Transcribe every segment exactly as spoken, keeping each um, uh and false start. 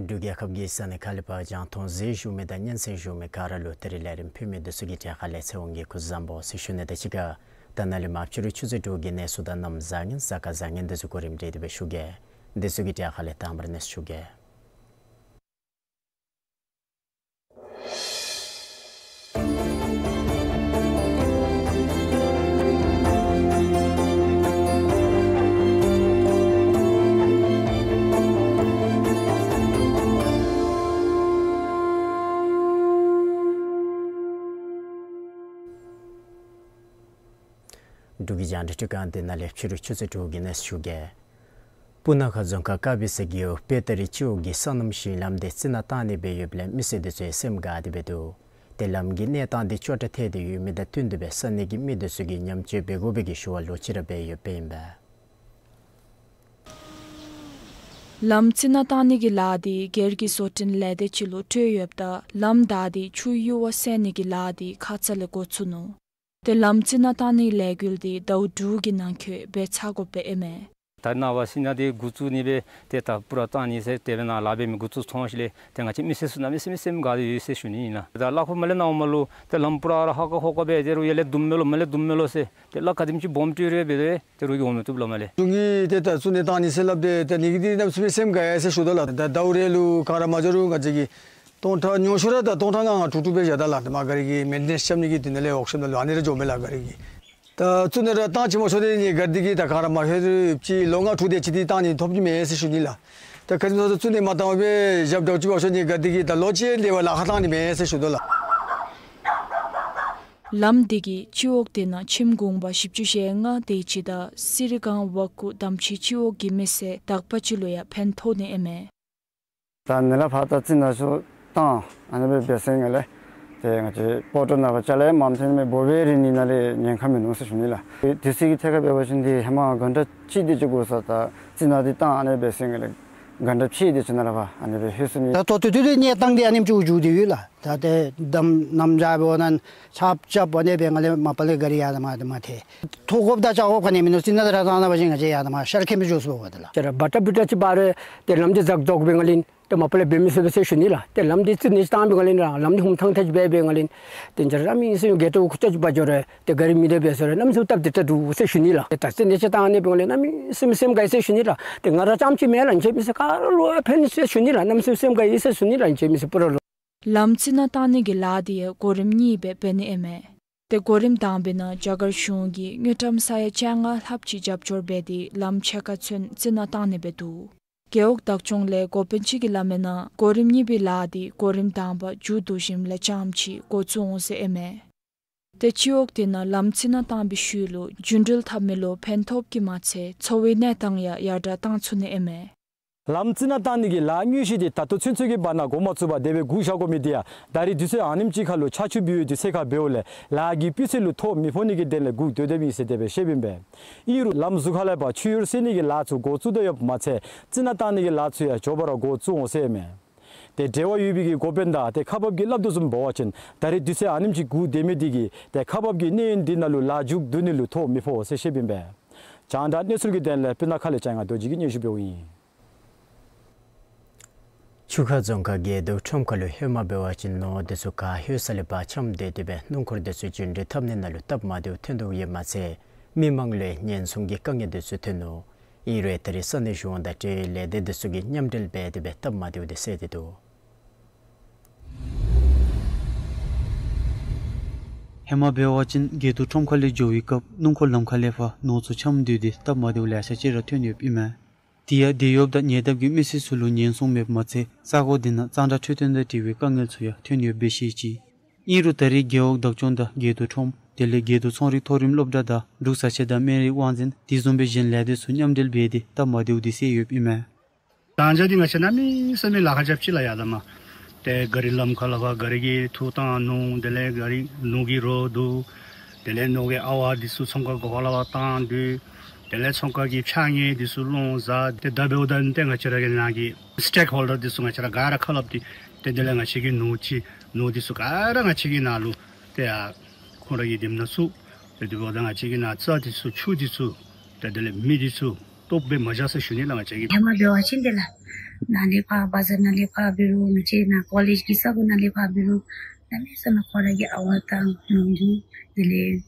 འབྲུག་རྒྱལ་ཁབ་ཀྱི་ས་གནས་ཁག་ལས་ཕར་རྒྱང་མཐོང་གཟིགས་བཞུགས་མི་དང་སྙན་གསན་བཞུགས་མི་ག་ར་ལུ་ད་རིས་ལས་རིམ་ཕུལ་མི་འདི་ཚུ་གི་གྲས་ཁ་ལས་ཚེ་དབང་གིས་སྐུ་གཟུགས་བཟང་པོ་ཟེར་ཞུ་ནི་དང་གཅིག་ཁར་ད་ནཱ་ལས་མར་ཕྱི་རུ་ཆུ་ཚོད་དྲུག་གི་གནས་ཚུལ་དང་གནམ་བཟང་ངན་གཟའ་སྐར་བཟང་ངན་འདི་ཚུ་གོ་རིམ་སྒྲིག་སྟེ་སྦེ་ཞུ་གེ། འདི་ཚུ་གི་གྲས་ཁ་ལས་དང་པ་ར་གནས་ཚུལ་ཞུ་གེ། འབྲུག་གི་རྒྱང་བསྒྲགས་སྒྲིག་ཁང་འདི་ནང་ལས་ཕྱི་རུ་ཆུ་ཚོད་དྲུག་གི་གནས་ཚུལ་ཞུ་གེ། སྤུ་ན་ཁ་རྫོང་ཁག་དཀར་སྦིས་ས་རྒེད་འོག་དཔལ་སྟོད་རི་སྤྱི་འོག་གི་སོ་ནམ་ཞིང་ལམ་འདི་རྩི་ནག་བཏང་ནི་སྦེ་ཡོདཔ་ལས་མི་སེར་འདི་ཚུ་སེམས་དགའ་སྟེ་སྦེ་འདུག། ཏེ་ལམ་གྱི་གནས་སྟངས་འདི་སྐྱོ་དྲགས་ཐལ་ཏེ་ཡོད་མི་དང་བསྟུན་ཏེ་སྦེ་ས་གནས་ཀྱི་མི་འདི་ཚུ་གིས་ཉམས་བཅོས་འབད་དགོ་པའི་གི་ཞུ་བ་ལོག་ཅི་ར་འབད་ཡོདཔ་ཨིན་པས། ལམ་རྩི་ནག་བཏང་ནི་གི་ལཱ་འདི་སྒེར་གྱི་བཟོ་སྐྲུན་ལས་སྡེ་ཅིག་ལུ་སྤྲོད་ཡོདཔ་ད་ལམ་བདའ་སྟེ་ཆུའི་གཡུར་བ་སེལ་ནི་གི་ལཱ་འདི་ཁ་ཙ་ལས་འགོ་བཙུགས་ནུག། ཏེ་ལམ་རྩི་ནག་བཏང་ནི་ལས་འགུལ་འདི་ཟླཝ་དྲུག་གི་ནང་འཁོད་འབད་ཚར་དགོཔ་ཨིན་མས། ད་ནངས་པ་རྩི་ནག་འདི་འགོ་བཙུགས་ནི་སྦེ་ཏེ་ད་སྤུ་ར་བཏང་ནི་ཟེར་དེ་སྦེ་ནཱ་ལཱ་འབད་མི་འགོ་བཙུགས་སོང་ཞིནམ་ལས་ཏེ་ང་བཅས་མི་སེར་ཚུ་གནམ་མེད་ས་མེད་སེམས་དགའ་སྟེ་ཡོད་ཟེར་ཞུ་ནི་ཨིན་ལགས། ད་གླ་ཁོ་མ་ལེན་ནང་མ་ལུ་ཏེ་ལམ་སྤུ་ར་ར་ཧ་ཀ་ཧོ་ཀ་སྦེ་ཏེ་རུང་ཡར་ལས་བརྡུང་མས་ལོ་མར་ལས་བརྡུང་མས་ལོ་ཟེར་ཏེ་གླ་ག་དེམ་ཅིག་སྦོམ་སྤྲོད་རུང་འབད་དེ་ཏེ་རུང་འོང་མི་བཏུབ་ལོ་མར་ལས། གཞུང་གིས་ཏེ་ད་རྩི་ནག་བཏང་ནི་ཟེར་སླབ་སྟེ་ད་ནི་གི་འདི་གནམ་མེད་ས་མེད་སེམས་དགའ་ཡི་ཟེར་ཞུ་དོ་ལགས། ད་ཟླཝ་རེ་ལུ་ག་ར་མ་འགྱོ་རུང་ང་བཅས་ཀྱིས་སྟོང་ཕྲག་ཉུང་ཤོས་ར་ད་སྟོང་ཕྲག་ལྔ་ལྔ་དྲུག་དྲུག་སྦེ་བཞག་ད་ལགས། ད་མར་ག་ར་གིས་མེན་ཊེ་ནེནསི་རྐྱབ་ནི་གི་དོན་ལས་ཝརཀ་ཤོབ་ནང་ལུ་ཨ་ནི་ར་འགྱོཝ་མས་ལགས་ག་ར་གིས། ད་རྩི་ནག་ར་བཏང་ཅི་སྨོ་ཟེར་ཏེ་ནི་ག་ར་འདི་གིས་ད་ག་ར་མ་ཤེས་རུང་ཅིག་ལོ་ལྔ་དྲུག་དེ་ཅིག་འདི་བཏང་ནི་ཐོབ་ནི་མས་ཟེར་ཞུ་ནི་ལགས། ད་ག་ཅི་སྨོ་ཟེར་རྩི་ནག་མ་བཏང་བར་སྦེ་བཞགཔ་འདྲཝ་ཅིག་འབད་ཞིནམ་ནི་ག་ར་འདི་གིས་ད་ལོ་གཅིག་ལས་བར་ལཱ་ཁག་བཏང་ནི་མས་ཟེར་ཞུ་དོ་ལགས། ལམ་འདི་གིས་སྤྱི་འོག་འདི་ནང་ཁྱིམ་གུང་པ་བཞི་བཅུ་ཞེ་ལྔ་དེ་ཅིག་དང་སི་རི་སྒང་ཝ་ཀུ་དམ་ཆི་སྤྱི་འོག་གི་མི་སེར་དག་པ་ཅིག་ལུ་ཡང་ཕན་ཐོགས་ནི་ཨིན་མས། ད་ནཱ་ལས་ཕར་ད་རྩི་ནག་ཚུ་བཏང་ཨ་ནི་སྦེ་འབད་ཞིནམ་ལས་ཏེ་ང་བཅས་སྤོ་ཏོ་ནང་ཕར་ཅ་ལ་ཡང་མངམ་ཐོན་མས། འབོ་བའི་རིག་ནི་ནང་ལས་ཉེན་ཁ་མིན་ནུག་ཟེར་ཞུ་ནི་ལགས། དུས་ཚོད་ཀྱི་ཐད་ཁར་འབད་བ་ཅིན་འདི་ཧེ་མ་གྷན་ཊ་གཅིག་དེ་ཅིག་འགོར་ས་ད་རྩི་ནག་འདི་བཏང་ཨ་ནི་སྦེ་འབད་ཞིནམ་ལས་གྷན་ཊ་ཕྱེད་དེ་ཅིག་ནང་ལས་ཕར་ཨ་ནི་སྦེ་ལྷོད་སོ་ནི། ད་ལྟོ་ཏེ་ཏེ་ཏེ་གནས་སྟངས་འདི་ཨ་ནེམ་ཅིག་འགྱོ་སྟེ་ཡོད་ལགས། ད་ཏེ་དམ་གནམ་བྱཱར་འབད་བ་ན་ཆརཔ་རྐྱབ་ཨ་ནི་སྦེ་ང་ལས་མ་པ་ལས་ག་ར་ཡར་དང་མར་དང་མར་ཐལ། ཐོབ་དགོཔ་དང་བཅག་དགོཔ་ག་ནི་མིན་ནུག། རྩི་ནག་དང་ར་བཏང་ད་པ་ཅིན་ང་བཅས་ཡར་དང་མར་ཤར་ཁེམ་སྦེ་འགྱོ་ཚུགས་པས་ཏེ་ལགས། ཏེ་ར་བ་ཏྲ་བུ་ཏྲ་ཅིག་འབད་རུང་ཏེ་ལམ་འདི་འཛག་འཛོག་འབད་བ་ཅིན་ཏེ་མ་པ་ལས་འབད་མི་ཚུགས་པས་ཟེར་ཞུ་ནི་ལགས། ཏེ་ལམ་འདི་རྩི་ནག་ཅིག་བཏང་པའི་སྒང་ལས་ལམ་འདི་ཧུམ་ཐང་ཐང་ཅིག་འབད་བའི་སྒང་ལས་ཏེ་ང་བཅས་ར་གནམ་མེད་ས་མེད་གྱལ་ཏོ་ཁུག་ཅིག་འབག་འགྱོ་རུང་ཏེ་ག་ར་མི་དེ་འབད་ཟེར་རུང་གནམ་མེད་ས་མེད་སྟབས་བདེ་དྲགས་འདུག་ཟེར་ཞུ་ནི་ལགས། ཏེ་ད་རྩི་ནག་ཅིག་བཏང་ནི་འབད་བའི་སྒང་ལས་གནམ་མེད་ས་མེད་སེམས་དགའ་ཡི་ཟེར་ཞུ་ནི་ལགས། ཏེ་ང་ར་རྐྱངམ་ཅིག་མེན་ལགས། ང་བཅས་མི་སེར་ག་ར་ལུ་ཡང་ཕན་ཟེར་ཞུ་ནི་ལགས། གནམ་མེད་ས་མེད་སེམས་དགའ་ཡི་ཟེར་ཞུ་ནི་ལགས། ང་བཅས་མི་སེར་སྤུ་ར་ལུ། ལམ་རྩི་ནག་བཏང་ནི་གི་ལཱ་འདི་ཡང་གོ་རིམ་གཉིས་སྦེ་འབད་ནི་ཨིན་མས། ཏེ་གོ་རིམ་དང་པའི་ནང་རྒྱ་གར་གཞུང་གིས་དངུལ་ཀྲམ་ས་ཡ་བཅོ་ལྔ་ལྷགཔ་ཅིག་རྒྱབ་སྐྱོར་འབད་དེ་ལམ་ཕྱེད་ཀ་ཚུན་རྩི་ནག་བཏང་ནི་སྦེ་འདུག། རྒེད་འོག་བདག་སྐྱོང་ལས་འགོ་དཔོན་ཅིག་གིས་སླབ་མིའི་ནང་གོ་རིམ་གཉིས་པའི་ལཱ་འདི་གོ་རིམ་དང་པ་མཇུག་བསྡུ་ཞིནམ་ལས་རྐྱངམ་ཅིག་འགོ་བཙུགས་འོང་ཟེར་ཨིན་མས། ཏེ་སྤྱི་འོག་དེ་ནང་ལམ་རྩི་ནག་བཏང་བའི་ཤུལ་ལུ་རྒྱུན་འགྲུལ་འཐབ་མི་ལུ་ཕན་ཐོགས་ཀྱི་མ་ཚད་འཚོ་བའི་གནས་སྟངས་ཡང་ཡར་དྲགས་བཏང་ཚུགས་ནི་ཨིན་མས། ལམ་རྩི་ནག་བཏང་ནི་གི་ལཱ་དངོས་གཞི་འདི་ད་ལྟོ་ཚུན་ཚོད་ཀྱི་བར་ན་འགོ་མ་བཙུགས་པར་དེ་སྦེ་སྒུག་བཞག་དགོ་མི་འདི་ཡང་ད་རིས་དུས་ཚོད་ཨ་ནེམ་ཅིག་ཁར་ལུ་ཆར་ཆུ་འབུ་འོང་དུས་ཚོད་ཁར་འབདཝ་ལས་ལཱ་གི་སྤུས་ཚད་ལུ་ཐོ་མི་ཕོག་ནི་གི་དོན་ལས་སྒུག་སྡོད་སྡོདཔ་ཨིན་ཟེར་དེ་སྦེ་བཤདཔ་ཨིན་པས། ཨིན་རུང་ལམ་ཟུར་ཁ་ལས་ཕར་ཆུ་ཡུར་བསལ་ནི་གི་ལཱ་ཚུ་འགོ་བཙུགས་དོ་ཡོདཔ་མ་ཚད་རྩི་ནག་བཏང་ནི་གི་ལཱ་ཚུ་ཡང་མགྱོགས་པ་ར་འགོ་བཙུགས་འོང་ཟེར་ཨིན་མས། ཏེ་འབྲེལ་བ་ཡོད་པའི་གི་འགོ་དཔོན་དང་ཏེ་ཁག་འབགཔ་གིས་སླབ་དོ་བཟུམ་འབད་བ་ཅིན་ད་རིས་དུས་ཚོད་ཨ་ནེམ་ཅིག་སྒུག་སྡོད་མི་འདི་གིས་ཏེ་ཁག་འབགཔ་གི་གནས་ཡུན་འདི་ནང་ལུ་ལཱ་མཇུག་བསྡུ་ནི་ལུ་ཐོ་མི་ཕོག་ཟེར་བཤདཔ་ཨིན་པས། རྒྱང་བསྒྲགས་གནས་ཚུལ་གྱི་དོན་ལས་སྤུ་ན་ཁ་ལས་ལྕང་ང་རྡོ་རྗེ་གིས་སྙན་ཞུ་འབདཝ་ཨིན། ཆུ་ཁ་རྫོང་ཁག་དགེ་འདུ་ཁྲོམ་ཁ་ལུ་ཧེ་མ་འབད་བ་ཅིན་ནོར་འདི་ཚུ་ག་ལྷོད་ས་ལས་ཕར་འཁྱམས་སྡོད་དེ་སྦེ་སྣུམ་འཁོར་འདི་ཚུ་རྒྱུན་འགྲུལ་འཐབ་ནི་ནང་ལུ་སྟབས་མ་བདེཝ་ཐོན་དོ་ཡོདཔ་མ་ཚད་མི་མང་ལུ་ཉེན་སྲུང་གི་དཀའ་ངལ་འདི་ཚུ་ཐོན་ནུག། ཨིན་རུང་ད་རིས་ས་གནས་གཞུང་དང་འབྲེལ་ཡོད་ལས་སྡེ་འདི་ཚུ་གིས་མཉམ་འབྲེལ་འབད་དེ་སྦེ་སྟབས་མ་བདེཝ་འདི་སེལ་ཏེ་འདུག། ཧེ་མ་འབད་བ་ཅིན་དགེ་འདུ་ཁྲོམ་ཁ་ལས་འགྱོ་བའི་སྐབས་སྣུམ་འཁོར་ལམ་ཁ་ལས་ཕར་ནོར་ཚུ་འཁྱམས་སྡོད་དེ་སྟབས་མ་བདེཝ་ལེ་ཤ་ཅིག་ར་ཐོན་ཡོདཔ་ཨིན་མས། དེ་ཡང་དེད་གཡོགཔ་དང་ཉེ་འདབས་ཀྱི་མི་སེར་ཚུ་ལུ་ཉེན་སྲུང་མེདཔ་མ་ཚད་ས་གོ་འདི་ནང་གཙང་སྦྲ་འཕྲོད་བསྟེན་དང་འབྲེལ་བའི་དཀའ་ངལ་ཚུ་ཡང་ཐོན་ཡོདཔ་སྦེ་བཤད་ཅི། ཨིན་རུང་ད་རིས་རྒེད་འོག་བདག་སྐྱོང་དང་དགེ་འདུ་ཁྲོམ་དེ་ལས་དགེ་འདུན་ཚོང་རིག་མཐོ་རིམ་སློབ་གྲྭ་དང་འབྲུག་བཟའ་ཆས་དང་སྨན་རིགས་དབང་འཛིན་དེ་བཟུམ་སྦེ་གཞན་ལས་སྡེ་ཚུ་མཉམ་འབྲེལ་འབད་དེ་སྟབས་མ་བདེཝ་འདི་སེལ་ཡོདཔ་ཨིན་མས། ད་ཅི་འདི་ང་བཅས་གནམ་མེད་ས་མེད་ལཱ་ཁག་རྐྱབ་ཅི་ལགས། ཡར་ལས་མར་ཏེ་ག་རི་ལམ་ཁ་ལས་ཕར་ག་རི་གི་འཐུ་བཏང་ནོར་དེ་ལས་ག་རི་ནོར་གྱི་རོ་བསྡུ། དེ་ལས་ནོར་གྱི་ཨ་ཝ་འདི་ཚུ་ཚོང་ཁང་སྒོ་ཁ་ལས་ཕར་བཏང་སྡོད། དེ་ལས་ཚོང་ཁང་གི་ཕྱགས་སྙིགས་འདི་ཚུ་སློང་བཟའ། ཏེ་ད་འབདཝ་ད་ཏེ་ང་བཅས་ར་གི་ནང་གི་སི་ཊེག་ཧོལ་ཌར་འདི་ཚུ་ང་བཅས་ར་ག་ར་ཁ་སླབ་སྟེ་ཏེ་དེ་ལས་ང་བཅས་ཀྱི་ནོར་ཅིག་ནོར་འདི་ཚུ་ག་ར་ང་བཅས་ཀྱི་ནང་ལུ་ཏེ་ཡར་ཁོང་ར་གིས་དེམ་ནང་བཙུགས། ཏེ་དེ་འབདཝ་ད་ང་བཅས་ཀྱི་ནང་རྩྭ་འདི་ཚུ་ཆུ་འདི་ཚུ་ཏེ་དེ་ལས་མི་འདི་ཚུ་སྟོབས་སྦེ་མ་བཞག་ཟེར་ཞུ་ནི་ལགས། ང་བཅས་ཀྱིས་ཧེ་མ་འབད་བ་ཅིན་དེ་ལས་ནཱ་ལས་ཕར་བ་ཛར་ནང་ལས་ཕར་འབད་རུང་ང་བཅས་ནཱ་ཀོ་ལེཇ་གི་ས་གོ་ནང་ལས་ཕར་འབད་རུང་གནམ་མེད་ས་མེད་ཁོང་ར་གི་ཨ་ཝ་དང་ནོར་གྱི་དེ་ལས་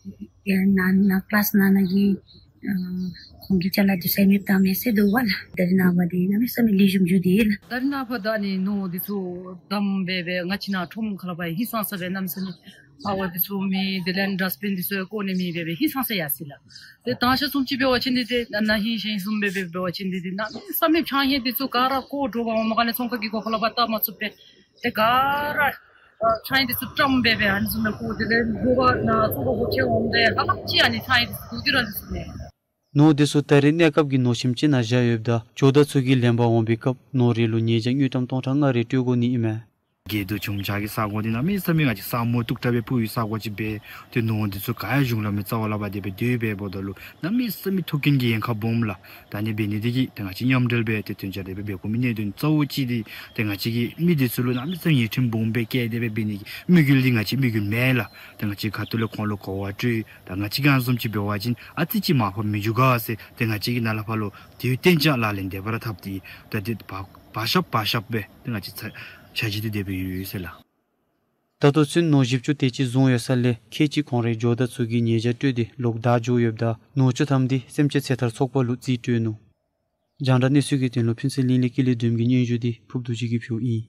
ཡར་ནཱ་ནཱ་ཀི་ལཱསི་ནང་ན་གི་ཨ་ཁོང་གི་ཅ་ལ་འདི་ཚུ་མེདཔ་བཏང་མས་ཟེར་འདུག་པ་ལགས། ད་རིས་ནངས་པ་འདི་གནམ་མེད་ས་མེད་ལེགས་ཤོམ་འགྱོ་སྟེ་ལགས། ད་རིས་ནངས་པ་ད་ནི་ནོར་འདི་ཚུ་བསྡམས་སྦེ་སྦེ་ང་བཅས་ནཱ་ཁྲོམ་ཁ་ལས་ཕར་ཧིང་སངས་ས་སྦེ་གནམ་མེད་ས་མེད་ཨ་ཝ་འདི་ཚུ་མེད། དེ་ལས་ཌསཊ་བིན་འདི་ཚུ་ཡང་བཀོ་ནི་མེད་སྦེ་སྦེ་ཧིང་སངས་ས་ཡར་སོ་ཡི་ལགས། ཏེ་ད་ཆ་བཟུམ་ཅིག་འབད་བ་ཅིན་འདི་ཏེ་ན་ཧིང་ཞེ་ཧིང་བཟུམ་སྦེ་སྦེ་འབད་བ་ཅིན་འདི་ཏེ་གནམ་མེད་ས་མེད་ཕྱགས་སྙིགས་འདི་ཚུ་ག་ར་བཀོ་འགྱོ་བ་མ་ག་ནི་ཚོང་ཁང་གི་སྒོ་ཁ་ལས་ཕར་བཏབ་མ་ཚུགས་པས། ཏེ་ག་ར་ཨ་ཕྱགས་སྙིགས་འདི་ཚུ་བཀྲམ་སྦེ་སྦེ་ཨ་ནི་བཟུམ་སྦེ་བཀོ། དེ་ལས་འགོ་པ་ནཱ་ཚོང་ཁང་སྒོ་ཕྱེ་འོངམ་ད་ཧ་ལམ་ཅིག་ཨ་ནི་ཕྱགས་སྙིགས་འདི་ཚུ་བཀོ་སྟེ་ར་འདི་ཚུ་མས། ནོར་འདི་ཚུ་ད་རིས་གནས་སྐབས་ཀྱི་ནོར་ཁྱིམ་ཅིག་ནང་བཞག་ཡོདཔ་ད་ཇོ་བདག་ཚུ་གིས་ལེན་པར་འོང་པའི་སྐབས་ནོར་རེ་ལུ་ཉེས་བྱ་དངུལ་ཀྲམ་སྟོང་ཕྲག་ལྔ་རེ་སྤྲོད་དགོ་ནི་ཨིན་མས། དགེ་འདུན་ཆུང་བྱ་གི་ས་གོ་འདི་གནམ་མེད་ས་མེད་ང་བཅས་ས་སྨུག་སྟུག་དྲགས་སྦེ་སྤུབ་པའི་ས་གོ་ཅིག་འབད། ཏེ་ནོར་འདི་ཚུ་ག་ཡང་གཞུང་ལམ་གྱི་རྩ་བ་ལས་ཕར་དེ་སྦེ་སྡོད་སྦེ་འབདཝ་ད་ལུ་གནམ་མེད་ས་མེད་ཐུགས་འགན་གྱི་ཡན་ཁ་སྦོམ་ལགས། ད་ནི་འབད་ནི་འདི་གིས་ཏེ་ང་བཅས་མཉམ་འབྲེལ་སྦེ་ཏེ་དོན་རྐྱབ་སྟེ་སྦེ་འབད་དགོ་མི་གནད་དོན་གཙོ་བོ་ཅིག་འདི་ཏེ་ང་བཅས་ཀྱིས་མི་འདི་ཚུ་ལུ་གནམ་མེད་ས་མེད་ཉེས་ཁྲིམས་སྦོམ་སྦེ་བཀལ་ཏེ་སྦེ་འབད་ནི་གི་དམིགས་ཡུལ་འདི་ང་བཅས་དམིགས་ཡུལ་མེན་ལགས། ཏེ་ང་བཅས་ཁ་ཐུག་ལས་ཁོང་ལུ་གོ་བ་སྤྲོད། ད་ང་བཅས་ཀྱིས་ཨ་ནི་བཟུམ་ཅིག་འབད་བ་ཅིན་ཨ་ཙི་ཅིག་མར་ཕབ་མི་འགྱོ་ག་ཟེར་ཏེ་ང་བཅས་ཀྱིས་ནཱ་ལས་ཕར་ལུ་དེ་གཏན་འཇགས་ལག་ལེན་འདེབས་པར་འཐབ་སྟེ་ད་དེ་བར་བར་ཞབས་བར་ཞབས་སྦེ་ཏེ་ང་བཅས་ཚ་འཆར་གཞི་འདི་དེ་སྦེ་ཡོད་ཡོད་ཟེར་ལགས། ད་ལྟོ་ཚུན་ནོར་བཞི་བཅུ་དེ་ཅིག་བཟུང་ཡོད་ས་ལས་ཁལ་གཅིག་ཁོང་རའི་ཇོ་བདག་ཚུ་གིས་ཉེས་བྱ་སྤྲོད་དེ་ལོག་བདའ་འགྱོ་ཡོདཔ་ད་ནོར་བཅུ་ཐམ་འདི་སེམས་ཅན་ཚེ་ཐར་ཚོགས་པ་ལུ་རྩིས་སྤྲོད་ནུག། རྒྱང་བསྒྲགས་གནས་ཚུལ་གྱི་དོན་ལུ་ཕུན་ཚོགས་གླིང་ལས་ཀུན་ལེགས་སྒྲོལམ་གྱི་སྙན་ཞུ་འདི་ཕུརབ་རྡོ་རྗེ་གིས་ཕུལཝ་ཨིན།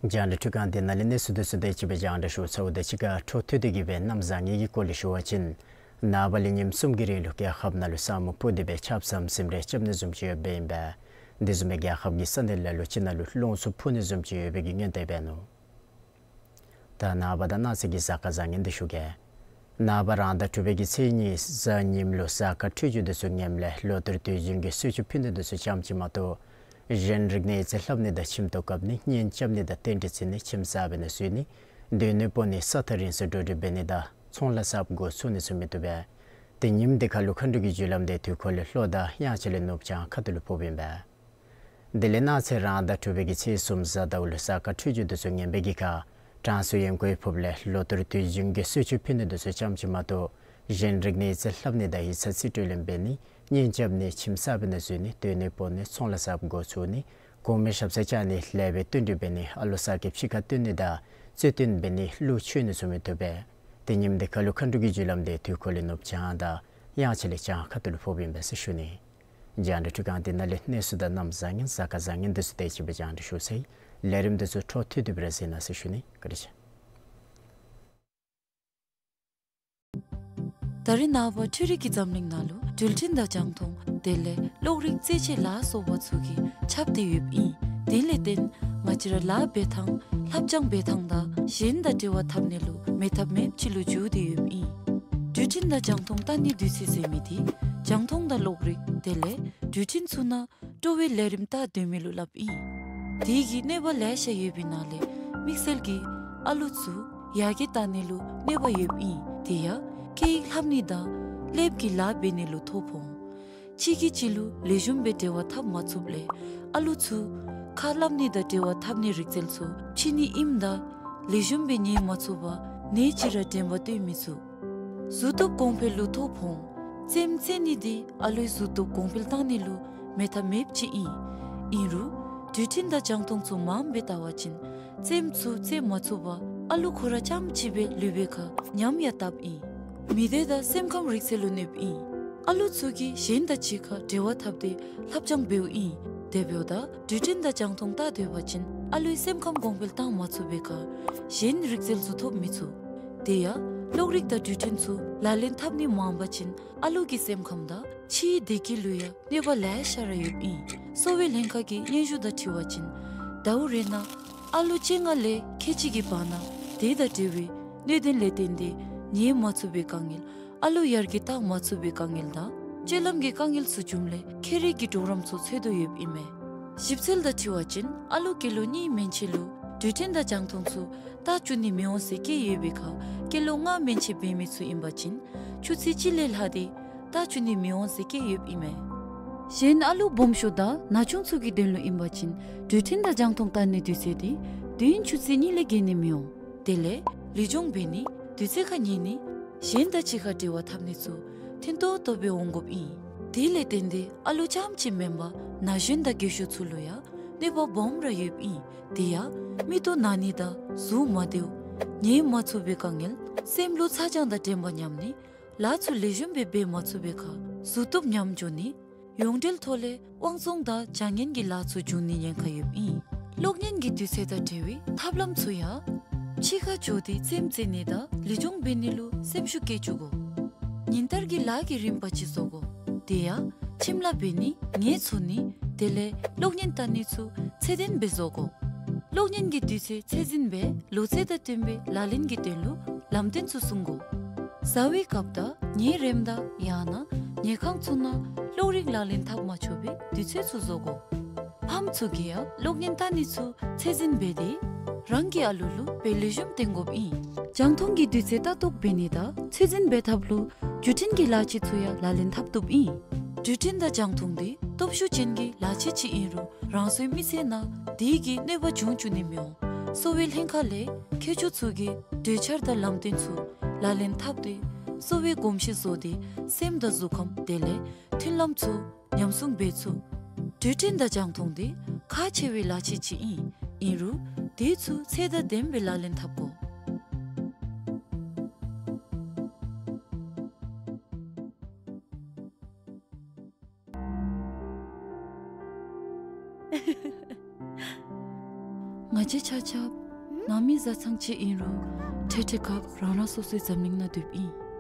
རྒྱང་བསྒྲགས་འཕྲུལ་ཁང་འདི་ནང་ལས་གནས་ཚུལ་འདི་ཚུ་དེ་ཅིག་སྦེ་རྒྱང་བསྒྲགས་ཞུ་ཚརཝ་ད་གཅིག་ཁར་འཕྲོ་མཐུད་དེ་གི་སྦེ་གནམ་བཟང་ངན་གྱི་སྐོར་ལས་ཞུ་བ་ཅིན་ནངས་པ་ལས་ཉིནམ་གསུམ་གྱི་རིང་ལུ་རྒྱལ་ཁབ་ནང་ལུ་ས་སྨུག་སྤུབས་ཏེ་སྦེ་ཆརཔ་ཟམ་ཟིམ་རེ་རྐྱབ་ནི་བཟུམ་ཅིག་ཡོདཔ་ཨིན་པས། དེ་བཟུམ་སྦེ་རྒྱལ་ཁབ་ཀྱི་ས་གནས་ལ་ལུ་ཅིག་ནང་ལུ་རླུང་འཚུབ་འཕུ་ནི་བཟུམ་ཅིག་ཡོད་པའི་གི་སྔོན་དེ་འབད་ནུག། ད་ནངས་པ་དང་གནངས་ཚེ་གི་གཟའ་སྐར་བཟང་ངན་འདི་ཞུ་གེ། ནངས་པ་རང་ཟླ་དྲུག་པའི་གི་ཚེས་གཉིས་གཟའ་ཉིམ་ལུ་གཟའ་སྐར་འཕྲོད་སྦྱོར་འདི་ཚུ་ངནམ་ལས་ལོ་ལྟར་དུས་རྒྱུན་གྱི་གསོལ་མཆོད་ཕུལ་ནི་འདི་ཚུ་ཙམ་ཅིག་མ་གཏོགས་གཞན་རིག་གནས་ཡིག་རྩིས་ལྷབ་ནི་དང་ཁྱིམ་ཐོག་བཀབ་ནི་གཉེན་རྐྱབ་ནི་དང་རྟེན་འབྲེལ་བརྩི་ནི་ཁྱིམ་གསར་འབད་ནི་བཟོ་ནི་སྡོད་གནས་སྤོ་ནི་ས་ཐག་རིང་སུ་འགྲོ་འགྲུལ་འབད་ནི་དང་ཚོང་ལཱ་གསརཔ་འགོ་བཙུགས་ནི་ཚུ་མི་བཏུབ་པས། དེ་ཉིནམ་འདི་ཁར་ལུ་མཁའ་འགྲོ་གི་རྒྱུ་ལམ་འདི་དུས་འཁོར་ལས་ལྷོ་དང་དབྱངས་འཆར་ལས་ནུབ་བྱང་ཁ་ཐུག་ལུ་ཕོགཔ་ཨིན་པས། དེ་ལས་གནངས་ཚེ་རང་ཟླ་དྲུག་པའི་གི་ཚེས་གསུམ་གཟའ་ཟླཝ་ལུ་གཟའ་སྐར་འཕྲོད་སྦྱོར་འདི་ཚུ་ངན་པའི་གི་ཁར་གྲངས་སུ་ཡོན་གོའི་ཕོརཔ་ལས་ལོ་ལྟར་དུས་རྒྱུན་གྱི་གསོལ་མཆོད་ཕུལ་ནི་འདི་ཚུ་ཙམ་ཅིག་མ་གཏོགས་གཞན་རིག་གནས་ཡིག་རྩིས་ལྷབ་ནི་དང་ཡིག་ཚང་རྩིས་སྤྲོད་ལེན་འབད་ནི་གཉེན་རྐྱབ་ནི་ཁྱིམ་གསར་འབད་ནི་བཟོ་ནི་སྡོད་གནས་སྤོ་ནི་ཚོང་ལཱ་གསརཔ་འགོ་བཙུགས་ནི་གོང་མའི་ཞབས་སར་བཅར་ནི་ལེགས་པའི་བསྟུན་གྲོས་འབད་ནི་ཨ་ལོ་གསར་གྱི་ཕྱི་ཁར་བཏོན་ནི་དང་རྩོད་བསྟུན་འབད་ནི་གླུ་མཆོད་ནི་ཚུ་མི་བཏུབ་པས། དེ་ཉིནམ་འདི་ཁར་ལུ་མཁའ་འགྲོ་གི་རྒྱུ་ལམ་འདི་དུས་འཁོར་ལས་ནུབ་བྱང་དང་དབྱངས་འཆར་ལས་བྱང་ཁ་ཐུག་ལུ་ཕོགཔ་ཨིན་པས་ཟེར་ཞུ་ནི། རྒྱང་བསྒྲགས་འཕྲུལ་ཁང་འདི་ནང་ལས་གནས་ཚུལ་དང་གནམ་བཟང་ངན་གཟའ་སྐར་བཟང་ངན་འདི་ཚུ་དེ་ཅིག་སྦེ་རྒྱང་བསྒྲགས་ཞུ་ཚར་ཡི། ལས་རིམ་འདི་ཚུ་འཕྲོ་མཐུད་དེ་སྦེ་ར་གཟིགས་གནང་ཟེར་ཞུ་ནི། བཀའ་དྲིན་ཆེ། ད་རིས་ནངས་པ་འཕྲུལ་རིག་གི་འཛམ་གླིང་ནང་ལུ་འགྲུལ་འཕྲིན་དང་རྒྱང་མཐོང་དེ་ལས་གློག་རིག་རྩེད་ཆས་ལ་སོགས་པ་ཚུ་གིས་ཁྱབ་སྟེ་ཡོདཔ་ཨིན། དེ་ལས་བརྟེན་ང་བཅས་ར་ལཱ་འབད་ཐངས་ལྷབ་སྦྱང་འབད་ཐངས་དང་གཞན་དང་འབྲེལ་བ་འཐབ་ནི་ལུ་མེད་ཐབས་མེདཔ་ཅིག་ལུ་འགྱུར་ཏེ་ཡོདཔ་ཨིན། འགྲུལ་འཕྲིན་དང་རྒྱང་མཐོང་ལྟ་ནི་དུས་ཚོད་ཟེར་མི་འདི་རྒྱང་མཐོང་དང་གློག་རིག་དེ་ལས་འགྲུལ་འཕྲིན་ཚུ་ནང་ སྤྲོ་བའི་ལས་རིམ་བལྟ་སྡོད་མི་ལུ་སླབ་ཨིན། དེ་གིས་གནོད་པ་ལེ་ཤ་ཡོད་པའི་ནང་ལས་དམིགས་བསལ་གྱིས་ཨ་ལུ་ཚུ་ཡར་རྒྱས་བཏང་ནི་ལུ་གནོད་པ་ཡོདཔ་ཨིན། དེ་ཡང་སྐད་ཡིག་ལྷབ་ནི་དང་ལེབ་ཀྱི་ལཱ་འབད་ནི་ལུ་ཐོ་ཕོག་འོང་། གཅིག་གིས་གཅིག་ལུ་ལེགས་ཤོམ་སྦེ་འབྲེལ་བ་འཐབ་མ་ཚུགསཔ་ལས་ཨ་ལུ་ཚུ་ཁ་སླབ་ནི་དང་འབྲེལ་བ་འཐབ་ནི་རིག་རྩལ་ཚུ་ཕྱི་ནི་ཨིནམ་ད་ལེགས་ཤོམ་སྦེ་ཉན་མ་ཚུགས་པར་ནེ་ཅིག་ར་དྲན་པ་བཏོན་མི་ཚུགས། གཟུགས་སྟོབས་གོང་འཕེལ་ལུ་ཐོ་ཕོག་འོང་། རྩེདམོ་རྩེ་ནི་འདི་ཨ་ལུའི་གཟུགས་སྟོབས་གོང་འཕེལ་བཏང་ནི་ལུ་མེད་ཐབས་མེདཔ་ཅིག་ཨིན། ཨིན་རུང་འགྲུལ་འཕྲིན་དང་རྒྱང་མཐོང་ཚུ་མངམ་སྦེ་བལྟ་བ་ཅིན་རྩེདམོ་ཚུ་རྩེ་མ་ཚུགས་པར་ཨ་ལུ་ཁོ་ར་རྐྱངམ་གཅིག་སྦེ་ལུས་པའི་ཁར་ཉམས་ཡང་བཏབ་ཨིན། མི་སྡེ་དང་སེམས་ཁམས་རིག་རྩལ་ལུ་གནོདཔ་ཨིན། ཨ་ལུ་ཚུ་གིས་གཞན་དང་གཅིག་ཁར་འབྲེལ་བ་འཐབ་སྟེ་ལྷབ་སྦྱང་འབདཝ་ཨིན། དེ་འབདཝ་ད་འགྲུལ་འཕྲིན་དང་རྒྱང་མཐོང་བལྟ་སྡོད་པ་ཅིན་ཨ་ལུའི་སེམས་ཁམས་གོང་འཕེལ་བཏང་མ་ཚུགས་པའི་ཁར་གཞན་རིག་རྩལ་ཚུ་ཐོབ་མི་ཚུགས། དེ་ཡང་གློག་རིག་དང་འགྲུལ་འཕྲིན་ཚུ་ལག་ལེན་འཐབ་ནི་མངམ་པ་ཅིན་ཨ་ལུ་གི་སེམས་ཁམས་དང་ཕྱིའི་བདེ་སྐྱིད་ལུ་ཡང་གནོད་པ་ལེ་ཤ་ར་ཡོདཔ་ཨིན། གསོ་བའི་ལྷན་ཁག་གི་སྙན་ཞུ་དང་འཁྲིལ་བ་ཅིན་ཟླཝ་རེ་ནང་ཨ་ལུ་བཅོ་ལྔ་ལས་ཁལ་གཅིག་གི་བར་ན་དེ་དང་འབྲེལ་བའི་གནོད་དོན་ལས་བརྟེན་ཏེ་ཉལ་མ་ཚུགས་པའི་དཀའ་ངལ། ཨ་ལུ་ཡར་རྒྱས་བཏང་མ་ཚུགས་པའི་དཀའ་ངལ་དང་སྤྱོད་ལམ་གྱི་དཀའ་ངལ་ཚུ་བྱུངམ་ལས་ཁྱད་རིག་གི་གྲོགས་རམ་ཚུ་འཚོལ་དོ་ཡོདཔ་ཨིན་མས། ཞིབ་འཚོལ་དང་འཁྲིལ་བ་ཅིན་ཨ་ལུ་སྐྱེས་ལོ་གཉིས་མན་ཆད་ལུ་འགྲུལ་འཕྲིན་དང་རྒྱང་མཐོང་ཚུ་བལྟ་བཅུག་ནི་མི་འོང་ཟེར་བཀོད་ཡོད་པའི་ཁར་སྐྱེས་ལོ་ལྔ་མན་ཆད་འབད་མི་ཚུ་ཨིན་པ་ཅིན་ཆུ་ཚོད་གཅིག་ལས་ལྷག་སྟེ་བལྟ་བཅུག་ནི་མི་འོང་ཟེར་བཀོད་ཡོདཔ་ཨིན་མས། གཞན་ཨ་ལུ་སྦོམ་ཤོས་དང་ན་ཆུང་ཚུ་གི་དོན་ལུ་ཨིན་པ་ཅིན་འགྲུལ་འཕྲིན་དང་རྒྱང་མཐོང་བལྟ་ནིའི་དུས་ཚོད་འདི་དུས་ཡུན་ཆུ་ཚོད་གཉིས་ལས་བརྒལ་ནི་མི་འོང་། དེ་ལས་ལུས་སྦྱོང་འབད་ནི་དུས་ཚོད་ཁར་ཉལ་ནི་གཞན་དང་གཅིག་ཁར་འབྲེལ་བ་འཐབ་ནི་ཚུ་ཐོན་ཏོག་ཏོ་སྦེ་འོང་དགོཔ་ཨིན། དེ་ལས་བརྟེན་ཏེ་ཨ་ལུ་རྐྱངམ་གཅིག་མེན་པར་ན་གཞོན་དང་རྒས་ཤོས་ཚུ་ལུ་ཡང་གནོད་པ་སྦོམ་ར་ཡོདཔ་ཨིན། དེ་ཡང་མིག་ཏོ་ན་ནི་དང་གཟུགས་མ་བདེཝ། ཉལ་མ་ཚུགས་པའི་དཀའ་ངལ། སེམས་ལུ་ཚ་གྱང་དང་དྲན་པ་ཉམས་ནི། ལཱ་ཚུ་ལེགས་ཤོམ་སྦེ་འབད་མ་ཚུགས་པའི་ཁར་གཟུགས་སྟོབས་ཉམས་འགྱོ་ནི། ཡོངས་འབྲེལ་ཐོག་ལས་དབང་བཙོང་དང་བྱ་ངན་གྱི་ལཱ་ཚུ་འབྱུང་ནིའི་ཉེན་ཁ་ཡོདཔ་ཨིན། གློག་བརྙན་གྱི་དུས་ཚོད་དང་འབྲེལ་བའི་ཐབས་ལམ་ཚུ་ཡང་ཕྱི་ཁར་འགྱོ་སྟེ་རྩེདམོ་རྩེ་ནི་དང་ལུས་སྦྱོང་འབད་ནི་ལུ་སེམས་ཤུགས་བསྐྱེད་བཅུག་དགོ། ཉིན་ལྟར་གྱི་ལཱ་གི་རིམ་པ་ཅིག་བཟོ་དགོ། དེ་ཡང་ཁྱིམ་ལཱ་འབད་ནི་ངལ་འཚོ་ནི་དེ་ལས་གློག་བརྙན་བལྟ་ནི་ཚུ་ཚད་ལྡན་སྦེ་བཟོ་དགོ། གློག་བརྙན་གྱི་དུས་ཚོད་ཚད་འཛིན་སྦེ་ལོ་ཚད་དང་བསྟུན་པའི་ལག་ལེན་གྱི་དོན་ལུ་ལམ་སྟོན་ཚུ་སྲུང་དགོ། བཟའ་བའི་སྐབས་དང་ཉལ་རནམ་ད་ཡང་ན་ཉལ་ཁང་ཚུ་ནང་གློག་རིག་ལག་ལེན་འཐབ་མ་ཆོག་པའི་དུས་ཚོད་ཚུ་བཟོ་དགོ། ཕམ་ཚུ་གིས་ཡང་གློག་བརྙན་བལྟ་ནི་ཚུ་ཚད་འཛིན་འབད་དེ་རང་གི་ཨ་ལུ་ལུ་དཔེ་ལེགས་ཤོམ་སྟོན་དགོཔ་ཨིན། རྒྱང་མཐོང་གི་དུས་ཚོད་ལྟ་རྟོག་འབད་ནི་དང་ཚད་འཛིན་འབད་ཐབས་ལུ་འགྲུལ་འཕྲིན་གྱི་ལག་ཕྱིས་ཚུ་ཡང་ལག་ལེན་འཐབ་བཏུབ་ཨིན། འགྲུལ་འཕྲིན་དང་རྒྱང་མཐོང་འདི་སྟོབས་ཤུགས་ཅན་གྱི་ལག་ཕྱིས་ཅིག་ཨིན་རུང་རང་སོའི་མི་ཚེ་ནང་དེ་གིས་གནོད་པ་འབྱུང་བཅུག་ནི་མི་འོང་། གསོ་བའི་ལྷན་ཁག་ལས་མཁས་མཆོག་ཚུ་གིས་གྲོས་འཆར་དང་ལམ་སྟོན་ཚུ་ལག་ལེན་འཐབ་སྟེ་གསོ་བའི་གོམས་གཤིས་བཟོ་སྟེ་སེམས་དང་གཟུགས་ཁམས་དེ་ལས་མཐུན་ལམ་ཚུ་ཉམས་སྲུང་འབད་ཚུགས། འགྲུལ་འཕྲིན་དང་རྒྱང་མཐོང་འདི་ཁག་ཆེ་བའི་ལག་ཕྱིས་ཅིག་ཨིན། ཨིན་རུང་དེ་ཚུ་ཚད་དང་ལྡནམ་སྦེ་ལག་ལེན་འཐབ་དགོ། ང་བཅས་ཆ་ཁྱབ་ནང་མི་བཟའ་ཚང་ཅིག་ཨིན་རུང་འཕྲལ་འཕྲལ་སྐབས་རང་རང་སོ་སོའི་འཛམ་གླིང་ནང་སྡོདཔ་ཨིན།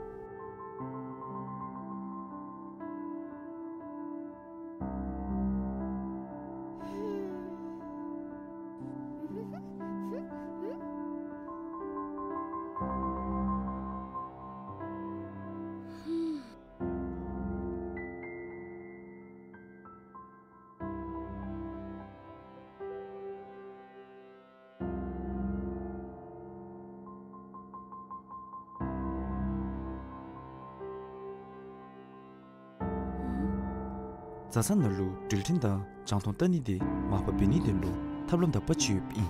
བཟའ་ཚང་ནང་ལུ་འགྲུལ་འཕྲིན་དང་རྒྱང་མཐོང་བལྟ་ནི་འདི་མར་ཕབ་འབད་ནིའི་དོན་ལུ་ཐབས་ལམ་དག་པ་ཅིག་ཡོདཔ་ཨིན།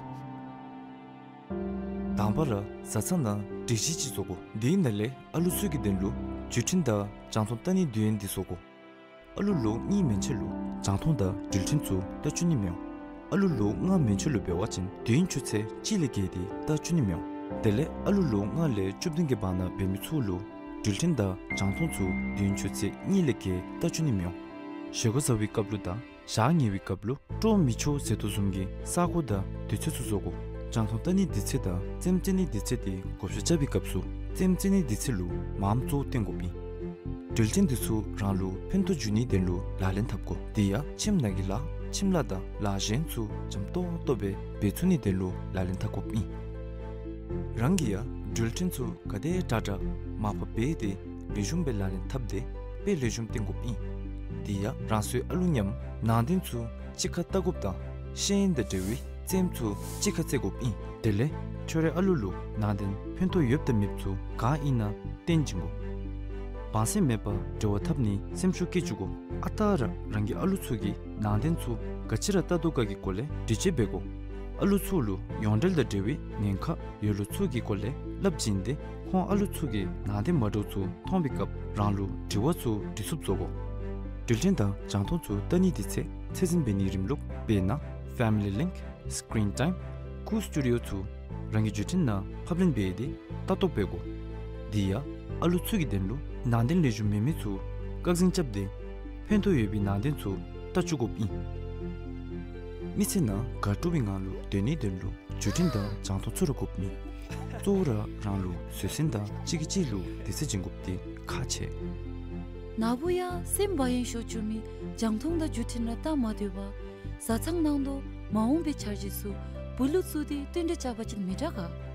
དང་པ་ར་བཟའ་ཚང་ནང་སྒྲིག་གཞི་ཅིག་བཟོ་དགོ། དེའི་ནང་ལས་ཨ་ལུ་ཚུ་གི་དོན་ལུ་འགྲུལ་འཕྲིན་དང་རྒྱང་མཐོང་བལྟ་ནིའི་དུས་ཡུན་འདི་བཟོ་དགོ། ཨ་ལུ་ལོ་གཉིས་མན་ཆད་ལུ་རྒྱང་མཐོང་དང་འགྲུལ་འཕྲིན་ཚུ་བལྟ་བཅུག་ནི་མི་འོང་། ཨ་ལུ་ལོ་ལྔ་མན་ཆད་ལུ་འབད་བ་ཅིན་དུས་ཡུན་ཆུ་ཚོད་གཅིག་ལས་བརྒལ་ཏེ་བལྟ་བཅུག་ནི་མི་འོང་། དེ་ལས་ཨ་ལུ་ལོ་ལྔ་ལས་བཅུ་བདུན་གྱི་བར་ན་འབད་མི་ཚུ་ལུ་འགྲུལ་འཕྲིན་དང་རྒྱང་མཐོང་ཚུ་དུས་ཡུན་ཆུ་ཚོད་གཉིས་ལས་བརྒལ་བལྟ་བཅུག་ནི་མི་འོང་། བཞེས་སྒོ་བཟའ་བའི་སྐབས་ལུ་དང་ཞག་ཉལ་བའི་སྐབས་ལུ་སྤྲོ་མི་ཆོག་ཟེར་དོ་བཟུམ་གྱི་ས་གོ་དང་དུས་ཚོད་ཚུ་བཟོ་དགོ། རྒྱང་མཐོང་བལྟ་ནིའི་དུས་ཚོད་དང་རྩེདམོ་རྩེ་ནིའི་དུས་ཚོད་འདི་བགོ་བཤའ་རྐྱབ་པའི་སྐབས་སུ་རྩེདམོ་རྩེ་ནིའི་དུས་ཚོད་ལུ་མངམ་གཙོ་བོ་བསྟེན་དགོཔ་ཨིན། འགྲུལ་འཕྲིན་འདི་ཚུ་རང་ལུ་ཕན་ཐོགས་འབྱུང་ནིའི་དོན་ལུ་ལག་ལེན་འཐབ་དགོ། དེ་ཡང་ཁྱིམ་ནང་གི་ལཱ་ཁྱིམ་ལཱ་དང་ལཱ་གཞན་ཚུ་འཇམ་ཏོང་ཏོ་སྦེ་འབད་ཚུགས་ནིའི་དོན་ལུ་ལག་ལེན་འཐབ་དགོཔ་ཨིན། རང་གིས་ཡང་འགྲུལ་འཕྲིན་ཚུ་ག་དེ་དྲག་དྲག་མར་ཕབ་འབད་དེ་ལེགས་ཤོམ་སྦེ་ལག་ལེན་འཐབ་སྟེ་དཔེ་ལེགས་ཤོམ་བསྟན་དགོཔ་ཨིན། དེ་ཡང་རང་སོའི་ཨ་ལུ་མཉམ་ནང་རྟེན་ཚུ་གཅིག་ཁར་བལྟ་དགོཔ་དང་ཤེས་ཡོན་དང་འབྲེལ་བའི་རྩེདམོ་ཚུ་གཅིག་ཁར་རྩེ་དགོཔ་ཨིན། དེ་ལས་ཁྱོད་རའི་ཨ་ལུ་ལུ་ནང་རྟེན་ཕན་ཐོགས་ཡོདཔ་དང་མེདཔ་ཚུ་ག་ཨིན་ན་བསྟེན་བྱིན་དགོ། བང་སེམས་མེད་པར་འབྲེལ་བ་འཐབ་ནིའི་སེམས་ཤུགས་བསྐྱེད་བཅུག་དགོ། ཨ་རྟག་ར་རང་གི་ཨ་ལུ་ཚུ་གིས་ནང་རྟེན་ཚུ་ག་ཅི་ར་བལྟ་དོ་ག་གི་སྐོར་ལས་འདྲི་དཔྱད་འབད་དགོ། ཨ་ལུ་ཚུ་ལུ་ཡོངས་འབྲེལ་དང་འབྲེལ་བའི་ཉེན་ཁ་ཡོད་ལུགས་ཚུ་གི་སྐོར་ལས་སླབ་བྱིན་ཏེ་ཁོང་ཨ་ལུ་ཚུ་གིས་ནང་རྟེན་མ་འདྲཝ་ཚུ་མཐོང་བའི་སྐབས་རང་ལུ་དྲི་བ་ཚུ་དྲི་ཚུགསཔ་བཟོ་དགོ། འགྲུལ་འཕྲིན་དང་རྒྱང་མཐོང་ཚུ་བལྟ་ནི་དེ་ཚེ་ཚད་འཛིན་འབད་ནིའི་རིམ་ལུགས་དཔེར་ན་Family Link, Screen Time, Cool Studio ཚུ་རང་གི་བརྒྱུད་འཕྲིན་ནང་ཕབ་ལེན་འབད་དེ་ལྟ་རྟོག་འབད་དགོ། དེ་ཡང་ཨ་ལུ་ཚུ་གི་དོན་ལུ་ནང་རྟེན་ལེགས་ཤོམ་མེད་མི་ཚུ་བཀག་འཛིན་རྐྱབ་སྟེ་ཕན་ཐོགས་ཡོད་པའི་ནང་རྟེན་ཚུ་བལྟ་བཅུག་དགོཔ་ཨིན། མི་ཚེ་ནང་དགའ་སྤྲོ་བའི་ངང་ལུ་སྡོད་ནིའི་དོན་ལུ་བརྒྱུད་འཕྲིན་དང་རྒྱང་མཐོང་ཚུ་ར་དགོཔ་མེད། གཙོ་བོ་ར་རང་ལུ་བཟོད་བསྲན་དང་གཅིག་གིས་གཅིག་ལུ་དད་བརྩེ་བྱིན་དགོཔ་དེ་ཁག་ཆེ། ནཱ་བུ་ཡང་སེམས་བག་ཡངས་ཤོར་བཅུག་མི་རྒྱང་མཐོང་དང་བརྒྱུད་འཕྲིན་ར་བལྟ་མ་སྡོད་པར་བཟའ་ཚང་ནང་དུ་མ་འོངས་པའི་འཆར་གཞི་ཚུ་བུ་ལུ་བཙུགས་ཏེ་བསྟུན་གྲོས་རྐྱབ་པ་ཅིན་མི་དྲག་ག།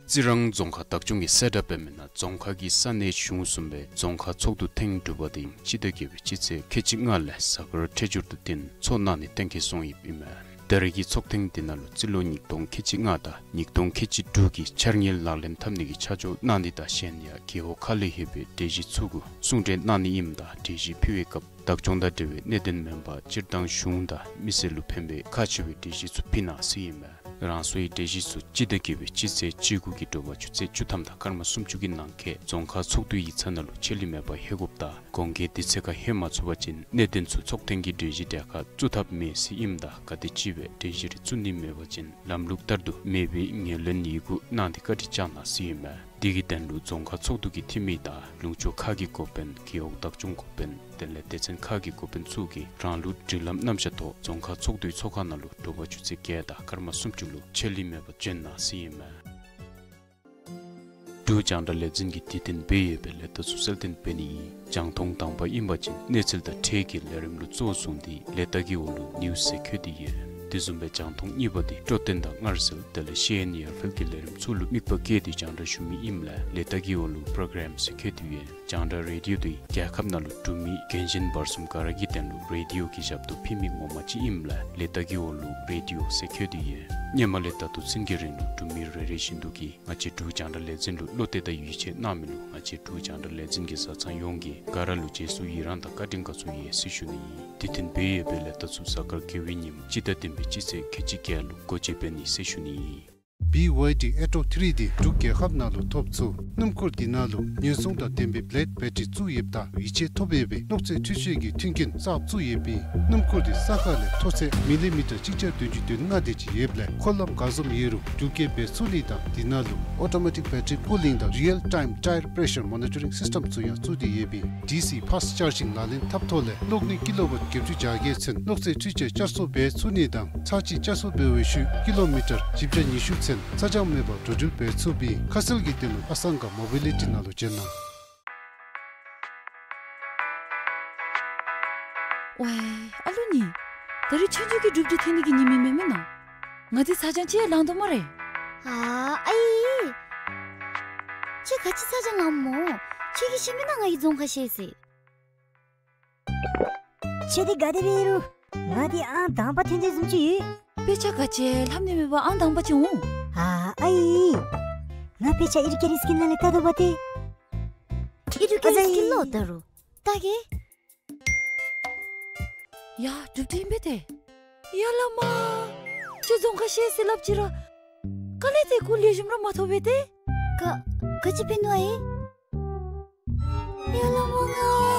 རྩི་རང་རྫོང་ཁག་བདག་སྐྱོང་གི་གསལ་བསྒྲགས་འབད་མི་ནང་རྫོང་ཁག་གི་ས་གནས་གཞུང་གསུམ་པའི་རྫོང་ཁག་ཚོགས་འདུ་ཐེངས་དྲུག་པ་དེ་སྤྱི་ཟླ་བརྒྱད་པའི་སྤྱི་ཚེས་ཁལ་གཅིག་ལྔ་ལས་གཟའ་སྐར་འཕྲོད་སྦྱོར་དང་བསྟུན་ཚོགས་གནང་ནི་གཏན་འཁེལ་སོང་ཡོདཔ་ཨིན་མས། ད་རེས་ཀྱི་ཚོགས་ཐེངས་འདི་ནང་ལུ་རྩིས་ལོ་ཉིས་སྟོང་ཁལ་གཅིག་ལྔ་དང་ཉིས་སྟོང་ཁལ་གཅིག་དྲུག་གི་འཆར་དངུལ་ལག་ལེན་འཐབ་ནི་གི་ཆ་འཇོག་གནང་ནི་དང་གཞན་ཡང་རྒེད་འོག་ཁག་ལས་ཡོད་པའི་གྲོས་གཞི་ཚུ་གུ་གསུང་གྲོས་གནང་ནི་ཨིནམ་ད་གྲོས་གཞི་ཕུལ་བའི་སྐབས་བདག་སྐྱོང་དང་འབྲེལ་བའི་གནད་དོན་མེན་པར་སྤྱིར་བཏང་གཞུང་དང་མི་སེར་ལུ་ཕན་པའི་ཁག་ཆེ་བའི་གྲོས་གཞི་ཚུ་ཕུལ་གནང་ཟེར་ཨིན་མས། རང་སོའི་གྲོས་གཞི་ཚུ་སྤྱི་ཟླ་བརྒྱད་པའི་སྤྱི་ཚེས་བཅུ་དགུ་གི་དྲོ་པ་ཆུ་ཚོད་བཅུ་ཐམ་དང་སྐར་མ་སུམ་ཅུ་གི་ནང་འཁོད་རྫོང་ཁག་ཚོགས་འདུའི་ཡིག་ཚང་ནང་ལུ་ཆད་ལུས་མེད་པར་ལྷོད་དགོཔ་དང་གོང་འཁོད་དུས་ཚོད་ཁར་ལྷོད་མ་ཚུགས་པ་ཅིན་གནད་དོན་ཚུ་ཚོགས་ཐེངས་ཀྱི་གྲོས་གཞི་གྲལ་ཁར་བཙུགས་ཐབས་མེད་ཟེར་ཨིནམ་ད་ག་དེམ་ཅིག་སྦེ་གྲོས་གཞི་རེ་བཙུགས་ནི་མེད་པ་ཅིན་ལམ་ལུགས་ལྟར་དུ་མེད་པའི་ངོས་ལེན་ཡི་གུ་གནང་སྟེ་བཀའ་དྲིན་བསྐྱང་གནང་ཟེར་ཨིན་མས། དེ་གི་དོན་ལུ་རྫོང་ཁག་ཚོགས་འདུ་གི་འཐུས་མི་དང་ལུང་ཕྱོགས་ཁག་གི་འགོ་དཔོན་རྒེད་འོག་བདག་སྐྱོང་འགོ་དཔོན་དེ་ལས་སྡེ་ཚན་ཁག་གི་འགོ་དཔོན་ཚུ་གིས་རང་ལུགས་སྒྲིག་ལམ་རྣམ་གཞག་ཐོག་རྫོང་ཁག་ཚོགས་འདུའི་ཚོགས་ཁང་ནང་ལུ་དྲོ་པ་ཆུ་ཚོད་བརྒྱད་དང་སྐར་མ་སུམ་ཅུ་ལུ་ཆད་ལུས་མེད་པར་བྱོན་གནང་ཟེར་ཨིན་མས། འབྲུག་རྒྱང་བསྒྲགས་ལས་འཛིན་གྱིས་དུས་མཐུན་འབད་ཡོད་པའི་ལས་རྟགས་ཚུ་གསལ་སྟོན་འབད་ནི་ཨིན། རྒྱང་མཐོང་དང་པ་ཨིན་པ་ཅིན་གནས་ཚུལ་དང་འཕྲལ་གྱི་ལས་རིམ་ལུ་གཙོ་བོ་བཟུང་སྟེ་ལས་རྟགས་ཀྱི་འོག་ལུ་ནིའུསི་ཟེར་བཀོད་དེ་ཡོད། དེ་བཟུམ་སྦེ་རྒྱང་མཐོང་གཉིས་པ་དེ་སྤྲོ་སྟོན་དང་སྔར་སྲོལ་དེ་ལས་ཤེས་ཡོན་ཡར་འཕེལ་གྱི་ལས་རིམ་ཚུ་ལུ་དམིགས་པ་བསྐྱེད་དེ་རྒྱང་བསྒྲགས་ཞུ་མི་ཨིནམ་ལས་ལས་རྟགས་ཀྱི་འོག་ལུ་པྲོ་གརམ་ཟེར་བཀོད་དེ་ཡོད། རྒྱང་བསྒྲགས་རེ་ཌིའོ་དེ་རྒྱལ་ཁབ་ནང་ལུ་འབྲུག་མི་རྒན་གཞོན་བར་གསུམ་ག་ར་གི་དོན་ལུ་རེ་ཌིའོ་གི་ཞབས་ཏོག་ཕུལ་མི་ངོ་མ་ཅིག་ཨིནམ་ལས་ལས་རྟགས་ཀྱི་འོག་ལུ་རེ་ཌིའོ་ཟེར་བཀོད་དེ་ཡོད། སྔོན་མ་ལས་ད་ལྟོ་ཚུན་གྱི་རིང་ལུ་འབྲུག་མི་རེ་རེ་བཞིན་དུ་གིས་ང་བཅས་འབྲུག་རྒྱང་བསྒྲགས་ལས་འཛིན་ལུ་བློ་གཏད་དང་ཡིད་ཆེས་གནང་མི་ལུ་ང་བཅས་འབྲུག་རྒྱང་བསྒྲགས་ལས་འཛིན་གྱི་བཟའ་ཚང་ཡོངས་ཀྱིས་ག་ར་ལུ་རྗེས་སུ་ཡི་རང་དང་བཀའ་དྲིན་དགའ་ཚོར་ཡོད་ཟེར་ཞུ་ནི་ཨིན། དུས་མཐུན་འབད་ཡོད་པའི་ལས་རྟགས་ཚུ་གཟའ་སྐར་དགེ་བའི་ཉིནམ་སྤྱི་ཟླ་བདུན་པའི་སྤྱི་ཚེས་ཁལ་གཅིག་བརྒྱད་ལུ་སྒོ་འབྱེད་འབད་ནི་ཟེར་ཞུ་ནི་ཨིན། བི་ཝའི་ཌི་ཨེ་ཊོ་ཐི་རི་དེ་འབྲུག་རྒྱལ་ཁབ་ནང་ལུ་ཐོབ་ཚུགས། སྣུམ་འཁོར་དེ་ནང་ལུ་ཉེན་སྲུང་དང་ལྡན་པའི་བེ་ལེཌ་བེ་ཊི་རི་བཙུགས་ཡོདཔ་ད་ཡིད་ཆེས་ཐོབ་ཡོད་པའི་གློག་རྫས་འཕྲུལ་ཆས་ཀྱི་མཐུན་རྐྱེན་གསརཔ་བཙུགས་ཡོདཔ་ཨིན། སྣུམ་འཁོར་དེ་ས་ཁ་ལས་མཐོ་ཚད་མི་ལི་མི་ཊར་གཅིག་བརྒྱ་བདུན་ཅུ་དོན་ལྔ་དེ་ཅིག་ཡོདཔ་ལས་འཁོར་ལམ་ག་བཟུམ་ཡོད་རུང་འགྲུལ་སྐྱེལ་འབད་ཚུགས་ནི་དང་དེ་ནང་ལུ་ཨོ་ཊོ་མེ་ཊིཀ་བེ་ཊི་རི་ཀུ་ལིང་དང་རི་ཡལ་ཊའིམ་ཊའི་ར་པེ་རེ་ཤར་མོ་ནི་ཊ་རིང་སིསི་ཊེམ་ཚུ་ཡང་བཙུགས་ཏེ་ཡོདཔ་ཨིན། ཌི་སི་ཕཱསཊ་ཅར་ཇིང་ལག་ལེན་འཐབ་ཐོག་ལས་གློག་ནུས་ཀི་ལོ་ཝཊ་བརྒྱད་ཅུ་གྱ་བརྒྱད་ཚུན་གློག་རྫས་འཕྲུལ་ཆས་བསྐྱར་གསོ་འབད་ཚུགས་ནི་དང་ཚར་གཅིག་བསྐྱར་གསོ་འབད་བའི་ཤུལ་ཀི་ལོ་མི་ཊར་བཞི་བརྒྱ་ཉི་ཤུ་ཚུན་ས་འགྱངས་མེད་པར་འགྲོ་འགྲུལ་འབད་ཚུགསཔ་ཨིན། ཁ་གསལ་གྱི་དོན་ལུ་ཨ་སང་ག་མོ་བི་ལི་ཊི་ནང་ལུ་བྱོན་གནང་། ཝའི་ཨ་ལུ་ནི། ད་རིས་ཆོས་རྒྱུགས་ཀྱི་གྲུབ་འབྲས་ཐོན་ནི་གི་ཉིནམ་ཨིན་མས་མེན་ན། ང་འདི་ཚ་གྱང་ཅིག་ཡང་ལང་དོ་སྨ་རེ། ཨ་ཨའི། ཁྱོད་ག་ཅི་ཚ་གྱང་ལངམ་སྨོ། ཁྱོད་ཀྱིས་ཤེས་མེན་ན་ང་གིས་རྫོང་ཁ་བཤལ་ཟེར། ཁྱོད་འདི་ག་དེ་སྦེ་ཨིན་རུང་། ང་འདི་ཨང་དང་པ་ཐོན་ཏེ་བཟུམ་ཅིག་ཡོད། དཔེ་ཆ་ག་ཅི་ལྷབ་ནི་མེད་པར་ཨང་དང་པ་ཅིག་འོང་། ཨ་ཨའི། ང་དཔེ་ཆ་ཨེ་ཌུ་ཀེ་ཊི་སི་ཀིལ་ནང་ལས་བལྟ་དོ་བ་ཏེ། ཨེ་ཌུ་ཀེ་ཊི་སི་ཀིལ་ལོ་ད་རུང་། བལྟ་གེ། ཡ་གྲུབ་འབྲས་ཨིན་པས་ཏེ། ཡ་བླ་མ། ཁྱོད་རྫོང་ཁ་བཤལ་ཟེར་སླབ་ཅི་ར། དཀའ་ལས་ཏེ་གུ་ལེགས་ཤོམ་ར་མ་ཐོབ་པས་ཏེ། ག་ག་ཅི་འབད་ནུག་ཨའི། ཡ་བླ་མ་ང་།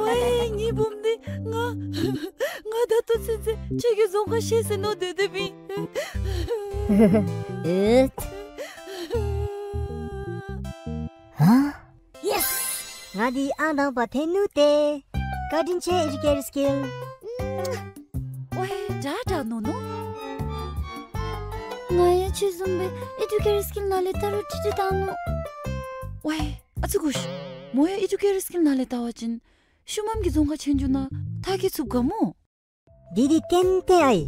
ཝའི་ངེའི་བུམོ་འདི་ང་། ང་ད་ལྟོ་ཚུན་ཚོད་ཁྱོད་ཀྱིས་རྫོང་ཁ་བཤལ་ཟེར་མནོ་སྡོད་སྡོདཔ་ཨིན། ཨེད། ཧ། ཡེས། ང་འདི་ཨང་དང་པ་ཐོན་ནུག་ཏེ། བཀའ་དྲིན་ཆེ་ཨེ་ཌུ་ཀེ་ཊི་སི་ཀིལ། ཝའི་དྲག་དྲག་ནོ་ནོ། ང་ཡང་ཁྱོད་བཟུམ་སྦེ་ཨེ་ཌུ་ཀེ་ཊི་སི་ཀིལ་ནང་ལས་བལྟ་རུང་ཁྲིག་ཁྲི་བཏང་ནུག། ཝའི་ཨ་ཙི་གུ་ཤ། མོ་ཡང་ཨེ་ཌུ་ཀེ་ཊི་སི་ཀིལ་ནང་ལས་བལྟ་བ་ཅིན་ཤུལ་མམ་གྱི་རྫོང་ཁ་ཆོས་རྒྱུགས་ནང་མཐར་འཁྱོལ་ཚུགས་ག་སྨོ། འདི་འདི་ཏན་ཏན་ཨའི།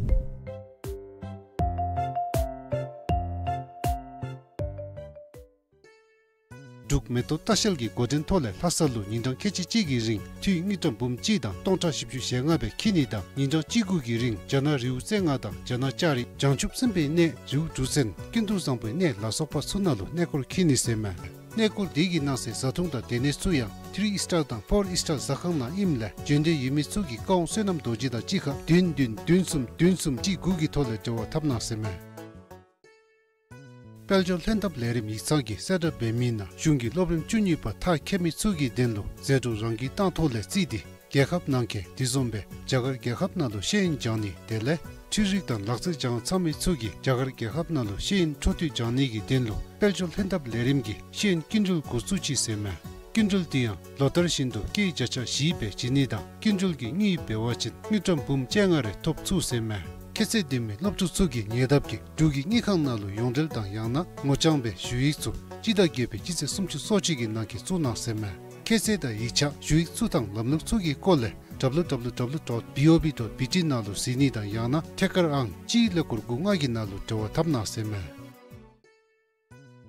འབྲུག་མེ་ཏོག་ལྟ་བཤལ་གྱི་འགོ་འདྲེན་ཐོག་ལས་ལྷ་ས་ལུ་ཉིན་གྲངས་ཁལ་གཅིག་གཅིག་གི་རིང་འཐུས་དངུལ་ཀྲམ་འབུམ་གཅིག་དང་སྟོང་ཕྲག་བཞི་བཅུ་ཞེ་ལྔ་སྦེ་འཁྱིད་ནི་དང་ཉིན་གྲངས་གཅིག་དགུ་གི་རིང་རྒྱ་ནག་རི་བོ་རྩེ་ལྔ་དང་རྒྱ་ནག་ལྕགས་རི་བྱང་ཆུབ་སེམས་དཔའི་གནས་རི་བོ་གྲུ་གཟིངས་ཀུན་ཏུ་བཟང་པོའི་གནས་ལ་སོགས་པ་ཚུ་ནང་ལུ་གནས་སྐོར་འཁྱིད་ནི་ཟེར་མས། གནས་སྐོར་དེ་གི་ནང་གསེས་བཟའ་འཐུང་དང་སྡོད་གནས་ཚུ་ཡང་ཐི་རི་ཨིས་ཊར་དང་ཕོར་ཨིས་ཊར་ཟ་ཁང་ནང་ཨིནམ་ལས་འབྱོན་འདོད་ཡོད་མི་ཚུ་གིས་བཀའ་དབང་བསོད་ནམས་རྡོ་རྗེ་དང་གཅིག་ཁར་བདུན་བདུན་བདུན་གསུམ་བདུན་གསུམ་གཅིག་དགུ་གི་ཐོག་ལས་འབྲེལ་བ་འཐབ་གནང་ཟེར་མས། དཔལ་འབྱོར་ལྷན་ཐབས་ལས་རིམ་ཡིག་ཚང་གིས་གསལ་བསྒྲགས་འབད་མི་ནང་གཞུང་གི་སློབ་རིམ་བཅུ་གཉིས་པ་མཐར་འཁྱོལ་མི་ཚུ་གི་དོན་ལུ་ཟད་འགྲོ་རང་འཁྲི་བཏང་ཐོག་ལས་བརྩིས་ཏེ་རྒྱལ་ཁབ་ནང་འཁོད་དེ་བཟུམ་སྦེ་རྒྱ་གར་རྒྱལ་ཁབ་ནང་ལུ་ཤེས་ཡོན་སྦྱང་ནི་དེ་ལས་འཕྲུལ་རིག་དང་ལག་རྩལ་སྦྱང་ཚར་མི་ཚུ་གིས་རྒྱ་གར་རྒྱལ་ཁབ་ནང་ལུ་ཤེས་ཡོན་འཕྲོ་མཐུད་སྦྱང་ནི་གི་དོན་ལུ་དཔལ་འབྱོར་ལྷན་ཐབས་ལས་རིམ་གྱིས་ཤེས་ཡོན་སྐྱིན་འགྲུལ་འགོ་བཙུགས་ཅི་ཟེར་མས། སྐྱིན་འགྲུལ་དེ་ཡང་ལོ་ལྟར་བཞིན་དུ་སྐྱེད་བརྒྱ་ཆ་བཞི་སྦེ་བྱིན་ནི་དང་སྐྱིན་འགྲུལ་གྱི་དངུལ་འབད་བ་ཅིན་དངུལ་ཀྲམ་འབུམ་བཅོ་ལྔ་རེ་ཐོབ་ཚུགས་ཟེར་མས། ཁྱད་ཚད་ལྡན་མི་སློབ་ཕྲུག་ཚུ་གིས་ཉེ་འདབས་ཀྱི་འབྲུག་གི་དངུལ་ཁང་ནང་ལུ་ཡོངས་འབྲེལ་དང་ཡང་ན་ངོ་རྐྱང་སྦེ་ཞུ་ཡིག་ཚུ་སྤྱི་ཟླ་བརྒྱད་པའི་སྤྱི་ཚེས་སུམ་ཅུ་སོ་གཅིག་གི་ནང་འཁོད་བཙུགས་གནང་ཟེར་མས། ཁྱད་ཚད་དང་ཡིག་ཆ་ཞུ་ཡིག་ཚུ་དང་ལམ་ལུགས་ཚུ་གི་སྐོར་ལས་W W W dot B O B dot B T ནང་ལུ་གཟིགས་ནི་དང་ཡང་ན་ཐད་ཀར་ཨང་གཅིག་ཀླད་ཀོར་དགུ་ལྔ་གི་ནང་ལུ་འབྲེལ་བ་འཐབ་གནང་ཟེར་མས།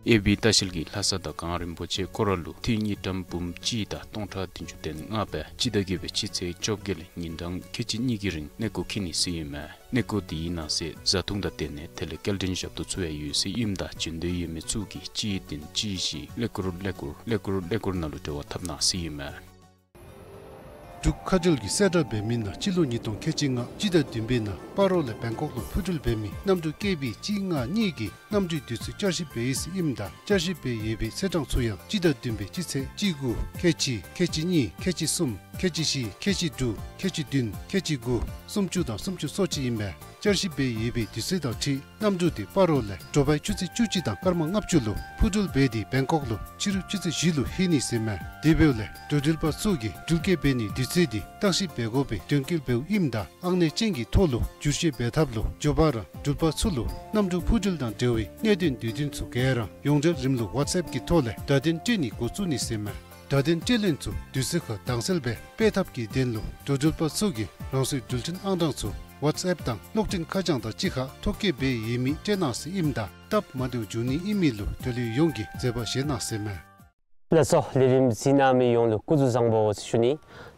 ཨེ་བི་ལྟ་བཤལ་གྱིས་ལྷ་ས་དང་གངས་རིན་པོ་ཆེ་སྐོར་ར་ལུ་འཐུས་དངུལ་ཀྲམ་འབུམ་གཅིག་དང་སྟོང་ཕྲག་བདུན་ཅུ་དོན་ལྔ་སྦེ་སྤྱི་ཟླ་བརྒྱད་པའི་སྤྱི་ཚེས་བཅོ་བརྒྱད་ལས་ཉིན་གྲངས་ཁལ་གཅིག་གཉིས་ཀྱི་རིང་གནས་སྐོར་འཁྱིད་ནི་ཟེར་ཨིན་མས། གནས་སྐོར་དེའི་ནང་གསེས་བཟའ་འཐུང་དང་སྡོད་གནས་དེ་ལས་སྐྱེལ་འདྲེན་ཞབས་ཏོག་ཚུ་ཡང་ཡོད་ཟེར་ཨིནམ་ད་འབྱོན་འདོད་ཡོད་མི་ཚུ་གིས་གཅིག་བདུན་གཅིག་བཞི་ཀླད་ཀོར་ཀླད་ཀོར་ཀླད་ཀོར་ཀླད་ཀོར་ནང་ལུ་འབྲེལ་བ་འཐབ་གནང་ཟེར་ཨིན་མས། འབྲུག་མཁའ་འགྲུལ་གྱིས་གསལ་བསྒྲགས་འབད་མི་ནང་སྤྱི་ལོ་ཉིས་སྟོང་ཁལ་གཅིག་ལྔ་སྤྱི་ཟླ་བདུན་པའི་ནང་སྤ་རོ་ལས་བེང་ཀོག་ལུ་འཕུར་འགྲུལ་འབད་མི་གནམ་གྲུ་ཀེ་བི་གཅིག་ལྔ་གཉིས་ཀྱི་གནམ་གྲུའི་དུས་ཚོད་བསྐྱར་ཞིབ་འབད་ཡི་ཟེར་ཨིནམ་ད་བསྐྱར་ཞིབ་འབད་ཡོད་པའི་ཚེས་གྲངས་ཚུ་ཡང་སྤྱི་ཟླ་བདུན་པའི་སྤྱི་ཚེས་གཅིག་དགུ་ཁལ་གཅིག་ཁལ་གཅིག་གཉིས་ཁལ་གཅིག་གསུམ་ཁལ་གཅིག་བཞི་ཁལ་གཅིག་དྲུག་ཁལ་གཅིག་བདུན་ཁལ་གཅིག་དགུ་སུམ་ཅུ་དང་སུམ་ཅུ་སོ་གཅིག་ཨིན་པས། བསྐྱར་ཞིབ་འབད་ཡོད་པའི་དུས་ཚོད་དང་འཁྲིལ་གནམ་གྲུ་དེ་སྤ་རོ་ལས་དྲོ་པའི་ཆུ་ཚོད་བཅུ་གཅིག་དང་སྐར་མ་ལྔ་བཅུ་ལུ་འཕུར་འགྲུལ་འབད་དེ་བེང་ཀོག་ལུ་ཕྱི་རུ་ཆུ་ཚོད་བཞི་ལུ་ལྷོད་ནི་ཟེར་མས། དེ་འབདཝ་ལས་འགྲོ་འགྲུལ་པ་ཚུ་གིས་འགྲུལ་སྐྱེལ་འབད་ནིའི་དུས་ཚོད་དེ་བརྟག་ཞིབ་འབད་དགོ་པའི་དོན་འཁྱོལ་འབདཝ་ཨིནམ་ད་ཨང་གནས་ཅན་གྱི་ཐོག་ལུ་བསྒྱུར་བཅོས་འབད་ཐབས་ལུ་འགྱོ་བ་ར་འགྲུལ་པ་ཚུ་ལུ་གནམ་གྲུ་འཕུར་འགྲུལ་དང་འབྲེལ་བའི་གནད་དོན་དུས་སྟོན་ཚུ་ག་ར་ཡོངས་འབྲེལ་རིམ་ལུགས་ཝཊས་ཨེཔ་གི་ཐོག་ལས་བརྡ་དོན་སྤྲོད་ནི་འགོ་བཙུགས་ནི་ཟེར་མས། བརྡ་དོན་སྤྲོད་ལེན་ཚུ་དུས་ཚོད་ཁར་དྭངས་གསལ་སྦེ་སྤེལ་ཐབས་ཀྱི་དོན་ལུ་འགྲོ་འགྲུལ་པ་ཚུ་གིས་རང་སོའི་འགྲུལ་འཕྲིན་ཨང་གྲངས་ཚུ་ཝཊས་ཨེཔ་དང་གློག་འཕྲིན་ཁ་བྱང་དང་གཅིག་ཁར་ཐོ་བཀོད་འབད་ཡོད་མི་སྤྲོད་གནང་ཟེར་ཨིནམ་ད་སྟབས་མ་བདེཝ་འབྱུང་ནི་ཨིན་མི་ལུ་འགྲུལ་གློད་ཡོངས་ཀྱིས་བཟོད་པ་བཞེས་གནང་ཟེར་མས། ལགས་སོ། ལས་རིམ་གཟིགས་གནང་མི་ཡོངས་ལུ་སྐུ་གཟུགས་བཟང་པོ་ཟེར་ཞུ་ནི།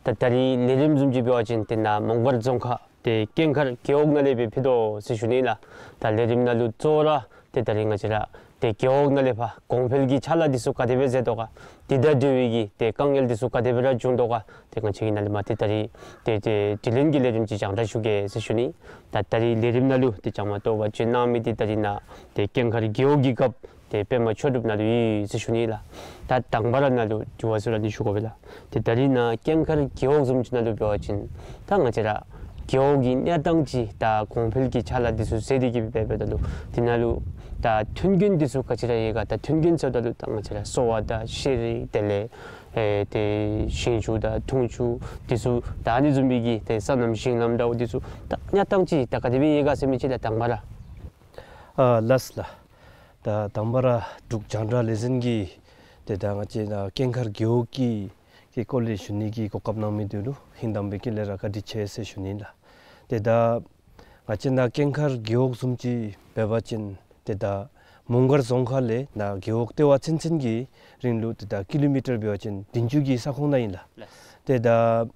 ད་ད་རིས་ལས་རིམ་བཟུམ་ཅིག་འབད་བ་ཅིན་ཏེ་ནཱ་མོང་སྒར་རྫོང་ཁག་ཏེ་ཀེང་མཁར་རྒེད་འོག་ནང་ལས་སྦེ་ཕུལ་དོ་ཟེར་ཞུ་ནི་ལགས། ད་ལས་རིམ་ནང་ལུ་གཙོ་བོ་ར་ཏེ་ད་རིས་ང་བཅས་ར་ཏེ་རྒེད་འོག་ནང་ལས་ཕར་གོང་འཕེལ་གྱི་ཕྱག་ལཱ་འདི་ཚུ་ག་དེ་སྦེ་མཛད་དོ་ག། དེ་དང་འབྲེལ་བའི་གི་ཏེ་དཀའ་ངལ་འདི་ཚུ་ག་དེ་སྦེ་ར་བྱུང་དོ་ག། ཏེ་ང་བཅས་ཀྱིས་ནཱ་ལས་མར་ཏེ་ད་རིས་ཏེ་ཏེ་དྲི་ལན་གྱི་ལས་རིམ་ཅིག་རྒྱང་བསྒྲགས་ཞུ་གེ་ཟེར་ཞུ་ནི། ད་ད་རིས་ལས་རིམ་ནང་ལུ་ཏེ་བཅའ་མར་གཏོགས་པར་བྱོན་གནང་མི་འདི་ད་རིས་ནཱ་ཏེ་ཀེང་མཁར་རྒེད་འོག་གི་རྒཔོ་ཏེ་པདྨ་ཆོས་གྲུབ་ནཱ་ལུ་ཡོད་ཟེར་ཞུ་ནི་ལགས། ད་དང་པ་ར་ནཱ་ལུ་དྲི་བ་ཚུ་ར་ནི་ཞུ་དགོ་པས་ལགས། ཏེ་ད་རིས་ནཱ་ཀེང་མཁར་རྒེད་འོག་བཟུམ་ཅིག་ནང་ལུ་འབད་བ་ཅིན་ད་ང་བཅས་ར་རྒེད་འོག་གི་གནས་སྟངས་ཅིག་ད་གོང་འཕེལ་གྱི་ཕྱག་ལཱ་འདི་ཚུ་མཛད་དེ་གི་འབད་འབདཝ་ད་ལུ་དེ་ནང་ལུ་ད་མཐུན་རྐྱེན་འདི་ཚུ་ག་ཅི་ར་ཡོད་ག། ད་མཐུན་རྐྱེན་ཟེརཝ་ད་ལུ་ད་ང་བཅས་ར་གསོ་བ་དང་ཤེས་རིག་དེ་ལས་ཨེ་ཏེ་ཞིང་ཆུ་དང་འཐུང་ཆུ་འདི་ཚུ་ད་ཨ་ནི་བཟུམ་མའི་གི་ཏེ་སོ་ནམ་ཞིང་ལམ་འདྲཝ་འདི་ཚུ་ད་གནས་སྟངས་ཅིག་ད་ག་དེ་སྦེ་ཡོད་ག་ཟེར་མི་ཅིག་ལགས་དང་པ་ར། ཨ་ལགས་ལགས། ད་དང་པ་ར་འབྲུག་རྒྱང་བསྒྲགས་ལས་འཛིན་གྱིས་ཏེ་ད་ང་བཅས་ནཱ་ཀེང་མཁར་རྒེད་འོག་གི་གི་སྐོར་ལས་ཞུ་ནི་གི་གོ་སྐབས་གནང་མི་འདི་ལུ་ཧིང་དམ་པའི་དཀྱིལ་ལས་ར་བཀའ་དྲིན་ཆེ་ཟེར་ཞུ་ནི་ལགས། ཏེ་ད་ང་བཅས་ནཱ་ཀེང་མཁར་རྒེད་འོག་བཟུམ་ཅིག་འབད་བ་ཅིན་ཏེ་ད་མོང་སྒར་རྫོང་ཁག་ལས་ནཱ་རྒེད་འོག་ལྟེ་བ་ཚུན་ཚོད་ཀྱི་རིང་ལུ་ཏེ་ད་ཀི་ལོ་མི་ཊར་འབད་བ་ཅིན་བདུན་ཅུ་གི་ས་ཁོངས་ནང་ཨིན་ལགས། ཏེ་ད་ང་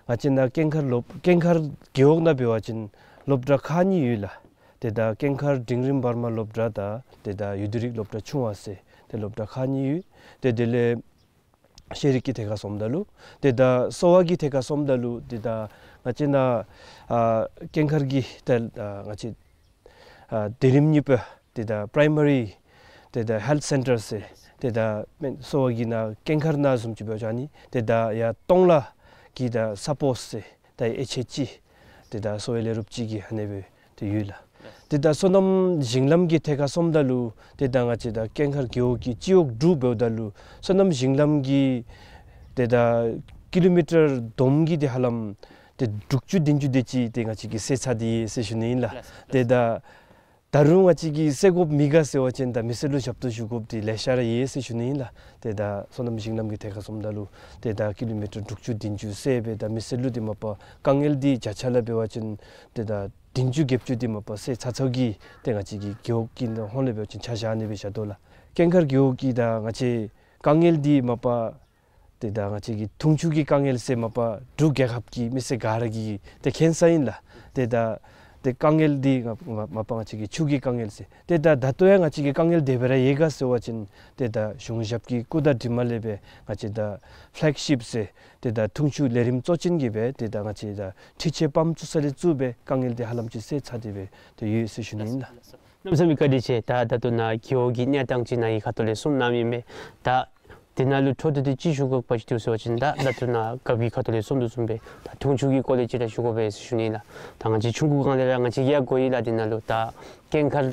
བཅས་ནཱ་ཀེང་མཁར་སློབ་ཀེང་མཁར་རྒེད་འོག་ནང་འབད་བ་ཅིན་སློབ་གྲྭ་ཁག་གཉིས་ཡོད་ལགས། ཏེ་ད་ཀེང་མཁར་འབྲིང་རིམ་བར་མ་སློབ་གྲྭ་དང་ཏེ་ད་ཡུལ་དུས་རིག་སློབ་གྲྭ་ཆུང་བ་ཟེར་ཏེ་སློབ་གྲྭ་ཁག་གཉིས་ཡོད། ཏེ་དེ་ལས་ཤེས་རིག་གི་ཐད་ཁར་སོངམ་ད་ལུ་ཏེ་ད་གསོ་བ་གི་ཐད་ཁར་སོངམ་ད་ལུ་ཏེ་ད་ང་བཅས་ནཱ་ཨ་ཀེང་མཁར་གྱི་ད་ཨ་ང་བཅས་ཨ་སྡེ་རིམ་གཉིས་པ་ཏེ་ད་པ་རའི་མ་རི་ཏེ་ད་ཧེལཐ་སེན་ཊར་ཟེར་ཏེ་ད་སྨན་གསོ་བ་གི་ནཱ་ཀེང་མཁར་ནང་བཟུམ་ཅིག་འབད་བ་ཅིན་ཨ་ནི་ཏེ་ད་ཡར་སྟོང་ལ་གི་ད་ས་པོ་ཟེར་ད་ཨེཆ་ཨེཆ་ཅི་ཏེ་ད་གསོ་བའི་ལས་རོགསཔ་ཅིག་གི་ཨ་ནི་སྦེ་ཏེ་ཡོད་ལགས། ཏེ་ད་སོ་ནམ་ཞིང་ལམ་གྱི་ཐད་ཁར་སོངམ་ད་ལུ་ཏེ་ད་ང་བཅས་ད་ཀེང་མཁར་རྒེད་འོག་གི་སྤྱི་འོག་འབྲུག་འབདཝ་ད་ལུ་སོ་ནམ་ཞིང་ལམ་གྱི་ཏེ་ད་ཀི་ལོ་མི་ཊར་བསྡོམས་ཀྱིས་ཏེ་ཧ་ལམ་ཏེ་དྲུག་ཅུ་བདུན་ཅུ་དེ་ཅིག་ཏེ་ང་བཅས་ཀྱིས་སེལ་ཚར་ཏེ་ཡོད་ཟེར་ཞུ་ནི་ཨིན་ལགས། ཏེ་ད་ད་རུང་ང་བཅས་ཀྱིས་སེལ་དགོཔ་མེད་ག་ཟེར་བ་ཅིན་ད་མི་སེར་ལུ་ཞབས་ཏོག་ཞུ་དགོཔ་འདི་ལེ་ཤ་ར་ཡོད་ཟེར་ཞུ་ནི་ཨིན་ལགས། ཏེ་ད་སོ་ནམ་ཞིང་ལམ་གྱི་ཐད་ཁར་སོངམ་ད་ལུ་ཏེ་ད་ཀི་ལོ་མི་ཊར་དྲུག་ཅུ་བདུན་ཅུ་སེལ་སྦེ་ད་མི་སེར་ལུ་དེ་མ་པ་དཀའ་ངལ་འདི་བརྒྱ་ཆ་ལས་འབད་བ་ཅིན་ཏེ་ད་བདུན་ཅུ་བརྒྱད་ཅུ་དེ་མ་པ་སེལ་ཚར་ཚརཝ་གི་ཏེ་ང་བཅས་ཀྱི་རྒེད་འོག་གི་ནང་ཧོང་ལས་འབད་བ་ཅིན་ཆ་བཞག་ནི་སྦེ་བཞག་དོ་ལགས། ཀེང་མཁར་རྒེད་འོག་གི་ད་ང་བཅས་ དཀའ་ངལ་འདི་མ་པ་ཏེ་ད་ང་བཅས་ཀྱི་འཐུང་ཆུ་གི་དཀའ་ངལ་ཟེར་མ་པ་འབྲུག་རྒྱལ་ཁབ་ཀྱི་མི་སེར་ག་ར་གིས་ཏེ་མཁྱེན་ས་ཨིན་ལགས། ཏེ་ད་ཏེ་དཀའ་ངལ་འདི་མ་མ་པ་ང་བཅས་ཀྱི་ཆུ་གི་དཀའ་ངལ་ཟེར། ཏེ་ད་ད་ལྟོ་ཡང་ང་བཅས་ཀྱི་དཀའ་ངལ་དེ་སྦེ་ར་ཡོད་ག་ཟེར་བ་ཅིན་ཏེ་ད་གཞུང་ཞབས་ཀྱི་སྐུ་དང་གྲིབ་མ་ལས་སྦེ་ང་བཅས་ད་ཕེ་ལེག་ཤིབ་ཟེར་ཏེ་ད་འཐུང་ཆུ་ལས་རིམ་གཙོ་ཅན་གྱི་སྦེ་ཏེ་ད་ང་བཅས་ད་འཕྲུལ་ཆས་པམཔ་བཙུགས་ས་ལས་བཙུགས་སྦེ་དཀའ་ངལ་འདི་ཧ་ལམ་ཅིག་སེལ་ཚར་ཏེ་སྦེ་ཏེ་ཡོད་ཟེར་ཞུ་ནི་ཨིན་ལགས། གནམ་མེད་ས་མེད་བཀའ་དྲིན་ཆེ། ད་ད་ལྟོ་ནཱ་རྒེད་འོག་གི་གནས་སྟངས་ཅིག་ནཱ་གི་ཁ་ཐུག་ལས་གསུངས་གནངམ་ཨིན་པས། ད་དེ་ནང་ལུ་འཕྲོ་མཐུད་དེ་ཅིག་ཞུ་དགོ་པ་ཅིག་འདུག་ཟེར་བ་ཅིན་ད་ད་ལྟོ་ནཱ་རྒཔོ་གི་ཁ་ཐུག་ལས་གསུངས་དོ་བཟུམ་སྦེ་ད་འཐུང་ཆུ་གི་སྐོར་ལས་ཅིག་ར་ཞུ་དགོ་པས་ཟེར་ཞུ་ནི་ལགས། ད་ང་བཅས་ཆུང་ཀུ་སྒང་ལས་ར་ང་བཅས་ཀྱིས་ཡང་གོ་ཡི་ལགས། དེ་ནང་ལུ་ད་ཀེང་མཁར་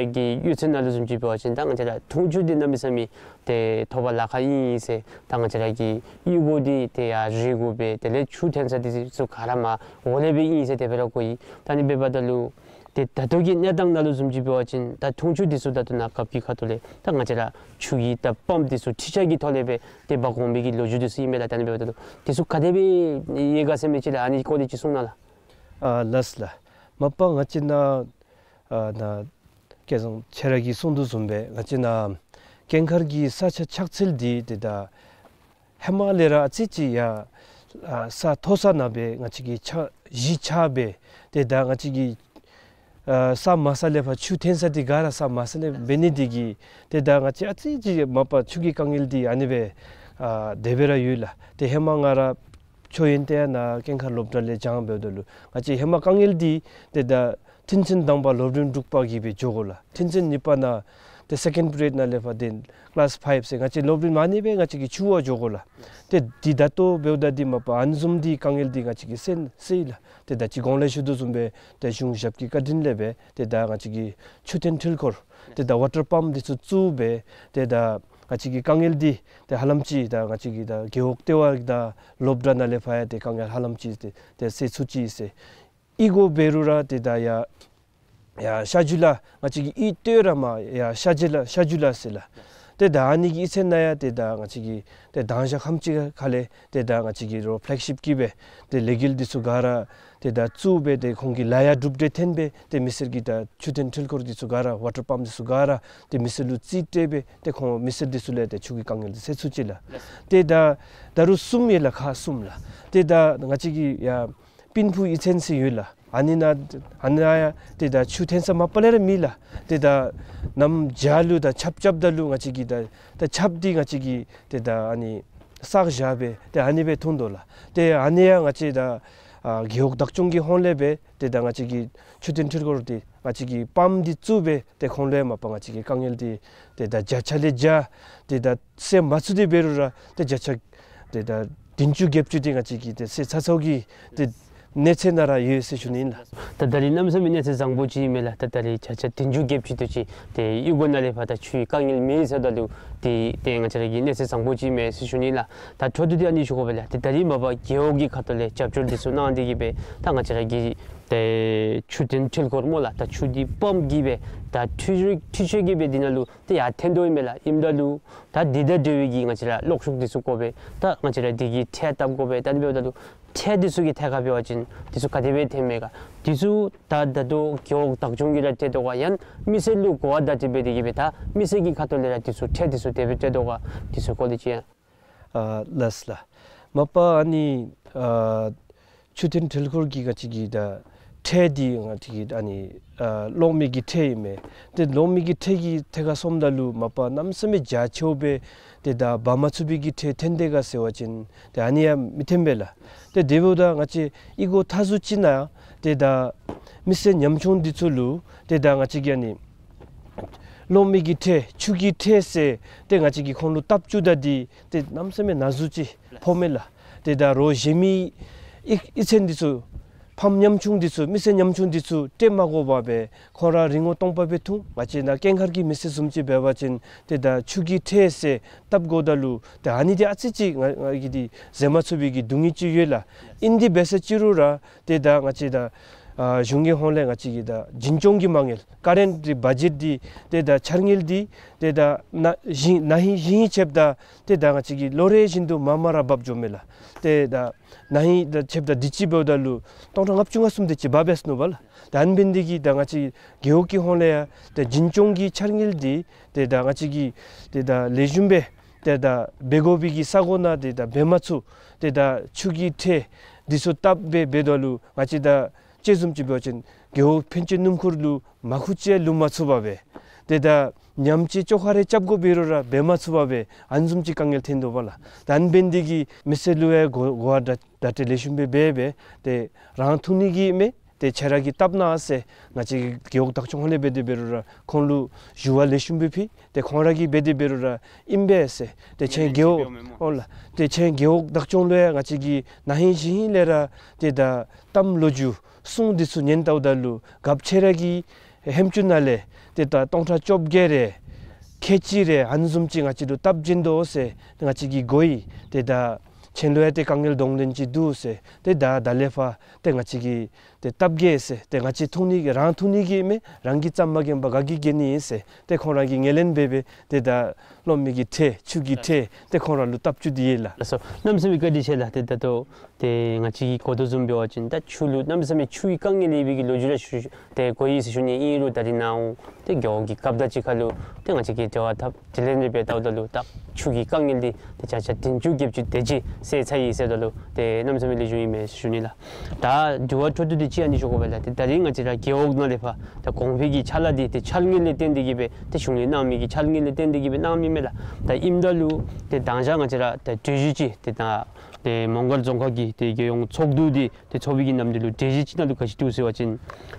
གྱི་གཡུས་ཚན་ནང་ལུ་བཟུམ་ཅིག་འབད་བ་ཅིན་ད་ང་བཅས་ར་འཐུང་ཆུ་འདི་གནམ་མེད་ས་མེད་ཏེ་ཐོབ་པར་ལཱ་ཁག་ཨིན་ཟེར། ད་ང་བཅས་ར་གི་གཡུས་སྒོ་འདི་ཏེ་ཡར་རི་གུ་སྦེ་དེ་ལས་ཆུ་འཐོན་ས་འདི་ཚུ་ག་ར་མར་འོག་ལས་སྦེ་ཨིན་ཟེར་དེ་སྦེ་ར་གོ་ཡི། ད་ཨ་ནི་འབདཝ་ད་ལུ་ཏེ་ད་ལྟོ་གི་གནས་སྟངས་ནང་ལུ་བཟུམ་ཅིག་འབད་བ་ཅིན་ད་འཐུང་ཆུ་འདི་ཚུ་ད་ལྟོ་ནཱ་རྒཔོ་གི་ཁ་ཐུག་ལས་ད་ང་བཅས་ར་ཆུ་གི་ད་པམཔ་འདི་ཚུ་འཕྲུལ་ཆས་ཀྱི་ཐོག་ལས་སྦེ་ཏེ་འབག་འོང་མི་གི་ལོ་རྒྱུས་འདི་ཚུ་ཨིན་མས་ལགས། ད་ཨ་ནི་འབདཝ་ད་ལུ་འདི་ཚུ་ག་དེ་སྦེ་ཡོད་ག་ཟེར་མི་ཅིག་ལགས། ཨ་ནི་སྐོར་ལས་ཅིག་གསུང་གནང་ལགས། ཨ་ལགས་ལགས། མ་པ་ང་བཅས་ནཱ་ཨ་ནཱ་སྐལ་བཟང་ཁྱེད་ར་གིས་གསུངས་དོ་བཟུམ་སྦེ་ང་བཅས་ནཱ་ཀེང་མཁར་གྱི་ས་ཆ་ཆགས་ཚུལ་འདི་ཏེ་ད་ཧེ་མ་ལས་ར་ཨ་ཙི་ཅིག་ཡར་ཨ་ས་མཐོ་ས་ནང་སྦེ་ང་བཅས་ཀྱི་ཆགས་གཞིས་ཆགས་སྦེ་ཏེ་ད་ང་བཅས་ཀྱི་ཨ་ས་དམའ་ས་ལས་ཕར་ཆུ་འཐོན་ས་འདི་ག་ར་ས་དམའ་ས་ལས་འབད་ནི་འདི་གིས་ཏེ་ད་ང་བཅས་ཨ་ཙི་ཅིག་མ་པ་ཆུ་གི་དཀའ་ངལ་འདི་ཨ་ནི་སྦེ་ཨ་དེ་སྦེ་ར་ཡོད་ལགས། ཏེ་ཧེ་མ་ང་ར་ཆོས་ཡོན་ཏན་ཡང་ནཱ་ཀེང་མཁར་སློབ་གྲྭ་ལས་སྦྱངས་འབདཝ་ད་ལུ་ང་བཅས་ཧེ་མ་དཀའ་ངལ་འདི་ཏེ་ད་ཐོན་ཚན་དང་པ་སློབ་རིམ་དྲུག་པ་གི་སྦེ་འགྱོ་དགོ་ལགས། ཐོན་ཚན་གཉིས་པ་ནང་ཏེ་སེ་ཀེནཌ་པི་རི་ཡོཌ་ནང་ལས་ཕར་ཏེ་ཀི་ལཱསི་ཕའིབ་ཟེར་ང་བཅས་སློབ་རིམ་ཨ་ནི་སྦེ་ང་བཅས་ཀྱིས་འཕྱུར་བར་འགྱོ་དགོ་ལགས། ཏེ་འདི་ད་ལྟོ་འབདཝ་ད་འདི་མ་པ་ཨ་ནི་བཟུམ་འདི་དཀའ་ངལ་འདི་ང་བཅས་ཀྱིས་སེལ་སེལ་ཡི་ལགས། ཏེ་ད་ཅི་གོང་ལས་ཞུ་དོ་བཟུམ་སྦེ་ཏེ་གཞུང་ཞབས་ཀྱི་བཀའ་དྲིན་ལས་སྦེ་ཏེ་ད་ང་བཅས་ཀྱིས་ཆུ་འཐོན་འཕྲུལ་འཁོར་ཏེ་ད་ཝ་ཊར་པམཔ་འདི་ཚུ་བཙུགས་སྦེ་ཏེ་ད་ང་བཅས་ཀྱི་དཀའ་ངལ་འདི་ཏེ་ཧ་ལམ་ཅིག་ད་ང་བཅས་ཀྱི་ད་རྒེད་འོག་ལྟེ་བ་དང་སློབ་གྲྭ་ནང་ལས་ཕར་ཡང་ཏེ་དཀའ་ངལ་ཧ་ལམ་ཅིག་ཏེ་ཏེ་སེལ་ཚུགས་ཅི་ཟེར། ཨི་གོ་འབད་རུང་ར་ཏེ་ད་ཡར་ཡར་ཤར་རྒྱུད་ལ་ང་བཅས་ཀྱི་ཨི་སྟོད་ར་མར་ཡར་ཤར་རྒྱུད་ལ་ཤར་རྒྱུད་ལ་ཟེར་ལགས། ཏེ་ད་ཨ་ནི་གི་ཨི་ཚན་ནང་ཡང་ཏེ་ད་ང་བཅས་ཀྱི་ཏེ་དང་ཞག་ཁམས་ཅིག་ཁ་ལས་ཏེ་ད་ང་བཅས་ཀྱི་རོགས་ཕེ་ལེག་ཤིབ་ཀྱིས་སྦེ་ཏེ་ལས་འགུལ་འདི་ཚུ་ག་ར་ཏེ་ད་བཙུགས་སྦེ་ཏེ་ཁོང་གིས་ལཱ་ཡང་གྲུབ་འབྲས་ཐོན་སྦེ་ཏེ་མི་སེར་གྱི་ད་ཆུ་འཐོན་འཕྲུལ་འཁོར་འདི་ཚུ་ག་ར་ཝ་ཊར་པམཔ་འདི་ཚུ་ག་ར་ཏེ་མི་སེར་ལུ་རྩིས་སྤྲོད་སྦེ་ཏེ་ཁོང་མི་སེར་འདི་ཚུ་ལས་ཏེ་ཆུ་གི་དཀའ་ངལ་འདི་སེལ་ཚུགས་ཅི་ལགས། ཏེ་ད་ད་རུང་གསུམ་ཡོད་ལགས། ཁག་གསུམ་ལགས། ཏེ་ད་ང་བཅས་ཀྱི་ཡར་སྤུན་ཕུ་ཨི་ཚན་ཟེར་ཡོད་ལགས། ཨ་ནི་ནང་ཨ་ནི་ནང་ཡང་ཏེ་ད་ཆུ་འཐོན་ས་མ་པ་ལས་ར་མེད་ལགས། ཏེ་ད་གནམ་བྱཱར་ལུ་ད་ཆརཔ་རྐྱབ་ད་ལུ་ང་བཅས་ཀྱི་ད་ད་ཆརཔ་འདི་ང་བཅས་ཀྱིས་ཏེ་ད་ཨ་ནི་བསགས་བཞག་སྦེ་ཏེ་ཨ་ནི་སྦེ་འཐུང་དོ་ལགས། ཏེ་ཨ་ནི་ཡང་ང་བཅས་ད་ཨ་རྒེད་འོག་བདག་སྐྱོང་གི་ཧོངས་ལས་སྦེ་ཏེ་ད་ང་བཅས་ཀྱི་ཆུ་འཐོན་འཕྲུལ་འཁོར་འདི་ང་བཅས་ཀྱི་པམཔ་འདི་བཙུགས་སྦེ་ཏེ་ཁོང་ལུ་ཡང་མ་པ་ང་བཅས་ཀྱི་དཀའ་ངལ་འདི་ཏེ་ད་བརྒྱ་ཆ་ལས་བརྒྱ་ཏེ་ད་སེལ་མ་ཚུགས་ཏེ་འབད་རུང་ར་ཏེ་བརྒྱ་ཆ་ཏེ་ད་བདུན་ཅུ་བརྒྱད་ཅུ་འདི་ང་བཅས་ཀྱིས་ཏེ་སེལ་ཚར་ཚརཝ་གི་ཏེ་གནས་ཚད་ནང་ར་ཡོད་ཟེར་ཞུ་ནི་ཨིན་ལགས། ད་ད་རིས་གནམ་མེད་ས་མེད་གནས་ཚད་བཟང་པོ་ཅིག་ཨིན་མས་ལགས། ད་ད་རིས་བརྒྱ་ཆ་བདུན་ཅུ་བརྒྱད་ཅུ་དེ་ཅིག་ཏེ་ཨི་གོ་ནང་ལས་ཕར་ད་ཆུའི་དཀའ་ངལ་མེད་ཟེརཝ་ད་ལུ་ཏེ་ཏེ་ང་བཅས་ར་གི་གནས་ཚད་བཟང་པོ་ཅིག་ཨིན་མས་ཟེར་ཞུ་ནི་ཨིན་ལགས། ད་འཕྲོ་མཐུད་དེ་ཨ་ནི་ཞུ་དགོ་པས་ལགས། ཏེ་ད་རིས་མ་པ་རྒེད་འོག་གི་ཁ་ཐུག་ལས་རྒྱབ་སྐྱོར་འདི་ཚུ་གནང་སྟེ་གིས་སྦེ་ད་ང་བཅས་ར་གི་ཏེ་ཆུ་འཐོན་འཕྲུལ་འཁོར་སྨོ་ལགས། ད་ཆུ་འདི་པམཔ་གིས་སྦེ་ད་འཕྲུལ་འཕྲུལ་ཆས་ཀྱིས་སྦེ་འདི་ནང་ལུ་ཏེ་ཡར་འཐོན་དོ་ཨིན་མས་ལགས། ཨིནམ་ད་ལུ་ད་འདི་དང་འབྲེལ་བའི་གི་ང་བཅས་ར་གློག་ཤུགས་འདི་ཚུ་དགོ་པས། ད་ང་བཅས་ར་འདི་གི་ཁྲལ་བཏབ་དགོ་པས། ད་ཨ་ནི་འབདཝ་ད་ལུ་ཁྲལ་འདི་ཚུ་གི་ཐད་ཁར་འབད་བ་ཅིན་འདི་ཚུ་ག་དེ་སྦེ་འཐོནམ་མས་ག། འདི་ཚུ་ད་ད་ལྟོ་རྒེད་འོག་བདག་སྐྱོང་གིས་ར་སྤྲོད་དོ་ག། ཡང་མི་སེར་ལུ་གོ་བརྡ་དེ་སྦེ་འདི་གིས་སྦེ་ད་མི་སེར་གྱི་ཁ་ཐུག་ལས་ར་འདི་ཚུ་ཁྲལ་འདི་ཚུ་དེ་སྦེ་སྤྲོད་དོ་ག། འདི་ཚུ་སྐོར་ལས་ཅིག་ཡང་། ཨ་ལགས་ལགས། མ་པ་ཨ་ནི་ཨ་ཆུ་འཐོན་འཕྲུལ་འཁོར་གྱི་ང་བཅས་ཀྱི་ད་ཁྲལ་འདི་ང་བཅས་ཀྱི་ཨ་ནི་ཨ་གློག་མེ་གི་ཁྲལ་ཨིན་མས། ཏེ་གློག་མེ་གི་ཁྲལ་གྱི་ཐད་ཁར་སོངམ་ད་ལུ་མ་པ་གནམ་མེད་ས་མེད་རྒྱ་ཆེཝ་སྦེ་ཏེ་ད་འབག་མ་ཚུགས་པའི་གི་ཁྲལ་འཐོན་དེས་ག་ཟེར་བ་ཅིན་ཏེ་ཨ་ནི་ཡང་མི་འཐོན་པས་ལགས། ཏེ་དེ་འབདཝ་ད་ང་བཅས་ཨི་གོ་མཐའ་ཟུར་ཅིག་ནང་ཏེ་ད་མི་སེར་ཉམ་ཆུང་འདི་ཚུ་ལུ་ཏེ་ད་ང་བཅས་ཀྱིས་ཨ་ནི་གློག་མེ་གི་ཁྲལ་ཆུ་གི་ཁྲལ་ཟེར་ཏེ་ང་བཅས་ཀྱིས་ཁོང་ལུ་བཏབ་བཅུག་ད་འདི་ཏེ་གནམ་མེད་ས་མེད་ན་ཟུག་ཅིག་ཕོགཔ་མས་ལགས། ཏེ་ད་རོགས་གཞན་མི་ཨི་ཨི་ཚན་འདི་ཚུ་ཕམ་ཉམ་ཆུང་འདི་ཚུ་མི་སེར་ཉམ་ཆུང་འདི་ཚུ་སྤྲོད་མ་དགོ་པར་སྦེ་ཁོང་ར་རིན་གོང་སྟོང་པ་སྦེ་འཐུང་། ང་བཅས་ནཱ་ཀེང་མཁར་གྱི་མི་སེར་བཟུམ་ཅིག་འབད་བ་ཅིན་ཏེ་ད་ཆུ་གི་ཁྲལ་ཟེར་བཏབ་དགོ་ད་ལུ་ཏེ་ཨ་ནི་འདི་ཨ་ཙི་ཅིག་ང་ང་གིས་འདི་བཟོད་མ་ཚུགས་པའི་གི་སྡུག་བསྔལ་ཅིག་ཡོད་ལགས། ཨིན་དེ་འབད་ཟེར་ཅི་རུང་ར་ཏེ་ད་ང་བཅས་ད་ཨ་གཞུང་གི་ཧོངས་ལས་ང་བཅས་ཀྱི་ད་འཛིན་སྐྱོང་གི་མ་དངུལ་ཀ་རེནཊ་བ་ཇེཊ་འདི་ཏེ་ད་འཆར་དངུལ་འདི་ཏེ་ད་ན་ཧིང་ན་ཧིང་ཧིང་ཧིང་ཆད་ད་ཏེ་ད་ང་བཅས་ཀྱིས་ལོ་རེ་བཞིན་དུ་མར་མར་ར་འབག་འགྱོཝ་མས་ལགས། ཏེ་ད་ན་ཧིང་ད་ཆད་ད་དུས་ཅི་འབདཝ་ད་ལུ་སྟོང་ཕྲག་ལྔ་བཅུ་ང་གསུམ་དེ་ཅིག་འབག་འབག་སོ་ནུག་པ་ལགས། ད་ཨ་ནི་འབད་ནི་འདི་གིས་ད་ང་བཅས་རྒེད་འོག་གི་ཧོངས་ལས་ཡང་ད་འཛིན་སྐྱོང་གི་འཆར་དངུལ་འདི་ཏེ་ད་ང་བཅས་ཀྱིས་ཏེ་ད་ལེགས་ཤོམ་སྦེ་ ཏེ་ད་འབད་དགོ་པའི་གི་ས་གོ་ནང་ཏེ་ད་འབད་མ་ཚུགས། ཏེ་ད་ཆུ་གི་ཁྲལ་འདི་ཚུ་བཏབ་སྦེ་འབདཝ་ད་ལུ་ང་བཅས་ད་དཔྱེ་བཟུམ་ཅིག་འབད་བ་ཅིན་རྒེད་འོག་ཕན་ཆད་སྣུམ་འཁོར་ལུ་མ་ཁུ་ཅིག་ལུ་མ་ཚུགས་པར་སྦེ། ཏེ་ད་ཉམས་ཅིག་ཅོག་ཁ་རེ་རྐྱབ་དགོ་འབད་རུང་ར་འབད་མ་ཚུགས་པར་སྦེ་ཨ་ནི་བཟུམ་ཅིག་དཀའ་ངལ་ཐོན་དོ་བ་ལགས། ད་ཨ་ནི་འབད་ནི་འདི་གིས་མི་སེར་ལུ་ཡང་གོ་གོ་བ་བརྡ་བརྡ་སྤྲོད་ལེགས་ཤོམ་སྦེ་འབད་སྦེ་ཏེ་རང་ཐུགས་ནི་གི་མས། ཏེ་ཁྱེད་ར་གིས་བཏབ་གནང་ཟེར་ང་བཅས་ཀྱི་རྒེད་འོག་བདག་སྐྱོང་ཧོང་ལས་འབད་དེ་འབད་རུང་ར་ཁོང་ལུ་ཞུ་བ་ལེགས་ཤོམ་སྦེ་ཕུལ། ཏེ་ཁོང་ར་གིས་འབད་དེ་འབད་རུང་ར་ཨིན་པས་ཟེར། ཏེ་ཁྱེད་རྒེད་འོག་ཨོ་ལགས། ཏེ་ཁྱེད་རྒེད་འོག་བདག་སྐྱོང་ལུ་ཡང་ང་བཅས་ཀྱིས་ན་ཧིང་གཞེས་ཧིང་ལས་ར་ཏེ་ད་གཏམ་ལོ་རྒྱུས་གསུང་འདི་ཚུ་ཉན་བལྟཝ་ད་ལུ་རྒཔོ་ཁྱེད་ར་གི་ཧེམ་ཅུ་ནང་ལས་ཏེ་ད་སྟོང་ཕྲག་བཅོ་བརྒྱད་རེ་ཁལ་གཅིག་རེ་ཨ་ནི་བཟུམ་ཅིག་ང་བཅས་ལུ་བཏབ་བྱིན་དོ་ཟེར་ང་བཅས་ཀྱིས་གོ་ཡི། ཏེ་ད་ཁྱེད་ལུ་ཡང་ཏེ་དཀའ་ངལ་གདོང་ལེན་ཅིག་འདུག་ཟེར། ཏེ་ད་ད་ལས་ཕར་ཏེ་ང་བཅས་ཀྱིས་ཏེ་བཏབ་གེ་ཟེར། ཏེ་ང་བཅས་ཐུགས་ནི་གི་རང་ཐུགས་ནི་གི་མས། རང་གིས་ཙམ་མ་གྱོན་པར་ག་གིས་གྱོན་ནི་ཨིན་ཟེར། ཏེ་ཁོང་ར་གིས་ངོས་ལེན་འབད་སྦེ་ཏེ་ད་གློག་མེ་གི་ཁྲལ་ཆུ་གི་ཁྲལ་ཏེ་ཁོང་ར་ལུ་བཏབ་བཅུག་སྟེ་ཡོད་ལགས། ལགས་སོ། གནམ་མེད་ས་མེད་བཀའ་དྲིན་ཆེ་ལགས། ཏེ་ད་ལྟོ་ཏེ་ང་བཅས་ཀྱིས་གོ་དོ་བཟུམ་འབད་བ་ཅིན་ད་ཆུ་ལུ་གནམ་མེད་ས་མེད་ཆུ་གི་དཀའ་ངལ་ཡོད་པའི་གི་ལོ་རྒྱུས་ར་ཞུ་ཏེ་གོ་ཡི་ཟེར་ཞུ་ནི། ཨིན་རུང་ད་རིས་ནངས་པ་ཏེ་རྒེད་འོག་གི་སྐབས་དང་གཅིག་ཁར་ལུ་ཏེ་ང་བཅས་ཀྱིས་འབྲེལ་བ་འཐབ་དྲི་ལན་རེ་འབད་བལྟཝ་ད་ལུ་ད་ཆུ་གི་དཀའ་ངལ་འདི་ཏེ་བརྒྱ་ཆ་བདུན་ཅུ་བརྒྱད་ཅུ་དེ་ཅིག་སེལ་ཚར་ཡི་ཟེརཝ་ད་ལུ་ཏེ་གནམ་མེད་ས་མེད་ལེགས་ཤོམ་ཨིན་མས་ཟེར་ཞུ་ནི་ལགས། ད་དྲི་བ་འཕྲོ་མཐུད་དེ་ཅིག་ཨ་ནི་ཞུ་དགོ་པས་ལགས། ཏེ་ད་རིས་ང་བཅས་ར་རྒེད་འོག་ནང་ལས་ཕར་ད་གོང་འཕེལ་གྱི་ཕྱག་ལཱ་འདི་ཏེ་འཆར་དངོས་ལས་བརྟེན་ཏེ་གིས་སྦེ་ཏེ་གཞུང་ལས་གནང་མི་གི་འཆར་དངོས་ལས་བརྟེན་ཏེ་གིས་སྦེ་གནང་མི་མས་ལགས། ད་ཨིནམ་ད་ལུ་ཏེ་དང་ཞག་ང་བཅས་ར་ད་གྲོས་གཞི་ཅིག་ཏེ་ད་ཏེ་མོང་སྒར་རྫོང་ཁག་གི་ཏེ་རྒྱལ་ཡོངས་ཚོགས་འདུ་འདི་ཏེ་ཚོགས་པའི་གི་ནམ་དུས་ལུ་གྲོས་གཞི་ཅིག་ནང་ལུ་ག་ཅི་འདུག་ཟེར་བ་ཅིན་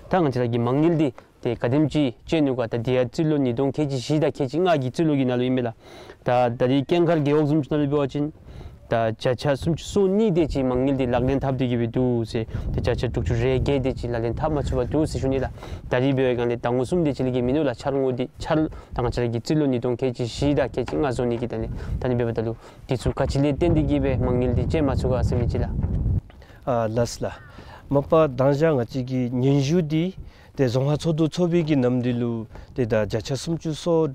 ད་ང་བཅས་ར་གི་མ་དངུལ་འདི་ཏེ་ག་དེམ་ཅིག་སྤྱོད་ནུག་ག། ད་འདི་ཡང་རྩིས་ལོ་ཉིས་སྟོང་ཁལ་གཅིག་བཞི་དང་ཁལ་གཅིག་ལྔ་གི་རྩིས་ལོ་གི་ནང་ལུ་ཨིན་མས་ལགས། ད་ད་རིས་ཀེང་ཁར་རྒེད་འོག་བཟུམ་ཅིག་ནང་ལུ་འབད་བ་ཅིན་ད་བརྒྱ་ཆ་སུམ་ཅུ་སོ་གཉིས་དེ་ཅིག་མ་དངུལ་འདི་ལག་ལེན་འཐབ་སྟེ་གིས་སྦེ་འདུག་ཟེར། ཏེ་བརྒྱ་ཆ་དྲུག་ཅུ་རེ་བརྒྱད་དེ་ཅིག་ལག་ལེན་འཐབ་མ་ཚུགས་པར་འདུག་ཟེར་ཞུ་ནི་ལགས། ད་རིས་འབད་བའི་སྒང་ལས་ཟླ་ངོ་གསུམ་དེ་ཅིག་ལས་བརྒལ་མིན་འདུག་ལགས། འཆར་དངོས་འདི་འཆར་ད་ང་བཅས་ར་གི་རྩིས་ལོ་ཉིས་སྟོང་ཁལ་གཅིག་བཞི་དང་ཁལ་གཅིག་ལྔ་བཟོ་ནི་གི་ད་ལས་ད་ནི་འབདཝ་ད་ལུ་འདི་ཚུ་ག་ཅི་ལས་བརྟེན་ཏེ་གིས་སྦེ་མ་དངུལ་འདི་སྤྱོད་མ་ཚུགས་ག་ཟེར་མི་ཅིག་ལགས། ཨ་ལགས་ལགས། མ་པ་དང་ཞག་ང་བཅས་ཀྱི་སྙན་ཞུ་འདི་ཏེ་རྫོང་ཁག་ཚོགས་འདུ་ཚོགས་པའི་གི་ནམ་དུས་ལུ་ཏེ་ད་བརྒྱ་ཆ་སུམ་ཅུ་སོ་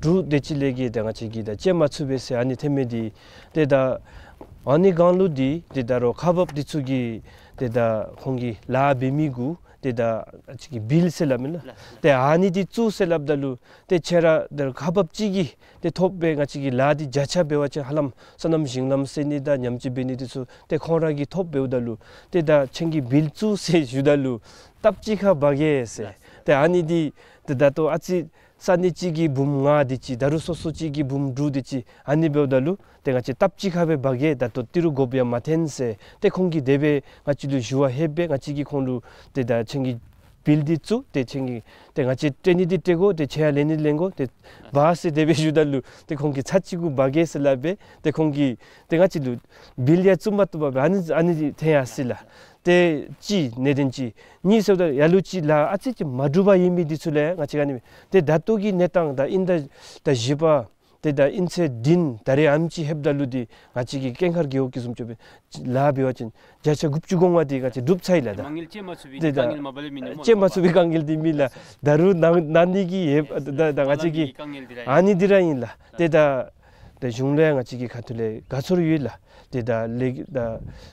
དྲུག་དེ་ཅིག་ལས་བརྒལ་ཏེ་ང་བཅས་ཀྱིས་ད་སྤྱོད་མ་ཚུགས་པས་ཟེར་ཨ་ནི་ཐོན་མི་འདི་ཏེ་ད་ཨ་ནི་སྒང་ལུ་འདི་ཏེ་ད་རུང་ཁག་འབགཔ་འདི་ཚུ་གིས་ཏེ་ད་ཁོང་གི་ལཱ་འབད་མི་གུ་ཏེ་ད་ང་བཅས་ཀྱི་བིལ་ཟེར་སླབ་མེན་ན། ཏེ་ཨ་ནི་འདི་བཙུགས་ཟེར་སླབ་ད་ལུ་ཏེ་ཁྱེད་ར་ད་ཁག་འབགཔ་ཅིག་གིས་ཏེ་ཐོབ་སྦེ་ང་བཅས་ཀྱི་ལཱ་འདི་བརྒྱ་ཆ་འབད་བ་ཅིན་ཧ་ལམ་སོ་ནམ་ཞིང་ལམ་སེལ་ནི་དང་ཉམས་བཅོས་འབད་ནི་འདི་ཚུ་ཏེ་ཁོང་ར་གིས་ཐོབ་འབདཝ་ད་ལུ་ཏེ་ད་ཁྱེད་ཀྱིས་བིལ་བཙུགས་ཟེར་ཞུཝ་ད་ལུ་སྟབས་གཅིག་ཁར་འབག་གེ་ཟེར། ཏེ་ཨ་ནི་འདི་ཏེ་ད་ལྟོ་ཨ་ཙི་ས་གནས་གཅིག་གིས་འབུམ་ལྔ་དེ་ཅིག་ད་རུང་སོ་སོ་གཅིག་གིས་འབུམ་དྲུག་དེ་ཅིག་ཨ་ནི་འབདཝ་ད་ལུ་ཏེ་ང་བཅས་སྟབས་གཅིག་ཁར་སྦེ་འབག་གེ། ད་ལྟོ་ཏི་རུ་དགོཔ་ཡང་མ་ཐོན་ཟེར། ཏེ་ཁོང་གིས་དེ་སྦེ་ང་བཅས་ལུ་ཞུ་བ་ལྷོདཔ་སྦེ་ང་བཅས་ཀྱིས་ཁོང་ལུ་ཏེ་ད་ཁྱེད་ཀྱིས་བིལ་འདི་བཙུགས་ཏེ་ཁྱེད་ཀྱིས་ཏེ་ང་བཅས་སྤྲོད་ནི་འདི་སྤྲོད་དགོ། ཏེ་ཁྱེད་ཡང་ལེན་ནི་ལེན་དགོ། ཏེ་འབག་ཟེར་དེ་སྦེ་ཞུཝ་ད་ལུ་ཏེ་ཁོང་གིས་ཚར་གཅིག་གུ་འབག་གེ་ཟེར་སླབ་སྦེ་ཏེ་ཁོང་གིས་ཏེ་ང་བཅས་ལུ་བིལ་ཡང་བཙུགས་མ་བཏུབ་པར་སྦེ་ཨ་ནི་ཨ་ནི་ཐོན་ཡར་སོ་ཡི་ལགས། ཏེ་གཅིག་གནད་དོན་གཅིག། གཉིས་ཟེརཝ་ད་ལ་ལུ་ཅིག་ལཱ་ཨ་ཙི་ཅིག་མ་འགྲུབ་པར་ཡོད་མི་འདི་ཚུ་ལུ་ཡང་ང་བཅས་ག་ནི་མེད། ཏེ་ད་ལྟོ་གི་གནས་སྟངས་ད་ཨིན་ཟླ་ད་བཞི་པ་ཏེ་ད་ཨིན་ཚེས་བདུན་ད་རེས་ཨ་ནེམ་ཅིག་ལྷོདཔ་ད་ལུ་འདི་ང་བཅས་ཀྱི་ཀེང་ཁར་རྒེད་འོག་གི་བཟུམ་ཅིག་སྦེ་ལཱ་འབད་བ་ཅིན་བརྒྱ་ཆ་དགུ་བཅུ་གོ་ལྔ་འདི་ང་བཅས་འགྲུབ་ཚར་ཡི་ལགས། མ་དངུལ་སྤྱོད་མ་ཚུགས་པའི་ཏེ་ད་དཀའ་ངལ་མ་པ་ལས་མིན་འདུག་སྨོ། སྤྱོད་མ་ཚུགས་པའི་དཀའ་ངལ་འདི་མེད་ལགས། ད་རུང་གནང་གནང་ནི་གི་ཡོད། ད་ད་ང་བཅས་ཀྱི་ཨ་ནི་འདི་ར་ཨིན་ལགས། ཏེ་ད་ད་གཞུང་ལས་ང་བཅས་ཀྱི་ཁ་ཐུག་ལས་དགའ་ཚོར་ཡོད་ལགས། ཏེ་ད་ལས་ད་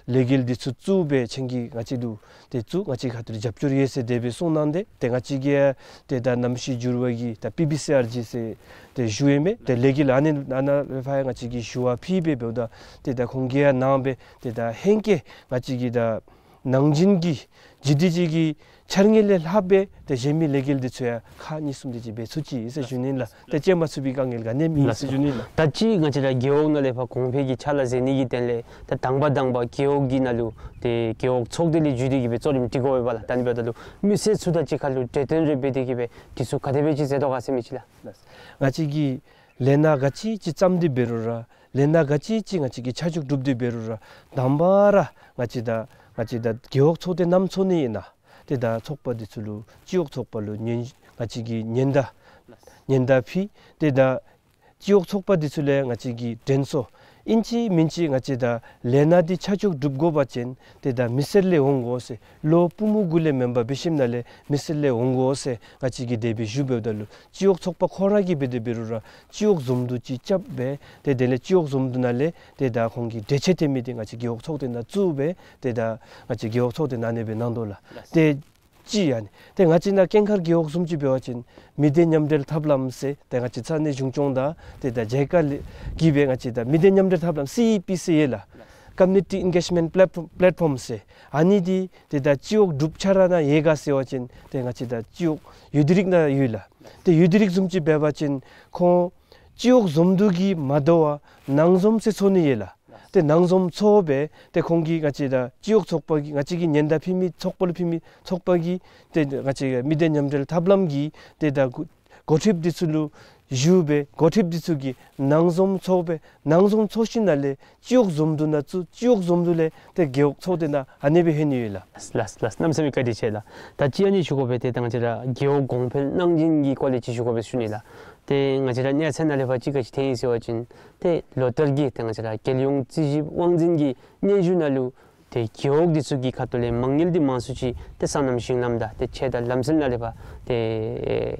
ལས་འགུལ་འདི་ཚུ་བཙུགས་སྦེ་ཁྱེད་ཀྱིས་ང་བཅས་ལུ་ཏེ་བཙུགས་ང་བཅས་ཁ་ཐུག་ལས་རྒྱབ་སྐྱོར་ཡོད་ཟེར་དེ་སྦེ་གསུངས་གནང་སྟེ་ཏེ་ང་བཅས་ཀྱིས་ཏེ་ད་གནམ་གཤིས་འགྱུར་བ་གི་ད་པི་བི་སི་ཨར་ཇི་ཟེར་ཏེ་ཞུ་ཡོད་མི་ཏེ་ལས་འགུལ་ཨ་ནི་ཨ་ནཱ་ལས་ཕར་ཡང་ང་བཅས་ཀྱིས་ཞུ་བ་ཕུལ་སྦེ་འབདཝ་ད་ཏེ་ད་ཁོང་གིས་ཡང་གནང་སྦེ་ཏེ་ད་ཧེང་སྐལ་ང་བཅས་ཀྱི་ད་ནང་བཞིན་གྱི་ཇི་དེ་ཅིག་གི་འཆར་དངོས་ལས་ལྷག་སྦེ་ཏེ་གཞན་མི་ལས་འགུལ་འདི་ཚུ་ཡང་ཁག་གཉིས་གསུམ་དེ་ཅིག་འབད་ཚུགས་ཅི་ཟེར་ཞུ་ནི་ལགས། ཏེ་སྤྱོད་མ་ཚུགས་པའི་དཀའ་ངལ་ག་ནི་མེད་ཟེར་ཞུ་ནི་ལགས། ད་ཅི་ང་བཅས་ར་རྒེད་འོག་ནང་ལས་ཕར་གོང་འཕེལ་གྱི་ཕྱག་ལཱ་མཛད་ནི་གི་དོན་ལས་ད་དང་པ་དང་པ་རྒེད་འོག་གི་ནང་ལུ་ཏེ་རྒེད་འོག་ཚོགས་སྡེ་ལས་བརྒྱུད་དེ་གིས་སྦེ་གཙོ་རིམ་སྒྲིག་དགོ་པས་ལགས། ད་ཨ་ནི་འབདཝ་ད་ལུ་མི་སེར་ཚུ་དང་གཅིག་ཁར་ལུ་གྲོས་བསྟུན་རེ་འབད་དེ་གིས་སྦེ་འདི་ཚུ་ག་དེ་སྦེ་ཅིག་མཛད་དོ་ག་ཟེར་མི་ཅིག་ལགས། ང་བཅས་ཀྱིས་ལས་སྣ་ག་ཅི་ཅིག་བརྩམས་ཏེ་འབད་རུང་ར་ལས་སྣ་ག་ཅི་ཅིག་ང་བཅས་ཀྱིས་ཆ་འཇོག་གྲུབ་སྟེ་འབད་རུང་ར་དང་པ་ར་ང་བཅས་ད་ང་བཅས་ད་རྒེད་འོག་ཚོགས་སྡེ་ནམ་ཚོགས་ནི་ཨིན་ན་ཏེ་ད་ཚོགས་པ་འདི་ཚུ་ལུ་སྤྱི་འོག་ཚོགས་པ་ལུ་ཉན་ང་བཅས་ཀྱིས་ཉེན་བརྡ་ཉེན་བརྡ་ཕུལ། ཏེ་ད་སྤྱི་འོག་ཚོགས་པ་འདི་ཚུ་ལས་ང་བཅས་ཀྱིས་དྲན་གསོ་ཨིན་ཅི་མིན་ཅི་ང་བཅས་ད་ལས་སྣ་འདི་ཆ་འཇོག་གྲུབ་དགོ་པ་ཅིན་ཏེ་ད་མི་སེར་ལས་འོང་དགོ་ཟེར། ལོ་པུས་མོ་གུ་ལས་མེན་པར་འབད་ཞིནམ་ལས་མི་སེར་ལས་འོང་དགོ་ཟེར་ང་བཅས་ཀྱིས་དེ་སྦེ་ཞུ་འབདཝ་ད་ལུ་སྤྱི་འོག་ཚོགས་པ་ཁོང་ར་གིས་འབད་དེ་འབད་རུང་ར་སྤྱི་འོག་ཟུང་དུ་ཅིག་རྐྱབ་སྦེ་ཏེ་དེ་ལས་སྤྱི་འོག་ཟུང་དུ་ནང་ལས་ཏེ་ད་ཁོང་གི་གྲོས་ཆོད་འཐེན་མི་འདི་ང་བཅས་རྒེད་འོག་ཚོགས་སྡེ་ནང་བཙུགས་སྦེ་ཏེ་ད་ང་བཅས་རྒེད་འོག་ཚོགས་སྡེ་ནང་ཨ་ནེ་སྦེ་གནང་དོ་ལགས། ཏེ་ ཅིག་ཨ་ནི། ཏེ་ང་བཅས་ནཱ་ཀེང་མཁར་རྒེད་འོག་བཟུམ་ཅིག་འབད་བ་ཅིན་མི་སྡེ་མཉམ་འབྲེལ་ཐབས་ལམ་ཟེར་ཏེ་ང་བཅས་ས་གནས་གཞུང་སྐྱོང་དང་ཏེ་ད་ཇའི་ཀ་ལས་ཀྱིས་སྦེ་ང་བཅས་ད་མི་སྡེ་མཉམ་འབྲེལ་ཐབས་ལམ་སི་ཨི་པི་ཟེར་ཡོད་ལགས། Community Engagement Platform- Platform ཟེར། ཨ་ནི་འདི་ཏེ་ད་སྤྱི་འོག་འབྲུག་ཆ་ར་ནང་ཡོད་ག་ཟེར་བ་ཅིན་ཏེ་ང་བཅས་ད་སྤྱི་འོག་ཡུ་ཌི་རིགས་ནང་ཡོད་ལགས། ཏེ་ཡུ་ཌི་རིགས་བཟུམ་ཅིག་འབད་བ་ཅིན་ཁོང་སྤྱི་འོག་འཛོམས་འདུ་གིས་མ་དོ་བར་ནང་འཛོམས་ཟེར་ཚོགས་ནི་ཡོད་ལགས། ཏེ་ནང་འཛོམས་ཚོགས་སྦེ་ཏེ་ཁོང་གིས་ང་བཅས་ད་སྤྱི་འོག་ཚོགས་པ་གིས་ང་བཅས་ཀྱི་ཉེན་བརྡ་ཕུལ་མི་ཚོགས་པ་ལུ་ཕུལ་མི་ཚོགས་པ་གིས་ཏེ་ང་བཅས་མི་སྡེ་མཉམ་འབྲེལ་ཐབས་ལམ་གྱི་ཏེ་ད་འགོ་འགོ་ཁྲིདཔ་འདི་ཚུ་ལུ་ཞུ་སྦེ་འགོ་ཁྲིདཔ་འདི་ཚུ་གིས་ནང་འཛོམས་ཚོགས་སྦེ་ནང་འཛོམས་ཚོགས་ཞིནམ་ལས་སྤྱི་འོག་འཛོམས་འདུ་ནང་བཙུགས། སྤྱི་འོག་འཛོམས་འདུ་ལས་ཏེ་རྒེད་འོག་ཚོགས་སྡེ་ནང་ཨ་ནེ་སྦེ་ལྷོད་ནི་ཡོད་ལགས། ལགས་ལགས་ལགས། གནམ་མེད་ས་མེད་བཀའ་དྲིན་ཆེ་ལགས། ད་ཅི་ཨ་ནི་ཞུ་དགོ་པས། ཏེ་ད་ང་བཅས་ར་རྒེད་འོག་གོང་འཕེལ་གནང་སྦྱིན་གྱི་སྐོར་ལས་ཅིག་ཞུ་དགོ་པས་ཞུ་ནི་ལགས། ཏེ་ང་བཅས་ར་གནས་ཚད་ནང་ལས་ཕར་ཅིག་ག་ཅི་ཐོན་ཡི་ཟེར་བ་ཅིན་ཏེ་ལོ་ལྟར་གྱི་ཏེ་ང་བཅས་ར་རྒྱལ་ཡོངས་རྩིས་ཞིབ་དབང་འཛིན་གྱི་སྙན་ཞུ་ནང་ལུ་ཏེ་རྒེད་འོག་འདི་ཚུ་གི་ཁ་ཐུག་ལས་མ་དངུལ་འདི་མང་སུ་ཅིག་ཏེ་སོ་ནམ་ཞིང་ལམ་དང་ཏེ་ཆོས་དང་ལམ་སྲོལ་ནང་ལས་ཕར་ཏེ་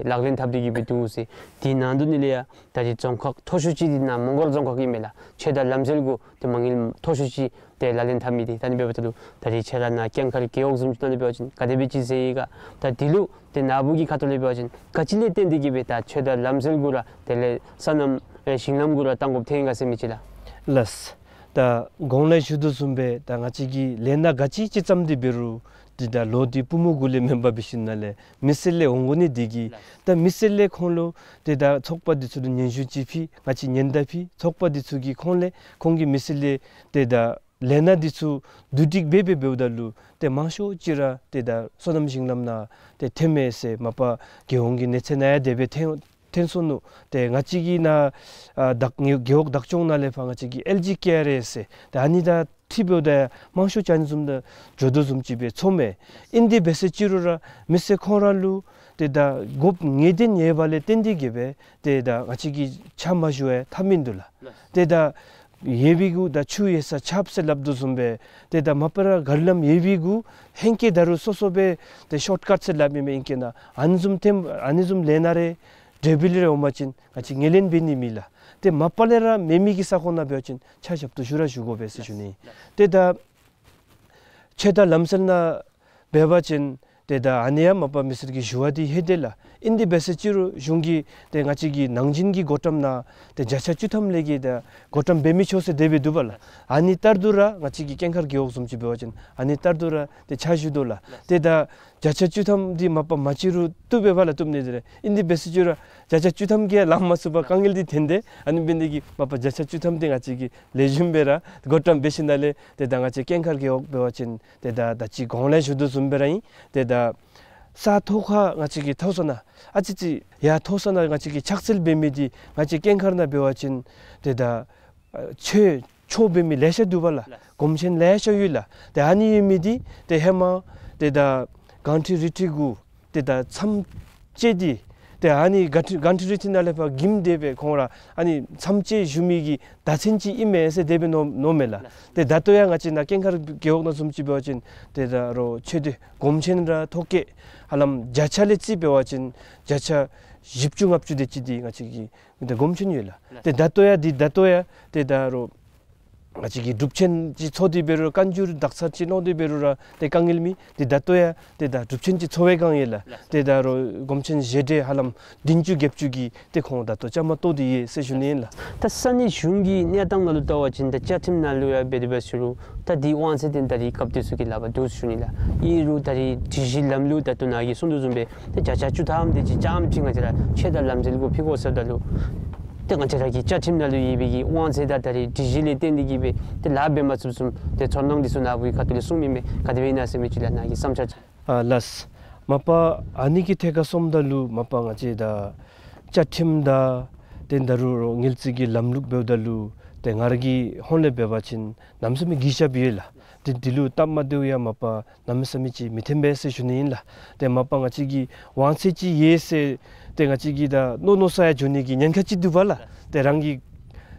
ལག་ལེན་འཐབ་སྟེ་གི་སྦེ་འདུག་ཟེར། དེ་ནང་དོག་ནང་ལས་ཡང་ད་རེས་རྫོང་ཁག་མཐོ་ཤོས་ཅིག་འདི་ནཱ་མོང་སྒར་རྫོང་ཁག་ཨིན་མས་ལགས། ཆོས་དང་ལམ་སྲོལ་གུ་ཏེ་མ་དངུལ་མཐོ་ཤོས་ཅིག་ཏེ་ལག་ལེན་འཐབ་མི་འདི་ད་ཨ་ནི་འབདཝ་ད་ལུ་ད་རེས་ཁྱེད་ར་ནཱ་ཀེང་མཁར་རྒེད་འོག་བཟུམ་ཅིག་ནང་ལས་འབད་བ་ཅིན་ག་དེ་སྦེ་ཅིག་ཟེར་ཡི་ག། ད་འདི་ལུ་ཏེ་ནཱ་བུ་གི་ཁ་ཐུག་ལས་འབད་བ་ཅིན་ག་ཅི་ལས་བརྟེན་ཏེ་གི་སྦེ་ད་ཆོས་དང་ལམ་སྲོལ་གུ་ར་དེ་ལས་སོ་ནམ་ཨེ་ཞིང་ལམ་གུ་ར་གཏང་དགོཔ་ཐོན་ཡི་ག་ཟེར་མི་ཅིག་ལགས། ལགས། ད་གོང་ལས་ཞུ་དོ་བཟུམ་སྦེ་ད་ང་བཅས་ཀྱིས་ལས་སྣ་ག་ཅི་ཅིག་བརྩམས་ཏེ་འབད་རུང་འདི་ད་ལོ་འདི་པུས་མོ་གུ་ལས་མེན་པར་འབད་ཞིནམ་ལས་མི་སེར་ལས་འོང་དགོ་ནི་འདི་གིས། ད་མི་སེར་ལས་ཁོང་ལུ་ཏེ་ད་ཚོགས་པ་འདི་ཚུ་ལུ་སྙན་ཞུ་ཅིག་ཕུལ། ང་བཅས་ཉེན་བརྡ་ཕུལ། ཚོགས་པ་འདི་ཚུ་གིས་ཁོང་ལས་ཁོང་གིས་མི་སེར་ལས་ཏེ་ད་ལས་སྣ་འདི་ཚུ་བསྡུ་སྒྲིག་འབད་འབད་འབདཝ་ད་ལུ་ཏེ་མང་ཤོས་ཅིག་ར་ཏེ་ད་སོ་ནམ་ཞིང་ལམ་ནང་ཏེ་ཐོནམ་མས་ཟེར་མ་པ་རྒྱལ་ཡོངས་ཀྱི་གནས་ཚད་ནང་ཡང་དེ་སྦེ་ཐོན་ཐོན་སོ་ནུག། ཏེ་ང་བཅས་ཀྱི་ནཱ་ཨ་བདག་རྒེད་འོག་བདག་སྐྱོང་ནང་ལས་ཕར་ང་བཅས་ཀྱི་ཨེལ་ཇི་ཀེ་ཨར་ཨེ་ཟེར་ཏེ་ཨ་ནི་དང་འཁྲིལ་འབདཝ་ད་མང་ཤོས་ཅིག་ཨ་ནི་བཟུམ་དང་འགྱོ་དོ་བཟུམ་ཅིག་སྦེ་ཚོརཝ་མས། ཨིན་དེ་འབད་ཟེར་ཅི་རུང་ར་མི་སེར་ཁོང་ར་ལུ་ཏེ་ད་དགོཔ་ངེས་བདེན་ཡོད་པ་ལས་བརྟེན་ཏེ་གི་སྦེ་ཏེ་ད་ང་བཅས་ཀྱིས་ཕྱག་མ་ཞུ་བར་ཐབས་མིན་འདུག་ལགས། ཏེ་ད་ཡོད་པའི་གུ་ད་ཆུ་ཡོད་ས་ཆརཔ་ཟེར་སླབ་དོ་བཟུམ་སྦེ་ཏེ་ད་མ་པ་ར་ག་ར་ལམ་ཡོད་པའི་གུ་ཧེང་སྐལ་ད་རུང་སོ་སོ་སྦེ་ཏེ་ཤོཊ་ཀཊ་ཟེར་སླབ་མི་མས། ཨིན་སྐད་ནང་ཨ་ནི་བཟུམ་ཐོནམ་ཨ་ནི་བཟུམ་ལས་སྣ་རེ་འབྲས་བུ་རེ་འོངམ་ཅིན་ང་བཅས་ངོས་ལེན་འབད་ནི་མེད་ལགས། ཏེ་མ་པ་ལས་ར་མེད་མི་གི་ས་ཁོངས་ནང་འབད་བ་ཅིན་ཕྱག་ཞབས་ཏོག་ཞུ་ར་ཞུ་དགོ་པས་ཟེར་ཞུ་ནི། ཏེ་ད་ཆོས་དང་ལམ་སྲོལ་ནང་འབད་བ་ཅིན་ཏེ་ད་ཨ་ནི་ཡང་མ་པ་མི་སེར་གྱིས་ཞུ་བ་འདི་ལྷོད་དེ་ལགས། ཨིན་དེ་འབད་ཟེར་ཅི་རུང་གཞུང་གིས་ཏེ་ང་བཅས་ཀྱི་ནང་བཞིན་གྱི་བགོ་བཀྲམ་ནང་ཏེ་བརྒྱ་ཆ་བཅུ་ཐམ་ལས་བརྒལ་ཏེ་བགོ་བཀྲམ་འབད་མི་ཆོག་ཟེར་དེ་སྦེ་འདུག་པ་ལགས། ཨ་ནི་ལྟར་དུ་ར་ང་བཅས་ཀྱི་ཀེང་མཁར་རྒེད་འོག་བཟུམ་ཅིག་འབད་བ་ཅིན་ཨ་ནི་ལྟར་དུ་ར་ཏེ་ཕྱག་ཞུ་དོ་ལགས། ཏེ་ད་བརྒྱ་ཆ་བཅུ་ཐམ་འདི་མ་པ་མ་ཅིག་རུང་བཏུབ་པས་པ་ལགས། བཏུབ་ནི་འདི་རེ། ཨིན་དེ་འབད་ཟེར་ཅི་རུང་བརྒྱ་ཆ་བཅུ་ཐམ་གྱིས་ལང་མ་ཚུགས་པར་དཀའ་ངལ་འདི་ཐོན་ཏེ་ཨ་ནི་འབད་ནི་དེ་གིས་མ་པ་བརྒྱ་ཆ་བཅུ་ཐམ་འདི་ང་བཅས་ཀྱིས་ལེགས་ཤོམ་སྦེ་ར་བགོ་བཀྲམ་འབད་ཞིནམ་ལས་ཏེ་ད་ང་བཅས་ཀེང་མཁར་རྒེད་འོག་འབད་བ་ཅིན་ཏེ་ད་ད་ཅི་གོང་ལས་ཞུ་དོ་བཟུམ་སྦེ་ར་ཨིན། ཏེ་ད་ས་མཐོ་ཁ་ང་བཅས་ཀྱི་མཐོ་ས་ནང་ཨ་ཙི་ཙི་ཡར་མཐོ་ས་ནང་ང་བཅས་ཀྱིས་ཕྱག་འཚལ་འབད་མི་འདི་ང་བཅས་ཀེང་མཁར་ནང་འབད་བ་ཅིན་ཏེ་ད་ཨ་ཆོས་ཆོས་འབད་མི་ལེ་ཤ་འདུག་པ་ལགས། སྒོམ་ཆེན་ལེ་ཤ་ཡོད་ལགས། ཏེ་ཨ་ནི་ཡོད་མི་འདི་ཏེ་ཧེ་མ་ཏེ་ད་གང་ཊི་རི་ཊི་གུ་ཏེ་ད་མཚམས་བཅད་དེ་ཏེ་ཨ་ནི་གང་ཊི་གང་ཊི་རི་ཊི་ནང་ལས་ཕར་གིམ་དེ་སྦེ་ཁོང་ར་ཨ་ནི་མཚམས་བཅད་བཞུགས་མི་གི་བརྡ་མཚོན་ཅིག་ཨིན་མས་ཟེར་དེ་སྦེ་མནོ་མནོཝ་མས་ལགས། ཏེ་ད་ལྟོ་ཡང་ང་བཅས་ནཱ་ཀེང་མཁར་རྒེད་འོག་ནང་བཟུམ་ཅིག་འབད་བ་ཅིན་ཏེ་ད་རུང་ཆོས་སྡེ་སྒོམ་ཆེན་ར་ཐོ་བཀོད་ཧ་ལམ་བརྒྱ་ཆ་ལས་རྩིས་འབད་བ་ཅིན་བརྒྱ་ཆ་བཞི་བཅུ་ལྔ་བཅུ་དེ་ཅིག་འདི་ང་བཅས་ཀྱི་ཏེ་སྒོམ་ཆེན་ཡོད་ལགས། ཏེ་ད་ལྟོ་ཡང་འདི་ད་ལྟོ་ཡང་ཏེ་ད་རུང་ང་བཅས་ཀྱིས་སྒྲུབ་ཆེན་ཅིག་ཚོགས་ཏེ་འབད་རུང་བཀའ་འགྱུར་དག་ཚར་ཅིག་ལོག་སྟེ་འབད་རུང་ར་ཏེ་དཀའ་ངལ་མེད། ཏེ་ད་ལྟོ་ཡང་ཏེ་ད་སྒྲུབ་ཆེན་ཅིག་ཚོགས་པའི་བསྒང་ཡོད་ལགས། ཏེ་ད་རུང་སྒོམ་ཆེན་བཞེས་སྒྲོལ་ཧ་ལམ་བདུན་ཅུ་བརྒྱད་ཅུ་གི་ཏེ་ཁོང་ད་ལྟོ་བཅའ་མར་གཏོགས་ཏེ་ཡོད་ཟེར་ཞུ་ནི་ཨིན་ལགས། ད་ས་གནས་གཞུང་གི་གནས་སྟངས་ནང་ལུ་བལྟ་བ་ཅིན་ད་བཅའ་ཁྲིམས་ནང་ལུ་ཡང་འབད་དེ་འབད་ཟེར་རུང་ད་འདི་དབང་ཚད་འདི་ད་རེས་སྐབས་དེ་ཚུ་གི་ལག་པར་འདུག་ཟེར་ཞུ་ནི་ལགས། ཨིན་རུང་ད་རེས་སྒྲིག་གཞི་ལམ་ལུགས་ད་ལྟོ་ནཱ་གིས་གསུང་དོ་བཟུམ་སྦེ་ཏེ་བརྒྱ་ཆ་བཅུ་ཐམ་དེ་ཅིག་རྐྱངམ་ཅིག་ང་བཅས་ར་ཆོས་དང་ལམ་སྲོལ་གུ་ཕུལ་དགོ་ཟེརཝ་ད་ལུ་ཏེ་ང་བཅས་ར་གི་བཅའ་ཁྲིམས་ནང་ལུ་ཡོད་པའི་གི་དབང་ཚད་དང་ད་རེས་སྒྲིག་གཞི་ལས་བརྟེན་ཏེ་གི་སྦེ་ཏེ་ལཱ་འབད་མ་ཚུགསཔ་བཟུམ་ཏེ་ཚོར་སྣང་འདི་ཚུ་ནཱ་བུ་གི་ཁ་ཐུག་ལས་གསུང་མི་མས། ག་དེ་སྦེ་ཨིན་ན་ཟེར་མི་ཅིག་ལགས། ནཱ་གི་བསམ་འཆར་ཅིག། ཨ་ལགས། མ་པ་ཨ་ནི་གི་ཐད་ཁར་སོངམ་ད་ལུ་མ་པ་ང་བཅས་ད་བཅའ་ཁྲིམས་དང་ཏེ་ད་རུང་དངུལ་རྩིས་ཀྱི་ལམ་ལུགས་འབདཝ་ད་ལུ་ཏེ་ང་ར་གི་ཧོངས་ལས་འབད་བ་ཅིན་གནམ་མེད་ས་མེད་གུས་ཞབས་ཡོད་ལགས། ཏེ་འདི་ལུ་སྟབས་མ་བདེཝ་ཡང་མ་པ་གནམ་མེད་ས་མེད་ཅིག་མི་ཐོན་པས་ཟེར་ཞུ་ནི་ཨིན་ལགས། ཏེ་མ་པ་ང་བཅས་ཀྱི་དབང་ཚད་ཅིག་ཡོད་ཟེར་ཏེ་ང་བཅས་ཀྱིས་ད་མནོ་མནོ་ས་ཡང་འགྱོ་ནི་གི་ཉེན་ཁ་ཅིག་འདུག་པ་ལགས། ཏེ་རང་གི་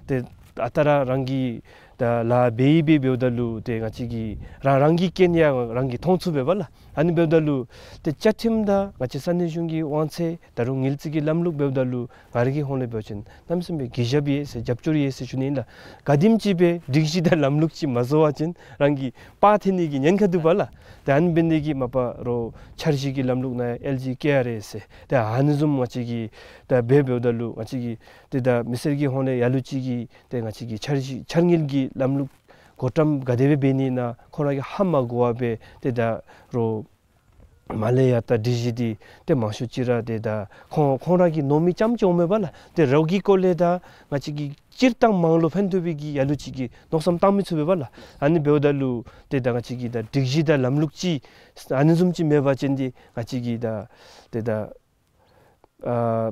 ཏེ་ཨ་རྟག་ར་རང་གི་ ད་ལཱ་འབད་འབད་འབདཝ་ད་ལུ་ཏེ་ང་བཅས་ཀྱིས་རང་རང་གི་རྐྱེན་ཡང་རང་གིས་མཐོང་ཚུགས་པས་པ་ལགས། ཨ་ནི་འབདཝ་ད་ལུ་ཏེ་བཅའ་ཁྲིམས་དང་ང་བཅས་ས་གནས་གཞུང་གི་དབང་ཚད་ད་རུང་ཉེས་རྩིས་ཀྱི་ལམ་ལུགས་འབདཝ་ད་ལུ་ང་ར་གི་ཧོངས་ལས་འབད་བ་ཅིན་གནམ་མེད་ས་མེད་གུས་ཞབས་ཡོད་ཟེར་རྒྱབ་སྐྱོར་ཡོད་ཟེར་ཞུ་ནི་ཨིན་ལགས། ག་དེམ་ཅིག་སྦེ་སྒྲིག་གཞི་དང་ལམ་ལུགས་ཅིག་མ་བཟོ་བ་ཅིན་རང་གི་པར་འཐེན་ནི་གི་ཉེན་ཁ་འདུག་པ་ལགས། ཏེ་ཨ་ནི་འབད་ནི་གིས་མ་པ་རོགས་འཆར་གཞི་གི་ལམ་ལུགས་ནང་ཡང་ཨེལ་ཇི་ཀེ་ཨར་ཨེ་ཟེར་ཏེ་ཨ་ནི་བཟུམ་ང་བཅས་ཀྱིས་ད་འབད་འབདཝ་ད་ལུ་ང་བཅས་ཀྱིས་ཏེ་ད་མི་སེར་གྱི་ཧོངས་ལས་ལ་ལུ་ཅིག་གིས་ཏེ་ང་བཅས་ཀྱི་འཆར་གཞི་འཆར་དངུལ་གྱི་ལམ་ལུགས་བགོ་བཀྲམ་ག་དེ་སྦེ་འབད་ནི་ཨིན་ན་ཁོང་ར་གིས་ཧ་མ་གོ་བར་སྦེ་ཏེ་ད་རོགས་མར་ལས་ཡར་ད་སྒྲིག་གཞི་འདི་ཏེ་མང་ཤོས་ཅིག་ར་ཏེ་ད་ཁོང་ཁོང་ར་གི་མནོ་མི་ཙམ་ཅིག་འོང་མས་པ་ལགས། ཏེ་རོགས་ཀྱི་སྐོར་ལས་ད་ང་བཅས་ཀྱིས་སྤྱིར་བཏང་མང་ལུ་ཕན་ཐོགས་པའི་གི་ལ་ལུ་ཅིག་གི་མནོ་བསམ་བཏང་མི་ཚུགས་པས་པ་ལགས། ཨ་ནི་འབདཝ་ད་ལུ་ཏེ་ད་ང་བཅས་ཀྱིས་ད་སྒྲིག་གཞི་དང་ལམ་ལུགས་ཅིག་ཨ་ནི་བཟུམ་ཅིག་མེད་པ་ཅིན་འདི་ང་བཅས་ཀྱིས་ད་ཏེ་ད་ཨ་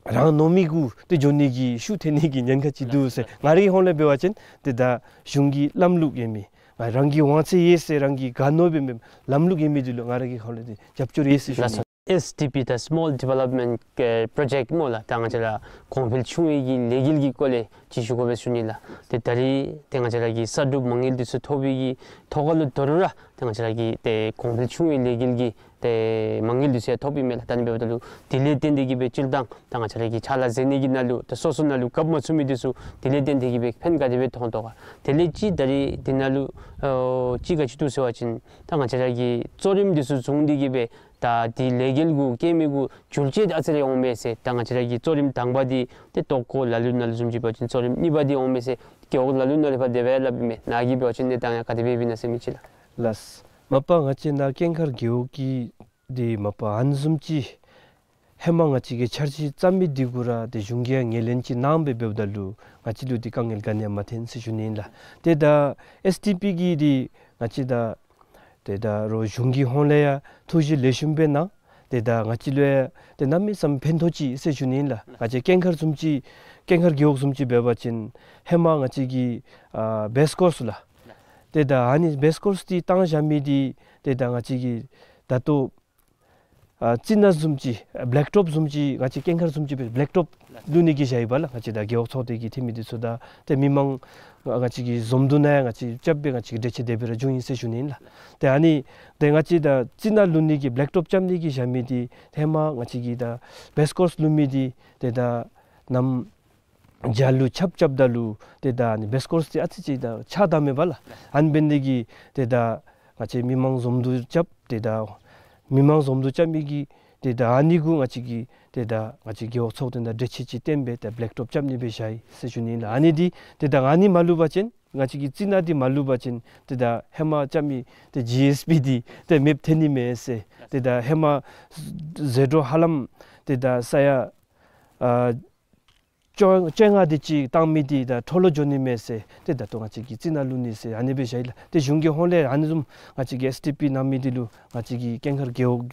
རང་མནོ་མི་གུ་ཏེ་འགྱོ་ནི་གི་ཤུགས་ཐོན་ནི་གི་ཉེན་ཁ་ཅིག་འདུག་ཟེར། ང་རའི་ཧོངས་ལས་འབད་བ་ཅིན་ཏེ་ད་གཞུང་གི་ལམ་ལུགས་ཡོད་མི་ང་རང་གི་དབང་ཚད་ཡོད་ཟེར་རང་གིས་ག་མནོ་འབད་མི་ལམ་ལུགས་ཡོད་མི་འདི་ལུ་ང་ར་གི་ཧོངས་ལས་ཏེ་རྒྱབ་སྐྱོར་ཡོད་ཟེར་ཞུ་ནི། ལགས་སོ། ཨེསི་ཌི་པི་ད་སི་མོལ་ཌི་ཝེ་ལོབ་མེནཊ་ཨེ་པྲོ་ཇེཀཊ་སྨོ་ལགས། ད་ང་བཅས་ར་གོང་འཕེལ་ཆུང་བའི་གི་ལས་འགུལ་གྱི་སྐོར་ལས་ཅིག་ཞུ་དགོ་པས་ཞུ་ནི་ལགས། ཏེ་ད་རེས་ཏེ་ང་བཅས་ར་གི་གསར་སྒྲུབ་མ་དངུལ་འདི་ཚུ་ཐོབ་པའི་གི་ཐོག་ཁ་ལུ་ད་རུང་ར་ཏེ་ང་བཅས་ར་གི་ཏེ་གོང་འཕེལ་ཆུང་བའི་ལས་འགུལ་གྱི་ཏེ་མ་དངུལ་འདི་ཚུ་ཡང་ཐོབ་ཨིན་མས་ལགས། ད་ཨ་ནི་འབདཝ་ད་ལུ་དེ་ལས་བརྟེན་ཏེ་གིས་སྦེ་སྤྱིར་བཏང་ད་ང་བཅས་ར་གི་ཕྱག་ལཱ་མཛད་ནི་གི་ནང་ལུ་ད་སོ་སོ་ནང་ལུ་རྐྱབ་མ་ཚུགས་མི་འདི་ཚུ་དེ་ལས་བརྟེན་ཏེ་གིས་སྦེ་ཕན་ག་དེ་སྦེ་ཐོགས་དོ་ག། དེ་ལས་ཅིག་ད་རེས་འདི་ནང་ལུ་ཨོ་ཅིག་ག་ཅི་འདུག་ཟེར་བ་ཅིན་ད་ང་བཅས་ར་གི་གཙོ་རིམ་འདི་ཚུ་བཟུང་སྟེ་གིས་སྦེ་ད་འདི་ལས་འགུལ་གུ་བཀལ་མི་གུ་འགྱུར་བཅོས་ཨ་ཙི་རེ་འོང་མས་ཟེར། ད་ང་བཅས་ར་གི་གཙོ་རིམ་དང་པ་འདི་ཏེ་ལྟོ་གོས་ལ་ལུ་ནང་ལུ་བཟུམ་ཅིག་འབད་བ་ཅིན་གཙོ་རིམ་གཉིས་པ་འདི་འོང་མས་ཟེར་རྒེད་འོག་ལ་ལུ་ནང་ལུ་ཕར་དེ་སྦེ་སླབ་ཨིན་མས། ནཱ་གིས་འབད་བ་ཅིན་གནས་སྟངས་ཡང་ག་དེ་སྦེ་ཨིན་ན་ཟེར་མི་ཅིག་ལགས། ལགས། མ་པ་ང་བཅས་ནཱ་ཀུན་མཁར་རྒེད་འོག་གི་འདི་མ་པ་ཨ་ནི་བཟུམ་ཅིག་ཧེ་མ་ང་བཅས་ཀྱིས་འཆར་གཞི་བརྩམ་མི་འདི་གུ་ར་ཏེ་གཞུང་གིས་ཡང་ངོས་ལེན་ཅིག་གནང་སྦེ་འབདཝ་ད་ལུ་ང་བཅས་ལུ་འདི་དཀའ་ངལ་ག་ནི་ཡང་མ་ཐོན་ཟེར་ཞུ་ནི་ཨིན་ལགས། ཏེ་ད་ཨེསི་ཌི་པི་གི་འདི་ང་བཅས་ད་ཏེ་ད་རོགས་གཞུང་གི་ཧོངས་ལས་ཡང་ཐུགས་བཞེད་ལེགས་ཤོམ་སྦེ་གནང་། ཏེ་ད་ང་བཅས་ལུ་ཡང་ཏེ་གནམ་མེད་ས་མེད་ཕན་ཐོགས་ཅི་ཟེར་ཞུ་ནི་ཨིན་ལགས། ང་བཅས་ཀུན་མཁར་བཟུམ་ཅིག་ཀུན་མཁར་རྒེད་འོག་བཟུམ་ཅིག་འབད་བ་ཅིན་ཧེ་མ་ང་བཅས་ཀྱི་ཨ་བེསི་ཀོརསི་ལགས། ཏེ་ད་ཨ་ནི་བེསི་ཀོརསི་འདི་བཏང་བཞག་མི་འདི་ཏེ་ད་ང་བཅས་ཀྱི་ད་ལྟོ་ཨ་རྩི་ནག་བཟུམ་ཅིག་བེ་ལེཀ་ཊོབ་བཟུམ་ཅིག་ང་བཅས་ཀུན་མཁར་བཟུམ་ཅིག་སྦེ་བེ་ལེཀ་ཊོབ་བླུག་ནི་གི་བཞག་ཡི་པ་ལགས། ང་བཅས་ད་རྒེད་འོག་ཚོགས་སྡེ་གི་འཐུས་མི་འདི་ཚུ་དང་ཏེ་མི་མང་ང་བཅས་ཀྱི་འཛོམས་འདུ་ནང་ཡང་ང་བཅས་རྐྱབ་སྦེ་ང་བཅས་ཀྱི་འགྲེལ་བཤད་དེ་སྦེ་ར་བྱུང་ཡི་ཟེར་ཞུ་ནི་ཨིན་ལགས། ཏེ་ཨ་ནི་ཏེ་ང་བཅས་ད་རྩི་ནག་བླུག་ནི་གི་བེ་ལེཀ་ཊོབ་རྐྱབ་ནི་གི་བཞག་མི་འདི་ཧེ་མ་ང་བཅས་ཀྱི་ད་བེསི་ཀོརསི་བླུག་མི་འདི་ཏེ་ད་ནམ་རྒྱ་ལུ་ཆརཔ་རྐྱབ་ད་ལུ་ཏེ་ད་ཨ་ནི་བེསི་ཀོརསི་འདི་ཨ་ཙི་ཅིག་ད་ཆག་ད་མས་པ་ལགས། ཨ་ནི་འབད་ནི་དེ་གིས་ཏེ་ད་ང་བཅས་མི་མང་འཛོམས་འདུ་རྐྱབ་ཏེ་ད་མི་མང་འཛོམས་འདུ་རྐྱབ་མི་གི་ཏེ་ད་ཨ་ནི་གུ་ང་བཅས་ཀྱིས་ཏེ་ད་ང་བཅས་རྒེད་འོག་ཚོགས་སྡེ་དང་འགྲེལ་བཤད་ཅིག་བཏོན་སྦེ་ཏེ་བེ་ལེཀ་ཊོབ་རྐྱབ་ནི་སྦེ་བཞག་ཡི་ཟེར་ཞུ་ནི་ཨིན་ལགས། ཨ་ནི་འདི་ཏེ་ད་ཨ་ནི་མ་བླུག་པ་ཅིན་ང་བཅས་ཀྱི་རྩི་ནག་འདི་མ་བླུག་པ་ཅིན་ཏེ་ད་ཧེ་མ་རྐྱབ་མི་ཏེ་ཇི་ཨེསི་པི་འདི་ཏེ་མེདཔ་ཐོན་ནི་མས་ཟེར། ཏེ་ད་ཧེ་མ་ཟད་འགྲོ་ཧ་ལམ་ཏེ་ད་ས་ཡ་ཨ་བཅོ་བཅོ་ལྔ་དེ་ཅིག་བཏང་མི་འདི་ད་འཕྲོ་བརླག་འགྱོ་ནི་མས་ཟེར། ཏེ་ད་ལྟོ་ང་བཅས་ཀྱིས་རྩི་ནག་བླུག་ནི་ཟེར་ཨ་ནི་སྦེ་བཞག་ཡི་ལགས། ཏེ་གཞུང་གི་ཧོངས་ལས་ཨ་ནི་བཟུམ་ང་བཅས་ཀྱིས་ཨེསི་ཌི་པི་གནང་མི་འདི་ལུ་ང་བཅས་ཀྱི་ཀུན་མཁར་རྒེད་འོག་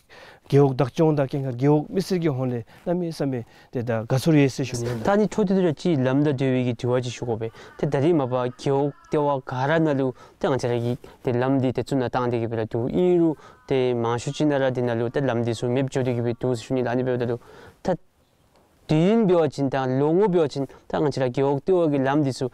རྒེད་འོག་བདག་སྐྱོང་དང་ཀུན་མཁར་རྒེད་འོག་མི་སེར་གྱི་ཧོངས་ལས་གནམ་མེད་ས་མེད་ཏེ་ད་དགའ་ཚོར་ཡོད་ཟེར་ཞུ་ནི་ཨིན་ལགས། ད་ཨ་ནི་འཕྲོ་མཐུད་དེ་ར་ཅིག་ལམ་དང་འབྲེལ་བའི་གི་དྲི་བ་ཅིག་ཞུ་དགོ་པས། ཏེ་ད་རེས་མ་པ་རྒེད་འོག་ལྟེ་བ་ག་ར་ནང་ལུ་ཏེ་ང་བཅས་ར་གིས་ཏེ་ལམ་འདི་ཏེ་བཙུགས་ནང་བཏང་སྟེ་གིས་སྦེ་ར་འདུག། ཨིན་རུང་ཏེ་མང་ཤོས་ཅིག་ནང་ར་འདི་ནང་ལུ་ཏེ་ལམ་འདི་ཚུ་མེདཔ་འགྱོ་སྟེ་གིས་སྦེ་འདུག་ཟེར་ཞུ་ནི་ལགས། ཨ་ནི་འབདཝ་ད་ལུ་ད་དུས་ཡུན་འབད་བ་ཅིན་དང་ལོ་ངོ་འབད་བ་ཅིན་ད་ང་བཅས་ར་རྒེད་འོག་ལྟེ་བ་གི་ལམ་འདི་ཚུ་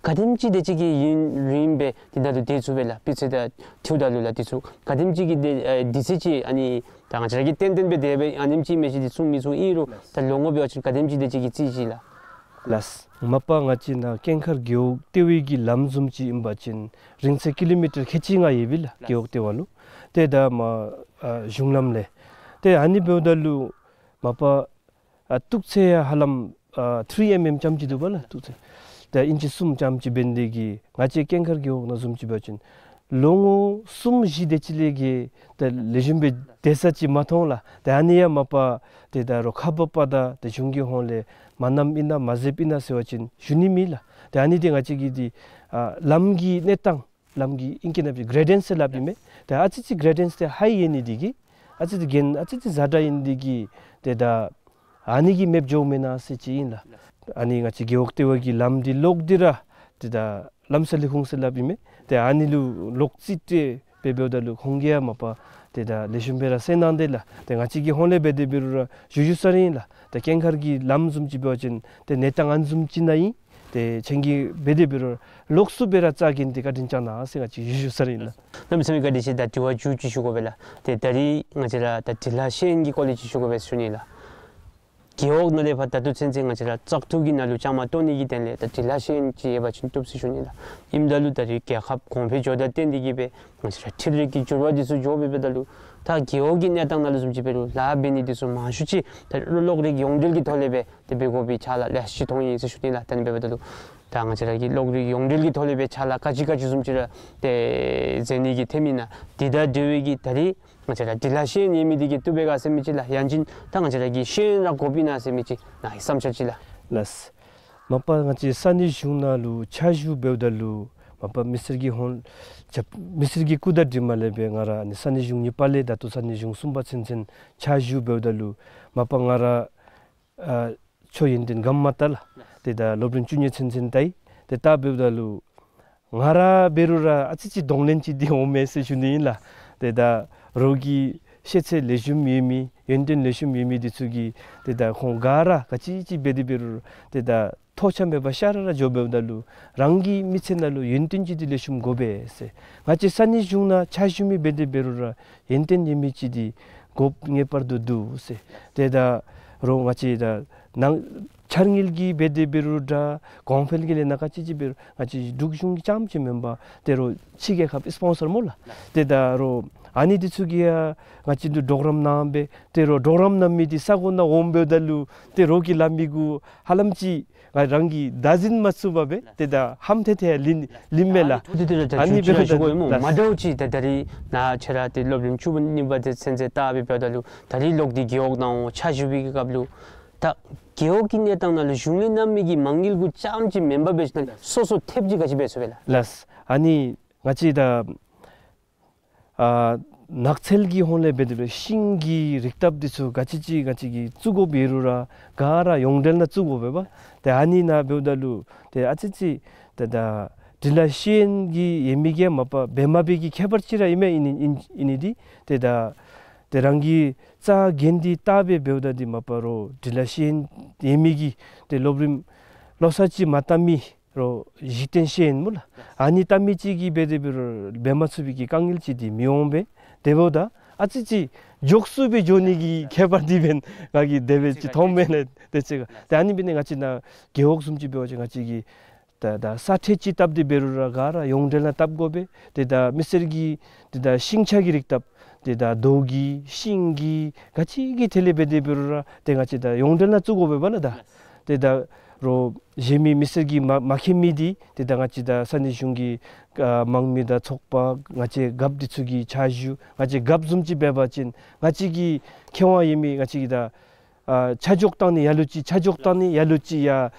ག་དེམ་ཅིག་དེ་ཅིག་གི་ཡུན་རིངམོ་སྦེ་འདི་ནང་ལུ་སྡོད་ཚུགས་པས་ལགས། སྤུས་ཚད་དང་འཁྲིལཝ་ད་ལུ་ལགས། འདི་ཚུ་ག་དེམ་ཅིག་གི་དེ་ཨེ་དུས་ཚོད་ཅིག་ཨ་ནི་ད་ང་བཅས་ར་གིས་ཏན་ཏན་སྦེ་དེ་སྦེ་ཨ་ནེམ་ཅིག་མས་ཟེར་འདི་གསུང་མི་ཚུགས། ཨིན་རུང་ད་ལོ་ངོ་འབད་བ་ཅིན་ག་དེམ་ཅིག་དེ་ཅིག་གི་རྩིས་ཅིག་ལགས། ལགས། མ་པ་ང་བཅས་ནཱ་ཀུན་མཁར་རྒེད་འོག་ལྟེ་བའི་གི་ལམ་བཟུམ་ཅིག་ཨིན་པ་ཅིན་རིང་ཚད་ཀི་ལོ་མི་ཊར་ཁལ་གཅིག་ལྔ་ཡོད་པས་ལགས། རྒེད་འོག་ལྟེ་བ་ལུ་ཏེ་ད་མ་ཨ་གཞུང་ལམ་ལས་ཏེ་ཨ་ནི་འབདཝ་ད་ལུ་མ་པ་ཨ་སྟུག་ཚད་ཡང་ཧ་ལམ་ཨ་ཐི་རི་ཨེམ་ཨེམ་ཙམ་ཅིག་འདུག་པ་ལགས། སྟུག་ཚད་ད་ཨིན་ཅི་གསུམ་ཙམ་ཅིག་འབད་ནི་དེ་གིས་ང་བཅས་ཀུན་མཁར་རྒེད་འོག་ནང་བཟུམ་ཅིག་འབད་བ་ཅིན་ལོ་ངོ་གསུམ་བཞི་དེ་ཅིག་ལས་བརྒལ་ཏེ་ལེགས་ཤོམ་སྦེ་སྡོད་ས་ཅིག་མ་མཐོང་ལགས། ཏེ་ཨ་ནི་ཡང་མ་པ་ཏེ་ད་རོགས་ཁག་འབགཔ་དང་ཏེ་གཞུང་གི་ཧོངས་ལས་མ་གནངམ་ཨིན་ན་མ་མཛདཔ་ཨིན་ན་ཟེར་བ་ཅིན་ཞུ་ནི་མེད་ལགས། ཏེ་ཨ་ནི་འདི་ང་བཅས་ཀྱི་འདི་ཨ་ལམ་གྱི་གནས་སྟངས་ལམ་གྱི་ཨིང་སྐད་ནང་སྦེ་གྲེ་ཌེནས་ཟེར་སླབ་ཨིན་མས། ཏེ་ཨ་ཙི་ཅིག་གྲེ་ཌེནས་འདི་ཧའི་ཡོད་ནི་འདི་གིས་ཨ་ཙི་ཅིག་གྱེན་ཨ་ཙི་ཅིག་ཛ་དྲག་ཨིན་ནི་འདི་གིས་ཏེ་ད་ཨ་ནི་གིས་མེདཔ་འགྱོཝ་མེན་ན་ཟེར་ཅིག་ཨིན་ལགས། ཨ་ནི་ང་བཅས་རྒེད་འོག་ལྟེ་བ་གི་ལམ་འདི་ལོག་སྟེ་ར་ཏེ་ད་ལམ་སེལ་ལས་ཁུངས་ཟེར་སླབ་ཨིན་མས། ཏེ་ཨ་ནི་ལུ་ལོག་རྩིས་སྤྲོད་འབད་འབདཝ་ད་ལུ་ཁོང་གིས་ཡང་མ་པ་ཏེ་ད་ལེགས་ཤོམ་སྦེ་ར་སེལ་གནང་དེས་ལགས། ཏེ་ང་བཅས་ཀྱི་ཧོངས་ལས་འབད་དེ་འབད་རུང་ར་ཞུ་ཞུ་ས་ར་ཨིན་ལགས། ཏེ་ཀུན་མཁར་གྱི་ལམ་བཟུམ་ཅིག་འབད་བ་ཅིན་ཏེ་གནས་སྟངས་ཨ་ནི་བཟུམ་ཅིག་ནང་ཨིན། ཏེ་ཁྱེད་ཀྱིས་འབད་དེ་འབད་རུང་ལོགས་སུ་སྦེ་ར་རྩ་འགེངས་ཏེ་བཀའ་དྲིན་བསྐྱང་གནང་ཟེར་ང་བཅས་ཞུ་ཞུ་ས་ར་ཨིན་ལགས། གནམ་མེད་ས་མེད་བཀའ་དྲིན་ཆེ། ད་དྲི་བ་མཇུག་ཅིག་ཞུ་དགོ་པས་ལགས། ཏེ་ད་རིས་ང་བཅས་ར་ད་འབྲི་ལྷག་ཤེས་ཡོན་གྱི་སྐོར་ལས་ཅིག་ཞུ་དགོ་པས་ཟེར་ཞུ་ནི་ལགས། རྒེད་འོག་ནང་ལས་ཕར་ད་ལྟོ་ཚུན་ཚོད་ང་བཅས་ར་བཙག་འཐུ་གི་ནང་ལུ་བཅའ་མར་གཏོགས་ནི་གི་དོན་ལས་ད་འབྲི་ལྷག་ཤེས་ཡོན་ཅིག་ཡོད་པ་ཅིན་བཏུབ་ཟེར་ཞུ་ནི་ལགས། ཨིནམ་ད་ལུ་ད་རིས་རྒྱལ་ཁབ་གོང་འཕེལ་འགྱོ་དང་བསྟུན་ཏེ་གི་སྦེ་ང་བཅས་ར་འཕྲུལ་རིག་གི་འགྱུར་བ་འདི་ཚུ་འགྱོ་སྦེ་འབདཝ་ད་ལུ་ད་རྒེད་འོག་གི་གནས་སྟངས་ནང་ལུ་བཟུམ་ཅིག་འབད་རུང་ལཱ་འབད་ནི་འདི་ཚུ་མང་ཤོས་ཅིག་ད་གློག་རིག་ཡོངས་འབྲེལ་གྱི་ཐོག་ལས་སྦེ་ཏེ་འབད་དགོ་པའི་ཕྱག་ལཱ་ལེ་ཤ་ཅིག་མཐོང་ཡི་ཟེར་ཞུ་ནི་ལགས། ད་ཨ་ནི་འབདཝ་ད་ལུ་ད་ང་བཅས་ར་གི་གློག་རིག་ཡོངས་འབྲེལ་གྱི་ཐོག་ལས་སྦེ་ཕྱག་ལཱ་ག་ཅི་ག་ཅི་བཟུམ་ཅིག་ར་ཏེ་མཛད་ནི་གི་ཐོན་མི་ཨིན་ན། འདི་དང་འབྲེལ་བའི་གི་ད་རིས་ང་བཅས་ར་འབྲི་ལྷག་ཤེས་ཡོན་ཡོད་མི་འདི་གིས་བཏུབ་པས་ག་ཟེར་མི་ཅིག་ལགས། ཡང་ཅིན་ད་ང་བཅས་ར་གི་ཤེས་ཡོན་ར་དགོཔ་ཨིན་ན་ཟེར་མི་ཅིག་ནཱ་གི་བསམ་འཆར་ཅིག་ལགས། ལགས། མ་པ་ང་བཅས་ས་གནས་གཞུང་ནང་ལུ་ཕྱག་ཞུ་འབདཝ་ད་ལུ་མ་པ་མི་སེར་གྱི་ཧོངས་ཆ་མི་སེར་གྱི་སྐུ་དང་འབྲེལ་མ་ལས་སྦེ་ང་ར་ཨ་ནི་ས་གནས་གཞུང་གཉིས་པ་ལས་ད་ལྟོ་ས་གནས་གཞུང་གསུམ་པ་ཚུན་ཚོད་ཕྱག་ཞུ་འབདཝ་ད་ལུ་མ་པ་ང་ར་ཨ་ཆོས་ཡོན་ཏན་གམ་མ་ད་ལགས། ཏེ་ད་སློབ་རིམ་བཅུ་གཉིས་ཚུན་ཚོད་ད་ཡི། ཏེ་ད་འབདཝ་ད་ལུ་ང་ར་འབད་རུང་ར་ཨ་ཙི་ཅིག་གདོང་ལེན་ཅིག་འདི་འོང་མས་ཟེར་ཞུ་ནི་ཨིན་ལགས། ཏེ་ད་རོགས་ཀྱི་ཤེས་ཚད་ལེགས་ཤོམ་ཡོད་མི་ཡོན་ཏན་ལེགས་ཤོམ་ཡོད་མི་འདི་ཚུ་གིས་ཏེ་ད་ཁོང་ག་ར་ག་ཅི་ཅིག་འབད་དེ་འབད་རུང་ཏེ་ད་ཐོགས་ཆགས་མེད་པར་ཤ་ར་ར་འགྱོ་འབདཝ་ད་ལུ་རང་གི་མི་ཚེ་ནང་ལུ་ཡོན་ཏན་ཅིག་འདི་ལེགས་ཤོམ་དགོ་པས་ཟེར། ང་བཅས་ས་གནས་གཞུང་ནང་ཕྱག་ཞུ་མི་འབད་དེ་འབད་རུང་ར་ཡོན་ཏན་ཡོད་མི་ཅིག་འདི་དགོཔ་ངེས་པར་དུ་འདུག་ཟེར། ཏེ་ད་རོགས་ང་བཅས་ད་ནང་འཆར་དངུལ་གྱི་འབད་དེ་འབད་རུང་འདྲ་གོང་འཕེལ་གྱི་ལས་སྣ་ག་ཅི་ཅིག་འབད་རུང་ང་བཅས་འབྲུག་གཞུང་གི་རྐྱངམ་ཅིག་མེན་པར་ཏེ་རོགས་ཕྱི་རྒྱལ་ཁབ་སི་པོན་སར་སྨོ་ལགས། ཏེ་ད་རོགས་ཨ་ནི་འདི་ཚུ་གིས་ཡང་ང་བཅས་འདི་གྲོགས་རམ་གནང་སྦེ་ཏེ་རོགས་གྲོགས་རམ་གནང་མི་འདི་ས་གོ་ནང་འོང་འབདཝ་ད་ལུ་ཏེ་རོགས་ཀྱིས་སླབ་མི་གུ་ཧ་ལམ་ཅིག་ང་རང་གིས་བདག་འཛིན་མ་ཚུགས་པར་སྦེ་ཏེ་ད་ཧམ་ཐལ་ཐལ་ལིང་ལིང་མས་ལགས། ཨ་ནི་འབདཝ་ད་ལུ་ལགས། མ་འདྲཝ་ཅིག་ད་ད་རིས་ནཱ་ཁྱེད་ར་ཏེ་སློབ་རིམ་བཅུ་གཉིས་པ་དེ་ཚུན་ཚོད་ལྟ་སྦེ་འབདཝ་ད་ལུ་ད་རིས་ལོག་སྟེ་རྒེད་འོག་ནང་འོང་ཕྱག་ཞུ་བའི་གི་སྐབས་ལུ་ད་རྒེད་འོག་གི་གནས་སྟངས་ནང་ལུ་གཞུང་ལས་གནང་མི་གི་མ་དངུལ་གུ་རྐྱངམ་ཅིག་མེན་པར་འབད་ཞིནམ་ལས་སོ་སོ་ཐེབས་ཅིག་ག་ཅི་འབད་ཚུགས་པས་ལགས། ལགས། ཨ་ནི་ང་བཅས་ད་ཨ་ནགས་ཚལ་གྱི་ཧོངས་ལས་འབད་དེ་འབད་ཤིང་གི་རིགས་ཐབས་འདི་ཚུ་ག་ཅི་ཅིག་ང་བཅས་ཀྱིས་བཙུགས་དགོཔ་ཡོད་རུང་ར་ག་ར་ཡོངས་འབྲེལ་ནང་བཙུགས་དགོ་པས་པ། ཏེ་ཨ་ནི་ནང་འབདཝ་ད་ལུ་ཏེ་ཨ་ཙི་ཅིག་ཏེ་ད་འབྲི་ལྷག་ཤེས་ཡོན་གྱི་ཡོད་མི་གིས་མ་པ་འབད་མ་འབད་ཀྱི་ཁྱད་པར་ཅིག་ར་ཨིན་མས། ཨིན་ནི་ཨིན་ཨིན་ནི་འདི་ཏེ་ད་ཏེ་རང་གིས་རྩ་འགེངས་ཏེ་ལྟ་སྦེ་འབདཝ་ད་འདི་མ་པ་རོགས་འབྲི་ལྷག་ཤེས་ཡོན་ཡོད་མི་གིས་ཏེ་སློབ་རིམ་བློ་གསར་ཅིག་མ་བལྟ་མི་རོགས་གཞི་རྟེན་ཤེས་ཡོན་སྨོ་ལགས། ཨ་ནི་བལྟ་མི་ཅིག་གིས་འབད་དེ་འབད་རུང་འབད་མ་ཚུགས་པའི་གི་དཀའ་ངལ་ཅིག་འདི་མི་འོང་པས། དེ་འབདཝ་ད་ཨ་ཙི་ཅིག་མགྱོགས་སུ་སྦེ་འགྱོ་ནི་གི་ཁྱད་པར་འདི་འབདན་ང་གིས་དེ་སྦེ་ཅིག་མཐོངམ་མས་ལགས། དེ་ཅིག་ཏེ་ཨ་ནི་འབད་ནི་ང་བཅས་ནཱ་རྒེད་འོག་བཟུམ་ཅིག་འབད་བ་ཅིན་ང་བཅས་ཀྱིས་ད་ད་ས་ཁྲལ་ཅིག་བཏབ་སྟེ་འབད་རུང་ར་ག་ར་ཡོངས་འབྲེལ་ནང་བཏབ་དགོ་པས། ཏེ་ད་མི་སེར་གྱི་ཏེ་ད་ཤིང་ཆ་གི་རིགས་ཐབས་ཏེ་ད་རྡོ་གི་ཤིང་གི་ག་ཅི་གི་ཐད་ལས་འབད་དེ་འབད་རུང་ར་ཏེ་ང་བཅས་ད་ཡོངས་འབྲེལ་ནང་བཙུགས་དགོ་པས་པ་ལགས། ད་ཏེ་ད་རོགས་གཞན་མི་མི་སེར་གྱིས་མ་མ་མཁྱེན་མི་འདི་ཏེ་ད་ང་བཅས་ད་ས་གནས་གཞུང་གི་ཨ་དམངས་མི་དང་ཚོགས་པ་ང་བཅས་རྒཔོ་འདི་ཚུ་གིས་ཕྱག་ཞུ་ང་བཅས་རྒཔོ་བཟུམ་ཅིག་འབད་བ་ཅིན་ང་བཅས་ཀྱིས་མཁས་དབང་ཡོད་མི་ང་བཅས་ཀྱིས་ད་ཨ་ཆ་འཇོག་བཏང་ནི་ཡར་ལུ་ཅིག་ཆ་འཇོག་བཏང་ནི་ཡར་ལུ་ཅིག་ཡ་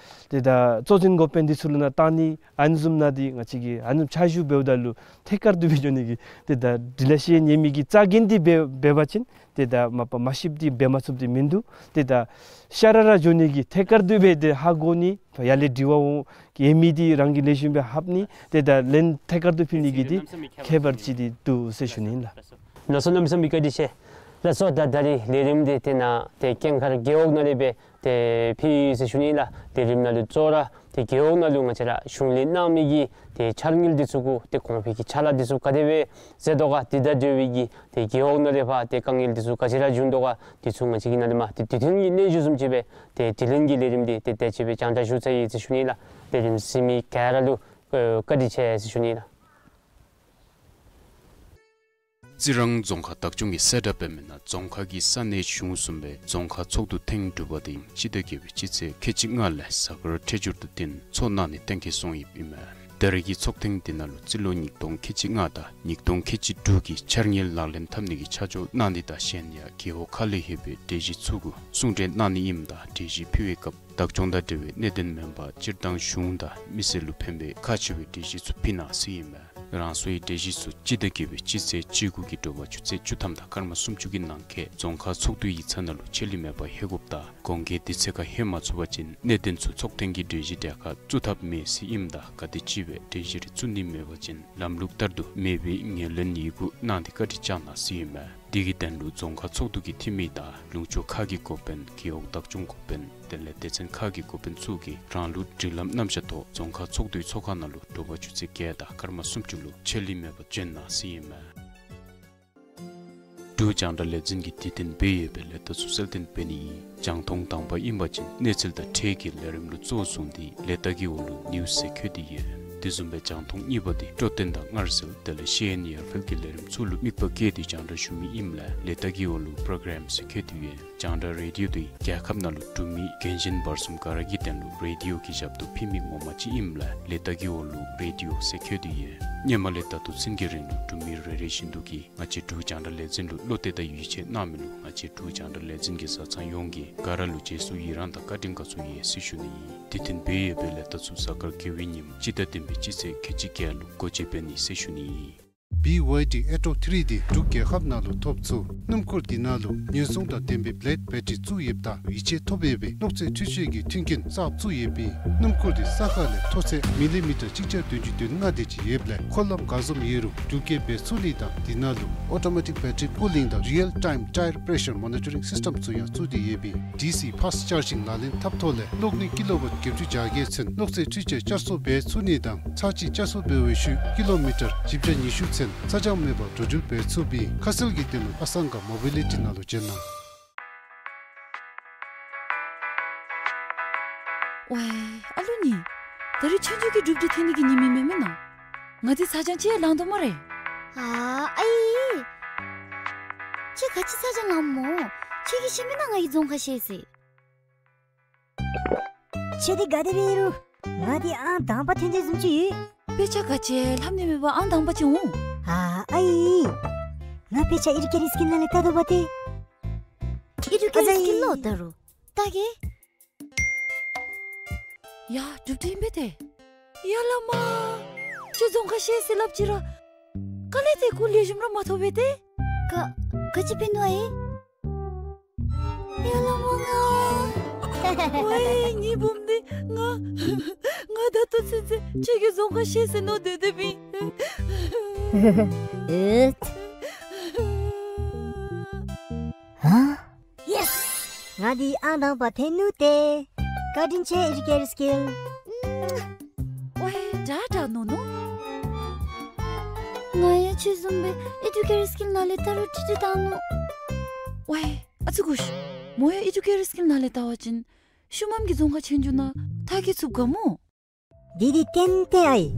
ཏེ་ད་གཙོ་འཛིན་འགོ་དཔོན་འདི་ཚུ་ལུ་ནང་བཏང་ནི་ཨ་ནི་བཟུམ་ནང་འདི་ང་བཅས་ཀྱིས་ཨ་ནི་ཕྱག་ཞུ་འབདཝ་ད་ལུ་ཐད་ཀར་དུ་འབད་འགྱོ་ནི་གི་ཏེ་ད་འབྲི་ལྷག་ཤེས་ཡོན་ཡོད་མི་གིས་རྩ་འགེངས་ཏེ་འབད་འབད་བ་ཅིན་ཏེ་ད་མ་པ་མ་ཤེསཔ་འདི་འབད་མ་ཚུགསཔ་འདི་མིན་འདུག། ཏེ་ད་ཤ་ར་ར་འགྱོ་ནི་གི་ཐད་ཀར་དུ་འབད་དེ་ཧ་གོ་ནི་ཡར་ལས་དྲི་བ་འོང་ཡོད་མི་འདི་རང་གིས་ལེགས་ཤོམ་སྦེ་ལྷབ་ནི་ཏེ་ད་ལན་ཐད་ཀར་དུ་ཕུལ་ནི་གི་འདི་ཁྱད་པར་ཅིག་འདི་འདུག་ཟེར་ཞུ་ནི་ཨིན་ལགས། ལགས་སོ། གནམ་མེད་ས་མེད་བཀའ་དྲིན་ཆེ། ལགས་སོ། ད་ད་རིས་ལས་རིམ་འདི་ཏེ་ནཱ་ཏེ་ཀུན་མཁར་རྒེད་འོག་ནང་ལས་སྦེ་ཏེ་ཕུལ་ཡི་ཟེར་ཞུ་ནི་ཨིན་ལགས། ལས་རིམ་ནང་ལུ་གཙོ་བོ་ར་ཏེ་རྒེད་འོག་ནང་ལུ་ང་བཅས་ར་གཞུང་ལས་གནང་མི་གི་ཏེ་འཆར་དངུལ་འདི་ཚུ་གུ་ཏེ་གོང་འཕེལ་གྱི་ཕྱག་ལཱ་འདི་ཚུ་ག་དེ་སྦེ་མཛད་དོ་ག། དེ་དང་འབྲེལ་བའི་གི་ཏེ་རྒེད་འོག་ནང་ལས་ཕར་ཏེ་དཀའ་ངལ་འདི་ཚུ་ག་ཅི་ར་བྱུང་དོ་ག། འདི་ཚུ་ང་བཅས་ཀྱིས་ནཱ་ལས་མར་ཏེ་དུས་མཐུན་གྱི་སྙན་ཞུ་བཟུམ་ཅིག་སྦེ་ཏེ་དྲི་ལན་གྱི་ལས་རིམ་འདི་ཏེ་དེ་ཅིག་སྦེ་རྒྱང་བསྒྲགས་ཞུ་ཚར་ཡི་ཟེར་ཞུ་ནི་ཨིན་ལགས། ལས་རིམ་གཟིགས་མི་ག་ར་ལུ་ཨེ་བཀའ་དྲིན་ཆེ་ཟེར་ཞུ་ནི་ཨིན་ལགས། རྩི་རང་རྫོང་ཁག་བདག་སྐྱོང་གི་གསལ་བསྒྲགས་འབད་མི་ནང་རྫོང་ཁག་གི་ས་གནས་གཞུང་གསུམ་པའི་རྫོང་ཁག་ཚོགས་འདུ་ཐེངས་དྲུག་པ་དེ་སྤྱི་ཟླ་བརྒྱད་པའི་སྤྱི་ཚེས་ཁལ་གཅིག་ལྔ་ལས་གཟའ་སྐར་འཕྲོད་སྦྱོར་དང་བསྟུན་ཚོགས་གནང་ནི་གཏན་འཁེལ་སོང་ཡོདཔ་ཨིན་མས། ད་རེས་ཀྱི་ཚོགས་ཐེངས་དེ་ནང་ལུ་རྩིས་ལོ་ཉིས་སྟོང་ཁལ་གཅིག་ལྔ་དང་ཉིས་སྟོང་ཁལ་གཅིག་དྲུག་གི་འཆར་དངུལ་ལག་ལེན་འཐབ་ནི་གི་ཆ་འཇོག་གནང་ནི་དང་གཞན་ཡང་རྒེད་འོག་ཁག་ལས་ལྷོད་པའི་གྲོས་གཞི་ཚུ་གུ་གསུང་གྲོས་གནང་ནི་ཨིནམ་ད་གྲོས་གཞི་ཕུལ་བའི་སྐབས་བདག་སྐྱོང་དང་འབྲེལ་བའི་གནད་དོན་མེན་པར་སྤྱིར་བཏང་གཞུང་དང་མི་སེར་ལུ་ཕན་པའི་ཁག་ཆེ་བའི་གྲོས་གཞི་ཚུ་ཕུལ་གནང་ཟེར་ཨིན་མས། རང་སོའི་གྲོས་གཞི་ཚུ་སྤྱི་ཟླ་བརྒྱད་པའི་སྤྱི་ཚེས་བཅུ་དགུ་གི་དྲོ་པ་ཆུ་ཚོད་བཅུ་ཐམ་དང་སྐར་མ་སུམ་ཅུ་གི་ནང་འཁོད་རྫོང་ཁག་ཚོགས་འདུའི་ཡིག་ཚང་ནང་ལུ་ཆད་ལུས་མེད་པར་ལྷོད་དགོཔ་དང་གོང་འཁོད་དུས་ཚོད་ཁར་ལྷོད་མ་ཚུགས་པ་ཅིན་གནད་དོན་ཚུ་ཚོགས་ཐེངས་ཀྱི་གྲོས་གཞི་གྲས་ཁར་བཙུགས་ཐབས་མེད་ཟེར་ཨིནམ་ད་ག་དེམ་ཅིག་སྦེ་གྲོས་གཞི་རེ་བཙུགས་ནི་མེད་པ་ཅིན་ལམ་ལུགས་ལྟར་དུ་མེད་པའི་ངོས་ལེན་ཡི་གུ་གནང་སྟེ་བཀའ་དྲིན་བསྐྱང་གནང་ཟེར་ཨིན་མས། དེ་གི་དོན་ལུ་རྫོང་ཁག་ཚོགས་འདུ་གི་འཐུས་མི་དང་ལུང་ཕྱོགས་ཁག་གི་འགོ་དཔོན་རྒེད་འོག་བདག་སྐྱོང་འགོ་དཔོན་དེ་ལས་སྡེ་ཚན་ཁག་གི་འགོ་དཔོན་ཚུ་གིས་རང་ལུགས་སྒྲིག་ལམ་རྣམ་གཞག་ཐོག་རྫོང་ཁག་ཚོགས་འདུའི་ཚོགས་ཁང་ནང་ལུ་དྲོ་པ་ཆུ་ཚོད་བརྒྱད་དང་སྐར་མ་སུམ་ཅུ་ལུ་ཆད་ལུས་མེད་པར་བྱོན་གནང་ཟེར་ཨིན་མས། འབྲུག་རྒྱང་བསྒྲགས་ལས་འཛིན་གྱིས་དུས་མཐུན་སྦེ་ཡོད་པའི་ལས་རྟགས་ཚུ་གསལ་སྟོན་འབད་ནི་ཨིན། རྒྱང་མཐོང་དང་པ་ཨིན་པ་ཅིན་གནས་ཚུལ་དང་འཕྲལ་གྱི་ལས་རིམ་ལུ་གཙོ་བཟུང་སྟེ་ལས་རྟགས་ཀྱི་འོག་ལུ་ནིའུསི་ཟེར་བཀོད་དེ་ཡོད། དེ་བཟུམ་སྦེ་རྒྱང་མཐོང་གཉིས་པ་དེ་འཕྲོད་བསྟེན་དང་སྔར་སྲོལ་དེ་ལས་ཤེས་ཡོན་ཡར་འཕེལ་གྱི་ལས་རིམ་ཚུ་ལུ་དམིགས་པ་བསྐྱེད་དེ་རྒྱང་བསྒྲགས་ཞུ་མི་ཨིནམ་ལས་ལས་རྟགས་ཀྱི་འོག་ལུ་པྲོ་གརམ་ཟེར་བཀོད་དེ་ཡོད། རྒྱང་བསྒྲགས་རེ་ཌིའོ་དེ་རྒྱལ་ཁབ་ནང་ལུ་གྲུབ་མི་རྒན་གཞོན་བར་གསུམ་ག་ར་གི་དོན་ལུ་རེ་ཌིའོ་གི་ཞབས་ཏོག་ཕུལ་མི་ངོ་མ་ཅིག་ཨིནམ་ལས་ལས་རྟགས་ཀྱི་འོག་ལུ་རེ་ཌིའོ་ཟེར་བཀོད་དེ་ཡོད། སྔོན་མ་ལས་ད་ལྟོ་ཚུན་གྱི་རིང་ལུ་གྲུབ་མི་རེ་རེ་བཞིན་དུ་གིས་ང་བཅས་འབྲུག་རྒྱང་བསྒྲགས་ལས་འཛིན་ལུ་བློ་གཏད་དང་ཡིད་ཆེས་གནང་མི་ལུ་ང་བཅས་འབྲུག་རྒྱང་བསྒྲགས་ལས་འཛིན་གྱི་བཟའ་ཚང་ཡོངས་ཀྱིས་ག་ར་ལུ་རྗེས་སུ་ཡི་རང་དང་བཀའ་དྲིན་དགའ་ཚོར་ཡོད་ཟེར་ཞུ་ནི་ཨིན། དུས་མཐུན་སྦེ་ཡོད་པའི་ལས་རྟགས་ཚུ་གཟའ་སྐར་དགེ་བའི་ཉིནམ་སྤྱི་ཟླ་བདུན་པའི་སྤྱི་ཚེས་ཁལ་གཅིག་བརྒྱད་ལུ་སྒོ་འབྱེད་འབད་ནི་ཟེར་ཞུ་ནི་ཨིན། བི་ཝའི་ཌི་ཨེ་ཊོ་ཐི་རི་དེ་འབྲུག་རྒྱལ་ཁབ་ནང་ལུ་ཐོབ་ཚུགས། སྣུམ་འཁོར་འདི་ནང་ལུ་ཉེན་སྲུང་དང་ལྡན་པའི་བེ་ལེཌ་བེ་ཊི་རི་བཙུགས་ཡོདཔ་ད་ཡིད་ཆེས་ཐོབ་ཡོད་པའི་གློག་རྫས་འཕྲུལ་ཆས་ཀྱི་མཐུན་རྐྱེན་གསརཔ་བཙུགས་ཡོདཔ་ཨིན། སྣུམ་འཁོར་དེ་ས་ཁ་ལས་མཐོ་ཚད་མི་ལི་མི་ཊར་གཅིག་བརྒྱ་བདུན་ཅུ་དོན་ལྔ་དེ་ཅིག་ཡོདཔ་ལས་འཁོར་ལམ་ག་བཟུམ་ཡོད་རུང་འགྲུལ་སྐྱེལ་འབད་ཚུགས་ནི་དང་འདི་ནང་ལུ་ཨོ་ཊོ་མེ་ཊིག་བེ་ཊི་རི་ཀུ་ལིང་དང་རི་ཡལ་ཊའིམ་ཊའི་ཡར་པེ་རེ་ཤར་མོ་ནི་ཊ་རིང་སིསི་ཊེམ་ཚུ་ཡང་བཙུགས་ཏེ་ཡོདཔ་ཨིན། ཌི་སི་ཕཱསཊ་ཅར་ཇིང་ལག་ལེན་འཐབ་ཐོག་ལས་གློག་ནུས་ཀི་ལོ་ཝཊ་བརྒྱད་ཅུ་གྱ་བརྒྱད་ཚུན་གློག་རྫས་འཕྲུལ་ཆས་བསྐྱར་གསོ་འབད་ཚུགས་ནི་དང་ཚར་གཅིག་བསྐྱར་གསོ་འབད་བའི་ཤུལ་ཀི་ལོ་མི་ཊར་བཞི་བརྒྱ་ཉི་ཤུ་ཚུན་ཚ་གྱང་མེད་པར་འགྲོ་འགྲུལ་འབད་ཚུགསཔ་ཨིན། ཁ་གསལ་གྱི་དོན་ལུ་ཨ་སང་ག་མོ་བི་ལི་ཊི་ནང་ལུ་བྱོན་གནང་། ཝའི་ཨ་ལུ་ནི། ད་རིས་ཆོས་རྒྱལ་གྱི་སྒྲུབ་སྡེ་ཐོན་ནི་གི་ཉིནམ་མེན་མེན་ན། ང་འདི་ཚ་གྱང་ཅིག་ཡང་ལང་དོ་སྨ་རེ། ཨ་ཨའི། ཁྱོད་ག་ཅི་ཚ་གྱང་ལངམ་སྨོ། ཁྱོད་ཀྱིས་ཤེས་མེན་ན་ང་གིས་རྫོང་ཁ་ཤེས་ཟེར། ཁྱོད་འདི་ག་དེ་སྦེ་ཨིན་རུང་ང་འདི་ཨང་དང་པ་ཐོན་ཏེ་བཟུམ་ཅིག་ཡོད། དཔེ་ཆ་ག་ཅི་ལྷབ་ནི་མེད་པར་ཨང་དང་པ་ཅིག་འོང་། ཨ་ཨའི། ང་དཔེ་ཆ་ཨེ་ཌུ་ཀེ་ཊི་སི་ཀིལ་ནང་ལས་བལྟ་དོ་པ་ཏེ། ཨེ་ཌུ་ཀེ་ཊི་སི་ཀིལ་ལུ་བལྟ་རུང་བལྟ་གེ། ཡ་སྒྲུབ་སྡེ་ཨིན་པས་ཏེ། ཡ་བླ་མ། ཁྱོད་རྫོང་ཁ་ཤེས་ཟེར་སླབ་ཅི་ར། དཀའ་ལས་ཏེ་ཁོ་ལེགས་ཤོམ་ར་མ་ཐོབ་པས་ཏེ། ག་ག་ཅི་འབད་ནུག་ཨའི། ཡ་བླ་མ་ང་། ཝའི་ངེའི་བུམོ་འདི་ང་། ང་ད་ལྟོ་ཚུན་ཚོད་ཁྱོད་ཀྱིས་རྫོང་ཁ་ཤེས་ཟེར་མནོ་སྡོད་སྡོདཔ་ཨིན། ཨེ། ཧ། ཡེས། ང་འདི་ཨང་དང་པ་ཐོན་ནུག་ཏེ། བཀའ་དྲིན་ཆེ་ཨེ་ཌུ་ཀེ་ཊི་སི་ཀིལ། ཝའི་དྲག་དྲག་མནོ་མནོ། ང་ཡང་ཁྱོད་བཟུམ་སྦེ་ཨེ་ཌུ་ཀེ་ཊི་སི་ཀིལ་ནང་ལས་བལྟ་རུང་ཁྲིག་ཁྲི་བཏང་ནུག། ཝའི་ཨ་ཙི་གུ་ཤ། མོ་ཡང་ཨེ་ཌུ་ཀེ་ཊི་སི་ཀིལ་ནང་ལས་བལྟ་བ་ཅིན་ཤུལ་མམ་གྱི་རྫོང་ཁ་ཆེན་འགྱོ་ནང་མཐར་འཁྱོལ་ཚུགས་ག་སྨོ། འདི་འདི་ཏན་ཏན་ཨའི།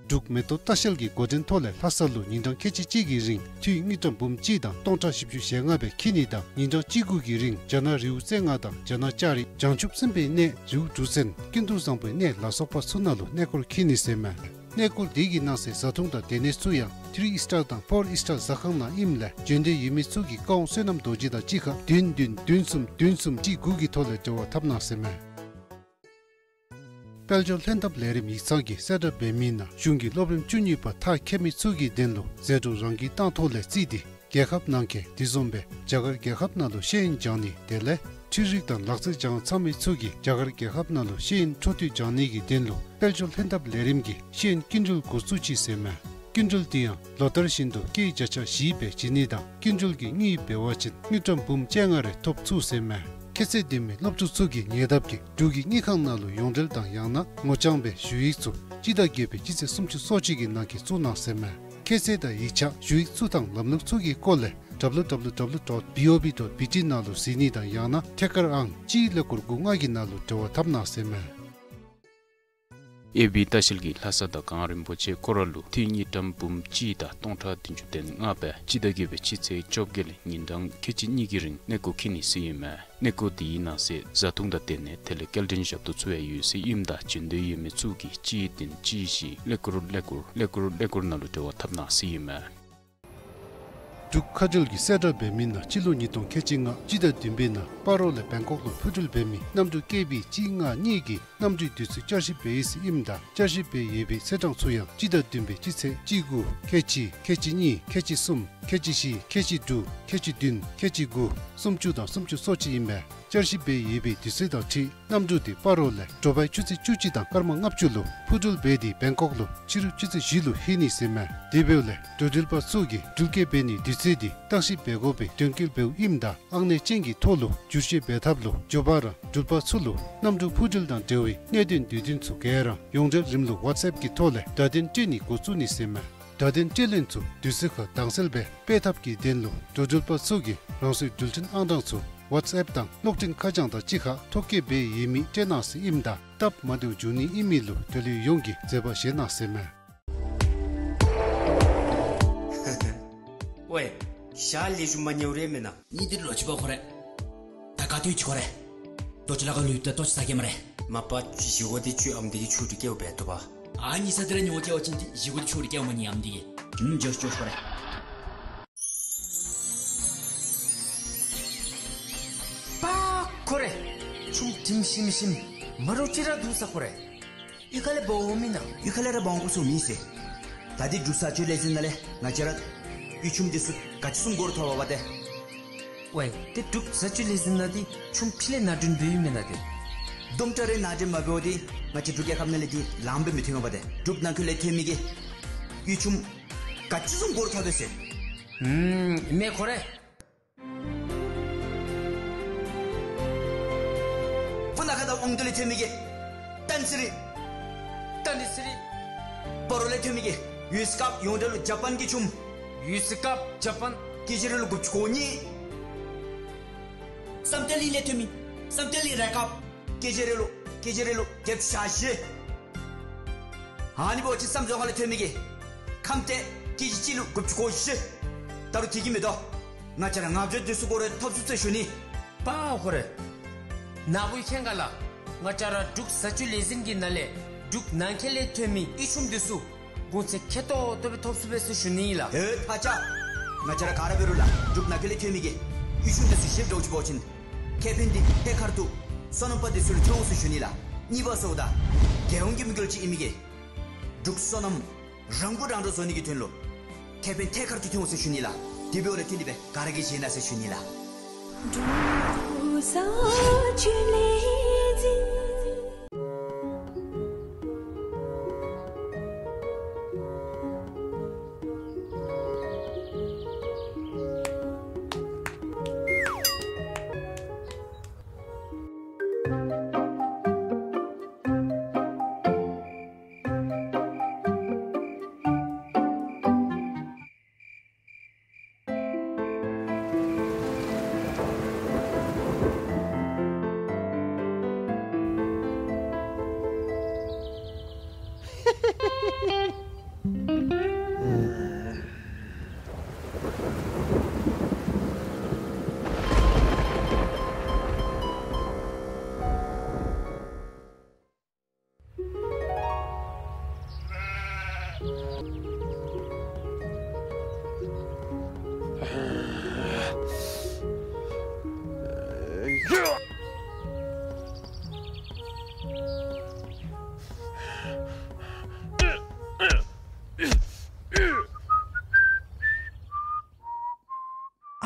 འབྲུག་མེ་ཏོག་ལྟ་བཤལ་གྱི་འགོ་འདྲེན་ཐོག་ལས་ལྷ་ས་ལུ་ཉིན་གྲངས་ཁལ་གཅིག་གཅིག་གི་རིང་འཐུས་དངུལ་ཀྲམ་འབུམ་གཅིག་དང་སྟོང་ཕྲག་བཞི་བཅུ་ཞེ་ལྔ་སྦེ་འཁྱིད་ནི་དང་ཉིན་གྲངས་གཅིག་དགུ་གི་རིང་རྒྱ་ནག་རི་བོ་རྩེ་ལྔ་དང་རྒྱ་ནག་ལྕགས་རི་བྱང་ཆུབ་སེམས་དཔའི་གནས་རི་བོ་གྲུ་གཟིངས་ཀུན་ཏུ་བཟང་པོའི་གནས་ལ་སོགས་པ་ཚུ་ནང་ལུ་གནས་སྐོར་འཁྱིད་ནི་ཟེར་མས། གནས་སྐོར་འདི་གི་ནང་གསེས་བཟའ་འཐུང་དང་སྡོད་གནས་ཚུ་ཡང་ཐི་རི་ཨིསི་ཊར་དང་ཕོར་ཨིསི་ཊར་ཟ་ཁང་ནང་ཨིནམ་ལས་བྱོན་འདོད་ཡོད་མི་ཚུ་གིས་ཀ་ཝང་བསོད་ནམས་རྡོ་རྗེ་དང་གཅིག་ཁར་བདུན་བདུན་བདུན་གསུམ་བདུན་གསུམ་གཅིག་དགུ་གི་ཐོག་ལས་འབྲེལ་བ་འཐབ་གནང་ཟེར་མས། དཔལ་འབྱོར་ལྷན་ཐབས་ལས་རིམ་ཡིག་ཚང་གིས་གསལ་བསྒྲགས་འབད་མི་ནང་གཞུང་གི་སློབ་རིམ་བཅུ་གཉིས་པ་མཐར་འཁྱོལ་མི་ཚུ་གི་དོན་ལུ་ཟད་འགྲོ་རང་འཁྱིལ་བཏང་ཐོག་ལས་བརྩིས་ཏེ་རྒྱལ་ཁབ་ནང་འཁོད་དེ་བཟུམ་སྦེ་རྒྱ་གར་རྒྱལ་ཁབ་ནང་ལུ་ཤེས་ཡོན་སྦྱང་ནི་དེ་ལས་འཕྲུལ་རིག་དང་ལག་རྩལ་སྦྱང་ཚར་མི་ཚུ་གིས་རྒྱ་གར་རྒྱལ་ཁབ་ནང་ལུ་ཤེས་ཡོན་འཕྲོ་མཐུད་སྦྱང་ནི་གི་དོན་ལུ་དཔལ་འབྱོར་ལྷན་ཐབས་ལས་རིམ་གྱིས་ཤེས་ཡོན་སྐྱིན་འགྲུལ་འགོ་བཙུགས་ཅི་ཟེར་མས། སྐྱིན་འགྲུལ་འདི་ཡང་ལོ་ལྟར་བཞིན་དུ་སྐྱེད་བརྒྱ་ཆ་བཞི་སྦེ་བྱིན་ནི་དང་སྐྱིན་འགྲུལ་གྱི་དངུལ་འབད་བ་ཅིན་དངུལ་ཀྲམ་འབུམ་བཅོ་ལྔ་རེ་ཐོབ་ཚུགས་ཟེར་མས། ཁྱད་ཚད་ལྡན་མི་སློབ་ཕྲུག་ཚུ་གིས་ཉེ་འདབས་ཀྱི་འབྲུག་གི་དངུལ་ཁང་ནང་ལུ་ཡོངས་འབྲེལ་དང་ཡང་ན་ངོ་རྐྱང་སྦེ་ཞུ་ཡིག་ཚུ་སྤྱི་ཟླ་བརྒྱད་པའི་སྤྱི་ཚེས་སུམ་ཅུ་སོ་གཅིག་གི་ནང་འཁོད་བཙུགས་གནང་ཟེར་མས། ཁྱད་ཚད་དང་ཡིག་ཆ་ཞུ་ཡིག་ཚུ་དང་ལམ་ལུགས་ཚུ་གི་སྐོར་ལས་ཌབ་ལུ་ཌབ་ལུ་ཌབ་ལུ་ཌོཊ་བི་ཨོ་བི་ཌོཊ་བི་ཊི་ནང་ལུ་གཟིགས་ནི་དང་ཡང་ན་ཐད་ཀར་ཨང་གཅིག་ཀླད་ཀོར་དགུ་ལྔ་གི་ནང་ལུ་འབྲེལ་བ་འཐབ་གནང་ཟེར་མས། ཨེ་བི་ལྟ་བཤལ་གྱིས་ལྷ་ས་དང་གངས་རིན་པོ་ཆེ་སྐོར་ར་ལུ་འཐུས་དངུལ་ཀྲམ་འབུམ་གཅིག་དང་སྟོང་ཕྲག་བདུན་ཅུ་དོན་ལྔ་སྦེ་སྤྱི་ཟླ་བརྒྱད་པའི་སྤྱི་ཚེས་བཅོ་བརྒྱད་ལས་ཉིན་གྲངས་ཁལ་གཅིག་གཉིས་ཀྱི་རིང་གནས་སྐོར་འཁྱིད་ནི་ཟེར་ཨིན་མས། གནས་སྐོར་འདི་གི་ནང་གསེས་བཟའ་འཐུང་དང་སྡོད་གནས་དེ་ལས་སྐྱེལ་འདྲེན་ཞབས་ཏོག་ཚུ་ཡང་ཡོད་ཟེར་ཨིནམ་ད་བྱོན་འདོད་ཡོད་མི་ཚུ་གིས་གཅིག་བདུན་གཅིག་བཞི་ཀླད་ཀོར་ཀླད་ཀོར་ཀླད་ཀོར་ཀླད་ཀོར་ནང་ལུ་འབྲེལ་བ་འཐབ་གནང་ཟེར་ཨིན་མས། འབྲུག་མཁའ་འགྲུལ་གྱིས་གསལ་བསྒྲགས་འབད་མི་ནང་སྤྱི་ལོ་ཉིས་སྟོང་ཁལ་གཅིག་ལྔ་སྤྱི་ཟླ་བདུན་པའི་ནང་སྤ་རོ་ལས་བེང་ཀོག་ལུ་འཕུར་འགྲུལ་འབད་མི་གནམ་གྲུ་ཀེ་བི་གཅིག་ལྔ་གཉིས་ཀྱི་གནམ་གྲུའི་དུས་ཚོད་བསྐྱར་ཞིབ་འབད་ཡི་ཟེར་ཨིནམ་ད་བསྐྱར་ཞིབ་འབད་ཡོད་པའི་ཚེས་གྲངས་ཚུ་ཡང་སྤྱི་ཟླ་བདུན་པའི་སྤྱི་ཚེས་གཅིག་དགུ་ཁལ་གཅིག་ཁལ་གཅིག་གཉིས་ཁལ་གཅིག་གསུམ་ཁལ་གཅིག་བཞི་ཁལ་གཅིག་དྲུག་ཁལ་གཅིག་བདུན་ཁལ་གཅིག་དགུ་སུམ་ཅུ་དང་སུམ་ཅུ་སོ་གཅིག་ཨིན་པས། བསྐྱར་ཞིབ་འབད་ཡོད་པའི་དུས་ཚོད་དང་འཁྲིལ་གནམ་གྲུ་དེ་སྤ་རོ་ལས་དྲོ་པའི་ཆུ་ཚོད་བཅུ་གཅིག་དང་སྐར་མ་ལྔ་བཅུ་ལུ་འཕུར་འགྲུལ་འབད་དེ་བེང་ཀོག་ལུ་ཕྱི་རུ་ཆུ་ཚོད་བཞི་ལུ་ལྷོད་ནི་ཟེར་མས། དེ་འབདཝ་ལས་འགྲོ་འགྲུལ་པ་ཚུ་གིས་འགྲུལ་སྐྱེལ་འབད་ནིའི་དུས་ཚོད་དེ་བརྟག་ཞིབ་འབད་དགོ་པའི་དོན་འཁྱོལ་འབདཝ་ཨིནམ་ད་ཨང་གནས་ཅན་གྱི་ཐོག་ལུ་བསྒྱུར་བཅོས་འབད་ཐབས་ལུ་མགྱོགས་པ་ར་འགྲུལ་པ་ཚུ་ལུ་གནམ་གྲུ་འཕུར་འགྲུལ་དང་འབྲེལ་བའི་གནད་དོན་དུས་སྟོན་ཚུ་ག་ར་ཡོངས་འབྲེལ་རིམ་ལུགས་ཝཊས་ཨེཔ་གི་ཐོག་ལས་བརྡ་དོན་སྤྲོད་ནི་འགོ་བཙུགས་ནི་ཟེར་མས། བརྡ་དོན་སྤྲོད་ལེན་ཚུ་དུས་ཚོད་ཁར་དྭངས་གསལ་སྦེ་སྤེལ་ཐབས་ཀྱི་དོན་ལུ་འགྲོ་འགྲུལ་པ་ཚུ་གིས་རང་སོའི་འགྲུལ་འཕྲིན་ཨང་གྲངས་ཚུ་ཝཊས་ཨེཔ་དང་གློག་འཕྲིན་ཁ་བྱང་དང་གཅིག་ཁར་ཐོ་བཀོད་འབད་ཡོད་མི་སྤྲོད་གནང་ཟེར་ཨིནམ་ད་སྟབས་མ་བདེཝ་འབྱུང་ནི་ཨིན་མི་ལུ་དོ་ལུ་ཡོངས་ཀྱིས་བཟོད་པ་བཞེས་གནང་ཟེར་མས། ཝེ། ཞག་ལས་ཞུ་མ་ཉེ་བ་རེ་མེན་ན། ནི་འདི་ལོ་ཅི་པ་ཁོ་རེ། ད་ག་དུས་ཅི་ཁོ་རེ། ཏོ་ཅི་ལ་ག་ལུས་ཏེ་ཏོ་ཅི་ས་གེ་མ་རེ། མ་པ་ཅི་ཞི་གོ་དེ་ཆུ་ཨམ་དེ་གི་ཆུ་དྲི་ཀེའུ་བེ་ཏོ་པ། ཨ་ནི་ས་དེ་ར་ཉོ་ཀེའུ་ཅིན་དེ་ཞི་གོ་དེ་ཆུ་དྲི་ཀེའུ་མ་ནི་ཨམ་དེ་གི། ཨུམ་ཇོ་ཇོ་ཁོ་རེ། པ་ཁོ་རེ། ཆུམ་ཁྲིམ་ཤིམ་ཤིམ། མ་རུ་ཅི་ར་དུ་ས་ཁོ་རེ། ཡུལ་ཁ་ལས་འབག་འོང་མི་ན། ཡུལ་ཁ་ལས་ར་འབག་འོང་དགོ་ས་མེད་ཟེར། ད་འདི་འབྲུག་བཟའ་སྤྱོད་ལས་འཛིན་ནང་ལས་ང་བཅས་ར་གཡུས་ཆུམ་འདི་ཚུ་ག་ཅི་བཟུམ་སྒོ་རུ་ཐོབ་པ་དེ། ཝེ། དེ་འབྲུག་བཟའ་སྤྱོད་ལས་འཛིན་ནང་འདི་ཆུམ་ཕྲིན་ལས་ནང་འདྲེན་འབད་ཡི་མེན་ན་དེ། དུམ་གྲ་རེ་ནང་འདྲེན་མ་འབད་བ་དེ་ང་བཅས་འབྲུག་རྒྱལ་ཁབ་ནང་ལས་འདི་ལངམ་སྦེ་མི་ཐོན་པ་དེ། འབྲུག་ནང་འཁོད་ལས་ཐོན་མི་གི་གཡུས་ཆུམ་ག་ཅི་བཟུམ་སྒོ་རུ་ཐོབ་པས་ཟེར། ཨུམ། མེན་ཁོ་རེ། ཕུ་ན་ཁ་དང་ཨོམ་དུ་ལས་ཐོན་མི་གི་ཏན་སི་རི། ཏན་སི་རི། སྤ་རོ་ལས་ཐོན་མི་གི་ཡུས་ཀབ་ཡོངས་འབྲེལ་ལུ་ཇ་པན་གྱི་ཆུམ། ཡུས་ཀབ་ཇ་པན། ཀེ་ཇི་རེ་ལུ་དགུ་བཅུ་གོ་གཉིས། བསམ་གཏན་གླིང་ལས་ཐོན་མི་བསམ་གཏན་གླིང་རེ་ཀབ། ཀེ་ཇི་རེ་ལུ་ཀེ་ཇི་རེ་ལུ་བརྒྱད་ཅུ་གྱ་བཞི། ཨ་ནི་འབདཝ་ཅིན་བསམ་རྫོང་ཁ་ལས་ཐོན་མི་གི་ཁམས་ཏེ་ཀེ་ཇི་གཅིག་ལུ་དགུ་བཅུ་གོ་བཞི། ད་རུང་དེ་གིས་མི་དོ། ང་བཅས་ར་ལྔ་བཅུ་དེ་ཚུ་སྒོ་རུ་ཐོབ་ཚུགས་ཟེར་ཞུ་ནི། པ་ཁོ་རེ། ན་བུ་ཁྱེད་ག་ལ། ང་བཅས་ར་འབྲུག་བཟའ་སྤྱོད་ལས་འཛིན་གྱི་ནང་ལས་འབྲུག་ནང་འཁོད་ལས་ཐོན་མི་གཡུས་ཆུམ་དེ་ཚུ་གོང་ཚད་ཁེ་ཏོག་ཏོ་སྦེ་ཐོབ་ཚུགས་པས་ཟེར་ཞུ་ནི་ལགས། ཨེ་ཕ་ཅག། ང་བཅས་ར་ག་ར་འབད་རུང་ལགས་འབྲུག་ནང་འཁོད་ལས་ཐོན་མི་གི་གཡུས་ཆུམ་དེ་ཚུ་བཞེས་འགྱོ་ཅི་འབད་བ་ཅིན་ཁེ་ཕན་འདི་ཐད་ཀར་དུ་སོ་ནམ་པ་དེ་ཚུ་ལུ་ཐོན་འོང་ཟེར་ཞུ་ནི་ལགས། གཉིས་པ་ཟེརཝ་ད་རྒྱལ་ཡོངས་ཀྱི་དམིགས་ཡུལ་ཅིག་ཨིན་མི་གི་འབྲུག་སོ་ནམ་རང་མགོ་རང་འདྲོངས་བཟོ་ནི་གི་དོན་ལུ་ཁེ་ཕན་ཐད་ཀར་དུ་ཐོན་འོང་ཟེར་ཞུ་ནི་ལགས། དེ་འབདཝ་ལས་བརྟེན་ཏེ་སྦེ་ག་ར་གིས་བཞེས་གནང་ཟེར་ཞུ་ནི་ལགས།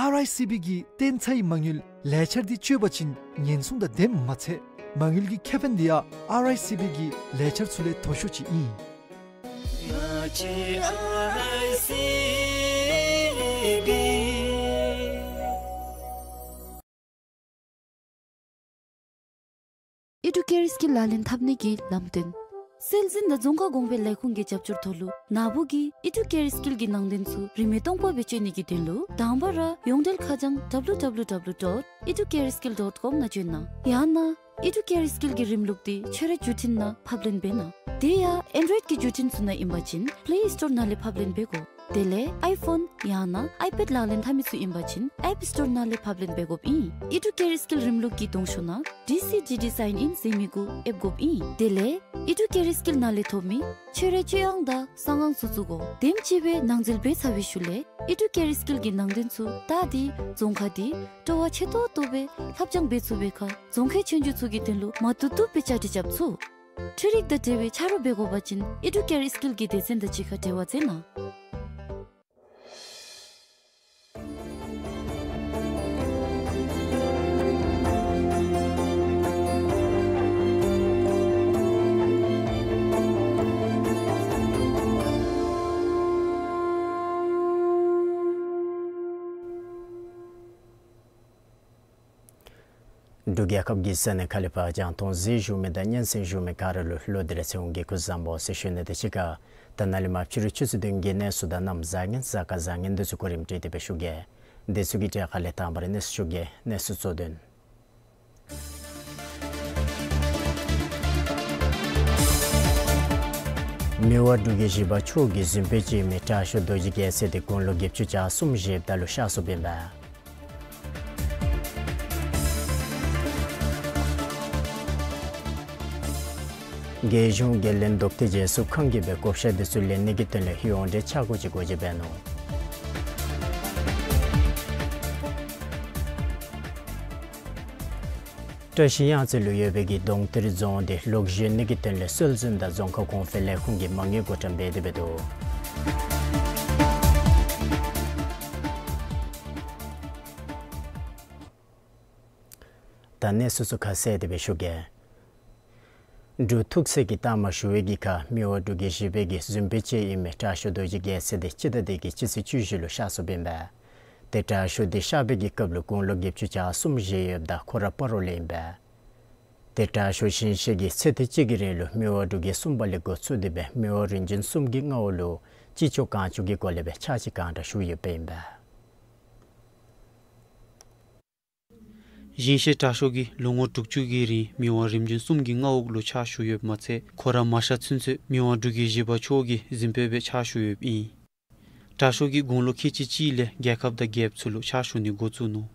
ཨར་ཨའི་སི་བི་གི་བརྟན་ཚའི་མ་དངུལ་ལས་འཆར་འདི་སྤྱོད་པ་ཅིན་ཉེན་སྲུང་དང་ལྡནམ་མ་ཚད་མ་དངུལ་གྱི་ཁེ་ཕན་འདི་ཡང་ཨར་ཨའི་སི་བི་གི་ལས་འཆར་ཚུ་ལས་མཐོ་ཤོས་ཅིག་ཨིན། ཨི་ཌུ་ཀེར་སི་ཀིལ་ལག་ལེན་འཐབ་ནི་གི་ལམ་སྟོན། སྲོལ་འཛིན་དང་རྫོང་ཁ་གོང་འཕེལ་ལས་ཁུངས་ཀྱི་རྒྱབ་སྐྱོར་ཐོག་ལུ་ན་བུ་གིས་ཨི་ཌུ་ཀེར་སི་ཀིལ་གྱི་ནང་དོན་ཚུ་རིན་མེད་སྟོང་པ་སྦེ་སྤྱོད་ནི་གི་དོན་ལུ་དང་པ་ར་ཡོངས་འབྲེལ་ཁ་བྱང་W W W dot educareskill dot com ནང་བྱོན་གནང་། ཡང་ན་ཨི་ཌུ་ཀེར་སི་ཀིལ་གྱི་རིམ་ལུགས་འདི་ཁྱོད་རའི་བརྒྱུད་འཕྲིན་ནང་ཕབ་ལེན་འབད་གནང་། དེ་ཡང་ཨེན་ཌོ་རོའིཌ་ཀྱི་བརྒྱུད་འཕྲིན་ཚུ་ནང་ཨིན་པ་ཅིན་པེ་ལེ་སི་ཊོར་ནང་ལས་ཕབ་ལེན་འབད་དགོ། དེ་ལས་ཨའི་ཕོན་ཡང་ན་ཨའི་པེཌ་ལག་ལེན་འཐབ་མི་ཚུ་ཨིན་པ་ཅིན་ཨེཔ་སི་ཊོར་ནང་ལས་ཕབ་ལེན་འབད་དགོཔ་ཨིན། ཨི་ཌུ་ཀེར་སི་ཀིལ་རིམ་ལུགས་ཀྱི་གདོང་ཤོག་ནང་ཌི་སི་ཌི་ཌི་སའིན་ཨིན་ཟེར་མི་གུ་ཨེབ་དགོཔ་ཨིན། དེ་ལས་ཨི་ཌུ་ཀེར་སི་ཀིལ་ནང་ལས་ཐོབ་མི་ཁྱོད་རའི་སྤྱོད་དབང་དང་གསང་ཁང་ཚུ་བཙུགས་དགོ། དེམ་ཅིག་སྦེ་ནང་འཛུལ་འབད་ཚར་བའི་ཤུལ་ལས་ཨི་ཌུ་ཀེར་སི་ཀིལ་གྱི་ནང་དོན་ཚུ་ད་འདི་རྫོང་ཁག་འདི་སྤྲོ་བ་ཆེ་ཏོག་ཏོ་སྦེ་ལྷབ་སྦྱང་འབད་ཚུགས་པའི་ཁར་རྫོང་ཁའི་ཆོས་རྒྱུགས་ཚུ་གི་དོན་ལུ་མ་བཏུབ་བཏུབ་སྦེ་བཅའ་སྒྲིག་རྐྱབ་ཚུགས། འཕྲུལ་རིག་དང་འབྲེལ་བའི་ཆ་རོགས་འབད་དགོ་པ་ཅིན་ཨི་ཌུ་ཀེར་སི་ཀིལ་གྱི་སྡེ་ཚན་དང་གཅིག་ཁར་འབྲེལ་བ་མཛད་གནང་། འབྲུག་རྒྱལ་ཁབ་ཀྱི་ས་གནས་ཁག་ལས་ཕར་རྒྱང་མཐོང་གཟིགས་བཞུགས་མི་དང་སྙན་གསན་བཞུགས་མི་ག་ར་ལུ་ལོག་སྟེ་ར་ཚེ་དབང་གིས་སྐུ་གཟུགས་བཟང་པོ་ཟེར་ཞུ་ནི་དང་གཅིག་ཁར་ད་ནཱ་ལས་མར་ཕྱི་རུ་ཆུ་ཚོད་བདུན་གྱི་གནས་ཚུལ་དང་གནམ་གཟའ་ཉིམ་གཟའ་སྐར་བཟང་ངན་འདི་ཚུ་གོ་རིམ་སྒྲིག་སྟེ་སྦེ་ཞུ་གེ། འདི་ཚུ་གི་གྲས་ཁ་ལས་དང་པ་ར་གནས་ཚུལ་ཞུ་གེ། གནས་ཚུལ་གཙོ་དོན། མི་དབང་འབྲུག་རྒྱལ་བཞི་པ་མཆོག་གི་གཟིམ་དཔོན་ཅིག་ཨིན་མི་དྲག་ཤོས་རྡོ་རྗེ་རྒྱལ་མཚན་དེ་དགུང་ལོ་བརྒྱད་ཅུ་གྱ་གསུམ་བཞེསཔ་ད་ལུ་གཤགས་སོཔ་ཨིན་པས། རྒྱལ་གཞུང་རྒྱལ་བློན་རྡོ་རྗེ་རྗེས་སུ་ཁང་གི་སྦེ་བགོ་བཤའ་འདི་ཚུ་ལེན་ནི་གི་དོན་ལས་ཡོངས་འབྲེལ་ཆ་བགོས་ཅིག་བགོ་བྱ་འབད་ནུག། བཀྲ་ཤིས་གཡང་རྩེ་ལུ་ཡོད་པའི་གི་གདོང་གཏེར་རྫོང་འདི་ལོག་བཞེངས་ནི་གི་དོན་ལས་སྲོལ་འཛིན་དང་རྫོང་ཁ་གོང་འཕེལ་ལས་ཁུངས་ཀྱིས་མ་དངུལ་བགོ་བཀྲམ་འབད་དེ་འབད་དོ། ད་གནས་ཚུལ་ཚུ་ཁ་གསལ་ཏེ་སྦེ་ཞུ་གེ། འབྲུག་ཐུགས་སྲས་ཀྱི་རྟགས་མ་ཞུ་བའི་གི་ཁར་མི་དབང་འབྲུག་རྒྱལ་བཞི་པའི་གི་གཟིམ་དཔོན་ཅིག་ཨིན་མི་དྲག་ཤོས་རྡོ་རྗེ་རྒྱལ་མཚན་དེ་སྤྱི་ཟླ་འདི་གི་སྤྱི་ཚེས་བཅུ་བཞི་ལུ་གཤགས་སོཔ་ཨིན་པས། ཏེ་དྲག་ཤོས་དེ་གཤགས་པའི་གི་སྐབས་ལུ་དགུང་ལོ་བརྒྱད་ཅུ་གྱ་གསུམ་བཞེས་ཡོདཔ་ད་ཁོ་ར་སྤ་རོ་ལས་ཨིན་པས། ཏེ་དྲག་ཤོས་ཞིང་གཤེགས་ཀྱིས་ཚེ་ཐེངས་གཅིག་གི་རིང་ལུ་མི་དབང་འབྲུག་རྒྱལ་གསུམ་པ་ལས་འགོ་བཙུགས་ཏེ་སྦེ་མི་དབང་རིམ་བྱོན་གསུམ་གྱི་མངའ་འོག་ལུ་ཅི་ལྕོགས་གང་ལྕོགས་ཀྱི་སྒོ་ལས་སྦེ་ཕྱག་ཕྱིད་གང་དྲག་ཞུ་ཡོདཔ་ཨིན་པས། ཞིང་གཤེགས་དྲག་ཤོས་ཀྱིས་ལོ་ངོ་དྲུག་ཅུ་གི་རིང་མི་དབང་རིམ་བྱོན་གསུམ་གྱི་མངའ་འོག་ལུ་ཕྱག་ཞུ་ཡོདཔ་མ་ཚད་ཁོ་ར་མ་གཤགས་ཚུན་ཚོད་མི་དབང་འབྲུག་རྒྱལ་བཞི་པ་མཆོག་གི་གཟིམ་དཔོན་སྦེ་ཕྱག་ཞུ་ཡོདཔ་ཨིན། དྲག་ཤོས་ཀྱིས་དགུང་ལོ་ཁལ་གཅིག་གཅིག་ལས་རྒྱལ་ཁབ་དང་རྒྱལཔོ་ཚུ་ལུ་ཕྱག་ཞུ་ནི་འགོ་བཙུགས་ནུག།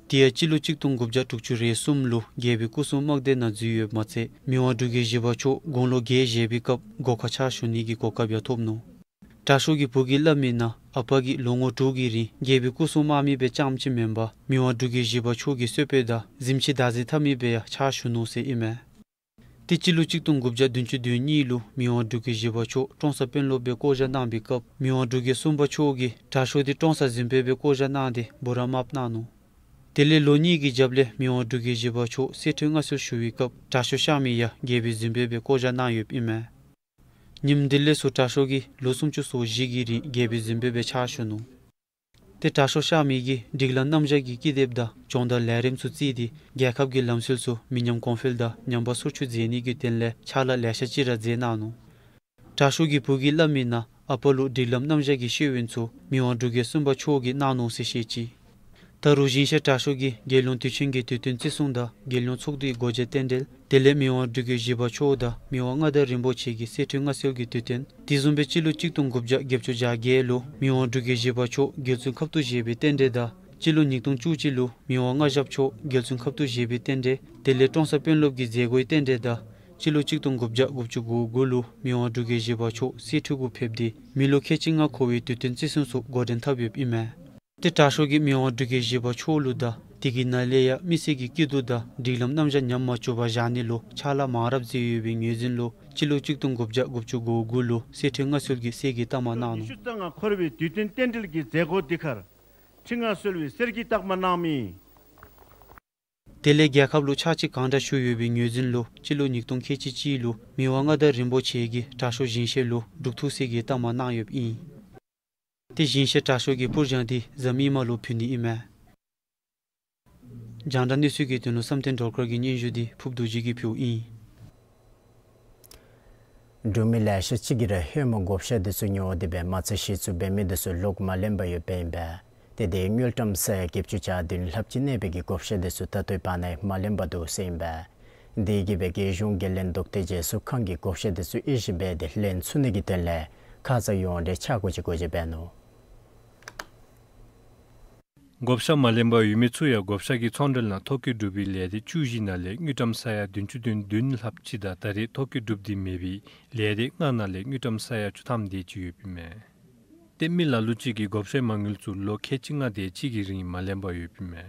དེ་ཡང་སྤྱི་ལོ་གཅིག་སྟོང་དགུ་བརྒྱ་དྲུག་ཅུ་རེ་གསུམ་ལུ་རྒྱལ་པོའི་སྐུ་སྲུང་དམག་སྡེ་ནང་འཛུལ་ཡོདཔ་མ་ཚད་མི་དབང་འབྲུག་རྒྱལ་བཞི་པ་མཆོག་དགུང་ལོ་བརྒྱད་བཞེས་པའི་སྐབས་སྒོ་ཁར་ཕྱག་ཞུ་ནི་གི་གོ་སྐབས་ཡང་ཐོབ་ནུག། དྲག་ཤོས་ཀྱི་བུ་གིས་སླབ་མིའི་ནང་ཨ་པ་གིས་ལོ་ངོ་དྲུག་གི་རིང་རྒྱལ་པོའི་སྐུ་སྲུང་དམག་མི་སྦེ་བཅངམ་ཅིག་མེན་པར་མི་དབང་འབྲུག་རྒྱལ་བཞི་པ་མཆོག་གི་གསོལ་དཔོན་དང་གཟིམ་ཆུང་བདག་འཛིན་འཐབ་མི་སྦེ་ཡང་ཕྱག་ཞུ་ནུག་ཟེར་ཨིན་མས། ཏེ་སྤྱི་ལོ་གཅིག་སྟོང་དགུ་བརྒྱ་བདུན་ཅུ་དོན་གཉིས་ལུ་མི་དབང་འབྲུག་རྒྱལ་བཞི་པ་མཆོག་ཀྲོང་གསར་དཔོན་སློབ་སྦེ་བསྐོ་བཞག་གནང་བའི་སྐབས་མི་དབང་འབྲུག་རྒྱལ་གསུམ་པ་མཆོག་གིས་དྲག་ཤོས་དེ་ཀྲོང་གསར་གཟིམ་དཔོན་སྦེ་བསྐོ་བཞག་གནང་སྟེ་འབུམ་རམས་མ་གནང་ནུག། དེ་ལས་ལོ་གཉིས་ཀྱི་རྒྱབ་ལས་མི་དབང་འབྲུག་རྒྱལ་བཞི་པ་མཆོག་གསེར་ཁྲི་མངའ་གསོལ་ཞུ་བའི་སྐབས་དྲག་ཤོས་གཤགས་མི་ཡང་རྒྱལ་པོའི་གཟིམ་དཔོན་སྦེ་བསྐོ་བཞག་གནང་ཡོདཔ་ཨིན་མས། ཉིནམ་དེ་ལས་ཚུར་དྲག་ཤོས་ཀྱིས་ལོ་སུམ་ཅུ་སོ་བཞི་གི་རིང་རྒྱལ་པོའི་གཟིམ་དཔོན་སྦེ་ཕྱག་ཞུ་ནུག། ཏེ་དྲག་ཤོས་གཤགས་མི་གིས་སྒྲིག་ལམ་རྣམ་གཞག་གི་ཀི་དེབ་དང་སྦྱོང་བརྡར་ལས་རིམ་ཚུ་བརྩིས་ཏེ་རྒྱལ་ཁབ་ཀྱི་ལམ་སྲོལ་ཚུ་མི་ཉམས་གོང་འཕེལ་དང་ཉམས་པ་སོར་ཆུད་མཛད་ནི་གི་དོན་ལས་ཕྱག་ལཱ་ལེ་ཤ་ཅིག་ར་མཛད་གནང་ནུག། དྲག་ཤོས་ཀྱི་བུ་གིས་སླབ་མིའི་ནང་ཨ་པ་ལུ་སྒྲིག་ལམ་རྣམ་གཞག་གི་ཤེས་ཡོན་ཚུ་མི་དབང་འབྲུག་རྒྱལ་གསུམ་པ་མཆོག་གིས་གནང་ནུག་ཟེར་བཤད་ཅི། ད་རུང་ཞིང་གཤེགས་དྲག་ཤོས་ཀྱིས་རྒྱལ་ཡོངས་དུས་ཆེན་གྱི་དུས་སྟོན་བརྩི་སྲུང་དང་རྒྱལ་ཡོངས་ཚོགས་འདུའི་སྒོ་འབྱེད་རྟེན་འབྲེལ་དེ་ལས་མི་དབང་འབྲུག་རྒྱལ་བཞི་པ་མཆོག་དང་མི་དབང་མངའ་བདག་རིན་པོ་ཆེ་གི་གསེར་ཁྲི་མངའ་གསོལ་གྱི་དུས་སྟོན། དེ་བཟུམ་སྦེ་སྤྱི་ལོ་གཅིག་སྟོང་དགུ་བརྒྱ་བརྒྱད་ཅུ་གྱ་བརྒྱད་ལུ་མི་དབང་འབྲུག་རྒྱལ་བཞི་པ་མཆོག་རྒྱལ་བཙུན་ཁབ་ཏུ་བཞེས་པའི་རྟེན་འབྲེལ་དང་སྤྱི་ལོ་ཉིས་སྟོང་བཅུ་གཅིག་ལུ་མི་དབང་མངའ་ཞབས་མཆོག་རྒྱལ་བཙུན་ཁབ་ཏུ་བཞེས་པའི་རྟེན་འབྲེལ་དེ་ལས་ཀྲོང་གསར་དཔོན་སློབ་ཀྱི་མཛད་སྒོའི་རྟེན་འབྲེལ་དང་སྤྱི་ལོ་གཅིག་སྟོང་དགུ་བརྒྱ་དགུ་བཅུ་གོ་དགུ་ལུ་མི་དབང་འབྲུག་རྒྱལ་བཞི་པ་མཆོག་གསེར་ཁྲི་གུ་ཕེབས་ཏེ་མི་ལོ་ཁལ་གཅིག་ལྔ་འཁོར་བའི་དུས་སྟོན་བརྩི་སྲུང་ཚུ་འགོ་འདྲེན་འཐབ་ཡོདཔ་ཨིན་མས། ཏེ་དྲག་ཤོས་ཀྱིས་མི་དབང་འབྲུག་རྒྱལ་བཞི་པ་མཆོག་ལུ་དང་དེ་གི་ནང་ལས་ཡང་མི་སེར་གྱི་སྐྱིད་སྡུག་དང་སྒྲིག་ལམ་རྣམ་གཞག་ཉམས་མ་བཅུག་པར་བཞག་ནི་ལུ་ཕྱག་ལཱ་མང་རབས་མཛད་ཡོད་པའི་ངོས་འཛིན་ལུ་སྤྱི་ལོ་གཅིག་སྟོང་དགུ་བརྒྱ་དགུ་བཅུ་གོ་དགུ་ལུ་གསེར་ཁྲི་མངའ་གསོལ་གྱི་གསེར་གྱི་རྟགས་མ་གནང་ནུག། ཉི་ཤུ་རྩ་ལྔ་འཁོར་བའི་དུས་སྟོན་རྟེན་འབྲེལ་གྱི་མཛད་སྒོ་འདི་ཁར་ཁྲི་མངའ་གསོལ་བའི་གསེར་གྱི་རྟགས་མ་གནང་མི། དེ་ལས་རྒྱལ་ཁབ་ལུ་ཕྱག་ཕྱིད་གང་དྲག་ཞུ་ཡོད་པའི་ངོས་འཛིན་ལུ་སྤྱི་ལོ་ཉིས་སྟོང་ཁལ་གཅིག་གཅིག་ལུ་མི་དབང་མངའ་བདག་རིན་པོ་ཆེ་གིས་དྲག་ཤོས་ཞིང་གཤེགས་ལུ་འབྲུག་ཐུགས་སྲས་ཀྱི་རྟགས་མ་གནང་ཡོདཔ་ཨིན། ཏེ་ཞིང་གཤེགས་དྲག་ཤོས་ཀྱི་སྤུར་སྦྱངས་འདི་གཟའ་མིག་དམར་ལུ་ཕུལ་ནི་ཨིན་མས། རྒྱང་བསྒྲགས་གནས་ཚུལ་གྱི་དོན་ལུ་བསམ་གཏན་སྒྲོལ་དཀར་གྱི་སྙན་ཞུ་འདི་ཕུརབ་རྡོ་རྗེ་གིས་ཕུལཝ་ཨིན། འབྲུག་མི་ལེ་ཤ་ཅིག་གིས་ར་ཧེ་མ་བགོ་བཤའ་འདི་ཚུ་ཉོ་སྟེ་སྦེ་མ་རྩ་གཞི་བཙུགས་འབད་མི་འདི་ཚུ་ལོག་མ་ལེན་པར་ཡོདཔ་ཨིན་པས། ཏེ་དེ་དངུལ་ཀྲམ་ས་ཡ་བརྒྱད་ཅུ་གྱ་བདུན་ལྷགཔ་ཅིག་གནས་པའི་གི་བགོ་བཤའ་འདི་ཚུ་ད་ལྟོའི་བར་ན་མ་ལེན་པར་འདུག་ཟེར་ཨིན་པས། དེ་གིས་སྦེ་རྒྱལ་གཞུང་རྒྱལ་བློན་རྡོ་རྗེ་རྗེས་སུ་ཁང་གི་བགོ་བཤའ་འདི་ཚུ་དབྱེ་ཞིབ་འབད་དེ་ལེན་ཚུགས་ནི་གི་དོན་ལས་ཁ་ཙ་ཡོངས་འབྲེལ་ཆ་བགོས་ཅིག་བགོ་བྱ་འབད་ནུག། བགོ་བཤའ་མ་ལེན་པར་ཡོད་མི་ཚུ་ཡང་བགོ་བཤའ་གི་ཚོང་འབྲེལ་ནང་ཐོ་བཀོད་གྲུབ་པའི་ལས་སྡེ་བཅུ་བཞི་ནང་ལས་དངུལ་ཀྲམ་ས་ཡ་བདུན་ཅུ་དོན་བདུན་ལྷགཔ་ཅིག་དང་ད་རེས་ཐོ་བཀོད་གྲུབ་སྟེ་མེད་པའི་ལས་སྡེ་ལྔ་ནང་ལས་དངུལ་ཀྲམ་ས་ཡ་བཅུ་ཐམ་དེ་ཅིག་ཡོདཔ་ཨིན་མས། ཏེ་མི་ལ་ལུ་ཅིག་གིས་བགོ་བཤའི་མ་དངུལ་ཚུ་ལོ་ཁལ་གཅིག་ལྔ་དེ་ཅིག་གི་རིང་མ་ལེན་པར་ཡོདཔ་ཨིན་མས།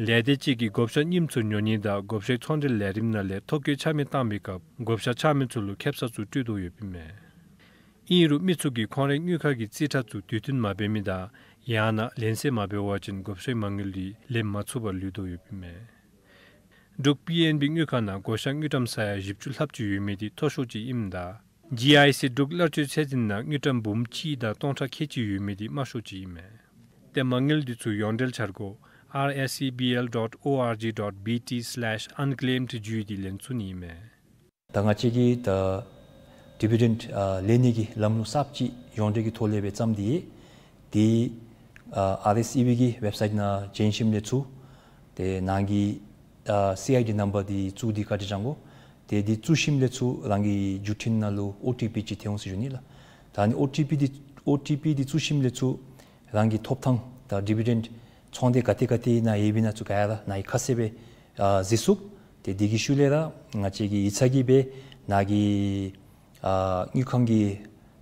ལས་སྡེ་ཅིག་གིས་བགོ་བཤའ་རྙིངམ་ཚུ་ཉོ་ནི་དང་བགོ་བཤའི་ཚོང་འབྲེལ་ལས་རིམ་ནང་ལས་ཐོ་བཀོད་ཆ་མེད་བཏང་པའི་སྐབས་བགོ་བཤའ་ཆ་མེད་ཚུ་ལུ་ཁེབ་ས་ཚུ་སྤྲོད་དོ་ཡོདཔ་ཨིན་མས། ཨིན་རུང་མི་ཚུ་གིས་ཁོང་རའི་དངུལ་ཁང་གི་རྩིས་ཁྲ་ཚུ་དུས་མཐུན་མ་འབད་མི་དང་ཡང་ན་ལེན་གསལ་མ་འབད་བ་ཅིན་བགོ་བཤའི་མ་དངུལ་འདི་ལེན་མ་ཚུགས་པར་ལུས་དོ་ཡོདཔ་ཨིན་མས། འབྲུག་པི་ཨེན་བི་དངུལ་ཁང་ནང་བགོ་བཤའ་དངུལ་ཀྲམ་ས་ཡ་བཞི་བཅུ་ལྷགཔ་ཅིག་ཡོད་མི་འདི་མཐོ་ཤོས་ཅིག་ཨིནམ་ད་ཇི་ཨའི་སི་འབྲུག་གླར་སྤྱོད་ཚད་འཛིན་ནང་དངུལ་ཀྲམ་འབུམ་གཅིག་དང་སྟོང་ཕྲག་ཁལ་གཅིག་ཡོད་མི་འདི་དམའ་ཤོས་ཅིག་ཨིན་མས། ཏེ་མ་དངུལ་འདི་ཚུ་ཡོངས་འབྲེལ་འཆར་སྒོ་ R S E B L dot O R G dot B T slash unclaimed བརྒྱུད་དེ་ལེན་ཚུགས་ནི་ཨིན་མས། ད་ང་བཅས་ཀྱིས་ད་ཌིབ་ཌེནཊ་ཨ་ལེན་ནི་གི་ལམ་ལུགས་གསརཔ་ཅིག་ཡོངས་འབྲེལ་གྱི་ཐོག་ལས་སྦེ་བརྩམས་ཏེ་ཡོད། དེ་ཨ་ཨར་ཨེསི་ཨི་བི་གི་ཝེབ་སའིཊ་ནང་འཛུལ་ཞིནམ་ལས་ཚུར་ཏེ་ནང་གི་ཨ་སི་ཨའི་ཌི་ནམ་བར་དེ་བཙུགས་ཏེ་བཀའ་དྲིན་བསྐྱང་དགོ། ཏེ་དེ་བཙུགས་ཞིནམ་ལས་ཚུར་རང་གི་བརྒྱུད་འཕྲིན་ནང་ལུ་ཨོ་ཊི་པི་ཅིག་ཐོན་འོང་ཟེར་ཞུ་ནི་ལགས། ད་ནི་ཨོ་ཊི་པི་དེ་ཨོ་ཊི་པི་དེ་བཙུགས་ཞིནམ་ལས་ཚུར་རང་གི་ཐོབ་ཐང་དང་ཌིབ་ཌེནཊ་ཚོང་སྡེ་ག་ཏེ་ག་ཏེ་ནང་ཡོདཔ་ཨིན་ན་ཚུར་ག་ར་ནཱ་གིས་ཁ་གསལ་སྦེ་ཨ་གཟིགས་ཚུགས། ཏེ་དེ་གི་ཤུལ་ལས་ར་ང་བཅས་ཀྱིས་ཡིག་ཚང་གིས་སྦེ་ནཱ་གི་ཨ་དངུལ་ཁང་གི་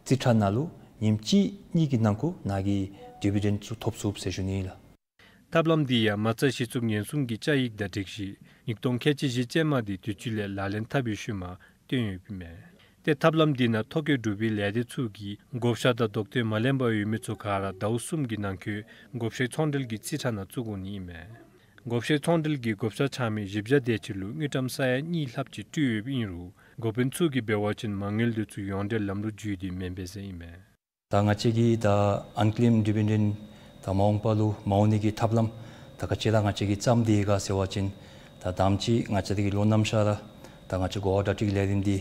རྩིས་ཁྲ་ནང་ལུ་ཉིནམ་གཅིག་གཉིས་ཀྱི་ནང་འཁོད་ནཱ་གིས་ཌིབ་ཌེནཊ་ཚུ་ཐོབ་ཚུགས་ཟེར་ཞུ་ནི་ལགས། ཐབས་ལམ་འདི་ཡང་མ་རྩ་གཞི་བཙུགས་ཉེན་སྲུང་གི་བཅའ་ཡིག་དང་སྒྲིག་གཞི་ཉིས་སྟོང་ཁལ་གཅིག་བཞི་ཅན་མ་དེ་དུས་ཅི་ལས་ལག་ལེན་འཐབ་པའི་ཤུལ་མ་བཏོན་ཡོདཔ་ཨིན་མས། ཏེ་ཐབས་ལམ་འདི་ནང་ཐོ་བཀོད་གྲུབ་པའི་ལས་སྡེ་ཚུ་གིས་བགོ་བཤའ་དང་དོགས་ཟོན་མ་ལེན་པར་ཡོད་མི་ཚུ་ག་ར་ཟླཝ་གསུམ་གྱི་ནང་འཁོད་བགོ་བཤའི་ཚོང་འབྲེལ་གྱི་རྩིས་ཁྲ་ནང་བཙུགས་དགོ་ནི་ཨིན་མས། བགོ་བཤའི་ཚོང་འབྲེལ་གྱིས་བགོ་བཤའ་ཆགས་མི་བཞི་བརྒྱ་དེ་ཅིག་ལུ་དངུལ་ཀྲམ་ས་ཡ་གཉིས་ལྷགཔ་ཅིག་སྤྲོད་ཡོདཔ་ཨིན་རུང་འགོ་དཔོན་ཚུ་གིས་འབད་བ་ཅིན་མ་དངུལ་དེ་ཚུ་ཡོངས་འབྲེལ་ལམ་ལུགས་བརྒྱུད་དེ་མེན་པས་ཟེར་ཨིན་མས། ད་ང་བཅས་ཀྱིས་ད་ཨན་ཀེམ་ཌིབ་ཌེནཊ་ད་མ་འོངས་པ་ལུ་མ་འོང་ནི་གི་ཐབས་ལམ་ད་ག་ཅི་ར་ང་བཅས་ཀྱིས་བརྩམས་ཏེ་ཡོད་ག་ཟེར་བ་ཅིན་ད་དང་པ་ཅིག་ང་བཅས་ར་གི་ལོ་ནམ་ཤར་ར་ད་ང་བཅས་གོ་བ་གྲ་སྒྲིག་ལས་རིམ་འདི་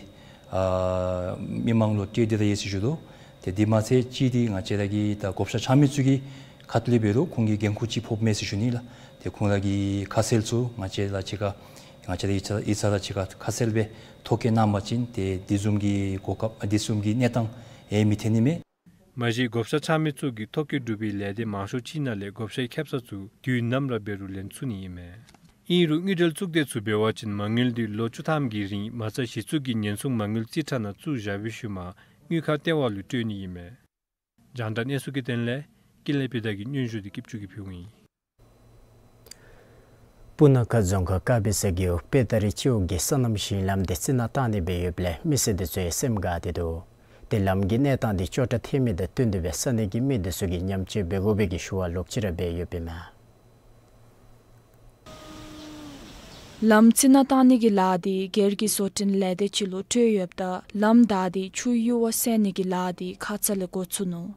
ཨ་མི་མང་ལུ་སྤྲོད་དེ་ར་ཡོད་ཟེར་ཞུ་དོ། ཏེ་དེ་མ་ཚད་ཅིག་འདི་ང་བཅས་ར་གི་ད་བགོ་བཤའ་ཆགས་མི་ཚུ་གི་ཁ་ཐུག་ལས་འབད་རུང་ཁོང་གི་འགན་ཁུར་ཅིག་ཕོགཔ་མས་ཟེར་ཞུ་ནི་ལགས། ཏེ་ཁོང་ར་གི་ཁ་གསལ་ཚུ་ང་བཅས་ར་གཅིག་ཁར་ང་བཅས་ར་ཡིག་ཚང་ཡིག་ཚང་ར་གཅིག་ཁར་ཁ་གསལ་སྦེ་ཐོ་བཀོད་གནང་པ་ཅིན་ཏེ་དེ་བཟུམ་གྱི་གོ་སྐབས་དེ་བཟུམ་གྱི་གནས་སྟངས་ཡང་མི་ཐོན་ནི་མས། མ་གཞི་བགོ་བཤའ་ཆགས་མི་ཚུ་གིས་ཐོ་བཀོད་གྲུབ་པའི་ལས་སྡེ་མང་ཤོས་ཅིག་ནང་ལས་བགོ་བཤའི་ཁེབ་ས་ཚུ་དུས་ནམ་ར་འབད་རུང་ལེན་ཚུགས་ནི་ཨིན་མས། ཨིན་རུང་དངུལ་འབྲེལ་གཙུག་སྡེ་ཚུ་འབད་བ་ཅིན་མ་དངུལ་འདི་ལོ་བཅུ་ཐམ་གྱི་རིང་མ་རྩ་གཞི་བཙུགས་ཀྱི་ཉེན་སྲུང་མ་དངུལ་རྩིས་ཁྲ་ནང་བཙུགས་བཞག་པའི་ཤུལ་མ་དངུལ་ཁང་ལྟེ་བ་ལུ་སྤྲོད་ནི་ཨིན་མས། རྒྱང་བསྒྲགས་གནས་ཚུལ་གྱི་དོན་ལས་ཀུན་ལེགས་པེ་ཏ་གི་སྙན་ཞུ་འདི་སྐྱིད་ཆུ་གིས་ཕུལཝ་ཨིན། སྤུ་ན་ཁ་རྫོང་ཁག་དཀར་སྦིས་ས་རྒེད་འོག་པེ་ཏ་རི་སྤྱི་འོག་གི་སོ་ནམ་ཞིང་ལམ་དེ་རྩི་ནག་བཏང་ནི་སྦེ་ཡོདཔ་ལས་མི་སེར་དེ་ཚུ་ཡང་སེམས་དགའ་སྟེ་འདུག། ཏེ་ལམ་གྱི་གནས་སྟངས་དེ་སྐྱོ་དྲགས་ཐལ་མི་དང་བསྟུན་ཏེ་སྦེ་ས་གནས་ཀྱི་མི་དེ་ཚུ་གིས་ཉམས་བཅོས་འབད་དགོ་པའི་གི་ཞུ་བ་ལོག་ཅི་ར་འབད་ཡོདཔ་ཨིན་མས། ལམ་རྩི་ནག་བཏང་ནི་གི་ལཱ་དེ་སྒེར་གྱི་བཟོ་སྐྲུན་ལས་སྡེ་ཅིག་ལུ་སྤྲོད་ཡོདཔ་ད་ལམ་བདའ་སྟེ་ཆུའི་ཡུར་བ་བསལ་ནི་གི་ལཱ་དེ་ཁ་ཙ་ལས་འགོ་བཙུགས་ནུག།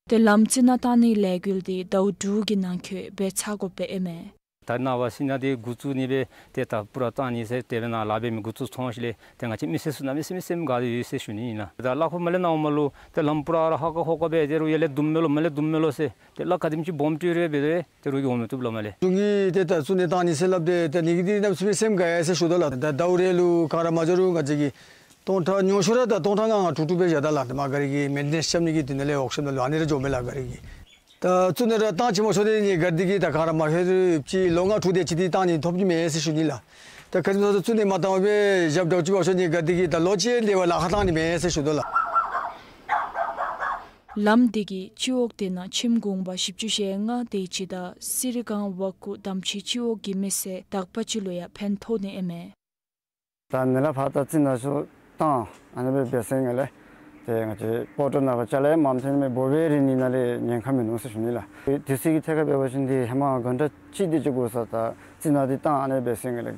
ཏེ་ལམ་རྩི་ནག་བཏང་ནི་ལས་འགུལ་དེ་ཟླཝ་དྲུག་གི་ནང་འཁོད་འབད་ཚར་དགོཔ་སྦེ་ཨིན་མས། ད་ནངས་པ་རྩི་ནག་དེ་འགོ་བཙུགས་ནི་སྦེ་ཏེ་ད་པུ་ར་བཏང་ནི་ཟེར་དེ་སྦེ་ནཱ་ལཱ་འབད་མི་འགོ་བཙུགས་སོང་ཞིནམ་ལས་ཏེ་ང་བཅས་མི་སེར་ཚུ་གནམ་མེད་ས་མེད་སེམས་དགའ་སྟེ་ཡོད་ཟེར་ཞུ་ནི་ཨིན་ལགས། ད་གླ་ཁོ་མ་ལེན་གནང་མ་ལུ་ཏེ་ལམ་པུ་ར་ར་ཧ་ཀ་ཧོ་ཀ་སྦེ་ཏེ་རུང་ཡར་ལས་བརྡུང་མས་ལོ་མར་ལས་བརྡུང་མས་ལོ་ཟེར་ཏེ་གླ་ག་དེམ་ཅིག་སྦོམ་སྤྲོད་རུང་འབད་དེ་ཏེ་རོགས་ཀྱིས་འོང་མི་བཏུབ་ལགས་མར་ལས། གཞུང་གིས་ཏེ་ད་རྩི་ནག་བཏང་ནི་ཟེར་སླབ་སྟེ་ཏེ་ནི་གི་འདི་གནམ་མེད་ས་མེད་སེམས་དགའ་ཡི་ཟེར་ཞུ་དོ་ལགས། ད་ཟླཝ་རེ་ལུ་ག་ར་མ་འགྱོ་རུང་ག་ཅི་གི་སྟོང་ཕྲག་ཉུང་ཤོས་ར་ད་སྟོང་ཕྲག་ལྔ་ལྔ་དྲུག་དྲུག་སྦེ་བཞག་ད་ལགས། ཏེ་མར་ག་ར་གིས་མེན་ཊེ་ནེནསི་རྐྱབ་ནི་གི་དོན་ལས་ཨོག་ཤན་ནང་ལུ་ཨ་ནི་ར་འགྱོཝ་མས་ལགས་ག་ར་གིས། ད་རྩི་ནག་ར་བཏང་ཅི་མ་ཤོར་ཏེ་ནི་ག་ར་འདི་གིས་ད་ག་ར་མ་ཤོར་ཅིག་ལོ་ལྔ་དྲུག་དེ་ཅིག་འདི་བཏང་ནི་ཐོབ་ནི་མས་ཟེར་ཞུ་ནི་ལགས། ད་ག་ཅི་མ་ཤོར་རྩི་ནག་མ་བཏང་པར་སྦེ་བཞགཔ་འདྲཝ་ཅིག་མ་ཤོར་ནི་ག་ར་འདི་གིས་ད་ལོ་གཅིག་ལས་བར་ལཱ་ཁག་བཏང་ནི་མས་ཟེར་ཞུ་དོ་ལགས། ལམ་འདི་གིས་སྤྱི་འོག་དེ་ནང་ཁྱིམ་གུང་པ་བཞི་བཅུ་ཞེ་ལྔ་དེ་ཅིག་དང་སི་རི་སྒང་ཝ་ཀུ་དམ་ཆི་སྤྱི་འོག་གི་མི་སེར་དག་པ་ཅིག་ལུ་ཡང་ཕན་ཐོགས་ནི་ཨིན་མས། ད་ནི་ལས་ཕར་ད་རྩི་ནག་ཚུ་བཏང་ཨ་ནི་སྦེ་འབད་ཟེར་ང་ལས་ཏེ་ང་བཅས་སྤོ་ཊོ་ནང་ཕར་ཅ་ལ་ཡང་མངམ་ཐོན་མས། འབོ་བའི་རིན་ནི་ནང་ལས་ཉེན་ཁ་མིན་ནུག་ཟེར་ཞུ་ནི་ལགས། དུས་ཚོད་ཀྱི་ཐད་ཁར་འབད་བ་ཅིན་འདི་ཧེ་མ་གྷན་ཊ་གཅིག་དེ་ཅིག་འགོར་ས་ད་རྩི་ནག་འདི་བཏང་ཨ་ནི་སྦེ་ཟེར་ང་ལས་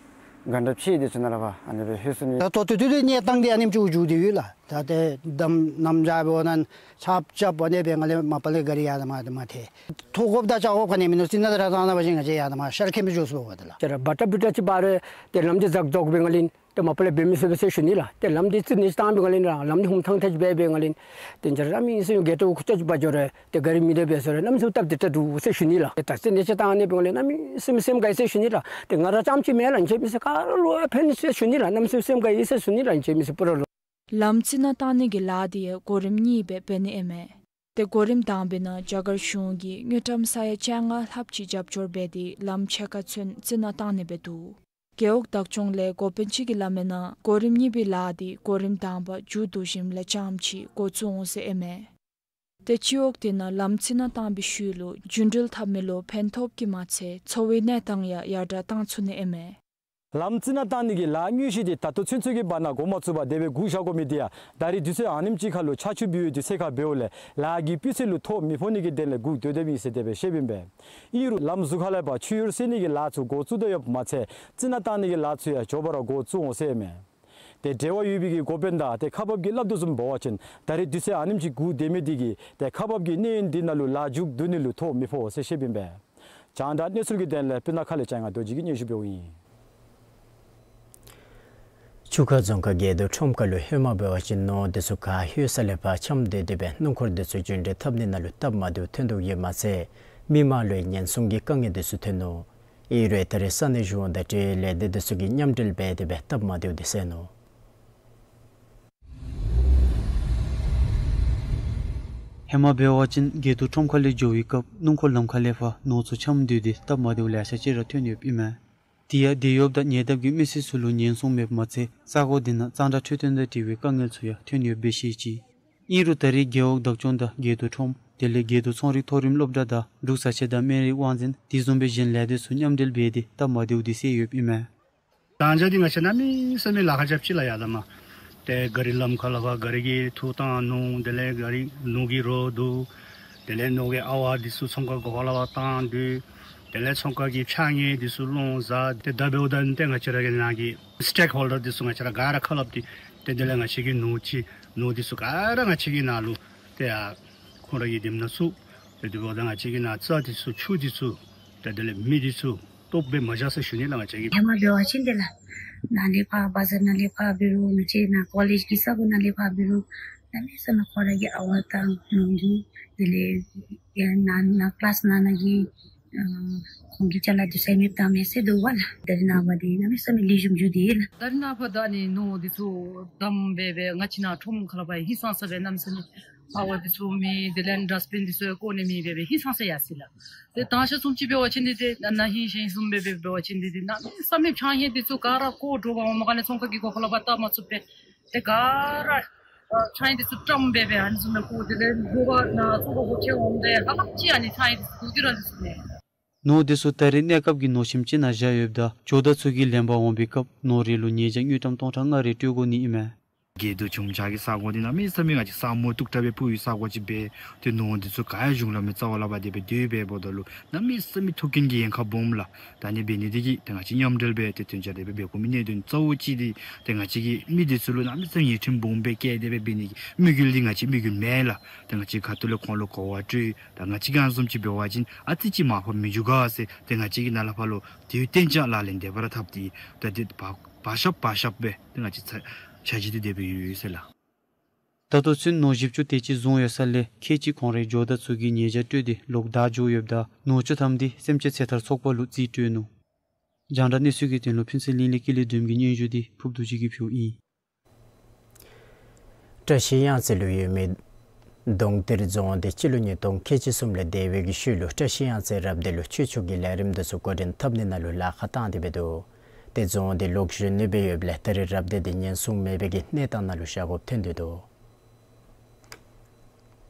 གྷན་ཊ་ཕྱེད་དེ་ཅིག་ནང་ལས་ཕར་ཨ་ནི་སྦེ་ལྷོད་སོ་ནི། ད་ད་ལྟོ་དུས་དུས་གནས་སྟངས་འདི་ཨ་ནེམ་ཅིག་འགྱོ་སྟེ་ཡོད་ལགས། ད་ཏེ་དམ་གནམ་བྱཱར་འབད་བ་ན་ཆརཔ་རྐྱབ་ཨ་ནི་སྦེ་ང་ལས་མ་པ་ལས་ག་ར་ཡར་དང་མར་དང་མར་ཐལ། ཐོ་དགོཔ་དང་ཆ་དགོཔ་ག་ནི་མིན་ནུག། རྩི་ནག་ར་བཏང་ད་པ་ཅིན་ང་བཅས་ཡར་དང་མར་ཤར་ཁེ་མི་འགྱོ་ཚུགས་པས་ལགས། ཏེ་ར་བ་ཏྲ་བུ་ཏྲ་ཅིག་འབད་རུང་ཏེ་ལམ་འདི་ཛག་ཛོག་སྦེ་ང་ལས་ཏེ་མ་པ་ལས་འབད་མི་ཚུགས་པས་ཟེར་ཞུ་ནི་ལགས། ཏེ་ལམ་འདི་རྩི་ནག་ཅིག་བཏང་སྦེ་ང་ལས་ར་ལམ་འདི་ཧུམ་ཐང་ཐང་ཅིག་འབད་སྦེ་ང་ལས་ཏེ་འཇའ་ར་གནམ་མེད་ས་མེད་གྱེན་དྲགས་ཁུག་ཀྱོག་ཅིག་འབག་འགྱོ་རུང་ཏེ་ག་ར་མི་དེ་འབད་ཟེར་རུང་གནམ་མེད་ས་མེད་སྟབས་བདེ་དྲགས་འདུག་ཟེར་ཞུ་ནི་ལགས། ཏེ་ད་རྩི་ནག་ཅིག་བཏང་ནི་འབད་ང་ལས་གནམ་མེད་ས་མེད་སེམས་དགའ་ཡི་ཟེར་ཞུ་ནི་ལགས། ཏེ་ང་ར་རྐྱངམ་ཅིག་མེན་ལགས། ང་བཅས་མི་སེར་ག་ར་ལུ་ཡང་ཕན་ཟེར་ཞུ་ནི་ལགས། གནམ་མེད་ས་མེད་སེམས་དགའ་ཡི་ཟེར་ཞུ་ནི་ལགས། ང་བཅས་མི་སེར་པུ་ར་ལུ། ལམ་རྩི་ནག་བཏང་ནི་གི་ལཱ་འདི་ཡང་གོ་རིམ་གཉིས་སྦེ་འབད་ནི་ཨིན་མས། ཏེ་གོ་རིམ་དང་པའི་ནང་རྒྱ་གར་གཞུང་གིས་དངུལ་ཀྲམ་ས་ཡ་བཅོ་ལྔ་ལྷགཔ་ཅིག་རྒྱབ་སྐྱོར་འབད་དེ་ལམ་ཕྱེད་ཀ་ཚུན་རྩི་ནག་བཏང་ནི་སྦེ་འདུག། རྒེད་འོག་བདག་སྐྱོང་ལས་འགོ་དཔོན་ཅིག་གིས་སླབ་མིའི་ནང་གོ་རིམ་གཉིས་པའི་ལཱ་འདི་གོ་རིམ་དང་པ་མཇུག་བསྡུ་ཞིནམ་ལས་རྐྱངམ་ཅིག་འགོ་བཙུགས་འོང་ཟེར་ཨིན་མས། ཏེ་སྤྱི་འོག་དེ་ནང་ལམ་རྩི་ནག་བཏང་བའི་ཤུལ་ལུ་རྒྱུན་འགྲུལ་འཐབ་མི་ལུ་ཕན་ཐོགས་ཀྱི་མ་ཚད་འཚོ་བའི་གནས་སྟངས་ཡང་ཡར་དྲགས་བཏང་ཚུགས་ནི་ཨིན་མས། ལམ་རྩི་ནག་བཏང་ནི་གི་ལཱ་དངོས་གཞི་དེ་ད་ལྟོ་ཚུན་ཚོད་ཀྱི་བར་ན་འགོ་མ་བཙུགས་པར་དེ་སྦེ་སྒུག་བཞག་དགོ་མི་དེ་ཡང་ད་རིས་དུས་ཚོད་ཨ་ནེམ་ཅིག་ཁར་ལུ་ཆར་ཆུ་འབབ་པའི་དུས་ཚོད་ཁར་འབདཝ་ལས་ལཱ་གི་སྤུས་ཚད་ལུ་ཐོ་མི་ཕོག་ནི་གི་དོན་ལས་སྒུག་སྡོད་སྡོདཔ་ཨིན་ཟེར་དེ་སྦེ་བཤདཔ་ཨིན་པས། ཨིན་རུང་ལམ་ཟུར་ཁ་ལས་ཕར་ཆུ་ཡུར་བསལ་ནི་གི་ལཱ་ཚུ་འགོ་བཙུགས་དོ་ཡོདཔ་མ་ཚད་རྩི་ནག་བཏང་ནི་གི་ལཱ་ཚུ་ཡང་མགྱོགས་པ་ར་འགོ་བཙུགས་འོང་ཟེར་ཨིན་མས། ཏེ་འབྲེལ་བ་ཡོད་པའི་གི་འགོ་དཔོན་དང་ཏེ་ཁག་འབགཔ་གིས་སླབ་དོ་བཟུམ་འབད་བ་ཅིན་ད་རིས་དུས་ཚོད་ཨ་ནེམ་ཅིག་སྒུག་སྡོད་མི་དེ་གིས་ཏེ་ཁག་འབགཔ་གི་གནས་ཡུན་དེ་ནང་ལུ་ལཱ་མཇུག་བསྡུ་ནི་ལུ་ཐོ་མི་ཕོག་ཟེར་བཤདཔ་ཨིན་པས། རྒྱང་བསྒྲགས་གནས་ཚུལ་གྱི་དོན་ལས་སྤུ་ན་ཁ་ལས་ལྕང་ང་རྡོ་རྗེ་གིས་སྙན་ཞུ་འབདཝ་ཨིན། ཆུ་ཁ་རྫོང་ཁག་དགེ་ཏོ་ཁྲོམ་ཁ་ལུ་ཧེ་མ་འབད་བ་ཅིན་ནོར་འདི་ཚུ་ག་ལྷོད་ས་ལས་ཕར་འཁྱམས་སྡོད་དེ་སྦེ་སྣུམ་འཁོར་འདི་ཚུ་རྒྱུན་འགྲུལ་འཐབ་ནི་ནང་ལུ་སྟབས་མ་བདེཝ་ཐོན་དོ་ཡོདཔ་མ་ཚད་མི་མང་ལུ་ཡང་ཉེན་སྲུང་གི་དཀའ་ངལ་འདི་ཚུ་ཐོན་ནུག། ཨིན་རུང་ད་རེས་ས་གནས་གཞུང་དང་འབྲེལ་ལས་སྡེ་འདི་ཚུ་གིས་མཉམ་འབྲེལ་འབད་དེ་སྦེ་སྟབས་མ་བདེཝ་འདི་བསལ་ནུག། ཧེ་མ་འབད་བ་ཅིན་དགེ་ཏོ་ཁྲོམ་ཁ་ལས་འགྱོ་བའི་སྐབས་སྣུམ་འཁོར་ལམ་ཁ་ལས་ཕར་ནོར་ཚུ་འཁྱམས་སྡོད་དེ་སྟབས་མ་བདེཝ་ལེ་ཤ་ཅིག་ར་ཐོན་ཡོདཔ་ཨིན་མས། དེ་ཡང་དེ་ཡོདཔ་ད་ཉེ་འདབས་ཀྱི་མི་སེར་ཚུ་ལུ་ཉེན་སྲུང་མེདཔ་མ་ཚད་ས་གོ་དེ་ནང་གཙང་སྦྲ་འཕྲོད་བསྟེན་དང་འབྲེལ་བའི་དཀའ་ངལ་ཚུ་ཡང་ཐོན་ཡོདཔ་སྦེ་བཤད་ཅི། ཨིན་རུང་ད་རེས་རྒེད་འོག་བདག་སྐྱོང་དང་དགེ་ཏོ་ཁྲོམ་དེ་ལས་དགེ་ཏོ་ཚོང་རིག་མཐོ་རིམ་སློབ་གྲྭ་དང་འབྲུག་བཟའ་ཆས་དང་སྨན་རིགས་དབང་འཛིན་དེ་བཟུམ་སྦེ་གཞན་ལས་སྡེ་ཚུ་མཉམ་འབྲེལ་འབད་དེ་སྟབས་མ་བདེཝ་འདི་བསལ་ཡོདཔ་ཨིན་མས། ད་ཅི་འདི་ང་བཅས་གནམ་མེད་ས་མེད་ལཱ་ཁག་རྐྱབ་ཅི་ལགས་ཡར་ལས་མར། ཏེ་ག་རི་ལམ་ཁ་ལས་ཕར་ག་རི་གིས་འཐུ་བཏང་ནུག། དེ་ལས་ག་རི་ནོར་གྱི་རོ་བསྡུ། དེ་ལས་ནོར་གྱི་ཨ་ཝ་འདི་ཚུ་ཚོང་ཁང་སྒོ་ཁ་ལས་ཕར་བཏང་སྡོད། དེ་ལས་ཚོང་ཁང་གི་ཕྱགས་སྙིགས་འདི་ཚུ་སློང་ཟ། ཏེ་ད་འབདཝ་ད་ཏེ་ང་བཅས་ར་གི་ནང་གི་སི་ཊེག་ཧོལ་ཌར་འདི་ཚུ་ང་བཅས་ར་ག་ར་ཁ་སླབ་སྟེ་ཏེ་དེ་ལས་ང་བཅས་ཀྱི་ནོར་ཅིག་ནོར་འདི་ཚུ་ག་ར་ང་བཅས་ཀྱི་ནང་ལུ་ཏེ་ཡར་ཁོང་ར་གི་འདེམས་ནང་བཙུགས། ཏེ་དེ་འབདཝ་ད་ང་བཅས་ཀྱི་ནང་རྩྭ་འདི་ཚུ་ཆུ་འདི་ཚུ་ཏེ་དེ་ལས་མི་འདི་ཚུ་སྟོབས་སྦེ་མ་བཞག་ཟེར་ཞུ་ནི་ལགས། ང་བཅས་ཀྱིས་ཧེ་མ་འབད་བ་ཅིན་དེ་ལས་ནཱ་ལས་ཕར་བ་ཛར་ནང་ལས་ཕར་འབད་རུང་ང་བཅས་ནཱ་ཀོ་ལེཇ་གི་ས་གོ་ནང་ལས་ཕར་འབད་རུང་གནམ་མེད་ས་མེད་ཁོང་ར་གི་ཨ་ཝ་དང་ནོར་གྱི་དེ་ལས་ཡར་ནཱ་ནཱ་ཀི་ལཱསི་ནང་ན་གི་ཨ་ཁོང་གི་ཅ་ལ་འདི་ཚུ་ཡང་མེདཔ་བཏང་མས་ཟེར་འདུག་པ་ལགས། ད་རེས་ནངས་པ་འདི་གནམ་མེད་ས་མེད་ལེགས་ཤོམ་འགྱོ་སྟེ་ལགས། ད་རེས་ནངས་པ་ད་ནི་ནོར་འདི་ཚུ་བསྡམས་སྦེ་སྦེ་ང་བཅས་ནཱ་ཁྲོམ་ཁ་ལས་ཕར་ཧིང་སངས་ས་སྦེ་གནམ་མེད་ས་མེད་ཨ་ཝ་འདི་ཚུ་མེད། དེ་ལས་ཌསཊ་བིན་འདི་ཚུ་ཡང་བཀོ་ནི་མེད་སྦེ་སྦེ་ཧིང་སངས་ས་ཡར་སོ་ཡི་ལགས། ཏེ་ད་ཆ་བཟུམ་ཅིག་འབད་བ་ཅིན་འདི་ཏེ་ན་ཧིང་ཞིང་བཟུམ་སྦེ་སྦེ་འབད་བ་ཅིན་འདི་ཏེ་གནམ་མེད་ས་མེད་ཕྱགས་སྙིགས་འདི་ཚུ་ག་ར་བཀོ་འགྱོ་བ་མ་ག་ནི་ཚོང་ཁང་གི་སྒོ་ཁ་ལས་ཕར་བཏང་མ་ཚུགས་པས། ཏེ་ག་ར་ཨ་ཕྱགས་སྙིགས་འདི་ཚུ་བཀྲམ་སྦེ་སྦེ་ཨ་ནི་བཟུམ་སྦེ་བཀོ། དེ་ལས་སྒོ་ཁར་ནཱ་ཚོང་ཁང་སྒོ་ཕྱེ་འོངམ་ད་ཧ་ལམ་ཅིག་ཨ་ནི་ཕྱགས་སྙིགས་འདི་ཚུ་བཀོ་སྟེ་ར་འདི་ཚུ་མས། ནོར་འདི་ཚུ་ད་རེས་གནས་སྐབས་ཀྱི་ནོར་ཁྱིམ་ཅིག་ནང་བཞག་ཡོདཔ་ད་ཇོ་བདག་ཚུ་གིས་ལེན་པར་འོང་པའི་སྐབས་ནོར་རེ་ལུ་ཉེས་བྱ་དངུལ་ཀྲམ་སྟོང་ཕྲག་ལྔ་རེ་སྤྲོད་དགོ་ནི་ཨིན་མས། དགེ་ཏོ་ཁྲོམ་བྱང་གི་ས་གོ་འདི་གནམ་མེད་ས་མེད་ང་བཅས་ས་སྨུག་སྟུག་དྲགས་སྦེ་སྤུབ་ཡོད་ས་གོ་ཅིག་སྦེ་ཏེ་ནོར་འདི་ཚུ་ག་ཡང་གཞུང་ལམ་གྱི་རྩ་བ་ལས་ཕར་དེ་སྦེ་སྡོད་སྦེ་འབདཝ་ད་ལུ་གནམ་མེད་ས་མེད་ཐུགས་འགན་གྱི་འགན་ཁག་སྦོམ་ལགས། ད་ཨ་ནི་འབད་ནི་འདི་གིས་ཏེ་ང་བཅས་མཉམ་འབྲེལ་སྦེ་ཏེ་དོན་ཆ་དེ་སྦེ་འབད་དགོ་མི་གནད་དོན་གཙོ་བོ་ཅིག་འདི་ཏེ་ང་བཅས་ཀྱིས་མི་འདི་ཚུ་ལུ་གནམ་མེད་ས་མེད་ཉེས་ཁྲིམས་སྦོམ་སྦེ་བཀལ་ཏེ་སྦེ་འབད་ནི་གི་དམིགས་ཡུལ་འདི་ང་བཅས་དམིགས་ཡུལ་མེན་ལགས། ཏེ་ང་བཅས་ཁ་ཐུག་ལས་ཁོང་ལུ་གོ་བ་སྤྲོད། ད་ང་བཅས་ག་བཟུམ་ཅིག་འབད་བ་ཅིན་ཨ་ཙི་ཅིག་མར་ཕབ་མི་འགྱོ་ག་ཟེར་ཏེ་ང་བཅས་ཀྱིས་ནཱ་ལས་ཕར་ལུ་དེ་བསྟན་བཅོས་ལག་ལེན་འདེབས་པར་འཐབ་སྟེ་ད་འདི་བར་བར་ཤབ་བར་ཤབ་སྦེ་ཏེ་ང་བཅས་ཚ་འཆར་གཞི་འདི་དེ་སྦེ་ཡོད་ཡོད་ཟེར་ལགས། ད་ལྟོ་ཚུན་ནོར་བཞི་བཅུ་དེ་ཅིག་བཟུང་ཡོད་ས་ལས་ཁལ་གཅིག་གོང་རེ་ཇོ་བདག་ཚུ་གིས་ཉེས་བྱ་སྤྲོད་དེ་ལོག་བདའ་འགྱོ་ཡོདཔ་ད་ནོར་བཅུ་ཐམ་འདི་སེམས་ཅན་ཚེ་ཐར་ཚོགས་པ་ལུ་རྩིས་སྤྲོད་ནུག། རྒྱང་བསྒྲགས་གནས་ཚུལ་གྱི་དོན་ལུ་ཕུན་ཚོགས་གླིང་ལས་ཀུན་ལེགས་སྒྲོལ་མ་གི་སྙན་ཞུ་འདི་ཕུརབ་རྡོ་རྗེ་གིས་ཕུལཝ་ཨིན། བཀྲ་ཤིས་གཡང་རྩེ་ལུ་ཡོད་མི་གདོང་གཏེར་རྫོང་འདི་སྤྱི་ལོ་ཉིས་སྟོང་ཁལ་གཅིག་གསུམ་ལས་འདས་པའི་གི་ཤུལ་ལུ་བཀྲ་ཤིས་གཡང་རྩེ་རབ་སྡེ་ལུ་ཆོས་ཕྱོགས་ཀྱི་ལས་རིམ་འདི་ཚུ་འགོ་འདྲེན་འཐབ་ནི་ནང་ལུ་ལཱ་ཁག་བཏང་སྟེ་འབད་དོ། ཏེ་རྫོང་འདི་ལོག་ཞུ་ནི་སྦེ་ཡོདཔ་ལས་ད་རེས་རབ་སྡེ་འདི་ཉེན་སྲུང་མེད་པའི་གི་གནས་སྟངས་ནང་ལུ་བཞག་དགོཔ་ཐོན་ཏེ་འདུག།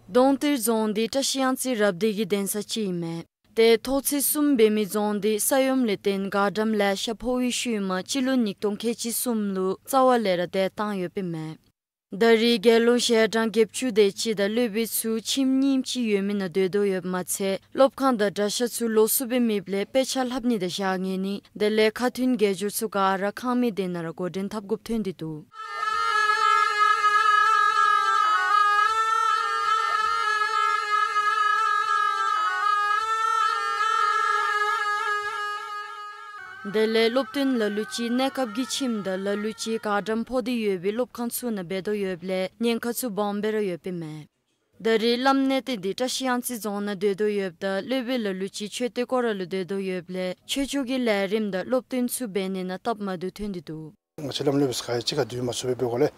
གདོང་གཏེར་རྫོང་འདི་བཀྲ་ཤིས་གཡང་རྩེ་རབ་སྡེ་གི་གདན་ས་ཅིག་ཨིན་མས། ཏེ་ཐོག་ཚད་གསུམ་འབད་མི་རྫོང་འདི་ས་ཡོམ་ལས་བརྟེན་གར་འགྲམ་ལེ་ཤ་ཕོག་པའི་ཤུལ་མ་སྤྱི་ལོ་ཉིས་སྟོང་ཁལ་གཅིག་གསུམ་ལུ་རྩ་བ་ལས་ར་དེད་བཏང་ཡོདཔ་ཨིན་མས། ད་རེས་རྒྱལ་ཡོངས་ཞལ་གྲངས་བརྒྱད་ཅུ་དེ་ཅིག་དང་སློབ་དཔོན་ཚུ་ཁྱིམ་རྙིངམ་ཅིག་ཡོད་མི་ནང་སྡོད་དོ་ཡོདཔ་མ་ཚད་སློབ་ཁང་དང་གྲྭ་ཤག་ཚུ་ལོགས་སུ་སྦེ་མེདཔ་ལས་དཔེ་ཆ་ལྷབ་ནི་དང་བཞག་ཉན་ནི་དེ་ལས་ཁ་ཐུན་དགེ་སྦྱོར་ཚུ་ག་ར་ཁང་མིག་དེ་ནང་ར་འགོ་འདྲེན་འཐབ་དགོཔ་ཐོན་ཏེ་འདུག། དེ་ལས་སློབ་སྟོན་ལ་ལུ་ཅིག་གནས་སྐབས་ཀྱི་ཁྱིམ་དང་ལ་ལུ་ཅིག་གར་འགྲམ་ཕོག་སྟེ་ཡོད་པའི་སློབ་ཁང་ཚུ་ནང་འབད་དོ་ཡོདཔ་ལས་ཉེན་ཁ་ཚུ་སྦོམ་སྦེ་ར་ཡོདཔ་ཨིན་མས། ད་རེས་བླམ་གནས་བརྟན་འདི་བཀྲ་ཤིས་གཡང་རྩེ་རྫོང་ནང་སྡོད་དོ་ཡོདཔ་ད་སློབ་དཔོན་ལ་ལུ་ཅིག་མཆོད་རྟེན་སྐོར་ར་ལུ་སྡོད་དོ་ཡོདཔ་ལས་ཆོས་ཕྱོགས་ཀྱི་ལས་རིམ་དང་སློབ་སྟོན་ཚུ་འབད་ནི་ནང་སྟབས་མ་བདེཝ་ཐོན་ཏེ་འདུག། ང་བཅས་བླམ་སློབ་དཔོན་ཚུ་ག་ཡང་གཅིག་ཁར་སྡོད་མ་ཚུགས་པར་འབད་དགོཔ་ལས་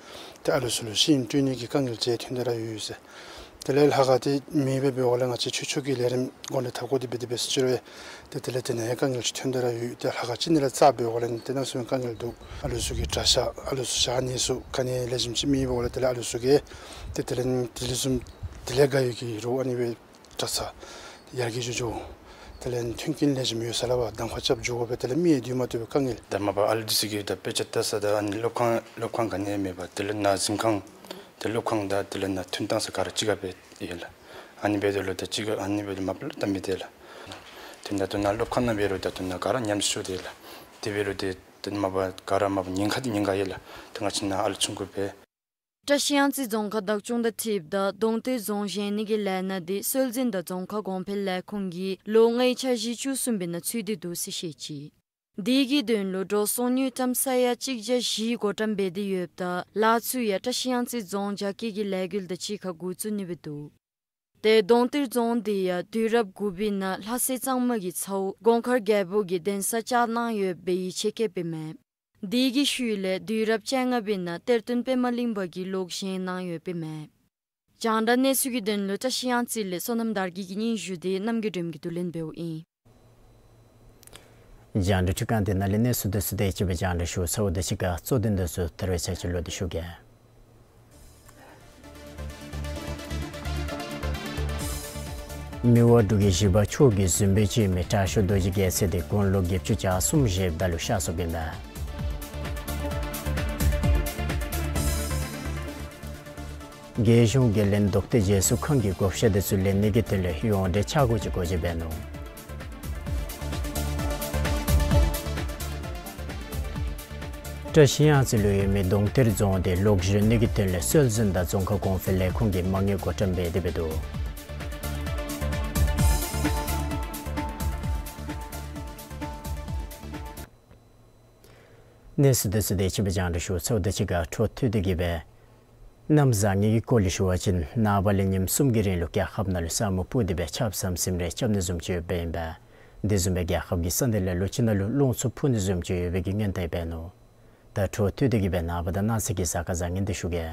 ཏེ་ཨ་ལུ་ཚུ་ལུ་ཤིང་སྤྲོད་ནི་གི་དཀའ་ངལ་ཅིག་ཐོན་ཏེ་ར་ཡོད་ཟེར། དེ་ལས་ལྷ་ཁང་འདི་མེདཔ་སྦེ་འབདཝ་ལས་ང་བཅས་ཆོས་ཕྱོགས་ཀྱི་ལས་རིམ་འགོ་འདྲེན་འཐབ་དགོ་སྟེ་འབད་དེ་འབད་ཟེར་ཅི་རུང་ཏེ་དེ་ལས་དེ་ནང་ཡང་དཀའ་ངལ་ཅིག་ཐོན་ཏེ་ར་ཡོད། ཏེ་ལྷ་ཁང་ཅིག་ནང་ལས་རྩ་འབད་བ་ལས་ཏེ་གནམ་མེད་ས་མེད་དཀའ་ངལ་འདུག། ཨ་ལུ་ཚུ་གི་གྲྭ་ཤག་ཨ་ལུ་ཚུ་བཞག་ནི་ཚུ་ག་ནི་ལེགས་ཤོམ་ཅིག་མེདཔ་འབདཝ་ལས་དེ་ལས་ཨ་ལུ་ཚུ་གིས་ཏེ་དེ་ལས་དེ་ལས་བཟུམ་དེ་ལས་དགའ་ཡོད་ཀྱི་རོགས་ཨ་ནི་སྦེ་གྲྭ་ཚང་ཡར་རྒྱས་འགྱོ་འགྱོ། དེ་ལས་མཐུན་རྐྱེན་ལེགས་ཤོམ་ཡོད་ས་ལས་ཕར་གདམ་ཁ་རྐྱབ་འགྱོ་དགོ་པས། དེ་ལས་མི་སྡོད་མ་བཏུབ་པའི་དཀའ་ངལ། ད་མ་པ་ཨ་ལུ་འདི་ཚུ་གི་ད་དཔེ་ཆ་ལྟ་ས་དང་ཨ་ནི་སློབ་ཁང་སློབ་ཁང་ག་ནི་མེད་པར་དེ་ལས་ནཱ་གཟིམ་ཁང་དེ་སློབ་ཁང་དང་དེ་ལས་ནཱ་ཐོན་ཐངས་ས་ག་ར་གཅིག་ཁར་སྦེ་ཡོད་ལགས། ཨ་ནི་འབད་དོ་ལོ་ད་གཅིག་ཁར་ཨ་ནི་འབད་དོ་མ་པ་ལོ་ད་མི་དེ་ལགས། དེ་ད་ལྟོ་ནཱ་སློབ་ཁང་ནང་འབད་རུང་ད་ལྟོ་ནཱ་ག་ར་ཉམས་སུ་ཤོར་ཏེ་ལགས། དེ་འབད་རུང་དེ་དེ་མ་པ་ག་ར་མ་པ་ཉེན་ཁ་དེ་ཉེན་ཁ་ཡོད་ལགས། ད་ང་བཅས་ནཱ་ཨ་ལུ་ཆུང་ཀུ་སྦེ། བཀྲིས་གཡང་རྩེ་རྫོང་ཁག་བདག་སྐྱོང་དང་འཁྲིལཝ་ད་གདོང་གཏེར་རྫོང་བཞེངས་ནི་གི་ལས་སྣ་འདི་སྲོལ་འཛིན་དང་རྫོང་ཁ་གོང་འཕེལ་ལས་ཁུངས་ཀྱི་ལོ་ལྔའི་འཆར་གཞི་བཅུ་གསུམ་པའི་ནང་ཚུད་དེ་འདུག་ཟེར་བཤད་ཅི། དེ་གི་དོན་ལུ་འགྲོ་སོང་དངུལ་ཀྲམ་ས་ཡ་གཅིག་བརྒྱ་བཞི་བགོ་བཀྲམ་འབད་དེ་ཡོདཔ་ད་ལཱ་ཚུ་ཡང་བཀྲིས་གཡང་རྩེ་རྫོང་རྒྱ་བསྐྱེད་ཀྱི་ལས་འགུལ་དང་གཅིག་ཁར་འགོ་བཙུགས་ནི་སྦེ་འདུག། ཏེ་གདོང་གཏེར་རྫོང་འདི་ཡང་དུས་རབས་དགུ་པའི་ནང་ལྷ་སྲས་གཙང་མ་གི་ཚ་བོ་གོང་དཀར་རྒྱལ་པོ་གིས་གདན་ས་བཅགས་གནང་ཡོདཔ་སྦེ་ཡིད་ཆེས་བསྐྱེདཔ་ཨིན་མས། དེ་གི་ཤུལ་ལས་དུས་རབས་བཅོ་ལྔ་པའི་ནང་གཏེར་སྟོན་པདྨ་གླིང་པ་གིས་ལོག་བཞེངས་གནང་ཡོདཔ་ཨིན་མས། རྒྱང་བསྒྲགས་གནས་ཚུལ་གྱི་དོན་ལུ་བཀྲིས་གཡང་རྩེ་ལས་བསོད་ནམས་དར་རྒྱས་ཀྱི་སྙན་ཞུ་འདི་རྣམ་རྒྱལ་སྒྲོལ་མ་གིས་བསྡུ་ལེན་འབདཝ་ཨིན། རྒྱང་བསྒྲགས་འཕྲུལ་ཁང་འདི་ནང་ལས་གནས་ཚུལ་འདི་ཚུ་དེ་ཅིག་སྦེ་རྒྱང་བསྒྲགས་ཞུ་ཚརཝ་ད་གཅིག་ཁར་གཙོ་དོན་འདི་ཚུ་ད་རེས་ཆ་ཅིག་ལོག་སྟེ་ཞུ་གེ། མི་དབང་འབྲུག་རྒྱལ་བཞི་པ་མཆོག་གིས་གཟིམ་དཔོན་ཅིག་མི་དྲག་ཤོས་རྡོ་རྗེ་རྒྱལ་མཚན་དེ་དགུང་ལོ་བརྒྱད་ཅུ་གྱ་གསུམ་བཞེསཔ་ད་ལུ་གཤགས་སོཔ་ཨིན་མས། རྒྱལ་གཞུང་གིས་ལན་རྡོག་གཏད་རྗེས་སུ་ཁང་གི་བགོ་བཤའ་དེ་ཚུ་ལེན་ནི་གི་དོན་ལས་ཡོངས་འབྲེལ་ཆ་བགོས་ཅིག་བགོ་བྱེད་འབད་ནུག། བཀྲིས་གཡང་རྩེ་ལུ་ཡོད་མི་གདོང་གཏེར་རྫོང་དེ་ལོག་བཞེངས་ནི་གི་དོན་ལས་སྲོལ་འཛིན་དང་རྫོང་ཁ་གོང་འཕེལ་ལས་ཁུངས་ཀྱིས་མ་དངུལ་བགོ་བཀྲམ་འབད་དེ་འབད་འདུག། གནས་ཚུལ་འདི་ཚུ་དེ་ཅིག་སྦེ་རྒྱང་བསྒྲགས་ཞུ་ཚརཝ་ད་གཅིག་ཁར་འཕྲོ་མཐུད་དེ་གི་སྦེ་གནམ་བཟང་ངན་གྱི་སྐོར་ལས་ཞུ་བ་ཅིན་ནངས་པ་ལས་ཉིནམ་གསུམ་གྱི་རིང་ལུ་རྒྱལ་ཁབ་ནང་ལུ་ས་སྨུག་སྤུབས་ཏེ་སྦེ་ཆརཔ་ཟམ་ཟིམ་རེ་རྐྱབ་ནི་བཟུམ་ཅིག་ཡོདཔ་ཨིན་པས། དེ་བཟུམ་སྦེ་རྒྱལ་ཁབ་ཀྱི་ས་གནས་ལེ་ལོ་ཅིག་ནང་ལུ་རླུང་འཚུབ་འཕུ་ནི་བཟུམ་ཅིག་ཡོད་པའི་གི་སྔོན་བརྡ་འབད་ནུག། ད་འཕྲོ་མཐུད་དེ་གི་སྦེ་ནངས་པ་དང་གནངས་ཚེ་གི་གཟའ་སྐར་བཟང་ངན་འདི་ཞུ་གེ།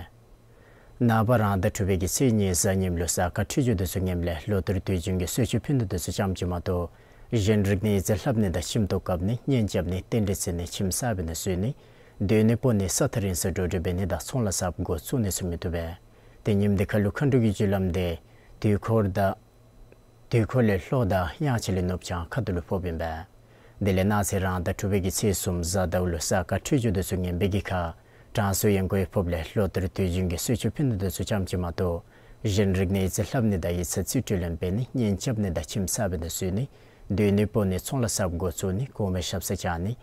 ནངས་པ་རང་ཟླ་དྲུག་པའི་གི་ཚེས་ཉེར་གསུམ་ཉིནམ་ལུ་གཟའ་སྐར་འཕྲོད་སྦྱོར་འདི་ཚུ་ངནམ་ལས་ལོ་ལྟར་དུས་རྒྱུན་གྱི་གསོལ་མཆོད་ཕུལ་ནི་འདི་ཚུ་ཙམ་ཅིག་མ་གཏོགས་གཞན་རིག་གནས་ཡིག་རྩིས་ལྷབ་ནི་དང་ཁྱིམ་ཐོག་བཀབ་ནི་གཉེན་རྐྱབ་ནི་རྟེན་འབྲེལ་བརྩི་ནི་ཁྱིམ་གསར་པའི་ནང་བཙུགས་ནི་སྡོད་གནས་སྤོ་ནི་ས་ཐག་རིང་སར་འགྲོ་འགྲུལ་འབད་ནི་དང་ཚོང་ལཱ་གསརཔ་འགོ་བཙུགས་ནི་ཚུ་མི་བཏུབ་པས། ཏེ་ཉིནམ་འདི་ཁར་ལུ་མཁའ་འགྲོ་གི་རྒྱུ་ལམ་དེ་དུས་འཁོར་དང་དུས་འཁོར་ལས་ལྷོ་དང་དབྱངས་འཆར་ལས་ནུབ་བྱང་ཁ་ཐུག་ལུ་ཕོགཔ་ཨིན་པས། དེ་ལས་གནངས་ཚེ་རང་ཟླ་དྲུག་པའི་གི་ཚེས་གསུམ་གཟའ་ཟླཝ་ལུ་གཟའ་སྐར་འཕྲོད་སྦྱོར་འདི་ཚུ་ངན་པའི་གི་ཁར་དྲང་སྲོང་ཡང་སྒོའི་ཕོརཔ་ལས་ལོ་ལྟར་དུས་རྒྱུན་གྱི་གསོལ་མཆོད་ཕུལ་ནི་འདི་ཚུ་ཙམ་ཅིག་མ་གཏོགས་གཞན་རིག་གནས་ཡིག་རྩིས་ལྷབ་ནི་དང་ཡིག་ཚང་རྩིས་སྤྲོད་ལེན་འབད་ནི་གཉེན་རྐྱབ་ནི་དང་ཁྱིམ་གསར་པའི་ནང་བཙུགས་ནི་སྡོད་གནས་སྤོ་ནི་ཚོང་ལཱ་གསརཔ་འགོ་བཙུགས་ནི་གོང་མའི་ཞབས་སར་བཅར་ནི་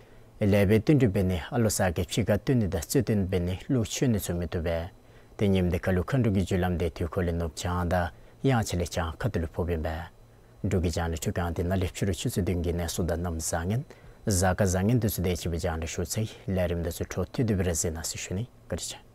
ལེགས་པའི་བསྟུན་གྲོས་འབད་ནི་ཨ་ལོ་ཟ་གི་ཕྱི་ཁར་སྟོན་ནི་དང་རྩོད་དོན་འབད་ནི་གླུ་མཆོད་ནི་ཚུ་མི་བཏུབ་པས། ཏེ་ཉིནམ་འདི་ཁར་ལུ་མཁའ་འགྲོ་གི་རྒྱུ་ལམ་དེ་དུས་འཁོར་ལས་ནུབ་བྱང་དང་དབྱངས་འཆར་ལས་བྱང་ཁ་ཐུག་ལུ་ཕོགཔ་ཨིན་པས། འབྲུག་གི་རྒྱང་བསྒྲགས་འཕྲུལ་ཁང་འདི་ནང་ལས་ཕྱི་རུ་ཆུ་ཚོད་བདུན་གྱི་གནས་ཚུལ་དང་གནམ་བཟང་ངན་གཟའ་སྐར་བཟང་ངན་འདི་ཚུ་དེ་ཅིག་སྦེ་རྒྱང་བསྒྲགས་ཞུ་ཚར་ཡི། ལས་རིམ་འདི་ཚུ་འཕྲོ་མཐུད་དེ་སྦེ་ར་གཟིགས་གནང་ཟེར་ཞུ་ནི། བཀའ་དྲིན་ཆེ།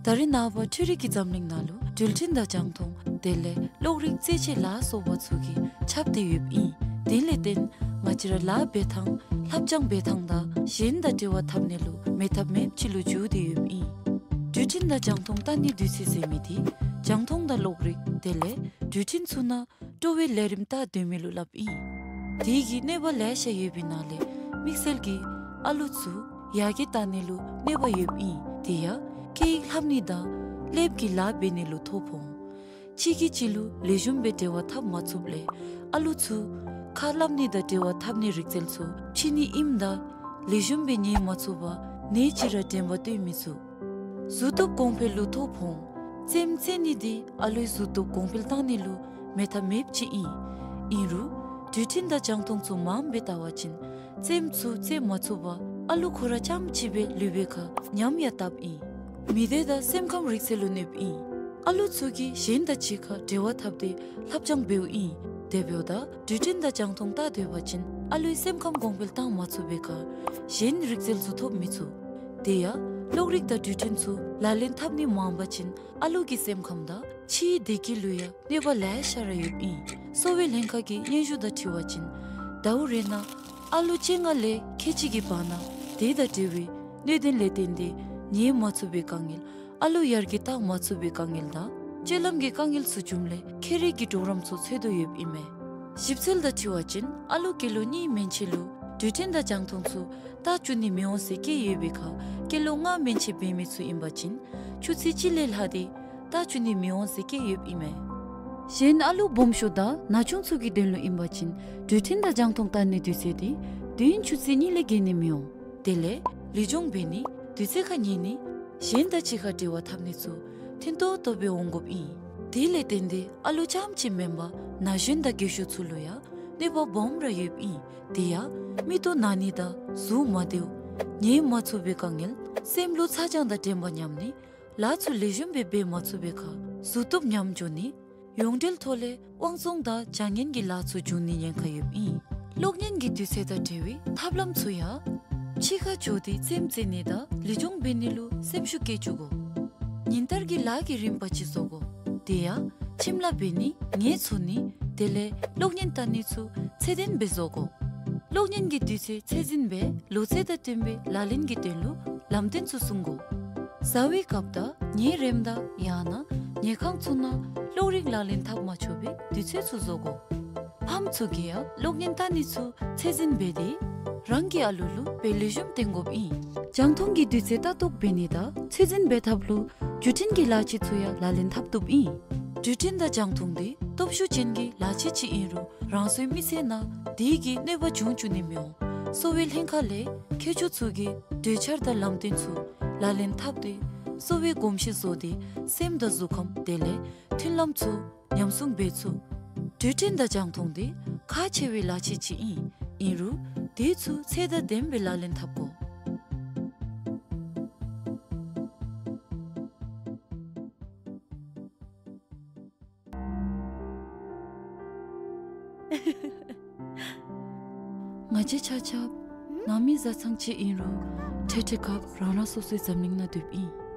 ད་རེས་ནངས་པ་འཕྲུལ་རིག་གི་འཛམ་གླིང་ནང་ལུ་འགྲུལ་འཕྲིན་དང་རྒྱང་མཐོང་དེ་ལས་གློག་རིག་རྩེད་ཆས་ལ་སོགས་པ་ཚུ་གིས་ཁྱབ་སྟེ་ཡོདཔ་ཨིན། དེ་ལས་བརྟེན་ང་བཅས་ར་ལཱ་འབད་ཐངས་ལྷབ་སྦྱང་འབད་ཐངས་དང་གཞན་དང་འབྲེལ་བ་འཐབ་ནི་ལུ་མེད་ཐབས་མེདཔ་ཅིག་ལུ་འགྱུར་ཏེ་ཡོདཔ་ཨིན། འགྲུལ་འཕྲིན་དང་རྒྱང་མཐོང་ལྟ་ནི་དུས་ཚོད་ཟེར་མི་དེ་རྒྱང་མཐོང་དང་གློག་རིག་དེ་ལས་འགྲུལ་འཕྲིན་ཚུ་ནང་སྤྲོ་བའི་ལས་རིམ་ལྟ་སྡོད་མི་ལུ་སླབ་ཨིན། དེ་གི་གནོད་པ་ལེ་ཤ་ཡོད་པའི་ནང་ལས་དམིགས་བསལ་གྱིས་ཨ་ལུ་ཚུ་ཡར་རྒྱས་བཏང་ནི་ལུ་གནོད་པ་ཡོདཔ་ཨིན། དེ་ཡང་སྐད་ཡིག་ལྷབ་ནི་དང་ཀླདཔ་གི་ལཱ་འབད་ནི་ལུ་ཐོ་ཕོག་འོང་། གཅིག་གིས་གཅིག་ལུ་ལེགས་ཤོམ་སྦེ་འབྲེལ་བ་འཐབ་མ་ཚུགསཔ་ལས་ཨ་ལུ་ཚུ་ཁ་སླབ་ནི་དང་འབྲེལ་བ་འཐབ་ནི་རིག་རྩལ་ཚུ་ཕྱི་ནི་ཨིནམ་ད་ལེགས་ཤོམ་སྦེ་ཉན་མ་ཚུགས་པར་ནེ་ཅིག་ར་དྲན་པ་བཏོན་མི་ཚུགས། གཟུགས་སྟོབས་གོང་འཕེལ་ལུ་ཐོ་ཕོག་འོང་། རྩེདམོ་རྩེ་ནི་འདི་ཨ་ལུའི་གཟུགས་སྟོབས་གོང་འཕེལ་བཏང་ནི་ལུ་མེད་ཐབས་མེདཔ་ཅིག་ཨིན། ཨིན་རུང་འགྲུལ་འཕྲིན་དང་རྒྱང་མཐོང་ཚུ་མངམ་སྦེ་བལྟ་བ་ཅིན་རྩེདམོ་ཚུ་རྩེ་མ་ཚུགས་པར་ཨ་ལུ་ཁོ་ར་རྐྱངམ་ཅིག་སྦེ་ལུས་པའི་ཁར་ཉམས་ཡང་བཏབ་ཨིན། མི་སྡེ་དང་སེམས་ཁམས་རིག་རྩལ་ལུ་གནོདཔ་ཨིན། ཨ་ལུ་ཚུ་གིས་གཞན་དང་གཅིག་ཁར་འབྲེལ་བ་འཐབ་སྟེ་ལྷབ་སྦྱང་འབདཝ་ཨིན། དེ་འབདཝ་ད་འགྲུལ་འཕྲིན་དང་རྒྱང་མཐོང་བལྟ་སྡོད་པ་ཅིན་ཨ་ལུའི་སེམས་ཁམས་གོང་འཕེལ་བཏང་མ་ཚུགས་པའི་ཁར་གཞན་རིག་རྩལ་ཚུ་ཐོབ་མི་ཚུགས། དེ་ཡང་གློག་རིག་དང་འགྲུལ་འཕྲིན་ཚུ་ལག་ལེན་འཐབ་ནི་མངམ་པ་ཅིན་ཨ་ལུ་གི་སེམས་ཁམས་དང་ཕྱིའི་བདེ་སྐྱིད་ལུ་ཡང་གནོད་པ་ལེ་ཤ་ར་ཡོདཔ་ཨིན། གསོ་བའི་ལྷན་ཁག་གི་སྙན་ཞུ་དང་འཁྲིལ་བ་ཅིན་ཟླཝ་རེ་ནང་ཨ་ལུ་བཅོ་ལྔ་ལས་ཁལ་གཅིག་གི་བར་ན་དེ་དང་འབྲེལ་བའི་གནོད་དོན་ལས་བརྟེན་ཏེ་ཉལ་མ་ཚུགས་པའི་དཀའ་ངལ། ཨ་ལུ་ཡར་རྒྱས་བཏང་མ་ཚུགས་པའི་དཀའ་ངལ་དང་སྤྱོད་ལམ་གྱི་དཀའ་ངལ་ཚུ་བྱུངམ་ལས་ཁྱད་རིག་གི་གྲོགས་རམ་ཚུ་འཚོལ་དོ་ཡོདཔ་ཨིན་མས། ཞིབ་འཚོལ་དང་འཁྲིལ་བ་ཅིན་ཨ་ལུ་སྐྱེས་ལོ་གཉིས་མན་ཆད་ལུ་འགྲུལ་འཕྲིན་དང་རྒྱང་མཐོང་ཚུ་བལྟ་བཅུག་ནི་མི་འོང་ཟེར་བཀོད་ཡོད་པའི་ཁར་སྐྱེས་ལོ་ལྔ་མན་ཆད་འབད་མི་ཚུ་ཨིན་པ་ཅིན་ཆུ་ཚོད་གཅིག་ལས་ལྷག་སྟེ་བལྟ་བཅུག་ནི་མི་འོང་ཟེར་བཀོད་ཡོདཔ་ཨིན་མས། གཞན་ཨ་ལུ་སྦོམ་ཤོས་དང་ན་ཆུང་ཚུ་གི་དོན་ལུ་ཨིན་པ་ཅིན་འགྲུལ་འཕྲིན་དང་རྒྱང་མཐོང་བལྟ་ནིའི་དུས་ཚོད་དེ་དུས་ཡུན་ཆུ་ཚོད་གཉིས་ལས་བརྒལ་ནི་མི་འོང་། དེ་ལས་ལུས་སྦྱོང་འབད་ནི། དུས་ཚོད་ཁར་ཉལ་ནི། གཞན་དང་གཅིག་ཁར་འབྲེལ་བ་འཐབ་ནི་ཚུ་ཐུན་ཏོག་ཏོ་སྦེ་འོང་དགོཔ་ཨིན། དེ་ལས་བརྟེན་ཏེ་ཨ་ལུ་རྐྱངམ་ཅིག་མེན་པར་ན་གཞོན་དང་རྒས་ཤོས་ཚུ་ལུ་ཡང་གནོད་པ་སྦོམ་ར་ཡོདཔ་ཨིན། དེ་ཡང་མིག་ཏོ་ན་ནི་དང་གཟུགས་མ་བདེཝ། ཉལ་མ་ཚུགས་པའི་དཀའ་ངལ། སེམས་ལུ་ཚ་གྱང་དང་དྲན་པ་ཉམས་ནི། ལཱ་ཚུ་ལེགས་ཤོམ་སྦེ་འབད་མ་ཚུགས་པའི་ཁར་གཟུགས་སྟོབས་ཉམས་འགྱོ་ནི། ཡོངས་འབྲེལ་ཐོག་ལས་དབང་བཙོང་དང་བྱ་ངན་གྱི་ལཱ་ཚུ་འབྱུང་ནིའི་ཉེན་ཁ་ཡོདཔ་ཨིན། གློག་བརྙན་གྱི་དུས་ཚོད་དང་འབྲེལ་བའི་ཐབས་ལམ་ཚུ་ཡང་ཕྱི་ཁར་འགྱོ་སྟེ་རྩེདམོ་རྩེ་ནི་དང་ལུས་སྦྱོང་འབད་ནི་ལུ་སེམས་ཤུགས་བསྐྱེད་བཅུག་དགོ། ཉིན་ལྟར་གྱི་ལཱ་གི་རིམ་པ་ཅིག་བཟོ་དགོ། དེ་ཡང་ཁྱིམ་ལཱ་འབད་ནི། ངལ་འཚོ་ནི། དེ་ལས་གློག་བརྙན་བལྟ་ནི་ཚུ་ཚད་ལྡན་སྦེ་བཟོ་དགོ། གློག་བརྙན་གྱི་དུས་ཚོད་ཚད་འཛིན་སྦེ་ལོ་ཚད་དང་བསྟུན་པའི་ལག་ལེན་གྱི་དོན་ལུ་ལམ་སྟོན་ཚུ་སྲུང་དགོ། བཟའ་བའི་སྐབས་དང་ཉལ་རནམ་དང་ཡང་ན་ཉལ་ཁང་ཚུ་ནང་གློག་རིག་ལག་ལེན་འཐབ་མ་ཆོག་པའི་དུས་ཚོད་ཚུ་བཟོ་དགོ། ཕམ་ཚུ་གིས་ཡང་གློག་བརྙན་བལྟ་ནི་ཚུ་ཚད་འཛིན་འབད་དེ་རང་གི་ཨ་ལུ་ལུ་དཔེ་ལེགས་ཤོམ་སྟོན་དགོཔ་ཨིན། རྒྱང་མཐོང་གི་དུས་ཚོད་ལྟ་རྟོག་འབད་ནི་དང་ཚད་འཛིན་འབད་ཐབས་ལུ་འགྲུལ་འཕྲིན་གྱི་ལག་ཆས་ཚུ་ཡང་ལག་ལེན་འཐབ་བཏུབ་ཨིན། འགྲུལ་འཕྲིན་དང་རྒྱང་མཐོང་དེ་སྟོབས་ཤུགས་ཅན་གྱི་ལག་ཆས་ཅིག་ཨིན་རུང་རང་སོའི་མི་ཚེ་ནང་དེ་གིས་གནོད་པ་འབྱུང་བཅུག་ནི་མི་འོང་། གསོ་བའི་ལྷན་ཁག་ལས་མཁས་མཆོག་ཚུ་གིས་གྲོས་འཆར་དང་ལམ་སྟོན་ཚུ་ལག་ལེན་འཐབ་སྟེ་གསོ་བའི་གོམས་གཤིས་བཟོ་སྟེ་སེམས་དང་གཟུགས་ཁམས་དེ་ལས་མཐུན་ལམ་ཚུ་ཉམས་སྲུང་འབད་ཚུགས། འགྲུལ་འཕྲིན་དང་རྒྱང་མཐོང་དེ་ཁག་ཆེ་བའི་ལག་ཆས་ཅིག་ཨིན། ཨིན་རུང་དེ་ཚུ་ཚད་དང་ལྡནམ་སྦེ་ལག་ལེན་འཐབ་དགོ། ང་བཅས་ཆ་ཁྱབ་ནང་མི་བཟའ་ཚང་ཅིག་ཨིན་རུང་ཐེངས་ཐེངས་སྐབས་རང་རང་སོ་སོའི་འཛམ་གླིང་ནང་སྡོདཔ་ཨིན།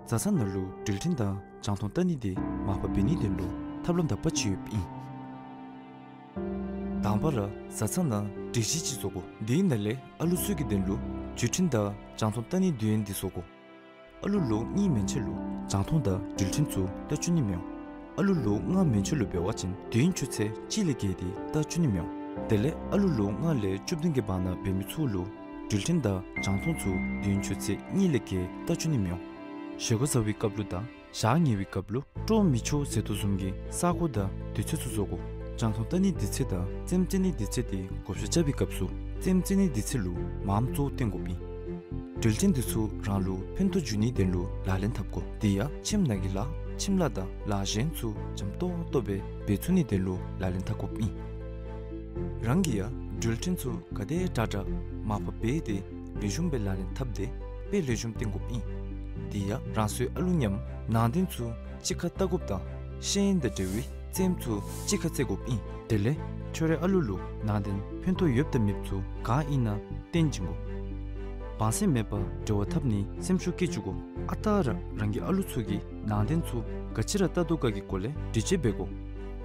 བཟའ་ཚང་ནང་ལུ་འགྲུལ་འཕྲིན་དང་རྒྱང་མཐོང་བལྟ་ནི་དེ་མར་ཕབ་འབད་ནིའི་དོན་ལུ་ཐབས་ལམ་དག་པ་ཅིག་ཡོདཔ་ཨིན། དང་པ་ར་བཟའ་ཚང་ནང་སྒྲིག་གཞི་ཅིག་བཟོ་དགོ། དེའི་ནང་ལས་ཨ་ལུ་ཚུ་གི་དོན་ལུ་འགྲུལ་འཕྲིན་དང་རྒྱང་མཐོང་བལྟ་ནིའི་དུས་ཡུན་དེ་བཟོ་དགོ། ཨ་ལུ་ལོ་གཉིས་མན་ཆད་ལུ་རྒྱང་མཐོང་དང་འགྲུལ་འཕྲིན་ཚུ་བལྟ་བཅུག་ནི་མི་འོང་། ཨ་ལུ་ལོ་ལྔ་མན་ཆད་ལུ་འབད་བ་ཅིན་དུས་ཡུན་ཆུ་ཚོད་གཅིག་ལས་བརྒལ་ཏེ་བལྟ་བཅུག་ནི་མི་འོང་། དེ་ལས་ཨ་ལུ་ལོ་ལྔ་ལས་བཅུ་བདུན་གྱི་བར་ན་འབད་མི་ཚུ་ལུ་འགྲུལ་འཕྲིན་དང་རྒྱང་མཐོང་ཚུ་དུས་ཡུན་ཆུ་ཚོད་གཉིས་ལས་བརྒལ་བལྟ་བཅུག་ནི་མི་འོང་། བཞེས་སྒོ་བཟའ་བའི་སྐབས་ལུ་དང་ཞག་ཉལ་བའི་སྐབས་ལུ་དཀྲོག་མི་ཆོག་ཟེར་དོ་བཟུམ་གྱི་ས་གོ་དང་དུས་ཚོད་ཚུ་བཟོ་དགོ། རྒྱང་མཐོང་བལྟ་ནིའི་དུས་ཚོད་དང་རྩེདམོ་རྩེ་ནིའི་དུས་ཚོད་དེ་བགོ་བཤའ་རྐྱབ་པའི་སྐབས་སུ་རྩེདམོ་རྩེ་ནིའི་དུས་ཚོད་ལུ་མངམ་གཙོ་བོ་བཏོན་དགོཔ་ཨིན། འགྲུལ་འཕྲིན་དེ་ཚུ་རང་ལུ་ཕན་ཐོགས་འབྱུང་ནིའི་དོན་ལུ་ལག་ལེན་འཐབ་དགོ། དེ་ཡང་ཁྱིམ་ནང་གི་ལཱ་ཁྱིམ་ལཱ་དང་ལཱ་གཞན་ཚུ་འཇམ་ཏོག་ཏོ་སྦེ་འབད་ཚུགས་ནིའི་དོན་ལུ་ལག་ལེན་འཐབ་དགོཔ་ཨིན། རང་གིས་ཡང་འགྲུལ་འཕྲིན་ཚུ་ག་དེ་དྲག་དྲག་མར་ཕབ་འབད་དེ་ལེགས་ཤོམ་སྦེ་ལག་ལེན་འཐབ་སྟེ་དཔེ་ལེགས་ཤོམ་སྟོན་དགོཔ་ཨིན། དེ་ཡང་རང་སོའི་ཨ་ལུ་མཉམ་ནང་དོན་ཚུ་གཅིག་ཁར་བལྟ་དགོཔ་དང་ཤེས་ཡོན་དང་འབྲེལ་བའི་རྩེདམོ་ཚུ་གཅིག་ཁར་རྩེ་དགོཔ་ཨིན། དེ་ལས་ཁྱོད་རའི་ཨ་ལུ་ལུ་ནང་དོན་ཕན་ཐོགས་ཡོདཔ་དང་མེདཔ་ཚུ་ག་ཨིན་ན་སྟོན་བྱིན་དགོ། བང་སེམས་མེད་པར་འབྲེལ་བ་འཐབ་ནི་སེམས་ཤུགས་བསྐྱེད་བཅུག་དགོ། ཨ་རྟག་ར་རང་གི་ཨ་ལུ་ཚུ་གིས་ནང་དོན་ཚུ་ག་ཅི་ར་བལྟ་དོ་ག་གི་སྐོར་ལས་འདྲི་དཔྱད་འབད་དགོ།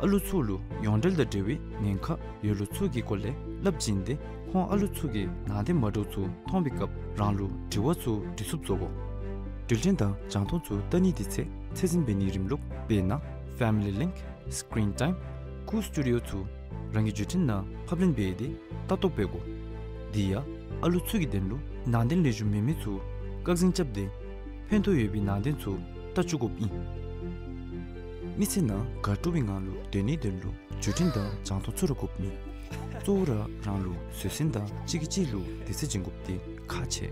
ཨ་ལུ་ཚུ་ལུ་ཡོངས་འབྲེལ་དང་འབྲེལ་བའི་ཉེན་ཁ་ཡོད་ལུགས་ཚུ་གི་སྐོར་ལས་སླབ་བྱིན་ཏེ་ཁོང་ཨ་ལུ་ཚུ་གིས་ནང་དོན་མ་འདྲཝ་ཚུ་མཐོང་བའི་སྐབས་རང་ལུ་དྲི་བ་ཚུ་འདྲི་ཚུགསཔ་བཟོ་དགོ། འགྲུལ་འཕྲིན་དང་རྒྱང་མཐོང་ཚུ་བལྟ་ནིའི་དུས་ཚོད་ཚད་འཛིན་འབད་ནིའི་རིམ་ལུགས་དཔེར་ན་Family Link, Screen Time, Cool Studio ཚུ་རང་གི་འགྲུལ་འཕྲིན་ནང་ཕབ་ལེན་འབད་དེ་ལྟ་རྟོག་འབད་དགོ། དེ་ཡང་ཨ་ལུ་ཚུ་གི་དོན་ལུ་ནང་དོན་ལེགས་ཤོམ་མེད་མི་ཚུ་བཀག་འཛིན་རྐྱབ་སྟེ་ཕན་ཐོགས་ཡོད་པའི་ནང་དོན་ཚུ་བལྟ་བཅུག་དགོཔ་ཨིན། མི་ཚེ་ནང་དགའ་སྤྲོ་བའི་ངང་ལུ་སྡོད་ནིའི་དོན་ལུ་བརྒྱུད་འཕྲིན་དང་རྒྱང་མཐོང་ཚུ་ར་དགོཔ་མས། གཙོ་བོ་ར་རང་ལུ་བཟོད་བསྲན་དང་གཅིག་གིས་གཅིག་ལུ་བདེ་སྐྱིད་སྦྱིན་དགོཔ་འདི་ཁག་ཆེ།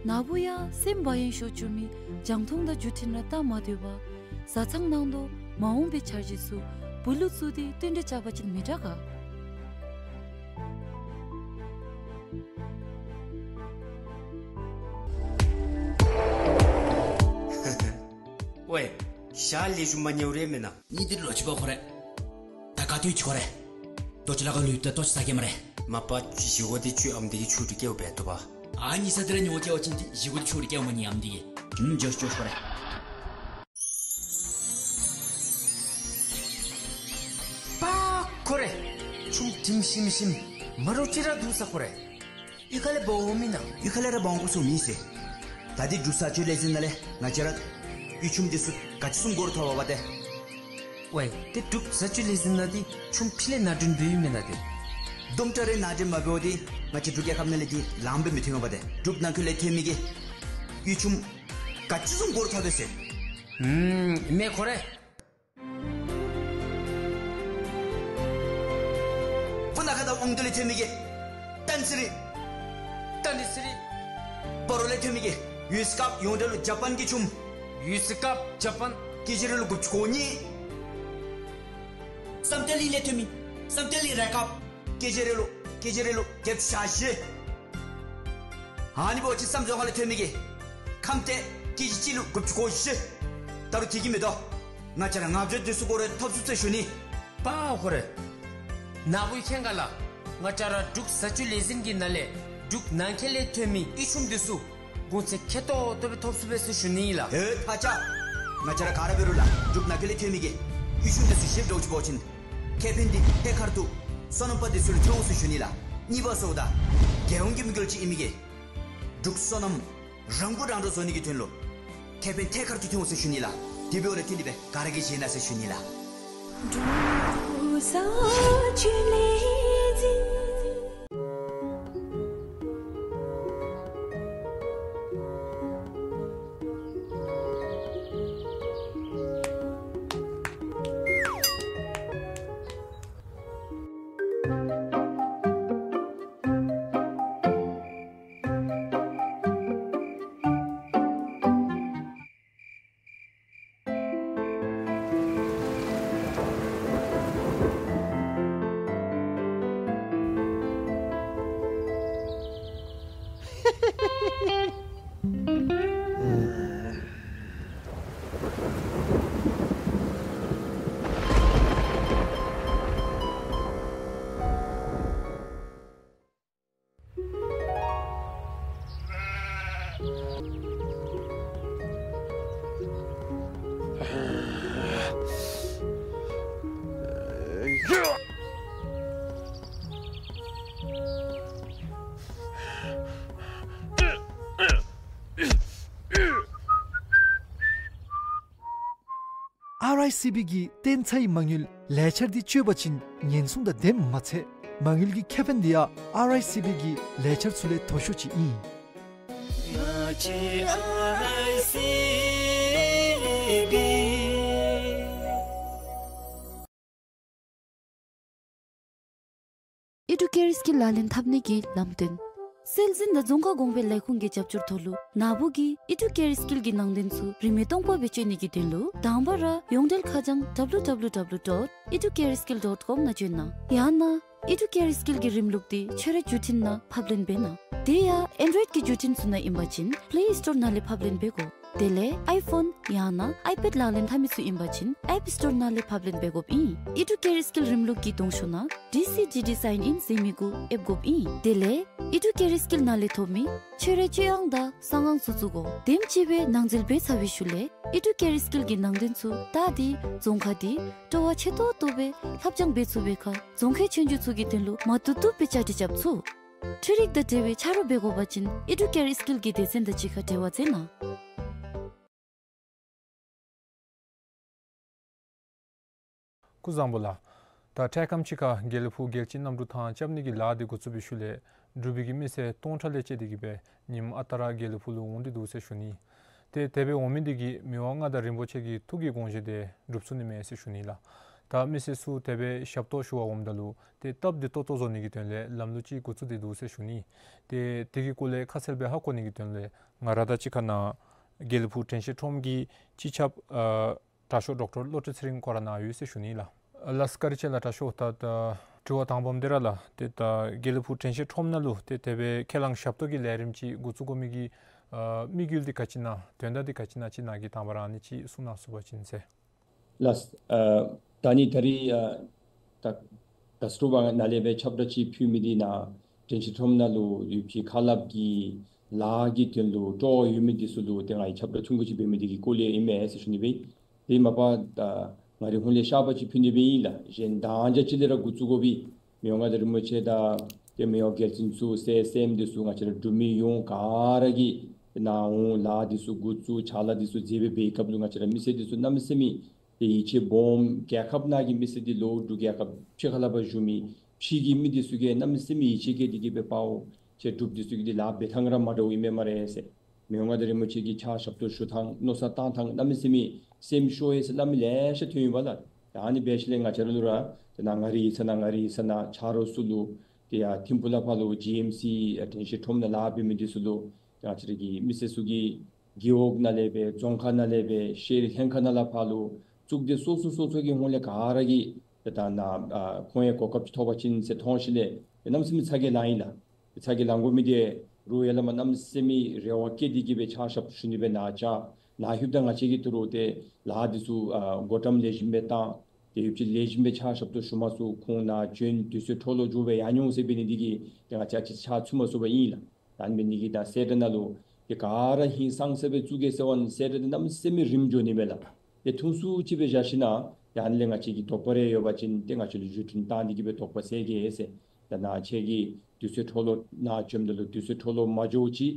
ནཱ་བུ་ཡང་སེམས་བག་ཡངས་ཤོས་བྱུང་མི་རྒྱང་མཐོང་དང་བརྒྱུད་འཕྲིན་ར་ལྟ་མ་སྡོད་པར་བཟའ་ཚང་ནང་དོ་མ་འོངས་པའི་འཆར་གཞི་ཚུ་བུ་ལུ་བཙུགས་ཏེ་བསྟུན་གྲོས་རྐྱབ་པ་ཅིན་མི་དྲག་ག། ཝའེ། ཞག་ལས་ཞུ་མ་ཉེ་བ་རེ་མེན་ན། ཉི་དེ་ལོ་ཅིག་པ་ཁོ་རེ། ད་ག་དུས་ཅིག་ཁོ་རེ། ཏོ་ཅི་ལ་ག་ལུས་ད་ཏོ་ཅི་ས་གེ་མ་རེ། མ་པ་བཞི་གོ་དེ་ཆུ་ཨམ་དེ་གི་ཆུ་དྲི་སྐྱེ་བ་བེ་ཏོ་པ། ཨ་ནི་ས་དེ་ར་ཉོ་སྐྱེ་བ་ཅིན་དེ་བཞི་གོ་དེ་ཆུ་དྲི་སྐྱེ་བ་མ་ཉི་ཨམ་དེ་གི། ཨུམ་ཇོ་ཇོ་ཁོ་རེ། པ་ཁོ་རེ། ཆུམ་ཁྲིམ་ཤིམ་ཤིམ་མ་རུ་ཅི་ར་དུ་ས་ཁོ་རེ། གཡུས་ཁ་ལས་འབག་འོང་མེན་ན། གཡུས་ཁ་ལས་ར་འབག་འོང་དགོ་ས་མེད་ཟེར། ད་འདི་འབྲུག་བཟའ་སྤྱོད་ལས་འཛིན་ནང་ལས་ང་བཅས་ར་གཡུས་ཆུམ་འདི་ཚུ་ག་ཅི་བཟུམ་སྒོ་རུ་ཐོབ་པ་བ་ཏེ། ཝའེ་ཏེ་འབྲུག་བཟའ་སྤྱོད་ལས་འཛིན་ནང་འདི་ཆུམ་ཕྲིན་ལས་ནང་འདྲེན་འབད་ཡི་མེན་ན་ཏེ། དུམ་གྲ་རེ་ནང་འདྲེན་མ་འབད་བ་ཏེ་ང་བཅས་འབྲུག་རྒྱལ་ཁབ་ནང་ལས་འདི་ལངམ་སྦེ་མི་ཐོན་པ་ཏེ། འབྲུག་ནང་འཁོད་ལས་ཐོན་མི་གི་གཡུས་ཆུམ་ག་ཅི་བཟུམ་སྒོ་རུ་ཐོབ་པས་ཟེར། ཨུམ་མེན་ཁོ་རེ། སྤུ་ན་ཁ་དང་དབང་འདུས་ལས་ཐོན་མི་གི་ཏན་སི་རི། ཏན་སི་རི། སྤ་རོ་ལས་ཐོན་མི་གི་ཡུས་ཀབ་ཡོངས་འབྲེལ་ལུ་ཇ་པཱན་གྱི་ཆུམ། ཡུས་ཀབ་ཇ་པཱན། ཀེ་ཇི་རེ་ལུ་དགུ་བཅུ་གོ་གཉིས། བསམ་གཏན་གླིང་ལས་ཐོན་མི་བསམ་གཏན་གླིང་རེ་ཀབ། ཀེ་ཇི་རེ་ལུ་ཀེ་ཇི་རེ་ལུ་བརྒྱད་ཅུ་གྱ་བཞི། ཨ་ནི་འབད་བ་ཅིན་བསམ་རྫོང་ཁ་ལས་ཐོན་མི་གི་ཁམས་ཏེ་ཀེ་ཇི་གཅིག་ལུ་དགུ་བཅུ་གོ་བཞི། ད་རུང་དེ་གིས་མི་དོ། ང་བཅས་ར་ལྔ་བཅུ་དེ་ཚུ་སྒོ་རུ་ཐོབ་ཚུགས་ཟེར་ཞུ་ནི། པ་ཁོ་རེ། ནཱ་བུ་མཁྱེན་ག་ལགས། ང་བཅས་ར་འབྲུག་བཟའ་སྤྱོད་ལས་འཛིན་གྱི་ནང་ལས་འབྲུག་ནང་འཁོད་ལས་ཐོན་མི་གཡུས་ཆུམ་དེ་ཚུ་གོང་ཚད་ཁེ་ཏོག་ཏོ་སྦེ་ཐོབ་ཚུགས་པས་ཟེར་ཞུ་ནི་ལགས། ཨེ་ཐ་ཆ། ང་བཅས་ར་ག་ར་འབད་རུང་ལགས་འབྲུག་ནང་འཁོད་ལས་ཐོན་མི་གི་གཡུས་ཆུམ་དེ་ཚུ་བཞེས་འགྱོ་ཅི་འབད་བ་ཅིན་ཁེ་ཕན་འདི་ཐད་ཀར་དུ་སོ་ནམ་པ་དེ་ཚུ་ལུ་ཐོན་འོང་ཟེར་ཞུ་ནི་ལགས། གཉིས་པ་ཟེརཝ་ད་རྒྱལ་ཡོངས་ཀྱི་དམིགས་ཡུལ་ཅིག་ཨིན་མི་གི་འབྲུག་སོ་ནམ་རང་མགོ་རང་འདྲོངས་བཟོ་ནི་གི་དོན་ལུ་ཁེ་ཕན་ཐད་ཀར་དུ་ཐོན་འོང་ཟེར་ཞུ་ནི་ལགས། དེ་འབདཝ་ལས་བརྟེན་ཏེ་སྦེ་ག་ར་གིས་བཞེས་གནང་ཟེར་ཞུ་ནི་ལགས། འབྲུག་བཟའ་སྤྱོད་ལས་འཛིན། ཨར་ཨའི་སི་བི་གི་བརྟན་ཚའི་མ་དངུལ་ལས་འཆར་འདི་སྤྱོད་པ་ཅིན་ཉེན་སྲུང་དང་ལྡནམ་མ་ཚད་མ་དངུལ་གྱི་ཁེ་ཕན་འདི་ཡང་ཨར་ཨའི་སི་བི་གི་ལས་འཆར་ཚུ་ལས་མཐོ་ཤོས་ཅིག་ཨིན། ང་བཅས་ཨར་ཨའི་སི་བི། ཨི་ཌུ་ཀེར་སྐིལ་ལག་ལེན་འཐབ་ནི་གི་ལམ་སྟོན། སྲོལ་འཛིན་དང་རྫོང་ཁ་གོང་འཕེལ་ལས་ཁུངས་ཀྱི་རྒྱབ་སྐྱོར་ཐོག་ལུ་ནཱ་བུ་གིས་ཨི་ཌུ་ཀེར་སྐིལ་གྱི་ནང་དོན་ཚུ་རིན་མེད་སྟོང་པ་སྦེ་སྤྱོད་ནི་གི་དོན་ལུ་དང་པ་ར་ཡོངས་འབྲེལ་ཁ་བྱང་W W W dot educareskill dot com ནང་བྱོན་གནང་། ཡང་ན་ཨི་ཌུ་ཀེར་སྐིལ་གྱི་རིམ་ལུགས་འདི་ཁྱོད་རའི་བརྒྱུད་འཕྲིན་ནང་ཕབ་ལེན་འབད་གནང་། དེ་ཡང་ཨེན་ཌོའིཌ་ཀྱི་བརྒྱུད་འཕྲིན་ཚུ་ནང་ཨིན་པ་ཅིན་པླེ་སི་ཊོར་ནང་ལས་ཕབ་ལེན་འབད་དགོ། དེ་ལས་ཨའི་ཕོན་ཡང་ན་ཨའི་པེཌ་ལག་ལེན་འཐབ་མི་ཚུ་ཨིན་པ་ཅིན་ཨེཔ་སི་ཊོར་ནང་ལས་ཕབ་ལེན་འབད་དགོཔ་ཨིན། ཨི་ཌུ་ཀེར་སྐིལ་རིམ་ལུགས་ཀྱི་གདོང་ཤོག་ནང་ཌི་སི་ཌི་ཌི་སའིན་ཨིན་ཟེར་མི་གུ་ཨེབ་དགོཔ་ཨིན། དེ་ལས་ཨི་ཌུ་ཀེར་སྐིལ་ནང་ལས་ཐོབ་མི་ཁྱོད་རའི་སྤྱོད་དབང་དང་གསང་ཨང་ཚུ་བཙུགས་དགོ། དེམ་ཅིག་སྦེ་ནང་འཛུལ་འབད་ཚར་བའི་ཤུལ་ལས་ཨི་ཌུ་ཀེར་སྐིལ་གྱི་ནང་དོན་ཚུ་ད་འདི་རྫོང་ཁ་འདི་སྤྲོ་བ་ཆེ་ཏོག་ཏོ་སྦེ་ལྷབ་སྦྱང་འབད་ཚུགས་པའི་ཁར་རྫོང་ཁའི་ཆོས་རྒྱུགས་ཚུ་གི་དོན་ལུ་མ་བཏུབ་བཏུབ་སྦེ་བཅའ་སྒྲིག་རྐྱབ་ཚུགས། འཕྲུལ་རིག་དང་འབྲེལ་བའི་ཆ་རོགས་འབད་དགོ་པ་ཅིན་ཨི་ཌུ་ཀེར་སྐིལ་གྱི་སྡེ་ཚན་དང་གཅིག་ཁར་འབྲེལ་བ་མཛད་གནང་། སྐུ་གཟུགས་བཟང་པོ་ལགས། ད་འཕྲལ་ཁམས་ཅིག་ཁར་དགེ་ལེགས་ཕུག་རྒྱལ་གཅེས་གནམ་གྲུ་ཐང་རྐྱབ་ནི་གི་ལཱ་འདི་འགོ་བཙུགས་པའི་ཤུལ་ལས་འབྲུག་པའི་གི་མི་སེར་སྟོང་ཕྲག་ལས་བཅད་དེ་གི་སྦེ་ཉིནམ་ཨ་རྟག་ར་དགེ་ལེགས་ཕུག་ལུ་འོང་སྟེ་འདུག་ཟེར་ཞུ་ནི། ཏེ་དེ་སྦེ་འོང་མི་འདི་གིས་མི་དབང་མངའ་བདག་རིན་པོ་ཆེ་གི་ཐུགས་ཀྱི་དགོངས་བཞེད་དེ་འགྲུབ་ཚུགས་ནི་མས་ཟེར་ཞུ་ནི་ལགས། ད་མི་སེར་ཚུ་དེ་སྦེ་ཞབས་ཏོག་ཞུ་བར་འོངམ་ད་ལུ་ཏེ་སྟབས་བདེ་ཏོག་ཏོ་བཟོ་ནི་གི་དོན་ལས་ལམ་ལུགས་ཅིག་འགོ་བཙུགས་ཏེ་འདུག་ཟེར་ཞུ་ནི། ཏེ་དེ་གི་སྐོར་ལས་ཁ་གསལ་སྦེ་ཧ་གོ་ནི་གི་དོན་ལས་ང་ར་དང་གཅིག་ཁར་ནཱ་དགེ་ལེགས་ཕུག་དྲན་ཤེས་ཁྲོམ་གྱི་སྤྱི་ཁྱབ་ཨ་དྲག་ཤོས་ཌོག་ཊར་བློ་གྲོས་ཚེ་རིང་ཁོ་ར་ནཱ་ཡོད་ཟེར་ཞུ་ནི་ལགས། ལགས་བཀའ་དྲིན་ཆེ་ལགས། དྲག་ཤོས། ད་ད་དྲི་བ་དང་པམ་འདི་ར་ལགས། ཏེ་ད་དགེ་ལེགས་ཕུག་དྲན་ཤེས་ཁྲོམ་ནང་ལུ་ཏེ་དེ་སྦེ་ཁས་བླངས་ཞབས་ཏོག་གི་ལས་རིམ་ཅིག་འགོ་བཙུགས་དགོ་མི་གི་ཨ་དམིགས་ཡུལ་འདི་ག་ཅི་ཨིན་ན་དོན་དག་འདི་ག་ཅི་ཨིན་ན་ཅིག་ནཱ་གིས་དང་པ་ར་ཨ་ནི་ཅིག་གསུང་གནང་ཚུགས་པ་ཅིན་ཟེར། ལགས། ཨ་ད་ནི་ད་རིས་ཨ་ད་ད་སྤྲོ་བ་ནང་ལས་སྦེ་ཁྱབ་བསྒྲགས་ཅིག་ཕུལ་མི་འདི་ནཱ་དྲན་ཤེས་ཁྲོམ་ནང་ལུ་ཡོད་པའི་ཁ་སླབ་ཀྱི་ལཱ་གི་དོན་ལུ་སྤྲོ་བ་ཡོད་མི་འདི་ཚུ་ལུ་ཏེ་ང་གིས་ཁྱབ་བསྒྲགས་ཐུང་ཀུ་ཅིག་འབད་མི་འདི་གི་སྐོར་ལས་ཨིན་མས་ཟེར་ཞུ་ནི་སྦེ། དེ་མ་པ་ད་ང་རའི་ཧོངས་ལས་བཤགས་པ་ཅིག་ཕུལ་ནི་སྦེ་ཨིན་ལགས། གཞན་དང་རྐྱང་ཅིག་ལས་ར་འགོ་བཙུགས་དགོ་པའི་མི་དབང་མངའ་བདག་རིན་པོ་ཆེ་དང་ཏེ་མི་དབང་རྒྱལ་བཙུན་ཚུ་སྲས་སྲསམོ་འདི་ཚུ་ང་བཅས་ར་འབྲུག་མི་ཡོངས་ག་ར་གིས་ནཱ་འོང་ལཱ་འདི་ཚུ་འགོ་བཙུགས་ཕྱག་ལཱ་འདི་ཚུ་མཛད་པའི་སྐབས་ལུ་ང་བཅས་ར་མི་སེར་འདི་ཚུ་གནམ་མེད་ས་མེད་ཏེ་ཡིད་ཆེས་སྦོམ། རྒྱལ་ཁབ་ནང་གི་མི་སེར་འདི་ལོ་དྲུག་རྒྱལ་ཁབ་ཕྱི་ཁ་ལས་ཕར་བཞུགས་མི་ཕྱི་གི་མི་འདི་ཚུ་གིས་གནམ་མེད་ས་མེད་ཡིད་ཆེས་བསྐྱེད་དེ་གིས་སྦེ་པའོ་ཁྱེད་འབྲུགཔ་འདི་ཚུ་གི་འདི་ལཱ་འབད་ཐངས་ར་མ་འདྲཝ་ཨིན་མས་སྨ་རེ་ཟེར། མི་དབང་མངའ་བདག་རིན་པོ་ཆེ་གིས་ཕྱག་ཞབས་ཏོག་ཞུ་ཐངས་མནོ་བསམ་བཏང་ཐངས་གནམ་མེད་ས་མེད་སེམས་ཤོར་ཡི་ཟེར་སླབ་མི་ལེ་ཤ་ཐོན་ཡོདཔ་ལགས། ཨ་ནི་འབད་ཞིནམ་ལས་ང་བཅས་ར་ལུ་ར་ཏེ་ནཱ་ང་རའི་ཡིག་ཚང་ནང་ང་རའི་ཡིག་ཚང་ནང་ཆ་རོགས་ཚུ་ལུ་ཏེ་ཡར་ཐིམ་ཕུག་ལས་ཕར་ལུ་ཇི་ཨེམ་སི་ཨ་དྲན་ཤེས་ཁྲོམ་ནང་ལཱ་འབད་མི་འདི་ཚུ་ལུ་ཏེ་ང་བཅས་ར་གི་མི་སེར་ཚུ་གིས་རྒེད་འོག་ནང་ལས་སྦེ་རྫོང་ཁག་ནང་ལས་སྦེ་ཤེས་རིག་ལྷན་ཁག་ནང་ལས་ཕར་ལུ་གཙུག་སྡེ་སོ་སོ་སོ་སོ་གི་ཧོངས་ལས་ག་ར་གིས་ཏེ་ད་ནཱ་ཨ་ཁོང་ཡང་གོ་སྐབས་ཅིག་ཐོབ་པ་ཅིན་ཟེར་མཐོང་ཞིནམ་ལས་ཏེ་གནམ་མེད་ས་མེད་ཚ་གྱང་ལང་ཡི་ལགས། ཚ་གྱང་ལང་དགོ་མི་འདི་རུང་ཡར་ལས་མར་གནམ་མེད་ས་མེད་རེ་བ་བསྐྱེད་དེ་གིས་སྦེ་ཕྱག་ཞབས་ཞུ་ནི་སྦེ་ནཱ་བཅར། ནཱ་ལྷོདཔ་ད་ང་བཅས་ཀྱིས་ད་རུང་ཏེ་ལཱ་འདི་ཚུ་ཨ་འགོ་འདྲེན་ལེགས་ཤོམ་སྦེ་བཏང་། ཏེ་ཡུདཔ་ཅིག་ལེགས་ཤོམ་སྦེ་ཕྱག་ཞབས་ཏོག་ཞུ་མ་ཚུགས། ཁོང་ནཱ་བྱོན་དུས་ཚོད་འཕྲོ་བརླག་འགྱོ་སྦེ་ཡར་འགྱོ་ཟེར་འབད་ནི་འདི་གིས་ཏེ་ང་བཅས་ཕྱག་ཚུད་མ་ཚུགས་པ་ཨིན་ལགས། ད་ཨ་ནི་འབད་ནི་འདི་གིས་ད་གསལ་བསྒྲགས་ནང་ལུ་ཏེ་ག་ར་ཧིང་སངས་ས་སྦེ་བཙུགས་གེ་ཟེར་བ་ནི་གསལ་བསྒྲགས་འདི་གནམ་མེད་ས་མེད་རིངམོ་འགྱོ་ནི་མས་ལགས། ཏེ་ཐུང་སུ་ཅིག་སྦེ་བཞག་ཞིནམ་ལས་ཏེ་ཨ་ནི་ལས་ང་བཅས་ཀྱི་དོགས་པ་རེ་ཡོད་པ་ཅིན་ཏེ་ང་བཅས་ལུ་བརྒྱུད་འཕྲིན་བཏང་སྟེ་གིས་སྦེ་དོགས་པ་སེལ་གེ་ཟེར། ད་ནཱ་ཁྱེད་ཀྱིས་དུས་ཚོད་འཕྲོ་བརླག་ནཱ་བྱོནམ་ད་ལུ་དུས་ཚོད་འཕྲོ་བརླག་མ་འགྱོ་ཅིག་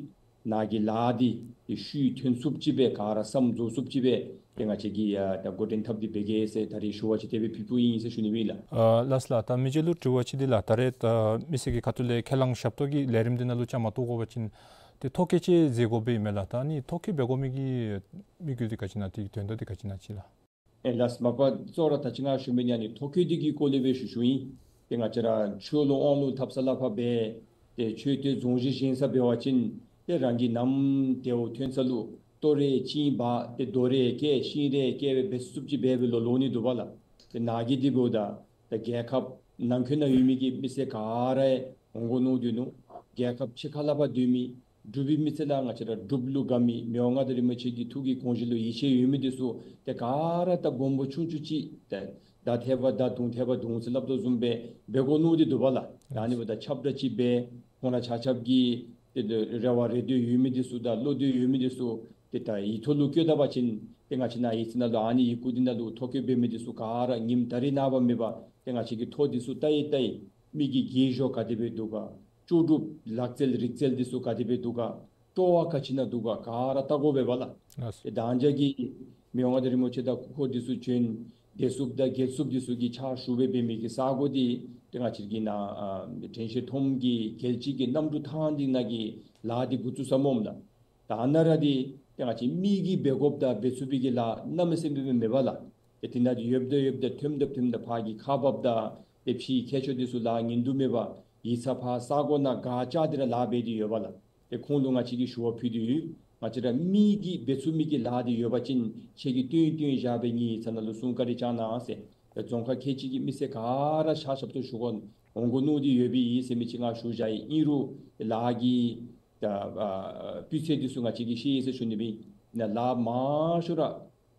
ནཱ་གི་ལཱ་འདི་ཏེ་ཤུལ་ཐོན་ཚུགསཔ་ཅིག་སྦེ་ག་ར་བསམ་རྫོགས་ཚུགསཔ་ཅིག་སྦེ་ཏེ་ང་བཅས་ཀྱིས་ཡ་ད་འགོ་འདྲེན་འཐབ་སྟེ་འབད་གེ་ཟེར་ད་རིས་ཞུ་བ་ཅིན་དེ་སྦེ་ཕུལ་ཕུལཝ་ཨིན་ཟེར་ཞུ་ནི་སྦེ་ཨིན་ལགས། ཨ་ལགས་སོ་ལགས། ད་མི་རྗེ་ལུ་དྲི་བ་ཅིག་འདི་ལགས། ད་རེས་ད་མི་སེར་གྱི་ཁ་ཐུག་ལས་ཁས་བླངས་ཞབས་ཏོག་གི་ལས་རིམ་འདི་ནང་ལུ་བཅའ་མར་གཏོགས་དགོ་པ་ཅིན་ཏེ་ཐོ་བཀོད་ཅིག་མཛད་དགོཔ་ཨིན་མས་ལགས། ད་ཨ་ནི་ཐོ་བཀོད་འབད་དགོ་མི་གི་དམིགས་ཡུལ་འདི་ག་ཅི་ཨིན་ན་དེ་གི་དོན་དག་འདི་ག་ཅི་ཨིན་ན་ཅིག་ལགས། ཨེ་ལགས་སོ། མ་པ་གཙོ་བོ་ར་ད་ཅི་ང་ཞུ་མི་ཨ་ནི་ཐོ་བཀོད་འདི་གི་སྐོར་ལས་སྦེ་ཞུ་ཞུཝ་ཨིན། ཏེ་ང་བཅས་ར་ཆོས་ལུ་དབང་ལུ་ཐབས་ས་ལས་ཕར་འབད་ཏེ་མཆོད་རྟེན་རྫོང་གཞི་བཞེངས་ས་འབད་བ་ཅིན་ཏེ་རང་གི་གནམ་དེའུ་ཐོན་ས་ལུ་ལྟོ་རེ་བཅིངས་འབག་ཏེ་རྡོ་རེ་བཀལ་ཤིང་རེ་བཀལ་སྦེ་འབད་ཚུགསཔ་ཅིག་འབད་སྦེ་ལོ་ལོ་ནི་འདུག་པ་ལགས། ཏེ་ནཱ་གི་འདི་འབདཝ་ད་ད་རྒྱལ་ཁབ་ནང་འཁོད་ནང་ཡོད་མི་གི་མི་སེར་ག་ར་འོང་དགོ་མནོ་སྡོད་ནུག། རྒྱལ་ཁབ་ཕྱི་ཁ་ལས་ཕར་སྡོད་མི་འབྲུག་པའི་མི་སེར་ལགས། ང་བཅས་ར་འབྲུགཔ་ལུ་དགའ་མི་མི་དབང་མངའ་བདག་རིན་པོ་ཆེ་གི་ཐུགས་ཀྱི་དགོངས་བཞེད་ལུ་ཡིད་ཆེས་ཡོད་མི་འདི་ཚུ་ཏེ་ག་ར་ད་སྒོར་མོ་ཆུང་ཆུང་ཅིག་ཏེ་མདའ་འཐེན་པ་མདའ་མདུང་འཐེན་པ་མདུང་ཟེར་སླབ་དོ་བཟུམ་སྦེ་འབད་དགོ་མནོ་སྟེ་འདུག་པ་ལགས། ད་ཨ་ནི་འབདཝ་ད་ཁྱབ་བསྒྲགས་ཅིག་འབད་ཁོང་ར་ཆ་ཁྱབ་ཀྱི་ཏེ་རེ་བ་རེ་འདོད་ཡོད་མི་འདི་ཚུ་དང་བློ་འདོད་ཡོད་མི་འདི་ཚུ་ཏེ་ད་ཡིག་ཐོག་ལུ་བཀོད་ད་པ་ཅིན་ཏེ་ང་བཅས་ནཱ་ཡིག་ཚང་ནང་ལུ་ཨ་ནི་ཡི་གུ་འདི་ནང་ལུ་ཐོ་བཀོད་འབད་མི་འདི་ཚུ་ག་ར་ཉིནམ་ད་རིས་ནངས་པ་མེད་པར་ཏེ་ང་བཅས་ཀྱིས་ཐོ་འདི་ཚུ་བལྟ་ཡི་བལྟ་ཡི། མི་གི་རྒས་གཞོན་ག་དེ་སྦེ་འདུག་ག། ལྕོགས་གྲུབ་ལག་རྩལ་རིག་རྩལ་འདི་ཚུ་ག་དེ་སྦེ་འདུག་ག། སྤྲོ་བ་ག་ཅི་ནང་འདུག་ག། ག་ར་བལྟ་དགོ་པས་པ་ལགས། ལགས་སོ། ཏེ་ད་ང་བཅས་ཀྱི་མི་དབང་མངའ་བདག་རིན་པོ་ཆེ་དང་སྐུ་འཁོར་འདི་ཚུ་བྱོན་བདེ་སྲུངཔ་དང་རྒྱལ་སྲུངཔ་འདི་ཚུ་གི་ཕྱག་ཞུ་སྦེ་འབད་མི་གི་ས་གོ་འདི་ཏེ་ང་བཅས་ཀྱི་ནཱ་ཨ་དྲན་ཤེས་ཁྲོམ་གྱི་རྒྱལ་སྤྱི་གི་གནམ་གྲུ་ཐང་འདི་ནང་གི་ལཱ་འདི་འགོ་བཙུགས་ས་སྨོ་ལགས། ད་ནཱ་ར་འདི་ཏེ་ང་བཅས་མི་གིས་འབད་དགོཔ་དང་འབད་ཚུགས་པའི་གི་ལཱ་གནམ་མེད་ས་མེད་མེད་པ་ལགས། ཏེ་དེ་ནང་འདི་ཡོདཔ་ད་ཡོདཔ་ད་ཐོནམ་ད་ཐོནམ་ད་ཕར་གྱི་ཁག་འབགཔ་དང་ཏེ་ཕྱིའི་མཁས་མཆོག་འདི་ཚུ་ལཱ་ཉན་དུ་མེད་པར་ཡིག་ཚང་ཕར་ས་གོ་ནང་ག་བཅར་ཏེ་ར་ལཱ་འབད་དེ་ཡོད་པ་ལགས། ཏེ་ཁོང་ལུ་ང་བཅས་ཀྱིས་ཞུ་བ་ཕུལ་ཏེ་ཡོད། ང་བཅས་ར་མི་གིས་འབད་ཚུགས་མི་གི་ལཱ་འདི་ཡོད་པ་ཅིན་ཁྱེད་ཀྱིས་བཏོན་བཏོན་བཞག་སྦེ་ངེའི་ཡིག་ཚང་ནང་ལུ་གསུང་བཀའ་དྲིན་བསྐྱང་གནང་ཟེར། ཏེ་རྫོང་ཁག་ཁལ་གཅིག་གི་མི་སེར་ག་ར་ཕྱག་ཞབས་ཏོག་ཞུ་དགོ་འོང་དགོ་མནོ་སྟེ་ཡོད་པའི་ཨིན་ཟེར་མི་ཅིག་ང་ཞུ་བཞག་ཡི། ཨིན་རུང་ལཱ་གི་ད་ཨ་སྤུས་ཚད་འདི་ཚུ་ང་བཅས་ཀྱིས་ཤེས་ཡི་ཟེར་ཞུ་ནི་སྦེ་ཨིན། ནཱ་ལཱ་མང་ཤོས་ར་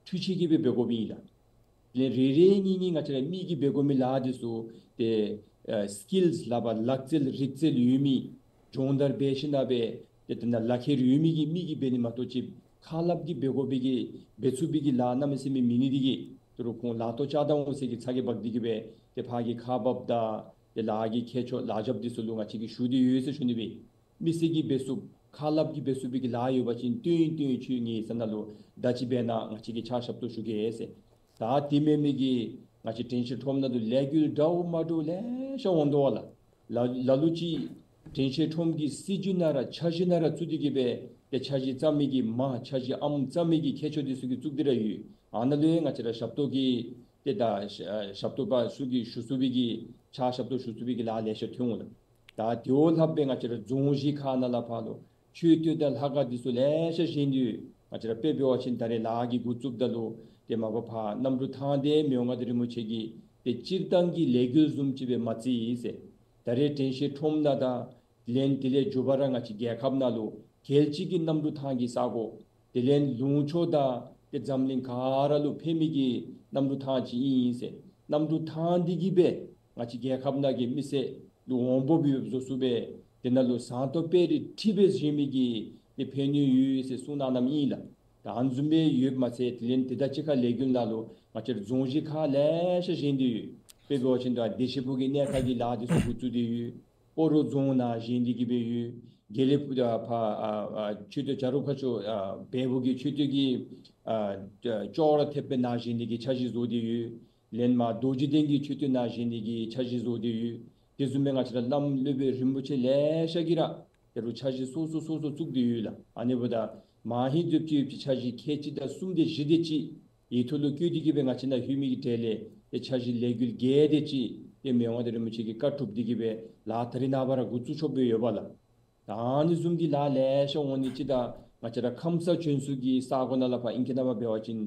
འཕྲུལ་ཆས་ཀྱིས་སྦེ་འབད་དགོཔ་ཨིན་ལགས། ལས་རེ་རེ་གཉིས་གཉིས་ང་བཅས་ར་མི་གིས་འབད་དགོ་མི་ལཱ་འདི་ཚུ་ཏེ་ཨ་སི་ཀིལསི་སླབ་པ་ལག་རྩལ་རིག་རྩལ་ཡོད་མི་སྦྱོང་བརྡར་འབད་ཞིནམ་ལས་ཏེ་ད་ནཱ་ལག་ཁྱེར་ཡོད་མི་གི་མི་གིས་འབད་ནི་མ་གཏོགས་ཅིག་ཁ་སླབ་ཀྱིས་འབད་དགོ་པའི་གི་འབད་ཚུགས་པའི་གི་ལཱ་གནམ་མེད་ས་མེད་མེད་ནི་འདི་གིས་ད་རུང་ཁོང་ལཱ་ཐོག་བཅར་ད་འོང་ཟེར་གྱི་ཚ་གྱང་འབག་སྟེ་གིས་སྦེ་ཏེ་ཕར་གྱི་ཁག་འབགཔ་དང་ཏེ་ལཱ་གི་མཁས་མཆོག་ལཱ་རྐྱབ་འདི་ཚུ་ལུ་ང་བཅས་ཀྱིས་ཞུ་སྟེ་ཡོད་ཟེར་ཞུ་ནི་སྦེ། མི་སེར་གྱིས་འབད་ཚུགས་ཁ་སླབ་ཀྱིས་འབད་ཚུགས་པའི་གི་ལཱ་ཡོད་པ་ཅིན་བཏོན་བཏོན་ཁྱོད་ངེའི་ཡིག་ཚང་ནང་ལུ་བརྡ་ཅིག་འབད་གནང་། ང་བཅས་ཀྱིས་ཕྱག་ཞབས་ཏོག་ཞུ་གེ་ཟེར། ད་དེ་མེན་མི་གིས་ང་བཅས་དྲན་ཤེས་ཁྲོམ་ནང་ལུ་ལས་འགུལ་འདྲཝ་མ་འདྲཝ་ལེ་ཤ་འོང་དོ་བ་ལགས། ལ་ལ་ལུ་ཅིག་དྲན་ཤེས་ཁྲོམ་གྱི་སྲིད་བྱུས་ནང་ར་འཆར་གཞི་ནང་ར་བཙུགས་ཏེ་གིས་སྦེ་ ཏེ་འཆར་གཞི་བརྩམ་མི་གི་མ་འཆར་གཞི་ཨམ་བརྩམ་མི་གི་མཁས་མཆོག་འདི་ཚུ་གིས་བཙུགས་ཏེ་ར་ཡོད། ཨ་ནཱ་ལུ་ཡང་ང་བཅས་ར་ཞབས་ཏོག་གི་ཏེ་ད་ཞབས་ཏོག་པ་ཚུ་གིས་ཞུ་ཚུགས་པའི་གི་ཕྱག་ཞབས་ཏོག་ཞུ་ཚུགས་པའི་གི་ལཱ་ལེ་ཤ་ཐོན་འོང་ལགས། ད་དེ་བ་ལྷག་སྦེ་ང་བཅས་ར་རྫོང་གཞི་ཁག་ནང་ལས་ཕར་ལུ་མཆོད་རྟེན་དང་ལྷ་ཁང་འདི་ཚུ་ལེ་ཤ་བཞེངས་ཏེ་ཡོད། ང་བཅས་ར་དཔེ་འབད་བ་ཅིན་ད་རེས་ལཱ་གི་འགོ་བཙུགསཔ་ད་ལུ་ཏེ་མ་པ་ཕར་གནམ་གྲུ་ཐང་འདི་མི་དབང་མངའ་བདག་རིན་པོ་ཆེ་གིས་ཏེ་སྤྱིར་བཏང་གི་ལས་འགུལ་བཟུམ་ཅིག་སྦེ་མ་བརྩི་ཡི་ཟེར། ད་རེས་དྲན་ཤེས་ཁྲོམ་ནང་དང་དེ་ལས་དེ་ལས་མགྱོགས་པ་ར་ང་བཅས་རྒྱལ་ཁབ་ནང་ལུ་རྒྱལ་སྤྱི་གི་གནམ་གྲུ་ཐང་གི་ས་གོ་དེ་ལས་ལུང་ཕྱོགས་དང་ཏེ་འཛམ་གླིང་ག་ར་ལུ་ཕན་མི་གི་གནམ་གྲུ་ཐང་ཅིག་ཨིན་ཟེར། གནམ་གྲུ་ཐང་འདི་གིས་སྦེ་ང་བཅས་རྒྱལ་ཁབ་ནང་གི་མི་སེར་ལུ་འོང་འབབ་ཡོདཔ་བཟོ་ཚུགས་པས། དེ་ནང་ལུ་ཟངས་མདོག་དཔལ་རི་ཁྲི་སྦེ་བཞེངས་མི་གི་ཏེ་ཕན་ནུས་ཡོད་ཟེར་གསུངས་གནངམ་ཨིན་ལགས། ད་ཨ་ནི་བཟུམ་སྦེ་ཡོདཔ་མ་ཚད་དེ་ལས་དེ་དང་གཅིག་ཁར་ལས་འགུལ་ནང་ལུ་ང་བཅས་རྫོང་གཞི་ཁག་ལེ་ཤ་བཞེངས་ཏེ་ཡོད། དཔེ་འབད་བ་ཅིན་ད་བདེ་ཆེན་ཕུག་གི་གནས་ཁང་གི་ལཱ་འདི་ཚུ་འགོ་བཙུགས་ཏེ་ཡོད། སྤ་རོ་རྫོང་ནང་བཞེངས་ཏེ་གི་སྦེ་ཡོད། དགེ་ལེགས་ཕུག་དང་ཕར་ཨ་ཨ་མཆོད་རྟེན་བྱ་རུང་ཁ་ཕྱོགས་ཨ་བལ་པོ་གི་མཆོད་རྟེན་གྱི་ཨ་ཅོག་ར་འཐདཔ་སྦེ་ནང་བཞེངས་ནི་གི་འཆར་གཞི་བཟོ་སྟེ་ཡོད། ལེན་མ་རྡོ་རྗེ་གདན་གྱི་མཆོད་རྟེན་ནང་བཞེངས་ནི་གི་འཆར་གཞི་བཟོ་སྟེ་ཡོད། དེ་བཟུམ་སྦེ་ང་བཅས་ར་བླམ་སློབ་དཔོན་རིན་པོ་ཆེ་ལེ་ཤ་གིས་ར་ད་རུང་འཆར་གཞི་སོ་སོ་སོ་སོ་བཙུགས་ཏེ་ཡོད་ལགས། ཨ་ནི་འབདཝ་ད་མ་ཧེ་རྫོབ་ཅིག་ཡོད་པའི་འཆར་གཞི་ཁལ་གཅིག་དང་གསུམ་དེ་བཞི་དེ་ཅིག་ཡིག་ཐོག་ལུ་བཀོད་དེ་གི་སྦེ་ང་བཅས་ནཱ་ལྷོད་མི་གི་གྲས་ལས་ཏེ་འཆར་གཞི་ལས་འགུལ་བརྒྱད་དེ་ཅིག་ཏེ་མི་དབང་མངའ་བདག་རིན་པོ་ཆེ་གི་བཀའ་གྲུབ་སྟེ་གི་སྦེ་ལཱ་ད་རེས་ནངས་པ་ར་འགོ་བཙུགས་ཆོགཔ་སྦེ་ཡོདཔ་ལགས། ད་ཨ་ནི་བཟུམ་གྱི་ལཱ་ལེ་ཤ་འོང་ནི་ཅིག་དང་ང་བཅས་ར་ཁམས་སངས་བྱོན་ས་གི་ས་གོ་ནང་ལས་ཕར་ཨིང་སྐད་ནང་ཕར་འབད་བ་ཅིན་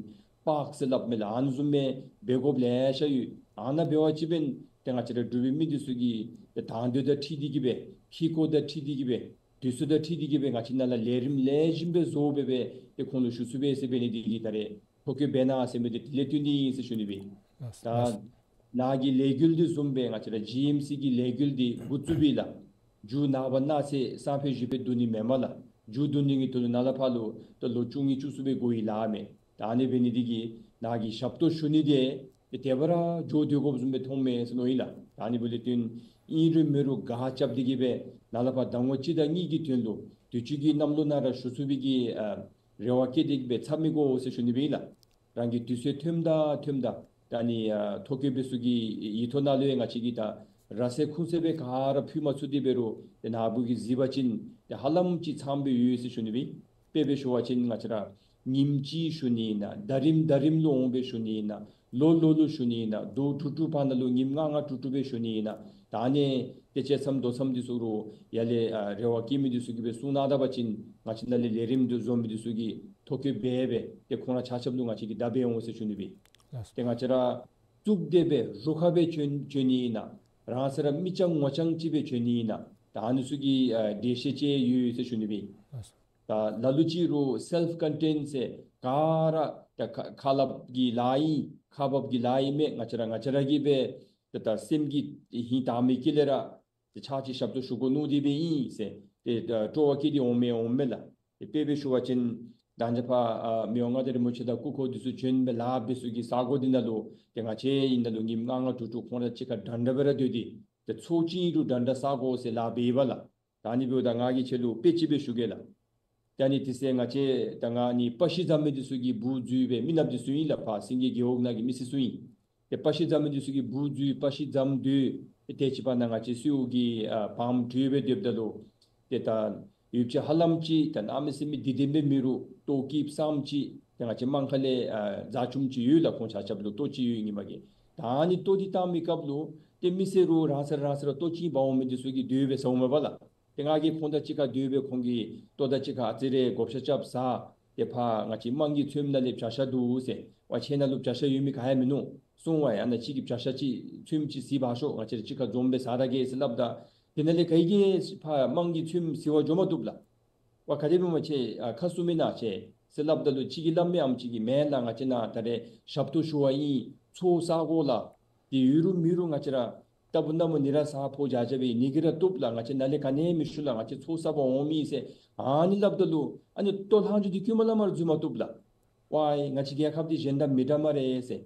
པཱརཀ་ཟེར་སླབ་མས་ལགས། ཨ་ནི་བཟུམ་སྦེ་འབད་དགོཔ་ལེ་ཤ་ཡོད། ཨ་ནཱ་འབད་བ་ཅིན་འབདན་ཏེ་ང་བཅས་ར་འབྲུག་པའི་མི་འདི་ཚུ་གིས་ཏེ་དང་འདོད་དང་འཁྲིལ་ཏེ་གི་སྦེ་ཕི་ཀོ་དང་འཁྲིལ་ཏེ་གི་སྦེ་དུས་ཚོད་དང་འཁྲིལ་ཏེ་གི་སྦེ་ང་བཅས་ནཱ་ལས་ལས་རིམ་ལེགས་ཤོམ་སྦེ་བཟོ་སྦེ་སྦེ་ཏེ་ཁོང་ལུ་ཞུ་ཚུགས་པས་ཟེར་འབད་ནི་འདི་གིས་ད་རེས་ཐོ་བཀོད་འབད་གནང་ཟེར་མི་འདི་དེ་ལས་བརྟེན་ཏེ་ཨིན་ཟེར་ཞུ་ནི་སྦེ། ལགས། ད་ལགས། ནཱ་གི་ལས་འགུལ་འདི་བཟུམ་སྦེ་ང་བཅས་ར་ཇི་ཨེམ་སི་གི་ལས་འགུལ་འདི་འགོ་བཙུགས་པས་ལགས། མཇུག་ནངས་པ་གནངས་ཚེ་སང་ཕོད་གཞེས་ཕོད་བསྡུ་ནི་མེན་མས་ལགས། མཇུག་བསྡུ་ནི་གི་དོན་ལུ་ནཱ་ལས་ཕར་ལུ་ད་ལོ་བཅུ་གཉིས་བཅུ་གསུམ་སྦེ་འགོར་བའི་ལཱ་མས། ད་ཨ་ནི་འབད་ནི་འདི་གིས་ནཱ་གི་ཞབས་ཏོག་ཞུ་ནི་འདི་ཏེ་དེ་སྦེ་ར་འགྱོ་སྡོད་དགོཔ་བཟུམ་སྦེ་མཐོངམ་མས་ཟེར་མནོ་ཡི་ལགས། ད་ཨ་ནི་འབདཝ་ལས་བརྟེན་ཨིན་རུང་མེན་རུང་ག་རྐྱབ་སྟེ་གི་སྦེ་ནཱ་ལས་ཕར་ཟླ་ངོ་གཅིག་དང་གཉིས་ཀྱི་དོན་ལུ་དུས་ཅི་གི་གནམ་ལོ་ནང་ར་ཞུ་ཚུགས་པའི་གི་ཨ་རེ་བ་བསྐྱེད་དེ་གི་སྦེ་འཚབ་མི་དགོ་ཟེར་ཞུ་ནི་སྦེ་ཨིན་ལགས། རང་གི་དུས་ཚོད་ཐོནམ་ད་ཐོནམ་ད་ད་ཨ་ནི་ཨ་ཐོ་བཀོད་འབད་ས་གི་ཡིག་ཐོག་ནང་ལུ་ཡང་ང་བཅས་ཀྱིས་ད་ར་སེ་ཁུང་སེ་སྦེ་ག་ར་ཕུལ་མ་ཚུགས་ཏེ་འབད་རུང་ཏེ་ནཱ་བུ་གིས་གཟིགས་པ་ཅིན་ཏེ་ཧ་ལམ་ཅིག་ཚངམ་སྦེ་ཡོད་ཟེར་ཞུ་ནི་སྦེ། དཔེ་སྦེ་ཞུ་བ་ཅིན་ང་བཅས་ར་ཉིནམ་གཅིག་ཞུ་ནི་ཨིན་ན་ཟླ་རིམ་ཟླ་རིམ་ལུ་འོང་སྦེ་ཞུ་ནི་ཨིན་ན་ལོ་ལོ་ལུ་ཞུ་ནི་ཨིན་ན་ཟླཝ་དྲུག་དྲུག་བར་ན་ལུ་ཉིནམ་ལྔ་ལྔ་དྲུག་དྲུག་སྦེ་ཞུ་ནི་ཨིན་ན་ད་ཨ་ནི་ཏེ་དཔྱད་མཚམས་དོ་མཚམས་འདི་ཚུ་རུང་ཡར་ལས་ཨ་རེ་བ་བསྐྱེད་མི་འདི་ཚུ་གིས་སྦེ་གསུང་གནང་ད་པ་ཅིན་ང་བཅས་ནཱ་ལས་ལས་རིམ་འདི་བཟོ་མི་འདི་ཚུ་གིས་ཐོ་བཀོད་འབད་སྦེ་ཏེ་ཁོང་ར་ཆ་ཁྱབ་ལུ་ང་བཅས་ཀྱིས་བརྡ་འབད་འོང་ཟེར་ཞུ་ནི་སྦེ། ལགས། ཏེ་ང་བཅས་ར་བཙུགས་ཏེ་སྦེ་རུ་ཁག་སྦེ་བྱོན་བྱོན་ནི་ཨིན་ན་རང་སོ་ར་མི་རྐྱང་ངོ་རྐྱང་ཅིག་སྦེ་བྱོན་ནི་ཨིན་ན་ད་ཨ་ནི་ཚུ་གི་ཨ་འགྲེལ་བཤད་ཅིག་ཡོད་ཟེར་ཞུ་ནི་སྦེ། ལགས། ད་ལ་ལུ་ཅིག་རུང་སེལཕ་ཀོན་ཊེན་ཟེར་ག་ར་ད་ཁ་ཁ་སླབ་ཀྱི་ལཱ་ཨིན་ཁ་འབབ་ཀྱི་ལཱ་ཨིན་མས། ང་བཅས་ར་ང་བཅས་ར་གིས་སྦེ་ད་ད་སེམས་ཀྱི་ཧིང་དྭངས་མའི་དཀྱིལ་ལས་ར་ཏེ་ཕྱག་ཕྱི་ཞབས་ཏོག་ཞུ་དགོ་མནོ་སྟེ་སྦེ་ཨིན་ཟེར་ཏེ་ད་སྤྲོ་བ་བསྐྱེད་དེ་འོང་མི་འོང་མས་ལགས། ཏེ་དཔེ་སྦེ་ཞུ་བ་ཅིན་ད་ང་བཅས་ཕར་ཨ་མི་དབང་མངའ་བདག་རིན་པོ་ཆེ་དང་སྐུ་འཁོར་འདི་ཚུ་བྱོན་སྦེ་ལཱ་འབད་ས་གི་ས་གོ་འདི་ནང་ལུ་ཏེ་ང་བཅས་ཨིན་ན་ལུ་ཉིནམ་ལྔ་ལྔ་དྲུག་དྲུག་ཁོང་ར་གཅིག་ཁར་འདྲན་འདྲ་སྦེ་ར་སྡོད་དེ་ཏེ་ཚོགས་ཅིག་ཨིན་རུང་འདྲན་འདྲ་བསག་དགོ་ཟེར་ལཱ་འབད་ཡི་པ་ལགས། ད་ཨ་ནི་འབདཝ་ད་ང་གིས་ཁྱེད་ལུ་དཔེ་ཅིག་སྦེ་ཞུ་གེ་ལགས། ད་ཨ་ནི་དེ་ཚེ་ང་བཅས་ད་ང་ཨ་ནི་པ་ཤི་བཟའ་མི་འདི་ཚུ་གི་བུ་བརྫུས་སྦེ་མི་ནགཔ་འདི་ཚུ་ཨིན་ལགས། ཕར་སེང་གེ་རྒེད་འོག་ནང་གི་མི་སེར་ཚུ་ཨིན། ཏེ་པ་ཤི་བཟའ་མི་འདི་ཚུ་གི་བུ་བརྫུས་པ་ཤི་བཟའམ་སྡོད། ཏེ་དེ་ཅིག་བར་ན་ང་བཅས་སེའུ་གི་ཨ་བམ་གྲུ་སྦེ་སྡོདཔ་ད་ལུ་ཏེ་ད་ཡུདཔ་ཅིག་ཧ་ལམ་ཅིག་ད་གནམ་མེད་ས་མེད་སྡིག་ལྡན་སྦེ་མེད་རུང་ལྟོ་སྐྱིདཔ་སངམ་ཅིག་ཏེ་ང་བཅས་དམངས་ཁ་ལས་ཨ་བཟའ་བཅུགམ་ཅིག་ཡོད་ལགས། ཁོང་ཆ་ཁྱབ་ལུ་ལྟོ་ཅིག་ཡོད་ནི་མས་གི། ད་ཨ་ནི་ལྟོ་འདི་བཏང་མི་སྐབས་ལུ་ཏེ་མི་སེར་རུང་རང་སོ་ར་རང་སོ་ར་ལྟོ་ཅིག་འབག་འོང་མི་འདི་ཚུ་གིས་སྡོད་སྦེ་ཟཝ་མས་པ་ལགས། ཏེ་ང་གིས་ཁོང་དང་གཅིག་ཁར་སྡོད་སྦེ་ཁོང་གི་ལྟོ་དང་གཅིག་ཁར་ཨ་ཙི་རེ་བགོ་བཤའ་རྐྱབ་ཟ། ཏེ་ཕར་ང་བཅས་དམངས་ཀྱི་ཚོདམ་ནང་ལས་བྱ་ཤ་འདུག་ཟེར། ཝའེ་ཁྱེད་ནང་ལུ་བྱ་ཤ་ཡོད་མི་ག་ཡང་མིན་ནུག། སོང་ཝའེ་ཨ་ནཱ་ཅིག་གི་བྱ་ཤ་ཅིག་ཚོདམ་ཅིག་གཟིགས་འབག་ཤོག། ང་བཅས་ར་གཅིག་ཁར་འཛོམས་སྦེ་ཟ་ར་གེ་ཟེར་སླབ་ད་དེ་ནང་ལས་ག་གིས་ཕར་དམངས་ཀྱི་ཚོདམ་གཟིགས་པར་འགྱོ་མ་བཏུབ་ལགས། ཝའེ་ག་དེ་སྦེ་སྨོ་ཁྱེད་ཨ་ཁ་བསུབ་མི་ན་ཁྱེད་ཟེར་སླབ་ད་ལུ་གཅིག་གིས་སླབ་མས། ཨམ་ཅིག་གིས་མེན་ལགས། ང་བཅས་ནཱ་ད་རེས་ཞབས་ཏོག་ཞུ་བར་ཨིན། ཚོགས་བསག་དགོ་ལགས། དེ་ཡོད་རུང་མེད་རུང་ང་བཅས་ར་ལྟ་བུ་ན་མོ་ནི་ར་ས་ཕོ་རྒྱ་རྒྱ་སྦེ་ནི་གིས་ར་བཏུབ་ལགས། ང་བཅས་ནཱ་ལས་ག་ནི་མི་ཞུ་ལགས། ང་བཅས་ཚོགས་བསག་པར་འོང་མི་ཟེར་ཨ་ནི་སླབ་ད་ལུ་ཨ་ནི་ལྟོ་ལྷག་རྒྱུ་འདི་ཀུན་མ་ལ་མར་འཛུལ་མ་བཏུབ་ལགས། ཝའེ་ང་བཅས་རྒྱལ་ཁབ་འདི་གཞན་དང་མི་འདྲ་སྨ་རེ་ཟེར།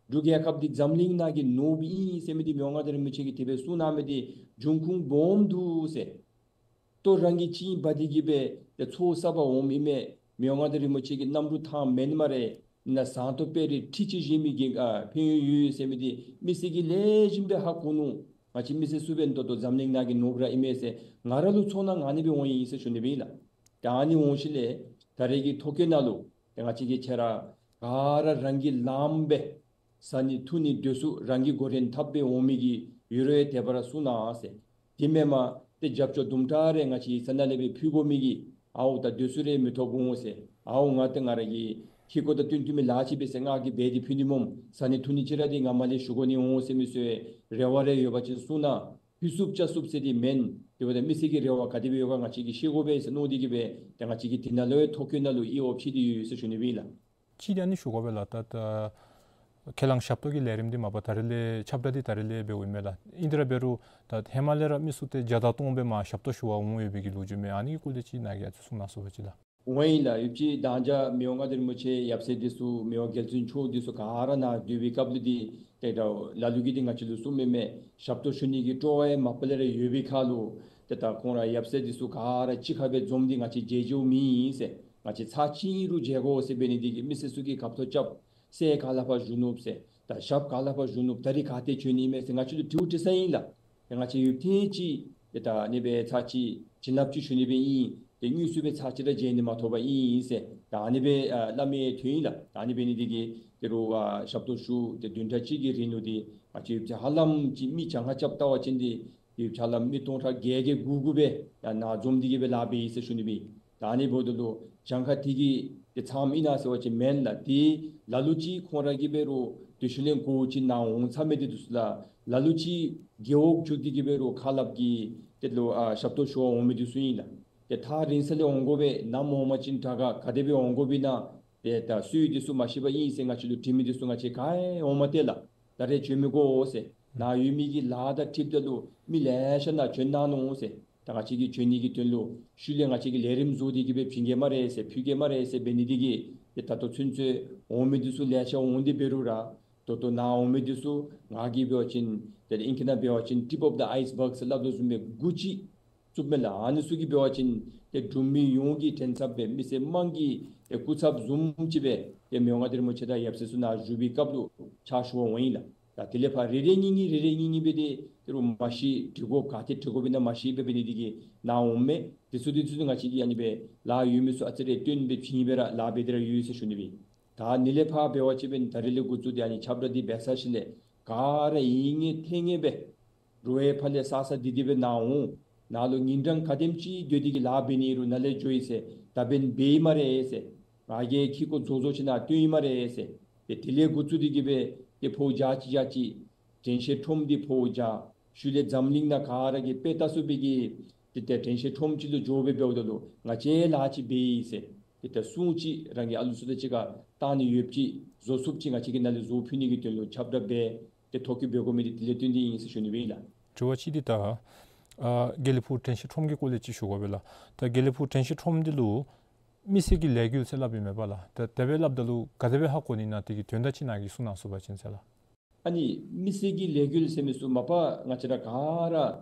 འབྲུག་རྒྱལ་ཁབ་འདི་འཛམ་གླིང་ནང་གི་ནོར་བུ་ཨིན་ཟེར་མི་འདི་མི་དབང་མངའ་བདག་རིན་པོ་ཆེ་གིས་དེ་སྦེ་གསུངས་གནང་མི་འདི་འབྱུང་ཁུངས་སྦོམ་འདུག་ཟེར། ལྟོ་རང་གིས་ཅིག་འབག་སྟེ་གི་སྦེ་ཏེ་ཚོགས་བསག་པར་འོངམ་ཨིན་མས། མི་དབང་མངའ་བདག་རིན་པོ་ཆེ་གི་གནམ་གྲུ་ཐང་མེན་སྨ་རེ། ནཱ་ཟངས་མདོག་དཔལ་རི་ཁྲི་ཅིག་བཞེངས་མི་གི་ཨ་ཕན་ཡོན་ཡོད་ཟེར་མི་འདི་མི་སེར་གྱིས་ལེགས་ཤོམ་སྦེ་ཧ་གོ་ནུག། ང་བཅས་མི་སེར་ཚུ་འབདན་ད་ལྟོ་འཛམ་གླིང་ནང་གི་ནོར་བུ་ར་ཨིན་མས་ཟེར་ང་ར་ལུ་ཚོར་སྣང་གནང་ནི་སྦེ་འོང་ཡི་ཟེར་ཞུ་ནི་སྦེ་ཨིན་ལགས། ད་ཨ་ནི་འོང་ཞིནམ་ལས་ད་རེས་ཀྱི་ཐོ་བཀོད་ནང་ལུ་ཏེ་ང་བཅས་ཀྱི་ཁྱེད་ར་ག་ར་རང་གིས་ལངམ་སྦེ་བཟའ་ནི་འཐུང་ནི་དེ་ཚུ་རང་གིས་འགོ་འདྲེན་འཐབ་སྦེ་འོང་མི་གི་ཡོད་རུང་དེ་སྦེ་ར་གསུང་གནང་ཟེར། དེ་མེན་པར་ཏེ་རྒྱབ་སྐྱོར་དུམ་གྲ་རེ་ང་བཅས་ས་གནས་ལས་སྦེ་ཕུལ་དགོ་མི་གི་ཨའོ་ད་དེ་ཚུ་རེ་མི་ཐོབ་འོང་ཟེར། ཨའོ་ང་ཏེ་ང་ར་གི་ཁེ་ཀོ་དང་བསྟུན་བསྟུན་མི་ལཱ་ཅིག་འབད་ཟེར། ང་གིས་འབད་དེ་ཕུལ་ནི་སྨོ། བཟའ་ནི་འཐུང་ནི་ཅིག་ར་འདི་ང་མར་ལས་ཞུ་དགོ་ནི་འོང་ཟེར་མི་ཚུ་རེ་བ་རེ་ཡོད་པ་ཅིན་གསུང་གནང་། ཕུལ་ཚུགསཔ་བཅའ་ཚུགསཔ་ཟེར་འདི་མེན། དེ་འབདཝ་ད་མི་སེར་གྱི་རེ་བ་ག་དེ་སྦེ་ཡོད་ག་ང་བཅས་ཀྱིས་ཤེས་དགོ་པས་ཟེར་མནོ་སྟེ་གིས་སྦེ་ཏེ་ང་བཅས་ཀྱིས་དེ་ནང་ལུ་ཐོ་བཀོད་ནང་ལུ་ཨི་ཨོ་ཕྱེ་སྟེ་ཡོད་ཟེར་ཞུ་ནི་སྦེ་ཨིན་ལགས། ཅིག་ཨ་ནི་ཞུ་དགོ་པས་ལགས། ད་ད་ཁས་བླངས་ཞབས་ཏོག་གི་ལས་རིམ་འདི་མ་པ་ད་རེས་ལས་ཁྱབ་བསྒྲགས་འདི་ད་རེས་ལས་འབདཝ་ཨིན་མས་ལགས། ཨིན་དེ་ར་འབད་རུང་ད་ཧེ་མ་ལས་ར་མི་ཚུ་ཏེ་བརྒྱ་དང་སྟོང་སྦེ་མར་ཞབས་ཏོག་ཞུ་བར་འོང་ཡོད་པའི་གི་ལོ་རྒྱུས་མས། ཨ་ནི་གི་སྐོར་ལས་ཅིག་ནཱ་གིས་ཨ་ཙི་གསུང་གནང་ཚུགས་པ་ཅིན་ལགས། འོང་ཡི་ལགས། ཡོད་ཅི། ད་ཅི་མི་དབང་མངའ་བདག་རིན་པོ་ཆེ་ཡབ་སྲས་འདི་ཚུ་མི་དབང་རྒྱལ་བཙུན་མཆོག་འདི་ཚུ་ག་ར་ནཱ་སྡོད་པའི་སྐབས་ལུ་འདི་ཏེ་ད་ལ་ལུ་གིས་འདི་ང་བཅས་ལུ་གསུངམ་མས་མས། ཞབས་ཏོག་ཞུ་ནི་གི་སྤྲོ་བ་ཡང་མ་པ་ལས་ར་ཡོད་པའི་ཁར་ལུ་ཏེ་ད་ཁོང་ར་ཡབ་སྲས་འདི་ཚུ་ག་ར་གཅིག་ཁར་སྦེ་འཛོམས་ཏེ་ང་བཅས་མཇལ་མཇལཝ་མེད་ཟེར། ང་བཅས་ཚར་གཅིག་རུང་མཇལ་དགོ་ཟེར་འབད་ནི་འདི་གིས་མི་སེར་ཚུ་གིས་ཁ་ཐུག་རྐྱབ། སྲས་ག་ལས་ཕར་བཞུགས་ནུག་ཟེར། ད་ཞབས་ག་ལས་ཕར་བཞུགས་ནུག། ད་རིས་ག་ཏེ་བྱོན་ནི་མས་ཟེར་ང་བཅས་ལུ་དྲིཝ་དྲི་ས་ཨིན་ལགས། ཏེ་ང་བཅས་ཡུདཔ་ཐེངས་ཅིག་ཏེ་ད་ཨ་ནི་སྦེ་ཚར་གཅིག་བྱིན་རླབས་ཅིག་ཞུ་ནི་སྦེ་ཨིན། ཏེ་དངོས་སུ་སྦེ་ཚར་གཅིག་ར་མཇལ་ནི་མ་ཐོབ་པར་ཨིན་ཟེར། ད་ཨ་ནི་སྦེ་ཨ་སླབ་མི་ཐོན་ཡི་ལགས། ད་ཨ་ནི་འབད་ནི་འདི་གིས་ཏེ་རུང་ཨ་ཞབས་ཏོག་ཞུ་ཏེ་བདུན་ཕྲག་གཅིག་གི་རིང་ལུ་འདི་ང་བཅས་ཡུདཔ་ཅིག་ཧ་ལམ་ཅིག་མི་གྱངས་ཁ་རྐྱབ་བལྟ་བ་ཅིན་འདི་ཡུདཔ་ཅིག་ཧ་ལམ་མི་སྟོང་ཕྲག་བརྒྱད་བརྒྱད་དགུ་དགུ་སྦེ་ཡར་ནཱ་འཛོམས་ཏེ་གིས་སྦེ་ལཱ་འབད་ཡི་ཟེར་ཞུ་ནི་སྦེ་ཨིན། ད་ཨ་ནི་འབདཝ་ད་ལུ་གྱངས་ཁ་དེ་གིས་ཏེ་ཚངམ་ཨིན་ན་ཟེར་བ་ཅིན་མེན་ལགས། ཏེ་ལ་ལུ་ཅིག་ཁོང་ར་གིས་འབད་རུང་དུས་ཤུལ་ལས་གོ་ཅིག་ནཱ་འོང་ཚར་མི་འདི་ཚུ་ལགས། ལ་ལུ་ཅིག་རྒེད་འོག་བརྒྱུད་དེ་གིས་འབད་རུང་ཁ་སླབ་ཀྱི་ཏེ་ལུ་ཨ་ཞབས་ཏོག་ཞུ་བར་འོང་མི་འདི་ཚུ་ཨིན་ལགས། ཏེ་ཐག་རིང་ས་ལས་འོང་དགོ་པས། ནམ་འོང་པ་ཅིན་དྲག་ག་ག་དེ་སྦེ་འོང་དགོཔ་ཨིན་ན་ཏེ་ད་སྲོལ་འདི་ཚུ་མ་ཤེས་པར་ཨིན་ཟེར་ང་བཅས་ལུ་དྲི་མི་འདི་ཚུ་ང་བཅས་ག་ཡང་འོང་མ་སྟེར་ལགས། ད་རེས་བྱོན་མི་དགོ་ཟེར། ནཱ་ཡོད་མི་གི་ལཱ་དང་འཁྲིལཝ་ད་ལུ་མི་ལེ་ཤ་ནཱ་བྱོན་གནང་ནུག་ཟེར། ད་ང་བཅས་ཀྱིས་བྱོན་ནི་གི་དོན་ལུ་ཤུལ་ལས་ང་བཅས་ཀྱིས་ལས་རིམ་བཟོ་སྟེ་གིས་སྦེ་བྱིན་གེ་སྨ་རེ་ཟེར་ཕུལ་གེ་སྨ་རེ་ཟེར་འབད་ནི་འདི་གིས་ཏེ་ད་ལྟོ་ཚུན་ཚོད་འོང་མི་འདི་ཚུ་ལེ་ཤ་འོང་སྟེ་འབད་རུང་ར་ད་ལྟོ་ནཱ་འོང་མི་འདི་ཚུ་ང་གིས་འབད་བ་ཅིན་ཏེ་ཨིང་སྐད་ནང་འབད་བ་ཅིན་tip of the iceberg ཟེར་སླབ་དོ་བཟུམ་སྦེ་འགོ་ཅིག་བཙུགསཔ་མས་ལགས། ཨ་ནི་ཚུ་གིས་འབད་བ་ཅིན་ཏེ་འབྲུག་མི་ཡོངས་ཀྱི་དྲན་ཚབ་སྦེ་མི་སེར་དམངས་ཀྱི་ཏེ་སྐུ་ཚབ་བཟུམ་ཅིག་སྦེ་ཏེ་མི་དབང་མངའ་བདག་རིན་པོ་ཆེ་དང་ཡབ་སྲས་ཚུ་ནཱ་བཞུགས་པའི་སྐབས་ལུ་ཕྱག་ཞུ་བར་འོང་ཡི་ལགས། ད་དེ་ལས་ཕར་རེ་རེ་གཉིས་གཉིས་རེ་རེ་གཉིས་གཉིས་སྦེ་ཏེ་ཏེ་རུང་མ་ཤེས། དྲི་དགོཔ་ག་ཏེ་དྲི་དགོཔ་ཨིན་ན་མ་ཤེས་པར་འབད་ནི་འདི་གིས་ནཱ་འོངམ་མས། དེ་ཚུ་དེ་ཚུ་ང་བཅས་ཀྱིས་ཨ་ནི་སྦེ་ལཱ་ཡོད་མི་ཚུ་ཨ་ཙི་རེ་སྟོན་སྦེ་བྱིན་སྦེ་ར་ལཱ་འབད་དེ་ར་ཡོད་ཟེར་ཞུ་ནི་སྦེ། ད་ཨ་ནི་ལས་ཕར་འབད་བ་ཅིན་འབདན་ད་རིས་ལས་འགོ་བཙུགས་ཏེ་ཨ་ནི་ཁྱབ་བསྒྲགས་འདི་འབད་ཚར་ཞིནམ་ལས་ག་ར་ཨིན་ངེས་ཐོན་ངེས་སྦེ་རོགས་ཕར་ལས་ས་ས་འདི་འདི་སྦེ་ནཱ་འོང་། ནཱ་ལུ་ཉིན་གྲངས་ག་དེམ་ཅིག་སྡོད་དེ་གིས་ལཱ་འབད་ནི་རུང་ནཱ་ལས་འགྱོ་ཡི་ཟེར། ད་འབདན་འབད་ཡི་སྨ་རེ་ཟེར། ང་གིས་ཁེ་ཀོ་བཟོ་བཟོ་ཅིག་ནཱ་སྟོན་ཡི་སྨ་རེ་ཟེར། ཏེ་དེ་ལས་འགོ་བཙུགས་ཏེ་གིས་སྦེ་ཏེ་ཕོཝ་བརྒྱ་ཅིག་བརྒྱ་ཅིག་དྲན་ཤེས་ཁྲོམ་འདི་ཕོཝ་བརྒྱ། ཤུལ་ལས་འཛམ་གླིང་ནང་ག་ར་གིས་དཔེ་ལྟ་ཚུགས་པའི་གི་ཏེ་ཏེ་དྲན་ཤེས་ཁྲོམ་ཅིག་ལུ་འགྱོ་སྦེ་འབདཝ་ད་ལུ་ང་བཅས་ལཱ་ཅིག་འབད་ཡི་ཟེར། ཏེ་ད་སྲུང་ཅིག་རང་གི་ཨ་ལུ་ཚུ་དང་གཅིག་ཁར་བཏང་ནི་ཡོདཔ་ཅིག་བཟོ་ཚུགསཔ་ཅིག་ང་བཅས་ཀྱིས་ནཱ་ལས་བཟོ་ཕུལ་ནི་གི་དོན་ལུ་ཁྱབ་བསྒྲགས་འབད་དེ་ཐོ་བཀོད་འབད་དགོ་མི་འདི་དེ་ལས་བརྟེན་ཏེ་ཨིན་ཟེར་ཞུ་ནི་སྦེ་ཨིན་ལགས། དྲི་བ་ཅིག་འདི་ད་ཨ་དགེ་ལེགས་ཕུག་དྲན་ཤེས་ཁྲོམ་གྱི་སྐོར་ལས་ཅིག་ཞུ་དགོ་པས་ལགས། ད་དགེ་ལེགས་ཕུག་དྲན་ཤེས་ཁྲོམ་འདི་ལུ་མི་སེར་གྱི་ལས་འགུལ་ཟེར་སླབ་ཨིན་མས་པ་ལགས། ད་དེ་སྦེ་སླབ་ད་ལུ་ག་དེ་སྦེ་ཧ་གོ་ནི་ན་དེ་གི་དོན་དག་ཅིག་ནཱ་གིས་གསུང་གནང་ཚུགས་པ་ཅིན་ཟེར་ལགས། ཨ་ནི་མི་སེར་གྱི་ལས་འགུལ་ཟེར་མི་ཚུ་མ་པ་ང་བཅས་ར་ག་ར་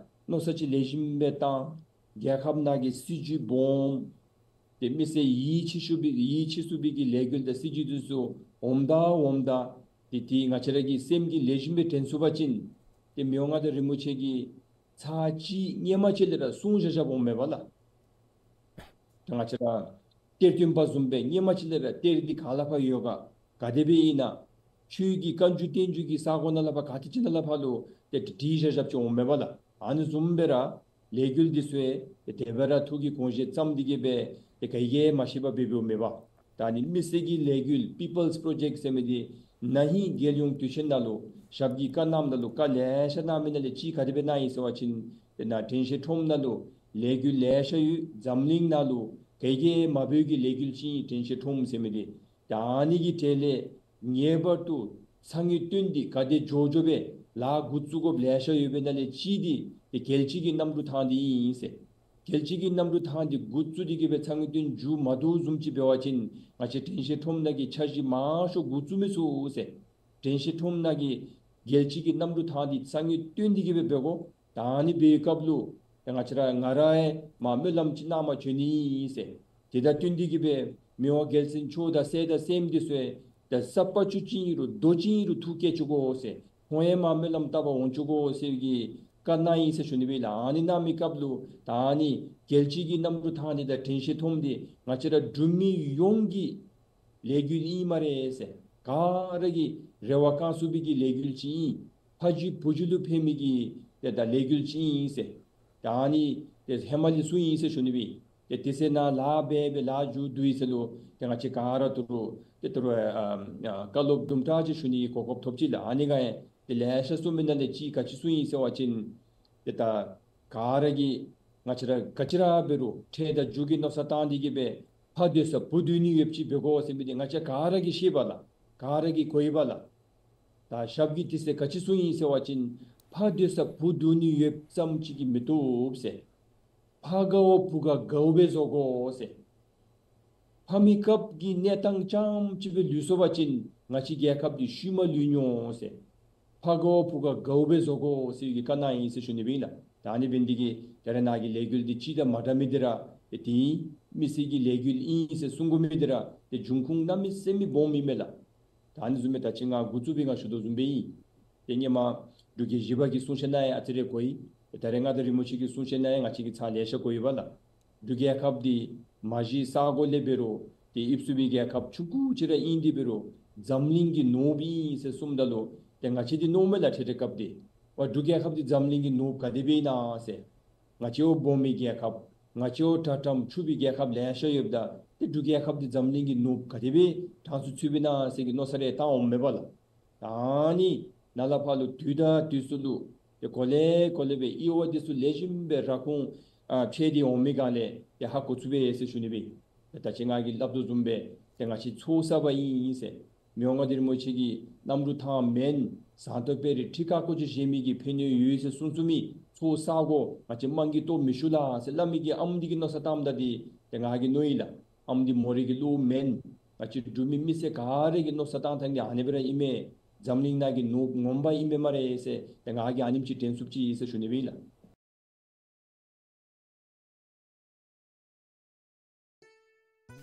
མནོ་བསམ་ཅིག་ལེགས་ཤོམ་སྦེ་བཏང་། རྒྱལ་ཁབ་ནང་གི་སྲིད་བྱུས་སྦོམ་ཏེ་མི་སེར་ཡིད་ཆེས་ཚུགས་པའི་ཡིད་ཆེས་ཚུགས་པའི་གི་ལས་འགུལ་དང་སྲིད་བྱུས་འདི་ཚུ་འོངམ་ད་འོངམ་ད་ཏེ་དེ་ང་བཅས་ར་གི་སེམས་ཀྱིས་ལེགས་ཤོམ་སྦེ་དྲན་ཚུགས་པ་ཅིན་ཏེ་མི་དབང་མངའ་བདག་རིན་པོ་ཆེ་གིས་ཚར་གཅིག་སྔོན་མ་ཅིག་ལས་ར་གསུངས་བཞག་བཞགཔ་འོང་མས་པ་ལགས། ད་ང་བཅས་ར་གཏེར་སྟོན་པ་བཟུམ་སྦེ་སྔོན་མ་ཅིག་ལས་ར་གཏེར་འདི་ག་ལས་ཕར་ཡོད་ག་ག་དེ་སྦེ་ཨིན་ན་ཆོས་ཀྱི་བཀའ་འགྱུར་བསྟན་འགྱུར་གྱི་ས་གོ་ནང་ལས་ཕར་ག་ཏེ་ཅིག་ནང་ལས་ཕར་ལུ་ཏེ་བྲིས་བཞག་བཞགཔ་ཅིག་འོང་མས་པ་ལགས། ཨ་ནི་བཟུམ་སྦེ་ར་ལས་འགུལ་འདི་ཚུ་ཡང་དེ་སྦེ་ར་ཐུགས་ཀྱི་དགོངས་བཞེད་བརྩམས་ཏེ་གིས་སྦེ་ཏེ་ག་གིས་ཡང་མ་ཤེས་པར་འབད་འབདཝ་མེན་པ། ད་ཨ་ནི་མི་སེར་གྱི་ལས་འགུལ་People's Project ཟེར་མི་འདི་ན་ཧིང་རྒྱལ་ཡོངས་དུས་ཆེན་ནང་ལུ་ཞབས་ཀྱི་བཀའ་གནངམ་ད་ལུ་བཀའ་ལེ་ཤ་གནང་མི་ནང་ལས་གཅིག་ག་དེ་སྦེ་གནང་ཡི་ཟེར་བ་ཅིན་ཏེ་ནཱ་དྲན་ཤེས་ཁྲོམ་ནང་ལུ་ལས་འགུལ་ལེ་ཤ་ཡོད། འཛམ་གླིང་ནང་ལུ་ག་གིས་ཡང་མ་འབད་བའི་གི་ལས་འགུལ་ཅིག་ཨིན་དྲན་ཤེས་ཁྲོམ་ཟེར་མི་འདི། ད་ཨ་ནི་གི་གྲས་ལས་ངེས་པར་དུ་ཚ་དངོས་བཏོན་ཏེ་ག་དེ་མགྱོགས་མགྱོགས་སྦེ་ལཱ་འགོ་བཙུགས་དགོཔ་ལེ་ཤ་ཡོད་པའི་ནང་ལས་གཅིག་འདི་ཏེ་རྒྱལ་སྤྱི་གི་གནམ་གྲུ་ཐང་འདི་ཨིན་ཟེར། རྒྱལ་སྤྱི་གི་གནམ་གྲུ་ཐང་འདི་འགོ་བཙུགས་ཏེ་གིས་སྦེ་ཚ་དངོས་བཏོན་མཇུག་མ་བསྡུཝ་བཟུམ་ཅིག་འབད་བ་ཅིན་ང་བཅས་དྲན་ཤེས་ཁྲོམ་ནང་གི་འཆར་གཞི་མང་ཤོས་འགོ་བཙུགས་མི་ཚུགས་ཟེར། དྲན་ཤེས་ཁྲོམ་ནང་གི་རྒྱལ་སྤྱི་གི་གནམ་གྲུ་ཐང་འདི་ཚ་དངོས་བཏོན་ཏེ་གིས་སྦེ་འབད་དགོ། ད་ཨ་ནི་འབད་བའི་སྐབས་ལུ་ཏེ་ང་བཅས་ར་ང་ར་ཡང་མར་སྨོན་ལམ་ཅིག་གནང་མར་བྱོན་ནི་ཨིན་ཟེར། དེ་དང་བསྟུན་ཏེ་གིས་སྦེ་མི་དབང་རྒྱལ་བཙུན་མཆོག་དང་སྲས་དང་སྲསམོ་འདི་ཚུ་ཡང་ད་ས་པ་ཆུ་ཅིག་ཨིན་རུང་རྡོ་ཅིག་ཨིན་རུང་ཐུགས་བསྐྱེད་བཅུག་དགོ་ཟེར། ཁོང་ཡང་མར་སྨོན་ལམ་བཏབ་པར་འོང་བཅུག་དགོ་ཟེར་བའི་གི་ བཀའ་གནང་ཡི་ཟེར་ཞུ་ནི་སྦེ་ལགས། ཨ་ནི་གནང་མི་སྐབས་ལུ་ད་ཨ་ནི་རྒྱལ་སྤྱི་གི་གནམ་གྲུ་ཐང་འདི་དང་དྲན་ཤེས་མཐོངམ་འདི་ང་བཅས་ར་འབྲུག་མི་ཡོངས་ཀྱི་ལས་འགུལ་ཨིན་སྨ་རེ་ཟེར། ག་ར་གིས་རེ་བ་བསྐང་ཚུགས་པའི་གི་ལས་འགུལ་ཅིག་ཨིན། ཕ་རྒྱུད་བུ་རྒྱུད་ལུ་ཕན་མི་གི་ཏེ་ད་ལས་འགུལ་ཅིག་ཨིན་ཟེར། ད་ཨ་ནི་ཏེ་ཧེ་མ་ལས་གསུངས་ཡི་ཟེར་ཞུ་ནི་སྦེ། ཏེ་དེ་ཚེ་ནཱ་ལཱ་འབད་འབད་ལཱ་མཇུག་བསྡུ་ཡི་ཟེར་ལོ། ཏེ་ང་བཅས་ག་ར་ཏི་རུ་ཏེ་ཏི་རུ་ཨ་ཨ་བཀའ་སློབ་དུམ་གྲ་ཅིག་ཞུ་ནི་གོ་སྐབས་ཐོབ་ཅི་ལགས། ཨ་ནི་ག་ཡང་ཏེ་ལེ་ཤ་གསུངས་མི་ནང་ལས་ཅིག་ག་ཅི་གསུངས་ཡི་ཟེར་བ་ཅིན་ཏེ་ད་ག་ར་གིས་ང་བཅས་ར་ག་ཅི་ར་འབད་རུང་འཕྲལ་དང་མཇུག་གི་མནོ་བསམ་བཏང་སྟེ་གིས་སྦེ་ཕ་སྡོད་ས་བུ་སྡོད་ནི་ཡོདཔ་ཅིག་འབད་དགོ་ཟེར་མི་འདི་ང་བཅས་ག་ར་གིས་ཤེས་པས་ལགས། ག་ར་གིས་གོ་ཡི་པས་ལགས། ད་ཞབས་ཀྱི་ཏི་སེ་ག་ཅི་གསུངས་ཡི་ཟེར་བ་ཅིན་ཕ་སྡོད་ས་བུ་སྡོད་ནི་ཡོདཔ་ཙམ་ཅིག་གིས་མི་བཏུབ་ཟེར། ཕ་དགའཝ་བུ་ག་དགའཝ་སྦེ་བཟོ་དགོ་ཟེར། ཕ་མེད་སྐབས་ཀྱི་གནས་སྟངས་རྐྱངམ་ཅིག་སྦེ་ལུས་སོང་པ་ཅིན་ང་བཅས་རྒྱལ་ཁབ་འདི་ཤུལ་མ་ལུས་ནི་འོང་ཟེར། ཕ་དགའཝ་བུ་ག་དགའཝ་སྦེ་བཟོ་དགོ་ཟེར་གྱི་བཀའ་གནང་ཡི་ཟེར་ཞུ་ནི་སྦེ་ཨིན་ལགས། ད་ཨ་ནི་འབད་ནི་འདི་གིས་ད་རེས་ནཱ་གི་ལས་འགུལ་འདི་ཅིག་དང་མ་འདྲ་མི་འདི་ར་ཏེ་དེ་མི་སེར་གྱི་ལས་འགུལ་ཨིན་ཟེར་གསུང་དགོ་མི་འདི་ར་ཏེ་འབྱུང་ཁུངས་གནམ་མེད་ས་མེད་སྦོམ་ཨིན་མས་ལགས། ད་ཨ་ནི་བཟུམ་སྦེ་ད་ཅི་ང་འགོ་བཙུགས་པའི་ང་ཞུ་དོ་བཟུམ་སྦེ་ཨིན། ཏེ་སྔོན་མ་འབྲུག་རྒྱལ་བཞི་པ་གི་གསུང་བཤད་ནང་ཡང་ཨ་ཙི་རེ་གོ་ཡི། ད་རེས་མངའ་བདག་རིན་པོ་ཆེ་གི་གསུང་བཤད་ནང་ཡང་ང་བཅས་ཀྱིས་ཚར་ལེ་ཤ་གོ་ཡི་པས་ལགས། འབྲུག་རྒྱལ་ཁབ་འདི་མ་གཞི་ས་གོ་ལས་འབད་རུང་ཏེ་དབྱིབས་ཚུགས་པའི་རྒྱལ་ཁབ་ཆུང་ཀུ་ཅིག་ར་ཨིན། དེ་འབད་རུང་འཛམ་གླིང་གི་ནོར་བུ་ཨིན་ཟེར་གསུངམ་ད་ལུ་ཏེ་ང་བཅས་འདི་མནོཝ་མས་ལགས། འཕྲལ་འཕྲལ་སྐབས་འདི་ཝའེ་འབྲུག་རྒྱལ་ཁབ་འདི་འཛམ་གླིང་གི་ནོར་བུ་ག་དེ་སྦེ་ཨིན་ན་ཟེར། ང་བཅས་འོ་སྦོམ་མི་རྒྱལ་ཁབ་ང་བཅས་འོ་དྲག་དྲགམ་ཕྱུག་པའི་རྒྱལ་ཁབ་ལེ་ཤ་ཡོདཔ་ད་ཏེ་འབྲུག་རྒྱལ་ཁབ་འདི་འཛམ་གླིང་གི་ནོར་བུ་ག་དེ་སྦེ་གྲངས་སུ་ཚུད་པས་ན་ཟེར་གྱི་མནོ་བསམ་རེ་བཏང་འོང་མས་པ་ལགས། ད་ཨ་ནི་ནཱ་ལས་ཕར་ལུ་དུས་དང་དུས་སུ་ལུ་ཏེ་གོ་ལེ་གོ་ལེ་སྦེ་དབྱེ་བ་འདི་ཚུ་ལེགས་ཤོམ་སྦེ་ར་ཁུངས་ཨ་ཕྱེ་སྟེ་འོང་མི་ག་ལས་ཏེ་ཧ་གོ་ཚུགས་པས་ཟེར་ཞུ་ནི་སྦེ། ད་ཅི་ང་གིས་སླབ་དོ་བཟུམ་སྦེ་ཏེ་ང་བཅས་ཚོགས་བསགས་པ་ཨིན་ཟེར། མི་དབང་མངའ་བདག་རིན་པོ་ཆེ་གིས་གནམ་གྲུ་ཐང་མེན་ཟངས་མདོག་དཔལ་རི་ཁྲི་ཁ་བརྐོ་ཅིག་བཞེངས་མི་གི་ཕན་ནུས་ཡོད་ཟེར་གསུང་གསུང་མི་ཚོགས་བསག་དགོ། ང་བཅས་དམངས་ཀྱི་སྟོབས་མི་ཤུགས་ལ་ཟེར་སླབ་མི་གི་ཨམ་འདི་གི་མནོ་བསམ་བཏངམ་ད་འདི་ཏེ་ང་གིས་མནོ་ཡི་ལགས། ཨམ་འདི་མོ་རའི་གི་བློ་མེན། ང་བཅས་འབྲུག་མི་མི་སེར་ག་ར་གི་མནོ་བསམ་བཏང་ཐངས་འདི་ཨ་ནི་སྦེ་ར་ཨིན་མས། འཛམ་གླིང་ནང་གི་ནོར་བུ་ངོ་མ་ཨིན་མས་སྨ་རེ་ཟེར་ཏེ་ང་གིས་ཨ་ནེམ་ཅིག་དྲན་ཚུགསཔ་ཅིག་ཨིན་ཟེར་ཞུ་ནི་སྦེ་ཨིན་ལགས།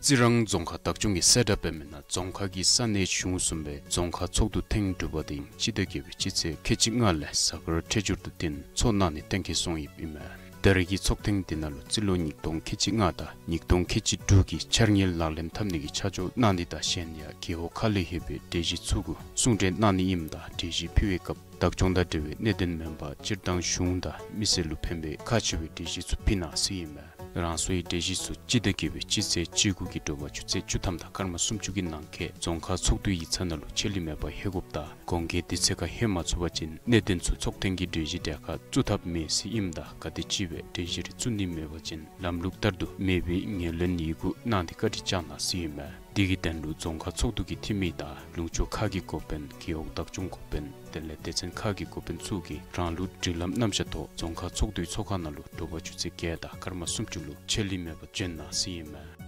རྩི་རང་རྫོང་ཁག་བདག་སྐྱོང་གིས་གསལ་བསྒྲགས་འབད་མི་ནང་རྫོང་ཁག་གི་ས་གནས་གཞུང་གསུམ་པའི་རྫོང་ཁག་ཚོགས་འདུ་ཐེངས་དྲུག་པ་དེ་སྤྱི་ཟླ་བརྒྱད་པའི་སྤྱི་ཚེས་ཁལ་གཅིག་ལྔ་ལས་གཟའ་སྐར་འཕྲོད་སྦྱོར་དང་བསྟུན་ཚོགས་གནང་ནི་གཏན་འཁེལ་སོང་ཡོདཔ་ཨིན་མས། ད་རེས་ཀྱི་ཚོགས་ཐེངས་དེ་ནང་ལུ་རྩིས་ལོ་ཉིས་སྟོང་ཁལ་གཅིག་ལྔ་དང་ཉིས་སྟོང་ཁལ་གཅིག་དྲུག་གི་འཆར་དངུལ་ལག་ལེན་འཐབ་ནི་གི་ཆ་འཇོག་གནང་ནི་དང་གཞན་ཡང་རྒེད་འོག་ཁག་ལས་ལྷོད་པའི་གྲོས་གཞི་ཚུ་གུ་གསུང་གྲོས་གནང་ནི་ཨིནམ་ད་གྲོས་གཞི་ཕུལ་བའི་སྐབས་བདག་སྐྱོང་དང་འབྲེལ་བའི་གནད་དོན་མེན་པར་སྤྱིར་བཏང་གཞུང་དང་མི་སེར་ལུ་ཕན་པའི་ཁག་ཆེ་བའི་གྲོས་གཞི་ཚུ་ཕུལ་གནང་ཟེར་ཨིན་མས། རང་སོའི་གྲོས་གཞི་ཚུ་སྤྱི་ཟླ་བརྒྱད་པའི་སྤྱི་ཚེས་བཅུ་དགུ་གི་དྲོ་པ་ཆུ་ཚོད་བཅུ་ཐམ་དང་སྐར་མ་སུམ་ཅུ་གི་ནང་འཁོད་རྫོང་ཁག་ཚོགས་འདུའི་ཡིག་ཚང་ནང་ལུ་ཆད་ལུས་མེད་པར་ལྷོད་དགོཔ་དང་གོང་འཁོད་དུས་ཚོད་ཁར་ལྷོད་མ་ཚུགས་པ་ཅིན་གནད་དོན་ཚུ་ཚོགས་ཐེངས་ཀྱི་གྲོས་གཞི་གྲལ་ཁར་བཙུགས་ཐབས་མེད་ཟེར་ཨིནམ་ད་ག་དེམ་ཅིག་སྦེ་གྲོས་གཞི་རེ་བཙུགས་ནི་མེད་པ་ཅིན་ལམ་ལུགས་ལྟར་དུ་མེད་པའི་ངོས་ལེན་ཡི་གུ་གནང་སྟེ་བཀའ་དྲིན་བསྐྱང་གནང་ཟེར་ཨིན་མས། དེ་གི་དོན་ལུ་རྫོང་ཁག་ཚོགས་འདུ་གི་འཐུས་མི་དང་ལུང་ཕྱོགས་ཁག་གི་འགོ་དཔོན་རྒེད་འོག་བདག་སྐྱོང་འགོ་དཔོན་དེ་ལས་སྡེ་ཚན་ཁག་གི་འགོ་དཔོན་ཚུ་གིས་རང་ལུགས་སྒྲིག་ལམ་རྣམ་གཞག་ཐོག་རྫོང་ཁག་ཚོགས་འདུའི་ཚོགས་ཁང་ནང་ལུ་དྲོ་པ་ཆུ་ཚོད་བརྒྱད་དང་སྐར་མ་སུམ་ཅུ་ལུ་ཆད་ལུས་མེད་པར་འབྱོན་གནང་ཟེར་ཨིན་མས།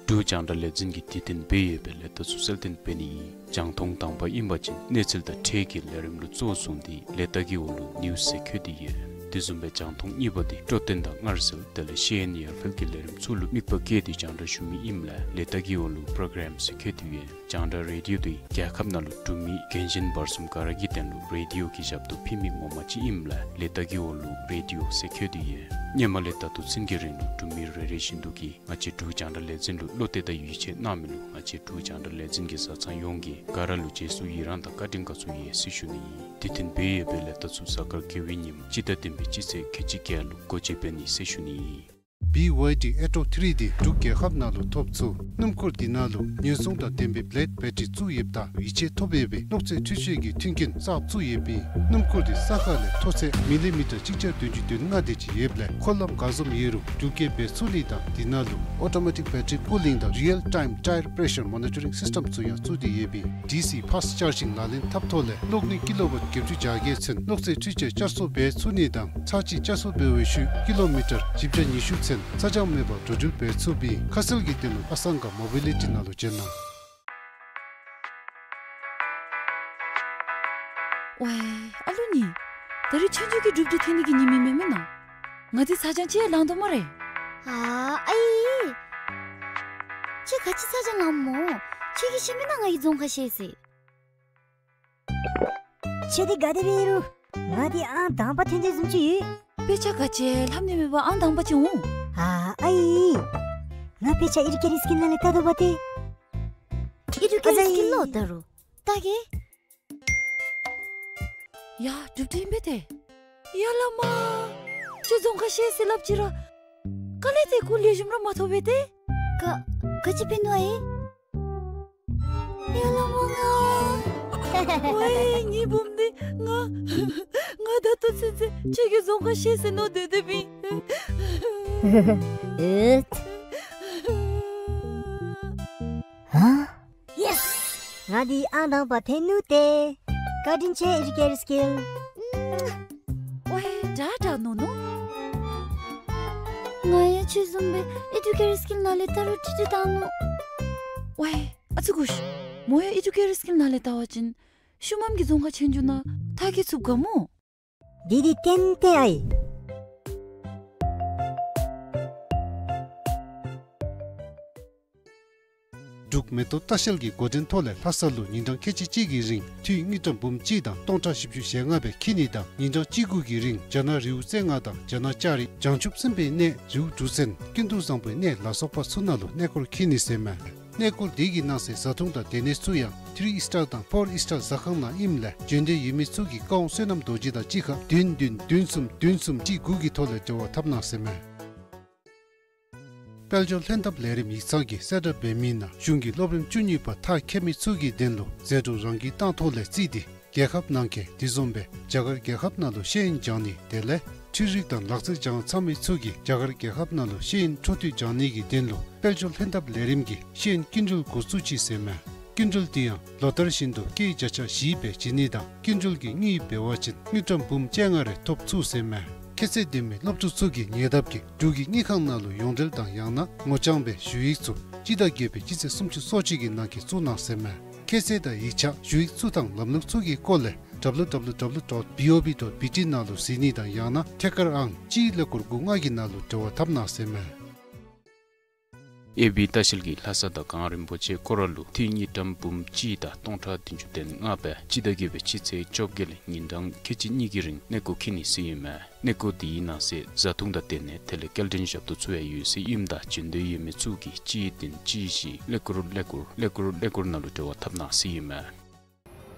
འབྲུག་རྒྱང་བསྒྲགས་ལས་འཛིན་གྱིས་དུས་མཐུན་སྦེ་ཡོད་པའི་ལས་རྟགས་ཚུ་གསལ་སྟོན་འབད་ནི་ཨིན། རྒྱང་མཐོང་དང་པ་ཨིན་པ་ཅིན་གནས་ཚུལ་དང་འཕྲལ་གྱི་ལས་རིམ་ལུ་གཙོ་བོ་བཟུང་སྟེ་ལས་རྟགས་ཀྱི་འོག་ལུ་ནིའུསི་ཟེར་བཀོད་དེ་ཡོད། དེ་བཟུམ་སྦེ་རྒྱང་མཐོང་གཉིས་པ་དེ་འཕྲོད་བསྟེན་དང་སྔར་སྲོལ་དེ་ལས་ཤེས་ཡོན་ཡར་འཕེལ་གྱི་ལས་རིམ་ཚུ་ལུ་དམིགས་པ་བསྐྱེད་དེ་རྒྱང་བསྒྲགས་ཞུ་མི་ཨིནམ་ལས་ལས་རྟགས་ཀྱི་འོག་ལུ་པྲོ་གརམ་ཟེར་བཀོད་དེ་ཡོད། རྒྱང་བསྒྲགས་རེ་ཌིའོ་དེ་རྒྱལ་ཁབ་ནང་ལུ་འབྲུག་མི་རྒན་གཞོན་བར་གསུམ་ག་ར་གི་དོན་ལུ་རེ་ཌིའོ་གི་ཞབས་ཏོག་ཕུལ་མི་ངོ་མ་ཅིག་ཨིནམ་ལས་ལས་རྟགས་ཀྱི་འོག་ལུ་རེ་ཌིའོ་ཟེར་བཀོད་དེ་ཡོད། སྔོན་མ་ལས་ད་ལྟོ་ཚུན་གྱི་རིང་ལུ་འབྲུག་མི་རེ་རེ་བཞིན་དུ་གིས་ང་བཅས་འབྲུག་རྒྱང་བསྒྲགས་ལས་འཛིན་ལུ་བློ་གཏད་དང་ཡིད་ཆེས་གནང་མི་ལུ་ང་བཅས་འབྲུག་རྒྱང་བསྒྲགས་ལས་འཛིན་གྱི་བཟའ་ཚང་ཡོངས་ཀྱིས་ག་ར་ལུ་རྗེས་སུ་ཡི་རང་དང་བཀའ་དྲིན་དགའ་ཚོར་ཡོད་ཟེར་ཞུ་ནི་ཨིན། དུས་མཐུན་སྦེ་ཡོད་པའི་ལས་རྟགས་ཚུ་གཟའ་སྐར་དགེ་བའི་ཉིནམ་སྤྱི་ཟླ་བདུན་པའི་སྤྱི་ཚེས་ཁལ་གཅིག་བརྒྱད་ལུ་སྒོ་འབྱེད་འབད་ནི་ཟེར་ཞུ་ནི་ཨིན། བི་ཝའི་ཌི་ཨེ་ཊོ་ཐི་རི་དེ་འབྲུག་རྒྱལ་ཁབ་ནང་ལུ་ཐོབ་ཚུགས། སྣུམ་འཁོར་དེ་ནང་ལུ་ཉེན་སྲུང་དང་ལྡན་པའི་བི་ལེཌ་བེ་ཊ་རི་བཙུགས་ཡོདཔ་ད་ཡིད་ཆེས་ཐོབ་ཡོད་པའི་གློག་རྫས་འཕྲུལ་ཆས་ཀྱི་མཐུན་རྐྱེན་གསརཔ་བཙུགས་ཡོདཔ་ཨིན། སྣུམ་འཁོར་དེ་ས་ཁ་ལས་མཐོ་ཚད་མི་ལི་མི་ཊར་གཅིག་བརྒྱ་བདུན་ཅུ་དོན་ལྔ་དེ་ཅིག་ཡོདཔ་ལས་འཁོར་ལམ་ག་བཟུམ་ཡོད་རུང་འགྲུལ་སྐྱེལ་འབད་ཚུགས་ནི་དང་དེ་ནང་ལུ་ཨོ་ཊོ་མེ་ཊིག་བེ་ཊ་རི་པུ་ལིང་དང་རི་ཡལ་ཊའིམ་ཊའེར་པེ་ཤར་མོ་ནི་ཊ་རིང་སིསི་ཊེམ་ཚུ་ཡང་བཙུགས་ཏེ་ཡོདཔ་ཨིན། ཌི་སི་ཕཱསཊ་ཅར་ཇིང་ལག་ལེན་འཐབ་ཐོག་ལས་གློག་ནུས་ཀི་ལོ་ཝཊ་བརྒྱད་ཅུ་གྱ་བརྒྱད་ཚུན་གློག་རྫས་འཕྲུལ་ཆས་བསྐྱར་གསོ་འབད་ཚུགས་ནི་དང་ཚར་གཅིག་བསྐྱར་གསོ་འབད་བའི་ཤུལ་ཀི་ལོ་མི་ཊར་བཞི་བརྒྱ་ཉི་ཤུ་ཚུན་ཚ་གྱང་མེད་པར་འགྲོ་འགྲུལ་འབད་ཚུགསཔ་ཨིན། ཁ་གསལ་གྱི་དོན་ལུ་ཨ་སང་ག་མོ་བི་ལི་ཊི་ནང་ལུ་བྱོན་གནང་། ཝའི་ཨ་ལུ་ནི། ད་རིས་ཆོས་རྒྱུགས་ཀྱི་གྲུབ་འབྲས་ཐོན་ནི་གི་ཉིནམ་ཨིན་མས་མེན་ན། ང་འདི་ཚ་གྱང་ཅིག་ཡང་ལངས་དོ་སྨ་རེ། ཨ་ཨའི། ཁྱོད་ག་ཅི་ཚ་གྱང་ལངམ་སྨོ། ཁྱོད་ཀྱིས་ཤེས་མེན་ན་ང་གིས་རྫོང་ཁ་ཤེས་ཟེར། ཁྱོད་འདི་ག་དེ་སྦེ་ཨིན་རུང་ ང་འདི་ཨང་དང་པ་ཐོན་ཏེ་བཟུམ་ཅིག་ཡོད། དཔེ་ཆ་ག་ཅི་ལྷབ་ནི་མེད་པར་ཨང་དང་པ་ཅིག་འོང་། ཨ་ཨའི། ང་དཔེ་ཆ་ཨེ་ཌུ་ཀེ་ཊི་སི་ཀིལ་ནང་ལས་ལྟ་དོ་པ་ཏེ། ཨེ་ཌུ་ཀེ་ཊི་སི་ཀིལ་ལོ་ད་རུང་ལྟ་གེ། ཡ་གྲུབ་སྟེ་ཨིན་པས་ཏེ། ཡ་ལ་མ། ཁྱོད་རྫོང་ཁ་ཤེས་ཟེར་སླབ་ཅི་ར། ག་ལས་ཏེ་སྐུ་ལེགས་ཤོམ་ར་མ་ཐོབ་པས་ཏེ། ག་ག་ཅི་འབད་ནུག་ཨའི། ཡ་ལ་མ་ང་། ཝའི་ངེའི་བུམོ་འདི་ང་། ང་ད་ལྟོ་ཚུན་ཚོད་ཁྱོད་ཀྱིས་རྫོང་ཁ་ཤེས་ཟེར་མནོ་སྡོད་སྡོདཔ་ཨིན། ཨེ། ཧ། ཡེས། ང་འདི་ཨང་དང་པ་ཐོན་ནུག་ཏེ། བཀའ་དྲིན་ཆེ་ཨེ་ཌུ་ཀེ་ཊི་སི་ཀིལ། ཝའི་དྲག་དྲག་མནོ་མནོ། ང་ཡང་ཁྱོད་བཟུམ་སྦེ་ཨེ་ཌུ་ཀེ་ཊི་སི་ཀིལ་ནང་ལས་ལྟ་རུང་ཁྲིད་ཁྲིད་བཏང་ནུག། ཝའི་ཨ་ཙི་གུ་ཤ། མོ་ཡང་ཨེ་ཌུ་ཀེ་ཊི་སི་ཀིལ་ནང་ལས་ལྟ་བ་ཅིན་ཤུལ་མམ་གྱི་རྫོང་ཁ་ཆོས་རྒྱུགས་ནང་མཐར་འཁྱོལ་ཚུགསཔ་ག་མོ། འདི་འདི་ཏན་ཏན་ཨའི། འབྲུག་མེ་ཏོག་ལྟ་བཤལ་གྱི་འགོ་འདྲེན་ཐོག་ལས་ལྷ་ས་ལུ་ཉིན་གྲངས་ཁལ་གཅིག་གཅིག་གི་རིང་འཐུས་དངུལ་ཀྲམ་འབུམ་གཅིག་དང་སྟོང་ཕྲག་བཞི་བཅུ་ཞེ་ལྔ་སྦེ་འཁྱིད་ནི་དང་ཉིན་གྲངས་གཅིག་དགུ་གི་རིང་རྒྱ་ནག་རི་བོ་རྩེ་ལྔ་དང་རྒྱ་ནག་ལྕགས་རི་བྱང་ཆུབ་སེམས་དཔའི་གནས་རི་བོ་འབྲུག་བཙན་ཀུན་ཏུ་བཟང་པོའི་གནས་ལ་སོགས་པ་ཚུ་ནང་ལུ་གནས་སྐོར་འཁྱིད་ནི་ཟེར་མས། གནས་སྐོར་འདི་གི་ནང་གསེས་བཟའ་འཐུང་དང་སྡོད་གནས་ཚུ་ཡང་ཐི་རི་ཨིས་ཊར་དང་ཕོར་ཨིས་ཊར་ཟ་ཁང་ནང་ཨིནམ་ལས་བྱོན་འདོད་ཡོད་མི་ཚུ་གིས་ཀ་ཝང་བསོད་ནམས་རྡོ་རྗེ་དང་གཅིག་ཁར་བདུན་བདུན་བདུན་གསུམ་བདུན་གསུམ་གཅིག་དགུ་གི་ཐོག་ལས་འབྲེལ་བ་འཐབ་གནང་ཟེར་མས། དཔལ་འབྱོར་ལྷན་ཐབས་ལས་རིམ་ཡིག་ཚང་གིས་གསལ་བསྒྲགས་འབད་མི་ནང་གཞུང་གི་སློབ་རིམ་བཅུ་གཉིས་པ་མཐར་འཁྱོལ་མི་ཚུ་གི་དོན་ལུ་ཟད་འགྲོ་རང་གིས་བཏང་ཐོག་ལས་བརྩིས་ཏེ་རྒྱལ་ཁབ་ནང་འཁོད་དེ་བཟུམ་སྦེ་རྒྱ་གར་རྒྱལ་ཁབ་ནང་ལུ་ཤེས་ཡོན་སྦྱང་ནི་དེ་ལས་འཕྲུལ་རིག་དང་ལག་རྩལ་སྦྱང་ཚར་མི་ཚུ་གིས་རྒྱ་གར་རྒྱལ་ཁབ་ནང་ལུ་ཤེས་ཡོན་འཕྲོ་མཐུད་སྦྱང་ནི་གི་དོན་ལུ་དཔལ་འབྱོར་ལྷན་ཐབས་ལས་རིམ་གྱིས་ཤེས་ཡོན་སྐྱིན་འགྲུལ་འགོ་བཙུགས་ཅི་ཟེར་མས། སྐྱིན་འགྲུལ་འདི་ཡང་ལོ་ལྟར་བཞིན་དུ་སྐྱེད་བརྒྱ་ཆ་བཞི་སྦེ་བྱིན་ནི་དང་སྐྱིན་འགྲུལ་གྱི་དངུལ་འབད་བ་ཅིན་དངུལ་ཀྲམ་འབུམ་བཅོ་ལྔ་རེ་ཐོབ་ཚུགས་ཟེར་མས། ཁྱད་ཚད་ལྡན་མི་སློབ་ཕྲུག་ཚུ་གིས་ཉེ་འདབས་ཀྱི་འབྲུག་གི་དངུལ་ཁང་ནང་ལུ་ཡོངས་འབྲེལ་དང་ཡང་ན་ངོ་རྐྱང་སྦེ་ཞུ་ཡིག་ཚུ་སྤྱི་ཟླ་བརྒྱད་པའི་སྤྱི་ཚེས་སུམ་ཅུ་སོ་གཅིག་གི་ནང་འཁོད་བཙུགས་གནང་ཟེར་མས། ཁྱད་ཚད་དང་ཡིག་ཆ་ཞུ་ཡིག་ཚུ་དང་ལམ་ལུགས་ཚུ་གི་སྐོར་ལས་W W W dot B O B dot B T ནང་ལུ་གཟིགས་ནི་དང་ཡང་ན་ཐད་ཀར་ཨང་གཅིག་ཀླད་ཀོར་དགུ་ལྔ་གི་ནང་ལུ་འབྲེལ་བ་འཐབ་གནང་ཟེར་མས། ཨེ་བི་ལྟ་བཤལ་གྱིས་ལྷ་ས་དང་གངས་རིན་པོ་ཆེ་སྐོར་ར་ལུ་འཐུས་དངུལ་ཀྲམ་འབུམ་གཅིག་དང་སྟོང་ཕྲག་བདུན་ཅུ་དོན་ལྔ་སྦེ་སྤྱི་ཟླ་བརྒྱད་པའི་སྤྱི་ཚེས་བཅོ་བརྒྱད་ལས་ཉིན་གྲངས་ཁལ་གཅིག་གཉིས་ཀྱི་རིང་གནས་སྐོར་འཁྱིད་ནི་ཟེར་ཨིན་མས། གནས་སྐོར་འདི་གི་ནང་གསེས་བཟའ་འཐུང་དང་སྡོད་གནས་དེ་ལས་སྐྱེལ་འདྲེན་ཞབས་ཏོག་ཚུ་ཡང་ཡོད་ཟེར་ཨིནམ་ད་བྱོན་འདོད་ཡོད་མི་ཚུ་གིས་གཅིག་བདུན་གཅིག་བཞི་ཀླད་ཀོར་ཀླད་ཀོར་ཀླད་ཀོར་ཀླད་ཀོར་ནང་ལུ་འབྲེལ་བ་འཐབ་གནང་ཟེར་ཨིན་མས།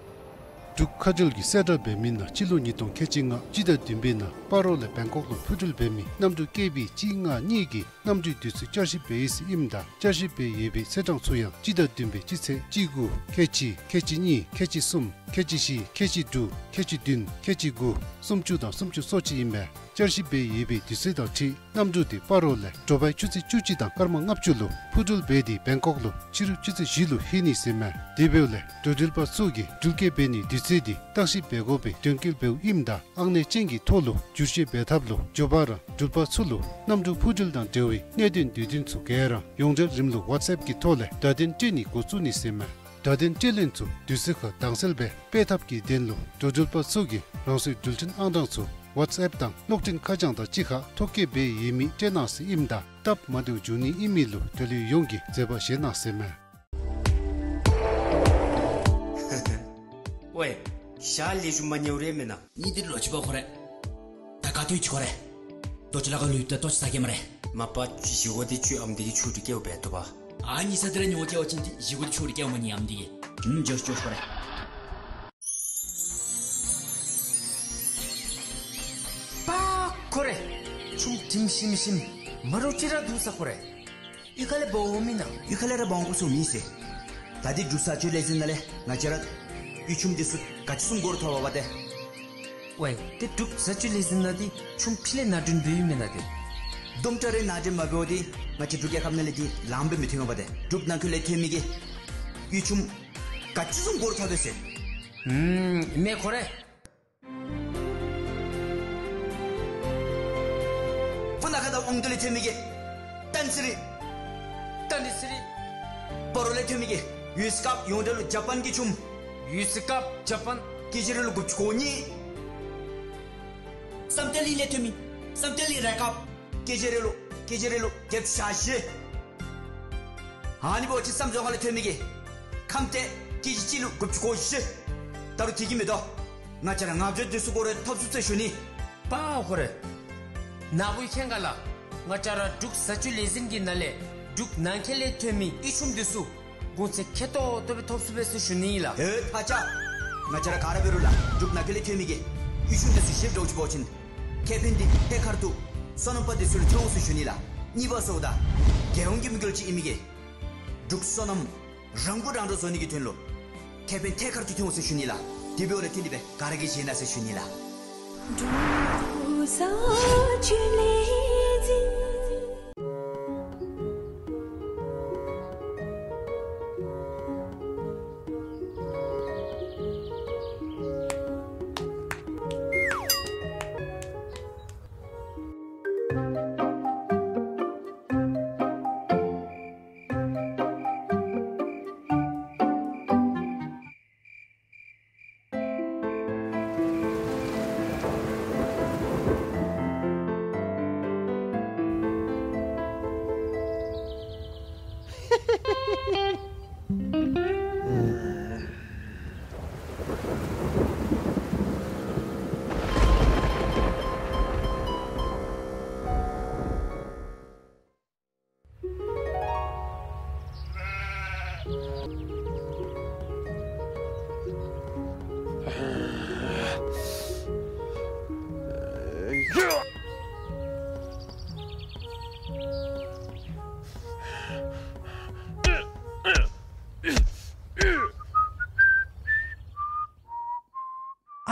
འབྲུག་མཁའ་འགྲུལ་གྱིས་གསལ་བསྒྲགས་འབད་མི་ནང་སྤྱི་ལོ་ཉིས་སྟོང་ཁལ་གཅིག་ལྔ་སྤྱི་ཟླ་བདུན་པའི་ནང་སྤ་རོ་ལས་བེང་ཀོག་ལུ་འཕུར་འགྲུལ་འབད་མི་གནམ་གྲུ་ཀེ་བི་གཅིག་ལྔ་གཉིས་ཀྱི་གནམ་གྲུའི་དུས་ཚོད་བསྐྱར་ཞིབ་འབད་ཡི་ཟེར་ཨིནམ་ད་བསྐྱར་ཞིབ་འབད་ཡོད་པའི་ཚེས་གྲངས་ཚུ་ཡང་སྤྱི་ཟླ་བདུན་པའི་སྤྱི་ཚེས་གཅིག་དགུ་ཁལ་གཅིག་ཁལ་གཅིག་གཉིས་ཁལ་གཅིག་གསུམ་ཁལ་གཅིག་བཞི་ཁལ་གཅིག་དྲུག་ཁལ་གཅིག་བདུན་ཁལ་གཅིག་དགུ་སུམ་ཅུ་དང་སུམ་ཅུ་སོ་གཅིག་ཨིན་པས། བསྐྱར་ཞིབ་འབད་ཡོད་པའི་དུས་ཚོད་དང་འཁྲིལ་གནམ་གྲུ་དེ་སྤ་རོ་ལས་དྲོ་པའི་ཆུ་ཚོད་བཅུ་གཅིག་དང་སྐར་མ་ལྔ་བཅུ་ལུ་འཕུར་འགྲུལ་འབད་དེ་བེང་ཀོག་ལུ་ཕྱི་རུ་ཆུ་ཚོད་བཞི་ལུ་ལྷོད་ནི་ཟེར་མས། དེ་འབདཝ་ལས་འགྲོ་འགྲུལ་པ་ཚུ་གིས་འགྲུལ་སྐྱེལ་འབད་ནིའི་དུས་ཚོད་དེ་བརྟག་ཞིབ་འབད་དགོ་པའི་དོན་འཁྱོལ་འབདཝ་ཨིནམ་ད་ཨང་གནས་ཅན་གྱི་ཐོག་ལུ་བསྒྱུར་བཅོས་འབད་ཐབས་ལུ་མགྱོགས་པ་ར་འགྲུལ་པ་ཚུ་ལུ་གནམ་གྲུ་འཕུར་འགྲུལ་དང་འབྲེལ་བའི་གནད་དོན་འདོད་དོན་ཚུ་ག་ར་ཡོངས་འབྲེལ་རིམ་ལུགས་ཝཊས་ཨེཔ་གི་ཐོག་ལས་བརྡ་དོན་སྤྲོད་ནི་འགོ་བཙུགས་ནི་ཟེར་མས། བརྡ་དོན་སྤྲོད་ལེན་ཚུ་དུས་ཚོད་ཁར་དྭངས་གསལ་སྦེ་སྤེལ་ཐབས་ཀྱི་དོན་ལུ་འགྲོ་འགྲུལ་པ་ཚུ་གིས་རང་སོའི་འགྲུལ་འཕྲིན་ཨང་གྲངས་ཚུ་ཝཊས་ཨེཔ་དང་གློག་འཕྲིན་ཁ་བྱང་དང་གཅིག་ཁར་ཐོ་བཀོད་འབད་ཡོད་མི་སྤྲོད་གནང་ཟེར་ཨིནམ་ད་སྟབས་མ་བདེཝ་འབྱུང་ནི་ཨིན་མི་ལུ་འབྲེལ་ཡོད་ཡོངས་ཀྱིས་བཟོད་པ་བཞེས་གནང་ཟེར་མས། ཝའེ། ཞག་ལས་ཞུ་མ་ཉེཝ་རེ་མེན་ན། ཉིནམ་འདི་ལོ་ཅིག་པ་ཁོ་རེ། ད་ག་ཏེ་ཅིག་ཁོ་རེ། ལྟོ་ཅིག་ལ་ག་ལུ་ཡོད་ད་ལྟོ་ཅིག་ཟ་གེ་སྨ་རེ། མ་པ་བཞེས་སྒོ་འདི་ཁྱོད་ཨམ་འདི་གིས་ཆུ་འདི་བཀལཝ་འབད་དོ་པ། ཨ་ནི་ས་འདི་ར་ཉོ་བཀལ་བ་ཅིན་འདི་བཞེས་སྒོ་འདི་ཆུ་འདི་བཀལཝ་མ་ནི་ཨམ་འདི་གིས། ཨུམ་ཇོ་ཤིག་ཇོ་ཤིག་ཁོ་རེ། པ་ཁོ་རེ། ཆུམ་དྲིམ་ཞིམ་ཞིམ་མ་རོ་ཅིག་ར་འདུག་ས་ཁོ་རེ། གཡུས་ཁ་ལས་འབག་འོང་མེན་ན། གཡུས་ཁ་ལས་ར་འབག་འོང་དགོ་ཟེར་མེད་ཟེར། ད་འདི་འབྲུག་བཟའ་སྤྱོད་ལས་འཛིན་ནང་ལས་ང་བཅས་ར་གཡུས་ཆུམ་འདི་ཚུ་ག་ཅི་བཟུམ་སྒོ་རུ་ཐོབ་པ་དེ། ཝའེ་ཏེ་འབྲུག་བཟའ་སྤྱོད་ལས་འཛིན་ནང་འདི་ཆུམ་ཕི་ལས་ནང་འདྲེན་འབད་ཡི་མེན་ན་ཏེ། དུམ་གྲ་རེ་ནང་འདྲེན་མ་འབདཝ་འདི་ང་བཅས་འབྲུག་རྒྱལ་ཁབ་ནང་ལས་འདི་ལངམ་སྦེ་མི་ཐོན་པ་དེ། འབྲུག་ནང་འཁོད་ལས་ཐོན་མི་གི་གཡུས་ཆུམ་ག་ཅི་བཟུམ་སྒོ་རུ་ཐོབ་དོ་ཟེར། ཨུམ་མེན་ཁོ་རེ། སྤུ་ན་ཁ་དང་དབང་འདུས་ལས་ཐོན་མི་གི་ཏན་སི་རི། ཏན་སི་རི། སྤ་རོ་ལས་ཐོན་མི་གི་ཡོལ་སྐབས་ཡོངས་འབྲེལ་ལུ་ཇ་པཱན་གྱི་ཆུམ། ཡོལ་སྐབས་ཇ་པཱན། ཀེ་ཇི་རེ་ལུ་དགུ་བཅུ་གོ་གཉིས། བསམ་གཏན་གླིང་ལས་ཐོན་མི་བསམ་གཏན་གླིང་རེ་སྐབས། ཀེ་ཇི་རེ་ལུ་ཀེ་ཇི་རེ་ལུ་བརྒྱད་ཅུ་གྱ་བཞི། ཨ་ནི་འབདཝ་ཅིག་བསམ་རྫོང་ཁ་ལས་ཐོན་མི་གི་ཁམས་ཏེ་ཀེ་ཇི་གཅིག་ལུ་དགུ་བཅུ་གོ་བཞི། ད་རུང་དེ་གིས་མི་དོ། ང་བཅས་ར་ལྔ་བརྒྱ་འདི་ཚུ་སྐོར་རེ་ཐབས་ཚུ་རྩེ་ཞུ་ནི། པ་ཧོ་རེ། ནཱ་བུ་མཁྱེན་ག་ལགས། ང་བཅས་ར་འབྲུག་བཟའ་བཅུད་ལས་འཛིན་གྱི་ནང་ལས་འབྲུག་ནང་འཁོད་ལས་ཐོན་མི་ཨི་ཆུམ་འདི་ཚུ་གོང་ཚད་ཁེ་ཏོག་ཏོ་སྦེ་ཐོབ་ཚུགས་པས་ཟེར་ཞུ་ནི་ཨིན་ལགས། ཨེ་ཐ་ཆ། ང་བཅས་ར་ག་ར་འབད་རུང་ལགས་འབྲུག་ནང་འཁོད་ལས་ཐོན་མི་གི་ཨི་ཆུམ་འདི་ཚུ་བཞེས་འགྱོ་ཚུགས་པ་ཅིན་ཁེ་ཕན་འདི་ཐད་ཀར་དུ་སོ་ནམ་པ་འདི་ཚུ་ལུ་ཐོན་འོང་ཟེར་ཞུ་ནི་ལགས། གཉིས་པ་ཟེརཝ་ད་རྒྱལ་ཡོངས་ཀྱི་དམིགས་ཡུལ་ཅིག་ཨིན་མི་གི་འབྲུག་སོ་ནམ་རང་མགོ་རང་འདྲོངས་བཟོ་ནི་གི་དོན་ལུ་ཁེ་ཕན་ཐད་ཀར་དུ་ཐོན་འོང་ཟེར་ཞུ་ནི་ལགས། དེ་འབདཝ་ལས་བརྟེན་ཏེ་སྦེ་ག་ར་གིས་བཞེས་གནང་ཟེར་ཞུ་ནི་ལགས། འབྲུག་བཟའ་བཅུད་ལས་འཛིན།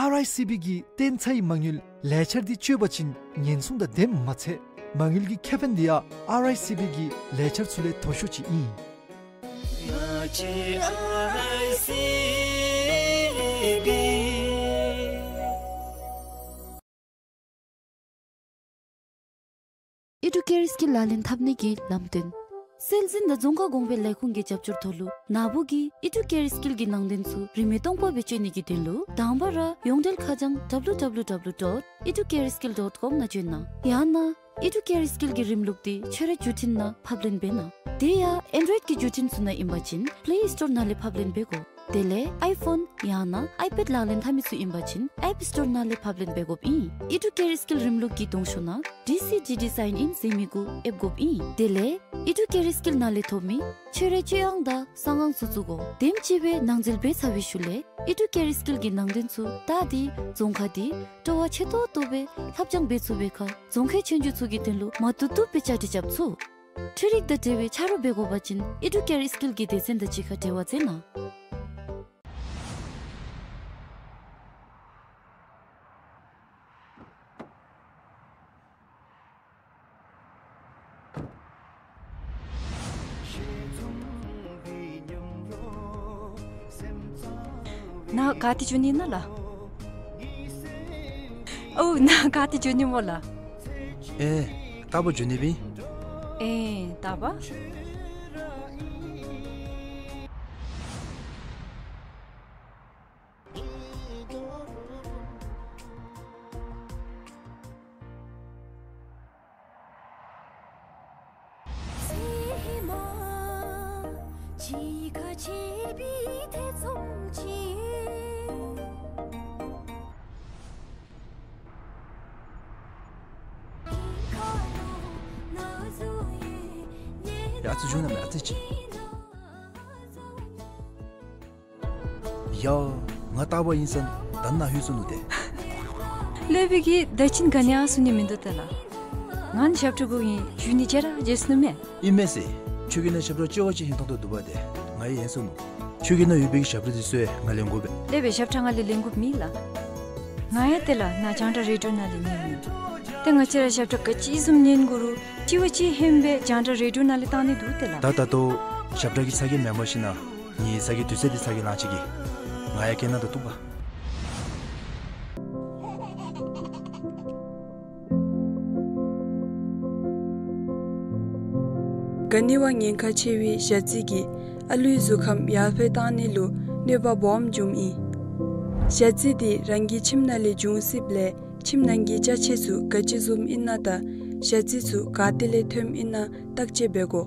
ཨར་ཨའི་སི་བི་གིས་བཏོན་ཚར་བའི་མ་དངུལ་ལས་འཆར་འདི་སྤྱོད་པ་ཅིན་ཉེན་སྲུང་དང་དེ་མ་ཚད་མ་དངུལ་གྱི་ཁེ་ཕན་འདི་ཡང་ཨར་ཨའི་སི་བི་གི་ལས་འཆར་ཚུ་ལས་མཐོ་ཤོས་ཅིག་ཨིན། ཨི་ཌུ་ཀེར་སི་ཀིལ་ལག་ལེན་འཐབ་ནི་གི་ལམ་སྟོན། སྲོལ་འཛིན་དང་རྫོང་ཁ་གོང་འཕེལ་ལས་ཁུངས་ཀྱི་རྒྱབ་སྐྱོར་ཐོག་ལུ་ནཱ་བུ་གིས་ཨི་ཌུ་ཀེར་སི་ཀིལ་གྱི་ནང་དོན་ཚུ་རིན་མེད་སྟོང་པ་སྦེ་སྤྱོད་ནི་གི་དོན་ལུ་དང་པ་ར་ཡོངས་འབྲེལ་ཁ་བྱང་W W W dot educaresskill dot com ནང་བྱོན་གནང་། ཡང་ན་ཨི་ཌུ་ཀེར་སི་ཀིལ་གྱི་རིམ་ལུགས་འདི་ཁྱོད་རའི་བརྒྱུད་འཕྲིན་ནང་ཕབ་ལེན་འབད་གནང་། དེ་ཡང་ཨེན་ཌོའིཌ་ཀྱི་བརྒྱུད་འཕྲིན་ཚུ་ནང་ཨིན་པ་ཅིན་པླེ་སི་ཊོར་ནང་ལས་ཕབ་ལེན་འབད་དགོ། དེ་ལས་ཨའི་ཕོན་ཡང་ན་ཨའི་པེཌ་ལག་ལེན་འཐབ་མི་ཚུ་ཨིན་པ་ཅིན་ཨེཔ་སི་ཊོར་ནང་ལས་ཕབ་ལེན་འབད་དགོཔ་ཨིན། ཨི་ཌུ་ཀེར་སི་ཀིལ་རིམ་ལུགས་ཀྱི་གདོང་ཤོག་ནང་ཌི་སི་ཌི་ཌི་སའིན་ཨིན་ཟེར་མི་གུ་ཨེབ་དགོཔ་ཨིན། དེ་ལས་ཨི་ཌུ་ཀེར་སི་ཀིལ་ནང་ལས་ཐོབ་མི་ཁྱོད་རའི་སྤྱོད་དབང་དང་གསང་དབང་ཚུ་བཙུགས་དགོ། དེམ་ཅིག་སྦེ་ནང་འཛུལ་འབད་ཚར་བའི་ཤུལ་ལས་ཨི་ཌུ་ཀེར་སི་ཀིལ་གྱི་ནང་དོན་ཚུ་ད་འདི་རྫོང་ཁ་འདི་སྤྲོ་བ་ཆེ་ཏོག་ཏོ་སྦེ་ལྷབ་སྦྱང་འབད་ཚུགས་པའི་ཁར་རྫོང་ཁའི་ཆོས་རྒྱུགས་ཚུ་གི་དོན་ལུ་མ་བཏུབ་བཏུབ་སྦེ་བཅའ་སྒྲིག་རྐྱབ་ཚུགས། འཕྲུལ་རིག་དང་འབྲེལ་བའི་ཆ་རོགས་འབད་དགོ་པ་ཅིན་ཨི་ཌུ་ཀེར་སི་ཀིལ་གྱི་སྡེ་ཚན་དང་གཅིག་ཁར་འབྲེལ་བ་མཛད་གནང་། ནཱ་ག་ཏེ་འགྱོ་ནི་ཨིན་ན་ལགས། ཨོ་ནཱ་ག་ཏེ་འགྱོ་ནི་སྨོ་ལགས། ཨེ་རྟག་པར་འགྱོ་ནི་སྦེ་ཨིན། ཨེ་རྟག་པར། ཡ་ཨ་ཙི་འགྱོ་ན་མེད་ཨ་ཙི་ཅིག། ཡ་ང་རྟག་པར་ཨིན་ས་ད་ནཱ་ལྷོད་སོ་ནུག་ཏེ། ལྷོད་པའི་གི་ད་ཅི་ག་ནི་ཡང་གསུང་ནི་མིན་འདུག་ཏེ་ལགས། ང་ནི་ཞབས་ཁྲ་དགོ་ཨིན་ཞུ་ནི་བརྗེད་ར་བརྗེད་སོ་ནུག་མས། ཨིན་མས་ཟེར། ཁྱོད་ཀྱིས་ནཱ་ཞབས་ཁྲ་ཅོག་ཅིག་ཧིང་ཐོང་ཐོང་འདུག་པ་ཏེ། ང་ཡང་ཡེངས་སོ་ནུག། ཁྱོད་ཀྱི་ནཱ་ཡོད་པའི་གི་ཞབས་ཁྲ་འདི་ཚུ་ཡང་ང་ལེན་དགོ་པས། ལེགས་པའི་ཞབས་ཁྲ་ང་ལས་ལེན་དགོཔ་མེད་ལགས། ང་ཡང་ཏེ་ལགས་ནཱ་རྒྱང་བསྒྲགས་རེ་ཌི་ཡོ་ནང་ལས་ཉན་ནི། ཏེ་ང་བཅས་ར་ཞབས་ཁྲ་ག་ཅི་བཟུམ་ཉན་དགོ་རུང་ཅི་བ་ཅིན་ཧེ་མ་སྦེ་རྒྱང་བསྒྲགས་རེ་ཌི་ཡོ་ནང་ལས་བཏང་ནི་འདུག་ཏེ་ལགས། ད་ད་ལྟོ་ཞབས་ཁྲ་གི་ཚ་གྱང་མེན་པར་ཞིན་ན་ངེའི་ཚ་གྱང་དུས་ཚོད་འདི་ཚ་གྱང་ལང་ཅི་གི། ང་ཡང་སྐད་ནང་ད་བཏུབ་པ། ག་ནི་བ་ཉེན་ཁ་ཆེ་བའི་ཞ་རྩི་གིས་ཨ་ལུའི་གཟུགས་ཁམས་ཡར་འཕེལ་བཏང་ནི་ལུ་གནོད་པ་སྦོམ་འབྱུངམ་ཨིན། ཞ་རྩི་འདི་རང་གི་ཁྱིམ་ནང་ལས་འབྱུང་སྲིདཔ་ལས་ཁྱིམ་ནང་གི་ཅ་ཆས་ཚུ་ག་ཅི་བཟུམ་ཨིན་ན་དང་ཞ་རྩི་ཚུ་ག་ཏེ་ལས་ཐོནམ་ཨིན་ན་བརྟག་དཔྱད་འབད་དགོ།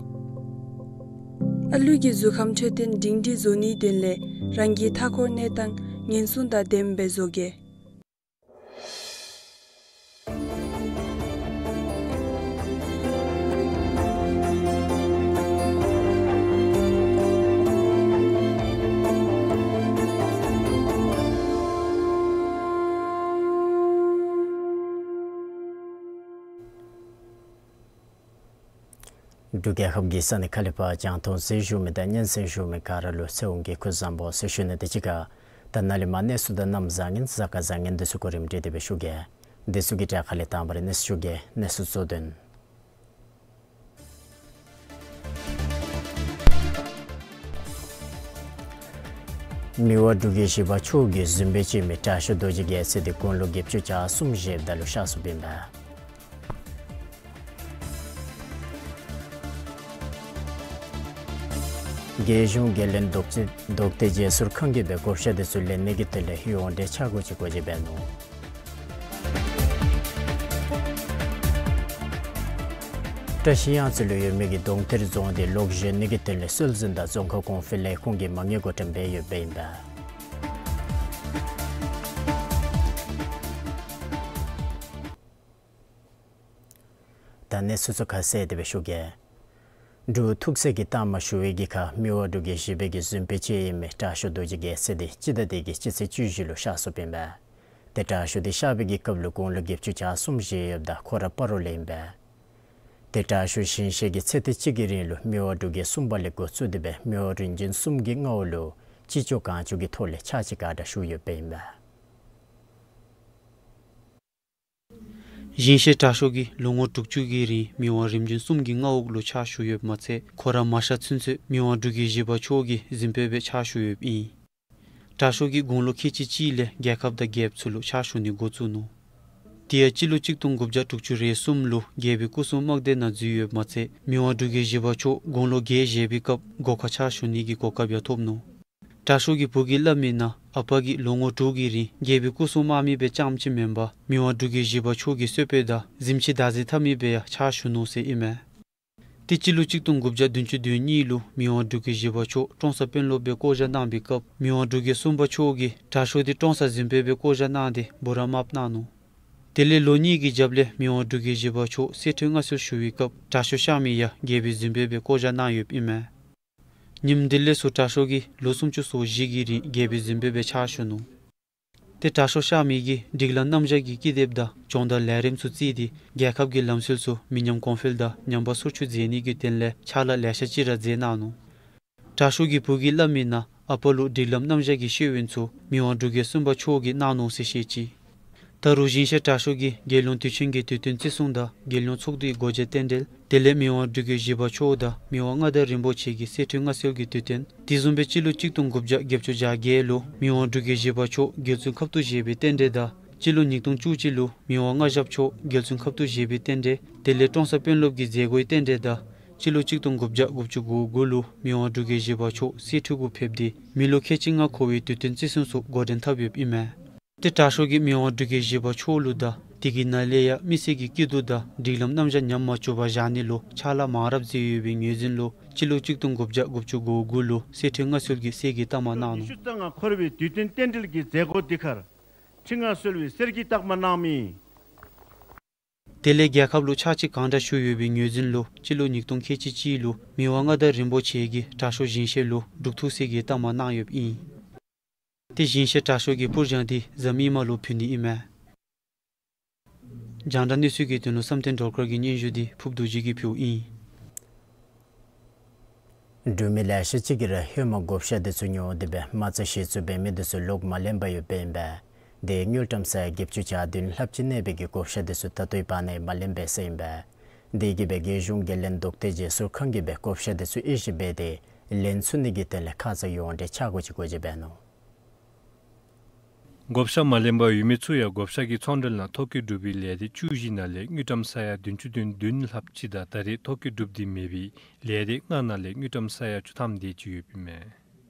ཨ་ལུ་གི་གཟུགས་ཁམས་འཕྲོད་བསྟེན་སྒྲིང་སྒྲིང་བཟོ་ནིའི་དོན་ལས་རང་གི་མཐའ་འཁོར་གནས་སྟངས་ཉེན་སྲུང་དང་ལྡནམ་སྦེ་བཟོ་གེ། འབྲུག་རྒྱལ་ཁབ་ཀྱི་ས་གནས་ཁག་ལས་ཕར་རྒྱང་མཐོང་གཟིགས་བཞུགས་མི་དང་སྙན་གསན་བཞུགས་མི་ག་ར་ལུ་ཚེ་དབང་གི་སྐུ་གཟུགས་བཟང་པོ་ཟེར་ཞུ་ནི་དང་གཅིག་ཁར། ད་ནཱ་ལས་མར་གནས་ཚུལ་དང་གནམ་བཟང་ངན་གཟའ་སྐར་བཟང་ངན་འདི་ཚུ་གོ་རིམ་སྒྲིག་སྟེ་སྦེ་ཞུ་གེ། འདི་ཚུ་གི་གྲས་ཁ་ལས་དང་པ་ར་གནས་ཚུལ་ཞུ་གེ། གནས་ཚུལ་གཙོ་དོན། མི་དབང་འབྲུག་རྒྱལ་བཞི་པ་མཆོག་གིས་གཟིམ་དཔོན་ཅིག་མི་དྲག་ཤོས་རྡོ་རྗེ་རྒྱལ་མཚན་དེ་དགུང་ལོ་བརྒྱད་ཅུ་གྱ་གསུམ་བཞེསཔ་ད་ལུ་གཤགས་སོཔ་ཨིན་པས། རྒྱལ་གཞུང་རྒྱལ་བློན་རྡོ་རྗེ་རྡོ་རྗེ་རྒྱལ་ཚུར་ཁང་གིས་སྦེ་བགོ་བཤའ་དེ་ཚུ་ལེན་ནི་གི་དོན་ལས་ཡོངས་འབྲེལ་ཆ་བགོས་ཅིག་བགོ་བྱེད་འབད་ནུག། བཀྲ་ཤིས་གཡང་རྩེ་ལུ་ཡོད་མི་གི་གདོང་གཏེར་རྫོང་དེ་ལོག་བཞེངས་ནི་གི་དོན་ལས་སྲོལ་འཛིན་དང་རྫོང་ཁ་གོང་འཕེལ་ལས་ཁུངས་ཀྱིས་མ་དངུལ་བགོ་བཀྲམ་འབད་ཡོདཔ་ཨིན་པས། ད་གནས་ཚུལ་ཚུ་ཁ་གསལ་ཏེ་སྦེ་ཞུ་གེ། འབྲུག་ཐུགས་སྲས་ཀྱི་རྟགས་མ་ཞུ་བའི་གི་ཁར་མི་དབང་འབྲུག་རྒྱལ་བཞི་པའི་གི་གཟིམ་དཔོན་ཅིག་ཨིན་མི་དྲག་ཤོས་རྡོ་རྗེ་རྒྱལ་མཚན་དེ་སྤྱི་ཟླ་འདི་གི་སྤྱི་ཚེས་བཅུ་བཞི་ལུ་གཤགས་སོཔ་ཨིན་པས། ཏེ་དྲག་ཤོས་དེ་གཤགས་པའི་གི་སྐབས་ལུ་དགུང་ལོ་བརྒྱད་ཅུ་གྱ་གསུམ་བཞེས་ཡོདཔ་ད་ཁོ་ར་སྤ་རོ་ལས་ཨིན་པས། ཏེ་དྲག་ཤོས་ཞིང་གཤེགས་ཀྱི་ཚེ་ཐེངས་གཅིག་གི་རིང་ལུ་མི་དབང་འབྲུག་རྒྱལ་གསུམ་པ་ལས་འགོ་བཙུགས་ཏེ་སྦེ་མི་དབང་རིམ་བྱོན་གསུམ་གྱི་མངའ་འོག་ལུ་ཅི་ལྕོགས་གང་ལྕོགས་ཀྱི་ཐོག་ལས་ཕྱག་ཕྱི་ག་དྲག་ཞུ་ཡོདཔ་ཨིན་པས། ཞིང་གཤེགས་དྲག་ཤོས་ཀྱིས་ལོ་ངོ་དྲུག་ཅུ་གི་རིང་མི་དབང་རིམ་བྱོན་གསུམ་གྱི་མངའ་འོག་ལུ་ཕྱག་ཞུ་ཡོདཔ་མ་ཚད་ཁོ་ར་མ་གཤགས་ཚུན་ཚོད་མི་དབང་འབྲུག་རྒྱལ་བཞི་པ་མཆོག་གི་གཟིམ་དཔོན་སྦེ་ཕྱག་ཞུ་ཡོདཔ་ཨིན། དྲག་ཤོས་ཀྱིས་དགུང་ལོ་ཁལ་གཅིག་གཅིག་ལས་རྒྱལ་ཁབ་དང་རྒྱལཔོ་ཚུ་ལུ་ཕྱག་ཞུ་ནི་འགོ་བཙུགས་ནུག། དེ་ཡང་སྤྱི་ལོ་གཅིག་སྟོང་དགུ་བརྒྱ་དྲུག་ཅུ་རེ་གསུམ་ལུ་རྒྱལ་པོའི་སྐུ་སྲུང་དམག་སྡེ་ནང་འཛུལ་ཡོདཔ་མ་ཚད་མི་དབང་འབྲུག་རྒྱལ་བཞི་པ་མཆོག་དགུང་ལོ་བརྒྱད་བཞེས་པའི་སྐབས་སྒོ་ཁར་ཕྱག་ཞུ་ནི་གི་གོ་སྐབས་ཡང་ཐོབ་ནུག། དྲག་ཤོས་ཀྱི་བུ་གིས་སླབ་མིའི་ནང་ཨ་པ་གིས་ལོ་ངོ་དྲུག་གི་རིང་རྒྱལ་པོའི་སྐུ་སྲུང་དམག་མི་སྦེ་རྐྱངམ་ཅིག་མེན་པར་མི་དབང་འབྲུག་རྒྱལ་བཞི་པ་མཆོག་གི་གསོལ་དཔོན་དང་གཟིམ་ཆུང་བདག་འཛིན་འཐབ་མི་སྦེ་ཡང་ཕྱག་ཞུ་ནུག་ཟེར་ཨིན་མས། ཏེ་སྤྱི་ལོ་གཅིག་སྟོང་དགུ་བརྒྱ་བདུན་ཅུ་དོན་གཉིས་ལུ་མི་དབང་འབྲུག་རྒྱལ་བཞི་པ་མཆོག་ཀྲོང་གསར་དཔོན་སློབ་སྦེ་བསྐོ་བཞག་གནང་བའི་སྐབས་མི་དབང་འབྲུག་རྒྱལ་གསུམ་པ་མཆོག་གིས་དྲག་ཤོས་དེ་ཀྲོང་གསར་གཟིམ་དཔོན་སྦེ་བསྐོ་བཞག་གནང་སྟེ་འབུམ་རམས་མ་གནང་ནུག། དེ་ལས་ལོ་གཉིས་ཀྱི་རྒྱབ་ལས་མི་དབང་འབྲུག་རྒྱལ་བཞི་པ་མཆོག་གསེར་ཁྲི་མངའ་གསོལ་ཞུ་བའི་སྐབས་དྲག་ཤོས་གཤགས་མི་ཡང་རྒྱལ་པོའི་གཟིམ་དཔོན་སྦེ་བསྐོ་བཞག་གནང་ཡོདཔ་ཨིན་མས། ཉིནམ་དེ་ལས་ཚུར་དྲག་ཤོས་ཀྱིས་ལོ་སུམ་ཅུ་སོ་བཞི་གི་རིང་རྒྱལ་པོའི་གཟིམ་དཔོན་སྦེ་ཕྱག་ཞུ་ནུག། ཏེ་དྲག་ཤོས་གཤགས་མི་གིས་སྒྲིག་ལམ་རྣམ་གཞག་གི་ཀི་དེབ་དང་སྦྱོང་བརྡར་ལས་རིམ་ཚུ་བརྩིས་ཏེ་རྒྱལ་ཁབ་ཀྱི་ལམ་སྲོལ་ཚུ་མི་ཉམས་གོང་འཕེལ་དང་ཉམས་པ་སོར་ཆུད་མཛད་ནི་གི་དོན་ལས་ཕྱག་ལཱ་ལེ་ཤ་ཅིག་ར་མཛད་གནང་ནུག། དྲག་ཤོས་ཀྱི་བུ་གིས་སླབ་མིའི་ནང་ཨ་པ་ལུ་སྒྲིག་ལམ་རྣམ་གཞག་གི་ཤེས་ཡོན་ཚུ་མི་དབང་འབྲུག་རྒྱལ་གསུམ་པ་མཆོག་གིས་གནང་ནུག་ཟེར་བཤད་ཅི། ད་རུང་ཞིང་གཤེགས་དྲག་ཤོས་ཀྱིས་རྒྱལ་ཡོངས་དུས་ཆེན་གྱི་དུས་སྟོན་བརྩི་སྲུང་དང་རྒྱལ་ཡོངས་ཚོགས་འདུའི་སྒོ་འབྱེད་རྟེན་འབྲེལ་དེ་ལས་མི་དབང་འབྲུག་རྒྱལ་བཞི་པ་མཆོག་དང་མི་དབང་མངའ་བདག་རིན་པོ་ཆེ་གི་གསེར་ཁྲི་མངའ་གསོལ་གྱི་དུས་སྟོན་དེ་བཟུམ་སྦེ་སྤྱི་ལོ་གཅིག་སྟོང་དགུ་བརྒྱ་བརྒྱད་ཅུ་གྱ་བརྒྱད་ལུ་མི་དབང་འབྲུག་རྒྱལ་བཞི་པ་མཆོག་རྒྱལ་བཙུན་ཁབ་ཏུ་བཞེས་པའི་རྟེན་འབྲེལ་དང་སྤྱི་ལོ་ཉིས་སྟོང་བཅུ་གཅིག་ལུ་མི་དབང་མངའ་ཞབས་མཆོག་རྒྱལ་བཙུན་ཁབ་ཏུ་བཞེས་པའི་རྟེན་འབྲེལ་དེ་ལས་ཀྲོང་གསར་དཔོན་སློབ་ཀྱི་མཛད་སྒོའི་རྟེན་འབྲེལ་དང་སྤྱི་ལོ་གཅིག་སྟོང་དགུ་བརྒྱ་དགུ་བཅུ་གོ་དགུ་ལུ་མི་དབང་འབྲུག་རྒྱལ་བཞི་པ་མཆོག་གསེར་ཁྲི་གུ་ཕེབས་ཏེ་མི་ལོ་ཁལ་གཅིག་ལྔ་འཁོར་བའི་དུས་སྟོན་བརྩི་སྲུང་ཚུ་འགོ་འདྲེན་འཐབ་ཡོདཔ་ཨིན་མས། ཏེ་དྲག་ཤོས་ཀྱིས་མི་དབང་འབྲུག་རྒྱལ་བཞི་པ་མཆོག་ལུ་དང་དེ་གི་ནང་ལས་ཡང་མི་སེར་གྱི་སྐྱིད་སྡུག་དང་སྒྲིག་ལམ་རྣམ་གཞག་ཉམས་མ་བཅུག་པར་བཞག་ནི་ལུ་ཕྱག་ལཱ་མང་རབས་མཛད་ཡོད་པའི་ངོས་འཛིན་ལུ་སྤྱི་ལོ་གཅིག་སྟོང་དགུ་བརྒྱ་དགུ་བཅུ་གོ་དགུ་ལུ་གསེར་ཁྲི་མངའ་གསོལ་གྱི་གསེར་གྱི་རྟགས་མ་གནང་ནུག། ཉི་ཤུ་རྩ་ལྔ་འཁོར་བའི་དུས་སྟོན་རྟེན་འབྲེལ་གྱི་མཛད་སྒོ་འདི་ཁར་ཁྲི་མངའ་གསོལ་བའི་གསེར་གྱི་རྟགས་མ་གནང་མི། དེ་ལས་རྒྱལ་ཁབ་ལུ་ཕྱག་ཕྱི་གང་དྲག་ཞུ་ཡོད་པའི་ངོས་འཛིན་ལུ་སྤྱི་ལོ་ཉིས་སྟོང་ཁལ་གཅིག་གཅིག་ལུ་མི་དབང་མངའ་བདག་རིན་པོ་ཆེ་གིས་དྲག་ཤོས་ཞིང་གཤེགས་ལུ་འབྲུག་ཐུགས་སྲས་ཀྱི་རྟགས་མ་གནང་ཡོདཔ་ཨིན། ཏེ་ཞིང་གཤེགས་དྲག་ཤོས་ཀྱི་སྤུར་སྦྱངས་དེ་གཟའ་མིག་དམར་ལུ་ཕུལ་ནི་ཨིན་མས། རྒྱང་བསྒྲགས་གནས་ཚུལ་གྱི་དོན་ལུ་བསམ་གཏན་སྒྲོལ་དཀར་གྱི་སྙན་ཞུ་དེ་ཕུབ་རྡོ་རྗེ་གིས་ཕུལཝ་ཨིན། འབྲུག་མི་ལེ་ཤ་ཅིག་གིས་ར་ཧེ་མ་བགོ་བཤའ་དེ་ཚུ་ཉོ་སྟེ་སྦེ་མ་རྩ་གཞི་བཙུགས་འབད་མི་དེ་ཚུ་ལོག་མ་ལེན་པར་ཡོདཔ་ཨིན་པས། དེ་དངུལ་ཀྲམ་ས་ཡ་བརྒྱད་ཅུ་གྱ་བདུན་ལྷགཔ་ཅིག་གནས་པའི་གི་བགོ་བཤའ་དེ་ཚུ་ད་ལྟོའི་བར་ན་ཡང་མ་ལེན་པས་ཟེར་ཨིན་པས། དེ་གིས་སྦེ་རྒྱལ་གཞུང་རྒྱལ་བློན་རྡོ་རྗེ་རྒྱལ་ཚུར་ཁང་གིས་སྦེ་བགོ་བཤའ་དེ་ཚུ་དབྱེ་ཞིབ་འབད་དེ་ལེན་ཚུགས་ནི་གི་དོན་ལས་ཁ་ཙ་ཡོངས་འབྲེལ་ཆ་བགོས་ཅིག་བགོ་བྱེད་འབད་ནུག། བགོ་བཤའ་མ་ལེན་པར་ཡོད་མི་ཚུ་ཡང་བགོ་བཤའ་གི་ཚོང་འབྲེལ་ནང་ཐོ་བཀོད་གྲུབ་པའི་ལས་སྡེ་བཅུ་བཞི་ནང་ལས་དངུལ་ཀྲམ་ས་ཡ་བདུན་ཅུ་དོན་བདུན་ལྷགཔ་ཅིག་དང་ད་རེས་ཐོ་བཀོད་གྲུབ་སྟེ་མེད་པའི་ལས་སྡེ་ལྔ་ནང་ལས་དངུལ་ཀྲམ་ས་ཡ་བཅུ་ཐམ་དེ་ཅིག་ཡོདཔ་ཨིན་མས།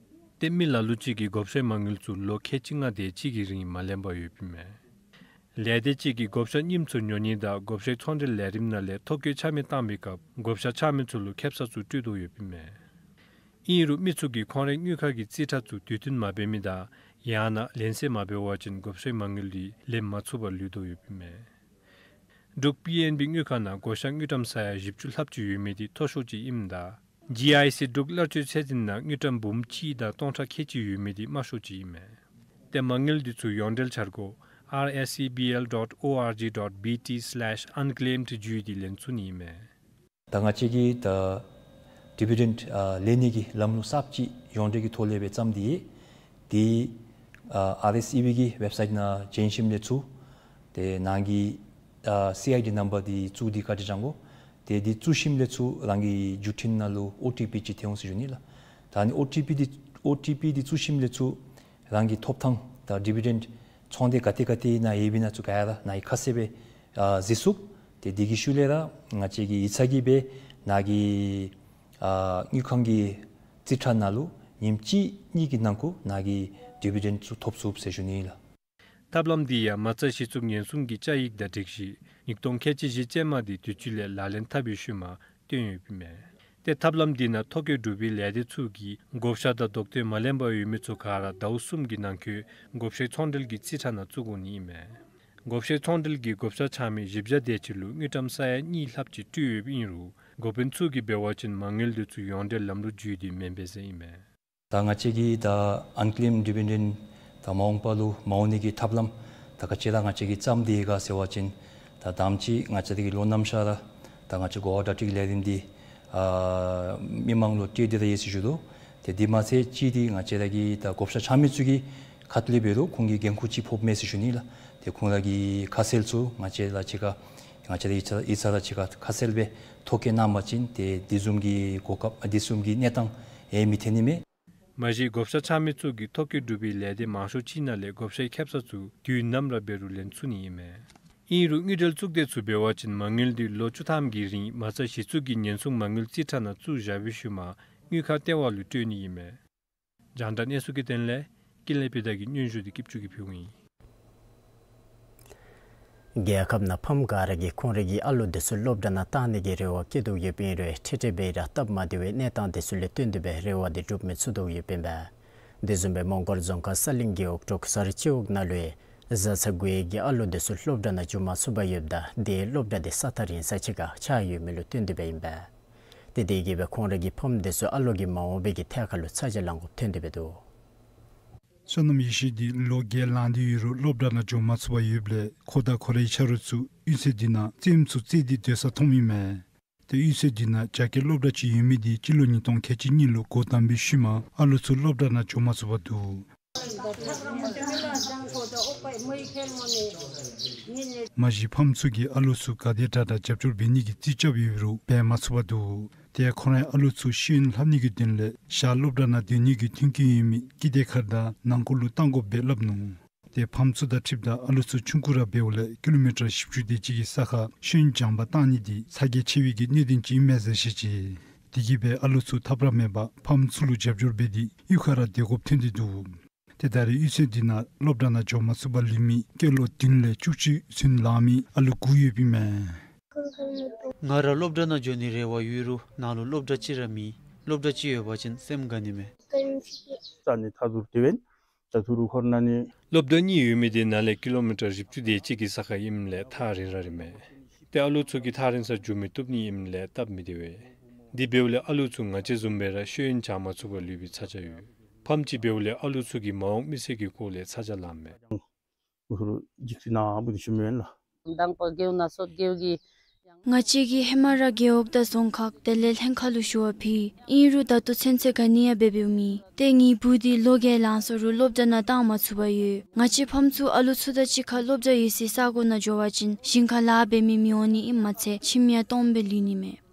ཏེ་མི་ལ་ལུ་ཅིག་གིས་བགོ་བཤའི་མ་དངུལ་ཚུ་ལོ་ཁལ་གཅིག་ལྔ་དེ་ཅིག་གི་རིང་མ་ལེན་པར་ཡོདཔ་ཨིན་མས། ལས་སྡེ་ཅིག་གིས་བགོ་བཤའ་རྙིངམ་ཚུ་ཉོ་ནི་དང་བགོ་བཤའི་ཚོང་འབྲེལ་ལས་རིམ་ནང་ལས་ཐོ་བཀོད་ཆ་མེད་བཏང་པའི་སྐབས་བགོ་བཤའ་ཆ་མེད་ཚུ་ལུ་ཁེབ་ས་ཚུ་སྤྲོད་དོ་ཡོདཔ་ཨིན་མས། ཨིན་རུང་མི་ཚུ་གིས་ཁོང་རའི་དངུལ་ཁང་གི་རྩིས་ཁྲ་ཚུ་དུས་མཐུན་མ་འབད་མི་དང་ཡང་ན་ལེན་སེལ་མ་འབད་བ་ཅིན་བགོ་བཤའི་མ་དངུལ་འདི་ལེན་མ་ཚུགས་པར་ལུས་དོ་ཡོདཔ་ཨིན་མས། འབྲུག་པི་ཨེན་བི་དངུལ་ཁང་ནང་བགོ་བཤའ་དངུལ་ཀྲམ་ས་ཡ་བཞི་བཅུ་ལྷགཔ་ཅིག་ཡོད་མི་དེ་མཐོ་ཤོས་ཅིག་ཨིནམ་ད་ཇི་ཨའི་སི་འབྲུག་གླར་སྤྱོད་ཚད་འཛིན་ནང་དངུལ་ཀྲམ་འབུམ་གཅིག་དང་སྟོང་ཕྲག་ཁལ་གཅིག་ཡོད་མི་དེ་དམའ་ཤོས་ཅིག་ཨིན་མས། ཏེ་མ་དངུལ་འདི་ཚུ་ཡོངས་འབྲེལ་འཆར་སྒོ་R S E B L dot O R G dot B T slash unclaimed བརྒྱུད་དེ་ལེན་ཚུགས་ནི་ཨིན་མས། ད་ང་བཅས་ཀྱིས་ད་ཌིབ་བི་ཌེནཌ་ཨ་ལེན་ནི་གི་ལམ་ལུགས་གསརཔ་ཅིག་ཡོངས་འབྲེལ་གྱི་ཐོག་ལས་སྦེ་བརྩམས་ཏེ་ཡོད། དེ་ཨ་ཨར་ཨེསི་ཨི་བི་གི་ཝེབ་སའིཊ་ནང་བྱོན་ཞིནམ་ལས་ཚུར་ཏེ་ནཱ་གི་ཨ་སི་ཨའི་ཌི་ནམ་བར་འདི་བཙུགས་ཏེ་བཀའ་དྲིན་བསྐྱང་དགོ། ཏེ་འདི་བཙུགས་ཞིནམ་ལས་ཚུར་རང་གི་བརྒྱུད་འཕྲིན་ནང་ལུ་ཨོ་ཊི་པི་ཅིག་ཐོན་འོང་ཟེར་ཞུ་ནི་ལགས། ད་ཨ་ནི་ཨོ་ཊི་པི་འདི་ཨོ་ཊི་པི་འདི་བཙུགས་ཞིནམ་ལས་ཚུར་རང་གི་ཐོབ་ཐང་དང་ཌིབ་བི་ཌེནཌ་ཚོང་སྡེ་ག་ཏེ་ག་ཏེ་ནང་ཡོདཔ་ཨིན་ན་ཚུ་ག་ར་ནཱ་ཡང་ཁ་གསལ་སྦེ་ཨ་གཟིགས་ཚུགས། ཏེ་དེ་གི་ཤུལ་ལས་ར་ང་བཅས་ཀྱིས་ཡིག་ཚང་གིས་སྦེ་ནཱ་གི་ཨ་དངུལ་ཁང་གི་རྩིས་ཁྲ་ནང་ལུ་ཉིནམ་གཅིག་གཉིས་ཀྱི་ནང་འཁོད་ནཱ་གི་ཌིབ་བི་ཌེནཌ་ཚུ་ཐོབ་ཚུགས་ཟེར་ཞུ་ནི་ལགས། ཐབས་ལམ་འདི་ཡང་མ་རྩ་གཞི་བཙུགས་ཉེན་སྲུང་གི་བཅའ་ཡིག་དང་སྒྲིག་གཞི་ཉིས་སྟོང་ཁལ་གཅིག་བཞི་ཅན་མ་འདི་དུས་ཅི་ལས་ལག་ལེན་འཐབ་པའི་ཤུལ་མ་བཏོན་ཡོདཔ་ཨིན་མས། ཏེ་ཐབས་ལམ་འདི་ནང་ཐོ་བཀོད་གྲུབ་པའི་ལས་སྡེ་ཚུ་གིས་བགོ་བཤའ་དང་དོགས་ཟོན་མ་ལེན་པར་ཡོད་མི་ཚུ་ག་ར་ཟླཝ་གསུམ་གྱི་ནང་འཁོད་བགོ་བཤའི་ཚོང་འབྲེལ་གྱི་རྩིས་ཁྲ་ནང་བཙུགས་དགོ་ནི་ཨིན་མས། བགོ་བཤའི་ཚོང་འབྲེལ་གྱིས་བགོ་བཤའ་འཆང་མི་བཞི་བརྒྱ་དེ་ཅིག་ལུ་དངུལ་ཀྲམ་ས་ཡ་གཉིས་ལྷགཔ་ཅིག་སྤྲོད་ཡོདཔ་ཨིན་རུང་འགོ་དཔོན་ཚུ་གིས་འབད་བ་ཅིན་མ་དངུལ་འདི་ཚུ་ཡོངས་འབྲེལ་ལམ་ལུགས་བརྒྱུད་དེ་མེན་པས་ཟེར་ཨིན་མས། ད་ང་བཅས་ཀྱིས་ད་ཨན་ཀེམ་ཌིབ་བི་ཌེནཌ་ད་མ་འོངས་པ་ལུ་མ་འོང་ནི་གི་ཐབས་ལམ་ད་ག་ཅི་ར་ང་བཅས་ཀྱིས་བརྩམས་ཏེ་ཡོད་ག་ཟེར་བ་ཅིན་ད་དང་པ་ཅིག་ང་བཅས་ཀྱིས་ལོ་ནམ་ཤར་ར་ད་ང་བཅས་གོ་བ་གྲ་སྒྲིག་ལས་རིམ་འདི་ཨ་མི་མང་ལུ་སྤྲོད་དེ་ར་ཡོད་ཟེར་ཞུ་དོ། ཏེ་དེ་མ་ཚད་གཅིག་འདི་ང་བཅས་ར་གི་ད་བགོ་བཤའ་འཆང་མི་ཚུ་གི་ཁ་ཐུག་ལས་འབད་རུང་ཁོང་གིས་འགན་ཁུར་ཅིག་ཕོགཔ་མས་ཟེར་ཞུ་ནི་ལགས། ཏེ་ཁོང་ར་གི་ཁ་གསལ་ཚུ་ང་བཅས་ལུ་གཅིག་ཁར་ང་བཅས་ར་ཡིག་ཚང་ཡིག་ཚང་ར་གཅིག་ཁར་ཁ་གསལ་སྦེ་ཐོ་བཀོད་གནང་པ་ཅིན་ཏེ་དེ་བཟུམ་གྱི་གོ་སྐབས་དེ་བཟུམ་གྱི་གནས་སྟངས་ཡང་མི་ཐོན་ནི་མས། མ་གཞི་བགོ་བཤའ་འཆང་མི་ཚུ་གིས་ཐོ་བཀོད་གྲུབ་པའི་ལས་སྡེ་མང་ཤོས་ཅིག་ནང་ལས་བགོ་བཤའི་ཁེབ་ས་ཚུ་དུས་ནམ་ར་འབད་རུང་ལེན་ཚུགས་ནི་ཨིན་མས། ཨིན་རུང་དངུལ་འབྲེལ་གཙུག་སྡེ་ཚུ་འབད་བ་ཅིན་མ་དངུལ་འདི་ལོ་བཅུ་ཐམ་གྱི་རིང་མ་རྩ་གཞི་བཙུགས་ཀྱི་ཉེན་སྲུང་མ་དངུལ་རྩིས་ཁྲ་ནང་བཙུགས་བཞག་པའི་ཤུལ་མ་དངུལ་ཁང་ལྟེ་བ་ལུ་སྤྲོད་ནི་ཨིན་མས། རྒྱང་བསྒྲགས་གནས་ཚུལ་གྱི་དོན་ལས་ཀུན་ལེགས་བི་དྷ་གི་སྙན་ཞུ་འདི་སྐྱིད་ཆུ་གིས་ཕུལཝ་ཨིན། རྒྱལ་ཁབ་ནང་ཕམ་ག་ར་གིས་ཁོང་རའི་གི་ཨ་ལོ་འདི་ཚུ་སློབ་གྲྭ་ནང་བཏང་ནི་གི་རེ་བ་བསྐྱེད་དོ་ཡོདཔ་ཨིན་རུང་ཁྲིག་ཁྲི་སྦེ་ར་སྟབས་མ་བདེ་བའི་གནས་སྟངས་འདི་ཚུ་ལས་བརྟེན་ཏེ་སྦེ་རེ་བ་འདི་འགྲུབ་མི་ཚུགས་དོ་ཡོདཔ་ཨིན་པས། དེ་བཟུམ་སྦེ་མོང་སྒར་རྫོང་ཁག་ས་གླིང་རྒེད་འོག་ཀྲོ་ཀུ་ས་རི་སྤྱི་འོག་ནང་ལུ་ཡང་བཟའ་ཚང་དགུ་ཡི་གི་ཨ་ལོ་འདི་ཚུ་སློབ་གྲྭ་ནང་འགྱོ་མ་ཚུགས་པར་ཡོདཔ་ད་དེ་སློབ་གྲྭ་འདི་ས་ཐག་རིང་ས་ཅིག་ཁར་ཆགས་ཡོད་མི་ལུ་བརྟེན་ཏེ་སྦེ་ཨིན་པས། ཏེ་དེ་གིས་སྦེ་ཁོང་རའི་གི་ཕམ་འདི་ཚུ་ཨ་ལོ་གིས་མ་འོངས་པའི་གི་ཐད་ཁར་ལུ་ཚ་གྱང་ལང་དགོཔ་ཐོན་ཏེ་སྦེ་འདུག། སོ་ནམ་ཡེ་ཤེས་འདི་ལོ་བརྒྱད་ལང་སྟེ་ཡོད་རུང་སློབ་གྲྭ་ནང་འགྱོ་མ་ཚུགས་པར་ཡོདཔ་ལས་ཁོ་དང་ཁོ་རའི་ཆ་རོགས་ཚུ་གཡུས་ཚན་འདི་ནང་རྩེདམོ་ཚུ་རྩེ་སྟེ་སྡོད་ས་མཐོངམ་ཨིན་མས། ཏེ་གཡུས་ཚན་འདི་ནང་རྒྱ་སྐད་སློབ་གྲྭ་ཅིག་ཡོད་མི་འདི་སྤྱི་ལོ་ཉིས་སྟོང་ཁལ་གཅིག་གཉིས་ལུ་སྒོ་བསྡམས་པའི་ཤུལ་མ་ཨ་ལོ་ཚུ་སློབ་གྲྭ་ནང་འགྱོ་མ་ཚུགས་པར་འདུག། མ་གཞི་ཕམ་ཚུ་གིས་ཨ་ལོ་ཚུ་ག་དེ་དྲག་དྲག་རྒྱབ་སྐྱོར་འབད་ནི་གི་རྩིས་རྐྱབ་ཡོད་རུང་འབད་མ་ཚུགས་པར་འདུག། ཏེ་ཁོང་རའི་ཨ་ལོ་ཚུ་ཤེས་ཡོན་ལྷབ་ནི་གི་དོན་ལས་ཞག་སློབ་གྲྭ་ནང་སྡོད་ནི་གི་མཐུན་རྐྱེན་ཡོད་མི་ཀི་དེ་ཁར་དང་ནང་འཁོད་ལུ་བཏང་དགོཔ་སྦེ་སླབ་ནུག། ཏེ་ཕམ་ཚུ་དང་འཁྲིལཝ་ད་ཨ་ལོ་ཚུ་ཆུང་ཀུ་ར་འབདཝ་ལས་ཀི་ལོ་མི་ཊར་བཞི་བཅུ་དེ་ཅིག་གི་ས་ཁར་ཤེས་ཡོན་སྦྱང་པར་བཏང་ནི་འདི་ཚ་གྱང་ཆེ་བའི་གི་གནད་དོན་ཅིག་ཨིན་མས་ཟེར་བཤད་ཅི། དེ་གིས་སྦེ་ཨ་ལོ་ཚུ་ཐབས་ར་མེད་པར་ཕམ་ཚུ་ལུ་རྒྱབ་སྐྱོར་འབད་དེ་གཡུས་ཁར་ར་སྡོད་དགོཔ་ཐོན་ཏེ་འདུག། ཏེ་ད་རེས་གཡུས་ཚན་འདི་ནང་སློབ་གྲྭ་ནང་འགྱོ་མ་ཚུགས་པར་ལུས་མི་སྐྱེས་ལོ་བདུན་ལས་བཅུ་གཅིག་ཚུན་ལང་མི་ཨ་ལོ་དགུ་ཡོདཔ་ཨིན་མས། ང་ར་སློབ་གྲྭ་ནང་འགྱོ་ནི་རེ་བ་ཡོད་རུང་ནཱ་ལུ་སློབ་གྲྭ་ཅིག་ར་མེད། སློབ་གྲྭ་ཅིག་ཡོད་པ་ཅིན་སེམས་དགའ་ནི་མས། ས་ནི་ཐ་དུར་དེ་བན། ད་ཐུ་རུ་ཁོར་ན་ནི། སློབ་གྲྭ་གཉིས་ཡོད་མི་དེ་ནང་ལས་ཀི་ལོ་མི་ཊར་བཞི་བཅུ་དེ་ཅིག་གི་ས་ཁར་ཨིནམ་ལས་ཐག་རིང་ར་རིངམ་མས། ཏེ་ཨ་ལོ་ཚུ་གིས་ཐག་རིང་སར་འགྱོ་མི་བཏུབ་ནི་ཨིནམ་ལས་སྟབས་མི་བདེ་བས། དེ་འབདཝ་ལས་ཨ་ལོ་ཚུ་ང་བཅས་བཟུམ་སྦེ་ར་ཤེས་ཡོན་སྦྱང་མ་ཚུགས་པར་ལུས་པའི་ཚ་གྱང་ཡོད། ཕམ་ཅིག་འབདཝ་ལས་ཨ་ལོ་ཚུ་གི་མ་འོངས་མི་ཚེ་གི་སྐོར་ལས་ཚ་གྱང་ལངམ་མས། ཨུ་ཧུ་རུ་འཇིགས་སི་ན་བུ་དུ་ཤུམ་ཡོན་ལ། དང་པ་རྒེད་འོག་ནང་སོ་རྒེད་འོག་གི། ང་བཅས་ཀྱིས་ཧེ་མ་ར་རྒེད་འོག་དང་རྫོང་ཁག་དེ་ལས་ལྷན་ཁག་ལུ་ཞུ་བ་ཕུལ། ཨིན་རུང་ད་ལྟོ་ཚུན་ཚོད་ག་ནི་ཡང་འབད་འབདཝ་མེད། ཏེ་ངེའི་བུ་འདི་ལོ་བརྒྱད་ལང་སོ་རུང་སློབ་གྲྭ་ནང་བཏང་མ་ཚུགས་པར་ཡོད། ང་བཅས་ཕམ་ཚུ་ཨ་ལོ་ཚུ་དང་གཅིག་ཁར་སློབ་གྲྭ་ཡོད་སའི་ས་གོ་ནང་འགྱོ་བ་ཅིན་ཞིང་ཁར་ལཱ་འབད་མི་མི་འོང་ནི་ཨིནམ་མ་ཚད་ཁྱིམ་ཡང་སྟོངམ་སྦེ་ལུས་ནི་མས།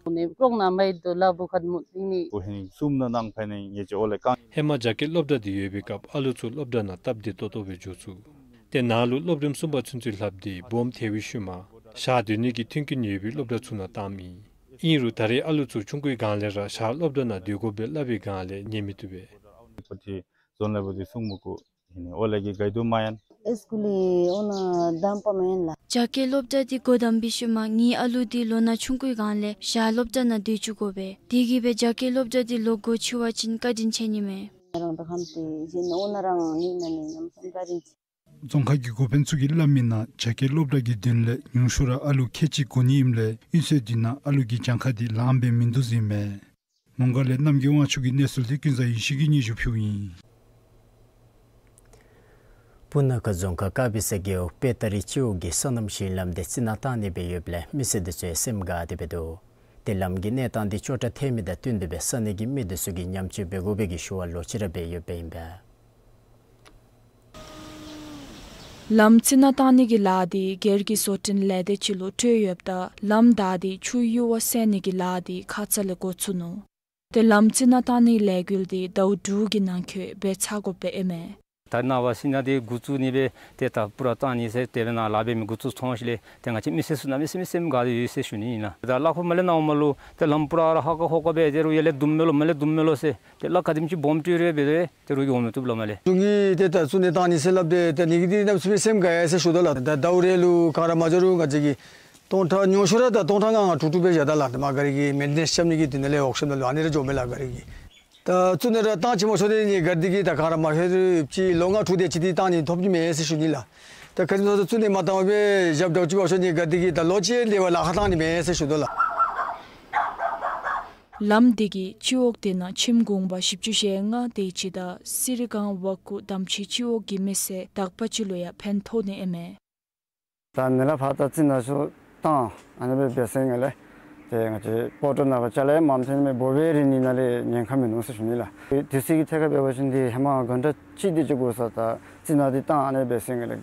ཧེ་མ་རྒྱ་སྐད་སློབ་གྲྭ་འདི་ཡོད་པའི་སྐབས་ཨ་ལོ་ཚུ་སློབ་གྲྭ་ནང་སྟབས་བདེ་ཏོག་ཏོ་སྦེ་འགྱོ་ཚུགས། ཏེ་ནཱ་ལུ་སློབ་རིམ་གསུམ་པ་ཚུན་ཚོད་ལྷབ་སྟེ་སྦོམ་ཐལ་བའི་ཤུལ་མ་ཞག་སྡོད་ནི་གི་མཐུན་རྐྱེན་ཡོད་པའི་སློབ་གྲྭ་ཚུ་ནང་བཏངམ་ཨིན། ཨིན་རུང་ད་རེས་ཨ་ལོ་ཚུ་ཆུང་ཀུའི་སྒང་ལས་ར་ཞག་སློབ་གྲྭ་ནང་སྡོད་དགོ་པའི་སླབ་པའི་སྒང་ལས་ཉན་མི་བཏུབ་པས། ཨིན་ནི་ཨོ་ལེ་གི་གའི་དུ་མ་ཡན། ཨེ་སི་ཀུལ་ལི་འོ་ན་དམ་པ་མེན་ལགས། རྒྱ་སྐད་སློབ་གྲྭ་འདི་འགོ་དམ་པའི་ཤུལ་མ་ངེའི་ཨ་ལུ་འདི་ལོ་ན་ཆུང་ཀུའི་སྒང་ལས་ཞག་སློབ་གྲྭ་ནང་སྡོད་བཅུག་དགོ་པས། དེ་གིས་སྦེ་རྒྱ་སྐད་སློབ་གྲྭ་འདི་ལོག་སྒོ་ཕྱེ་བ་ཅིན་བཀའ་དྲིན་ཆེ་ནི་མས། རང་དང་ཁམས་ཏེ་གཞན་འོ་ན་རང་ནི་ན་ནི་ཉམས་སམ་བཀའ་དྲིན་ཆེ། རྫོང་ཁག་གི་འགོ་དཔོན་ཚུ་གིས་སླབ་མིའི་ནང་རྒྱ་སྐད་སློབ་གྲྭ་གི་དོན་ལས་ཉུང་ཤོས་ར་ཨ་ལོ་ཁལ་གཅིག་དགོ་ནི་ཨིནམ་ལས་གཡུས་ཚན་འདི་ནང་ཨ་ལོ་གི་གྱངས་ཁ་འདི་ལངམ་སྦེ་མིན་འདུག་ཟེར་ཨིན་མས། མོང་སྒར་ལས་རྣམ་རྒྱལ་དབང་ཕྱུག་གི་གནས་ཚུལ་འདི་ཀུན་བཟང་ཡེ་ཤེས་ཀྱིས་སྙན་ཞུ་ཕུལཝ་ཨིན། སྤུ་ན་ཁ་རྫོང་ཁག་དཀར་སྦི་ས་རྒེད་འོག་དཔལ་སྟ་རི་སྤྱི་འོག་གི་སོ་ནམ་ཞིང་ལམ་འདི་རྩི་ནག་བཏང་ནི་སྦེ་ཡོདཔ་ལས་མི་སེར་འདི་ཚུ་སེམས་དགའ་སྟེ་སྦེ་འདུག། ཏེ་ལམ་གྱི་གནས་སྟངས་འདི་སྐྱོ་དྲགས་ཐལ་མི་དང་བསྟུན་ཏེ་སྦེ་ས་གནས་ཀྱི་མི་འདི་ཚུ་གིས་ཉམས་བཅོས་འབད་དགོ་པའི་གི་ཞུ་བ་ལོག་ཅི་ར་འབད་ཡོདཔ་ཨིན་པས། ལམ་རྩི་ནག་བཏང་ནི་གི་ལཱ་འདི་སྒེར་གྱི་བཟོ་སྐྲུན་ལས་སྡེ་ཅིག་ལུ་སྤྲོད་ཡོདཔ་ད་ལམ་བདའ་སྟེ་ཆུའི་གཡུར་བ་སེལ་ནི་གི་ལཱ་འདི་ཁ་ཙ་ལས་འགོ་བཙུགས་ནུག། ཏེ་ལམ་རྩི་ནག་བཏང་ནི་ལས་འགུལ་འདི་ཟླཝ་དྲུག་གི་ནང་འཁོད་འབད་ཚར་དགོཔ་ཨིན་མས། ད་ནངས་པ་རྩི་ནག་འདི་འགོ་བཙུགས་ནི་སྦེ་ཏེ་ད་སྤུ་ར་བཏང་ནི་ཟེར་དེ་སྦེ་ནཱ་ལཱ་འབད་མི་འགོ་བཙུགས་སོང་ཞིནམ་ལས་ཏེ་ང་བཅས་མི་སེར་ཚུ་གནམ་མེད་ས་མེད་སེམས་དགའ་སྟེ་ཡོད་ཟེར་ཞུ་ནི་ཨིན་ལགས། ད་གླ་འཁོར་མར་ལས་ནཱ་འོངམ་ལུ་ཏེ་ལམ་སྤུ་ར་ར་ཧ་ཀ་ཧོ་ཀ་སྦེ་ཏེ་རོགས་ཡར་ལས་བརྡུངམ་མས་ལོ་མར་ལས་བརྡུངམ་མས་ལོ་ཟེར་ཏེ་ལཱ་ག་དེམ་ཅིག་སྦོམ་སྤྲོད་རུང་འབད་དེ་ཏེ་རོགས་ཀྱིས་འོང་མི་བཏུབ་ལགས་མར་ལས། གཞུང་གིས་ཏེ་ད་བཙུགས་ནི་བཏང་ནི་ཟེར་སླབ་སྟེ་ཏེ་ནི་གི་འདི་གནམ་མེད་ས་མེད་སེམས་དགའ་ཡི་ཟེར་ཞུ་དོ་ལགས། ད་ཟླཝ་རེ་ལུ་ག་ར་མ་འགྱོ་རུང་ང་བཅས་ཀྱིས་སྟོང་ཕྲག་ཉུང་ཤོས་ར་ད་སྟོང་ཕྲག་ལྔ་ལྔ་དྲུག་དྲུག་སྦེ་བཞག་ད་ལགས། ཏེ་མར་ག་རི་གི་མེན་ཊེ་ནེནསི་རྐྱབ་ནི་གི་དོན་ལས་ཝརཀ་ཤོབ་ནང་ལུ་ཨ་ནི་ར་འགྱོཝ་མས་ལགས་ག་རི་གི། ད་བཙུགས་ནི་ར་བཏང་ཅི་མ་ཚུགས་ཏེ་ནི་ག་རི་འདི་གིས་ད་ག་ར་མ་ལྷོད་རུང་ཅིག་ལོ་ལྔ་དྲུག་དེ་ཅིག་འདི་བཏང་ནི་ཐོབ་ནི་མས་ཟེར་ཞུ་ནི་ལགས། ད་ག་དེམ་ཅིག་བཙུགས་ནི་མ་བཏང་བར་སྦེ་བཞགཔ་འདྲཝ་ཅིག་འབད་བ་ཅིན་ནི་ག་རི་འདི་གིས་ད་ལོ་གཅིག་ལས་བར་ལཱ་ཁག་བཏང་ནི་མས་ཟེར་ཞུ་དོ་ལགས། ལམ་འདི་གིས་སྤྱི་འོག་དེ་ནང་ཁྱིམ་གུང་པ་བཞི་བཅུ་ཞེ་ལྔ་དེ་ཅིག་དང་སི་རི་སྒང་ཝ་ཀུ་དམ་ཆི་སྤྱི་འོག་གི་མི་སེར་དག་པ་ཅིག་ལུ་ཡང་ཕན་ཐོགས་ནི་ཨིན་མས། ད་ནཱ་ལས་ཕར་ད་རྩི་ནག་ཚུ་བཏང་ཨ་ནི་སྦེ་འབད་ཟེར་ང་ལས་ཏེ་ང་བཅས་སྤོ་ཏོ་ནང་ཕར་ཅ་ལ་ཡང་མངམ་ཐོན་མས། འབོ་བའི་རིན་ནི་ནང་ལས་ཉེན་ཁ་མིན་ནུག་ཟེར་ཞུ་ནི་ལགས། དུས་ཚོད་ཀྱི་ཐད་ཁར་འབད་བ་ཅིན་འདི་ཧེ་མ་གྷན་ཊ་གཅིག་དེ་ཅིག་འགོར་ས་ད་རྩི་ནག་འདི་བཏང་ཨ་ནི་སྦེ་ཟེར་ང་ལས་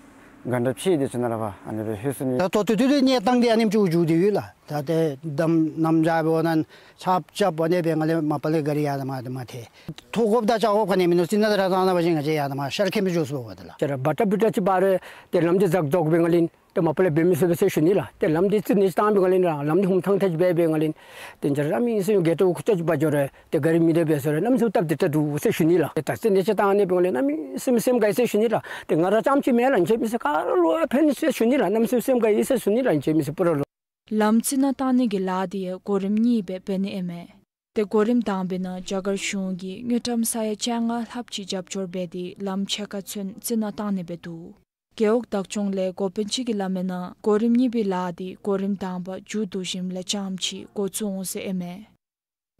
གྷན་ཊ་ཕྱེད་དེ་ཅིག་ནང་ལས་ཕར་ཨ་ནི་སྦེ་ལྷོད་སོ་ནི། ད་ད་ལྟོ་དུས་དེ་གནས་སྟངས་འདི་ཨ་ནེམ་ཅིག་འགྱོ་སྟེ་ཡོད་ལགས། ད་ཏེ་འདམ་གནམ་བྱཱར་འབད་བ་ན་ཆརཔ་རྐྱབ་ཨ་ནི་སྦེ་ང་ལས་མ་པ་ལས་ག་རི་ཡར་དང་མར་དེ་མ་ཐལ། ཐོག་ཀོཔ་དང་ཆག་ཀོཔ་ག་ནི་མིན་ནུག། རྩི་ནག་དེ་ར་བཏང་ད་པ་ཅིན་ང་བཅས་ཡར་དང་མར་ཤར་ཁེ་མི་འགྱོ་ཚུགས་པས་ལགས། ཅ་ར་བ་ཏྲ་བུ་ཏྲ་ཅིག་འབད་རུང་ཏེ་ལམ་འདི་ཟག་རྫོགས་སྦེ་ང་ལས་ཏེ་མ་པ་ལས་འབད་མི་ཚུགས་པས་ཟེར་ཞུ་ནི་ལགས། ཏེ་ལམ་འདི་རྩི་ནག་ཅིག་བཏང་སྦེ་ང་ལས་ལམ་འདི་ཧུམ་ཐང་ཐང་ཅིག་འབད་སྦེ་ང་ལས་ཏེ་ཅ་ར་གནམ་མེད་ས་མེད་གྱལ་ཏོ་ཁུ་ཏོ་ཅིག་འབག་འགྱོ་རུང་ཏེ་ག་རི་མི་དེ་འབད་ཟེར་རུང་གནམ་མེད་ས་མེད་སྟབས་བདེ་དྲགས་འདུག་ཟེར་ཞུ་ནི་ལགས། ཏེ་ད་རྩི་ནག་ཅིག་བཏང་ནི་འབད་ང་ལས་གནམ་མེད་ས་མེད་སེམས་དགའ་ཡི་ཟེར་ཞུ་ནི་ལགས། ཏེ་ང་ར་རྐྱངམ་ཅིག་མེན་ལགས། ང་བཅས་མི་སེར་ག་ར་ལུ་ཡང་ཕན་ཟེར་ཞུ་ནི་ལགས། གནམ་མེད་ས་མེད་སེམས་དགའ་ཡི་ཟེར་ཞུ་ནི་ལགས། ང་བཅས་མི་སེར་སྤུ་ར་ལུ། ལམ་རྩི་ནག་བཏང་ནི་གི་ལཱ་འདི་ཡང་གོ་རིམ་གཉིས་སྦེ་འབད་ནི་ཨིན་མས། ཏེ་གོ་རིམ་དང་པའི་ནང་རྒྱ་གར་གཞུང་གིས་དངུལ་ཀྲམ་ས་ཡ་བཅོ་ལྔ་ལྷགཔ་ཅིག་རྒྱབ་སྐྱོར་འབད་དེ་ལམ་ཕྱེད་ཀ་ཚུན་རྩི་ནག་བཏང་ནི་སྦེ་འདུག། རྒེད་འོག་བདག་སྐྱོང་ལས་འགོ་དཔོན་ཅིག་གིས་སླབ་མིའི་ནང་གོ་རིམ་གཉིས་པའི་ལཱ་འདི་གོ་རིམ་དང་པ་མཇུག་བསྡུ་ཞིནམ་ལས་རྐྱངམ་ཅིག་འགོ་བཙུགས་འོང་ཟེར་ཨིན་མས།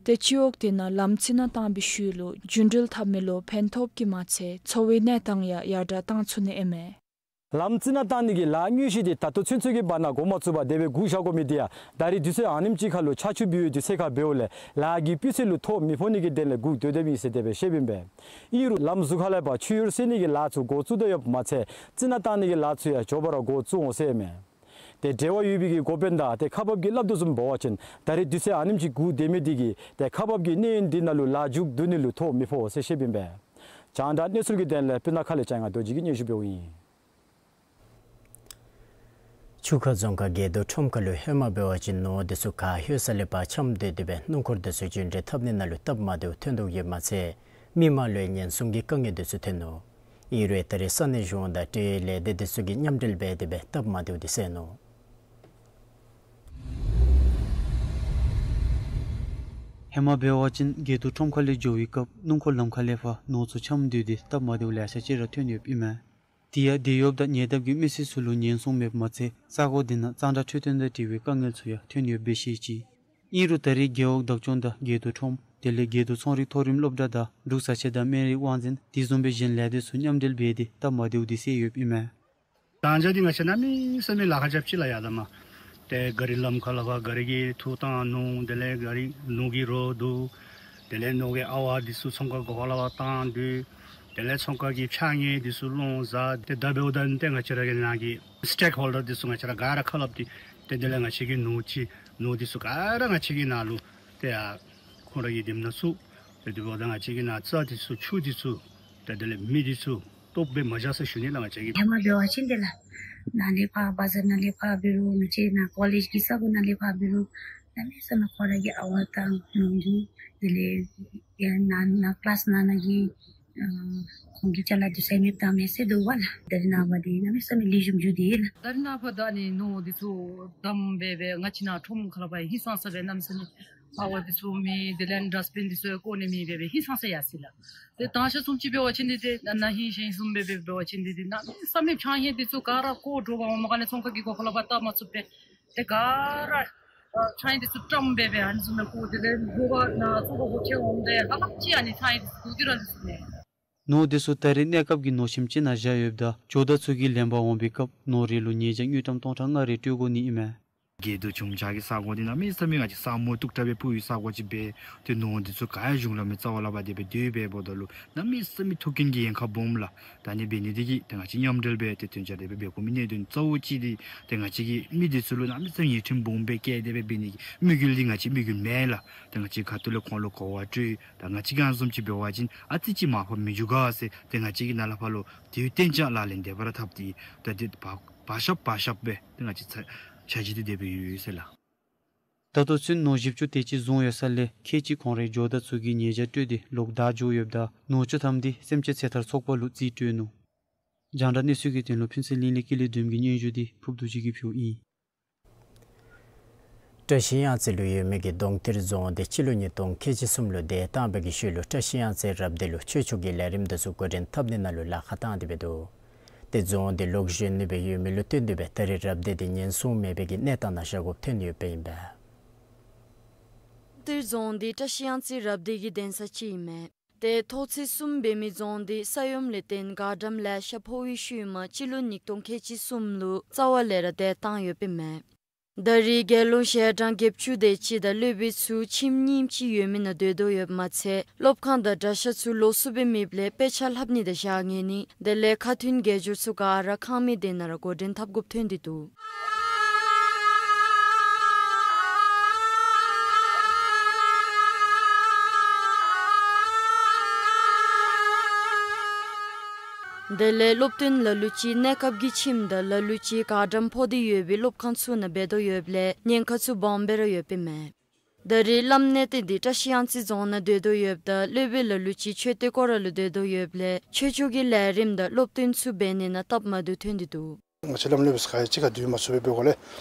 ཏེ་སྤྱི་འོག་དེ་ནང་ལམ་རྩི་ནག་བཏང་བའི་ཤུལ་ལུ་རྒྱུན་འགྲུལ་འཐབ་མི་ལུ་ཕན་ཐོགས་ཀྱི་མ་ཚད་འཚོ་བའི་གནས་སྟངས་ཡང་ཡར་དྲགས་བཏང་ཚུགས་ནི་ཨིན་མས། ལམ་རྩི་ནག་བཏང་ནི་གི་ལཱ་དངོས་གཞི་འདི་ད་ལྟོ་ཚུན་ཚོད་ཀྱི་བར་ན་འགོ་མ་བཙུགས་པར་དེ་སྦེ་བསྒུག་བཞག་དགོ་མི་འདི་ཡང་ད་རིས་དུས་ཚོད་ཨ་ནེམ་ཅིག་ཁར་ལུ་ཆར་ཆུ་འབེལ་བའི་དུས་ཚོད་ཁར་འབདཝ་ལས་ལཱ་གི་སྤུས་ཚད་ལུ་ཐོ་མི་ཕོག་ནི་གི་དོན་ལས་བསྒུག་སྡོད་སྡོདཔ་ཨིན་ཟེར་དེ་སྦེ་བཤདཔ་ཨིན་པས། ཨིན་རུང་ལམ་ཟུར་ཁ་ལས་ཕར་ཆུ་གཡུར་སེལ་ནི་གི་ལཱ་ཚུ་འགོ་བཙུགས་ཏེ་ཡོདཔ་མ་ཚད་རྩི་ནག་བཏང་ནི་གི་ལཱ་ཚུ་ཡང་མགྱོགས་པ་ར་འགོ་བཙུགས་འོང་ཟེར་ཨིན་མས། ཏེ་འབྲེལ་བ་ཡོད་པའི་གི་འགོ་དཔོན་དང་ཏེ་ཁག་འབགཔ་གིས་སླབ་དོ་བཟུམ་འབད་བ་ཅིན་ད་རིས་དུས་ཚོད་ཨ་ནེམ་ཅིག་བསྒུག་སྡོད་མི་འདི་གིས་ཏེ་ཁག་འབགཔ་གི་གནས་ཡུན་འདི་ནང་ལུ་ལཱ་མཇུག་བསྡུ་ནི་ལུ་ཐོ་མི་ཕོག་ཟེར་བཤདཔ་ཨིན་པས། རྒྱང་བསྒྲགས་གནས་ཚུལ་གྱི་དོན་ལས་སྤུ་ན་ཁ་ལས་ལྕང་ང་རྡོ་རྗེ་གིས་སྙན་ཞུ་འབདཝ་ཨིན། ཆུ་ཁ་རྫོང་ཁག་དགེ་ཐོག་ཁྲོམ་ཁ་ལུ་ཧེ་མ་འབད་བ་ཅིན་ནོར་འདི་ཚུ་ག་ལྷོད་ས་ལས་ཕར་འཁྱམས་སྡོད་དེ་སྦེ་སྣུམ་འཁོར་འདི་ཚུ་རྒྱུན་འགྲུལ་འཐབ་ནི་ནང་ལུ་སྟབས་མ་བདེཝ་ཐོན་དོ་ཡོདཔ་མ་ཚད་མི་མང་ལུ་ཡང་ཉེན་སྲུང་གི་དཀའ་ངལ་འདི་ཚུ་ཐོན་ནུག། ཨིན་རུང་ད་རིས་ས་གནས་གཞུང་དང་འབྲེལ་ཡོད་ལས་སྡེ་འདི་ཚུ་གིས་མཉམ་འབྲེལ་འབད་དེ་སྦེ་སྟབས་མ་བདེཝ་འདི་བསལ་ནུག། ཧེ་མ་འབད་བ་ཅིན་དགེ་ཐོག་ཁྲོམ་ཁ་ལས་འགྱོ་བའི་སྐབས་སྣུམ་འཁོར་ལམ་ཁ་ལས་ཕར་ནོར་ཚུ་འཁྱམས་སྡོད་དེ་སྟབས་མ་བདེཝ་ལེ་ཤ་ཅིག་ར་ཐོན་ཡོདཔ་ཨིན་མས། དེ་ཡང་དེ་ཡོདཔ་ད་ཉེ་འདབས་ཀྱི་མི་སེར་ཚུ་ལུ་ཉེན་སྲུང་མེདཔ་མ་ཚད་ས་གོ་དེ་ནང་གཙང་སྦྲ་འཕྲོད་བསྟེན་དང་འབྲེལ་བའི་དཀའ་ངལ་ཚུ་ཡང་ཐོན་ཡོདཔ་སྦེ་བཤད་ཅི། ཨིན་རུང་ད་རིས་རྒེད་འོག་བདག་སྐྱོང་དང་དགེ་ཐོག་ཁྲོམ་དེ་ལས་དགེ་ཐོག་ཚོང་རིག་མཐོ་རིམ་སློབ་གྲྭ་དང་འབྲུག་བཟའ་ཆས་དང་སྨན་རིགས་དབང་འཛིན་དེ་བཟུམ་སྦེ་གཞན་ལས་སྡེ་ཚུ་མཉམ་འབྲེལ་འབད་དེ་སྟབས་མ་བདེཝ་འདི་བསལ་ཡོདཔ་ཨིན་མས། ད་ཅི་འདི་ང་བཅས་གནམ་མེད་ས་མེད་ལཱ་ཁག་རྐྱབ་ཅི་ལགས། ཡར་དང་མར་ཏེ་ག་རི་ལམ་ཁ་ལས་ཕར་ག་རི་གིས་འཐུ་བཏང་ནུག། དེ་ལས་ག་རི་ནོར་གྱི་རོ་འདུག། དེ་ལས་ནོར་གྱི་ཨ་ཝ་འདི་ཚུ་ཚོང་ཁང་སྒོ་ཁ་ལས་ཕར་བཏང་སྡོད། དེ་ལས་ཚོང་ཁང་གི་ཕྱགས་སྙིགས་འདི་ཚུ་སློང་ཟ། ཏེ་ད་འབདཝ་ད་ཏེ་ང་བཅས་ར་གི་ནང་གི་སི་ཊེག་ཧོལ་ཌར་འདི་ཚུ་ང་བཅས་ར་ག་ར་ཁ་སླབ་སྟེ་ཏེ་དེ་ལས་ང་བཅས་ཀྱི་ནོར་ཅིག་ནོར་འདི་ཚུ་ག་ར་ང་བཅས་ཀྱི་ནང་ལུ་ཏེ་ཡར་ཁོང་ར་གི་འདེམས་ནང་བཙུགས། ཏེ་དེ་འབདཝ་ད་ང་བཅས་ཀྱི་ནང་རྩྭ་འདི་ཚུ་ཆུ་འདི་ཚུ་ཏེ་དེ་ལས་མི་འདི་ཚུ་སྟོབས་སྦེ་མ་བཞག་ཟེར་ཞུ་ནི་ལགས། ང་བཅས་ཀྱིས་ཧེ་མ་འབད་བ་ཅིན་དེ་ལས་ནཱ་ལས་ཕར་བ་ཛར་ནང་ལས་ཕར་འབད་རུང་ང་བཅས་ནཱ་ཀོ་ལེཇ་གི་ས་གོ་ནང་ལས་ཕར་འབད་རུང་གནམ་མེད་ས་མེད་ཁོང་ར་གི་ཨ་ཝ་དང་ནོར་གྱི་དེ་ལས་ཡར་ནཱ་ནཱ་ཀི་ལཱསི་ནང་ན་གི་ཨ་ཁོང་གི་ཅ་ལ་འདི་ཚུ་མེདཔ་བཏང་མས་ཟེར་འདུག་པ་ལགས། ད་རིས་ནངས་པ་འདི་གནམ་མེད་ས་མེད་ལེགས་ཤོམ་འགྱོ་སྟེ་ཡོད་ལགས། ད་རིས་ནངས་པ་ད་ནི་ནོར་འདི་ཚུ་བསྡམས་སྦེ་སྦེ་ང་བཅས་ནཱ་ཁྲོམ་ཁ་ལས་ཕར་ཧིང་སངས་ས་སྦེ་གནམ་མེད་ས་མེད་ཨ་ཝ་འདི་ཚུ་མེད། དེ་ལས་ཌསཊ་བིན་འདི་ཚུ་ཡང་བཀོ་ནི་མེད་སྦེ་སྦེ་ཧིང་སངས་ས་ཡར་སོ་ཡི་ལགས། ཏེ་ད་ཆ་བཟུམ་ཅིག་འབད་བ་ཅིན་འདི་ཏེ་ན་ཧིང་ཞིང་བཟུམ་སྦེ་སྦེ་འབད་བ་ཅིན་འདི་ཏེ་གནམ་མེད་ས་མེད་ཕྱགས་སྙིགས་འདི་ཚུ་ག་ར་བཀོ་འགྱོ་བ་འོང་མ་ག་ནི་ཚོང་ཁང་གི་སྒོ་ཁ་ལས་ཕར་བཏང་མ་ཚུགས་པས། ཏེ་ག་ར་ཨ་ཕྱགས་སྙིགས་འདི་ཚུ་བཀྲམ་སྦེ་སྦེ་ཨ་ནི་བཟུམ་སྦེ་བཀོ། དེ་ལས་སྒོ་ཁར་ནཱ་ཚོང་ཁང་སྒོ་ཕྱེ་འོངམ་ད་ཧ་ལམ་ཅིག་ཨ་ནི་ཕྱགས་སྙིགས་འདི་ཚུ་བཀོ་སྟེ་ར་འདི་ཚུ་མེད། ནོར་འདི་ཚུ་ད་རིས་གནས་སྐབས་ཀྱི་ནོར་ཁྱིམ་ཅིག་ནང་བཞག་ཡོདཔ་ད་ཇོ་བདག་ཚུ་གིས་ལེན་པར་འོང་པའི་སྐབས་ནོར་རེ་ལུ་ཉེས་བྱ་དངུལ་ཀྲམ་སྟོང་ཕྲག་ལྔ་རེ་སྤྲོད་དགོ་ནི་ཨིན་མས། དགེ་འདུན་ཆུང་ཆ་གི་ས་གོ་འདི་གནམ་མེད་ས་མེད་ང་བཅས་ས་མུ་ཏོག་དྲགས་སྦེ་ཕུ་བའི་ས་གོ་ཅིག་སྦེ་ཏེ་ནོར་འདི་ཚུ་ག་ཡང་གཞུང་ལམ་གྱི་རྩ་བར་ལས་ཕར་དེ་སྦེ་སྡོད་སྦེ་འབདཝ་ད་ལུ་གནམ་མེད་ས་མེད་ཐུགས་འགན་གྱི་འགན་ཁག་སྦོམ་ལགས། ད་ཨ་ནི་འབད་ནི་འདི་གིས་ཏེ་ང་བཅས་མཉམ་འབྲེལ་སྦེ་ཏེ་དོན་རྐྱབ་སྟེ་སྦེ་འབད་དགོ་མི་གནད་དོན་གཙོ་བོ་ཅིག་འདི་ཏེ་ང་བཅས་ཀྱིས་མི་འདི་ཚུ་ལུ་གནམ་མེད་ས་མེད་ཉེས་ཁྲིམས་སྦོམ་སྦེ་བཀལ་ཏེ་སྦེ་འབད་ནི་གི་དམིགས་ཡུལ་འདི་ང་བཅས་དམིགས་ཡུལ་མེན་ལགས། ཏེ་ང་བཅས་ཁ་ཐུག་ལས་ཁོང་ལུ་གོ་བ་སྤྲོད། ད་ང་བཅས་ཀྱིས་ཨ་ནི་བཟུམ་ཅིག་འབད་བ་ཅིན་ཨ་ཙི་ཅིག་མར་ཕབ་མི་འགྱོ་ག་ཟེར་ཏེ་ང་བཅས་ཀྱིས་ནཱ་ལས་ཕར་ལུ་དེ་བསྟན་བཅོས་ལག་ལེན་འདི་འབད་ར་འཐབ་སྟེ་ད་འདི་བར་བར་ཤབ་བར་ཤབ་སྦེ་ཏེ་ང་བཅས་ཚར་འཆར་གཞི་འདི་དེ་སྦེ་ཡོད་ཟེར་ལགས། ད་ལྟོ་ཚུན་ནོར་བཞི་བཅུ་དེ་ཅིག་བཟུང་ཡོད་ས་ལས་ཁལ་གཅིག་ཁོང་རའི་ཇོ་བདག་ཚུ་གིས་ཉེས་བྱ་སྤྲོད་དེ་ལོག་བདའ་འགྱོ་ཡོདཔ་ད་ནོར་བཅུད་ཐམ་འདི་སེམས་ཅན་ཚེ་ཐར་ཚོགས་པ་ལུ་རྩིས་སྤྲོད་ནུག། རྒྱང་བསྒྲགས་གནས་ཚུལ་གྱི་དོན་ལུ་ཕུན་ཚོགས་གླིང་ལས་ཀུན་ལེགས་སྒྲོལམ་གྱི་སྙན་ཞུ་འདི་ཕུརབ་རྡོ་རྗེ་གིས་ཕུལཝ་ཨིན། བཀྲ་ཤིས་གཡང་རྩེ་ལུ་ཡོད་མི་གི་གདོང་གཏེར་རྫོང་འདི་སྤྱི་ལོ་ཉིས་སྟོང་ཁལ་གཅིག་གསུམ་ལུ་དེ་བཏང་བའི་གི་ཤུལ་ལུ་བཀྲ་ཤིས་གཡང་རྩེ་རབ་སྡེ་ལུ་ཆོས་ཕྱོགས་ཀྱི་ལས་རིམ་འདི་ཚུ་འགོ་འདྲེན་འཐབ་ནི་ནང་ལུ་ལཱ་ཁག་བཏང་སྟེ་འབད་དོ། ཏེ་རྫོང་འདི་ལོག་བཞེངས་ནི་སྦེ་ཡོད་མི་ལུ་བརྟེན་ཏེ་སྦེ་ད་རེས་རབ་སྡེ་འདི་ཉེན་སྲུང་མེད་པའི་གི་གནས་སྟངས་ནང་བཞག་དགོཔ་ཐོན་ཡོདཔ་ཨིན་པས། གདོང་གཏེར་རྫོང་འདི་བཀྲ་ཤིས་གཡང་རྩེ་རབ་སྡེ་གི་གདན་ས་ཅིག་ཨིན་མས། ཏེ་ཐོག་ཚད་གསུམ་འབད་མི་རྫོང་འདི་ས་ཡོམ་ལས་བརྟེན་གར་འགྲམ་ལེ་ཤ་ཕོག་པའི་ཤུལ་མ་སྤྱི་ལོ་ཉིས་སྟོང་ཁལ་གཅིག་གསུམ་ལུ་རྩ་བ་ལས་ར་དེ་བཏང་ཡོདཔ་ཨིན་མས། ད་རེས་རྒྱལ་ཡོངས་ཞལ་གྲངས་བརྒྱད་ཅུ་དེ་ཅིག་དང་སློབ་དཔོན་ཚུ་ཁྱིམ་རྙིངམ་ཅིག་ཡོད་མི་ནང་སྡོད་དོ་ཡོདཔ་མ་ཚད་སློབ་ཁང་དང་གྲྭ་ཤག་ཚུ་ལོགས་སུ་སྦེ་མེདཔ་ལས་དཔེ་ཆ་ལྷབ་ནི་དང་བཞག་ཉན་ནི་དེ་ལས་ཁ་ཐུན་དགེ་སྦྱོར་ཚུ་ག་ར་ཁང་མིག་དེ་ནང་ར་འགོ་འདྲེན་འཐབ་དགོཔ་ཐོན་ཏེ་འདུག། དེ་ལས་སློབ་སྟོན་ལ་ལུ་ཅིག་གནས་སྐབས་ཀྱི་ཁྱིམ་དང་ལ་ལུ་ཅིག་གར་འགྲམ་ཕོག་སྟེ་ཡོད་པའི་སློབ་ཁང་ཚུ་ནང་འབད་དོ་ཡོདཔ་ལས་ཉེན་ཁ་ཚུ་སྦོམ་སྦེ་ར་ཡོདཔ་ཨིན་མས། ད་རེས་བླམ་གནས་བརྟན་འདི་བཀྲ་ཤིས་གཡང་རྩེ་རྫོང་ནང་སྡོད་དོ་ཡོདཔ་ད་སློབ་དཔོན་ལ་ལུ་ཅིག་མཆོད་རྟེན་སྐོར་ར་ལུ་སྡོད་དོ་ཡོདཔ་ལས་ཆོས་ཕྱོགས་ཀྱི་ལས་རིམ་དང་སློབ་སྟོན་ཚུ་འབད་ནི་ནང་སྟབས་མ་བདེཝ་ཐོན་ཏེ་འདུག། ང་བཅས་བླམ་སློབ་དཔོན་ཚུ་ག་ཡང་གཅིག་ཁར་སྡོད་མ་ཚུགས་པར་འབད་དགོཔ་ལས་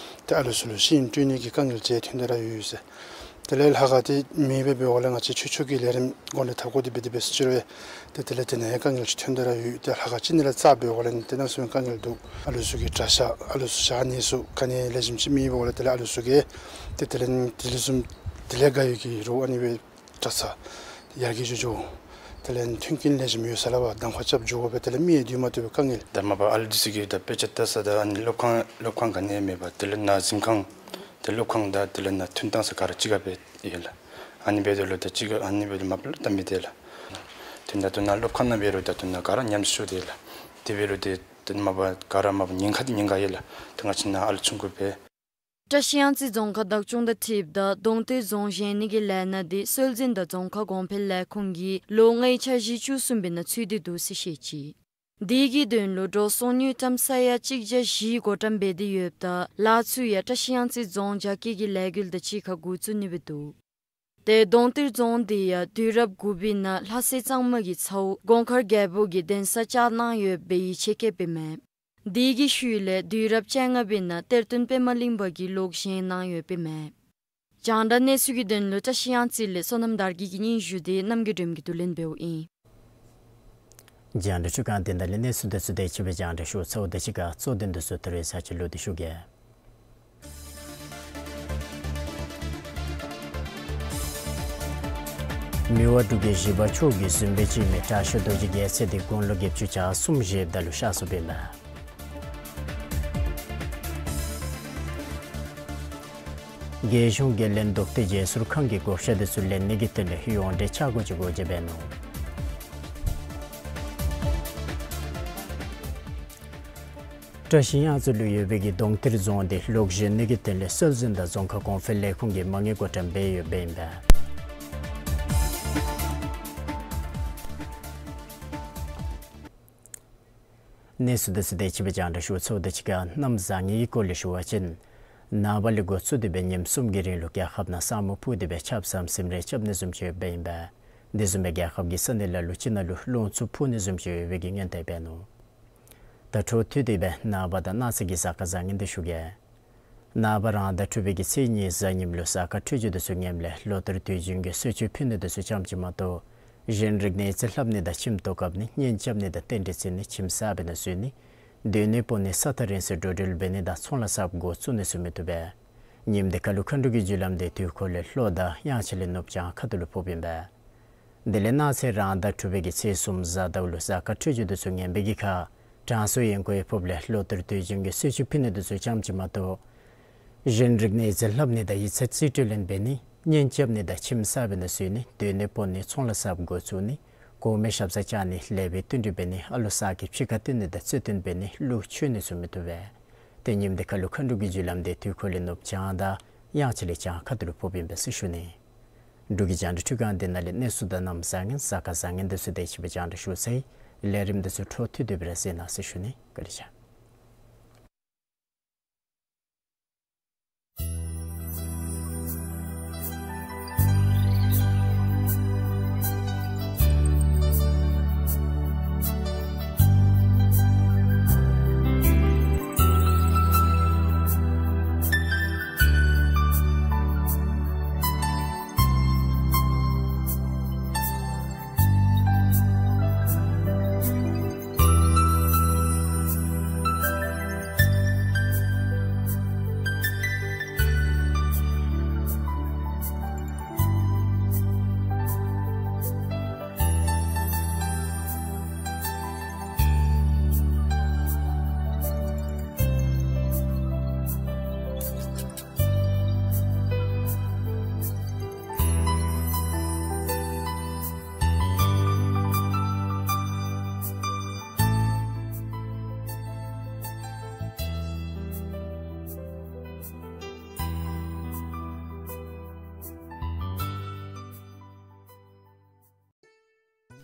ཏེ་ཨ་ལུ་ཚུ་ལུ་ཤེས་ཡོན་སྤྲོད་ནི་གི་དཀའ་ངལ་ཅིག་ཐོན་ཏེ་ར་ཡོད་ཟེར། དེ་ལས་ལྷ་ཁང་འདི་མེདཔ་སྦེ་འབདཝ་ལས་ང་བཅས་ཆོས་ཕྱོགས་ཀྱི་ལས་རིམ་འགོ་འདྲེན་འཐབ་དགོ་དེ་སྦེ་དེ་སྦེ་ཟེར་ཅི་རུང་ཏེ་དེ་ལས་དེ་ནང་ཡང་དཀའ་ངལ་ཅིག་ཐོན་ཏེ་ར་ཡོད། ཏེ་ལྷ་ཁང་ཅིག་ནང་ལས་རྩ་འབད་བ་ལས་ཏེ་གནམ་མེད་ས་མེད་དཀའ་ངལ་འདུག། ཨ་ལུ་ཚུ་གི་གྲྭ་ཤག་ཨ་ལུ་ཚུ་བཞག་ནི་ཚུ་ག་ནི་ལེགས་ཤོམ་ཅིག་མེདཔ་འབདཝ་ལས་དེ་ལས་ཨ་ལུ་ཚུ་གིས་ཏེ་དེ་ལས་དེ་ལས་བཟུམ་དེ་ལས་དགའ་ཡོད་ཀྱི་རོགས་ཨ་ནི་སྦེ་གྲྭ་ཚང་ཡར་རྒྱས་འགྱོ་འགྱོ། དེ་ལས་མཐུན་རྐྱེན་ལེགས་ཤོམ་ཡོད་ས་ལས་ཕར་གདམ་ཁ་རྐྱབ་འགྱོ་དགོ་པས། དེ་ལས་མི་སྡོད་མ་བཏུབ་པའི་དཀའ་ངལ། ད་མ་པ་ཨ་ལུ་འདི་ཚུ་གི་ད་དཔེ་ཆ་ལྟ་ས་དང་ཨ་ནི་སློབ་ཁང་སློབ་ཁང་ག་ནི་ཡང་མེད་པར་དེ་ལས་ནཱ་གཟིམ་ཁང་དེ་སློབ་ཁང་དང་དེ་ལས་ནཱ་ཐུན་བཏང་ས་ག་ར་གཅིག་ཁར་སྦེ་ཡོད་ལགས། ཨ་ནི་འབད་དོ་ལོ་ད་གཅིག་ཁར་ཨ་ནི་འབད་དོ་མ་པ་ལུ་ད་མི་སྡོད་ལགས། དོན་དག་ཏུ་ནཱ་སློབ་ཁང་ནང་འབད་རུང་ད་དོན་དག་ག་ར་ཉམས་སུ་ཤོར་ཏེ་ལགས། དེ་འབད་རུང་ཏེ་ཏེ་མ་པ་ག་ར་མ་པ་ཉེན་ཁ་འདི་ཉེན་ཁ་ཡོད་ལགས། ཏེ་ང་བཅས་ནཱ་ཨ་ལུ་ཆུང་ཀུ་སྦེ། བཀྲ་ཤིས་གཡང་རྩེ་རྫོང་ཁག་བདག་སྐྱོང་དང་འཁྲིལཝ་ད་གདོང་གཏེར་རྫོང་བཞེངས་ནི་གི་ལས་སྣ་འདི་སྲོལ་འཛིན་དང་རྫོང་ཁ་གོང་འཕེལ་ལས་ཁུངས་ཀྱི་ལོ་ལྔའི་འཆར་གཞི་བཅུ་གསུམ་པའི་ནང་ཚུད་དེ་འདུག་ཟེར་བཤད་ཅི། དེ་གི་དོན་ལུ་འགྲོ་སོང་དངུལ་ཀྲམ་ས་ཡ་གཅིག་བརྒྱ་བཞི་བགོ་བཀྲམ་འབད་དེ་ཡོདཔ་ད་ལཱ་ཚུ་ཡང་བཀྲ་ཤིས་གཡང་རྩེ་རྫོང་རྒྱ་བསྐྱེད་ཀྱི་ལས་འགུལ་དང་གཅིག་ཁར་འགོ་བཙུགས་ནི་སྦེ་འདུག། ཏེ་གདོང་གཏེར་རྫོང་འདི་ཡང་དུས་རབས་དགུ་པའི་ནང་ལྷ་སྲས་གཙང་མ་གིས་ཚ་བོ་གོང་དཀར་རྒྱལ་པོ་གིས་གདན་ས་བཅགས་གནང་ཡོད་པའི་ཡིད་ཆེས་བསྐྱེདཔ་ཨིན་མས། དེ་གི་ཤུལ་ལས་དུས་རབས་བཅོ་ལྔ་པའི་ནང་གཏེར་སྟོན་པདྨ་གླིང་པ་གིས་ལོག་བཞེངས་གནང་ཡོདཔ་ཨིན་མས། རྒྱང་བསྒྲགས་གནས་ཚུལ་གྱི་དོན་ལུ་བཀྲ་ཤིས་གཡང་རྩེ་ལས་བསོད་ནམས་དར་རྒྱས་ཀྱི་སྙན་ཞུ་འདི་རྣམ་རྒྱལ་སྒྲོལམ་གིས་བསྡུ་ལེན་འབདཝ་ཨིན། རྒྱང་བསྒྲགས་ཚུ་ག་དེ་ནང་ལས་གནས་ཚུལ་འདི་ཚུ་དེ་ཅིག་སྦེ་རྒྱང་བསྒྲགས་ཞུ་ཚརཝ་ད་གཅིག་ཁར་གཙོ་དོན་འདི་ཚུ་ད་རེས་ཚར་གཅིག་ལོག་སྟེ་ཞུ་གེ། མི་དབང་འབྲུག་རྒྱལ་བཞི་པ་མཆོག་གིས་བཟུམ་སྦེ་ཅིག་མི་དྲག་ཤོས་རྡོ་རྗེ་རྒྱལ་མཚན་འདི་དགུང་ལོ་བརྒྱད་ཅུ་གྱ་གསུམ་བཞེསཔ་ད་ལུ་གཤགས་སོཔ་ཨིན་མས། རྒྱལ་གཞུང་གི་ལན་རྡོག་ཏེ་རྒྱལ་ཟུར་ཁང་གི་བགོ་བཤའ་འདི་ཚུ་ལེན་ནི་གི་དོན་ལས་ཡོངས་འབྲེལ་ཆ་བགོས་ཅིག་སྒོ་འབྱེད་འབད་ནུག། བཀྲ་ཤིས་གཡང་རྩེ་ལུ་ཡོད་པའི་གི་གདོང་གཏེར་རྫོང་འདི་ལོག་བཞེངས་ནི་གི་དོན་ལས་སྲོལ་འཛིན་དང་རྫོང་ཁ་གོང་འཕེལ་ལས་ཁུངས་ཀྱིས་མ་དངུལ་བགོ་བཀྲམ་འབད་ཡོདཔ་ཨིན་པས། གནས་ཚུལ་འདི་ཚུ་དེ་ཅིག་སྦེ་རྒྱང་བསྒྲགས་ཞུ་ཚརཝ་ད་གཅིག་ཁར་གནམ་བཟང་ངན་གྱི་སྐོར་ལས་ཞུ་བ་ཅིན་ནངས་པ་ལས་འགོ་བཙུགས་ཏེ་སྦེ་ཉིནམ་གསུམ་གྱི་རིང་ལུ་རྒྱལ་ཁབ་ནང་ས་སྨུག་ཕུབ་སྟེ་སྦེ་ཆརཔ་ཟམ་ཟིམ་རེ་རྐྱབ་ནི་བཟུམ་ཅིག་ཡོདཔ་ཨིན་པས། དེ་བཟུམ་སྦེ་རྒྱལ་ཁབ་ཀྱི་ས་གནས་ལ་ལུ་ཅིག་ནང་ལུ་རླུང་འཚུབ་ཕུ་ནི་བཟུམ་ཅིག་ཡོད་པའི་གི་སྔོན་བརྡ་འབད་ནུག། ད་འཕྲོ་མཐུད་དེ་སྦེ་ནངས་པ་དང་གནངས་ཚེ་གི་གཟའ་སྐར་བཟང་ངན་འདི་ཞུ་གེ། ནངས་པ་རང་ཟླ་དྲུག་པའི་གི་ཚེས་གཉིས་གཟའ་ཉིམ་ལུ་གཟའ་སྐར་འཕྲོད་སྦྱོར་འདི་ཚུ་ངནམ་ལས་ལོ་ལྟར་དུས་རྒྱུན་གྱི་གསོལ་མཆོད་ཕུལ་ནི་འདི་ཚུ་ཙམ་ཅིག་མ་གཏོགས་གཞན་རིག་གནས་རྩིས་ལྷབ་ནི་དང་ཁྱིམ་ཐོག་བཀབ་ནི་གཉེན་རྐྱབ་ནི་དང་རྟེན་འབྲེལ་བརྩི་ནི་ཁྱིམ་གསརཔ་ནང་བཙུགས་ནི་སྡོད་གནས་སྤོ་ནི་ས་ཐག་རིང་སར་འགྲོ་འགྲུལ་འབད་ནི་དང་ཚོང་ལཱ་གསརཔ་འགོ་བཙུགས་ནི་ཚུ་མི་བཏུབ་པས། ཉིནམ་འདི་ཁར་ལུ་མཁའ་འགྲོ་གི་རྒྱུ་ལམ་འདི་དུས་འཁོར་ལས་ལྷོ་དང་དབྱངས་འཆར་ལས་ནུབ་བྱང་ཁ་ཐུག་ལུ་ཕོགཔ་ཨིན་པས། དེ་ལས་གནངས་ཚེ་རང་ཟླ་དྲུག་པའི་གི་ཚེས་གསུམ་གཟའ་ཟླཝ་ལུ་གཟའ་སྐར་འཕྲོད་སྦྱོར་འདི་ཚུ་ངན་པའི་གི་ཁར་དྲང་སྲོང་ཡན་ཁོའི་ཕོརཔ་ལས་ལོ་ལྟར་དུས་རྒྱུན་གྱི་གསོལ་མཆོད་ཕུལ་ནི་འདི་ཚུ་ཙམ་ཅིག་མ་གཏོགས་ གཞན་རིག་གནས་རྩིས་ལྷབ་ནི་དང་ཡིག་ཚད་རྩིས་སྤྲོད་ལེན་འབད་ནི། གཉེན་རྐྱབ་ནི་དང་ཁྱིམ་གསར་པའི་ནང་འཛུལ་ནི། སྡོད་གནས་སྤོ་ནི། ཚོང་ལཱ་གསརཔ་འགོ་བཙུགས་ནི། གོང་མའི་ཞབས་སར་བཅར་ནི། ལེགས་པའི་བསྟུན་གྲོས་འབད་ནི། ཨ་ལོ་གསར་གྱི་ཕྱི་ཁར་བཏོན་ནི་དང་རྩེད་འགྲན་འབད་ནི། གླུ་ཆོས་ནི་ཚུ་མི་བཏུབ་པས། དེ་ཉིནམ་འདི་ཁ་ལུ་མཁའ་འགྲོ་གི་རྒྱུ་ལམ་འདི་དུས་འཁོར་ལས་ནུབ་བྱང་དང་དབྱངས་ཅན་ལས་བྱང་ཁ་ཐུག་ལུ་ཕོགཔ་ཨིན་པས་ཟེར་ཞུ་ནི། འབྲུག་གི་རྒྱང་བསྒྲགས་འཕྲུལ་ཁང་འདི་ནང་ལས་གནས་ཚུལ་དང་གནམ་བཟང་ངན་གཟའ་སྐར་བཟང་ངན་འདི་ཚུ་དེ་ཅིག་སྦེ་རྒྱང་བསྒྲགས་ཞུ་ཚར་ཡི། ལས་རིམ་འདི་ཚུ་འཕྲོ་མཐུད་དེ་སྦེ་ར་གཟིགས་གནང་ཟེར་ཞུ་ནི། བཀའ་དྲིན་ཆེ།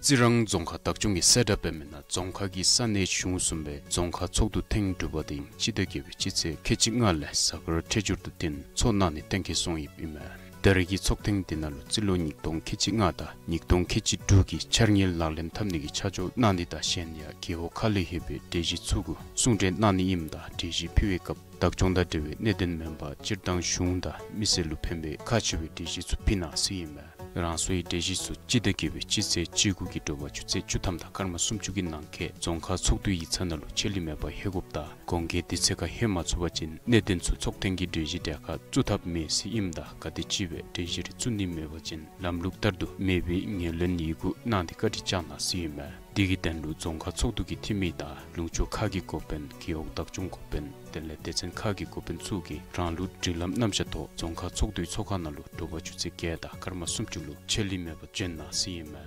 རྩི་རང་རྫོང་ཁག་བདག་སྐྱོང་གིས་གསལ་བསྒྲགས་འབད་མི་ནང་རྫོང་ཁག་གི་ས་གནས་གཞུང་གསུམ་པའི་རྫོང་ཁག་ཚོགས་འདུ་ཐེངས་དྲུག་པ་དེ་སྤྱི་ཟླ་བརྒྱད་པའི་སྤྱི་ཚེས་ཁལ་གཅིག་ལྔ་ལས་གཟའ་སྐར་འཕྲོད་སྦྱོར་དང་བསྟུན་ཚོགས་གནང་ནི་གཏན་འཁེལ་སོང་ཡོདཔ་ཨིན་མས། ད་རེས་ཀྱི་ཚོགས་ཐེངས་དེ་ནང་ལུ་རྩིས་ལོ་ཉིས་སྟོང་ཁལ་གཅིག་ལྔ་དང་ཉིས་སྟོང་ཁལ་གཅིག་དྲུག་གི་འཆར་དངུལ་ལག་ལེན་འཐབ་ནི་གི་ཆ་འཇོག་གནང་ནི་དང་གཞན་ཡང་རྒེད་འོག་ཁག་ལས་ཡོད་པའི་གྲོས་གཞི་ཚུ་གུ་གསུང་གྲོས་གནང་ནི་ཨིནམ་ད་གྲོས་གཞི་ཕུལ་བའི་སྐབས་བདག་སྐྱོང་དང་འབྲེལ་བའི་གནད་དོན་མེན་པར་སྤྱིར་བཏང་གཞུང་དང་མི་སེར་ལུ་ཕན་པའི་ཁག་ཆེ་བའི་གྲོས་གཞི་ཚུ་ཕུལ་གནང་ཟེར་ཨིན་མས། རང་སོའི་གྲོས་གཞི་ཚུ་སྤྱི་ཟླ་བརྒྱད་པའི་སྤྱི་ཚེས་བཅུ་དགུ་གི་དྲོ་པ་ཆུ་ཚོད་བཅུ་ཐམ་དང་སྐར་མ་སུམ་ཅུ་གི་ནང་འཁོད་རྫོང་ཁག་ཚོགས་འདུ་ཡིག་ཚང་ནང་ལུ་ཆད་ལུས་མེད་པར་ལྷོད་དགོཔ་དང་གོང་འཁོད་དུས་ཚོད་ཁར་ལྷོད་མ་ཚུགས་པ་ཅིན་གནད་དོན་ཚུ་ཚོགས་ཐེངས་ཀྱི་གྲོས་གཞི་གྲལ་ཁར་བཙུགས་ཐབས་མེད་ཟེར་ཨིནམ་ད་ག་དེམ་ཅིག་སྦེ་གྲོས་གཞི་རེ་བཙུགས་ནི་མེད་པ་ཅིན་ལམ་ལུགས་ལྟར་དུ་མེད་པའི་ངོས་ལེན་ཡི་གུ་གནང་སྟེ་བཀའ་དྲིན་བསྐྱང་གནང་ཟེར་ཨིན་མས། དེ་གི་དོན་ལུ་རྫོང་ཁག་ཚོགས་འདུ་གི་འཐུས་མི་དང་ལུང་ཕྱོགས་ཁག་གི་འགོ་དཔོན་རྒེད་འོག་བདག་སྐྱོང་འགོ་དཔོན་དེ་ལས་སྡེ་ཚན་ཁག་གི་འགོ་དཔོན་ཚུ་གིས་རང་ལུགས་སྒྲིག་ལམ་རྣམ་གཞག་ཐོག་རྫོང་ཁག་ཚོགས་འདུའི་ཚོགས་ཁང་ནང་ལུ་དྲོ་པ་ཆུ་ཚོད་བརྒྱད་དང་སྐར་མ་སུམ་ཅུ་ལུ་ཆད་ལུས་མེད་པར་འབྱོན་གནང་ཟེར་ཨིན་མས།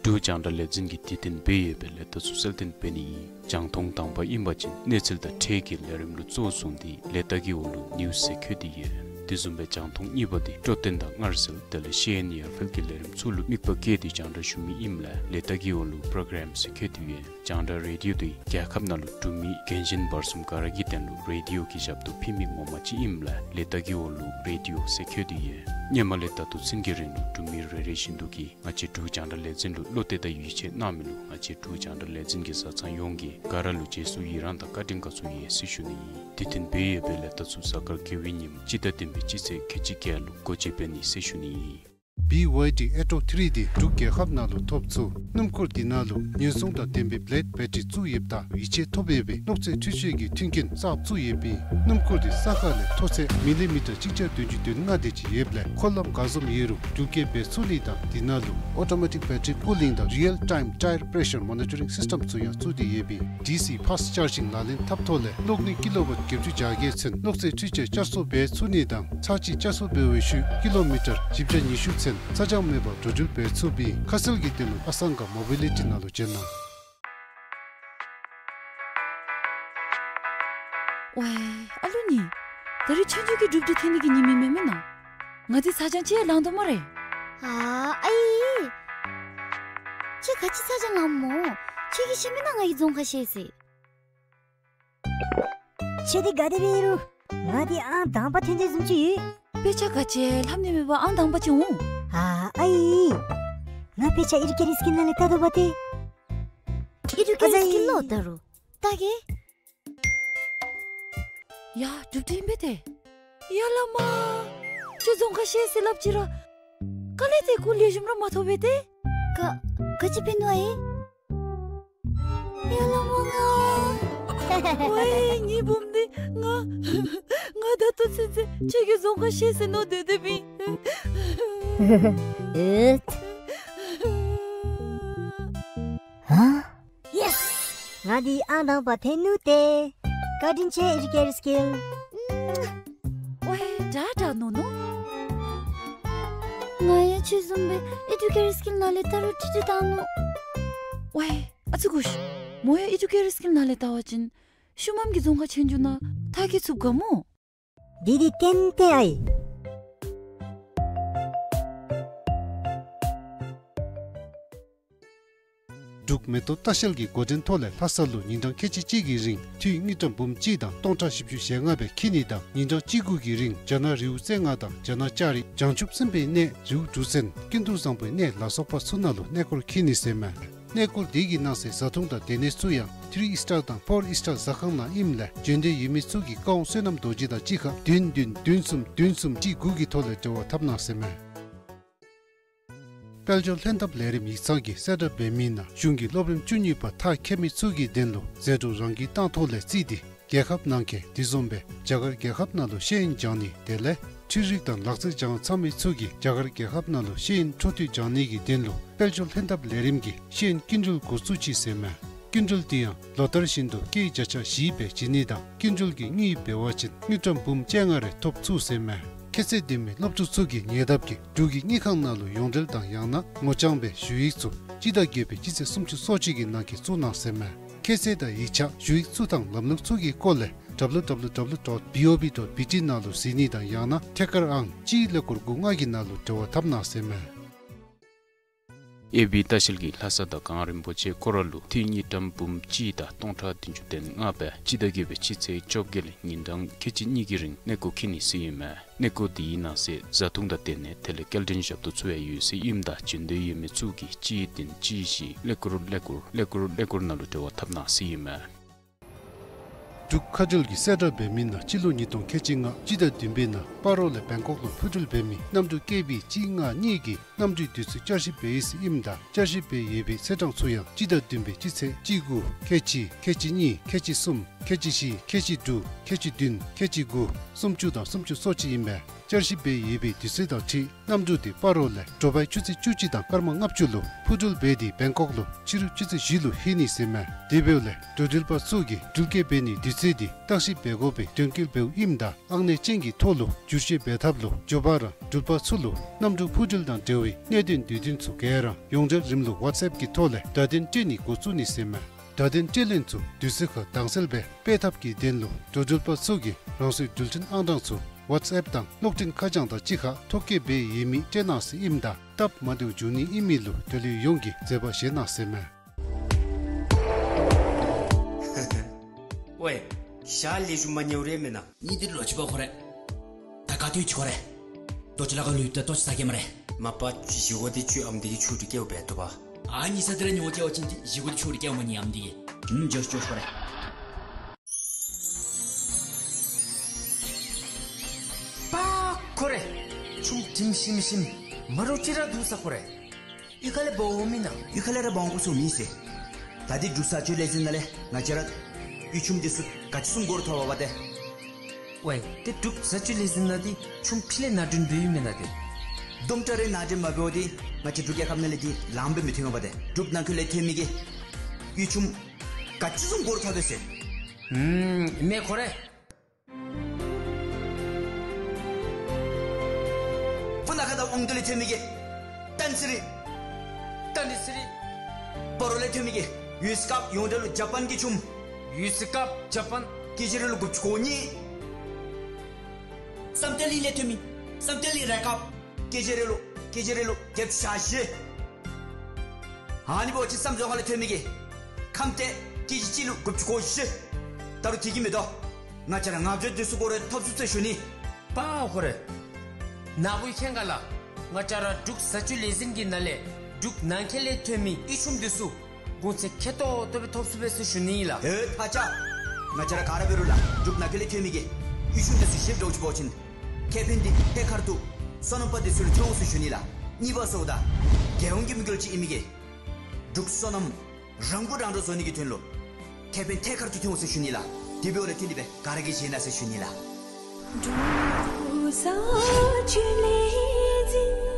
འབྲུག་རྒྱང་བསྒྲགས་ལས་འཛིན་གྱིས་དུས་མཐུན་སྦེ་ཡོད་པའི་ལས་རྟགས་ཚུ་གསལ་སྟོན་འབད་ནི་ཨིན། རྒྱང་མཐོང་དང་པ་ཨིན་པ་ཅིན་གནས་ཚུལ་དང་འཕྲལ་གྱི་ལས་རིམ་ལུ་གཙོ་བཟུང་སྟེ་ལས་རྟགས་ཀྱི་འོག་ལུ་ནིའུསི་ཟེར་བཀོད་དེ་ཡོད། དེ་བཟུམ་སྦེ་རྒྱང་མཐོང་གཉིས་པ་དེ་སྤྲོ་སྟོན་དང་མངར་ཟེར་དེ་ལས་ཤེས་ཡོན་ཡར་འཕེལ་གྱི་ལས་རིམ་ཚུ་ལུ་དམིགས་པ་བསྐྱེད་དེ་རྒྱང་བསྒྲགས་ཞུ་མི་ཨིནམ་ལས་ལས་རྟགས་ཀྱི་འོག་ལུ་པྲོ་གརམ་ཟེར་བཀོད་དེ་ཡོད། རྒྱང་བསྒྲགས་རེ་ཌིའོ་དེ་རྒྱལ་ཁབ་ནང་ལུ་འབྲུག་མི་རྒན་གཞོན་བར་གསུམ་ག་ར་གི་དོན་ལུ་རེ་ཌིའོ་གི་ཞབས་ཏོག་ཕུལ་མི་ངོ་མ་ཅིག་ཨིནམ་ལས་ལས་རྟགས་ཀྱི་འོག་ལུ་རེ་ཌིའོ་ཟེར་བཀོད་དེ་ཡོད། སྔོན་མ་ལས་ད་ལྟོ་ཚུན་གྱི་རིང་ལུ་འབྲུག་མི་རེ་རེ་བཞིན་དུ་གིས་ང་བཅས་འབྲུག་རྒྱང་བསྒྲགས་ལས་འཛིན་ལུ་བློ་གཏད་དང་ཡིད་ཆེས་གནང་མི་ལུ་ང་བཅས་འབྲུག་རྒྱང་བསྒྲགས་ལས་འཛིན་གྱི་བཟའ་ཚང་ཡོངས་ཀྱི་ག་ར་ལུ་རྗེས་སུ་ཡི་རངས་དང་བཀའ་དྲིན་དགའ་ཚོར་ཡོད་ཟེར་ཞུ་ནི་ཨིན། དུས་མཐུན་སྦེ་ཡོད་པའི་ལས་རྟགས་ཚུ་གཟའ་སྐར་དགེ་བའི་ཉིནམ་སྤྱི་ཟླ་བདུན་པའི་སྤྱི་ཚེས་ཁལ་གཅིག་བརྒྱད་ལུ་སྒོ་འབྱེད་འབད་ནི་ཟེར་ཞུ་ནི་ཨིན། བི་ཝའི་ཌི་ཨེ་ཊོ་ཐི་རི་དེ་འབྲུག་རྒྱལ་ཁབ་ནང་ལུ་ཐོབ་ཚུགས། སྣུམ་འཁོར་དེ་ནང་ལུ་ཉེན་སྲུང་དང་ལྡན་པའི་བི་ལེཌ་བེ་ཊ་རི་བཙུགས་ཡོདཔ་ད་ཡིད་ཆེས་ཐོབ་ཡོད་པའི་གློག་རྫས་འཕྲུལ་ཆས་ཀྱི་མཐུན་རྐྱེན་གསརཔ་བཙུགས་ཡོད་པས། སྣུམ་འཁོར་དེ་ས་ཁ་ལས་མཐོ་ཚད་མི་ལི་མི་ཊར་གཅིག་བརྒྱ་བདུན་ཅུ་དོན་ལྔ་དེ་ཅིག་ཡོདཔ་ལས་འཁོར་ལམ་ག་བཟུམ་ཡོད་རུང་འགྲུལ་སྐྱེལ་འབད་ཚུགས་ནི་དང་དེ་ནང་ལུ་ཨོ་ཊོ་མེ་ཊིག་བེ་ཊ་རི་ཀུ་ལིང་དང་རི་ཡལ་ཊའིམ་ཊའེར་པེ་རེ་ཤར་མོ་ནི་ཊ་རིང་སིསི་ཊེམ་ཚུ་ཡང་བཙུགས་ཏེ་ཡོད་པས། ཌི་སི་ཕཱསི་ཅར་ཇིང་ལག་ལེན་འཐབ་ཐོག་ལས་གློག་ནུས་ཀི་ལོ་ཝཊ་བརྒྱད་ཅུ་གྱ་བརྒྱད་ཚུན་གློག་རྫས་འཕྲུལ་ཆས་བསྐྱར་གསོ་འབད་ཚུགས་ནི་དང་ཚར་གཅིག་བསྐྱར་གསོ་འབད་བའི་ཤུལ་ཀི་ལོ་མི་ཊར་བཞི་བརྒྱ་ཉི་ཤུ་ཚུན་ཚ་གྱང་མེད་པར་འགྲོ་འགྲུལ་འབད་ཚུགས་པས། ཁ་གསལ་གྱི་དོན་ལུ་ཨ་སང་ག་མོ་བི་ལི་ཊི་ནང་ལུ་བྱོན་གནང་། ཝའི་ཨ་ལུ་ནི། ད་རིས་ཆོས་རྒྱུགས་ཀྱི་གྲུབ་འབྲས་ཐོན་ནི་གི་ཉིནམ་ཨིན་མས་མེན་ན། ང་འདི་ཚ་གྱང་ཅིག་ཡང་ལང་དོ་སྨ་རེ། ཨ་ཨའི། ཁྱོད་ག་ཅི་ཚ་གྱང་ལངམ་སྨོ། ཁྱོད་ཀྱིས་ཤེས་མེན་ན་ང་གིས་རྫོང་ཁ་ཤེས་ཟེར། ཁྱོད་འདི་ག་དེ་སྦེ་ཨིན་རུང་ང་འདི་ཨང་དང་པ་ཐོན་ཏེ་བཟུམ་ཅིག་ཡོད། དཔེ་ཆ་ག་ཅི་ལྷབ་ནི་མེད་པར་ཨང་དང་པ་ཅིག་འོང་། ཨ་ཨའི། ང་དཔེ་ཆ་ཨི་རུ་ཀེ་རི་སི་ཀིན་ནང་ལས་བལྟ་དོ་བ་ཏེ། ཨི་རུ་ཀེ་རི་སི་ཀིན་ལུ་བལྟ་རུང་བལྟ་གེ། ཡ་གྲུབ་འབྲས་ཨིན་པས་ཏེ། ཡ་ལ་མ། ཁྱོད་རྫོང་ཁ་ཤེས་ཟེར་སླབ་ཅི་ར། དཀའ་ལས་ཏེ་ཁོ་ལེགས་ཤོམ་ར་མ་ཐོབ་པས་ཏེ། ག་ག་ཅི་འབད་ནུག་ཨའི། ཡ་ལ་མ་ང་། ཝའི་ངེའི་བུམོ་འདི་ང་། ང་ད་ལྟོ་ཚུན་ཚོད་ཁྱོད་ཀྱིས་རྫོང་ཁ་ཤེས་ཟེར་མནོ་སྡོད་སྡོདཔ་ཨིན། ཨེ། ཧ། ཡེས། ང་འདི་ཨང་དང་པ་ཐོན་ནུག་ཏེ། བཀའ་དྲིན་ཆེ་ཨེ་ཌུ་ཀེར་སི་ཀིལ། ཝའེ་དྲག་དྲག་ནོ་ནོ། ང་ཡང་ཁྱོད་བཟུམ་སྦེ་ཨེ་ཌུ་ཀེར་སི་ཀིལ་ནང་ལས་ལྟ་རུང་ཁྲིད་ཁྲིད་བཏང་ནུག། ཝའེ་ཨ་ཙི་གུ་ཤ། མོ་ཡང་ཨེ་ཌུ་ཀེར་སི་ཀིལ་ནང་ལས་ལྟ་བ་ཅིན་ཤུལ་མམ་གྱི་རྫོང་ཁག་ཆེན་འགྱོ་ནི་ཐག་གིས་ཚུདཔ་ག་མོ། འདི་འདི་ཏན་ཏན་ཨའི། འབྲུག་མེ་ཏོག་ལྟ་བཤལ་གྱི་འགོ་འདྲེན་ཐོག་ལས་ལྷ་ས་ལུ་ཉིན་གྲངས་ཁལ་གཅིག་གཅིག་གི་རིང་འཐུས་དངུལ་ཀྲམ་འབུམ་གཅིག་དང་སྟོང་ཕྲག་བཞི་བཅུ་ཞེ་ལྔ་སྦེ་འཁྱིད་ནི་དང་ཉིན་གྲངས་གཅིག་དགུ་གི་རིང་རྒྱ་ནག་རི་བོ་རྩེ་ལྔ་དང་རྒྱ་ནག་ལྕགས་རི་བྱང་ཆུབ་སེམས་དཔའི་གནས་རི་བོ་འབྲུག་བཙན་ཀུན་ཏུ་བཟང་པོའི་གནས་ལ་སོགས་པ་ཚུ་ནང་ལུ་གནས་སྐོར་འཁྱིད་ནི་ཟེར་མས། གནས་སྐོར་འདི་གི་ནང་གསེས་བཟའ་འཐུང་དང་སྡོད་གནས་ཚུ་ཡང་ཐི་རི་ཨིས་ཊར་དང་ཕོར་ཨིས་ཊར་ཟ་ཁང་ནང་ཨིནམ་ལས་བྱོན་འདོད་ཡོད་མི་ཚུ་གིས་བཀའ་དབང་བསོད་ནམས་རྡོ་རྗེ་དང་གཅིག་ཁར་བདུན་བདུན་བདུན་གསུམ་བདུན་གསུམ་གཅིག་དགུ་གི་ཐོག་ལས་འབྲེལ་བ་འཐབ་གནང་ཟེར་མས། དཔལ་འབྱོར་ལྷན་ཐབས་ལས་རིམ་ཡིག་ཚང་གིས་གསལ་བསྒྲགས་འབད་མི་ནང་གཞུང་གི་སློབ་རིམ་བཅུ་གཉིས་པ་མཐར་འཁྱོལ་མི་ཚུ་གི་དོན་ལུ་ཟད་འགྲོ་རང་གིས་བཏང་ཐོག་ལས་བརྩིས་ཏེ་རྒྱལ་ཁབ་ནང་འཁོད་དེ་བཟུམ་སྦེ་རྒྱ་གར་རྒྱལ་ཁབ་ནང་ལུ་ཤེས་ཡོན་སྦྱང་ནི་དེ་ལས་འཕྲུལ་རིག་དང་ལག་རྩལ་སྦྱང་ཚར་མི་ཚུ་གིས་རྒྱ་གར་རྒྱལ་ཁབ་ནང་ལུ་ཤེས་ཡོན་འཕྲོ་མཐུད་སྦྱང་ནི་གི་དོན་ལུ་དཔལ་འབྱོར་ལྷན་ཐབས་ལས་རིམ་གྱི་ཤེས་ཡོན་སྐྱིན་འགྲུལ་འགོ་བཙུགས་ཅི་ཟེར་མས། སྐྱིན་འགྲུལ་དེ་ཡང་ལོ་ལྟར་བཞིན་དུ་སྐྱེད་བརྒྱ་ཆ་བཞི་སྦེ་བྱིན་ནི་དང་སྐྱིན་འགྲུལ་གྱི་དངུལ་འབད་བ་ཅིན་དངུལ་ཀྲམ་འབུམ་བཅོ་ལྔ་རེ་ཐོབ་ཚུགས་ཟེར་མས། ཁྱད་ཚད་ལྡན་མི་སློབ་ཕྲུག་ཚུ་གིས་ཉེ་འདབས་ཀྱི་འབྲུག་གི་དངུལ་ཁང་ནང་ལུ་ཡོངས་འབྲེལ་དང་ཡང་ན་ངོ་རྐྱང་སྦེ་ཞུ་ཡིག་ཚུ་སྤྱི་ཟླ་བརྒྱད་པའི་སྤྱི་ཚེས་སུམ་ཅུ་སོ་གཅིག་གི་ནང་འཁོད་བཙུགས་གནང་ཟེར་མས། ཁྱད་ཚད་དང་ཡིག་ཆ་ཞུ་ཡིག་ཚུ་དང་ལམ་ལུགས་ཚུ་གི་སྐོར་ལས་W W W dot B O B dot B T ནང་ལུ་གཟིགས་ནི་དང་ཡང་ན་ཐད་ཀར་ཨང་གཅིག་ཀླད་ཀོར་དགུ་ལྔ་གི་ནང་ལུ་འབྲེལ་བ་འཐབ་གནང་ཟེར་མས། ཨེ་བི་ལྟ་བཤལ་གྱིས་ལྷ་ས་དང་གངས་རིན་པོ་ཆེ་སྐོར་ར་ལུ་འཐུས་དངུལ་ཀྲམ་འབུམ་གཅིག་དང་སྟོང་ཕྲག་བདུན་ཅུ་དོན་ལྔ་སྦེ་སྤྱི་ཟླ་བརྒྱད་པའི་སྤྱི་ཚེས་བཅོ་བརྒྱད་ལས་ཉིན་གྲངས་ཁལ་གཅིག་གཉིས་ཀྱི་རིང་གནས་སྐོར་འཁྱིད་ནི་ཟེར་ཨིན་མས། གནས་སྐོར་དེའི་ནང་གསེས་བཟའ་འཐུང་དང་སྡོད་གནས་དེ་ལས་སྐྱེལ་འདྲེན་ཞབས་ཏོག་ཚུ་ཡང་ཡོད་ཟེར་ཨིནམ་ད་བྱོན་འདོད་ཡོད་མི་ཚུ་གིས་གཅིག་བདུན་གཅིག་བཞི་ཀླད་ཀོར་ཀླད་ཀོར་ཀླད་ཀོར་ཀླད་ཀོར་ནང་ལུ་འབྲེལ་བ་འཐབ་གནང་ཟེར་ཨིན་མས། འབྲུག་མཁའ་འགྲུལ་གྱིས་གསལ་བསྒྲགས་འབད་མི་ནང་སྤྱི་ལོ་ཉིས་སྟོང་ཁལ་གཅིག་ལྔ་སྤྱི་ཟླ་བདུན་པའི་ནང་སྤ་རོ་ལས་བེང་ཀོག་ལུ་འཕུར་འགྲུལ་འབད་མི་གནམ་གྲུ་ཀེ་བི་གཅིག་ལྔ་གཉིས་ཀྱིས་གནམ་གྲུའི་དུས་ཚོད་བསྐྱར་ཞིབ་འབད་ཡི་ཟེར་ཨིནམ་ད་བསྐྱར་ཞིབ་འབད་ཡོད་པའི་ཚེས་གྲངས་ཚུ་ཡང་སྤྱི་ཟླ་བདུན་པའི་སྤྱི་ཚེས་གཅིག་དགུ་ཁལ་གཅིག་ཁལ་གཅིག་གཉིས་ཁལ་གཅིག་གསུམ་ཁལ་གཅིག་བཞི་ཁལ་གཅིག་དྲུག་ཁལ་གཅིག་བདུན་ཁལ་གཅིག་དགུ་སུམ་ཅུ་དང་སུམ་ཅུ་སོ་གཅིག་ཨིན་པས། བསྐྱར་ཞིབ་འབད་ཡོད་པའི་དུས་ཚོད་དང་འཁྲིལ་གནམ་གྲུ་དེ་སྤ་རོ་ལས་དྲོ་པའི་ཆུ་ཚོད་བཅུ་གཅིག་དང་སྐར་མ་ལྔ་བཅུ་ལུ་འཕུར་འགྲུལ་འབད་དེ་བེང་ཀོག་ལུ་ཕྱི་རུ་ཆུ་ཚོད་བཞི་ལུ་ལྷོད་ནི་ཟེར་མས། དེ་འབདཝ་ལས་འགྲོ་འགྲུལ་པ་ཚུ་གིས་འགྲུལ་སྐྱེལ་འབད་ནིའི་དུས་ཚོད་དེ་བརྟག་ཞིབ་འབད་དགོ་པའི་དོན་འཁྱོལ་འབདཝ་ཨིནམ་ད་ཨང་གནས་ཅན་གྱི་ཐོག་ལུ་བསྒྱུར་བཅོས་འབད་ཐབས་ལུ་མགྱོགས་པ་ར་འགྲུལ་པ་ཚུ་ལུ་གནམ་གྲུ་འཕུར་འགྲུལ་དང་འབྲེལ་བའི་གནད་དོན་དུས་སྟོན་ཚུ་ག་ར་ཡོངས་འབྲེལ་རིམ་ལུགས་ཝཊས་ཨེབ་ཀྱི་ཐོག་ལས་བརྡ་དོན་སྤྲོད་ནི་འགོ་བཙུགས་ནི་ཟེར་མས། བརྡ་དོན་སྤྲོད་ལེན་ཚུ་དུས་ཚོད་ཁར་དྭངས་གསལ་སྦེ་སྤེལ་ཐབས་ཀྱི་དོན་ལུ་འགྲོ་འགྲུལ་པ་ཚུ་གིས་རང་སོའི་འགྲུལ་འཕྲིན་ཨང་གྲངས་ཚུ་ཝཊས་ཨེབ་དང་གློག་འཕྲིན་ཁ་བྱང་དང་གཅིག་ཁར་ཐོ་བཀོད་འབད་ཡོད་མི་སྤྲོད་གནང་ཟེར་ཨིནམ་ད་སྟབས་མ་བདེཝ་འབྱུང་ནི་ཨིན་མི་ལུ་དོ་ལུ་ཡོངས་ཀྱིས་མཛད་པ་བཞེས་གནང་ཟེར་མས། ཝའེ་ཞག་ལས་ཞུ་མ་ཉེ་བ་རེ་མེན་ན། ནི་འདི་ལོ་ཅིག་པ་ཁོ་རེ། ད་ག་དུས་ཅིག་ཁོ་རེ། རྡོ་རྗེ་ལ་ཁ་ལུས་ཏེ་ལྟོ་ཅིག་ཟ་གེ་སྨ་རེ། མ་པ་ཅིག་བཞེས་སྒོ་འདི་ཁྱོད་ཨམ་འདི་གིས་ཁྱོད་འདི་སྐྱེལཝ་འབད་དོ་པ། ཨ་ནི་ས་འདི་ར་ཉོ་སྐྱེལ་བ་ཅིན་འདི་བཞེས་སྒོ་འདི་ཁྱོད་འདི་སྐྱེལཝ་མ་ནི་ཨམ་འདི་གིས། ཨུམ་ཇོ་ཤིག་ཇོ་ཤིག་ཁོ་རེ། པ་ཁོ་རེ། ཆུམ་དྲིམ་ཞིམ་ཞིམ་མ་རོ་ཅིག་ར་འདུག་ས་ཁོ་རེ། གཡུས་ཁ་ལས་འབག་འོང་མེན་ན། གཡུས་ཁ་ལས་ར་འབག་འོང་དགོ་ས་མེད་ཟེར། ད་འདི་འབྲུག་བཟའ་སྤྱོད་ལས་འཛིན་ནང་ལས་ང་བཅས་ར་གཡུས་ཆུམ་འདི་ཚུ་ག་ཅི་བཟུམ་འགོར་ཐོབ་པ་དེ། ཝའེ་ཏེ་འབྲུག་བཟའ་སྤྱོད་ལས་འཛིན་ནང་འདི་ཆུམ་ཕི་ལས་ནང་འདྲེན་འབད་ཡི་མེན་ན་ཏེ། དུམ་གྲ་རེ་ནང་འདྲེན་མ་འབད་བ་འདི་ང་བཅས་འབྲུག་རྒྱལ་ཁབ་ནང་ལས་འདི་ལངམ་སྦེ་མི་ཐོན་པ་དེ། འབྲུག་ནང་འཁོད་ལས་ཐོན་མི་གི་གཡུས་ཆུམ་ག་ཅི་བཟུམ་འགོར་ཐོབ་པས་ཟེར། ཨུམ་མེན་ཁོ་རེ། སྤུ་ན་ཁ་དང་དབང་འདུས་ལས་ཐོན་མི་གི་ཏན་སི་རི། ཏན་སི་རི། སྤ་རོ་ལས་ཐོན་མི་གི་ཡུས་ཀབ། ཡོངས་འབྲེལ་ལུ་ཇ་པན་གྱི་ཆུམ། ཡུས་ཀབ་ཇ་པན། ཀེ་ཇི་རེ་ལུ་དགུ་བཅུ་གོ་གཉིས། བསམ་གཏན་གླིང་ལས་ཐོན་མི་བསམ་གཏན་གླིང་རེ་ཀབ། ཀེ་ཇི་རེ་ལུ་ཀེ་ཇི་རེ་ལུ་བརྒྱད་ཅུ་གྱ་བཞི། ཨ་ནི་འབད་བ་ཅིན་བསམ་རྫོང་ཁ་ལས་ཐོན་མི་གི་ཁམས་ཏེ་ཀེ་ཇི་གཅིག་ལུ་དགུ་བཅུ་གོ་བཞི། ད་རུང་དེ་གིས་མི་དོ། ང་བཅས་ར་ནག་པོ་འདི་ཚུ་འགོ་རེ་ཐོབ་ཚུགས་ཟེར་ཞུ་ནི། པ་ཁོ་རེ། ནག་པོ་ཁྱེད་ག་ལ། ང་བཅས་ར་འབྲུག་བཟའ་སྤྱོད་ལས་འཛིན་གྱི་ནང་ལས་འབྲུག་ནང་འཁོད་ལས་ཐོན་མི་གཡུས་ཆུམ་འདི་ཚུ་གོང་ཚད་ཁེ་ཏོག་ཏོ་སྦེ་ཐོབ་ཚུགས་པས་ཟེར་ཞུ་ནི་ཨིན་ལགས། ཨེ་ཐག་བཅད། ང་བཅས་ར་ག་ར་འབད་རུང་ལགས་འབྲུག་ནང་འཁོད་ལས་ཐོན་མི་གི་གཡུས་ཆུམ་འདི་ཚུ་ཞིབ་འགྲོ་ཅིག་འབད་བ་ཅིན་ཁེ་ཕན་འདི་ཐད་ཀར་དུ་སོ་ནམ་པ་འདི་ཚུ་ལུ་ཐོན་འོང་ཟེར་ཞུ་ནི་ལགས། གཉིས་པ་ཟེརཝ་ད་རྒྱལ་ཡོངས་ཀྱི་དམིགས་ཡུལ་ཅིག་ཨིན་མི་གི་འབྲུག་སོ་ནམ་རང་མགོ་རང་འདྲོངས་བཟོ་ནི་གི་དོན་ལུ་ཁེ་ཕན་ཐད་ཀར་དུ་ཐོན་འོང་ཟེར་ཞུ་ནི་ལགས། དེ་འབདཝ་ལས་བརྟེན་ཏེ་སྦེ་ག་ར་གིས་བཞེས་གནང་ཟེར་ཞུ་ནི་ལགས། འབྲུག་བཟའ་སྤྱོད་ལས་འཛིན།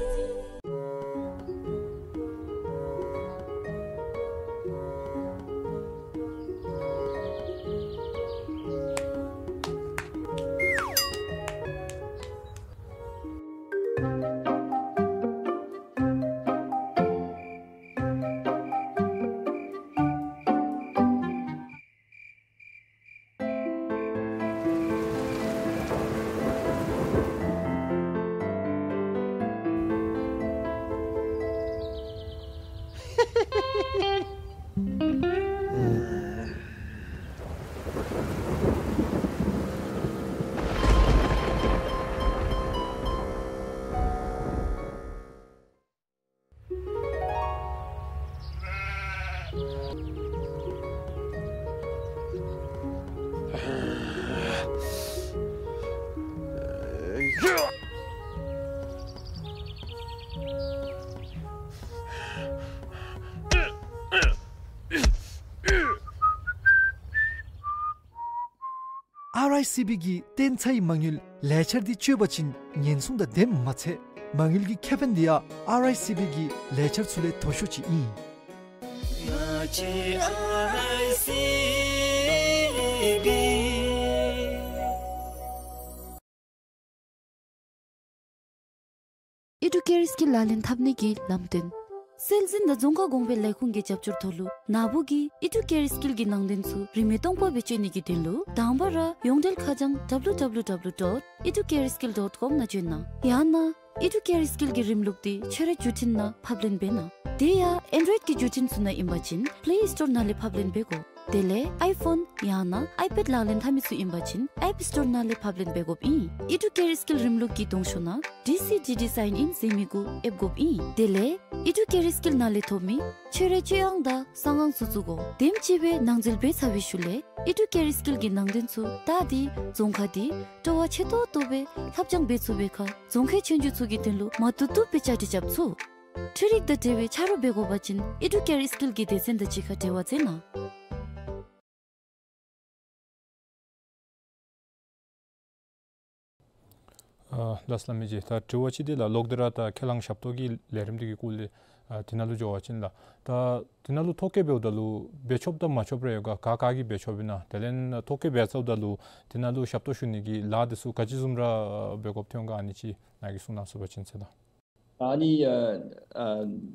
ཨར་ཨའི་སི་བི་གི་བརྟན་ཚའི་མ་དངུལ་ལས་འཆར་འདི་སྤྱོད་པ་ཅིན་ཉེན་སྲུང་དང་ལྡནམ་མ་ཚད་མ་དངུལ་གྱི་ཁེ་ཕན་འདི་ཡང་ཨར་ཨའི་སི་བི་གི་ལས་འཆར་ཚུ་ལས་མཐོ་ཤོས་ཅིག་ཨིན། ཨི་ཌུ་ཀེར་སྐིལ་ལག་ལེན་འཐབ་ནི་གི་ལམ་སྟོན། སྲོལ་འཛིན་དང་རྫོང་ཁ་གོང་འཕེལ་ལས་ཁུངས་ཀྱི་རྒྱབ་སྐྱོར་ཐོག་ལུ་ནཱ་བུ་གིས་ཨི་ཌུ་ཀེར་སྐིལ་གྱི་ནང་དོན་ཚུ་རིན་མེད་སྟོང་པ་སྦེ་སྤྱོད་ནི་གི་དོན་ལུ་དང་པ་ར་ཡོངས་འབྲེལ་ཁ་བྱང་W W W dot educareskill dot com ནང་བྱོན་གནང་། ཡང་ན་ཨི་ཌུ་ཀེར་སྐིལ་གྱི་རིམ་ལུགས་འདི་ཁྱོད་རའི་བརྒྱུད་འཕྲིན་ནང་ཕབ་ལེན་འབད་གནང་། དེ་ཡང་ཨེན་ཌོའིཌ་ཀྱི་བརྒྱུད་འཕྲིན་ཚུ་ནང་ཨིན་པ་ཅིན་པླེ་སི་ཊོར་ནང་ལས་ཕབ་ལེན་འབད་དགོ། དེ་ལས་ཨའི་ཕོན་ཡང་ན་ཨའི་པེཌ་ལག་ལེན་འཐབ་མི་ཚུ་ཨིན་པ་ཅིན་ཨེཔ་སི་ཊོར་ནང་ལས་ཕབ་ལེན་འབད་དགོཔ་ཨིན། ཨི་ཌུ་ཀེར་སྐིལ་རིམ་ལུགས་ཀྱི་གདོང་ཤོག་ནང་ཌི་སི་ཌི་ཌི་སའིན་ཨིན་ཟེར་མི་གུ་ཨེབ་དགོཔ་ཨིན། དེ་ལས་ཨི་ཌུ་ཀེར་སྐིལ་ནང་ལས་ཐོབ་མི་ཁྱོད་རའི་སྤྱོད་དབང་དང་གསང་ཨང་ཚུ་བཙུགས་དགོ། དེམ་ཅིག་སྦེ་ནང་འཛུལ་འབད་ཚར་བའི་ཤུལ་ལས་ཨི་ཌུ་ཀེར་སྐིལ་གྱི་ནང་དོན་ཚུ་ད་འདི་རྫོང་ཁ་འདི་སྤྲོ་བ་ཆེ་ཏོག་ཏོ་སྦེ་ལྷབ་སྦྱང་འབད་ཚུགས་པའི་ཁར་རྫོང་ཁའི་ཆོས་རྒྱུགས་ཚུ་གི་དོན་ལུ་མ་བཏུབ་བཏུབ་སྦེ་བཅའ་སྒྲིག་རྐྱབ་ཚུགས། འཕྲུལ་རིག་དང་འབྲེལ་བའི་ཆ་རོགས་འབད་དགོ་པ་ཅིན་ཨི་ཌུ་ཀེར་སྐིལ་གྱི་སྡེ་ཚན་དང་གཅིག་ཁར་འབྲེལ་བ་མཛད་གནང་། ཨ་ལགས་སོ་ལགས་མི་རྗེ། ད་དྲི་བ་ཅིག་འདི་ལགས་ལོག་སྟེ་ར་ད་ཁས་བླངས་ཞབས་ཏོག་གི་ལས་རིམ་འདི་གི་སྐོར་ལས་ཨ་འདི་ནང་ལུ་འགྱོ་བ་ཅིན་ལགས། ད་འདི་ནང་ལུ་ཐོ་བཀོད་འབདཝ་ད་ལུ་འབད་ཆོགཔ་དང་མ་ཆོགཔ་རེ་ཡོད་ག། ག་ག་གིས་འབད་ཆོགཔ་ཨིན་ན། དེ་ལས་ཐོ་བཀོད་འབད་ཚརཝ་ད་ལུ་འདི་ནང་ལུ་ཞབས་ཏོག་ཞུ་ནི་གི་ལཱ་འདི་ཚུ་ག་ཅི་བཟུམ་ར་འབད་དགོཔ་ཐོན་ག། ཨ་ནི་ཅིག་ནཱ་གིས་གསུང་གནང་ཚུགས་པ་ཅིན་ཟེར་ལགས། ཨ་ནི་ཨ་ཨ་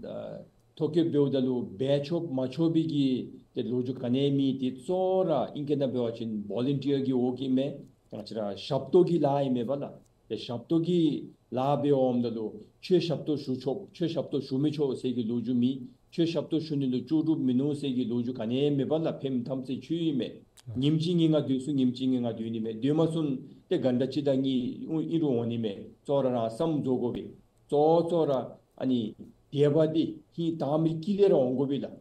ཨ་ཐོ་བཀོད་འབདཝ་ད་ལུ་འབད་ཆོག་མ་ཆོག་པའི་གི་ཏེ་ལོ་རྒྱུས་ག་ནི་མེད། དེ་གཙོ་བོ་ར་ཨིང་སྐད་ནང་འབད་བ་ཅིན་བོ་ལན་ཊི་ཡར་གི་འོག་གི་མས། ང་བཅས་ར་ཞབས་ཏོག་གི་ལཱ་ཨིན་མས་པ་ལགས། ཏེ་ཞབས་ཏོག་གི་ལཱ་འབད་འོངམ་ད་ལུ་ཁྱོད་ཞབས་ཏོག་ཞུ་ཆོག་ཁྱོད་ཞབས་ཏོག་ཞུ་མི་ཆོག་ཟེར་གྱི་ལོ་རྒྱུས་མེད། ཁྱོད་ཞབས་ཏོག་ཞུ་ནི་ལུ་ལྕོགས་གྲུབ་མིན་ནུག་ཟེར་གྱི་ལོ་རྒྱུས་ག་ནི་མེད་པ་ལགས། ཕནམ་ཐམས་ཅད་ཁྱོད་ཨིན་མས། ཉིནམ་གཅིག་ངེ་ང་སྡོད་ཚུགས། ཉིནམ་གཅིག་ངེ་ང་སྡོད་ནི་མས། སྡོད་མ་ཚུགས་ཏེ་གྷན་ཊ་གཅིག་དང་གཉིས་ཨིན་རུང་འོང་ནི་མས། གཙོ་བོ་ར་རང་བསམ་བཟོ་དགོ་པས། གཙོ་བོ་གཙོ་བོ་ར་ཨ་ནི་དད་པ་འདི་ཧིང་དྭངས་མའི་དཀྱིལ་ལས་ར་འོང་དགོ་པས་ལགས།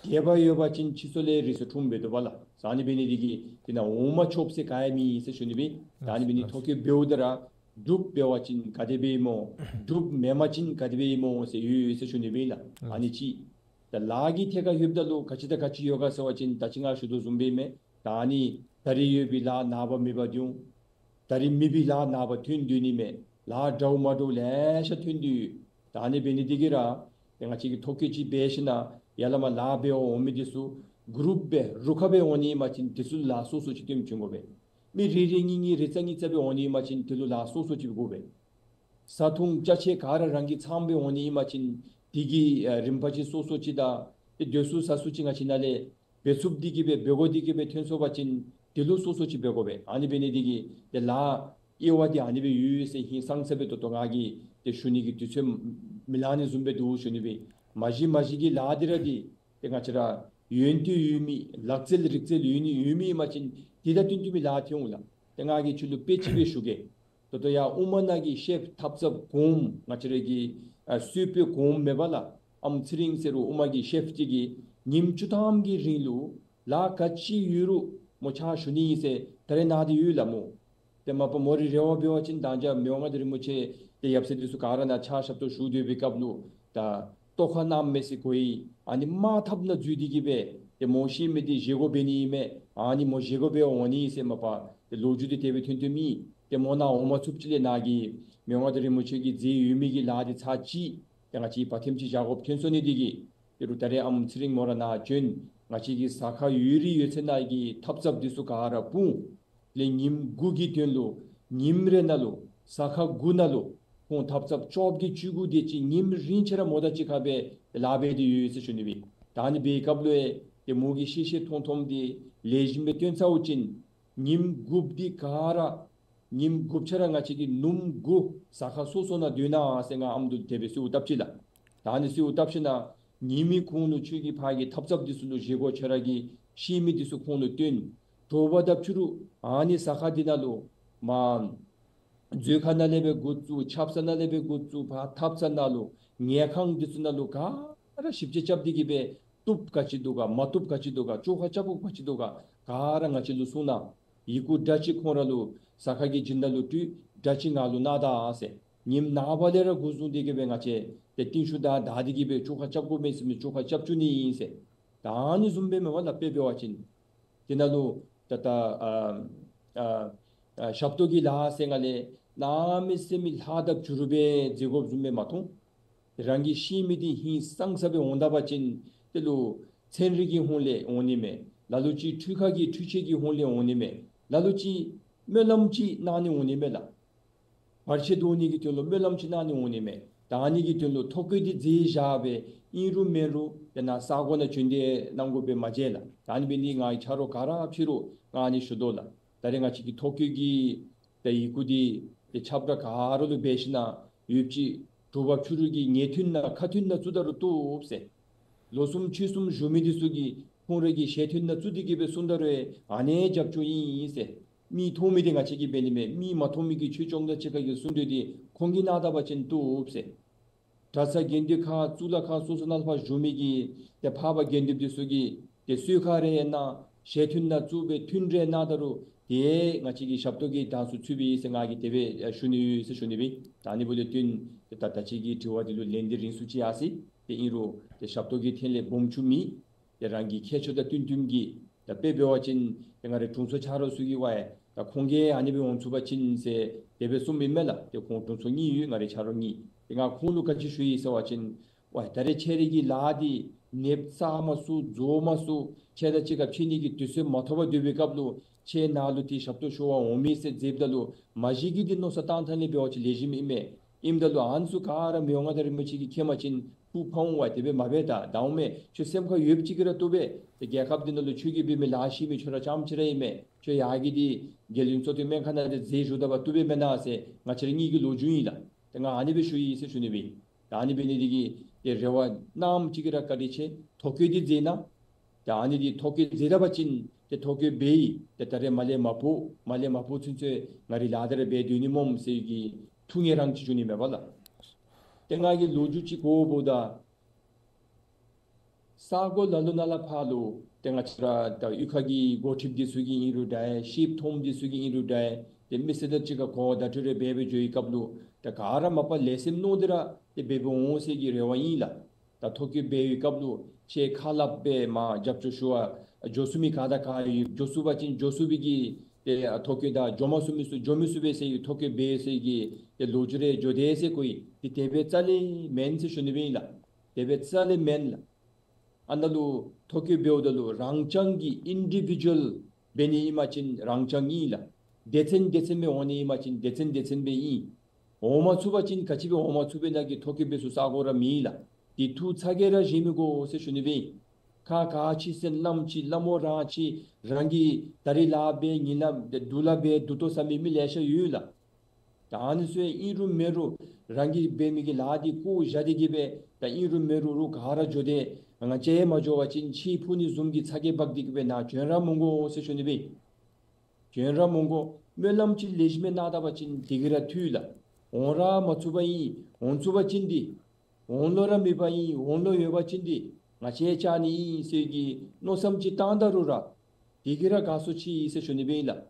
དད་པ་ཡོད་པ་ཅིན་ཕྱི་སོ་ལས་རི་སོ་འཁྲུངས་འབད་དོ་པ་ལགས། ཨ་ནི་འབད་ནི་འདི་གིས་འདི་ནང་འོང་མ་ཆོགཔ་ཟེར་ག་ཡང་མེད་ཟེར་ཞུ་ནི་སྦེ། ཨ་ནི་འབད་ནི་ཐོ་བཀོད་འབདཝ་ད་ར་འགྲུབ་འབད་བ་ཅིན་ག་དེ་སྦེ་ཨིནམ་འོང་། འགྲུབ་མེན་པ་ཅིན་ག་དེ་སྦེ་ཨིནམ་འོང་ཟེར་ཡོད་ཟེར་ཞུ་ནི་སྦེ་ལགས། ཨ་ནི་ཅིག། ད་ལཱ་གི་ཐད་ཁར་ལྷོདཔ་ད་ལུ་ག་ཅི་དང་ག་ཅི་ཡོད་ག་ཟེར་བ་ཅིན་ད་ཅི་ང་ཞུ་དོ་བཟུམ་སྦེ་མས། ད་ཨ་ནི་ད་རིས་ཡོད་པའི་ལཱ་ནངས་པ་མེད་པར་འགྱོ་འོང་། ད་རིས་མེད་པའི་ལཱ་ནངས་པ་ཐོན་སྡོད་ནི་མས། ལཱ་འདྲཝ་མ་འདྲཝ་ལེ་ཤ་ཐོན་སྡོད་ཡོད། ད་ཨ་ནི་འབད་ནི་འདི་གིས་ར་ཏེ་ང་བཅས་ཀྱིས་ཐོ་བཀོད་ཅིག་འབད་ཞིན་ན་ཡར་ལས་མར་ལཱ་འབད་འོང་མི་འདི་ཚུ་གུ་རུབ་སྦེ་རུ་ཁག་སྦེ་འོང་ནི་ཨིན་པ་ཅིན་འདི་ཚུ་ལཱ་སོ་སོ་ཅིག་སྟོནམ་བྱིན་དགོ་པས། མི་རེ་རེ་གཉིས་གཉིས་རེ་ཙམ་གཉིས་ཙམ་སྦེ་འོང་ནི་ཨིན་པ་ཅིན་འདི་ལུ་ལཱ་སོ་སོ་ཅིག་དགོ་པས། བཟའ་འཐུང་ཅ་ཆས་ག་ར་རང་གིས་ཚངམ་སྦེ་འོང་ནི་ཨིན་པ་ཅིན་འདི་གི་ཨ་རིམ་པ་ཅིག་སོ་སོ་ཅིག་དང་ཏེ་སྡོད་ས་བཟའ་ས་ཅིག་ང་བཅས་ནཱ་ལས་འབད་ཚུགསཔ་འདི་གིས་སྦེ་འབད་དགོ་འདི་གིས་སྦེ་ཐོན་སོང་པ་ཅིན་འདི་ལུ་སོ་སོ་ཅིག་འབད་དགོ་པས། ཨ་ནི་འབད་ནི་འདི་གིས་ཏེ་ལཱ་དབྱེ་བ་འདི་ཨ་ནི་སྦེ་ཡོད་ཟེར་ཧིང་སངས་ས་སྦེ་ད་ལྟོ་ང་གིས་ཏེ་ཞུ་ནི་གི་དུས་ཚོད་མི་ལང་ནི་བཟུམ་སྦེ་འདུག་ཞུ་ནི་སྦེ། མ་གཞི་མ་གཞི་གི་ལཱ་འདི་ར་འདི་ཏེ་ང་བཅས་ར་ཡོན་ཏན་ཡོད་མི་ལག་རྩལ་རིག་རྩལ་ཡོད་ནི་ཡོད་མི་ཨིན་པ་ཅིན་འདི་དང་བསྟུན་བསྟུན་མི་ལཱ་ཐོན་འོང་ལགས། ཏེ་ང་གིས་ཁྱོད་ལུ་དཔེ་ཅིག་སྦེ་ཞུ་གེ། ད་ལྟོ་ཡར་དབུ་མ་ནང་གི་ཤེཕ་ཐབ་ཚངཔ་གོངམ་ང་བཅས་ར་གི་ཨ་གསོལ་དཔོན་གོངམ་མས་པ་ལགས། ཨམ་ཚེ་རིང་ཟེར་རུང་དབུ་མ་གི་ཤེཕ་ཅིག་གིས་ཉིནམ་བཅུ་ཐམ་གྱི་རིང་ལུ་ལཱ་ག་ཅི་ཡོད་རུང་མོ་ཕྱག་ཞུ་ནི་ཨིན་ཟེར་ད་རེས་ནཱ་འདི་ཡོད་ལགས་མོ། ཏེ་མ་པ་མོ་རའི་རེ་བ་འབད་བ་ཅིན་ད་ཅི་མི་དབང་མངའ་བདག་རིན་པོ་ཆེ་ཏེ་ཡབ་སྲས་འདི་ཚུ་ག་ར་ནཱ་ཕྱག་ཞབས་ཏོག་ཞུ་སྡོད་པའི་སྐབས་ལུ་ད་ལྟོ་ཁ་གནམ་མེད་ས་གོ་ཡི། ཨ་ནི་དམག་འཐབ་ནང་འཛུལ་ཏེ་གིས་སྦེ་ཏེ་མོ་ཤི་མི་འདི་བཞེས་སྒོ་འབད་ནི་ཨིན་མས། ཨ་ནི་མོ་བཞེས་སྒོ་འབད་འོང་ནི་ཟེར་མ་པ་ཏེ་ལོ་རྒྱུས་འདི་དེ་སྦེ་ཐོན་ཐོནམ་ཨིན། ཏེ་མོ་ནཱ་འོང་མ་ཚུགསཔ་ཅིག་ལས་ནཱ་གིས་མི་དབང་མངའ་བདག་རིན་པོ་ཆེ་གི་མཛད་ཡོད་མི་གི་ལཱ་འདི་ཚར་གཅིག་ཏེ་ང་བཅས་བ་ཐེམ་ཅིག་བཞག་དགོཔ་ཐོན་སོང་ནི་འདི་གིས་ཏེ་རུང་ད་རེས་ཨམ་ཚེ་རིང་མོ་ར་ནཱ་བྱོན། ང་བཅས་ཀྱི་ཟ་ཁང་ཡོད་རིགས་ཡོད་ཚད་ནང་གི་ཐབ་ཚངཔ་འདི་ཚུ་ག་ར་སྤུངས། ལས་ཉིནམ་དགུ་གི་དོན་ལུ་ཉིནམ་རེ་ནང་ལུ་ཟ་ཁང་དགུ་ནང་ལུ་ཁོང་ཐབ་ཚངཔ་བཅོ་བརྒྱད་བཅུ་དགུ་དེ་ཅིག་ཉིནམ་རིང་ཆ་ར་མོ་དང་གཅིག་ཁར་སྦེ་ལཱ་འབད་དེ་ཡོད་ཟེར་ཞུ་ནི་སྦེ། ད་ཨ་ནི་འབད་བའི་སྐབས་ལུ་ཡང་ཏེ་མོ་གིས་ཤེས་ཤེས་མཐོང་མཐོངམ་འདི་ལེགས་ཤོམ་སྦེ་སྟོན་ཚརཝ་ཅིག་ཉིནམ་དགུཔ་འདི་ག་ར་ཉིནམ་དགུཔ་ཆ་ར་ང་བཅས་ཀྱིས་ནུབ་དགུ་ཟ་ཁང་སོ་སོ་ནང་སྡོད་གནང་ཟེར་ང་ཨམ་འདི་ལུ་དེ་སྦེ་གསོལཝ་བཏབ་ཅི་ལགས། ད་ཨ་ནི་གསོལཝ་བཏབ་ཞིན་ན་ཉིནམ་གུང་ལུ་ཁྱོད་ཀྱིས་ཕར་གྱི་ཐབ་ཚངཔ་འདི་ཚུ་ལུ་བཞེས་སྒོ་ཁྱོད་ར་གིས་ ཤི་མི་འདི་ཚུ་ཁོང་ལུ་སྟོན། དྲོ་པ་དང་ཕྱི་རུ་ཨ་ནི་ས་ཁ་འདི་ནང་ལུ་མར་མཛོད་ཁང་ནང་ལས་སྦེ་འགོ་བཙུགས། ཆབ་གསང་ནང་ལས་སྦེ་འགོ་བཙུགས། ཕར་ཐབ་ཚང་ནང་ལུ་ཉལ་ཁང་འདི་ཚུ་ནང་ལུ་ག་ར་ཞིབ་དཔྱད་རྐྱབ་སྟེ་གི་སྦེ་བཏུབ་ག་ཅི་འདུག་ག་མ་བཏུབ་ག་ཅི་འདུག་ག་བཅོ་ཁ་རྐྱབ་དགོཔ་ག་ཅི་འདུག་ག་ག་ར་ང་བཅས་ལུ་གསུངས་གནང་། ཡི་གུ་འདྲ་ཅིག་ཁོང་ར་ལུ་ས་ཁ་གི་སྦྱིན་བདག་ལུ་སྤྲོད། འདྲ་ཅིག་ང་ལུ་གནང་ད་ཟེར། ཉིནམ་ནངས་པ་ལས་ར་འགོ་བཟུང་སྟེ་གི་སྦེ་ང་བཅས་ཏེ་རྟིང་ཤུལ་བདའ་བདའ་སྟེ་གི་སྦེ་བཅོ་ཁ་རྐྱབ་དགོ་མི་ཟེར་མི་བཅོ་ཁ་རྐྱབ་བཅུག་ནི་ཨིན་ཟེར། ད་ཨ་ནི་བཟུམ་སྦེ་མེན་པ་ལགས། དཔེ་འབད་བ་ཅིན་དེ་ནང་ལུ་ད་ལྟོ་ཨ་ཨ་ཨ་ཞབས་ཏོག་གི་ལཱ་ཟེར་ང་ལས་གནམ་མེད་ས་མེད་ལྷག་དང་བསྒྱུར་སྦེ་མཛད་དགོཔ་བཟུམ་སྦེ་མ་མཐོང་། རང་གི་ཤི་མི་འདི་ཧིང་སངས་ས་སྦེ་འོང་ད་པ་ཅིན་དེ་ལུ་ཚན་རིག་གི་ཧོང་ལས་འོང་ནི་མས། ལ་ལུ་ཅིག་འཕྲུལ་ཁ་གི་འཕྲུལ་ཆས་ཀྱི་ཧོང་ལས་འོང་ནི་མས། ལ་ལུ་ཅིག་སྨོན་ལམ་ཅིག་གནང་ནི་འོང་ནི་མས་ལགས། བར་ཆད་བཟློག་ནི་གི་དོན་ལུ་སྨོན་ལམ་ཅིག་གནང་ནི་འོང་ནི་མས། ད་ཨ་ནི་གི་དོན་ལུ་ཐོ་བཀོད་འདི་མཛད་བཞག་སྦེ་ཨིན་རུང་མེན་རུང་དེ་ནང་ས་གོ་ནང་བྱོན་ཏེ་གནང་དགོ་པས་མ་བརྗེད་ལགས། ད་ཨ་ནི་འབད་ནི་ང་གི་ཆ་རོགས་ག་ར་ཕྱི་རུ་ང་ཨ་ནི་ཞུ་དོ་ལགས། ད་རེས་ང་བཅས་ཀྱི་ཐོ་བཀོད་ཀྱི་ཏེ་ཡི་གུ་འདི་ཏེ་ཁྱབ་བསྒྲགས་ག་ར་ལུ་འབད་ཞིན་ན་ཡོདཔ་ཅིག་དྲོ་པ་ཕྱི་རུ་གི་ཉལ་ཐུན་ནང་ཁ་ཐུན་ནང་བཙུགས་ད་རུང་བཏུབ་ཟེར། ལོ་གསུམ་ཕྱོགས་གསུམ་བཞུགས་མི་འདི་ཚུ་གིས་ཁོང་རའི་གི་ཞལ་ཐུན་ནང་བཙུགས་ཏེ་གི་སྦེ་བསྲུང་ད་རུང་ཨ་ནི་རྒྱབ་སྐྱོར་ཨིན་ཟེར། མིག་མཐོང་མི་འདི་ང་བཅས་ཀྱིས་འབད་ནི་མས། མིག་མ་མཐོང་མི་གི་ཆོས་སྐྱོང་དང་གཅིག་ཁར་གྱི་བསྲུང་དོ་འདི་ཁོང་གིས་གནང་ད་པ་ཅིན་བཏུབ་ཟེར། གྲྭ་ཚང་དགེ་འདུན་ཁག་གཙུག་ལག་ཁང་སོ་སོ་ནང་ཕར་བཞུགས་མི་གི་ཏེ་འཕགས་པ་དགེ་འདུན་འདི་ཚུ་གིས་ཏེ་གསོལ་ཁ་རེ་གནང་ཞལ་ཐུན་ནང་བཙུགས་སྦེ་ཐུན་རེ་གནང་ད་རུང་ཏེ་ང་བཅས་ཀྱི་ཞབས་ཏོག་གི་གྲངས་སུ་ཚུད་པས་ཟེར་ང་གིས་དེ་སྦེ་ཞུ་ནི་ཡོད་ཟེར་ཞུ་ནི་སྦེ། ད་ཨ་ནི་འབདཝ་ལས་བརྟེན་ཏེ་ད་ད་ཅི་གི་དྲི་བ་འདི་ལུ་ལན་འདི་རིང་སུ་ཅིག་ཡར་སོ་ཡི། ཏེ་ཨིན་རུང་ཏེ་ཞབས་ཏོག་གི་ཐད་ལས་སྦོམ་ཆུང་མེད། ཏེ་རང་གི་ཁྱད་ཆོས་དང་བསྟུན་བསྟུན་གྱིས་ད་དཔེ་འབད་བ་ཅིན་ཏེ་ང་རའི་དྲུང་འཚོ་ཆ་རོགས་ཚུ་གིས་ཝའི་ད་ཁོང་གིས་ཨ་ནི་སྦེ་འོང་ཚུགས་པ་ཅིན་ཟེར་དེ་སྦེ་གསུངམ་ཨིན་མས་ལགས། ཏེ་ཁོང་དྲུང་འཚོ་གཉིས་ཡོད། ང་རའི་ཆ་རོགས་གཉིས། ཏེ་ང་ཁོང་ལུ་ག་ཅི་ཞུ་ཡི་ཟེར་བ་ཅིན་ཝའི་ད་རེས་ཁྱེད་རའི་གི་ལཱ་འདི་ནདཔ་བསག་མ་ཚུགས་རྫོགས་མ་ཚུགས། ཁྱེད་དང་གཅིག་ཁར་ཕྱད་ནི་གི་དུས་ཚོད་མ་ཐོབ་པར་སྡོད་པའི་སྐབས་ལུ་ཁྱེད་ནཱ་ལུ་ཏེ་ཞབས་ཏོག་ཞུ་བར་འོང་མི་ཟེར་མཛདཔ་ད་ལུ་མ་གཞི་གི་འདི་མནོ་བསམ་བཏང་ཐངས་ལས་འབད་བ་ཅིན་ལེགས་ཤོམ་ཨིན་མས། ཨིནམ་ད་ལུ་ཨ་ནི་ཚུ་ག་ར་མི་འོང་ང་ད་རིན་པོ་ཆེ་གིས་མཁྱེན་པ་ཅིན་སྤུ་ཕམ་འོང་བས། དེ་སྦེ་མ་འབད། ད་ད་འོང་མས། ཁྱོད་སེམས་ཁར་ཡོདཔ་ཅིག་གིས་ར་བཏུབ་པས། ཏེ་རྒྱལ་ཁབ་འདི་ནང་ལུ་ཁྱོད་ཀྱིས་འབད་མི་ལཱ་ཤེས་མི་ཁྱོད་ར་རྐྱངམ་ཅིག་ར་ཨིན་མས། ཁྱོད་ཡར་གྱི་འདི་རྒྱལ་ཡོངས་གཙོ་བསྟེན་སྨན་ཁང་ནང་འདི་མཛད་བཞུགས་ད་བ་བཏུབ་པས་མེན་ན་ཟེར་ང་བཅས་ར་གཉིས་ཀྱི་ལོ་རྒྱུས་ཨིན་ལགས། ཏེ་ང་ཨ་ནི་སྦེ་ཞུ་ཡི་ཟེར་ཞུ་ནི་སྦེ། ད་ཨ་ནི་འབད་ནི་འདི་གིས་ཏེ་རེ་བ་གནངམ་ཅིག་གིས་ར་བཀའ་དྲིན་ཆེ། ཐོ་བཀོད་འདི་མཛད་གནང་། ད་ཨ་ནི་འདི་ཐོ་བཀོད་མཛད་ད་པ་ཅིན་ཏེ་ཐོ་བཀོད་འབད་ཡི། ཏེ་ད་རེས་མར་ལས་མར་པོ་མར་ལས་མར་པོ་ཚུན་ཚོད་ང་རའི་ལཱ་འདི་ར་འབད་སྡོད་ནི་སྨོ་ཟེར་གྱི་ཐུགས་ངལ་རངས་ཅིག་ཞུ་ནི་མས་པ་ལགས། ཏེ་ང་གི་ལོ་རྒྱུས་ཅིག་གོཝ་ད་ས་གོ་ལ་ལུ་ནང་ལས་ཕར་ལུ་ཏེ་ང་བཅས་ར་ད་གཡུས་ཁ་གི་འགོ་ཁྲིདཔ་འདི་ཚུ་གིས་ཨིན་རུང་འདྲ། ཤེསཔ་མཐོངམ་འདི་ཚུ་གིས་ཨིན་རུང་འདྲ། ཏེ་མི་སེར་དང་གཅིག་ཁར་གོ་བརྡ་སྤྲོད་རེ་འབད་སྦེ་འགྱོ་བའི་སྐབས་ལུ་ཏེ་ག་ར་མ་པ་ལེགས་སེམས་མནོ་སྟེ་ར་ཏེ་འབད་འབདཝ་འོང་ཟེར་གྱི་རེ་བ་ཨིན་ལགས། ད་ཐོ་བཀོད་འབད་བའི་སྐབས་ལུ་ཁྱེད་ཁ་སླབ་སྦེ་མར་རྒྱབ་སྐྱོར་ཞུ་བར་འགྱོ་ཚུགས་མི་ག་དང་ག་ཡོད། འགྱོ་ཚུགས་པ་ཅིན་འགྱོ་ཚུགས་པའི་གི་ཏེ་ཐོ་བཀོད་དང་འགྱོ་མ་ཚུགས་མི་ཚུ་འགྱོ་མི་ཚུགས་པས་ཟེར་གྱི་ཐོ་བཀོད་འབད་ཟེར་གྱི་ཏེ་ལོ་རྒྱུས་རེ་འགྱོ་དེས་ཟེར་གོ་ཡི། ཏེ་དེ་སྦེ་རྩ་ལས་མེན་ཟེར་ཞུ་ནི་སྦེ་ཨིན་ལགས། དེ་སྦེ་རྩ་ལས་མེན་ལགས། ཨ་ནཱ་ལུ་ཐོ་བཀོད་འབདཝ་ད་ལུ་རང་རྐྱང་གི་ཨིན་ཌི་བི་ཌུ་ཨལ་འབད་ནི་ཨིན་པ་ཅིན་རང་རྐྱང་ཨིན་ལགས། སྡེ་ཚན་སྡེ་ཚན་སྦེ་འོང་ནི་ཨིན་པ་ཅིན་སྡེ་ཚན་སྡེ་ཚན་སྦེ་ཨིན། འོང་མ་ཚུགས་པ་ཅིན་ག་ཅི་སྦེ་འོང་མ་ཚུགས་པས་ན་གི་ཐོ་བཀོད་འབད་ས་ས་གོ་ར་མེད་ལགས། འདི་ཐུགས་ཚ་གྱང་ར་བཞེས་མི་དགོ་ཟེར་ཞུ་ནི་སྦེ་ཨིན། ཁ་ཁ་ཅིག་སེམས་ལམ་ཅིག་ལ་མོ་རང་ཅིག་རང་གིས་ད་རིས་ལཱ་འབད་ཉིན་ལཱ་འབད་དུས་ལཱ་འབད་དུས་ཏོ་ཟེར་མི་མི་ལེ་ཤ་ཡོད་ལགས། ད་ཨ་ནི་ཚུ་ཨིན་རུང་མེན་རུང་རང་གིས་འབད་མི་གི་ལཱ་འདི་བཀོ་བཞག་སྟེ་གི་སྦེ་ད་ཨིན་རུང་མེན་རུང་རུང་ག་ར་འགྱོ་དེས། ང་བཅས་མ་འགྱོ་བ་ཅིན་ཕྱི་ཕུ་ནི་བཟུམ་གྱི་ཚ་གྱང་འབག་སྟེ་གི་སྦེ་ནཱ་བྱོན་ར་མི་དགོ་ཟེར་ཞུ་ནི་སྦེ། བྱོན་ར་མི་དགོ། སྨོན་ལམ་ཅིག་ལེགས་ཤོམ་སྦེ་གནང་ད་པ་ཅིན་དེ་གིས་ར་འཐུས་ལགས། འོང་ར་མ་ཚུགས་པ་ཨིན། འོང་ཚུགས་པ་ཅིན་འདི་འོང་ལོང་ར་མེད་པ་ཨིན། འོང་ལོང་ཡོད་པ་ཅིན་འདི་ང་བཅས་བཅར་ནི་ཨིན་ཟེར་གྱི་མནོ་བསམ་ཅིག་བཏང་ད་རུང་ར་དེ་གིས་ར་དགའ་སུ་ཅིག་ཨིན་ཟེར་ཞུ་ནི་སྦེ་ཨིན་ལགས།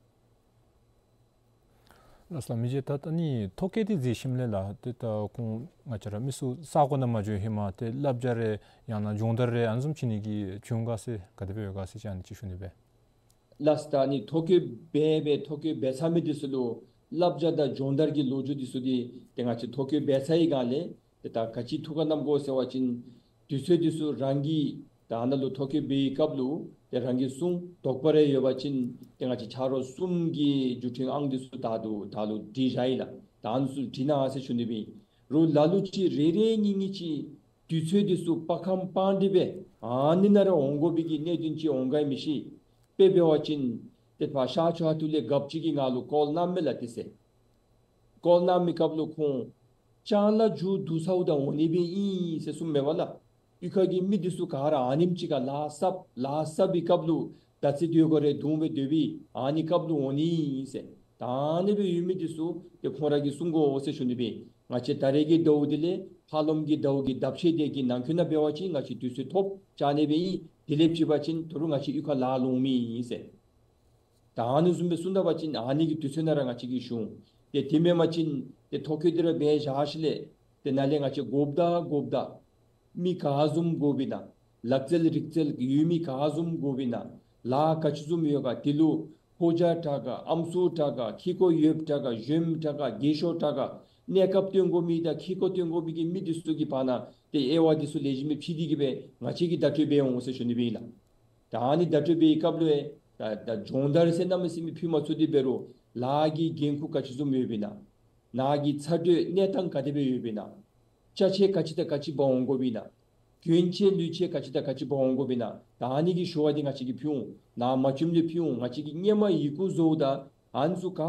ལགས་སོ་ལགས། མི་རྗེ་ད་ད་ནི་ཐོ་བཀོད་འདི་མཛད་ཞིནམ་ལས་ལགས་ཏེ་ད་ཁོང་ང་བཅས་ར་མི་ཚུ་ས་གོ་ནང་མ་འགྱོ་ཧེ་མ་ཏེ་བསླབ་བྱ་རེ་ཡང་ན་སྦྱོང་བརྡར་རེ་ཨ་ནི་བཟུམ་ཅིག་ནི་གི་བྱུང་ག་ཟེར་ག་དེ་སྦེ་ཡོད་ག་ཟེར་ཅིག་ཨ་ནི་ཅིག་ཞུ་ནི་སྦེ། ལགས་སོ། ད་ནི་ཐོ་བཀོད་འབད་འབད་ཐོ་བཀོད་འབད་ཚར་མི་འདི་ཚུ་ལུ་བསླབ་བྱ་དང་སྦྱོང་བརྡར་གྱི་ལོ་རྒྱུས་འདི་ཚུ་འདི་ཏེ་ང་བཅས་ཐོ་བཀོད་འབད་ཚར་བའི་སྒང་ལས་ཏེ་ད་ག་ཅི་ཐུགས་ཁར་བསྣམ་དགོ་ཟེར་བ་ཅིན་དུས་ཚོད་འདི་ཚུ་རང་གིས་ད་ནཱ་ལུ་ཐོ་བཀོད་འབད་བའི་སྐབས་ལུ་ཏེ་རང་གི་གསུང་དོགས་པ་རེ་ཡོད་པ་ཅིན་ཏེ་ང་བཅས་ཆ་རོགས་གསུམ་གྱི་བརྒྱུད་འཕྲིན་ཨང་འདི་ཚུ་ད་ལྟོ་ད་ལྟོ་བྲིས་བཞག་ཡི་ལགས། ད་ཨ་ནི་ཚུ་བྲིས་གནང་ཟེར་ཞུ་ནི་སྦེ་ཨིན། རུང་ལ་ལུ་ཅིག་རེ་རེ་གཉིས་གཉིས་ཅིག་དུས་ཚོད་འདི་ཚུ་སྤར་ཁམས་སྤར་ཏེ་སྦེ་ཨ་ནི་ནང་ར་འོང་དགོ་པའི་གི་གནད་དོན་ཅིག་འོང་ག་མི་ཤེས། དཔེ་འབད་བ་ཅིན་ཏེ་ཕར་ཤར་ཕྱོགས་ཁ་ཐུག་ལས་རྒཔོ་ཅིག་གིས་ང་ལུ་ཀོལ་གནངམ་མས་ལགས་དེ་ཚེ། ཀོལ་གནང་མི་སྐབས་ལུ་ཁོང་ལྕང་ལ་མཇུག་བསྡུ་ཚརཝ་ད་འོང་ནི་སྦེ་ཨིན་ཟེར་གསུངམ་མས་པ་ལགས། གཡུས་ཁ་གི་མི་འདི་ཚུ་ག་ར་ཨ་ནེམ་ཅིག་ཁར་ལཱ་སབ་ལཱ་སབ་པའི་སྐབས་ལུ་ད་ཚེ་སྡོད་དགོ་རུང་སྡུག་སྦེ་སྡོད་པའི་ཨ་ནི་སྐབས་ལུ་འོང་ནི་ཨིན་ཟེར། ད་ཨ་ནི་སྦེ་ཡོད་མི་འདི་ཚུ་ཏེ་ཁོང་ར་གིས་བསྲུང་དགོ་ཟེར་ཞུ་ནི་སྦེ། ང་བཅས་ད་རེས་ཀྱི་ཟླཝ་འདི་ལས་ཕར་ལོགམ་གྱི་ཟླཝ་གི་ཟླཝ་ཕྱེད་དེ་གི་ནང་འཁོད་ནང་འབད་བ་ཅིན་ང་བཅས་དུས་ཚོད་ཐོབ་བཅར་ནི་སྦེ་ཨིན། དེ་ལས་ཕྱི་པ་ཅིན་ད་རུང་ང་བཅས་གཡུས་ཁར་ལཱ་ལོང་མི་ཨིན་ཟེར། ད་ཨ་ནི་བཟུམ་སྦེ་གསུངས་ད་པ་ཅིན་ཨ་ནི་གི་དུས་ཚོད་ནང་ར་ང་བཅས་ཀྱིས་ཞུ་འོང་། ཏེ་དེ་མེན་པ་ཅིན་ཏེ་ཐོ་བཀོད་འདི་ར་འབད་བཞག་ཞིནམ་ལས་ཏེ་ནཱ་ལས་ང་བཅས་དགོཔ་ད་དགོཔ་ད་མི་ག་བཟུམ་དགོཔ་ཨིན་ན། ལག་རྩལ་རིག་རྩལ་ཡོད་མི་ག་བཟུམ་དགོཔ་ཨིན་ན། ལཱ་ག་ཅི་བཟུམ་ཡོད་ག། དེ་ལུ་ཕོ་རྒྱས་དྲག་ག། ཨམ་སྲུ་དྲག་ག། ཁྱི་གོ་ཡོདཔ་དྲག་ག། གཞོནམ་དྲག་ག། རྒས་ཤོས་དྲག་ག། གནས་སྐབས་སྟོན་དགོ་མི་དང་ཁྱི་གོ་སྟོན་དགོ་མི་གི་མི་འདི་ཚུ་གི་བར་ན་ཏེ་དབྱེ་བ་འདི་ཚུ་ལེགས་ཤོམ་སྦེ་ཕྱེ་སྟེ་གི་སྦེ་ང་བཅས་ཀྱིས་བརྡ་སྤྲོད་འབད་འོང་ཟེར་ཞུ་ནི་སྦེ་ཨིན་ལགས། ད་ཨ་ནི་བརྡ་སྤྲོད་འབད་བའི་སྐབས་ལུ་ད་ད་སྦྱོང་བརྡར་ཟེར་གནམ་མེད་ས་མེད་ཕུལ་མ་ཚུགས་ཏེ་འབད་རུང་ལཱ་གི་འགན་ཁུར་ག་ཅི་བཟུམ་ཡོདཔ་ཨིན་ན། ནཱ་གི་ཚ་དྲོད་གནས་སྟངས་ག་དེ་སྦེ་ཡོདཔ་ཨིན་ན། ཅ་ཆས་ག་ཅི་དང་ག་ཅི་འབག་འོང་དགོཔ་ཨིན་ན། གྱོན་ཆས་ལུས་ཆས་ག་ཅི་དང་ག་ཅི་འབག་འོང་དགོཔ་ཨིན་ན། ད་ཨ་ནི་གི་ཞུ་བ་འདི་ང་བཅས་ཀྱིས་ཕུལ་འོང་། ནཱ་མ་བྱོནམ་ལས་ཕུལ་འོང་། ང་བཅས་ཀྱིས་སྔོན་མ་ཡི་གུ་བཟོཝ་ད་ཨ་ནི་ཚུ་ག་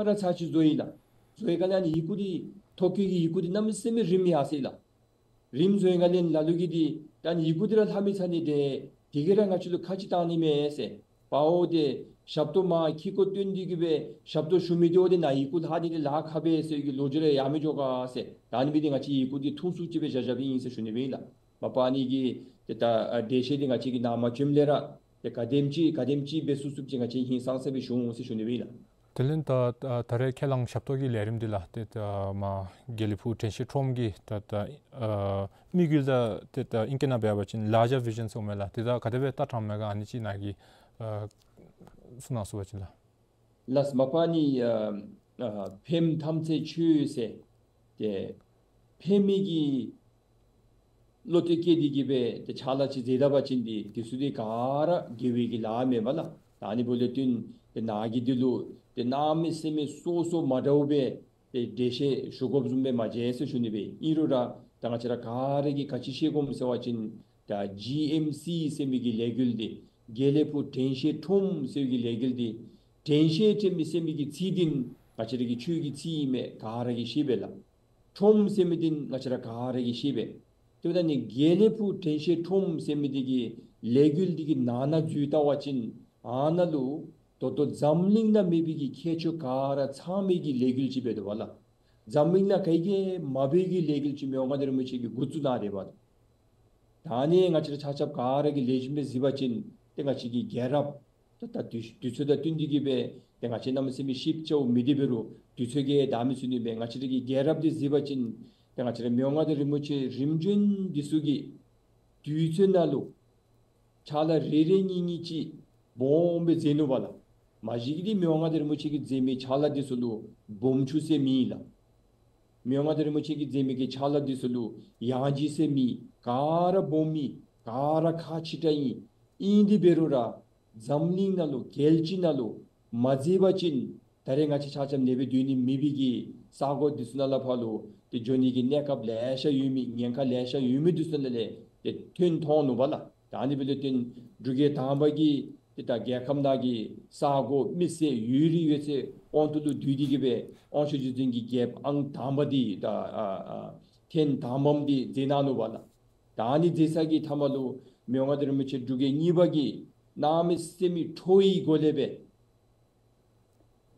ར་ཚར་གཅིག་བཟོ་ཡི་ལགས། བཟོ་བའི་སྒང་ལས་ཨ་ནི་ཡི་གུ་འདི་ཐོ་བཀོད་ཀྱི་ཡི་གུ་འདི་གནམ་མེད་ས་མེད་རིངམ་ཡར་སོ་ཡི་ལགས། རིངམ་བཟོ་བའི་སྒང་ལས་ལ་ལུ་གིས་འདི་ད་ཨ་ནི་ཡི་གུ་འདི་ར་ལྷག་མི་ཚར་ནི་འདི་དེ་གིས་ར་ང་བཅས་ལུ་ཁ་ལྕི་བཏང་ནི་མས་ཟེར། དཔའ་བོ་འདི་ཞབས་ཏོག་མར་ཁྱི་གོ་སྟོན་ཏེ་གི་སྦེ་ཞབས་ཏོག་ཞུ་མི་འདི་འོ་འདི་ནཱ་ཡི་གུ་ལྷག་ནི་འདི་ལཱ་ཁག་པས་ཟེར་གྱི་ལོ་རྒྱུས་ར་ཡང་མི་འགྱོ་ག་ཟེར། ད་ཨ་ནི་སྦེ་འདི་ང་བཅས་ཡི་གུ་འདི་ཐུང་སུ་ཅིག་སྦེ་བཞག་བཞགཔ་ཨིན་ཟེར་ཞུ་ནི་སྦེ་ཨིན་ལགས། མ་པ་ཨ་ནི་གི་ཏེ་ད་ཨ་འགྲེལ་བཤད་འདི་ང་བཅས་ཀྱིས་ནཱ་མ་བྱོནམ་ལས་ར་ཏེ་ག་དེམ་ཅིག་ག་དེམ་ཅིག་འབད་ཚུགས་ཚུགསཔ་ཅིག་ང་བཅས་ཧིང་སངས་ས་སྦེ་ཞུ་འོང་ཟེར་ཞུ་ནི་སྦེ་ཨིན་ལགས། དེ་ལས་ད་ད་ད་རེས་ཁས་བླངས་ཞབས་ཏོག་གི་ལས་རིམ་འདི་ལགས་ཏེ་ད་མར་དགེ་ལེགས་ཕུག་དྲན་ཤེས་ཁྲོམ་གྱི་ད་ད་ཨ་དམིགས་ཡུལ་དང་ཏེ་ད་ཨིང་སྐད་ནང་འབད་བ་ཅིན་larger vision ཟེར་མས་ལགས། དེ་ད་ག་དེ་སྦེ་ལྟ་དྲངམ་མས་ག། ཨ་ནི་ཅིག་ནཱ་གིས་ཨ་གསུང་གནང་ཚུགས་པ་ཅིན་ལགས། ལགས་མ་པ་ཨ་ནི་ཨ་ཨ་ཕནམ་ཐམས་ཅད་ཆོས་ཟེར་ཏེ་ཕན་མི་གི་བློ་གཏད་བསྐྱེད་དེ་གི་སྦེ་ཏེ་ཕྱག་ལཱ་ཅིག་མཛད་ད་པ་ཅིན་འདི་འདི་ཚུ་འདི་ག་ར་དགེ་བའི་གི་ལཱ་མས་པ་ལགས། ད་ཨ་ནི་འབདཝ་ལས་བརྟེན་ཏེ་ནཱ་གིས་འདི་ལུ་ཏེ་གནམ་མེད་ས་མེད་སོ་སོ་མ་འདྲཝ་སྦེ་ཏེ་འགྲེལ་བཤད་ཞུ་དགོཔ་བཟུམ་སྦེ་མ་མཇལ་ཟེར་ཞུ་ནི་སྦེ། ཨིན་རུང་ར་ད་ང་བཅས་ར་ག་ར་གིས་ག་ཅི་ཤེས་དགོཔ་སྨོ་ཟེར་བ་ཅིན་ད་ཇི་ཨེམ་སི་ཟེར་མི་གི་ལས་འགུལ་འདི་དགེ་ལེགས་ཕུག་དྲན་ཤེས་ཁྲོམ་ཟེར་མི་གི་ལས་འགུལ་འདི་དྲན་ཤེས་དྲན་མི་ཟེར་མི་གི་ཚིག་འདི་ང་བཅས་ར་གི་ཆོས་ཀྱི་ཚིག་ཨིན་མས། ག་ར་གིས་ཤེས་པས་ལགས། ཁྲོམ་ཟེར་མི་འདི་ང་བཅས་ར་ག་ར་གིས་ཤེས་པས། དེ་འབདཝ་ད་ཨ་ནི་དགེ་ལེགས་ཕུག་དྲན་ཤེས་ཁྲོམ་ཟེར་མི་འདི་གི་ལས་འགུལ་འདི་གི་ནང་ན་འཛུལ་བལྟ་བ་ཅིན་ཨ་ནཱ་ལུ་ད་ལྟོ་འཛམ་གླིང་ནང་མེད་པའི་གི་ཁྱད་ཆོས་ག་ར་ཚང་མི་གི་ལས་འགུལ་ཅིག་འབད་དོ་བ་ལགས། འཛམ་གླིང་ནང་ག་གིས་མ་འབད་བའི་གི་ལས་འགུལ་ཅིག་མི་དབང་མངའ་བདག་རིན་པོ་ཆེ་གིས་འགོ་བཙུགས་གནང་སྟེ་འབདཝ་ད། ད་ཨ་ནི་ང་བཅས་ར་ཆ་ཁྱབ་ག་ར་གིས་ལེགས་ཤོམ་སྦེ་གཟིགས་པ་ཅིན་ཏེ་ང་བཅས་ཀྱི་རྒྱལ་རབས་ད་ད་དུས་དུས་ཚོད་དང་བསྟུན་ཏེ་གི་སྦེ་ཏེ་ང་བཅས་གནམ་མེད་ས་མེད་ཞིབ་ཆ་མི་འདི་འབད་རུང་དུས་ཚོད་ཀྱིས་ད་མི་ཚུགས་ནི་མས། ང་བཅས་ར་གི་རྒྱལ་རབས་འདི་གཟིགས་པ་ཅིན་ཏེ་ང་བཅས་ར་མི་དབང་མངའ་བདག་རིན་པོ་ཆེ་རིམ་བྱོན་འདི་ཚུ་གི་དུས་ཚོད་ནང་ལུ་ཕྱག་ལཱ་རེ་རེ་གཉིས་གཉིས་ཅིག་སྦོམ་སྦེ་མཛད་ནུག་པ་ལགས། མ་གཞི་གི་འདི་མི་དབང་མངའ་བདག་རིན་པོ་ཆེ་གིས་མཛད་མི་ཕྱག་ལཱ་འདི་ཚུ་ལུ་སྦོམ་ཆུང་ཟེར་མེད་ལགས། མི་དབང་མངའ་བདག་རིན་པོ་ཆེ་གིས་མཛད་མི་གི་ཕྱག་ལཱ་འདི་ཚུ་ལུ་ཡང་ལྗིད་ཟེར་མེད། ག་ར་སྦོམ་ཨིན། ག་ར་ཁག་ཆེ་དྲགས་ཨིན། ཨིན་དེ་འབད་རུང་ར་འཛམ་གླིང་ནང་ལུ་རྒྱལ་སྤྱི་ནང་ལུ་མ་མཛད་པ་ཅིན་ད་རེས་ང་བཅས་ཆ་ཁྱབ་ཨ་ནི་སྦེ་སྡོད་ནི་མེད་པའི་གི་ས་གོ་འདི་ཚུ་ནང་ལས་ཕར་ལུ་ཏེ་འགྱོ་ནི་གི་གནས་སྐབས་ལེ་ཤ་ཡོད་མི་ཉེན་ཁ་ལེ་ཤ་ཡོད་མི་འདི་ཚུ་ནང་ལས་ཏེ་ཐོན་ཐོན་ནུག་པ་ལགས། ད་ཨ་ནི་འབདཝ་ལས་བརྟེན་འབྲུག་རྒྱལ་དང་པ་གིས་ཏེ་ད་རྒྱལ་ཁམས་ནང་གི་ས་གོ་མི་སེར་ཡོད་རིགས་ཡོད་ཚད་དབང་དུ་ལུ་བསྡུས་ཏེ་གི་སྦེ་དབང་ཕྱུག་རྗེ་བཙུན་གྱི་རྒྱལཔོ་ཨང་དང་པ་འདི་ད་ཨ་ཨ་ཐེན་དང་པམ་འདི་མཛད་གནང་ནུག་པ་ལགས། ད་ཨ་ནི་མཛད་ས་གི་མཐའ་མ་ལུ་མི་དབང་མངའ་བདག་རིན་པོ་ཆེ་འབྲུག་རྒྱལ་གཉིས་པ་གིས་གནམ་མེད་ས་མེད་ཁྲོ་བོའི་སྒོ་ལས་སྦེ་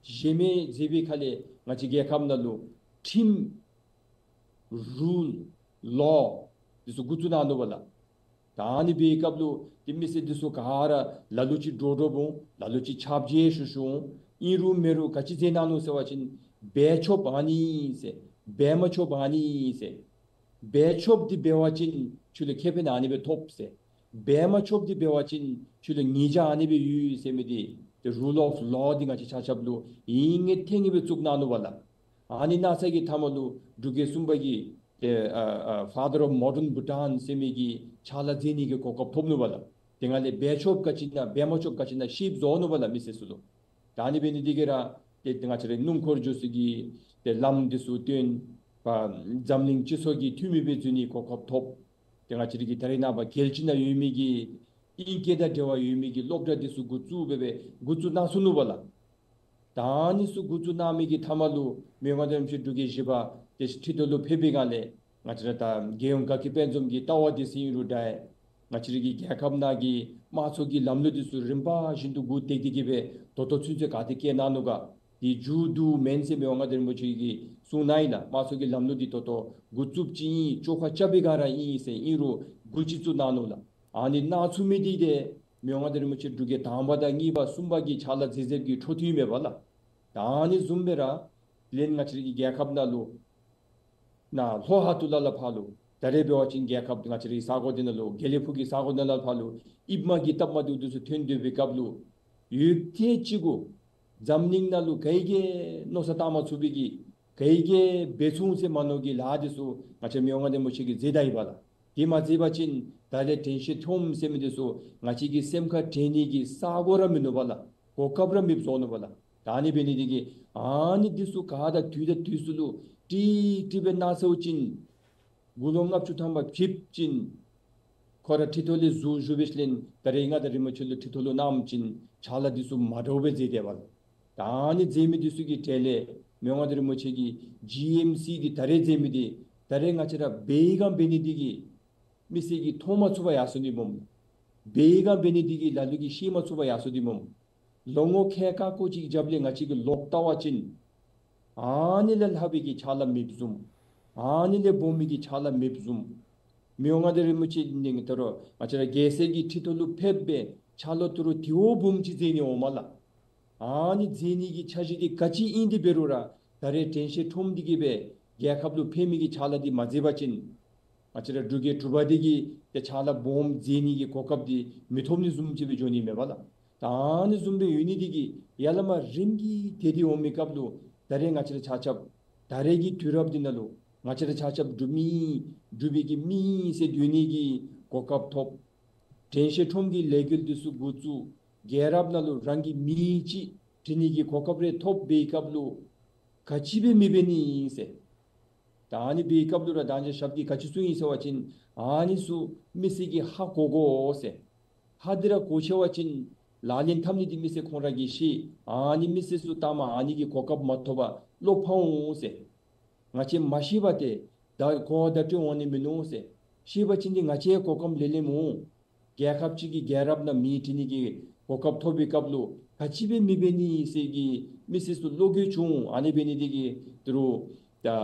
གཞན་མི་མཛད་པའི་ཁ་ལས་ང་བཅས་རྒྱལ་ཁབ་ནང་ལུ་ཁྲིམས་རུལ་ལོ་འདི་ཚུ་འགོ་བཙུགས་གནང་ནུག་པ་ལགས། ད་ཨ་ནི་འབད་བའི་སྐབས་ལུ་ཏེ་མི་སེར་འདི་ཚུ་ག་ར་ལ་ལུ་ཅིག་འདྲོག་འདྲོགཔ་འོང་། ལ་ལུ་ཅིག་ཁྱབ་བྱེལ་ཞུ་ཞུཝ་འོང་། ཨིན་རུང་མེན་རུང་ག་ཅི་མཛད་གནང་ནུག་ཟེར་བ་ཅིན་འབད་ཆོགཔ་ཨ་ནི་ཨིན་ཟེར། འབད་མ་ཆོགཔ་ཨ་ནི་ཨིན་ཟེར། འབད་ཆོགཔ་འདི་འབད་བ་ཅིན་ཁྱོད་ལུ་ཁེ་ཕན་ཨ་ནི་སྦེ་ཐོབ་ཟེར། འབད་མ་ཆོགཔ་འདི་འབད་བ་ཅིན་ཁྱོད་ལུ་ཉེས་བྱ་ཨ་ནི་སྦེ་ཡོད་ཟེར་མི་འདི་ཏེ་རུལ་ཨོཕ་ལོ་འདི་ང་བཅས་ཆ་ཁྱབ་ལུ་ཨིན་ངེས་ཐེ་ངེས་སྦེ་བཙུགས་གནང་ནུག་པ་ལགས། ཨ་ནི་གནང་ས་གི་མཐའ་མ་ལུ་འབྲུག་རྒྱལ་གསུམ་པ་གིས་ཏེ་ཨ་ཨ་Father of Modern Bhutan ཟེར་མི་གི་ཕྱག་ལཱ་མཛད་ནི་གི་གོ་སྐབས་ཐོབ་ནུག་པ་ལགས། དེ་སྒང་ལས་འབད་ཆོགཔ་ག་ཅི་ཨིན་ན་འབད་མ་ཆོགཔ་ག་ཅི་ཨིན་ན་ཤེསཔ་བཟོ་ནུག་པ་ལགས་མི་སེར་ཚུ་ལུ། ད་ཨ་ནི་འབད་ནི་འདི་གིས་ར་ཏེ་ང་བཅས་ར་སྣུམ་འཁོར་འགྱོ་ས་གི་ཏེ་ལམ་འདི་ཚུ་བཏོན། འཛམ་གླིང་སྤྱི་ཚོགས་ཀྱི་འཐུས་མི་སྦེ་འཛུལ་ནི་གོ་སྐབས་ཐོབ། ཏེ་ང་བཅས་ར་གི་ད་རེས་ནངས་པ་རྒྱལ་སྤྱི་ནང་ཡོད་མི་གི་ཨིང་སྐད་དང་འབྲེལ་བ་ཡོད་མི་གི་སློབ་གྲྭ་འདི་ཚུ་འགོ་བཙུགས་འབད་འབད་འགོ་བཙུགས་གནང་ཚུགས་ནུག་པ་ལགས། ད་ཨ་ནི་ཚུ་འགོ་བཙུགས་གནང་མི་གི་མཐའ་མ་ལུ་མི་དབང་མངའ་བདག་རིན་པོ་ཆེ་འབྲུག་རྒྱལ་བཞི་པ་ཏེ་ཁྲི་ཐོག་ལུ་ཕེབས་པའི་སྒང་ལས་ ང་བཅས་ར་ད་རྒྱལ་ཡོངས་དགའ་སྐྱིད་དཔལ་འཛོམས་ཀྱི་ལྟ་བ་འདི་ཚུ་ཨིན་རུང་འདྲ། ང་བཅས་ར་གི་རྒྱལ་ཁབ་ནང་གི་དམངས་གཙོ་གི་ལམ་ལུགས་འདི་ཚུ་རིམ་པ་བཞིན་དུ་འགོ་བཏེགས་ཏེ་གི་སྦེ་ད་ལྟོ་ཚུན་ཚོད་ག་དེ་བཀལ་གནང་ནུག་ག། དེ་མཇུག་བསྡུ་མེན་ཟེར་མི་དབང་མངའ་བདག་རིན་པོ་ཆེ་གིས་གསུངས་གནང་ཡི་ལགས། དམངས་གཙོ་གི་ལམ་ལུགས་འདི་ད་ལྟོ་འགོ་བཙུགསཔ་ཅིག་ཨིན། བཅོ་ཁ་རྐྱབ་པའི་སྒང་ར་ཨིན་ཟེར། ཨིན་རུང་འགོ་ཅིག་བཙུགས་གནང་ནུག་ལགས། ཨ་ནི་གནང་ཚུགས་མི་འདི་ཏེ་མི་དབང་མངའ་བདག་རིན་པོ་ཆེ་འབྲུག་རྒྱལ་དང་པ་དང་གཉིས་པ་གསུམ་པ་གི་ཕྱག་ལཱ་མཛད་མཛདཔ་གི་འཕྲོ་མཐུད་མས་པ་ལགས། ད་ཨ་ནི་བཟུམ་སྦེ་ར་ལན་ང་བཅས་ར་གི་རྒྱལ་ཁབ་ནང་ལུ་ནཱ་ལྷོ་ཧ་ཏུ་ལ་ལ་ཕར་ལུ་ད་རེས་འབད་བ་ཅིན་རྒྱལ་ཁབ་ང་བཅས་རའི་ས་གོ་འདི་ནང་ལུ་དགེ་ལེགས་ཕུག་གི་ས་གོ་ནང་ལ་ཕར་ལུ་ཨིདམ་གྱི་སྟབས་མ་བདེཝ་འདི་ཚུ་ཐོན་སྡོད་པའི་སྐབས་ལུ་ཡུདཔ་ཐེངས་ཅིག་གུ་འཛམ་གླིང་ནང་ལུ་ག་གིས་མནོ་བསམ་བཏང་མ་ཚུགས་པའི་གི་ག་གིས་འབད་ཚུགས་ཟེར་མ་མནོ་གི་ལཱ་འདི་ཚུ་ང་བཅས་མི་དབང་མངའ་བདག་རིན་པོ་ཆེ་གིས་མཛད་ད་ཡི་པ་ལགས། དེ་མ་མཛད་པ་ཅིན་ད་རེས་དྲན་ཤེས་ཁྲོམ་ཟེར་མི་འདི་ཚུ་ང་བཅས་ཀྱི་སེམས་ཁར་དྲན་ནི་གི་ས་གོ་ར་མིན་ནུག་པ་ལགས། གོ་སྐབས་ར་མེདཔ་བཟོ་ནུག་པ་ལགས། ད་ཨ་ནི་འབད་ནི་འདི་གིས་ཨ་ནི་འདི་ཚུ་ག་ད་དུས་ད་དུས་སུ་ལུ་ཀྲིག་ཀྲི་སྦེ་གནང་ཚརཝ་ཅིག་དགུང་ལོ་ལྔ་བཅུ་ཐམ་པ་ཕེབས་ཅིག་ཁོ་ར་ཁྲི་ཐོག་ལས་ཟུར་བཞུགས་པའི་ཤུལ་ལས་ད་རེས་མངའ་བདག་རིན་པོ་ཆེ་ལུ་ཁྲི་ཐོག་ལུ་གནངམ་ཅིག་ཕྱག་ལཱ་འདི་ཚུ་མ་འདྲཝ་སྦེ་མཛད་དེས་པ་ལགས། ད་ཨ་ནི་མཛད་མི་འདི་ཚུ་གི་གྲས་ལས་མི་དབང་མངའ་བདག་རིན་པོ་ཆེ་གིས་ཇི་ཨེམ་སི་འདི་ད་རེས་མཛད་མི་འདི་ད་རེས་ང་བཅས་ར་འབད་བའི་སྒང་འབད་ནི་འདི་གིས་མི་སེར་གྱིས་མཐོང་མ་ཚུགས་པར་ཡར་སོ་ནི་སྨོ། འབད་བའི་སྒང་འབད་ནི་འདི་གིས་ལ་ལུ་གིས་ཤེས་མ་ཚུགས་པར་ཡར་སོ་ནི་སྨོ། ལོ་ངོ་ཁལ་ཁ་སྐོར་ཅིག་གི་རྒྱབ་ལས་ང་བཅས་ཀྱིས་ལོག་བལྟ་བ་ཅིན་ཨ་ནི་ལས་ལྷག་པའི་གི་ཕྱག་ལཱ་མེདཔ་བཟུམ། ཨ་ནི་ལས་སྦོམ་མི་གི་ཕྱག་ལཱ་མེདཔ་བཟུམ། མི་དབང་མངའ་བདག་རིན་པོ་ཆེ་ནི་ད་རུང་ང་བཅས་ར་རྒྱལ་སྲས་ཀྱི་ཁྲི་ཐོག་ལུ་ཕེབས་སྦེ་ཕྱག་ལཱ་ད་རུང་དེ་བ་སྦོམ་ཅིག་མཛད་ནི་འོང་མས་ལགས། ཨ་ནི་མཛད་ནི་གི་འཆར་གཞི་འདི་ག་ཅི་ཨིན་ཏེ་འབད་རུང་ར་ད་རེས་དྲན་ཤེས་ཁྲོམ་འདི་གིས་སྦེ་རྒྱལ་ཁབ་ལུ་ཕན་མི་གི་ཕྱག་ལཱ་འདི་མ་མཛད་པ་ཅིན་ང་བཅས་ར་འབྲུག་རྒྱལ་དྲུག་པ་འདི་གིས་ཏེ་ཕྱག་ལཱ་སྦོམ་མཛད་ནི་གི་གོ་སྐབས་འདི་མི་ཐོབ་ནི་བཟུམ་ཅིག་སྦེ་འགྱོ་ནི་མས་པ་ལགས། ད་ཨ་ནི་བཟུམ་སྦེ་ཡོད་ནི་འདི་གིས་ཡར་ལས་མར་རིམ་གྱིས་ཏེ་འདི་འོང་མི་སྐབས་ལུ་ད་རེས་ང་བཅས་ར་ཆ་ཁྱབ་ད་རེས་ཀྱི་དུས་རབས་འདི་ནང་ལུ་ང་བཅས་ར་ཆ་ཁྱབ་འབྲུག་མི་འབྲུག་པའི་གི་མི་ཟེར་སྡོད་ནི་གི་གོ་སྐབས་ཐོབ། དྲན་ཤེས་ཁྲོམ་གྱི་ལས་འགུལ་འདི་ཚུ་འགོ་བཙུགས། རྒྱལ་རབས་ནང་ལུ་རང་གི་མིང་ཅིག་བྲི་ནི་གི་གོ་སྐབས་རེ་ཐོབ་པའི་སྐབས་ལུ་ག་ཅི་སྦེ་མི་འབད་ནི་ཨིན་ཟེར། ད་ཨ་ནི་འབད་བའི་སྐབས་ལུ་ར་ད་ཅི་ཞབས་ཀྱིས་ག་ཅི་གསུངས་ཡི་ཟེར་བ་ཅིན་ཨ་ནི་ཚུ་མི་སེར་གྱིས་ཧ་གོ་དགོ་ཟེར། ཧ་འདི་ར་གོ་ཤེས་པ་ཅིན་ལག་ལེན་འཐབ་ནི་འདི་མི་སེར་ཁོང་ར་གིས་ཤེས། ཨ་ནི་མི་སེར་ཚུ་ལྟ་མ་ཨ་ནི་གི་གོ་སྐབས་མ་ཐོབ་པར་བློ་ཕམ་འོང་ཟེར། ང་བཅས་མ་ཤེས་པ་ཏེ་ད་གོ་བརྡ་སྤྲོད་འོང་ནི་མིན་ནུག་ཟེར། ཤེས་པ་ཅིན་འདི་ང་བཅས་གོ་སྐབས་ལེན་ལེནམ་འོང་། རྒྱལ་ཁབ་ཅིག་གི་རྒྱལ་རབས་ནང་མིང་བྲི་ནི་གི་གོ་སྐབས་ཐོབ་པའི་སྐབས་ལུ་ག་ཅི་སྦེ་མི་འབད་ནི་ཟེར་གྱི་མི་སེར་ཚུ་བློ་འགྱོད་བྱུང་། ཨ་ནི་འབད་ནི་འདི་གིས་ད་རུང་ད་ཨ་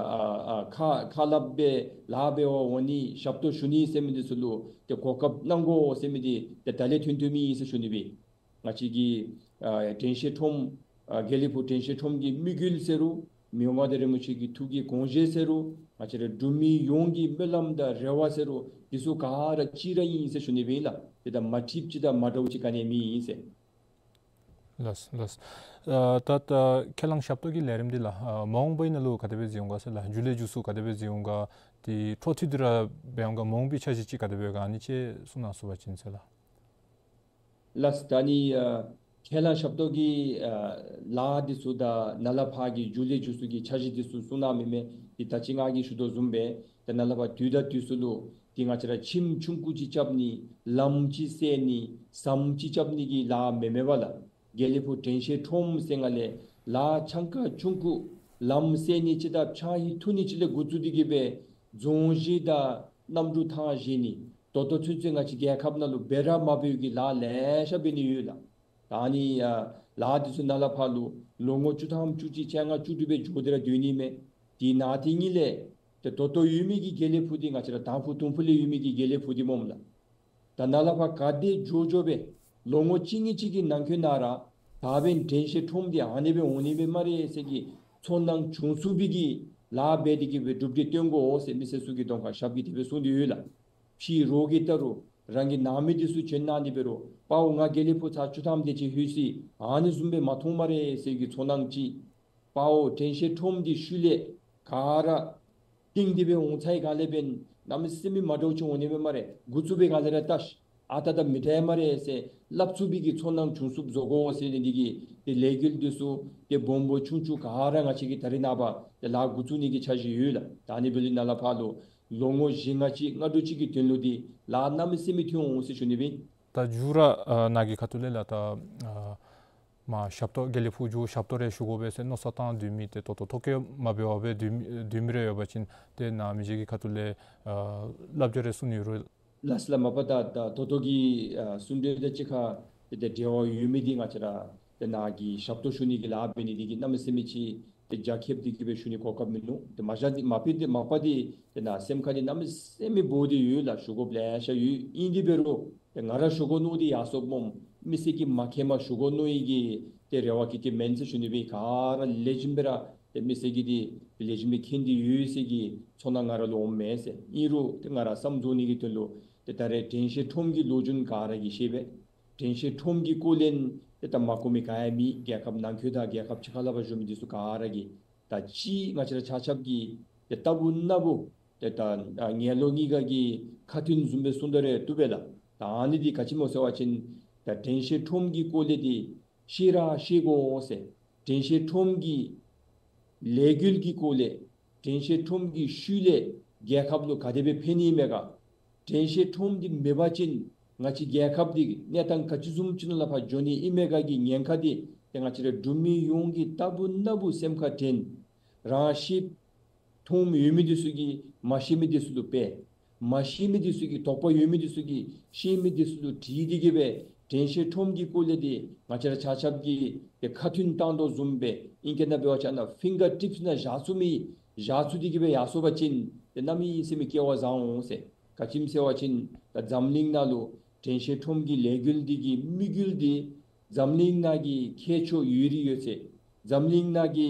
ཨ་ཁ་ཁ་སླབ་སྦེ་ལཱ་འབད་བར་འོང་ནི་ཞབས་ཏོག་ཞུ་ནི་ཟེར་མི་འདི་ཚུ་ལུ་ཏེ་གོ་སྐབས་གནང་དགོ་ཟེར་མི་འདི་ཏེ་ད་ལས་ཐོན་ཐོནམ་ཨིན་ཟེར་ཞུ་ནི་སྦེ། ང་བཅས་ཀྱི་ཨ་དྲན་ཤེས་ཁྲོམ་ཨ་དགེ་ལེགས་ཕུག་དྲན་ཤེས་ཁྲོམ་གྱི་དམིགས་ཡུལ་ཟེར་རུང་མི་དབང་མངའ་བདག་རིན་པོ་ཆེ་གི་ཐུགས་ཀྱི་དགོངས་བཞེད་ཟེར་རུང་ང་བཅས་ར་འབྲུག་མི་ཡོངས་ཀྱི་སྨོན་ལམ་དང་རེ་བ་ཟེར་རུང་འདི་ཚུ་ག་ར་གཅིག་ར་ཨིན་ཟེར་ཞུ་ནི་སྦེ་ཨིན་ལགས། དེ་དང་མ་འཁྲིལཝ་ཅིག་དང་མ་འདྲཝ་ཅིག་ག་ནི་ཡང་མེད་ཨིན་ཟེར། ལགས་ལགས། ཨ་ད་ད་ཁས་བླངས་ཞབས་ཏོག་གི་ལས་རིམ་འདི་ལགས་ཨ་མ་འོངས་པའི་ནང་ལུ་ག་དེ་སྦེ་མཛད་འོང་ག་ཟེར་ལགས། མཇུག་ལས་མཇུག་སུ་ག་དེ་སྦེ་མཛད་འོང་ག། ཏེ་འཕྲོ་མཐུད་དེ་ར་འབད་འོང་ག། མ་འོངས་པའི་འཆར་གཞི་ཅིག་ག་དེ་སྦེ་ག་ཨ་ནི་ཅིག་གསུང་གནང་ཚུགས་པ་ཅིན་ཟེར་ལགས། ལགས། ད་ནི་ཨ་ཁས་བླངས་ཞབས་ཏོག་གི་ཨ་ལཱ་འདི་ཚུ་དང་ནཱ་ལས་ཕར་གྱི་མཇུག་ལས་མཇུག་སུ་གི་འཆར་གཞི་འདི་ཚུ་གསུང་གནངམ་མས། ཏེ་ད་ཅི་ང་གིས་ཞུ་དོ་བཟུམ་སྦེ་ད་ནཱ་ལས་ཕར་དུས་དང་དུས་སུ་ལུ་ཏེ་ང་བཅས་ར་ཁྱིམ་ཆུང་ཀུ་ཅིག་རྐྱབ་ནི་ལམ་ཅིག་བསལ་ནི་ཟམ་ཅིག་རྐྱབ་ནི་གི་ལཱ་མེན་མས་པ་ལགས། དགེ་ལེགས་ཕུག་དྲན་ཤེས་ཁྲོམ་ཟེར་སྒང་ལས་ལཱ་ཆང་ཁ་ཆུང་ཀུ་ལམ་བསལ་ནི་ཅིག་དང་ཕྱགས་སྙིགས་འཐུ་ནི་ཅིག་ལས་འགོ་བཙུགས་ཏེ་གི་སྦེ་རྫོང་གཞི་དང་གནམ་གྲུ་ཐང་བཞེངས་ནི་ད་ལྟོ་ཚུན་ཚོད་ང་བཅས་རྒྱལ་ཁབ་ནང་ལུ་འབད་ར་མ་འབདཝ་གི་ལཱ་ལེ་ཤ་འབད་ནི་ཡོད་ལགས། ད་ནི་ཨ་ལཱ་འདི་ཚུ་ནཱ་ལས་ཕར་ལུ་ལོ་ངོ་བཅུ་ཐམ་བཅུ་གཅིག་བཅོ་ལྔ་བཅུ་དྲུག་སྦེ་འགྱོ་སྟེ་ར་སྡོད་ནི་མས། དེ་ནང་དེ་གཉིས་ལས་ཏེ་ད་ལྟོ་ཡོད་མི་གི་དགེ་ལེགས་ཕུག་འདི་ང་བཅས་ར་དང་ཕུ་དུང་ཕུ་ལས་ཡོད་མི་གི་དགེ་ལེགས་ཕུག་འདི་སྨོ་ལགས། ད་ནཱ་ལས་ཕར་ག་དེ་འགྱོ་འགྱོ་སྦེ་ལོ་ངོ་གཅིག་གཉིས་ཅིག་གི་ནང་འཁོད་ནང་ར་ད་འབདན་དྲན་ཤེས་ཁྲོམ་འདི་ཨ་ནི་སྦེ་འོང་ནི་སྦེ་སྨ་རེ་ཟེར་གྱི་ཚོར་སྣང་བྱུང་ཚུགས་པའི་གི་ལཱ་འབད་དེ་གི་སྦེ་གྲུབ་འབྲས་སྟོན་དགོ་ཟེར་མི་སེར་ཚུ་གི་གདོང་ཁར་ཞབས་ཀྱིས་དེ་སྦེ་གསུངས་ཏེ་ཡོད་ལགས། ཕྱི་རོལ་གྱི་ལྟ་རུང་རང་གི་ནང་མི་འདི་ཚུ་བྱོན་གནང་ནི་འབད་རུང་དཔའ་བོ་ང་དགེ་ལེགས་ཕུག་ཚར་བཅུ་ཐམ་དེ་ཅིག་ལྷོད་ཅི་ཨ་ནི་བཟུམ་སྦེ་མ་མཐོང་སྨ་རེ་ཟེར་གྱི་ཚོར་སྣང་ཅིག། དཔའ་བོ་དྲན་ཤེས་ཁྲོམ་འདི་ཤུལ་ལས་ག་ར་བཏིང་སྟེ་སྦེ་འོང་ཚར་བའི་སྒང་ལས་འབདན་གནམ་མེད་ས་མེད་མ་འདྲཝ་ཅིག་འོང་ནི་མས་སྨ་རེ། འགོ་བཙུགས་པའི་སྒང་ལས་ར་བལྟ་ཤིག། ཨ་རྟག་དང་མི་འདྲ་སྨ་རེ་ཟེར་སླབ་ཚུགས་པའི་གི་ཚོར་སྣང་བྱུང་ཚུགསཔ་བཟོ་དགོ་ཟེར་ནི་འདི་གིས་ཏེ་ལས་འགུལ་འདི་ཚུ་ཏེ་སྦོམ་སྦོམ་ཆུང་ཆུང་ག་ར་ང་བཅས་ཀྱིས་ད་རེས་ནངས་པ་ཏེ་ལཱ་འགོ་བཙུགས་ནི་གི་འཆར་གཞི་ཡོད་ལགས། ད་ནི་འབད་ལས་ནཱ་ལས་ཕར་ལུ་ལོ་ངོ་བཞི་ལྔ་ཅིག་ལྔ་དྲུག་ཅིག་གི་དོན་ལུ་འདི་ལཱ་གནམ་མེད་ས་མེད་ཐོན་འོང་ཟེར་ཞུ་ནི་སྦེ། ད་མཇུག་ར་ཨ་ནཱ་གི་ཁ་ཐུག་ལས་ལགས་ད་ཨ་ མ་ཞབས་ཏོག་དགེ་ལེགས་ཕུག་མཇུག་ཞབས་ཏོག་རེ་ཞུ་དགོ་པས་ཟེར་མནོ་བསམ་བཏང་སྡོད་མི་ཏེ་ད་ལྟོ་ཐོ་བཀོད་མ་འབད་བར་སྦེ་སྡོད་མི་སྡོད་མི་རེ་ཡོད་པ་ཅིན་ཏེ་ནཱ་མི་རྗེ་གི་ཁ་ཐུག་ལས་ཨ་བསླབ་བྱ་རེ་གསུང་ནི་ཡོད་རུང་། ལགས་ལགས། མ་པ་ད་ད་ད་ལྟོ་གི་ཨ་གསུང་གྲོས་དང་གཅིག་ཁར་ཏེ་ཏེ་འབྲེལ་བ་ཡོད་མི་འདི་ང་བཅས་ར་ཏེ་ནཱ་གི་ཞབས་ཏོག་ཞུ་ནི་གི་ལཱ་འབད་ནི་འདི་གིས་གནམ་མེད་ས་མེད་ཅིག་ཏེ་རྒྱ་ཁྱབ་སྟེ་གི་སྦེ་ཞུ་ནི་གོ་སྐབས་མིན་ནུག། ཏེ་མ་གཞི་འདི་མ་པ་འདི་མ་པ་འདི་ཏེ་ནཱ་སེམས་ཁར་འདི་གནམ་མེད་ས་མེད་སྦོམ་འདི་ཡོད་ལགས། ཞུ་དགོཔ་ལེ་ཤ་ཡོད། ཨིན་དེ་འབད་རུང་ཏེ་ང་ར་ཞུ་དགོ་མནོ་སྟེ་ཡར་སོངམ་སྦེ་མི་སེར་གྱིས་མ་མཁྱེནམ་ཞུ་དགོ་མནོ་ནི་གི་ཏེ་རེ་བ་གིས་གིས་མེན་ཟེར་ཞུ་ནི་སྦེ། ག་ར་ལེགས་ཤོམ་སྦེ་ར་ཏེ་མི་སེར་གྱིས་འདི་ལེགས་ཤོམ་སྦེ་མཁྱེན་ཏེ་ཡོད་ཟེར་གྱི་ཚོར་སྣང་ང་ར་ལུ་འོངམ་མས་ཟེར། ཨིན་རུང་ཏེ་ང་ར་བསམ་བཟོ་ནི་གི་དོན་ལུ་ཏེ་ད་རེས་དྲན་ཤེས་ཁྲོམ་གྱི་ལོ་རྒྱུས་ག་ར་གིས་ཤེས་པས། དྲན་ཤེས་ཁྲོམ་གྱི་སྐོར་ལས་ཏེ་ད་མ་གོ་མི་ག་ཡང་མེད། རྒྱལ་ཁབ་ནང་འཁོད་དང་རྒྱལ་ཁབ་ཕྱི་ཁ་ལས་ཕར་བཞུགས་མི་འདི་ཚུ་ག་ར་གིས། ད་ཅི་ང་བཅས་ར་ཆ་ཁྱབ་ཀྱིས་ཏེ་ལྟ་བུ་ན་བུ་ཏེ་ད་ཨ་ངན་ལོག་གཉིས་ཀ་གི་ཁ་ཐུན་བཟུམ་སྦེ་གསུང་ད་རུང་བཏུབ་པས་ལགས། ད་ཨ་ནི་འདི་ག་ཅི་སྨོ་ཟེར་བ་ཅིན་ད་དྲན་ཤེས་ཁྲོམ་གྱི་སྐོར་ལས་འདི་ཤེས་ར་ཤེས་དགོ་ཟེར། དྲན་ཤེས་ཁྲོམ་གྱི་ལས་འགུལ་གྱི་སྐོར་ལས་དྲན་ཤེས་ཁྲོམ་གྱི་ཤུལ་ལས་རྒྱལ་ཁབ་ལུ་ག་དེ་སྦེ་ཕན་ནི་མས་ག། དྲན་ཤེས་ཁྲོམ་འདི་མེད་པ་ཅིན་ང་བཅས་རྒྱལ་ཁབ་འདི་གནས་སྟངས་ག་ཅི་བཟུམ་ཅིག་ནང་ལས་ཕར་འགྱོ་ནི་ཨིན་མས་ག་གི་ཉེན་ཁ་འདི་ཏེ་ང་བཅས་ར་འབྲུག་མི་ཡོངས་ཀྱིས་ལྟ་བུ་ན་བུ་སེམས་ཁར་དྲན། རང་ཤེསཔ་མཐོངམ་ཡོད་མི་འདི་ཚུ་གིས་མ་ཤེས་མི་འདི་ཚུ་ལུ་སྤེལ། མ་ཤེས་མི་འདི་ཚུ་གིས་དོགས་པ་ཡོད་མི་འདི་ཚུ་གིས་ཤེས་མི་འདི་ཚུ་ལུ་དྲིས་ཏེ་གི་སྦེ་དྲན་ཤེས་ཁྲོམ་གྱི་སྐོར་ལས་འདི་ང་བཅས་ར་ཆ་ཁྱབ་ཀྱིས་ཏེ་ཁ་ཐུན་བཏང་དོ་བཟུམ་སྦེ་ཨིང་སྐད་ནང་འབད་བ་ཅིན་ཨ་ནཱ་ཕིང་གར་ཊིཔསི་ནང་བཞག་ཚུགས་མི་བཞག་ཚུགས་ཏེ་གི་སྦེ་ཡར་སོང་པ་ཅིན་ཏེ་གནམ་མེད་ས་མེད་སྐལ་བ་བཟང་འོང་ཟེར། ག་ཅི་སྨོ་ཟེར་བ་ཅིན་ད་འཛམ་གླིང་ནང་ལུ་དྲན་ཤེས་ཁྲོམ་གྱི་ལས་འགུལ་འདི་གི་དམིགས་ཡུལ་འདི་འཛམ་གླིང་ནང་གི་མཁས་མཆོག་ཡོད་རིགས་ཡོད་ཚད་འཛམ་གླིང་ནང་གི་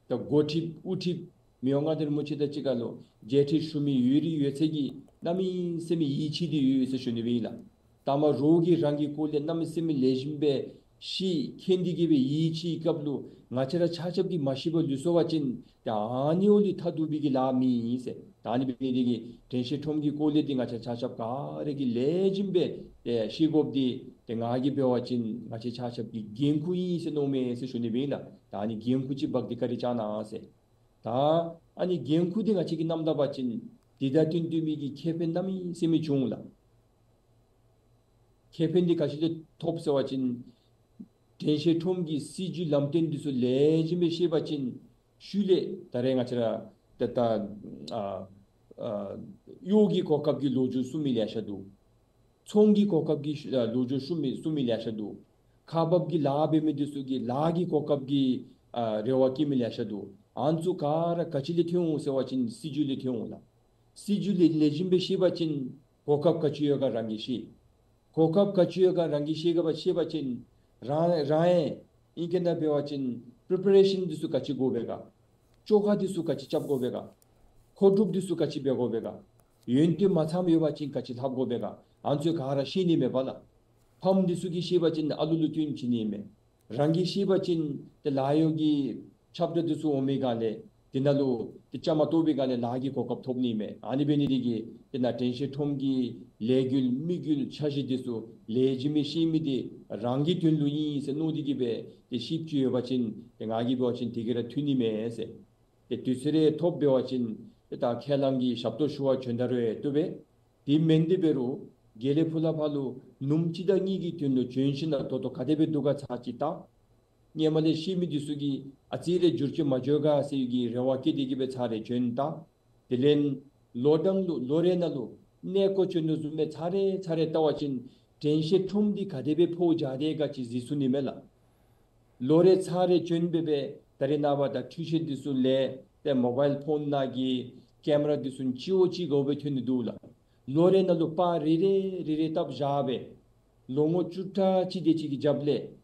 ད་འགོ་ཁྲིདཔ་དབུ་ཁྲིདཔ་མི་དབང་མངའ་བདག་རིན་པོ་ཆེ་དང་གཅིག་ཁར་ལུ་མཇལ་ཕྲད་ཞུ་མི་ཡོད་རིགས་ཡོད་ཚད་ཀྱིས་གནམ་མེད་ས་མེད་ཡིད་ཆེས་འདི་ཡོད་ཡོད་ཟེར་ཞུ་ནི་སྦེ་ཨིན་ལགས། ད་མ་རོགས་ཀྱིས་རང་གི་སྐོར་ལས་གནམ་མེད་ས་མེད་ལེགས་ཤོམ་སྦེ་ཤེས་མཁྱེན་ཏེ་གི་སྦེ་ཡིད་ཆེས་སྐབས་ལུ་ང་བཅས་ར་ཆ་ཁྱབ་ཀྱིས་མ་ཤེསཔ་ལུས་སོང་པ་ཅིན་ཏེ་ཨ་ནི་འོ་ལུ་ཐ་དུ་པའི་གི་ལཱ་མེད་ཟེར། ད་ཨ་ནི་འབད་ནི་འདི་གིས་དྲན་ཤེས་ཁྲོམ་གྱི་སྐོར་ལས་འདི་ང་བཅས་ཆ་ཁྱབ་ག་ར་གིས་ལེགས་ཤོམ་སྦེ་ཏེ་ཤེས་དགོཔ་འདི་ཏེ་ང་གིས་འབད་བ་ཅིན་ང་བཅས་ཆ་ཁྱབ་ཀྱི་འགན་ཁུར་ཨིན་ཟེར་མནོཝ་མས་ཟེར་ཞུ་ནི་སྦེ་ཨིན་ལགས། ད་ཨ་ནི་འགན་ཁུར་ཅིག་འབག་སྟེ་བཀའ་དྲིན་བསྐྱང་གནང་ཟེར། ད་ཨ་ནི་འགན་ཁུར་འདི་ང་བཅས་ཀྱིས་བསྣམས་ད་པ་ཅིན་འདི་དང་བསྟུན་བསྟུན་མི་གི་ཁེ་ཕན་གནམ་མེད་ས་མེད་བྱུང་ལགས། ཁེ་ཕན་འདི་ག་ཅི་ལས་ཐོབ་ཟེར་བ་ཅིན་དྲན་ཤེས་ཁྲོམ་གྱི་སྲིད་བྱུས་ལམ་སྟོན་འདི་ཚུ་ལེགས་ཤོམ་སྦེ་ཤེས་པ་ཅིན་ཤུལ་ལས་ད་རེས་ང་བཅས་ར་ད་ད་ཨ་ཨ་གཡོག་གི་གོ་སྐབས་ཀྱི་ལོ་རྒྱུས་གསུང་མི་ལེ་ཤ་འདུག། ཚོང་གི་གོ་སྐབས་ཀྱི་ཨ་ལོ་རྒྱུས་གསུང་མི་གསུང་མི་ལེ་ཤ་འདུག། ཁག་འབག་གི་ལཱ་འབད་མི་འདི་ཚུ་གིས་ལཱ་གི་གོ་སྐབས་ཀྱི་ཨ་རེ་བ་བསྐྱེད་མི་ལེ་ཤ་འདུག། ཨ་ནི་ཚུ་ག་ར་ག་ཅི་ལས་ཐོན་འོང་ཟེར་བ་ཅིན་སྲིད་བྱུས་ལས་ཐོན་འོང་ལགས། སྲིད་བྱུས་ལས་ལེགས་ཤོམ་སྦེ་ཤེས་པ་ཅིན་གོ་སྐབས་ག་ཅི་ཡོད་ག་རང་གིས་ཤེས། གོ་སྐབས་ག་ཅི་ཡོད་ག་རང་གིས་ཤེས་ག་བ་ཤེས་པ་ཅིན་རང་རང་ཡང་ཨིང་སྐད་ནང་འབད་བ་ཅིན་པི་རི་པེ་རེ་ཤཱན་འདི་ཚུ་ག་ཅི་དགོ་པས་ག། བཅོ་ཁ་འདི་ཚུ་ག་ཅི་རྐྱབ་དགོ་པས་ག། མཁོ་སྒྲུབ་འདི་ཚུ་ག་ཅི་འབད་དགོ་པས་ག། ཡོན་ཏན་མ་ཚངམ་ཡོད་པ་ཅིན་ག་ཅི་ལྷབ་དགོ་པས་ག། ཨ་ནི་ཚུ་ག་ར་ཤེས་ནི་མས་པ་ལགས། ཕམ་འདི་ཚུ་གིས་ཤེས་པ་ཅིན་ཨ་ལུ་ལུ་སྐྱོན་བྱིན་ནི་མས། རང་གིས་ཤེས་པ་ཅིན་ཏེ་ལཱ་གཡོག་གི་ཁྱབ་བསྒྲགས་འདི་ཚུ་འོང་མི་སྒང་ལས་དེ་ནང་ལུ་ཏེ་བཅའ་མར་གཏོགས་པའི་སྒང་ལས་ལཱ་གི་གོ་སྐབས་ཐོབ་ནི་མས། ཨ་ནི་འབད་ནི་འདི་གིས་ཏེ་ནཱ་དྲན་ཤེས་ཁྲོམ་གྱི་ལས་འགུལ་དམིགས་ཡུལ་འཆར་གཞི་འདི་ཚུ་ལེགས་ཤོམ་སྦེ་ཤེས་མི་འདི་རང་གི་དོན་ལུ་ཨིན་ཟེར་མནོ་སྟེ་གི་སྦེ་ཏེ་ཤེསཔ་ཅིག་ཡོད་པ་ཅིན་ཏེ་ང་གིས་འབད་བ་ཅིན་དེ་གིས་ར་འཐུས་ནི་མས་ཟེར། ཏེ་དུས་ཚོད་རེ་ཐོབ་འབད་བ་ཅིན་ཏེ་ད་ཁས་བླངས་ཀྱི་ཞབས་ཏོག་ཞུ་བར་བྱོན་ད་རུང་ཡང་བཏུབ་པས། དེ་མེན་དེ་འབད་རུང་དགེ་ལེགས་ཕུག་ལས་ཕར་ལུ་ནུབ་མོ་གཅིག་དང་གཉིས་ཀྱི་དོན་ལུ་བྱོན་ཞིནམ་ད་ད་ལྟོ་ག་དེ་སྦེ་འདུག་ག་ཚར་གཅིག་བལྟ། སྔོན་མ་ལས་ཤེས་མི་འདི་ཚུ་གིས་ཨ་ཙི་རེ་འགྱུར་བཅོས་མ་འགྱོ་ག་ཟེར་གྱི་རེ་བ་བསྐྱེད་དེ་གི་སྦེ་ཚར་རེ་བྱོན་བལྟ། དེ་ལས་ལོ་གྲངས་ལུ་ལོ་རེ་ནང་ལུ་གནས་སྐོར་བྱོན་དོ་བཟུམ་སྦེ་ཚར་རེ་ཚར་རེ་བལྟ་བ་ཅིན་དྲན་ཤེས་ཁྲོམ་འདི་ག་དེ་སྦེ་འཕོ་འགྱོ་དེས་ག་ཅིག་གཟིགས་ཚུགས་ནི་མས་ལགས། ལོ་རེ་ཚར་རེ་བྱོན་སྦེ་སྦེ་ད་རེས་ནངས་པ་ད་འཕྲུལ་ཆས་འདི་ཚུ་ལས་ཏེ་མོ་བཱའིལ་ཕོན་ནང་གི་ཀེམ་ར་འདི་ཚུ་གཅིག་བ་གཅིག་དགོ་པའི་ཐོན་ནི་འདུག་ལགས། ལོ་རེ་ནང་ལུ་པར་རེ་རེ་རེ་རེ་བཏབ་བཞག་སྦེ་ལོ་ངོ་བཅུ་ཕྲག་གཅིག་དེ་ཅིག་གི་རྒྱབ་ལས་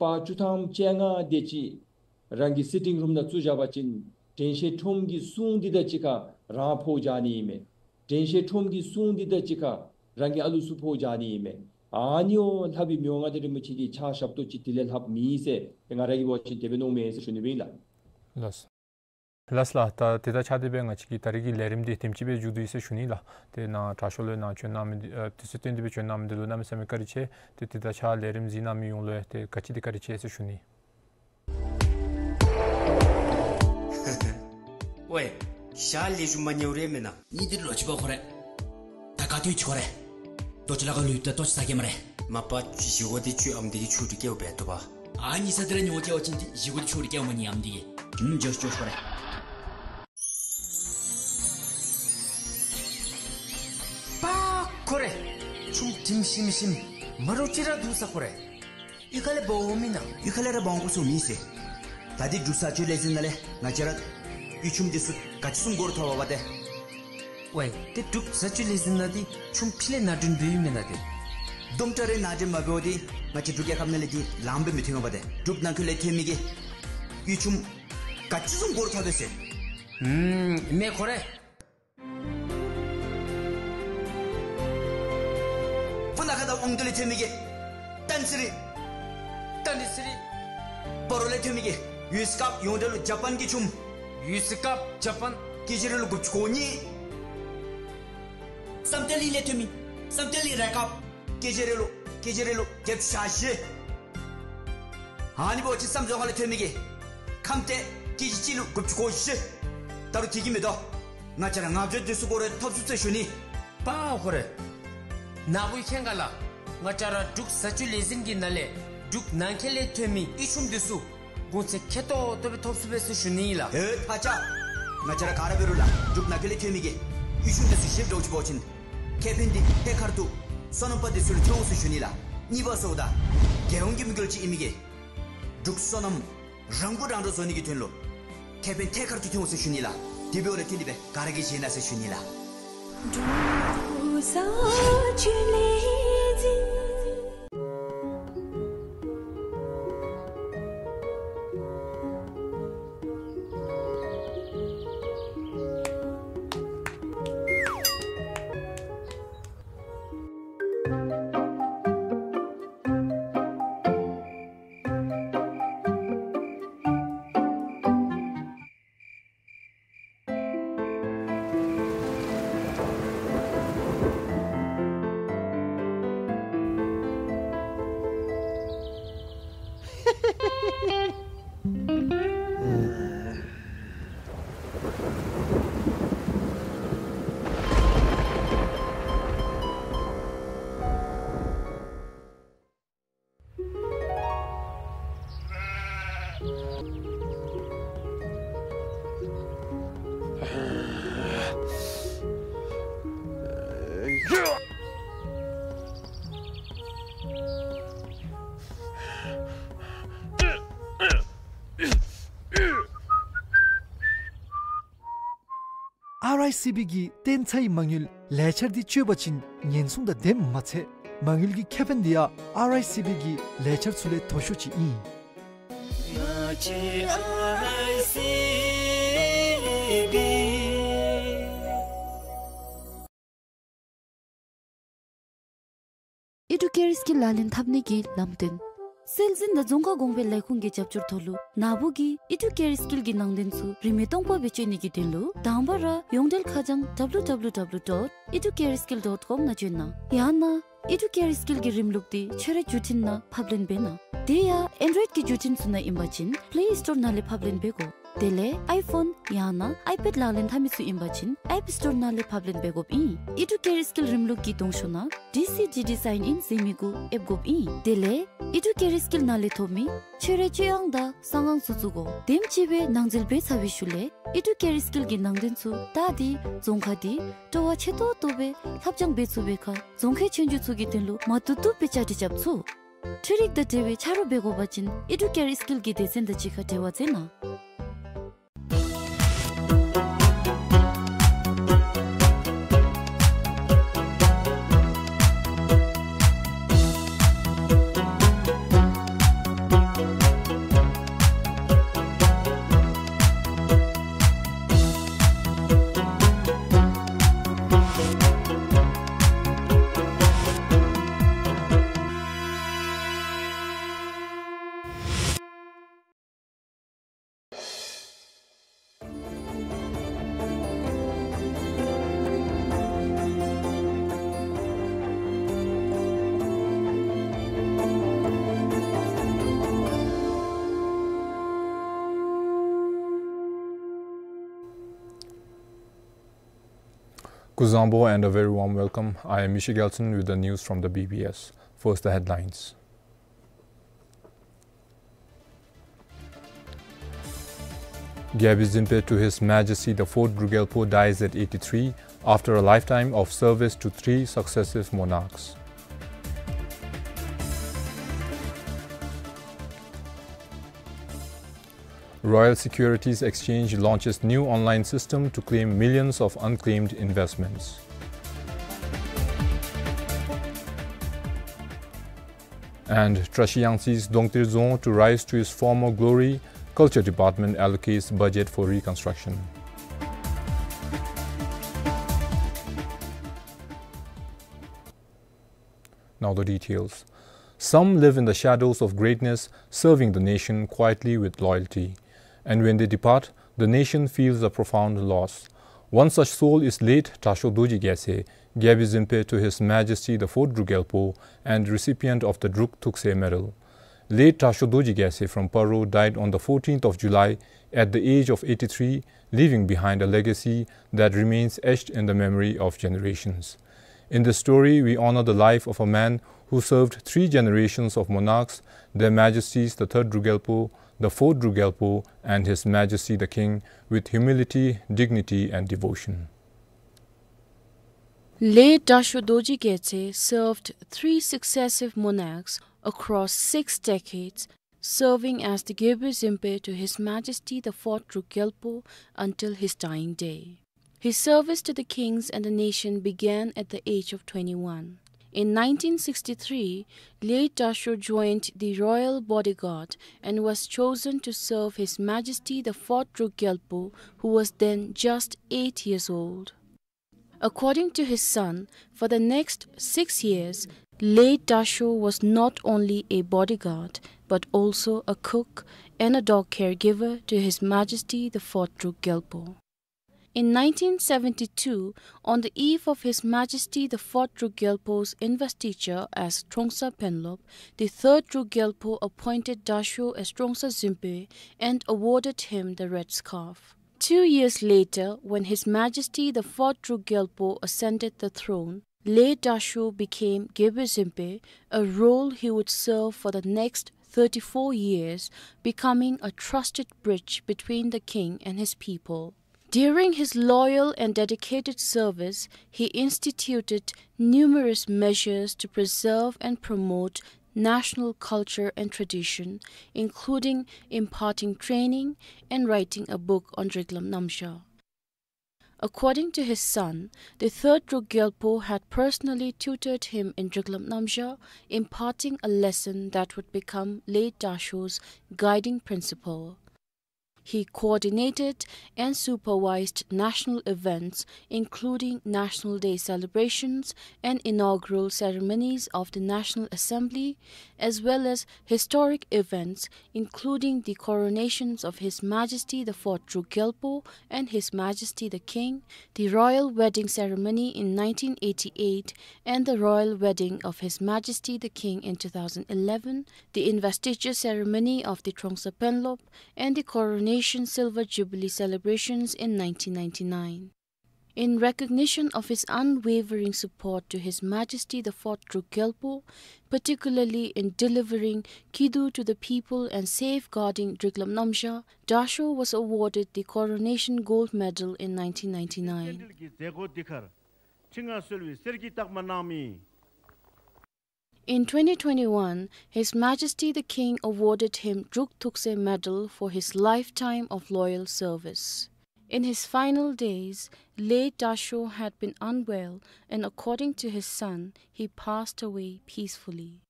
པར་བཅུ་ཐམ་བཅོ་ལྔ་དེ་ཅིག་རང་གི་སི་ཊིང་རུམ་ནང་བཙུགས་བཞག་པ་ཅིན་དྲན་ཤེས་ཁྲོམ་གྱི་སྲུང་འདི་དང་གཅིག་ཁར་རང་འཕོ་འགྱོ་ནི་ཨིན་མས། དྲན་ཤེས་ཁྲོམ་གྱི་སྲུང་འདི་དང་གཅིག་ཁར་རང་གི་ཨ་ལུ་ཚུ་འཕོ་འགྱོ་ནི་ཨིན་མས། ཨ་ནི་འོ་ལྷག་པའི་མི་དབང་མངའ་བདག་རིན་པོ་ཆེ་གི་ཕྱག་ཞབས་ཏོག་ཅིག་དེ་ལས་ལྷགཔ་མེད་ཟེར་ཏེ་ང་ར་གིས་འབད་བ་ཅིན་དེ་སྦེ་མནོཝ་མས་ཟེར་ཞུ་ནི་སྦེ་ཨིན་ལགས། ལགས། ལགས་ལགས། ད་དེ་དང་གཅིག་ཁར་སྦེ་ང་བཅས་ཀྱི་ད་རིས་ཀྱི་ལས་རིམ་འདི་དེམ་ཅིག་སྦེ་མཇུག་བསྡུ་ཡི་ཟེར་ཞུ་ནི་ལགས། ཏེ་ནཱ་དྲག་ཤོས་ལུ་ནཱ་བྱོན་གནང་མི་འདི་ཨ་དུས་ཚོད་བཏོན་ཏེ་སྦེ་བྱོན་གནང་མི་འདི་ལུ་གནམ་མེད་ས་མེད་བཀའ་དྲིན་ཆེ། ཏེ་དེ་དང་གཅིག་ཁར་ལས་རིམ་གཟིགས་གནང་མི་ཡོངས་ལུ་ཡང་ཏེ་ག་ཅི་དེ་བཀའ་དྲིན་ཆེ་ཟེར་ཞུ་ནི། ཝེ། ཞག་ལས་ཞུ་མ་ཉེཝ་རེ་མེན་ན། ནི་འདི་ལོ་ཅིག་པ་ཁོ་རེ། ད་ག་ཏེ་ཅིག་ཁོ་རེ། ཏོ་ཅི་ལ་ག་ལུ་ཡོད་ད་ཏོ་ཅི་ས་གེ་མ་རེ། མ་པ་ཅིག་ཞི་གོ་དེ་ཅིག་ཨམ་དེ་གི་ཆུ་དྲི་སྐྱེཝ་སྦེ་ཏོ་པ། ཨ་ནི་ས་དེ་ར་ཉོ་བྱ་བ་ཅིན་འདི་བཞེས་སྒོ་འདི་ཕྱོགས་རིས་བཀལ་མ་ནི་ཨམ་འདི་གིས། ཨུམ་ཇོ་ཤི་ཇོ་ཤི་ཁོ་རེ། པ་ཁོ་རེ། ཆུམ་དྲིམ་ཞིམ་ཞིམ་མ་རོ་ཅིག་ར་འདུག་ས་ཁོ་རེ། གཡུས་ཁ་ལས་འབག་འོང་མེན་ན། གཡུས་ཁ་ལས་ར་འབག་འོང་དགོ་ས་མེད་ཟེར། ད་འདི་འབྲུག་བཟའ་སྤྱོད་ལས་འཛིན་ནང་ལས་ང་བཅས་ར་གཡུས་ཆུམ་འདི་ཚུ་ག་ཅི་བཟུམ་སྒོ་རུ་ཐོབ་པ་བ་ཏེ། ཝའི་ཏེ་འབྲུག་བཟའ་སྤྱོད་ལས་འཛིན་ནང་འདི་ཆུམ་ཕི་ལས་ནང་འདྲེན་འབད་ཡི་མེན་ན་ཏེ། དུམ་གྲ་རེ་ནང་འདྲེན་མ་འབད་བ་འདི་ང་བཅས་འབྲུག་རྒྱལ་ཁབ་ནང་ལས་འདི་ལངམ་སྦེ་མི་ཐོན་པ་ཏེ། འབྲུག་ནང་འཁོད་ལས་ཐོན་མི་གི་གཡུས་ཆུམ་ག་ཅི་བཟུམ་སྒོ་རུ་ཐོབ་པས་ཟེར། ཨུམ་མེན་ཁོ་རེ། སྤུ་ན་ཁ་དང་དབང་འདུས་ལས་ཐོན་མི་གི་ཏན་སི་རི། ཏན་སི་རི། སྤ་རོ་ལས་ཐོན་མི་གི་ཡུས་ཀབ་ཡོངས་འབྲེལ་ལུ་ཇ་པཱན་གྱི་ཆུམ། ཡུས་ཀབ་ཇ་པཱན། ཀེ་ཇི་རེ་ལུ་དགུ་བཅུ་གོ་གཉིས། བསམ་གཏན་གླིང་ལས་ཐོན་མི་བསམ་གཏན་གླིང་རེ་ཀབ། ཀེ་ཇི་རེ་ལུ་ཀེ་ཇི་རེ་ལུ་བརྒྱད་ཅུ་གྱ་བཞི། ཨ་ནི་འབདཝ་ཅིག་བསམ་རྫོང་ཁ་ལས་ཐོན་མི་གི་ཁམས་ཏེ་ཀེ་ཇི་གཅིག་ལུ་དགུ་བཅུ་གོ་བཞི། ད་རུང་དེ་གིས་མི་དོ། ང་བཅས་ར་ནངས་པ་འདི་ཚུ་སྒོ་རུ་ཐོབ་ཚུགས་ཟེར་ཞུ་ནི། པ་ཁོ་རེ། ནཱ་བུ་ཁྱེད་ག་ལགས། ང་བཅས་ར་འབྲུག་བཟའ་སྤྱོད་ལས་འཛིན་གྱི་ནང་ལས་འབྲུག་ནང་འཁོད་ལས་ཐོན་མི་གཡུས་ཆུམ་འདི་ཚུ་གོང་ཚད་ཁེ་ཏོག་ཏོ་སྦེ་ཐོབ་ཚུགས་པས་ཟེར་ཞུ་ནི་ཨིན་ལགས། ཨེ་ཕ་ཅག། ང་བཅས་ར་ག་ར་འབད་རུང་ལགས་འབྲུག་ནང་འཁོད་ལས་ཐོན་མི་གི་གཡུས་ཆུམ་འདི་ཚུ་བཞེས་འགྱོ་ཅི་འབད་བ་ཅིན་ཁེ་ཕན་འདི་ཐད་ཀར་དུ་སོ་ནམ་པ་འདི་ཚུ་ལུ་ཐོན་འོང་ཟེར་ཞུ་ནི་ལགས། གཉིས་པ་ཟེརཝ་ད་རྒྱལ་ཡོངས་ཀྱི་དམིགས་ཡུལ་ཅིག་ཨིན་མི་གི་འབྲུག་སོ་ནམ་རང་མགོ་རང་འདྲོངས་བཟོ་ནི་གི་དོན་ལུ་ཁེ་ཕན་ཐད་ཀར་དུ་ཐོན་འོང་ཟེར་ཞུ་ནི་ལགས། དེ་འབདཝ་ལས་བརྟེན་ཏེ་སྦེ་ག་ར་གིས་བཞེས་གནང་ཟེར་ཞུ་ནི་ལགས། འབྲུག་བཟའ་སྤྱོད་ལས་འཛིན། ཨར་ཨའི་སི་བི་གི་བརྟན་ཚའི་མ་དངུལ་ལས་འཆར་འདི་སྤྱོད་པ་ཅིན་ཉེན་སྲུང་དང་ལྡནམ་མ་ཚད་མ་དངུལ་གྱི་ཁེ་ཕན་འདི་ཡང་ཨར་ཨའི་སི་བི་གི་ལས་འཆར་ཚུ་ལས་མཐོ་ཤོས་ཅིག་ཨིན། ང་བཅས་ཨར་ཨའི་སི་བི། ཨེ་ཌུ་ཀེར་སི་ཀིལ་ལག་ལེན་འཐབ་ནི་གི་ལམ་སྟོན། སྲོལ་འཛིན་དང་རྫོང་ཁ་གོང་འཕེལ་ལས་ཁུངས་ཀྱི་རྒྱབ་སྐྱོར་ཐོག་ལུ་ནཱ་བུ་གིས་ཨེ་ཌུ་ཀེར་སི་ཀིལ་གྱི་ནང་དོན་ཚུ་རིན་མེད་སྟོང་པ་སྦེ་སྤྱོད་ནི་གི་དོན་ལུ་དང་པ་ར་ཡོངས་འབྲེལ་ཁ་བྱང་W W W dot educareskill dot com ནང་བྱོན་གནང་། ཡང་ན་ཨེ་ཌུ་ཀེར་སི་ཀིལ་གྱི་རིམ་ལུགས་འདི་ཁྱོད་རའི་བརྒྱུད་འཕྲིན་ནང་ཕབ་ལེན་འབད་གནང་། དེ་ཡང་ཨེན་ཌོའིཌ་ཀྱི་བརྒྱུད་འཕྲིན་ཚུ་ནང་ཨིན་པ་ཅིན་པེ་ལེ་སི་ཊོར་ནང་ལས་ཕབ་ལེན་འབད་དགོ། དེ་ལས་ཨའི་ཕོན་ཡང་ན་ཨའི་པེཌ་ལག་ལེན་འཐབ་མི་ཚུ་ཨིན་པ་ཅིན་ཨེཔ་སི་ཊོར་ནང་ལས་ཕབ་ལེན་འབད་དགོཔ་ཨིན། ཨེ་ཌུ་ཀེར་སི་ཀིལ་རིམ་ལུགས་ཀྱི་གདོང་ཤོག་ནང་ཌི་སི་ཌི་ཌི་སའིན་ཨིན་ཟེར་མི་གུ་ཨེབ་དགོཔ་ཨིན། དེ་ལས་ཨེ་ཌུ་ཀེར་སི་ཀིལ་ནང་ལས་ཐོབ་མི་ཁྱོད་རའི་སྤྱོད་དབྱངས་དང་གསང་ཧང་ཚུ་བཙུགས་དགོ། དེམ་ཅིག་སྦེ་ནང་འཛུལ་འབད་ཚར་བའི་ཤུལ་ལས་ཨེ་ཌུ་ཀེར་སི་ཀིལ་གྱི་ནང་དོན་ཚུ་ད་འདི་རྫོང་ཁག་འདི་སྤྲོ་བ་ཆེ་ཏོག་ཏོ་སྦེ་ལྷབ་སྦྱང་འབད་ཚུགས་པའི་ཁར་རྫོང་ཁའི་ཆོས་རྒྱུགས་ཚུ་གི་དོན་ལུ་མ་བཏུབ་བཏུབ་སྦེ་བཅའ་སྒྲིག་རྐྱབ་ཚུགས། འཕྲུལ་རིག་དང་འབྲེལ་བའི་ཆ་རོགས་འབད་དགོ་པ་ཅིན་ཨེ་ཌུ་ཀེར་སི་ཀིལ་གྱི་སྡེ་ཚན་དང་གཅིག་ཁར་འབྲེལ་བ་མཛད་གནང་། Kuzuzangpo and a very warm welcome. I am Mishi Gelson with the news from the B B S. First, the headlines. Gyalpo Zenpo to His Majesty the Fourth Druk Gyalpo dies at eighty-three after a lifetime of service to three successive monarchs. Royal Securities Exchange launches new online system to claim millions of unclaimed investments. And Trashiang sees Dongtir Dzong to rise to his former glory, Culture Department allocates budget for reconstruction. Now the details. Some live in the shadows of greatness, serving the nation quietly with loyalty. And when they depart, the nation feels a profound loss. One such soul is late Trasho Dorji Gyaltso, Gyalpo Zenpo to His Majesty the Fourth Druk Gyalpo and recipient of the Druk Thukse Medal. Late Trasho Dorji Gyaltso from Paro died on the fourteenth of July at the age of eighty-three, leaving behind a legacy that remains etched in the memory of generations. In this story, we honor the life of a man who served three generations of monarchs, Their Majesties the Third Druk Gyalpo, the Fourth Druk Gyalpo, and His Majesty the King, with humility, dignity, and devotion. Late Trasho Dorji Gyaltso served three successive monarchs across six decades, serving as the Gyalpo Zenpo to His Majesty the Fourth Druk Gyalpo until his dying day. His service to the kings and the nation began at the age of twenty-one. In nineteen sixty-three, late Trasho joined the royal bodyguard and was chosen to serve His Majesty the Fourth Druk Gyalpo, who was then just eight years old. According to his son, for the next six years, late Trasho was not only a bodyguard, but also a cook and a dog caregiver to His Majesty the Fourth Druk Gyalpo. In nineteen seventy-two, on the eve of His Majesty the Fourth Druk Gyalpo's investiture as Trongsa Penlop, the Third Druk Gyalpo appointed Trasho as Trongsa Zenpo and awarded him the red scarf. Two years later, when His Majesty the Fourth Druk Gyalpo ascended the throne, late Trasho became Gyalpo Zenpo, a role he would serve for the next thirty-four years, becoming a trusted bridge between the king and his people. During his loyal and dedicated service, he instituted numerous measures to preserve and promote national culture and tradition, including imparting training and writing a book on Driklam Namsha. According to his son, the Third Druk Gyalpo had personally tutored him in Driklam Namsha, imparting a lesson that would become late Trasho's guiding principle. He coordinated and supervised national events, including National Day celebrations and inaugural ceremonies of the National Assembly, as well as historic events, including the coronations of His Majesty the Fourth Druk Gyalpo and His Majesty the King, the royal wedding ceremony in nineteen eighty-eight, and the royal wedding of His Majesty the King in two thousand eleven, the investiture ceremony of the Trongsa Penlop, and the coronation silver jubilee celebrations in nineteen ninety-nine. In recognition of his unwavering support to His Majesty the Fourth Druk Gyalpo, particularly in delivering kidu to the people and safeguarding Driklam Namsha, Trasho was awarded the Coronation Gold Medal in nineteen ninety-nine. In twenty twenty-one, His Majesty the King awarded him Druk Thukse Medal for his lifetime of loyal service. In his final days, late Trasho had been unwell, and according to his son, he passed away peacefully.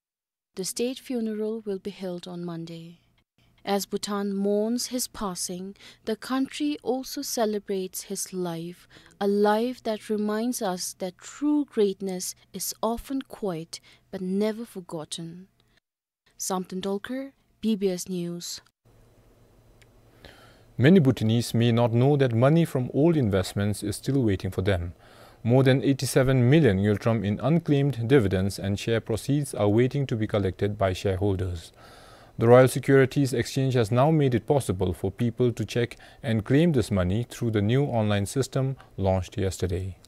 The state funeral will be held on Monday. As Bhutan mourns his passing, the country also celebrates his life, a life that reminds us that true greatness is often quiet but never forgotten. Samten Dolkar, B B S News. Many Bhutanese may not know that money from old investments is still waiting for them. More than eighty-seven million ngultrum in unclaimed dividends and share proceeds are waiting to be collected by shareholders. The Royal Securities Exchange has now made it possible for people to check and claim this money through the new online system launched yesterday.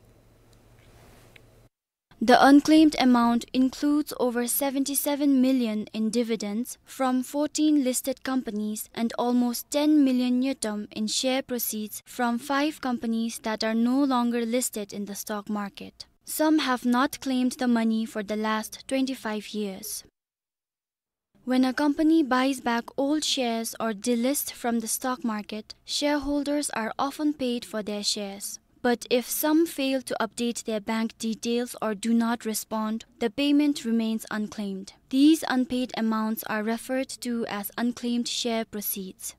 The unclaimed amount includes over seventy-seven million in dividends from fourteen listed companies and almost ten million ngultrum in share proceeds from five companies that are no longer listed in the stock market. Some have not claimed the money for the last twenty-five years. When a company buys back old shares or delist from the stock market, shareholders are often paid for their shares. But if some fail to update their bank details or do not respond, the payment remains unclaimed. These unpaid amounts are referred to as unclaimed share proceeds.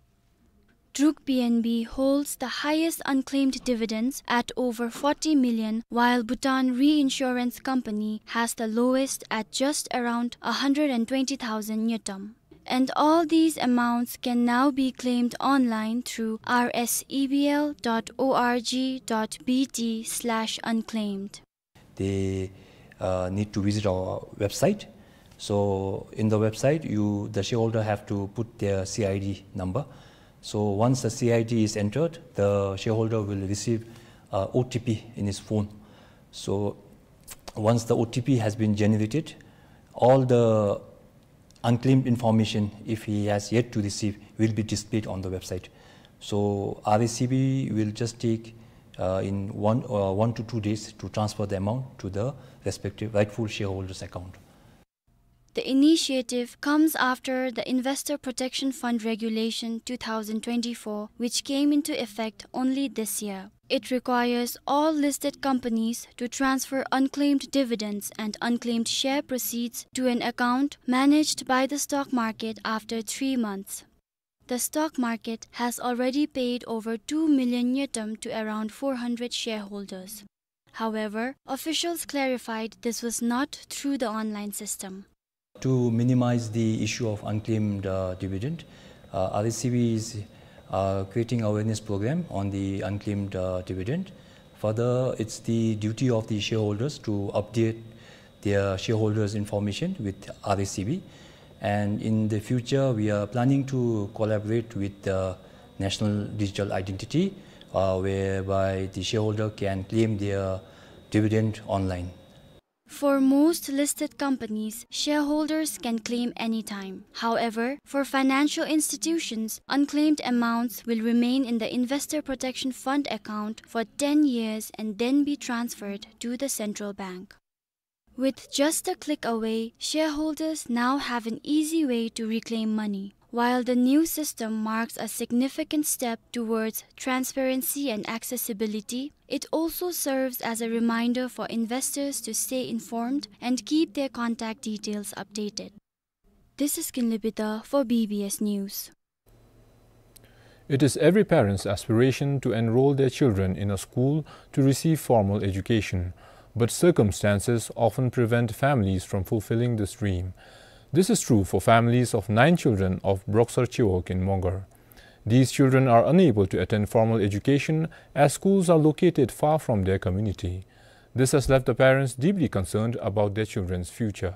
Druk B N B holds the highest unclaimed dividends at over forty million, while Bhutan Reinsurance Company has the lowest at just around a hundred and twenty thousand ngultrum. And all these amounts can now be claimed online through R S E B L dot O R G dot B T slash unclaimed. They, uh, need to visit our website. So in the website, you, the shareholder have to put their C I D number. So once the C I D is entered, the shareholder will receive, uh, O T P in his phone. So once the O T P has been generated, all the unclaimed information, if he has yet to receive, will be displayed on the website. So R S E B will just take, uh, in one, uh, one to two days to transfer the amount to the respective rightful shareholder's account. The initiative comes after the Investor Protection Fund Regulation two thousand twenty-four, which came into effect only this year. It requires all listed companies to transfer unclaimed dividends and unclaimed share proceeds to an account managed by the stock market after three months. The stock market has already paid over two million ngultrum to around four hundred shareholders. However, officials clarified this was not through the online system. To minimize the issue of unclaimed, uh, dividend, uh, R S E B is, uh, creating awareness program on the unclaimed, uh, dividend. Further, it's the duty of the shareholders to update their shareholders' information with R S E B. And in the future, we are planning to collaborate with the National Digital Identity, uh, whereby the shareholder can claim their dividend online. For most listed companies, shareholders can claim anytime. However, for financial institutions, unclaimed amounts will remain in the Investor Protection Fund account for ten years and then be transferred to the central bank. With just a click away, shareholders now have an easy way to reclaim money. While the new system marks a significant step towards transparency and accessibility, it also serves as a reminder for investors to stay informed and keep their contact details updated. This is Kinley Bida for B B S News. It is every parent's aspiration to enroll their children in a school to receive formal education, but circumstances often prevent families from fulfilling this dream. This is true for families of nine children of Broksar Chiwog in Mongar. These children are unable to attend formal education as schools are located far from their community. This has left the parents deeply concerned about their children's future.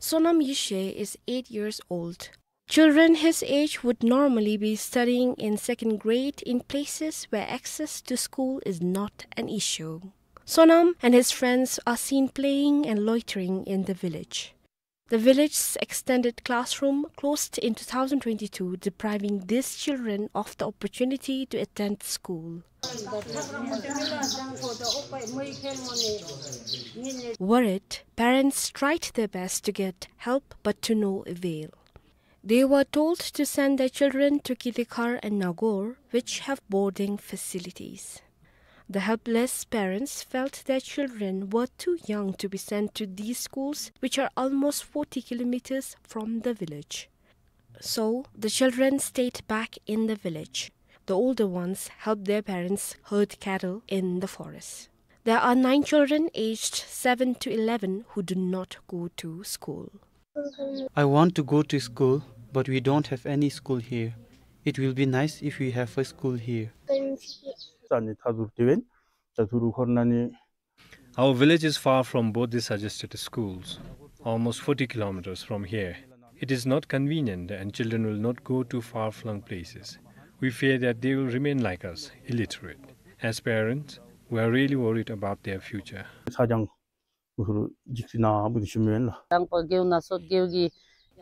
Sonam Yeshe is eight years old. Children his age would normally be studying in second grade in places where access to school is not an issue. Sonam and his friends are seen playing and loitering in the village. The village's extended classroom closed in two thousand twenty-two, depriving these children of the opportunity to attend school. Worried, parents tried their best to get help, but to no avail. They were told to send their children to Kidekhar and Nagaur, which have boarding facilities. The helpless parents felt their children were too young to be sent to these schools, which are almost forty kilometers from the village. So, the children stayed back in the village. The older ones helped their parents herd cattle in the forest. There are nine children aged seven to eleven who do not go to school. I want to go to school, but we don't have any school here. It will be nice if we have a school here. Our village is far from both the suggested schools, almost forty kilometers from here. It is not convenient and children will not go to far-flung places. We fear that they will remain like us, illiterate. As parents, We are really worried about their future. ས་ཆ་གུ་ཧུར་འཇིགས་སི་ན་བུ་དི་ཤུམ་ཡོན་ལ། དང་པ་རྒེད་འོག་ན་སོག་རྒེད་འོག་གི།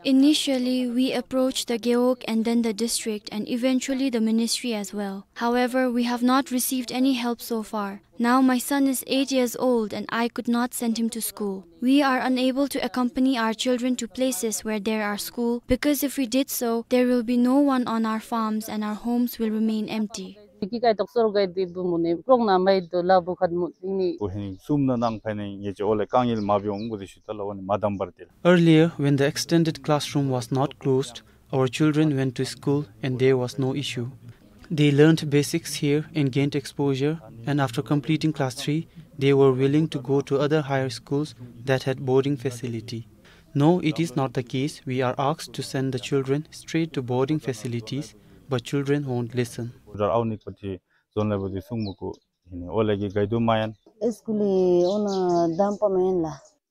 Initially, we approached the Gewog and then the district and eventually the ministry as well. However, we have not received any help so far. Now my son is eight years old and I could not send him to school. We are unable to accompany our children to places where there are school because if we did so, there will be no one on our farms and our homes will remain empty. ཀི་ཀའི་ཏོག་སོར་གའི་དི་བུ་མོ་ནི་ཀྲོག་ན་མའི་དོ་ལ་བུ་ཁད་མོ་ཏིང་ནི། བུ་ཧིན་སུམ་ན་ནང་ཕན་ནི་ཡེ་ཅི་ཨོ་ལེ་ཀང་ཡིལ་མ་བྱུང་བུ་དི་ཤུ་ཏ་ལ་བ་ནི་མ་དམ་བར་ཏེ། Earlier, when the extended classroom was not closed, our children went to school and there was no issue. They learned basics here and gained exposure, and after completing class three, they were willing to go to other higher schools that had boarding facility. No, it is not the case. We are asked to send the children straight to boarding facilities, but children won't listen. ར་ཨའུ་ནི་ཀོ་ཏི་ཛོན་ལེ་བུ་དི་སུང་མུ་ཀུ་ཨིན་ཨོ་ལེ་གི་གའི་དུ་མ་ཡན། སི་ཀུལ་ལི་ཨོ་ན་དམ་པ་མ་ཡན་ལ།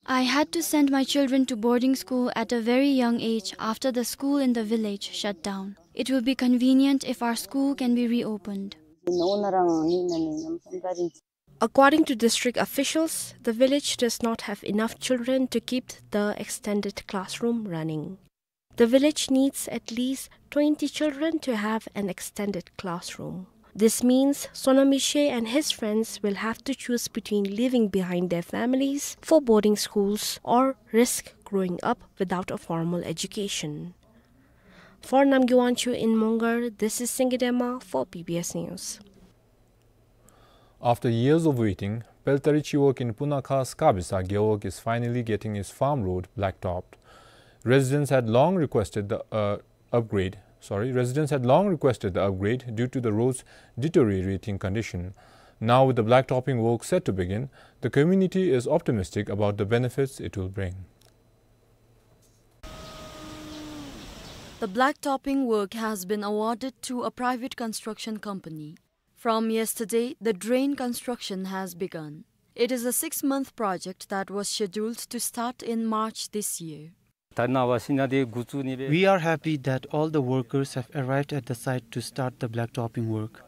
I had to send my children to boarding school at a very young age after the school in the village shut down. It will be convenient if our school can be reopened. ཨོ་ན་རང་ནི་ན་ནི་ནམ་སམ་ཀ་རིན། According to district officials, the village does not have enough children to keep the extended classroom running. The village needs at least twenty children to have an extended classroom. This means Sonam Mishe and his friends will have to choose between leaving behind their families for boarding schools or risk growing up without a formal education. For Namgay Wangchuk in Mongar, this is Singye Dema for B B S News. After years of waiting, Peltari Chiwog in Punakha Skabisa Gewog is finally getting its farm road blacktopped. Residents had long requested the, uh, upgrade. Sorry, residents had long requested the upgrade due to the road's deteriorating condition. Now, with the blacktopping work set to begin, the community is optimistic about the benefits it will bring. The blacktopping work has been awarded to a private construction company. From yesterday, the drain construction has begun. It is a six-month project that was scheduled to start in March this year. ད་ནཱ་བ་སི་ན་དེ་འགོ་བཙུགས་ནི་རེད། We are happy that all the workers have arrived at the site to start the blacktopping work.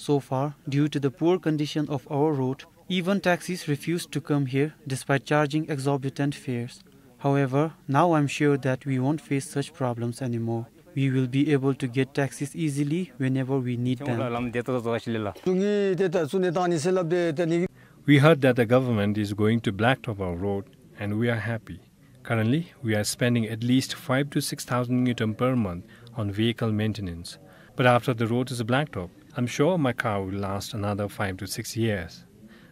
So far, due to the poor condition of our road, even taxis refuse to come here despite charging exorbitant fares. However, now I'm sure that we won't face such problems anymore. We will be able to get taxis easily whenever we need them. ལམ་དེ་ཏོག་ཏོག་ཞིག་ལ། ཚུ་གི་དེ་ད་ཚུ་ནེ་ཏང་ནི་སེ་ལབ་དེ་ད་ནི། We heard that the government is going to blacktop our road, and we are happy. Currently, we are spending at least five to six thousand ngultrum per month on vehicle maintenance. But after the road is blacktopped, I'm sure my car will last another five to six years.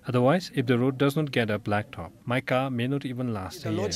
Otherwise, if the road does not get a blacktop, my car may not even last a year.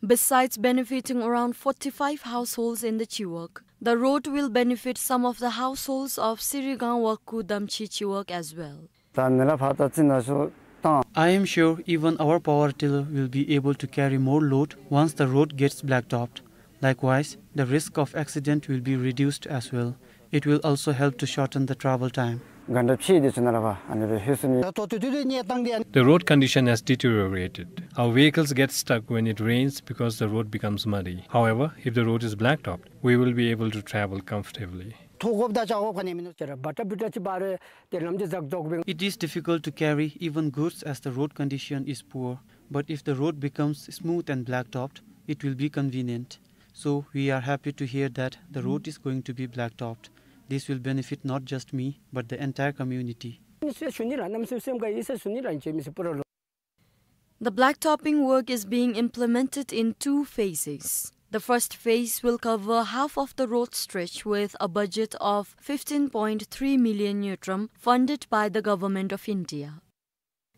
Besides benefiting around forty-five households in the Chiwog, the road will benefit some of the households of Sirigang Wakku Damchi Chiwog as well. ད་མི་ལ་ཕར་ད་ཅི་ན་ཤོ་ཏང་། I am sure even our power tiller will be able to carry more load once the road gets blacktopped. Likewise, the risk of accident will be reduced as well. It will also help to shorten the travel time. ག་འདྲ་ཕྱི་དེ་ཚུ་ན་ར་བ་ཨ་ནི་རེ་ཧེ་སུ་ནི། ད་ཏོ་ཏོ་ཏོ་ཏོ་ཉེ་ཏང་དེ་ཨ་ནི། The road condition has deteriorated. Our vehicles get stuck when it rains because the road becomes muddy. However, if the road is blacktopped, we will be able to travel comfortably. ཐོག་གོབ་ད་ཅག་གོབ་ཁ་ནེ་མི་ནོ་ཅེ་ར་བ་ཏ་བི་ཏ་ཅི་བ་རེ་དེ་ལམ་ཅི་ཛག་ཛོག་བེང་། It is difficult to carry even goods as the road condition is poor, but if the road becomes smooth and blacktopped, it will be convenient. So, we are happy to hear that the road is going to be blacktopped. This will benefit not just me, but the entire community. ནི་སེ་ཤུ་ནི་ར་ནམ་སེ་སེམ་ག་ཡི་སེ་ཤུ་ནི་ར་ཅེ་མི་སེ་པུ་ར་ལོ། The blacktopping work is being implemented in two phases. The first phase will cover half of the road stretch with a budget of fifteen point three million ngultrum funded by the Government of India.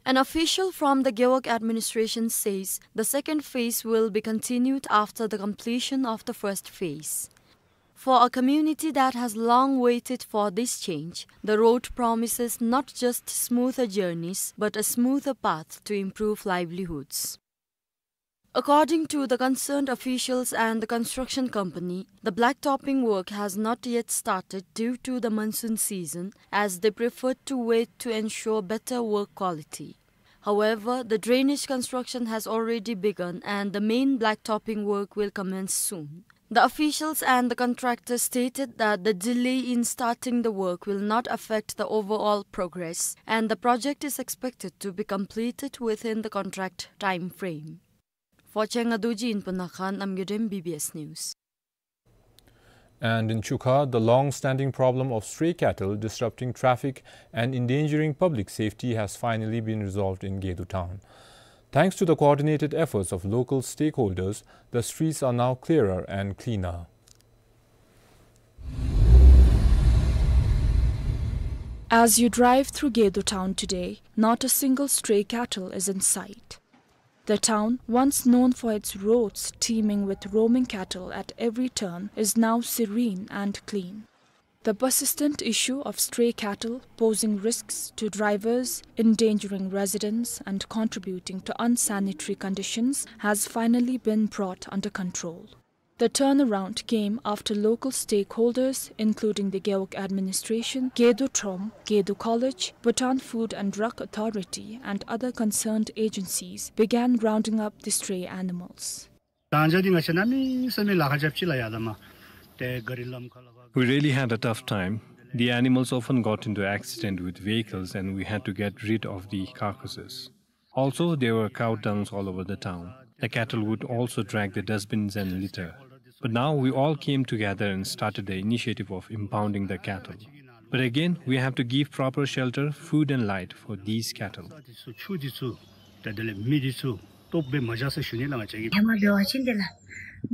An official from the Gewog administration says the second phase will be continued after the completion of the first phase. For a community that has long waited for this change, the road promises not just smoother journeys, but a smoother path to improve livelihoods. According to the concerned officials and the construction company, the blacktopping work has not yet started due to the monsoon season, as they preferred to wait to ensure better work quality. However, the drainage construction has already begun and the main blacktopping work will commence soon. The officials and the contractor stated that the delay in starting the work will not affect the overall progress, and the project is expected to be completed within the contract time frame. For Cheng Aduji in Punakhan, I'm Gidem, B B S News. And in Chukha, the long-standing problem of stray cattle disrupting traffic and endangering public safety has finally been resolved in Gedo town. Thanks to the coordinated efforts of local stakeholders, the streets are now clearer and cleaner. As you drive through Gedo town today, not a single stray cattle is in sight. The town, once known for its roads teeming with roaming cattle at every turn, is now serene and clean. The persistent issue of stray cattle posing risks to drivers, endangering residents, and contributing to unsanitary conditions has finally been brought under control. The turnaround came after local stakeholders, including the Gewog administration, Gedo Trom, Gedo College, Bhutan Food and Drug Authority, and other concerned agencies, began rounding up the stray animals. ད་ང་བཅས་འདི་ང་བཅས་གནམ་མེད་ས་མེད་ལཱ་ཁག་རྐྱབ་ཅི་ལགས་ཡ་ད་མ། ཏེ་ག་རི་ལམ་ཁ་ལ་བ། We really had a tough time. The animals often got into accident with vehicles and we had to get rid of the carcasses. Also, there were cow dungs all over the town. The cattle would also drag the dustbins and litter. But now we all came together and started the initiative of impounding the cattle. But again, we have to give proper shelter, food and light for these cattle. ཆུ་འདི་ཚུ་ད་དེ་ལས་མི་འདི་ཚུ་ལྟོགས་པས་མ་བཞག་ཟེར་ཞུ་ནི་ལགས་ང་བཅས་ཀྱིས། ཧེ་མ་འབད་བ་ཅིན་དེ་ལགས་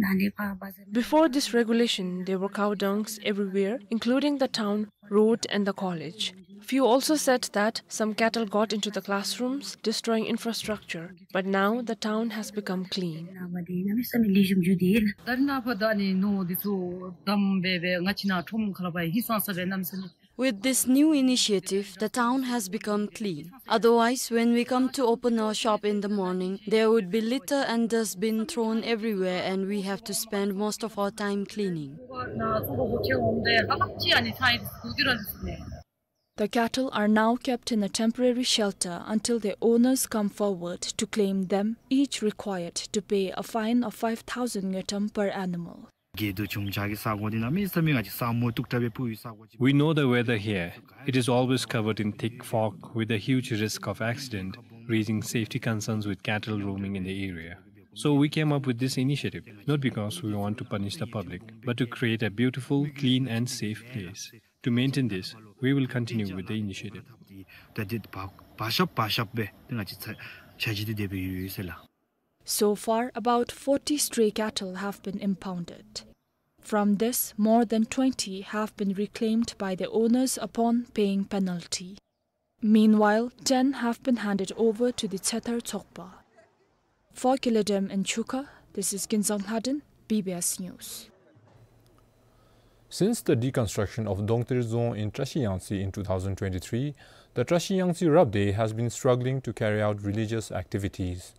ནཱ་ལས་ཕར་བ་ཟེར། Before this regulation, there were cow dungs everywhere, including the town road and the college. Few also said that some cattle got into the classrooms, destroying infrastructure. But now the town has become clean. ནཱ་བ་འདི་གནམ་མེད་ས་མེད་ལེགས་ཤོམ་འགྱོ་དེས་ལགས། ད་རིས་ནཱ་ཕར་ད་ནི་ནོར་འདི་ཚུ་བསྡམས་སྦེ་སྦེ་ང་བཅས་ནཱ་ཁྲོམ་ཁ་ལུ་འབག་ཡི་ཧིང་སངས་ས་སྦེ་གནམ་མེད་ས་མེད། With this new initiative, the town has become clean. Otherwise, when we come to open our shop in the morning, there would be litter and dustbin thrown everywhere, and we have to spend most of our time cleaning. The cattle are now kept in a temporary shelter until their owners come forward to claim them, each required to pay a fine of five thousand ngultrum per animal. དགེ་འདུན་ཆུང་བྱ་གི་ས་གོ་འདི་གནམ་མེད་ས་མེད་ང་བཅས་ས་མུ་ཏོག་དྲགས་སྦེ་སྤུབ་ཡི་ས་གོ་ཅིག། We know the weather here. It is always covered in thick fog with a huge risk of accident, raising safety concerns with cattle roaming in the area. So we came up with this initiative, not because we want to punish the public, but to create a beautiful, clean and safe place. To maintain this, we will continue with the initiative. ད་འདི་བ་བ་ཤབ་བ་ཤབ་སྦེ་ཏེ་ང་བཅས་ཚ་ཆ་ཅིག་འདི་དེ་སྦེ་ཡོད་ཡོད་ཟེར་ལགས། So far, about forty stray cattle have been impounded. From this, more than twenty have been reclaimed by their owners upon paying penalty. Meanwhile, ten have been handed over to the Tsetar Tsokpa. For Kiledem in Chukha, this is Kinzang Lhaden, B B S News. Since the deconstruction of Dongtir Dzong in Trashi Yangtse in two thousand twenty-three, the Trashi Yangtse Rabdey has been struggling to carry out religious activities.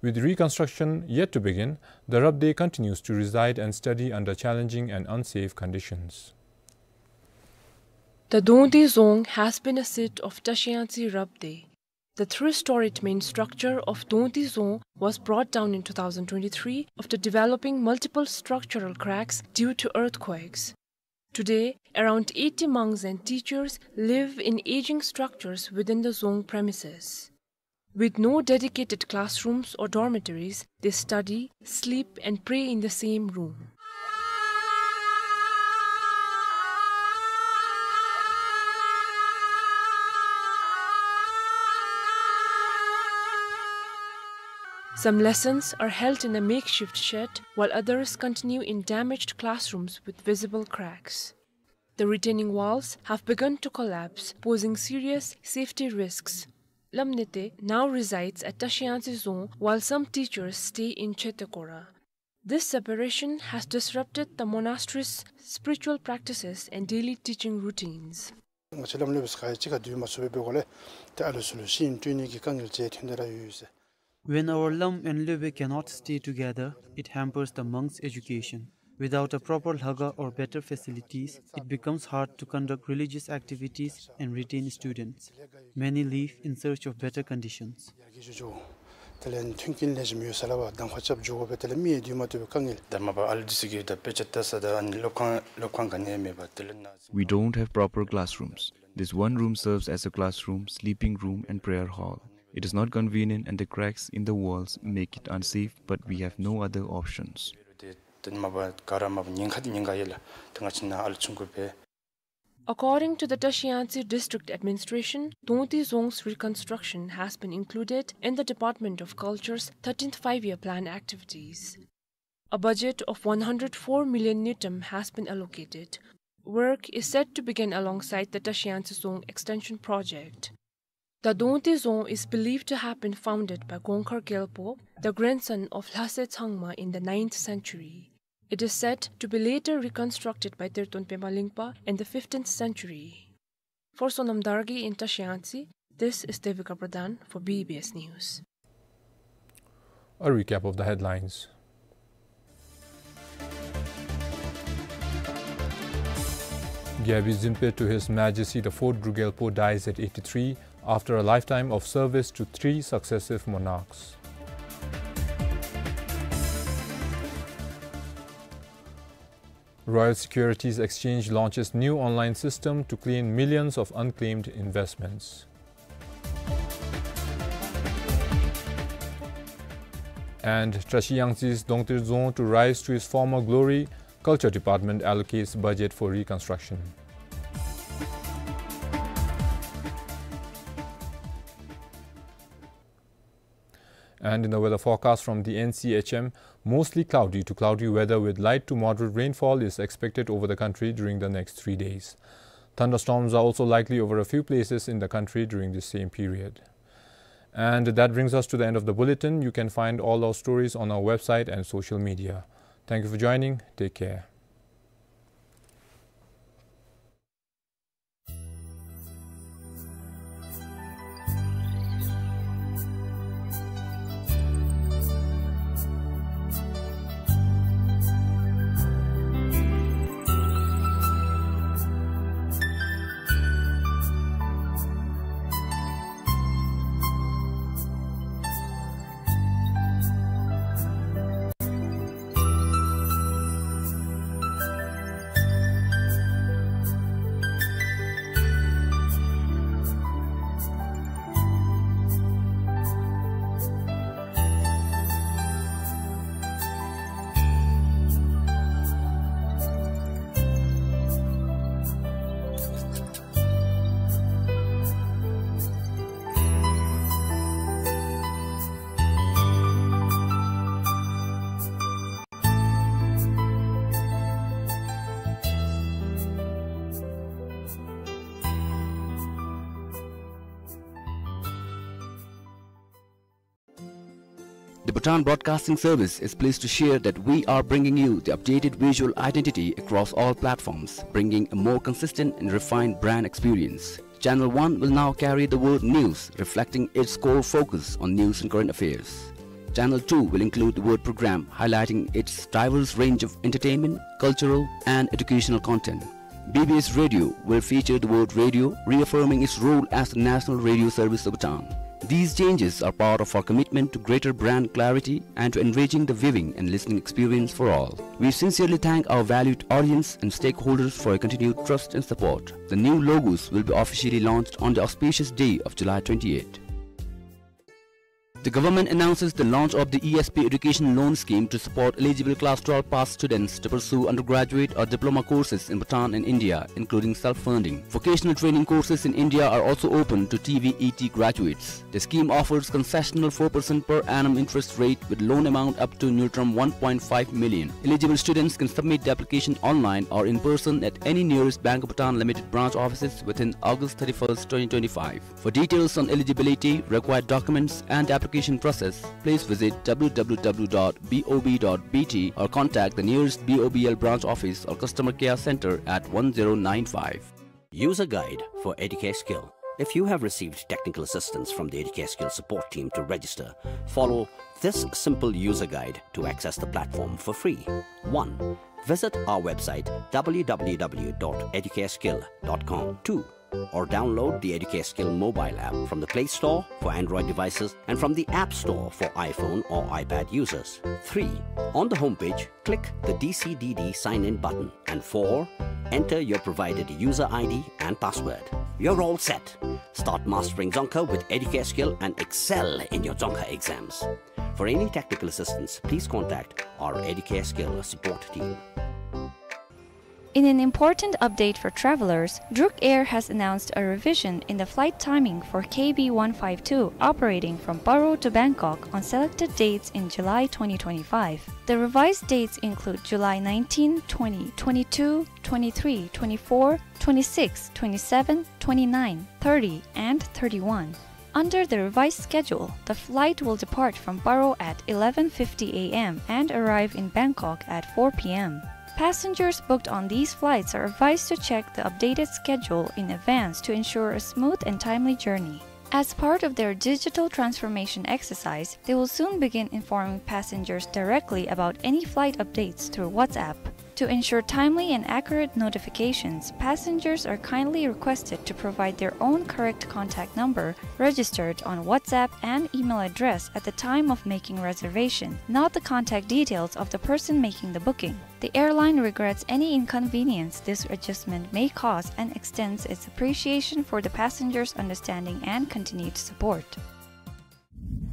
With reconstruction yet to begin, the Rabdey continues to reside and study under challenging and unsafe conditions. The Dongtir Dzong has been a seat of Trashi Yangtse Rabdey. The three-storied main structure of Dongtir Dzong was brought down in two thousand twenty-three after developing multiple structural cracks due to earthquakes. Today, around eighty monks and teachers live in aging structures within the Dzong premises. With no dedicated classrooms or dormitories, they study, sleep, and pray in the same room. Some lessons are held in a makeshift shed, while others continue in damaged classrooms with visible cracks. The retaining walls have begun to collapse, posing serious safety risks. Lamnete now resides at Trashi Yangtse Dzong, while some teachers stay in Chetekora. This separation has disrupted the monastery's spiritual practices and daily teaching routines. ང་བཅས་ལམ་ལུགས་སྦེ་ཁ་ཡ་གཅིག་ཁར་སྡོད་མ་ཚུགས་པའི་སྦེ་གོ་ལས་ཏེ་ཨ་ལུ་ཚུ་ལུ་ཤེས་ཡོན་སྤྲོད་ནི་གི་དཀའ་ངལ་ཅིག་ཐོན་ཏེ་ར་ཡོད་ཡོད་ཟེར། When our Lam and Lebe cannot stay together, it hampers the monks' education. Without a proper lhaga or better facilities, it becomes hard to conduct religious activities and retain students. Many leave in search of better conditions. དེ་ལས་མཐུན་རྐྱེན་ལེགས་ཤོམ་ཡོད་ས་ལུ་འབད་གདམ་ཁ་རྐྱབ་འགྱོ་དགོ་པས། དེ་ལས་མི་ཡང་སྡོད་མ་བཏུབ་པའི་དཀའ་ངལ། ད་མ་པ་ཨ་ལུ་འདི་ཚུ་གིས་ད་དཔེ་ཆ་ལྟ་ས་དང་ཨ་ནི་སློབ་ཁང་སློབ་ཁང་ག་ནི་ཡང་མེད་པར་དེ་ལས་ན། We don't have proper classrooms. This one room serves as a classroom, sleeping room, and prayer hall. It is not convenient, and the cracks in the walls make it unsafe, but we have no other options. དེ་དེ་མ་པ་ག་ར་མ་པ་ཉེན་ཁ་འདི་ཉེན་ཁ་ཡོད་ལགས། ད་ང་བཅས་ནཱ་ཨ་ལུ་ཆུང་ཀུ་སྦེ། According to the Tashi Yangtze District Administration, Dongte Dzong's reconstruction has been included in the Department of Culture's thirteenth Five-Year Plan activities. A budget of one hundred four million ngultrum has been allocated. Work is set to begin alongside the Tashi Yangtze Dzong Extension Project. The Dongte Dzong is believed to have been founded by Gongkhar Gyalpo, the grandson of Lhase Tshangma, in the ninth century. It is said to be later reconstructed by Terton Pema Lingpa in the fifteenth century. For Sonam Dargay in Tashi Yangtze, this is Devika Pradhan for B B S News. A recap of the headlines. Gyalpi Dzinpe to His Majesty the Fourth Druk Gyalpo dies at eighty-three after a lifetime of service to three successive monarchs. Royal Securities Exchange launches new online system to clean millions of unclaimed investments. And Tashi Yangtze's Dongte Dzong to rise to his former glory, Culture Department allocates budget for reconstruction. And in the weather forecast from the N C H M, mostly cloudy to cloudy weather with light to moderate rainfall is expected over the country during the next three days. Thunderstorms are also likely over a few places in the country during this same period. And that brings us to the end of the bulletin. You can find all our stories on our website and social media. Thank you for joining. Take care. The Bhutan Broadcasting Service is pleased to share that we are bringing you the updated visual identity across all platforms, bringing a more consistent and refined brand experience. Channel one will now carry the word news, reflecting its core focus on news and current affairs. Channel two will include the word program, highlighting its diverse range of entertainment, cultural, and educational content. B B S Radio will feature the word radio, reaffirming its role as the national radio service of Bhutan. These changes are part of our commitment to greater brand clarity and to enriching the viewing and listening experience for all. We sincerely thank our valued audience and stakeholders for your continued trust and support. The new logos will be officially launched on the auspicious day of July twenty-eighth. The government announces the launch of the E S P Education Loan Scheme to support eligible Class twelve pass students to pursue undergraduate or diploma courses in Bhutan and India, including self-funding. Vocational training courses in India are also open to T V E T graduates. The scheme offers concessional four percent per annum interest rate with loan amount up to ngultrum one point five million. Eligible students can submit the application online or in person at any nearest Bank of Bhutan Limited branch offices within August thirty-first, twenty twenty-five. For details on eligibility, required documents, and application process, please visit W W W dot B O B dot B T or contact the nearest B O B L branch office or customer care center at one zero nine five. User guide for Educare Skill. If you have received technical assistance from the Educare Skill support team to register, follow this simple user guide to access the platform for free. One, visit our website W W W dot educareskill dot com. Two, Or download the Educare Skill mobile app from the Play Store for Android devices and from the App Store for iPhone or iPad users. Three, on the homepage, click the D C D D sign-in button. And four, enter your provided user I D and password. You're all set. Start mastering Dzongkha with Educare Skill and excel in your Dzongkha exams. For any technical assistance, please contact our Educare Skill support team. In an important update for travelers, Druk Air has announced a revision in the flight timing for K B one five two operating from Paro to Bangkok on selected dates in July twenty twenty-five. The revised dates include July nineteen, twenty, twenty-two, twenty-three, twenty-four, twenty-six, twenty-seven, twenty-nine, thirty, and thirty-one. Under the revised schedule, the flight will depart from Paro at eleven fifty A M and arrive in Bangkok at four P M. Passengers booked on these flights are advised to check the updated schedule in advance to ensure a smooth and timely journey. As part of their digital transformation exercise, they will soon begin informing passengers directly about any flight updates through WhatsApp. To ensure timely and accurate notifications, passengers are kindly requested to provide their own correct contact number registered on WhatsApp and email address at the time of making reservation, not the contact details of the person making the booking. The airline regrets any inconvenience this adjustment may cause and extends its appreciation for the passengers' understanding and continued support.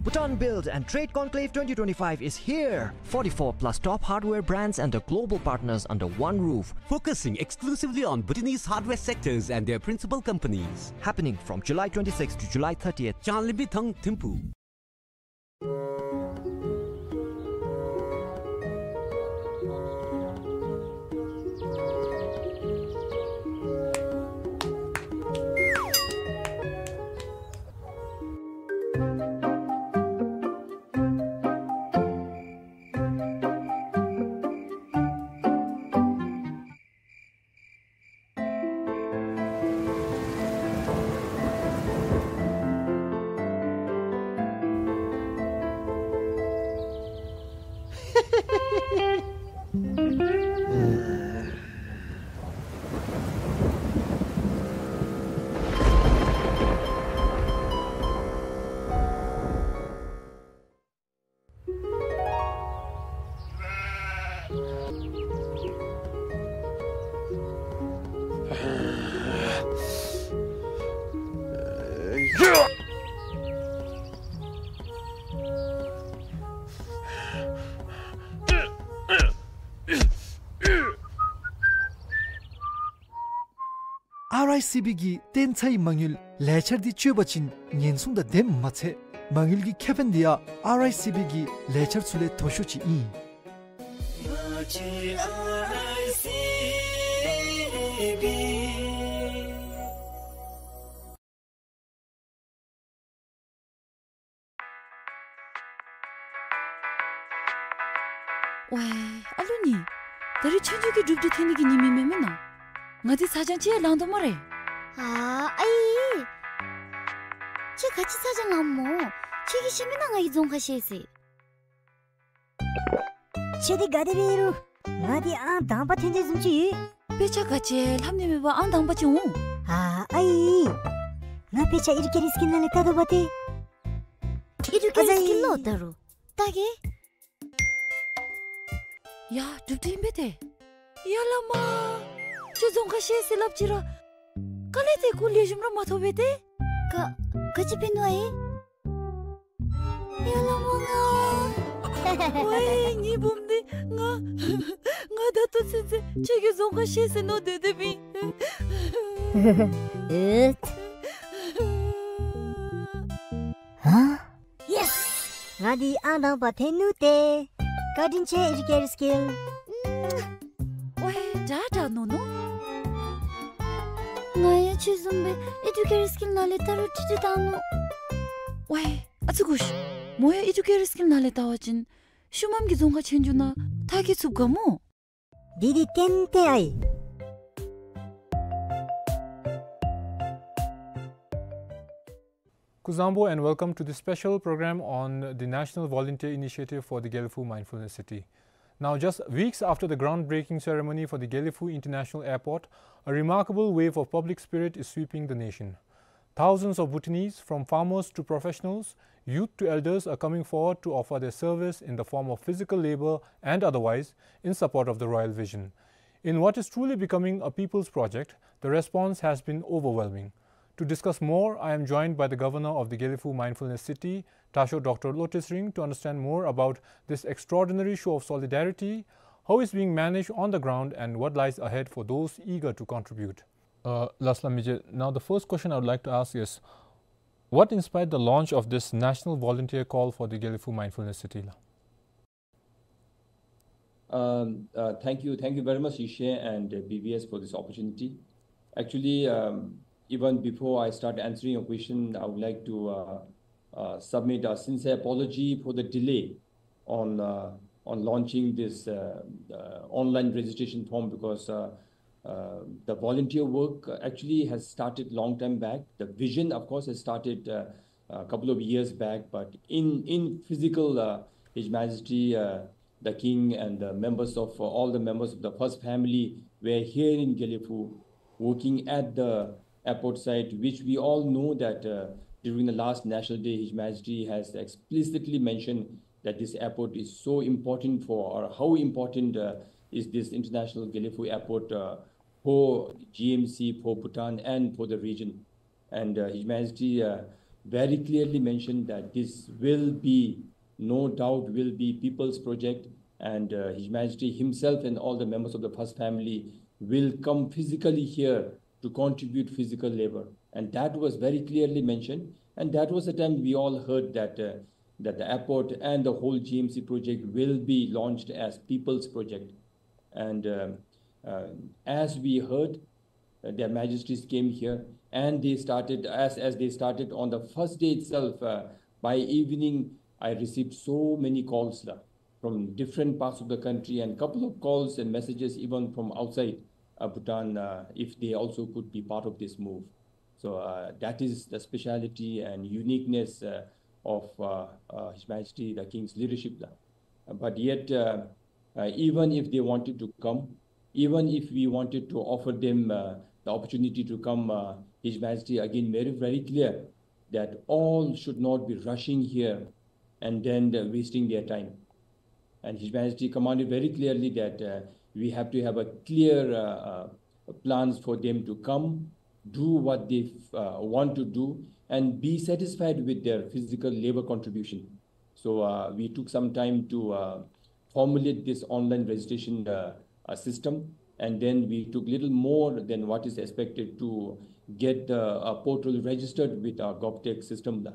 Bhutan Build and Trade Conclave twenty twenty-five is here! Forty-four plus top hardware brands and their global partners under one roof. Focusing exclusively on Bhutanese hardware sectors and their principal companies. Happening from July twenty-sixth to July thirtieth. Changlimbi Thang Thimphu. ཨར་ཨའི་སི་བི་གི་བརྟན་ཚའི་མ་དངུལ་ལས་འཆར་འདི་སྤྱོད་པ་ཅིན་ཉེན་སྲུང་དང་ལྡནམ་མ་ཚད་མ་དངུལ་གྱི་ཁེ་ཕན་འདི་ཡང་ཨར་ཨའི་སི་བི་གི་ལས་འཆར་ཚུ་ལས་མཐོ་ཤོས་ཅིག་ཨིན། ཝའི་ཨ་ལུ་ནི། ད་རིས་ཆོས་རྒྱལ་གྱི་སྒྲུབ་སྡེ་ཐོན་ནི་གི་ཉིནམ་ཨིན་མས་མེན་ན། ང་འདི་ཚ་གྱང་ཅིག་ཡང་ལང་དོ་སྨ་རེ། ཨ་ཨའི། ཁྱོད་ག་ཅི་ཚ་གྱང་ལངམ་སྨོ། ཁྱོད་ཀྱིས་ཤེས་མེན་ན་ང་གིས་རྫོང་ཁ་ཤེས་ཟེར། ཁྱོད་འདི་ག་དེ་སྦེ་ཨིན་རུང་ང་འདི་ཨང་དང་པ་ཐོན་ཏེ་བཟུམ་ཅིག་ཡོད། དཔེ་ཆ་ག་ཅི་ལྷབ་ནི་མེད་པར་ཨང་དང་པ་ཅིག་འོང་། ཨ་ཨའི། ང་དཔེ་ཆ་ཨེ་ཌུ་ཀེར་སི་ཀིལ་ནང་ལས་བལྟ་དོ་བ་ཏེ། ཨེ་ཌུ་ཀེར་སི་ཀིལ་ལོ་ད་རུང་བལྟ་གེ། ཡ་སྒྲུབ་སྡེ་ཨིན་པས་ཏེ། ཡ་བླ་མ། ཁྱོད་རྫོང་ཁ་ཤེས་ཟེར་སླབ་ཅི་ར། དཀའ་ལས་ཏེ་གུ་ལེགས་ཤོམ་ར་མ་ཐོབ་པས་ཏེ། ག་ག་ཅི་འབད་ནུག་ཨའི། ཡ་བླ་མ་ང་། ཝའི་ངེའི་བུམོ་འདི་ང་ང་ད་ལྟོ་ཚུན་ཚོད་ཁྱོད་ཀྱིས་རྫོང་ཁ་ཤེས་ཟེར་མནོ་སྡོད་སྡོདཔ་ཨིན། ཨེ། ཧ། ཡེས། ང་འདི་ཨང་དང་པ་ཐོན་ནུག་ཏེ། བཀའ་དྲིན་ཆེ་ཨེ་ཌུ་ཀེར་སི་ཀིལ། ཝའི་དྲག་དྲག་མནོ་མནོ། ང་ཡང་ཁྱོད་བཟུམ་སྦེ་ཨེ་ཌུ་ཀེར་སི་ཀིལ་ནང་ལས་བལྟ་རུང་ཁྲིག་ཁྲི་བཏང་ནུག། ཝའི་ཨ་ཙི་གུ་ཤ། མོ་ཡང་ཨེ་ཌུ་ཀེར་སི་ཀིལ་ནང་ལས་བལྟ་བ་ཅིན་ཤུལ་མམ་གྱི་རྫོང་ཁ་ཆོས་རྒྱལ་ནང་མཐར་འཁྱོལ་ཚུགས་ག་སྨོ། འདི་འདི་ཏན་ཏན་ཨའི། སྐུ་གཟུགས་བཟང་པོ་and welcome to the special program on the National Volunteer Initiative for the Gelephu Mindfulness City. Now, just weeks after the groundbreaking ceremony for the Gelephu International Airport, a remarkable wave of public spirit is sweeping the nation. Thousands of Bhutanese, from farmers to professionals, youth to elders, are coming forward to offer their service in the form of physical labor and otherwise in support of the royal vision. In what is truly becoming a people's project, the response has been overwhelming. To discuss more, I am joined by the governor of the Gelephu Mindfulness City, Tasho Doctor Lotay Tshering, to understand more about this extraordinary show of solidarity, how it's being managed on the ground, and what lies ahead for those eager to contribute. Uh, Lasla Mije, now the first question I would like to ask is, what inspired the launch of this national volunteer call for the Gelephu Mindfulness City la? Um, uh, thank you, thank you very much, Yushe and uh, B B S, for this opportunity. Actually, um, even before I start answering your question, I would like to uh, uh, submit a sincere apology for the delay on uh, on launching this uh, uh, online registration form, because uh, uh, the volunteer work uh, actually has started long time back. The vision, of course, has started uh, a couple of years back, but in in physical, uh, His Majesty uh, the King and the members of uh, all the members of the first family were here in Gelephu, working at the airport site, which we all know that uh, during the last National Day, His Majesty has explicitly mentioned that this airport is so important for, or how important uh, is this international Gelephu airport uh, for G M C, for Bhutan, and for the region. And uh, His Majesty uh, very clearly mentioned that this will be, no doubt, will be people's project, and uh, His Majesty himself and all the members of the first family will come physically here to contribute physical labor. And that was very clearly mentioned. And that was the time we all heard that uh, that the airport and the whole G M C project will be launched as people's project. And uh, uh, as we heard, uh, their majesties came here, and they started, as as they started on the first day itself, uh, by evening I received so many calls uh, from different parts of the country, and couple of calls and messages even from outside uh, Bhutan, uh, if they also could be part of this move. So uh, that is the speciality and uniqueness uh, of uh, uh, His Majesty the King's leadership. But yet, uh, uh, even if they wanted to come, even if we wanted to offer them uh, the opportunity to come, uh, His Majesty again made it very clear that all should not be rushing here and then uh, wasting their time. And His Majesty commanded very clearly that uh, we have to have a clear uh, uh, plans for them to come, do what they uh, want to do, and be satisfied with their physical labor contribution. So uh, we took some time to uh, formulate this online registration uh, uh, system, and then we took little more than what is expected to get the uh, portal registered with our GovTech system.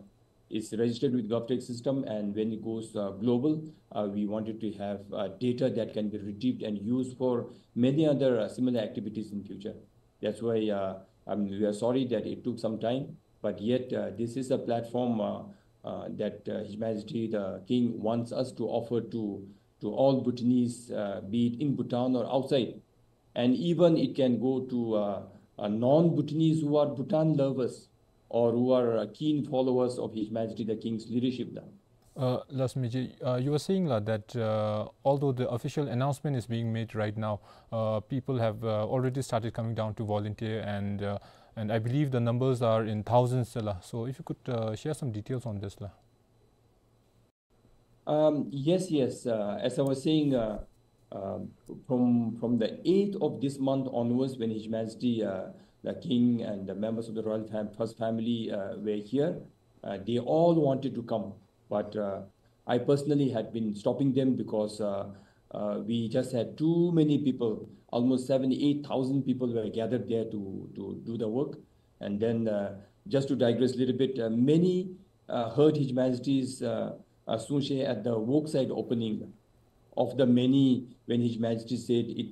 It's registered with GovTech system, and when it goes uh, global, uh, we wanted to have uh, data that can be retrieved and used for many other uh, similar activities in future. That's why uh, um, we are sorry that it took some time, but yet uh, this is a platform uh, uh, that uh, His Majesty the King wants us to offer to to all Bhutanese, uh, be it in Bhutan or outside. And even it can go to uh, uh, non-Bhutanese who are Bhutan lovers or who are uh, keen followers of His Majesty the King's leadership. Uh, Lasla Mije, uh, you were saying la, that uh, although the official announcement is being made right now, uh, people have uh, already started coming down to volunteer, and uh, and I believe the numbers are in thousands la. So if you could uh, share some details on this la. Um, yes, yes. Uh, as I was saying, uh, um, from from the eighth of this month onwards, when His Majesty uh, the King and the members of the royal fam- first family uh, were here, uh, they all wanted to come, but uh, I personally had been stopping them because uh, uh, we just had too many people. Almost seven, eight thousand people were gathered there to to do the work. And then, uh, just to digress a little bit, uh, many uh, heard His Majesty's uh, uh, Tshunshey at the Wok Side opening. Of the many, when His Majesty said it,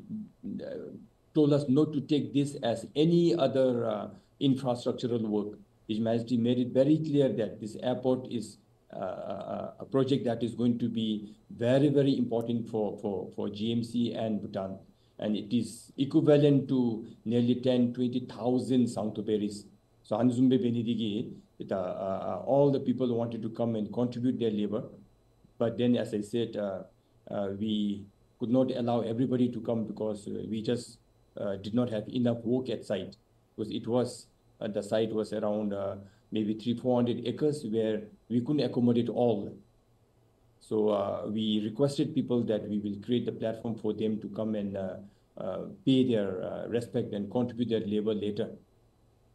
uh, told us not to take this as any other uh, infrastructural work. His Majesty made it very clear that this airport is uh, uh, a project that is going to be very, very important for, for, for G M C and Bhutan. And it is equivalent to nearly ten, twenty thousand Sangto Berries. So ཨ་ནི་བཟུམ་སྦེ་འབད་ནི་འདི་གིས་ད་uh, uh, all the people wanted to come and contribute their labor. But then, as I said, uh, uh, we could not allow everybody to come because, uh, we just, uh, did not have enough work at site. Because it was, uh, the site was around, uh, maybe three, four hundred acres where we couldn't accommodate all. So, uh, we requested people that we will create the platform for them to come and, uh, uh, pay their, uh, respect and contribute their labor later.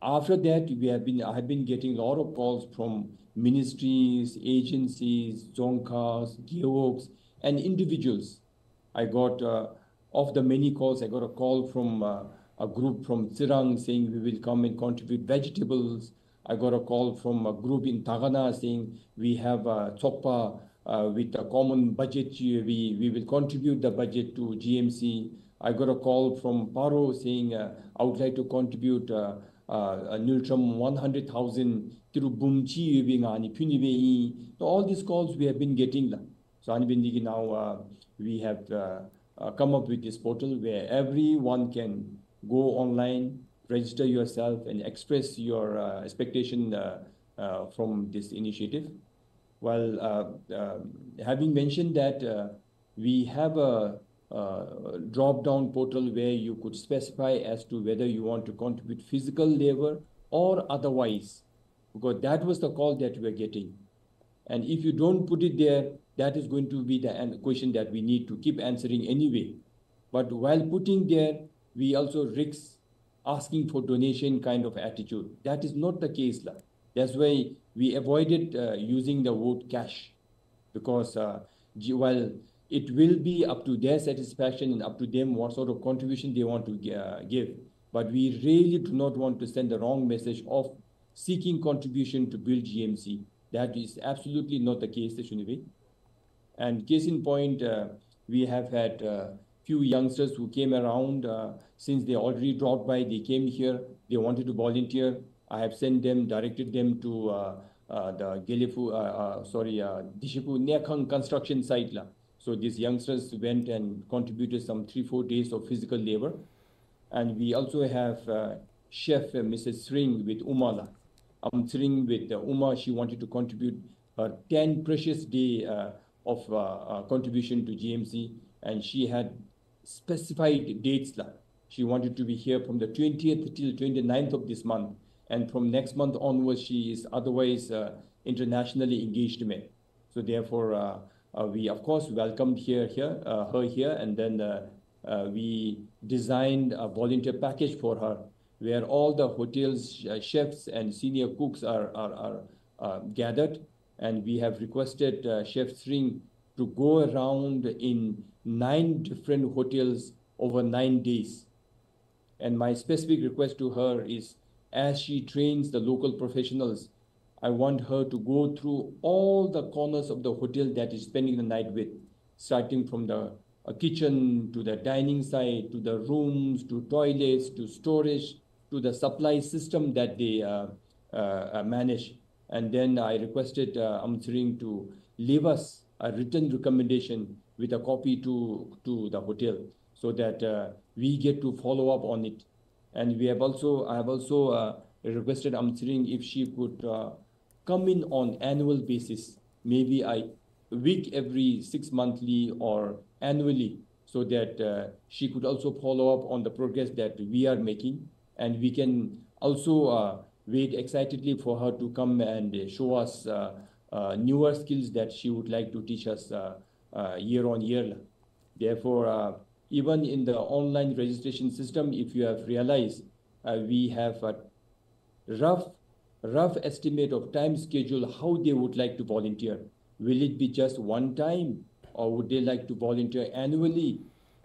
After that, we have been, I have been getting a lot of calls from ministries, agencies, dzongkhas, gewogs, and individuals. I got, uh, of the many calls, I got a call from, uh, a group from Tsirang saying we will come and contribute vegetables. I got a call from a group in Tagana saying we have a tsokpa, uh, with a common budget, we, we will contribute the budget to G M C. I got a call from Paro saying, uh, I would like to contribute, uh, uh, a nultrum one hundred thousand through Bumchi, we being ani puni be. So all these calls we have been getting la. So ani bindigi now, uh, we have, uh, uh, come up with this portal where everyone can go online, register yourself, and express your, uh, expectation, uh, uh, from this initiative. Well, uh, uh, having mentioned that, uh, we have a, uh, drop-down portal where you could specify as to whether you want to contribute physical labor or otherwise, because that was the call that we are getting. And if you don't put it there, that is going to be the an-, question that we need to keep answering anyway. But while putting there, we also risk asking for donation kind of attitude. That is not the case la. That's why we avoided, uh, using the word cash, because, uh, G-, while it will be up to their satisfaction and up to them what sort of contribution they want to gi-, uh, give, but we really do not want to send the wrong message of seeking contribution to build G M C. That is absolutely not the case, Shunibi. And case in point, uh, we have had, uh, few youngsters who came around, uh, since they already dropped by, they came here, they wanted to volunteer. I have sent them, directed them to, uh, uh, the Gelephu, uh, uh, sorry, uh, Dishiphu Nekhang construction site la. So these youngsters went and contributed some three, four days of physical labor. And we also have, uh, chef, uh, Missus Sring with Uma la. Amtsring with, uh, Uma, she wanted to contribute her ten precious day, uh, of, uh, uh, contribution to G M C, and she had specified dates la. She wanted to be here from the twentieth till twenty-ninth of this month, and from next month onwards, she is otherwise, uh, internationally engaged. Me. So therefore, uh, uh, we of course welcomed here, here, uh, her here, and then, uh, uh, we designed a volunteer package for her, where all the hotels, uh, chefs and senior cooks are, are, are, uh, gathered, and we have requested, uh, Chef Sring to go around in nine different hotels over nine days. And my specific request to her is, as she trains the local professionals, I want her to go through all the corners of the hotel that is spending the night with, starting from the, uh, kitchen to the dining side, to the rooms, to toilets, to storage, to the supply system that they, uh, uh, uh, manage. And then I requested, uh, Amtsring to leave us a written recommendation with a copy to, to the hotel so that, uh, we get to follow up on it. And we have also, I have also, uh, requested Amtsring if she could, uh, come in on annual basis, maybe a week every six monthly or annually, so that, uh, she could also follow up on the progress that we are making, and we can also, uh, wait excitedly for her to come and show us, uh, uh, newer skills that she would like to teach us, uh, uh, year on year. Therefore, uh, even in the online registration system, if you have realized, uh, we have a rough, rough estimate of time schedule, how they would like to volunteer. Will it be just one time, or would they like to volunteer annually?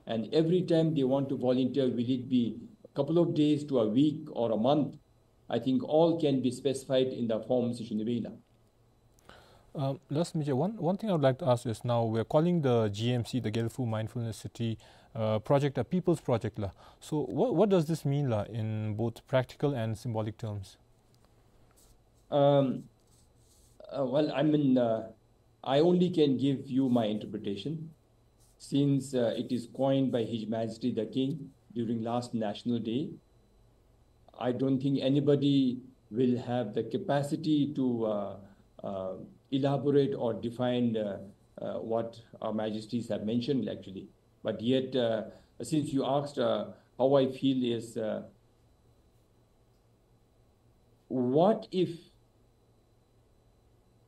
And every time they want to volunteer, will it be a couple of days to a week or a month? I think all can be specified in the form, Sishu Nibeila. Um, Las Mije, one, one thing I would like to ask is, now we're calling the G M C, the Gelephu Mindfulness City, uh, project, a people's project la. So what, what does this mean la, in both practical and symbolic terms? Um, uh, well, I mean, uh, I only can give you my interpretation. Since, uh, it is coined by His Majesty the King during last National Day, I don't think anybody will have the capacity to, uh, uh, elaborate or define, uh, uh, what our Majesties have mentioned, actually. But yet, uh, since you asked, uh, how I feel is, uh, what if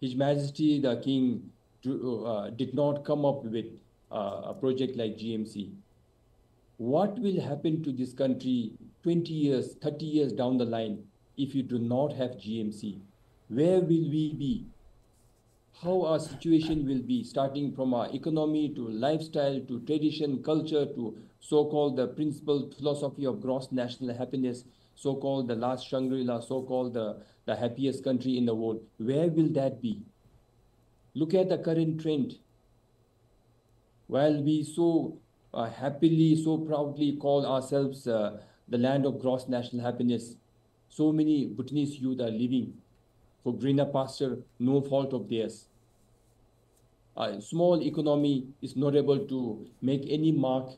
His Majesty the King do, uh, did not come up with, uh, a project like G M C? What will happen to this country twenty years, thirty years down the line if you do not have G M C? Where will we be? How our situation will be, starting from our economy to lifestyle to tradition, culture to so-called the principal philosophy of gross national happiness, so-called the last Shangri-La, so-called the, the happiest country in the world. Where will that be? Look at the current trend. While we so, uh, happily, so proudly call ourselves, uh, the land of gross national happiness, so many Bhutanese youth are leaving for greener pasture, no fault of theirs. A small economy is not able to make any mark,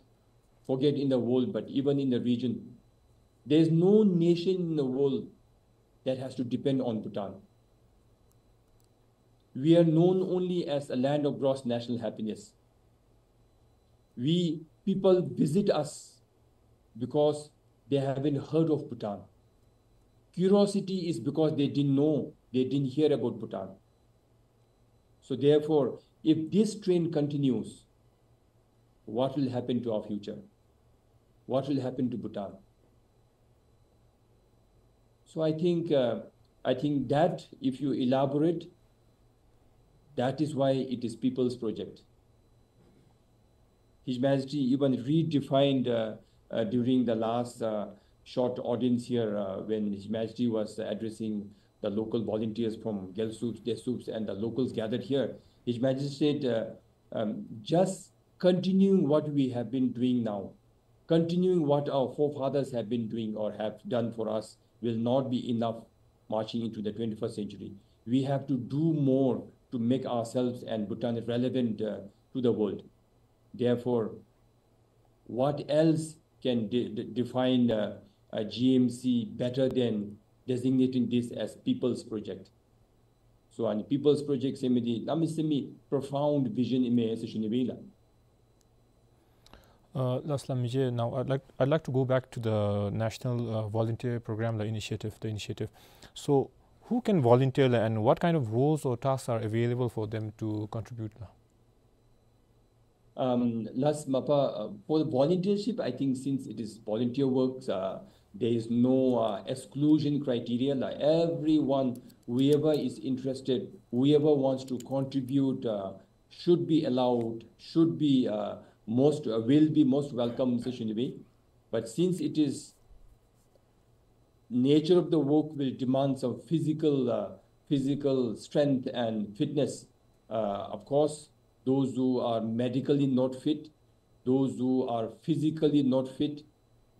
forget in the world, but even in the region. There is no nation in the world that has to depend on Bhutan. We are known only as a land of gross national happiness. We, people visit us because they haven't heard of Bhutan. Curiosity is because they didn't know, they didn't hear about Bhutan. So therefore, if this trend continues, what will happen to our future? What will happen to Bhutan? So I think, uh, I think that if you elaborate, that is why it is people's project. His Majesty even redefined, uh, uh, during the last, uh, short audience here, uh, when His Majesty was addressing the local volunteers from Gyalsups, Desups, and the locals gathered here, His Majesty said, uh, um, just continuing what we have been doing now, continuing what our forefathers have been doing or have done for us will not be enough marching into the twenty-first century. We have to do more to make ourselves and Bhutan relevant, uh, to the world. Therefore, what else can de-, de-, define, uh, a G M C better than designating this as people's project? So, ཨ་ནི་people's project ཟེར་མི་འདི་གནམ་མེད་ས་མེད་profound vision ཨིན་མས་ཟེར་ཞུ་ནི་ཨིན་ལགས། Uh, last, let me say, now I'd like, I'd like to go back to the National, uh, Volunteer Program, the initiative, the initiative. So, who can volunteer, and what kind of roles or tasks are available for them to contribute? Um, last, མ་པ, uh, for the volunteership, I think since it is volunteer works, uh, there is no, uh, exclusion criteria. Like everyone, whoever is interested, whoever wants to contribute, uh, should be allowed, should be, uh, most, uh, will be most welcome ཟེར་ཞུ་ནི་ཨིན་པས། But since it is nature of the work will demand some physical, uh, physical strength and fitness. Uh, of course, those who are medically not fit, those who are physically not fit,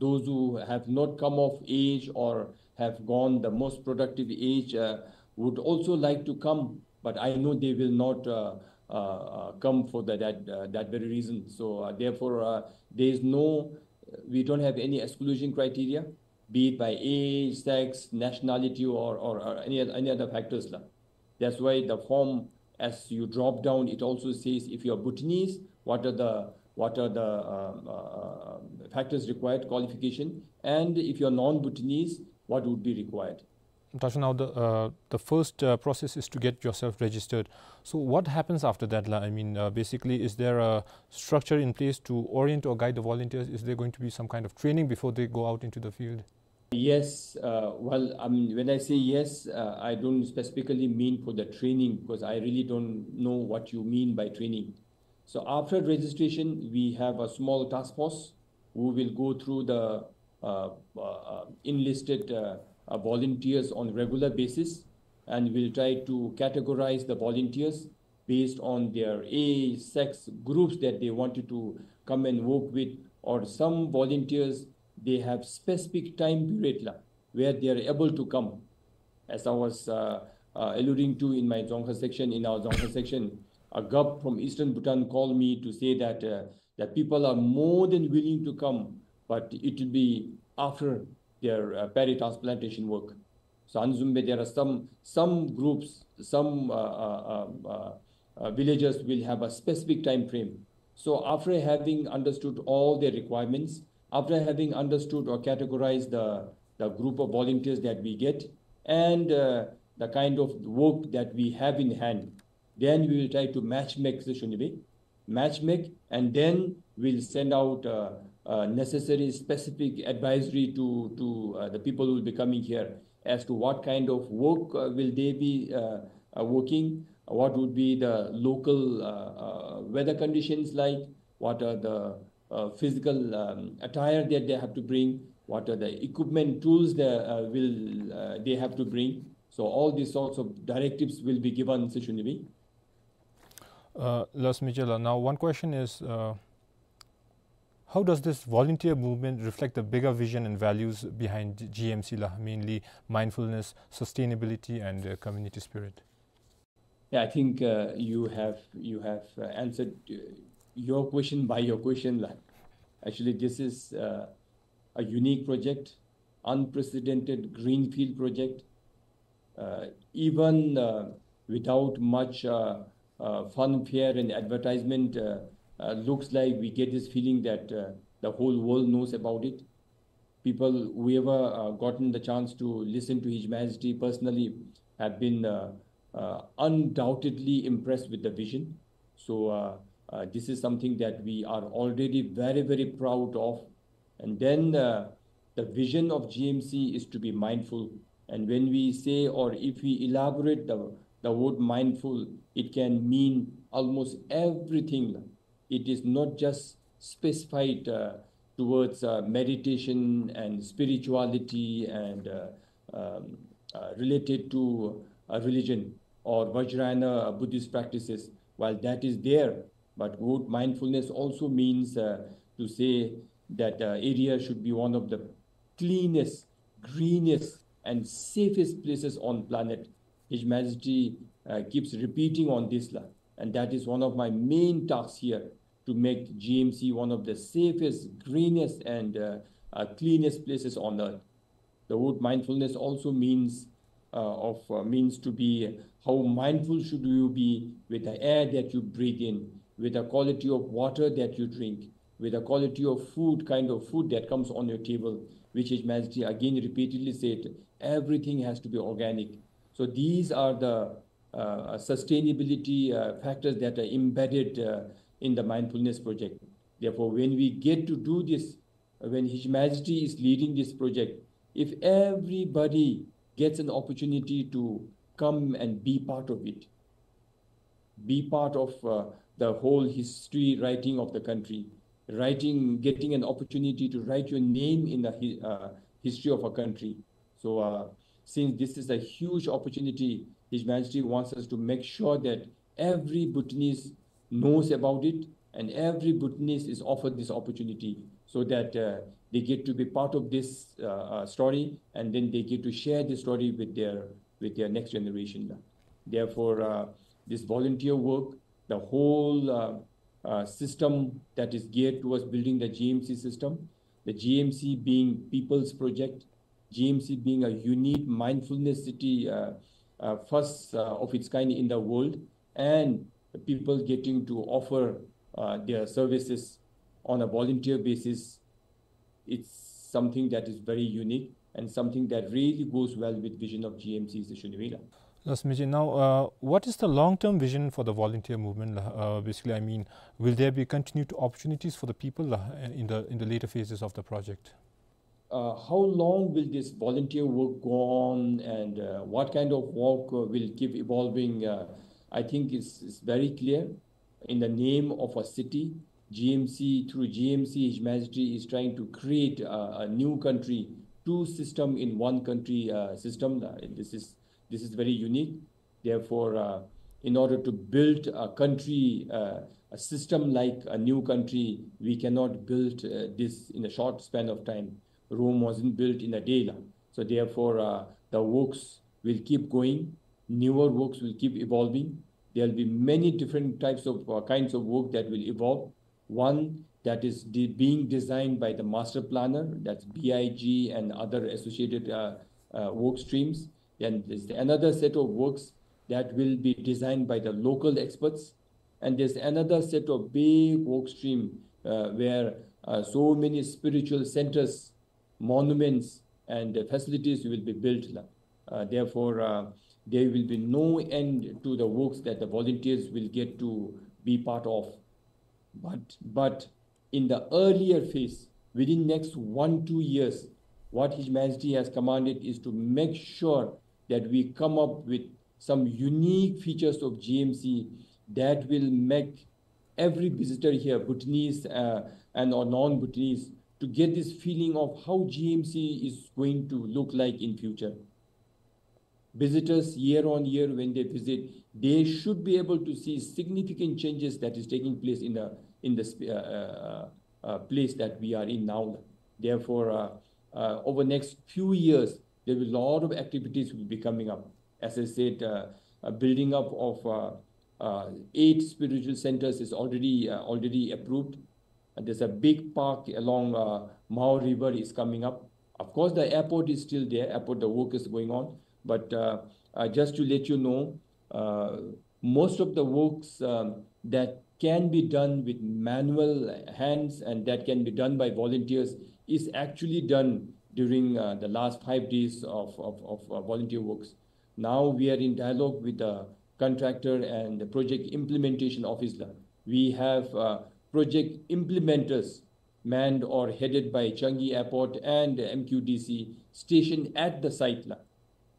those who have not come of age or have gone the most productive age, uh, would also like to come, but I know they will not, uh, uh, uh, come for the, that, uh, that very reason. So, uh, therefore, uh, there is no, we don't have any exclusion criteria, be it by age, sex, nationality, or, or, or any oth-, any other factors la. That's why the form, as you drop down, it also says if you are Bhutanese, what are the, what are the, um, uh, factors required, qualification, and if you are non-Bhutanese, what would be required. Tacho, now the, uh, the first, uh, process is to get yourself registered. So what happens after that la? I mean, uh, basically, is there a structure in place to orient or guide the volunteers? Is there going to be some kind of training before they go out into the field? Yes, uh, well, I mean, when I say yes, uh, I don't specifically mean for the training, because I really don't know what you mean by training. So after registration, we have a small task force who will go through the, uh, uh, uh, enlisted, uh, uh, volunteers on regular basis, and will try to categorize the volunteers based on their age, sex, groups that they wanted to come and work with, or some volunteers, they have specific time period la, where they are able to come. As I was, uh, uh, alluding to in my Dzongkha section, in our Dzongkha section, a gup from Eastern Bhutan called me to say that, uh, that people are more than willing to come, but it will be after their, uh, paddy transplantation work. So ཨ་ནི་བཟུམ་སྦེ་there are some, some groups, some, uh, uh, um, uh, uh, villagers will have a specific time frame. So after having understood all their requirements, after having understood or categorized the, the group of volunteers that we get, and uh, the kind of work that we have in hand, then we will try to match make the shunibi, match make, and then we'll send out uh, uh, necessary specific advisory to, to uh, the people who will be coming here as to what kind of work uh, will they be uh, uh, working, what would be the local uh, uh, weather conditions like, what are the uh, physical um, attire that they have to bring, what are the equipment tools that uh, will uh, they have to bring. So all these sorts of directives will be given, sir shunibi. Uh, Las Mijela, now one question is, uh, how does this volunteer movement reflect the bigger vision and values behind G M C la, mainly mindfulness, sustainability, and uh, community spirit? Yeah, I think uh, you have you have uh, answered uh, your question by your question la. Actually, this is uh, a unique project, unprecedented greenfield project. Uh, even uh, without much uh, uh, fanfare and advertisement, uh, uh, looks like we get this feeling that uh, the whole world knows about it. People, whoever uh, gotten the chance to listen to His Majesty personally, have been uh, uh, undoubtedly impressed with the vision. So uh, uh, this is something that we are already very, very proud of. And then uh, the vision of G M C is to be mindful. And when we say, or if we elaborate the, the word mindful, it can mean almost everything. It is not just specified uh, towards uh, meditation and spirituality and uh, um, uh, related to a religion or Vajrayana Buddhist practices. While that is there, but good mindfulness also means uh, to say that uh, area should be one of the cleanest, greenest, and safest places on planet. His Majesty uh, keeps repeating on this la, and that is one of my main tasks here, to make G M C one of the safest, greenest, and uh, uh, cleanest places on earth. The word mindfulness also means uh, of uh, means to be, how mindful should you be with the air that you breathe in, with the quality of water that you drink, with the quality of food, kind of food that comes on your table, which His Majesty again repeatedly said, everything has to be organic. So these are the uh, sustainability uh, factors that are embedded uh, in the mindfulness project. Therefore, when we get to do this, when His Majesty is leading this project, if everybody gets an opportunity to come and be part of it, be part of uh, the whole history writing of the country, writing, getting an opportunity to write your name in the hi- uh, history of a country. So, uh, since this is a huge opportunity, His Majesty wants us to make sure that every Bhutanese knows about it and every Bhutanese is offered this opportunity so that uh, they get to be part of this uh, uh, story, and then they get to share this story with their with their next generation. Therefore, uh, this volunteer work, the whole uh, uh, system that is geared towards building the G M C system, the G M C being people's project, G M C being a unique mindfulness city, uh, uh, first uh, of its kind in the world, and the people getting to offer uh, their services on a volunteer basis, it's something that is very unique and something that really goes well with vision of G M Cs, sir shunibi la. Las Mijela, now, uh, what is the long-term vision for the volunteer movement la? Uh, basically, I mean, will there be continued opportunities for the people la, in the in the later phases of the project? Uh, how long will this volunteer work go on, and uh, what kind of work uh, will keep evolving? Uh, I think it's, it's very clear. In the name of a city, G M C, through G M C, His Majesty is trying to create a, a new country, two system in one country uh, system. Uh, this is this is very unique. Therefore, uh, in order to build a country, uh, a system like a new country, we cannot build uh, this in a short span of time. Rome wasn't built in a day la. So therefore, uh, the works will keep going. Newer works will keep evolving. There'll be many different types of uh, kinds of work that will evolve. One that is de- being designed by the master planner, that's B I G and other associated uh, uh, work streams. Then there's another set of works that will be designed by the local experts. And there's another set of big work stream, uh, where, uh, so many spiritual centers, monuments, and, uh, facilities will be built, la. Uh, therefore, uh, there will be no end to the works that the volunteers will get to be part of. But, but in the earlier phase, within next one, two years, what His Majesty has commanded is to make sure that we come up with some unique features of G M C that will make every visitor here, Bhutanese, uh, and or non-Bhutanese, to get this feeling of how G M C is going to look like in future. Visitors, year on year, when they visit, they should be able to see significant changes that is taking place in the, in the sp-, uh, uh, uh, place that we are in now. Therefore, uh, uh, over next few years, there will, lot of activities will be coming up. As I said, uh, a building up of, uh, uh, eight spiritual centers is already, uh, already approved. And there's a big park along, uh, Mao River is coming up. Of course, the airport is still there. Airport, the work is going on. But, uh, uh, just to let you know, uh, most of the works, um, that can be done with manual hands and that can be done by volunteers is actually done during, uh, the last five days of, of, of, uh, volunteer works. Now we are in dialogue with the contractor and the project implementation office, la. We have, uh, project implementers manned or headed by Changi Airport and M Q D C stationed at the site, la.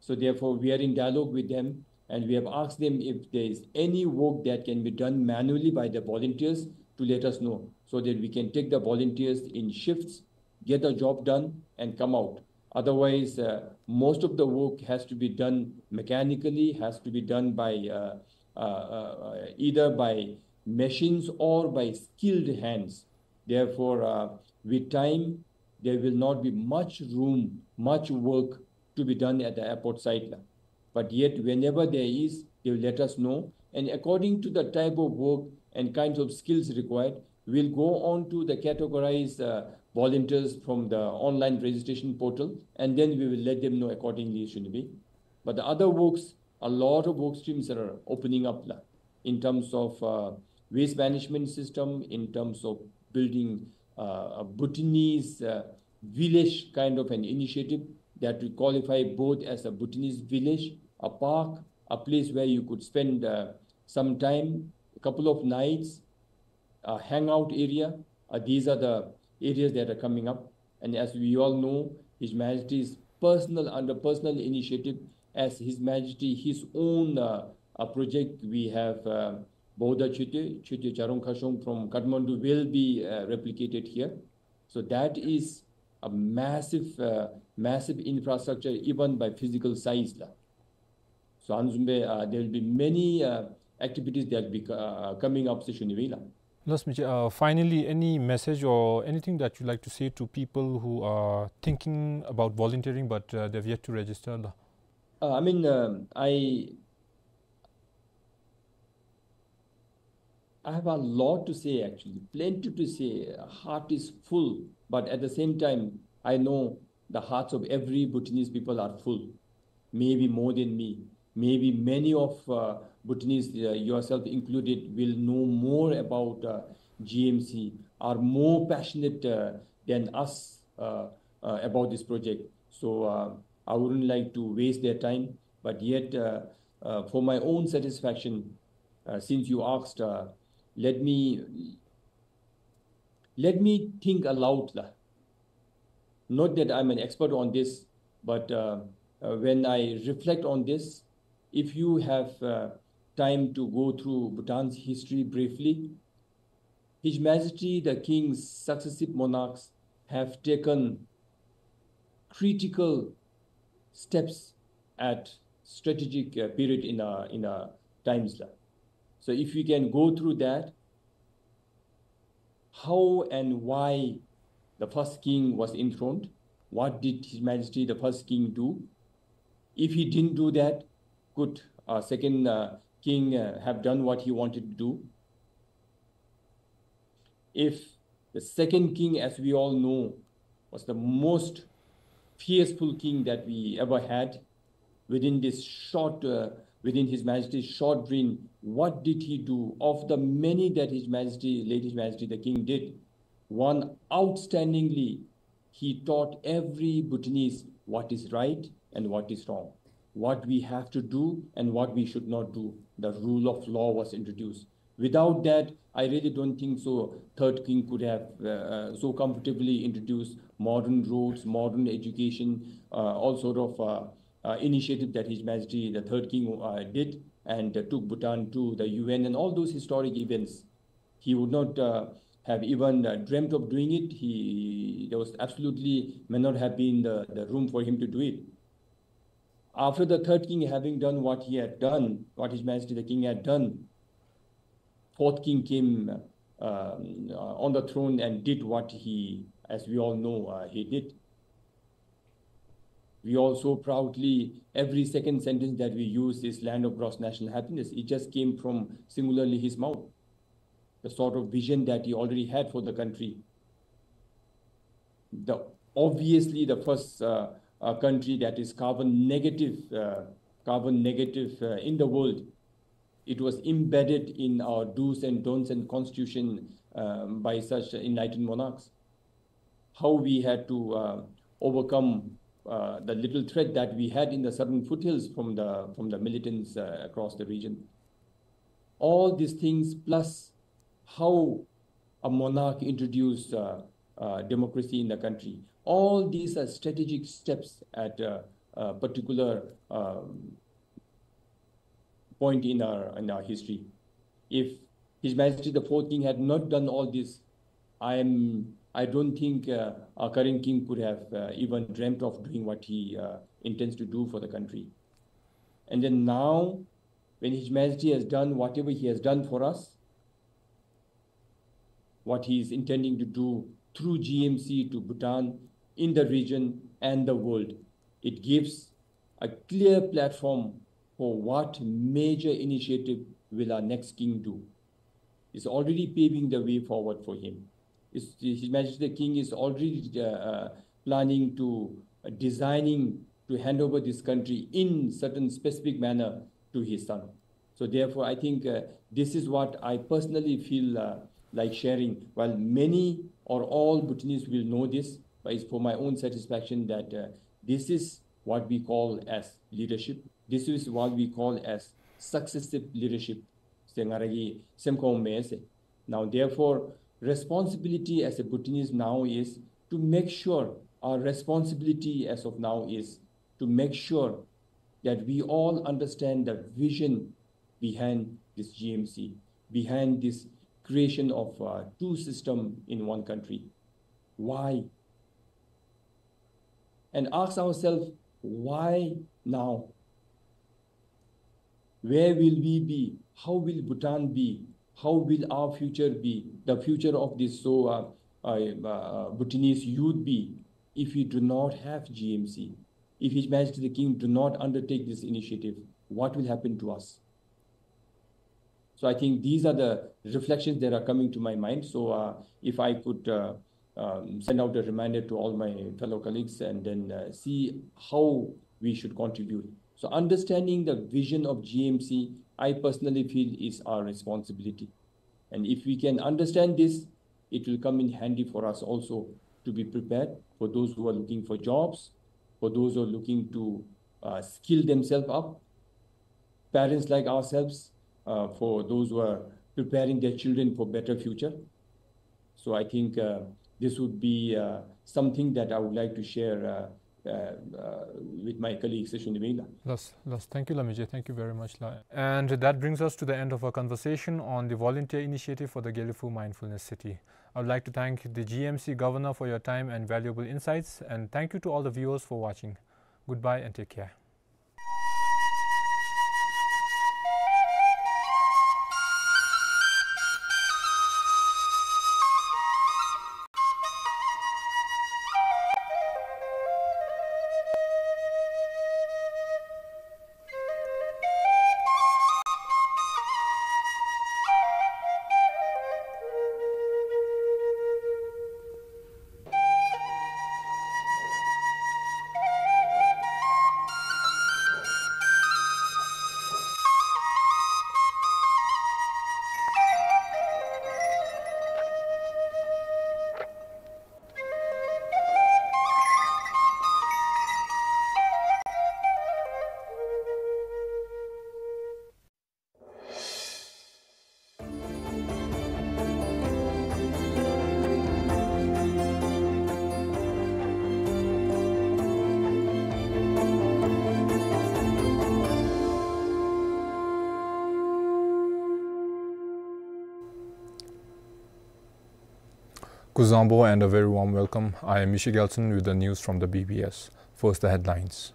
So therefore, we are in dialogue with them, and we have asked them if there is any work that can be done manually by the volunteers to let us know, so that we can take the volunteers in shifts, get the job done, and come out. Otherwise, uh, most of the work has to be done mechanically, has to be done by, uh, uh, uh, either by machines or by skilled hands. Therefore, uh, with time, there will not be much room, much work to be done at the airport site, la. But yet, whenever there is, they will let us know. And according to the type of work and kinds of skills required, we'll go on to the categorize, uh, volunteers from the online registration portal, and then we will let them know accordingly, Shunibhai. But the other works, a lot of work streams are opening up, la, in terms of, uh, waste management system, in terms of building, uh, a Bhutanese, uh, village kind of an initiative that will qualify both as a Bhutanese village, a park, a place where you could spend, uh, some time, a couple of nights, uh, hangout area. Uh, these are the areas that are coming up. And as we all know, His Majesty's personal, under personal initiative, as His Majesty, his own, uh, uh, project, we have, uh, Bouddha Chötö, Chötö Charong Khashong from Kathmandu will be, uh, replicated here. So that is a massive, uh, massive infrastructure, even by physical size, la. So, ཨ་ནི་བཟུམ་སྦེ, uh, there will be many, uh, activities that will be, uh, coming up, ཟེར་ཞུ་ནི་ཨིན་ལགས། ལགས་སོ་མི་རྗེ། Uh, finally, any message or anything that you'd like to say to people who are thinking about volunteering but, uh, they've yet to register, ལགས། Uh, I mean, um, I I have a lot to say, actually, plenty to say. Heart is full, but at the same time, I know the hearts of every Bhutanese people are full, maybe more than me. Maybe many of, uh, Bhutanese, uh, yourself included, will know more about, uh, G M C, are more passionate, uh, than us, uh, uh, about this project. So, uh, I wouldn't like to waste their time, but yet, uh, uh, for my own satisfaction, uh, since you asked, uh, let me, let me think aloud, lah. Not that I'm an expert on this, but, uh, uh, when I reflect on this, if you have, uh, time to go through Bhutan's history briefly, His Majesty the King's successive monarchs have taken critical steps at strategic, uh, period in, uh, in, uh, times, lah. So if we can go through that, how and why the first king was enthroned, what did His Majesty the first king do? If he didn't do that, could, uh, second, uh, king, uh, have done what he wanted to do? If the second king, as we all know, was the most fearful king that we ever had, within this short, uh, Within His Majesty's short reign, what did he do? Of the many that His Majesty, late His Majesty the King did, one outstandingly, he taught every Bhutanese what is right and what is wrong, what we have to do and what we should not do. The rule of law was introduced. Without that, I really don't think so Third King could have, uh, uh, so comfortably introduced modern roads, modern education, uh, all sort of, uh, uh, initiative that His Majesty the Third King, uh, did and, uh, took Bhutan to the U N and all those historic events. He would not, uh, have even, uh, dreamt of doing it. He, there was absolutely may not have been the, the room for him to do it. After the Third King having done what he had done, what His Majesty the King had done, Fourth King came, um, uh, on the throne and did what he, as we all know, uh, he did. We also proudly, every second sentence that we use is land of gross national happiness. It just came from singularly his mouth. The sort of vision that he already had for the country. The, obviously, the first, uh, uh, country that is carbon negative, uh, carbon negative, uh, in the world. It was embedded in our do's and don'ts and constitution, um, by such enlightened monarchs. How we had to, uh, overcome, uh, the little threat that we had in the southern foothills from the, from the militants, uh, across the region. All these things, plus how a monarch introduced, uh, uh, democracy in the country. All these are strategic steps at a, a particular, um, point in our, in our history. If His Majesty the Fourth King had not done all this, I am, I don't think, uh, our current king could have, uh, even dreamt of doing what he, uh, intends to do for the country. And then now, when His Majesty has done whatever he has done for us, what he is intending to do through G M C to Bhutan, in the region and the world, it gives a clear platform for what major initiative will our next king do. It's already paving the way forward for him. It's, His Majesty the King is already, uh, uh, planning to, uh, designing to hand over this country in certain specific manner to his son. So therefore, I think, uh, this is what I personally feel, uh, like sharing. While many or all Bhutanese will know this, but it's for my own satisfaction that, uh, this is what we call as leadership. This is what we call as successive leadership. ཟེར་ང་ར་གི་སེམས་ཁོང་མེད་ཟེར། Now, therefore, responsibility as a Bhutanese now is to make sure, our responsibility as of now is to make sure that we all understand the vision behind this G M C, behind this creation of, uh, two system in one country. Why? And ask ourselves, why now? Where will we be? How will Bhutan be? How will our future be? The future of this so, uh, uh, uh, Bhutanese youth be? If we do not have G M C, if His Majesty the King do not undertake this initiative, what will happen to us? So I think these are the reflections that are coming to my mind. So, uh, if I could, uh, um, send out a reminder to all my fellow colleagues and then, uh, see how we should contribute. So understanding the vision of G M C, I personally feel, is our responsibility. And if we can understand this, it will come in handy for us also to be prepared for those who are looking for jobs, for those who are looking to, uh, skill themselves up, parents like ourselves, uh, for those who are preparing their children for better future. So I think, uh, this would be, uh, something that I would like to share, uh, uh, uh, with my colleague Seshun Debengla. Los, los. Thank you, Lamije. Thank you very much, la. And that brings us to the end of our conversation on the volunteer initiative for the Gelephu Mindfulness City. I would like to thank the G M C governor for your time and valuable insights, and thank you to all the viewers for watching. Goodbye and take care. Kuzuzangpo and a very warm welcome. I am Misha Gelson with the news from the B B S. First, the headlines.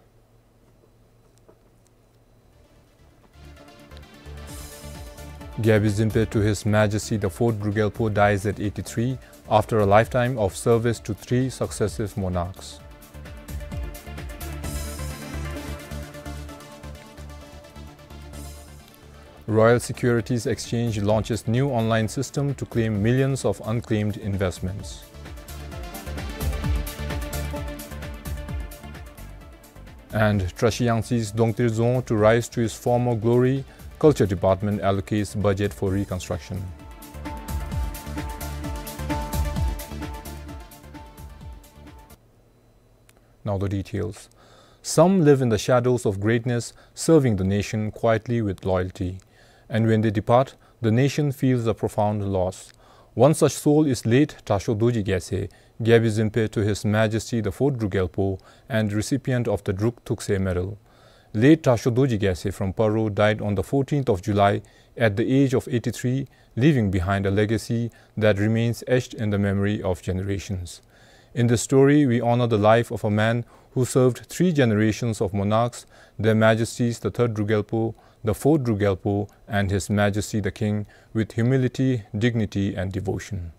Gyalpo Dzinpa to His Majesty the Fourth Druk Gyalpo dies at eighty-three after a lifetime of service to three successive monarchs. Royal Securities Exchange launches new online system to claim millions of unclaimed investments. And Trashiang Tse's Dongtir Dzong to rise to his former glory, Culture Department allocates budget for reconstruction. Now the details. Some live in the shadows of greatness, serving the nation quietly with loyalty. And when they depart, the nation feels a profound loss. One such soul is late Trasho Dorji Gyaltse, Gyalpo Dzinpa to His Majesty the Fourth Druk Gyalpo and recipient of the Druk Thukse Medal. Late Trasho Dorji Gyaltse from Paro died on the fourteenth of July at the age of eighty-three, leaving behind a legacy that remains etched in the memory of generations. In this story, we honor the life of a man who served three generations of monarchs, Their Majesties the Third Druk Gyalpo, the Fourth Druk Gyalpo, and His Majesty the King, with humility, dignity, and devotion.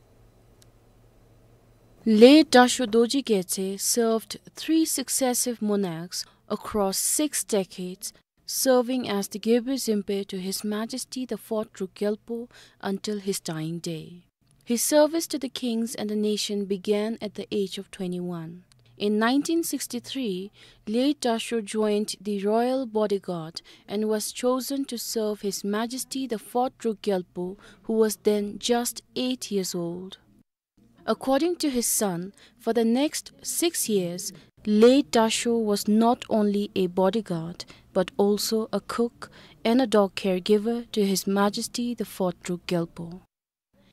Late Trasho Dorji Gyaltse served three successive monarchs across six decades, serving as the Gyalpo Dzinpa to His Majesty the Fourth Druk Gyalpo until his dying day. His service to the kings and the nation began at the age of twenty-one. In nineteen sixty-three, late Trasho joined the royal bodyguard and was chosen to serve His Majesty the Fourth Druk Gyalpo, who was then just eight years old. According to his son, for the next six years, late Trasho was not only a bodyguard, but also a cook and a dog caregiver to His Majesty the Fourth Druk Gyalpo.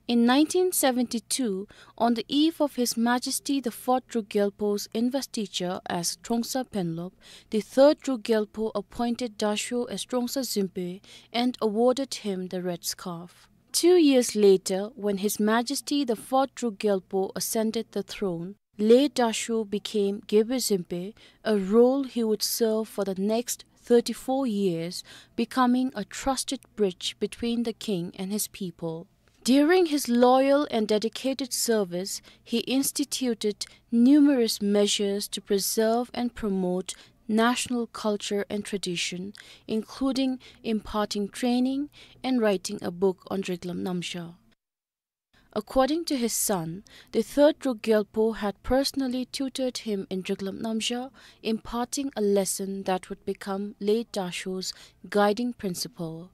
In nineteen seventy-two, on the eve of His Majesty the Fourth Druk Gyalpo's investiture as Trongsa Penlop, the Third Druk Gyalpo appointed Trasho as Trongsa Dzinpa and awarded him the red scarf. Two years later, when His Majesty the Fourth Druk Gyalpo ascended the throne, late Trasho became Gyalpo Dzinpa, a role he would serve for the next thirty-four years, becoming a trusted bridge between the king and his people. During his loyal and dedicated service, he instituted numerous measures to preserve and promote national culture and tradition, including imparting training and writing a book on Driklam Namsha. According to his son, the Third Druk Gyalpo had personally tutored him in Driklam Namsha, imparting a lesson that would become late Trasho's guiding principle.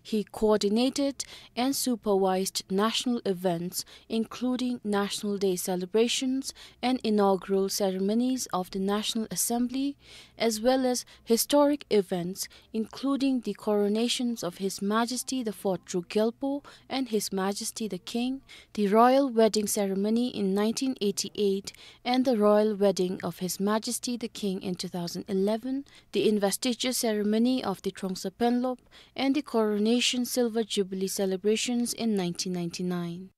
He coordinated and supervised national events, including National Day celebrations and inaugural ceremonies of the National Assembly, as well as historic events, including the coronations of His Majesty the Fourth Druk Gyalpo and His Majesty the King, the royal wedding ceremony in nineteen eighty-eight, and the royal wedding of His Majesty the King in two thousand eleven, the investiture ceremony of the Trongsa Penlop, and the Coronation Silver Jubilee celebrations in nineteen ninety-nine.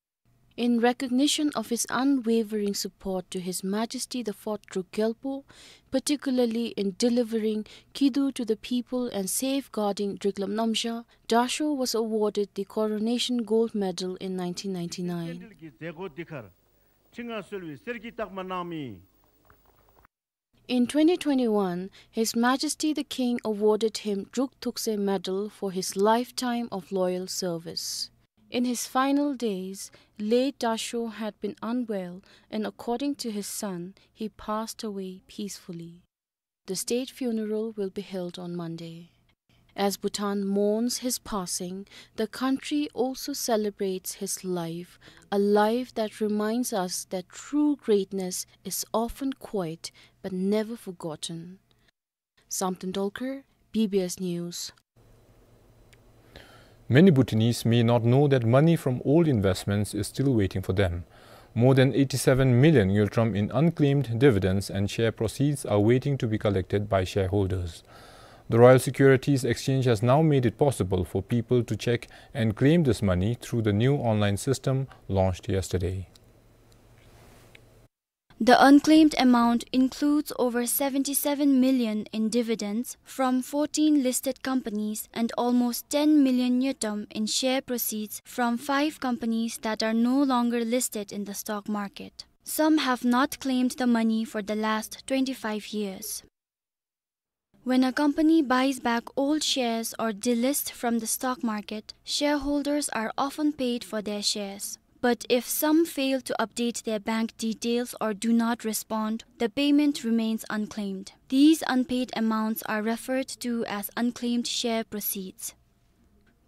In recognition of his unwavering support to His Majesty the Fourth Druk Gyalpo, particularly in delivering Kidu to the people and safeguarding Driklam Namsha, Trasho was awarded the Coronation Gold Medal in nineteen ninety-nine. In twenty twenty-one, His Majesty the King awarded him Druk Thukse Medal for his lifetime of loyal service. In his final days, late Trasho had been unwell, and according to his son, he passed away peacefully. The state funeral will be held on Monday. As Bhutan mourns his passing, the country also celebrates his life, a life that reminds us that true greatness is often quiet but never forgotten. Samten Dolkar, B B S News. Many Bhutanese may not know that money from old investments is still waiting for them. More than eighty-seven million ngultrum in unclaimed dividends and share proceeds are waiting to be collected by shareholders. The Royal Securities Exchange has now made it possible for people to check and claim this money through the new online system launched yesterday. The unclaimed amount includes over seventy-seven million in dividends from fourteen listed companies and almost ten million ngultrum in share proceeds from five companies that are no longer listed in the stock market. Some have not claimed the money for the last twenty-five years. When a company buys back old shares or delist from the stock market, shareholders are often paid for their shares. But if some fail to update their bank details or do not respond, the payment remains unclaimed. These unpaid amounts are referred to as unclaimed share proceeds.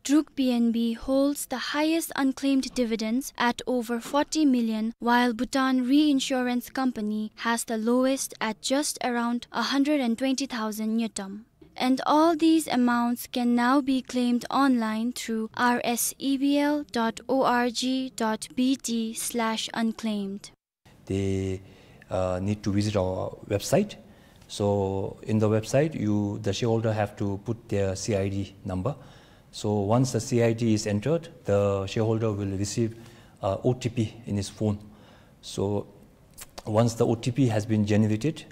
Druk B N B holds the highest unclaimed dividends at over forty million, while Bhutan Reinsurance Company has the lowest at just around a hundred and twenty thousand ngultrum. And all these amounts can now be claimed online through R S E B L dot O R G dot B T slash unclaimed. They, uh, need to visit our website. So in the website, you, the shareholder have to put their C I D number. So once the C I D is entered, the shareholder will receive, uh, O T P in his phone. So once the O T P has been generated,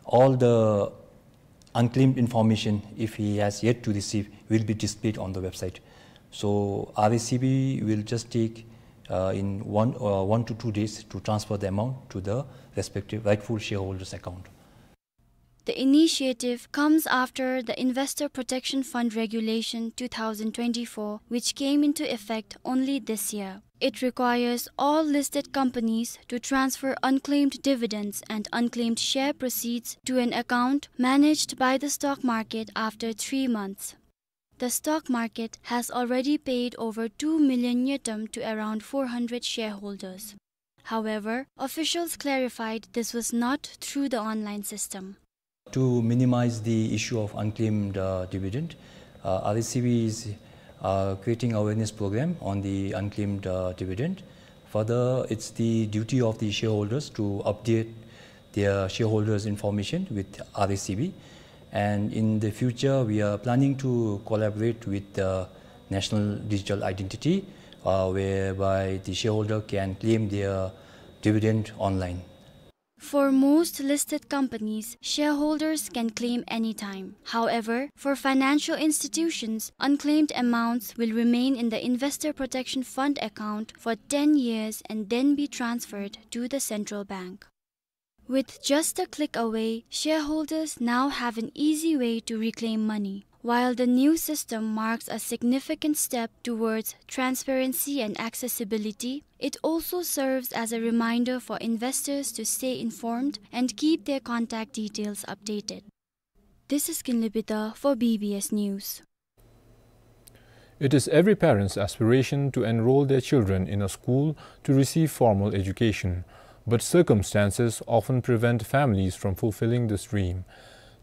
all the unclaimed information, if he has yet to receive, will be displayed on the website. So R S E B will just take, uh, in one, uh, one to two days to transfer the amount to the respective rightful shareholder's account. The initiative comes after the Investor Protection Fund Regulation two thousand twenty-four, which came into effect only this year. It requires all listed companies to transfer unclaimed dividends and unclaimed share proceeds to an account managed by the stock market after three months. The stock market has already paid over two million ngultrum to around four hundred shareholders. However, officials clarified this was not through the online system. To minimize the issue of unclaimed, uh, dividend, uh, R S E B is, uh, creating awareness program on the unclaimed, uh, dividend. Further, it's the duty of the shareholders to update their shareholders' information with R S E B. And in the future, we are planning to collaborate with the National Digital Identity, uh, whereby the shareholder can claim their dividend online. For most listed companies, shareholders can claim anytime. However, for financial institutions, unclaimed amounts will remain in the Investor Protection Fund account for ten years and then be transferred to the central bank. With just a click away, shareholders now have an easy way to reclaim money. While the new system marks a significant step towards transparency and accessibility, it also serves as a reminder for investors to stay informed and keep their contact details updated. This is Kinley Bida for B B S News. It is every parent's aspiration to enroll their children in a school to receive formal education, but circumstances often prevent families from fulfilling this dream.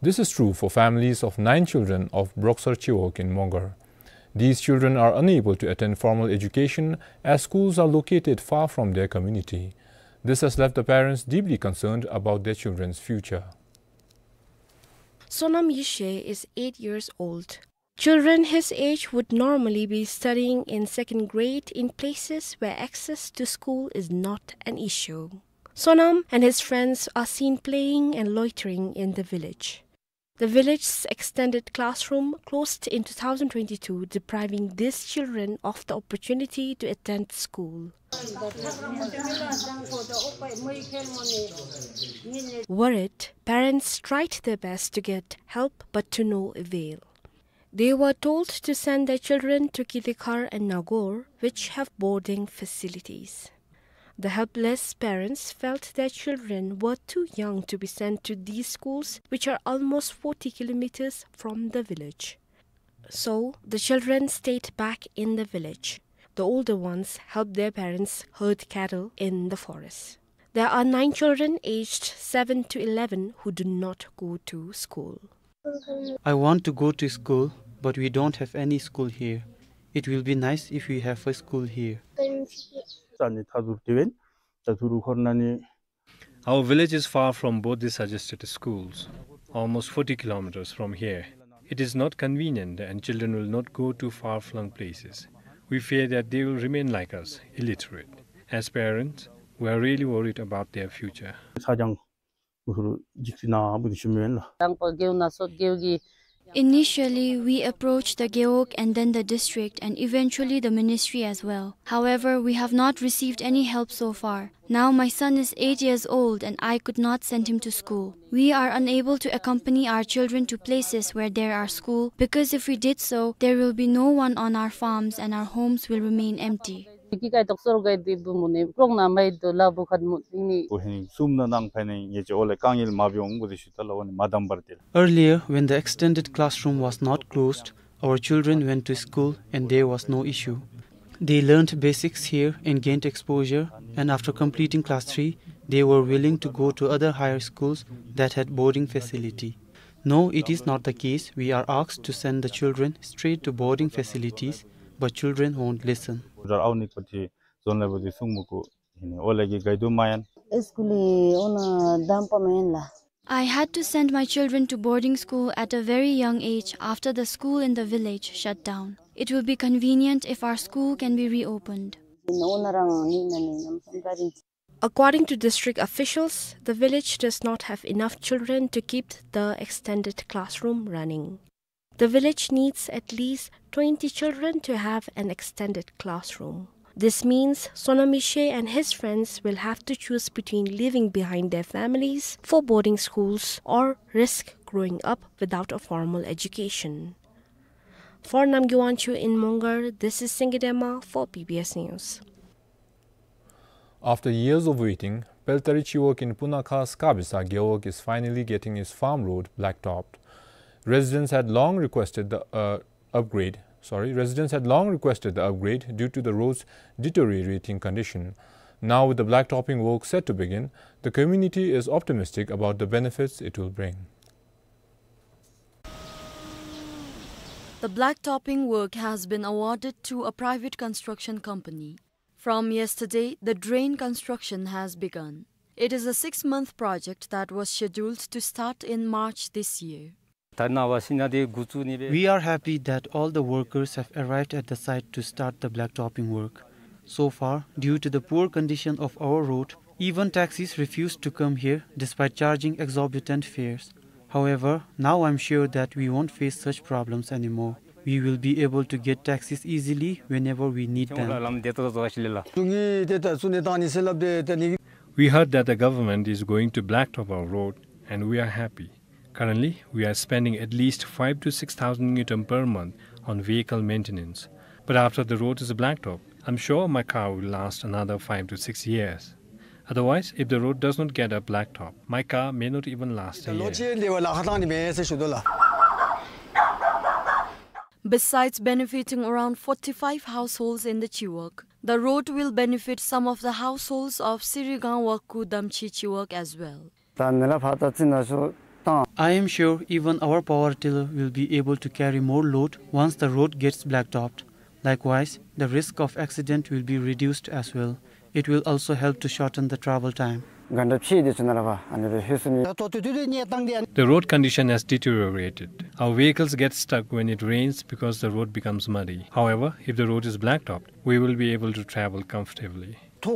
This is true for families of nine children of Broksar Chiwog in Mongar. These children are unable to attend formal education as schools are located far from their community. This has left the parents deeply concerned about their children's future. Sonam Yishe is eight years old. Children his age would normally be studying in second grade in places where access to school is not an issue. Sonam and his friends are seen playing and loitering in the village. The village's extended classroom closed in two thousand twenty-two, depriving these children of the opportunity to attend school. Worried, parents tried their best to get help, but to no avail. They were told to send their children to Kidekhar and Nagaur, which have boarding facilities. The helpless parents felt their children were too young to be sent to these schools, which are almost forty kilometers from the village. So, the children stayed back in the village. The older ones helped their parents herd cattle in the forest. There are nine children aged seven to eleven who do not go to school. I want to go to school, but we don't have any school here. It will be nice if we have a school here. Our village is far from both the suggested schools, almost forty kilometers from here. It is not convenient and children will not go to far-flung places. We fear that they will remain like us, illiterate. As parents, We are really worried about their future. ས་ཆ་གུ་ཧུར་འཇིགས་སི་ན་བུ་དུ་ཤུམ་ཡོན་ལ། དང་པ་རྒེད་འོག་ན་སོག་རྒེད་འོག་གི། Initially, we approached the Gewog and then the district and eventually the ministry as well. However, we have not received any help so far. Now my son is eight years old and I could not send him to school. We are unable to accompany our children to places where there are school because if we did so, there will be no one on our farms and our homes will remain empty. ཀི་ཀའི་ཏོག་སོར་གའི་དེ་བུ་མོ་ནི་ཀྲོག་ན་མའི་དོ་ལ་བུ་ཁད་མོ་ནི། ཨོ་ཧེ་ནི་སུམ་ན་ནང་ཕན་ནི་ཉེ་ཅེ་ཨོ་ལེ་ཀང་ཡིལ་མ་བི་ཨོང་བུ་དེ་ཤུ་ཏ་ལ་ཨོ་ནི་མ་དམ་བར་ཏེ་ལ། Earlier, when the extended classroom was not closed, our children went to school and there was no issue. They learned basics here and gained exposure, and after completing class three, they were willing to go to other higher schools that had boarding facility. No, it is not the case. We are asked to send the children straight to boarding facilities, but children won't listen. ཨོ་ནི་ཀོ་ཐི་ཛོན་ལེ་བུ་དེ་སུང་མུ་ཀུ་ཨིན་ཨོ་ལེ་གི་གའི་དུ་མ་ཡན། སི་ཀུལ་ལི་ཨོ་ན་དམ་པ་མེན་ལ། I had to send my children to boarding school at a very young age after the school in the village shut down. It will be convenient if our school can be reopened. ཨོ་ན་རང་ནི་ན་ནི་ནམ་སམ་ག་རིན། According to district officials, the village does not have enough children to keep the extended classroom running. The village needs at least twenty children to have an extended classroom. This means Sonam Mishe and his friends will have to choose between leaving behind their families for boarding schools or risk growing up without a formal education. For Namgay Wangchuk in Mongar, this is Singye Dema for B B S News. After years of waiting, Peltari Chiwog in Punakha Skabisa Gewog is finally getting its farm road blacktopped. Residents had long requested the, uh, upgrade. Sorry, residents had long requested the upgrade due to the road's deteriorating condition. Now, with the blacktopping work set to begin, the community is optimistic about the benefits it will bring. The blacktopping work has been awarded to a private construction company. From yesterday, the drain construction has begun. It is a six-month project that was scheduled to start in March this year. We are happy that all the workers have arrived at the site to start the blacktopping work. So far, due to the poor condition of our road, even taxis refuse to come here despite charging exorbitant fares. However, now I'm sure that we won't face such problems anymore. We will be able to get taxis easily whenever we need them. We heard that the government is going to blacktop our road, and we are happy. Currently, we are spending at least five to six thousand ngultrum per month on vehicle maintenance. But after the road is blacktop, I'm sure my car will last another five to six years. Otherwise, if the road does not get a blacktop, my car may not even last a year. Besides benefiting around forty-five households in the Chiwog, the road will benefit some of the households of Sirigang Wakku Damchi Chiwog as well. I am sure even our power tiller will be able to carry more load once the road gets blacktopped. Likewise, the risk of accident will be reduced as well. It will also help to shorten the travel time. The road condition has deteriorated. Our vehicles get stuck when it rains because the road becomes muddy. However, if the road is blacktopped, we will be able to travel comfortably. It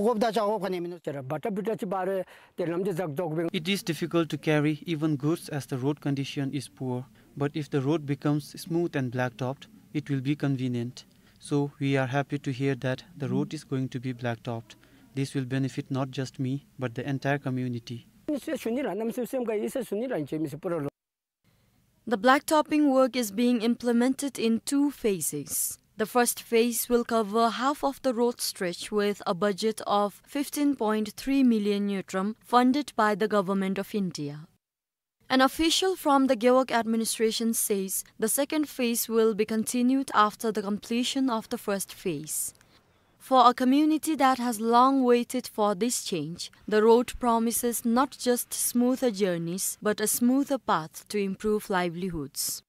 is difficult to carry even goods as the road condition is poor, but if the road becomes smooth and blacktopped, it will be convenient. So we are happy to hear that the road is going to be blacktopped. This will benefit not just me, but the entire community. The blacktopping work is being implemented in two phases. The first phase will cover half of the road stretch with a budget of fifteen point three million ngultrum funded by the Government of India. An official from the Gewog administration says the second phase will be continued after the completion of the first phase. For a community that has long waited for this change, the road promises not just smoother journeys, but a smoother path to improve livelihoods.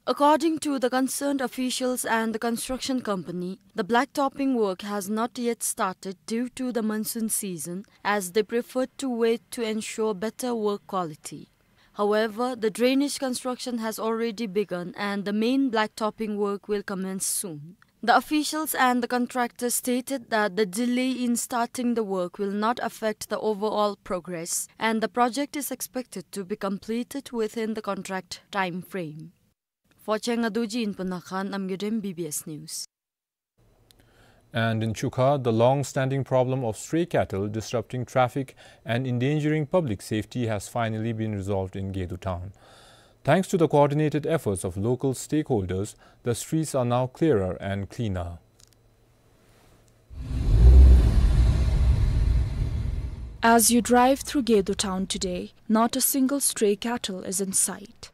According to the concerned officials and the construction company, the blacktopping work has not yet started due to the monsoon season, as they preferred to wait to ensure better work quality. However, the drainage construction has already begun and the main blacktopping work will commence soon. The officials and the contractors stated that the delay in starting the work will not affect the overall progress, and the project is expected to be completed within the contract time frame. For Cheng Aduji in Punakhan, I'm Gidem, B B S News. And in Chukha, the long-standing problem of stray cattle disrupting traffic and endangering public safety has finally been resolved in Gedo town. Thanks to the coordinated efforts of local stakeholders, the streets are now clearer and cleaner. As you drive through Gedo town today, not a single stray cattle is in sight.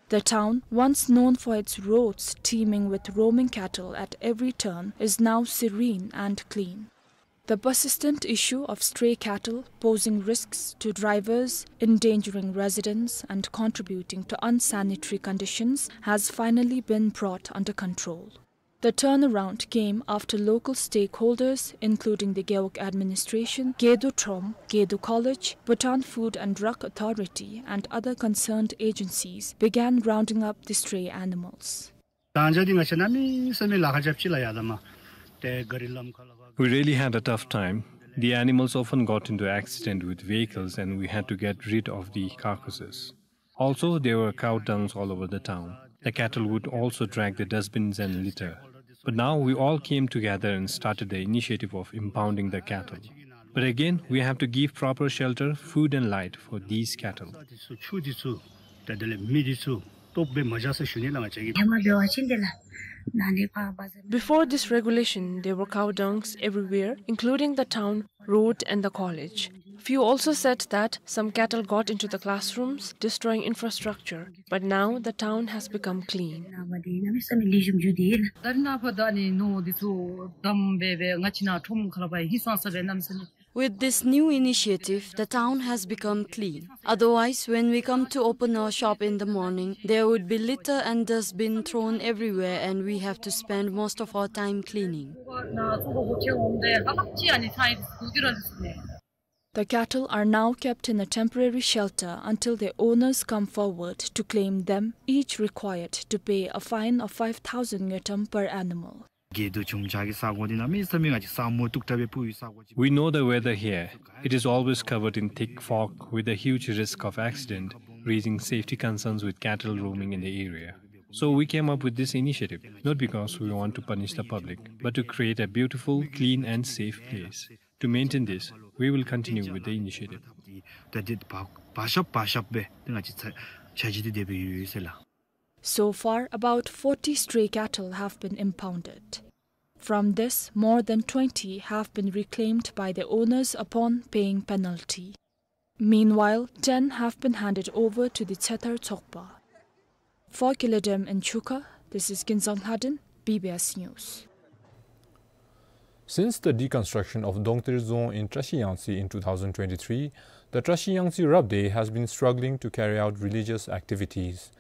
The town, once known for its roads teeming with roaming cattle at every turn, is now serene and clean. The persistent issue of stray cattle posing risks to drivers, endangering residents, and contributing to unsanitary conditions has finally been brought under control. The turnaround came after local stakeholders, including the Gewog administration, Gedo Trom, Gedo College, Bhutan Food and Drug Authority, and other concerned agencies, began rounding up the stray animals. ད་ང་བཅས་འདི་ང་བཅས་གནམ་མེད་ས་མེད་ལཱ་ཁག་རྐྱབ་ཅི་ལགས། ཡ་ད་མ་ཏེ་ག་རི་ལམ་ཁ་ལ་བ། We really had a tough time. The animals often got into accident with vehicles and we had to get rid of the carcasses. Also, there were cow dungs all over the town. The cattle would also drag the dustbins and litter. But now we all came together and started the initiative of impounding the cattle. But again, we have to give proper shelter, food and light for these cattle. ཆུ་འདི་ཚུ་ད་དེ་ལས་མི་འདི་ཚུ་སྟོབས་སྦེ་མ་བཞག་ཟེར་ཞུ་ནི་ལགས་ང་བཅས་ཀྱིས། ཧེ་མ་འབད་བ་ཅིན་དེ་ལགས་ནཱ་ལས་ཕར་བ་ཟེར། Before this regulation, there were cow dungs everywhere, including the town road and the college. Few also said that some cattle got into the classrooms, destroying infrastructure. But now the town has become clean. ད་རེས་ནངས་པ་ད་ནི་ནོར་འདི་ཚུ་བསྡམས་སྦེ་སྦེ་ང་བཅས་ནཱ་ཁྲོམ་ཁ་ལས་ཕར་ཧིང་སངས་ས་སྦེ་གནམ་མེད་ས་མེད། With this new initiative, the town has become clean. Otherwise, when we come to open our shop in the morning, there would be litter and dustbin thrown everywhere, and we have to spend most of our time cleaning. The cattle are now kept in a temporary shelter until their owners come forward to claim them, each required to pay a fine of five thousand ngultrum per animal. གྱེས་རྡོ་ཆུང་ཅག་གི་ས་གོ་འདི་གནམ་མེད་ས་མེད་ང་བཅས་ས་མུར་ཏོག་ཏོ་སྦེ་སྤུ་ཡི་ས་གོ་ཅིག། We know the weather here. It is always covered in thick fog with a huge risk of accident, raising safety concerns with cattle roaming in the area. So we came up with this initiative, not because we want to punish the public, but to create a beautiful, clean and safe place. To maintain this, we will continue with the initiative. ད་འདི་བ་བ་ཤབ་བ་ཤབ་སྦེ་ཏེ་ང་བཅས་ཚ་ཆ་ཅིག་ཏེ་དེ་སྦེ་ཡོད་ཡོད་ཟེར་ལགས། So far, about forty stray cattle have been impounded. From this, more than twenty have been reclaimed by their owners upon paying penalty. Meanwhile, ten have been handed over to the Tsetar Tsokpa. For Kiledem in Chukha, this is Kinzang Lhaden, B B S News. Since the deconstruction of Dongtir Dzong in Trashi Yangtse in two thousand twenty-three, the Trashi Yangtse Rabdey has been struggling to carry out religious activities.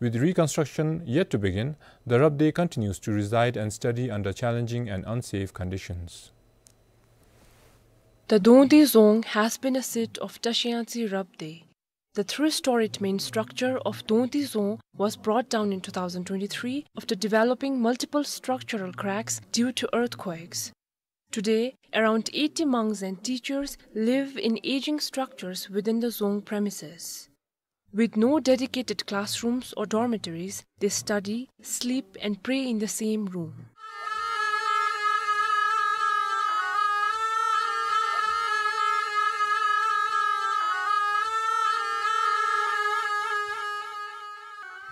With reconstruction yet to begin, the Rabdey continues to reside and study under challenging and unsafe conditions. The Dongtir Dzong has been a seat of Trashi Yangtse Rabdey. The three-storied main structure of Dongtir Dzong was brought down in two thousand twenty-three after developing multiple structural cracks due to earthquakes. Today, around eighty monks and teachers live in aging structures within the Dzong premises. With no dedicated classrooms or dormitories, they study, sleep, and pray in the same room.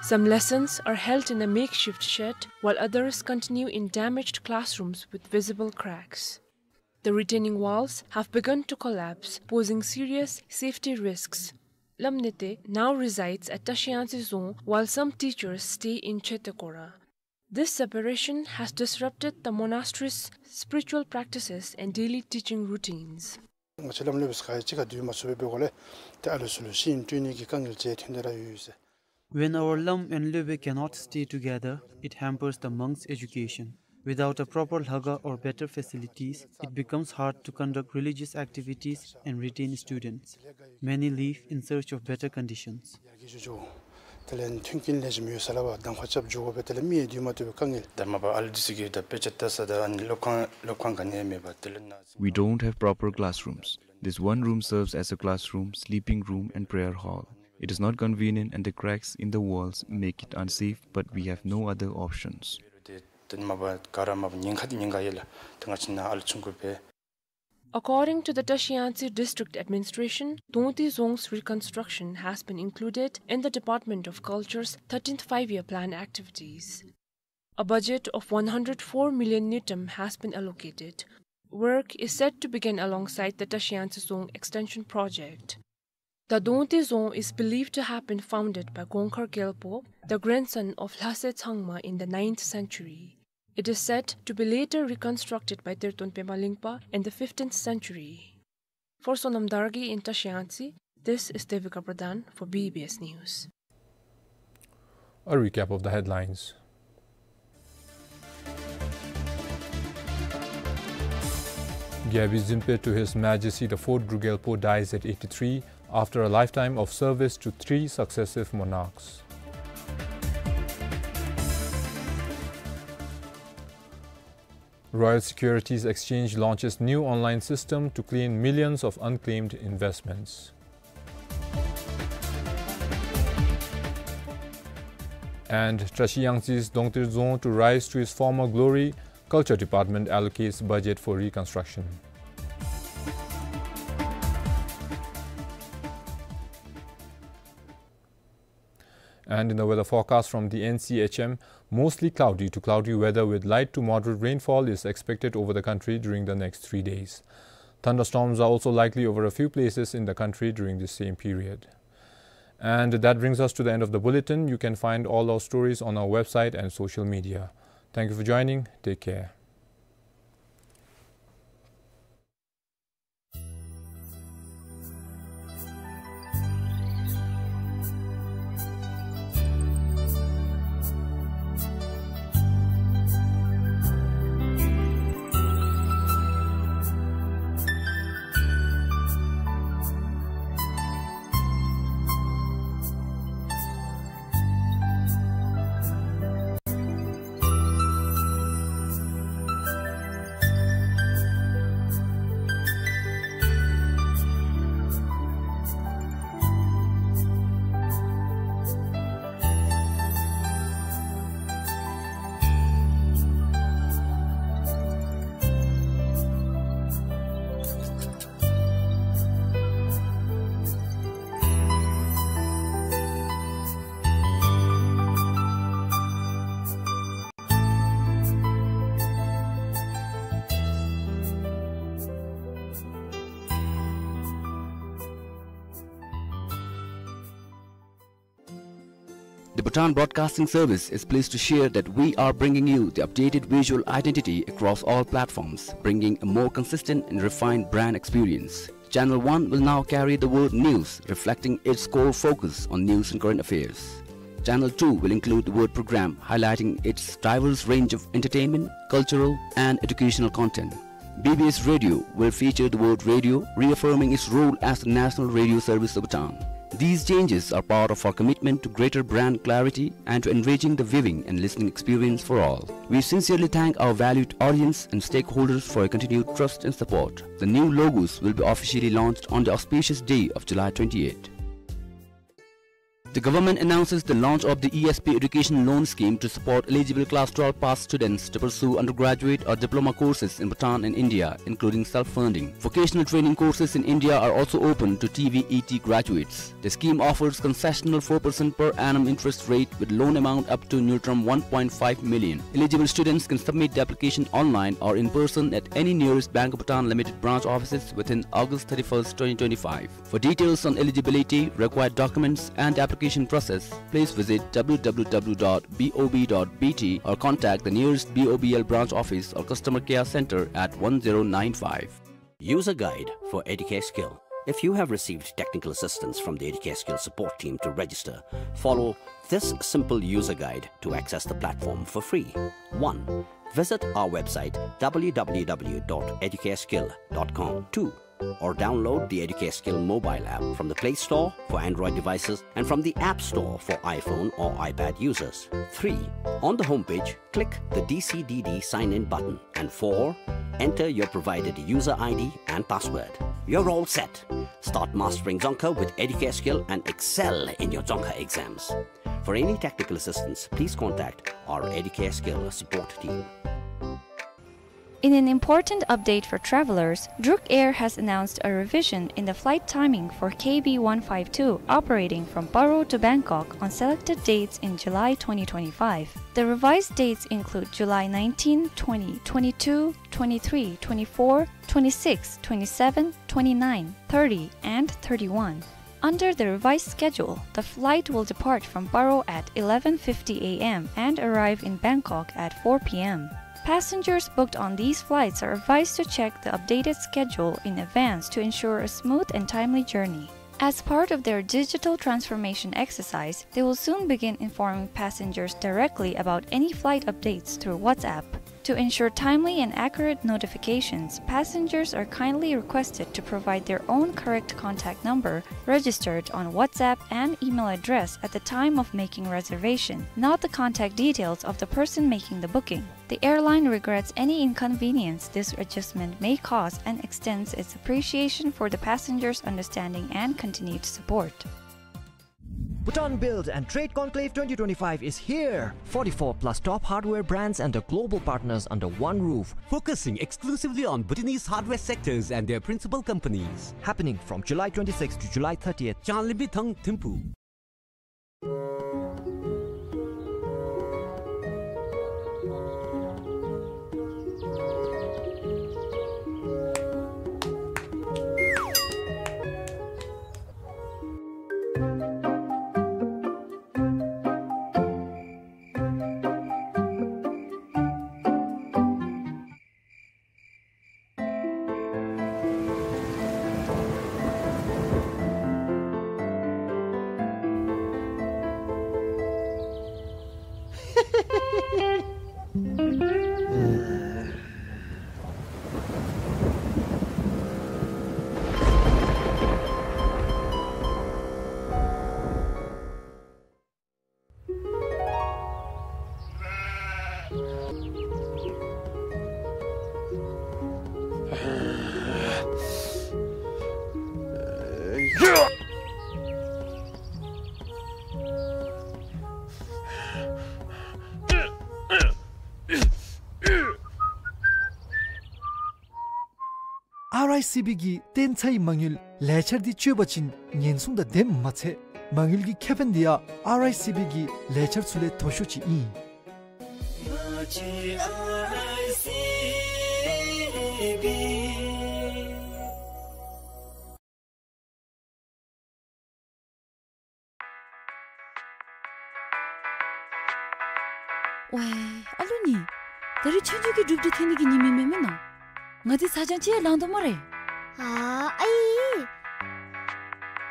Some lessons are held in a makeshift shed, while others continue in damaged classrooms with visible cracks. The retaining walls have begun to collapse, posing serious safety risks. Lamnete now resides at Trashi Yangtse Dzong, while some teachers stay in Chetekora. This separation has disrupted the monastery's spiritual practices and daily teaching routines. ང་བཅས་ལམ་ལུགས་པའི་ས་ཁར་གཅིག་ཁར་སྡོད་མ་ཚུགས་པའི་སྦེ་གོ་ལས་ཏེ་ཨ་ལུ་ཚུ་ལུ་ཤེས་ཡོན་སྤྲོད་ནི་གི་དཀའ་ངལ་ཅིག་ཐོན་ཏེ་ར་ཡོད་ཟེར། When our Lam and Lebe cannot stay together, it hampers the monks' education. Without a proper lhaga or better facilities, it becomes hard to conduct religious activities and retain students. Many leave in search of better conditions. དེ་ལས་མཐུན་རྐྱེན་ལེགས་ཤོམ་ཡོད་ས་ལུ་འབད་གདམ་ཁ་རྐྱབ་འགྱོ་དགོ་པས། དེ་ལས་མི་ཡང་བསྡུ་མ་བཏུབ་པའི་དཀའ་ངལ། ད་མ་པ་ཨ་ལུ་འདི་ཚུ་གི་ད་དཔེ་ཆ་ལྟ་ས་དང་ཨ་ནི་སློབ་ཁང་སློབ་ཁང་ག་ནི་ཡང་མེད་པས། དེ་ལས་ན་We don't have proper classrooms. This one room serves as a classroom, sleeping room, and prayer hall. It is not convenient, and the cracks in the walls make it unsafe, but we have no other options. དེ་དེ་མ་པ་ག་ར་མ་པ་ཉེན་ཁ་ཉེན་ཁ་ཡོད་ལགས། ད་ང་བཅས་ནཱ་ཨ་ལུ་ཚུད་དགོ་པས། According to the Tashi Yangtse District Administration, Dongte Dzong's reconstruction has been included in the Department of Culture's thirteenth Five-Year Plan activities. A budget of one hundred four million ngultrum has been allocated. Work is set to begin alongside the Tashi Yangtse Dzong Extension Project. The Dongte Dzong is believed to have been founded by Gongkhar Gyalpo, the grandson of Lhase Tshangma, in the ninth century. It is said to be later reconstructed by Terton Pema Lingpa in the fifteenth century. For Sonam Dargye in Tashi Yangtse, this is Devika Pradhan for B B S News. A recap of the headlines. Gyalpi Dzinpe to His Majesty the Fourth Druk Gyalpo dies at eighty-three after a lifetime of service to three successive monarchs. Royal Securities Exchange launches new online system to clean millions of unclaimed investments. And Tashi Yangtse's Dongte Dzong to rise to his former glory, Culture Department allocates budget for reconstruction. And in the weather forecast from the N C H M, mostly cloudy to cloudy weather with light to moderate rainfall is expected over the country during the next three days. Thunderstorms are also likely over a few places in the country during the same period. And that brings us to the end of the bulletin. You can find all our stories on our website and social media. Thank you for joining. Take care. The Bhutan Broadcasting Service is pleased to share that we are bringing you the updated visual identity across all platforms, bringing a more consistent and refined brand experience. Channel one will now carry the word news, reflecting its core focus on news and current affairs. Channel two will include the word program, highlighting its diverse range of entertainment, cultural, and educational content. B B S Radio will feature the word radio, reaffirming its role as the national radio service of Bhutan. These changes are part of our commitment to greater brand clarity and to enriching the viewing and listening experience for all. We sincerely thank our valued audience and stakeholders for your continued trust and support. The new logos will be officially launched on the auspicious day of July twenty-eighth. The government announces the launch of the E S P Education Loan Scheme to support eligible class twelve pass students to pursue undergraduate or diploma courses in Bhutan and India, including self-funding. Vocational training courses in India are also open to T V E T graduates. The scheme offers concessional four percent per annum interest rate with loan amount up to ngultrum one point five million. Eligible students can submit the application online or in person at any nearest Bank of Bhutan Limited branch offices within August thirty-first, twenty twenty-five. For details on eligibility, required documents, and application process, please visit W W W dot B O B dot B T or contact the nearest B O B L branch office or customer care center at one zero nine five. User guide for Educare Skill. If you have received technical assistance from the Educare Skill support team to register, follow this simple user guide to access the platform for free. One, visit our website W W W dot educareskill dot com. Two, or download the Educare Skill mobile app from the Play Store for Android devices and from the App Store for iPhone or iPad users. Three, on the homepage, click the D C D D sign-in button. And four, enter your provided user I D and password. You're all set. Start mastering Dzongkha with Educare Skill and excel in your Dzongkha exams. For any technical assistance, please contact our Educare Skill support team. In an important update for travelers, Druk Air has announced a revision in the flight timing for K B one five two operating from Paro to Bangkok on selected dates in July twenty twenty-five. The revised dates include July nineteen, twenty, twenty-two, twenty-three, twenty-four, twenty-six, twenty-seven, twenty-nine, thirty, and thirty-one. Under the revised schedule, the flight will depart from Paro at eleven fifty A M and arrive in Bangkok at four P M. Passengers booked on these flights are advised to check the updated schedule in advance to ensure a smooth and timely journey. As part of their digital transformation exercise, they will soon begin informing passengers directly about any flight updates through WhatsApp. To ensure timely and accurate notifications, passengers are kindly requested to provide their own correct contact number registered on WhatsApp and email address at the time of making reservation, not the contact details of the person making the booking. The airline regrets any inconvenience this adjustment may cause and extends its appreciation for the passengers' understanding and continued support. Bhutan Build and Trade Conclave twenty twenty-five is here! Forty-four plus top hardware brands and the global partners under one roof. Focusing exclusively on Bhutanese hardware sectors and their principal companies. Happening from July twenty-sixth to July thirtieth. Changlimbithang Thimphu. ཨར་ཨའི་སི་བི་གི་བརྟན་ཚའི་མ་དངུལ་ལས་འཆར་འདི་སྤྱོད་པ་ཅིན་ཉེན་སྲུང་དང་ལྡནམ་མ་ཚད་མ་དངུལ་གྱི་ཁེ་ཕན་འདི་ཡང་ཨར་ཨའི་སི་བི་གི་ལས་འཆར་ཚུ་ལས་མཐོ་ཤོས་ཅིག་ཨིན། ཝའི་ཨ་ལུ་ནི། ད་རིས་ཆོས་རྒྱལ་གྱི་སྒྲུབ་སྡེ་ཐོན་ནི་གི་ཉིནམ་ཨིན་མས་མེན་ན། ང་འདི་ཚ་གྱང་ཅིག་ཡང་ལང་དོ་སྨ་རེ། ཨ་ཨའི།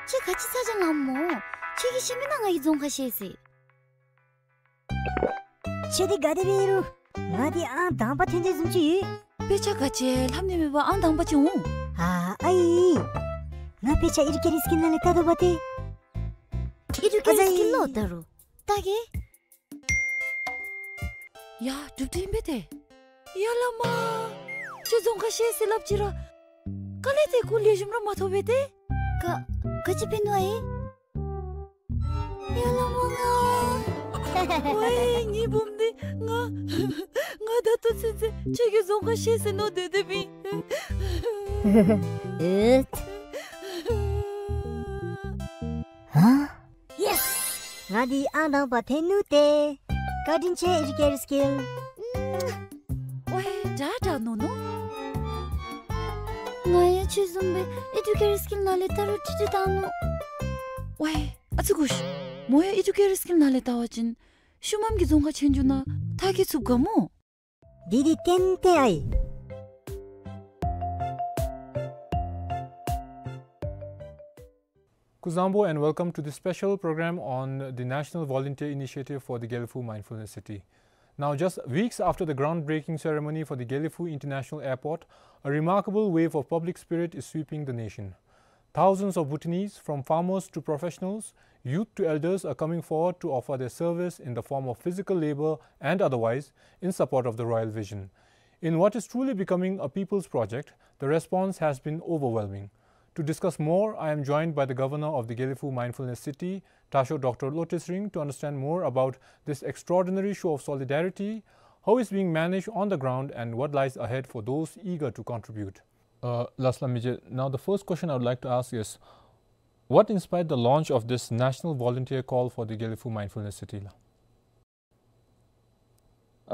ཁྱོད་ག་ཅི་ཚ་གྱང་ལངམ་སྨོ། ཁྱོད་ཀྱིས་ཤེས་མེན་ན་ང་གིས་རྫོང་ཁ་ཤེས་ཟེར། ཁྱོད་འདི་ག་དེ་སྦེ་རུང་ང་འདི་ཨང་དང་པ་ཐོན་ཏེ་བཟུམ་ཅིག་ཡོད། དཔེ་ཆ་ག་ཅི་ལྷབ་ནི་མེད་པར་ཨང་དང་པ་ཅིག་འོང་། ཨ་ཨའི། ང་དཔེ་ཆ་ཨེ་ཌུ་ཀེར་སི་ཀིལ་ནང་ལས་བལྟ་དོ་བ་ཏེ། ཨེ་ཌུ་ཀེར་སི་ཀིལ་ལོ་ད་རུང་བལྟ་གེ། ཡ་སྒྲུབ་སྡེ་ཨིན་པས་ཏེ། ཡ་བླ་མ། ཁྱོད་རྫོང་ཁ་ཤེས་ཟེར་སླབ་ཅི་ར། ག་ལས་ཏེ་སྐུ་ལེགས་ཤོམ་ར་མ་ཐོབ་པས་ཏེ། ག་ག་ཅི་འབད་ནུག་ཨའི། ཡ་བླ་མ་ང་། ཝའི་ངེའི་བུམོ་འདི་ང་ང་ད་ལྟོ་ཚུན་ཚོད་ཁྱོད་ཀྱིས་རྫོང་ཁ་ཤེས་ཟེར་མནོ་སྡོད་སྡོདཔ་ཨིན། ཨེ། ཧ། ཡེས། ང་འདི་ཨང་དང་པ་ཐོན་ནུག་ཏེ། བཀའ་དྲིན་ཆེ་ཨེ་ཌུ་ཀེར་སི་ཀིལ། ཝའི་དྲག་དྲག་མནོ་མནོ། ང་ཡང་ཁྱོད་བཟུམ་སྦེ་ཨེ་ཌུ་ཀེར་སི་ཀིལ་ནང་ལས་བལྟ་རུང་ཁྲིག་ཁྲི་བཏང་ནུག། ཝའི་ཨ་ཙི་གུ་ཤ། མོ་ཡང་ཨེ་ཌུ་ཀེར་སི་ཀིལ་ནང་ལས་བལྟ་བ་ཅིན་ཤུལ་མམ་གྱི་རྫོང་ཁ་ཆོས་རྒྱལ་ནང་མཐར་འཁྱོལ་ཚུགསཔ་ག་སྨོ། འདི་འདི་ཏན་ཏན་ཨའི། Kuzuzangpo and welcome to the special program on the National Volunteer Initiative for the Gelephu Mindfulness City. Now, just weeks after the groundbreaking ceremony for the Gelephu International Airport, a remarkable wave of public spirit is sweeping the nation. Thousands of Bhutanese, from farmers to professionals, youth to elders, are coming forward to offer their service in the form of physical labor and otherwise in support of the royal vision. In what is truly becoming a people's project, the response has been overwhelming. To discuss more, I am joined by the governor of the Gelephu Mindfulness City, Tasho Doctor Lotay Tshering, to understand more about this extraordinary show of solidarity, how it's being managed on the ground, and what lies ahead for those eager to contribute. Uh, Lasla Mije, now the first question I would like to ask is, what inspired the launch of this national volunteer call for the Gelephu Mindfulness City la?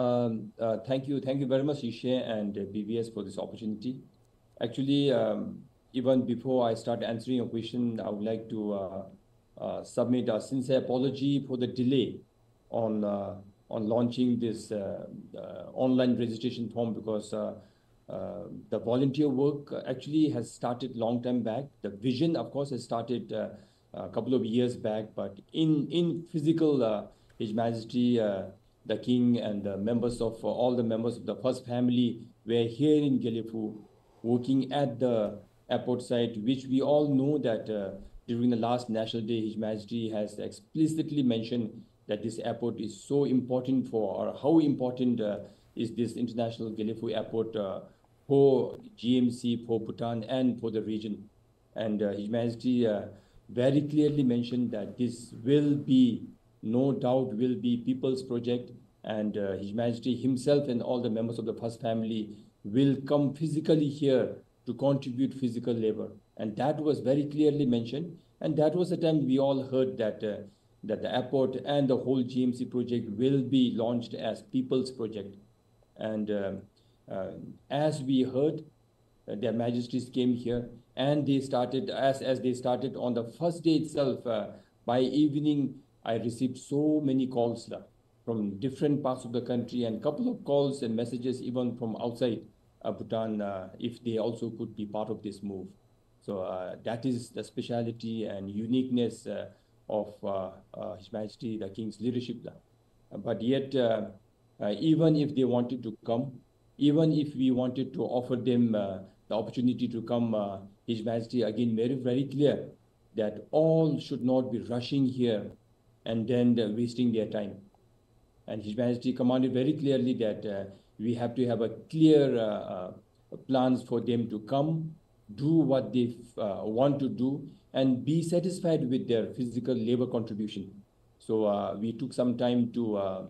Um, uh, thank you, thank you very much, Yushe and, uh, B B S, for this opportunity. Actually, um, even before I start answering your question, I would like to, uh, uh, submit a sincere apology for the delay on, uh, on launching this, uh, uh, online registration form because, uh, uh, the volunteer work, uh, actually has started long time back. The vision, of course, has started, uh, a couple of years back, but in, in physical, uh, His Majesty, uh, the King and the members of, uh, all the members of the first family were here in Gelephu, working at the airport site, which we all know that, uh, during the last National Day, His Majesty has explicitly mentioned that this airport is so important for, or how important, uh, is this International Gelephu Airport, uh, for G M C, for Bhutan, and for the region. And, uh, His Majesty, uh, very clearly mentioned that this will be, no doubt, will be people's project, and, uh, His Majesty himself and all the members of the first family will come physically here to contribute physical labor. And that was very clearly mentioned. And that was the time we all heard that, uh, that the airport and the whole G M C project will be launched as people's project. And, um, uh, as we heard, uh, their majesties came here, and they started, as, as they started on the first day itself, uh, by evening, I received so many calls, uh, from different parts of the country, and couple of calls and messages even from outside, uh, Bhutan, uh, if they also could be part of this move. So, uh, that is the speciality and uniqueness, uh, of, uh, uh, His Majesty the King's leadership la. Uh, but yet, uh, uh, even if they wanted to come, even if we wanted to offer them, uh, the opportunity to come, uh, His Majesty again made it very clear that all should not be rushing here and then, uh, wasting their time. And His Majesty commanded very clearly that, uh, we have to have a clear, uh, uh, plans for them to come, do what they, uh, want to do, and be satisfied with their physical labor contribution. So, uh, we took some time to, uh,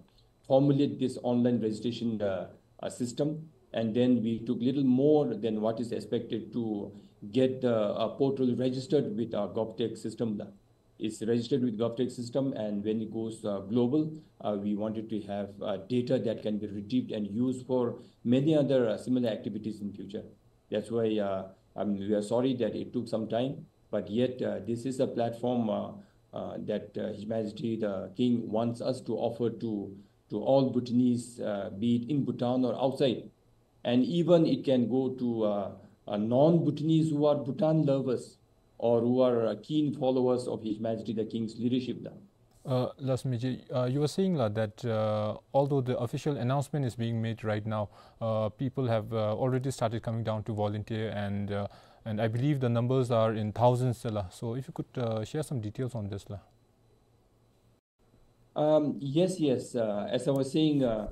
formulate this online registration, uh, uh, system, and then we took little more than what is expected to get the, uh, portal registered with our GovTech system. It's registered with GovTech system, and when it goes, uh, global, uh, we wanted to have, uh, data that can be retrieved and used for many other, uh, similar activities in future. That's why, uh, um, we are sorry that it took some time, but yet, uh, this is a platform, uh, uh, that, uh, His Majesty the King wants us to offer to, to all Bhutanese, uh, be it in Bhutan or outside. And even it can go to, uh, uh, non-Bhutanese who are Bhutan lovers or who are, uh, keen followers of His Majesty the King's leadership la. Uh, Lasla Mije, uh, you were saying la, that, uh, although the official announcement is being made right now, uh, people have, uh, already started coming down to volunteer, and, uh, and I believe the numbers are in thousands la. So if you could, uh, share some details on this la. Um, yes, yes. Uh, as I was saying, uh,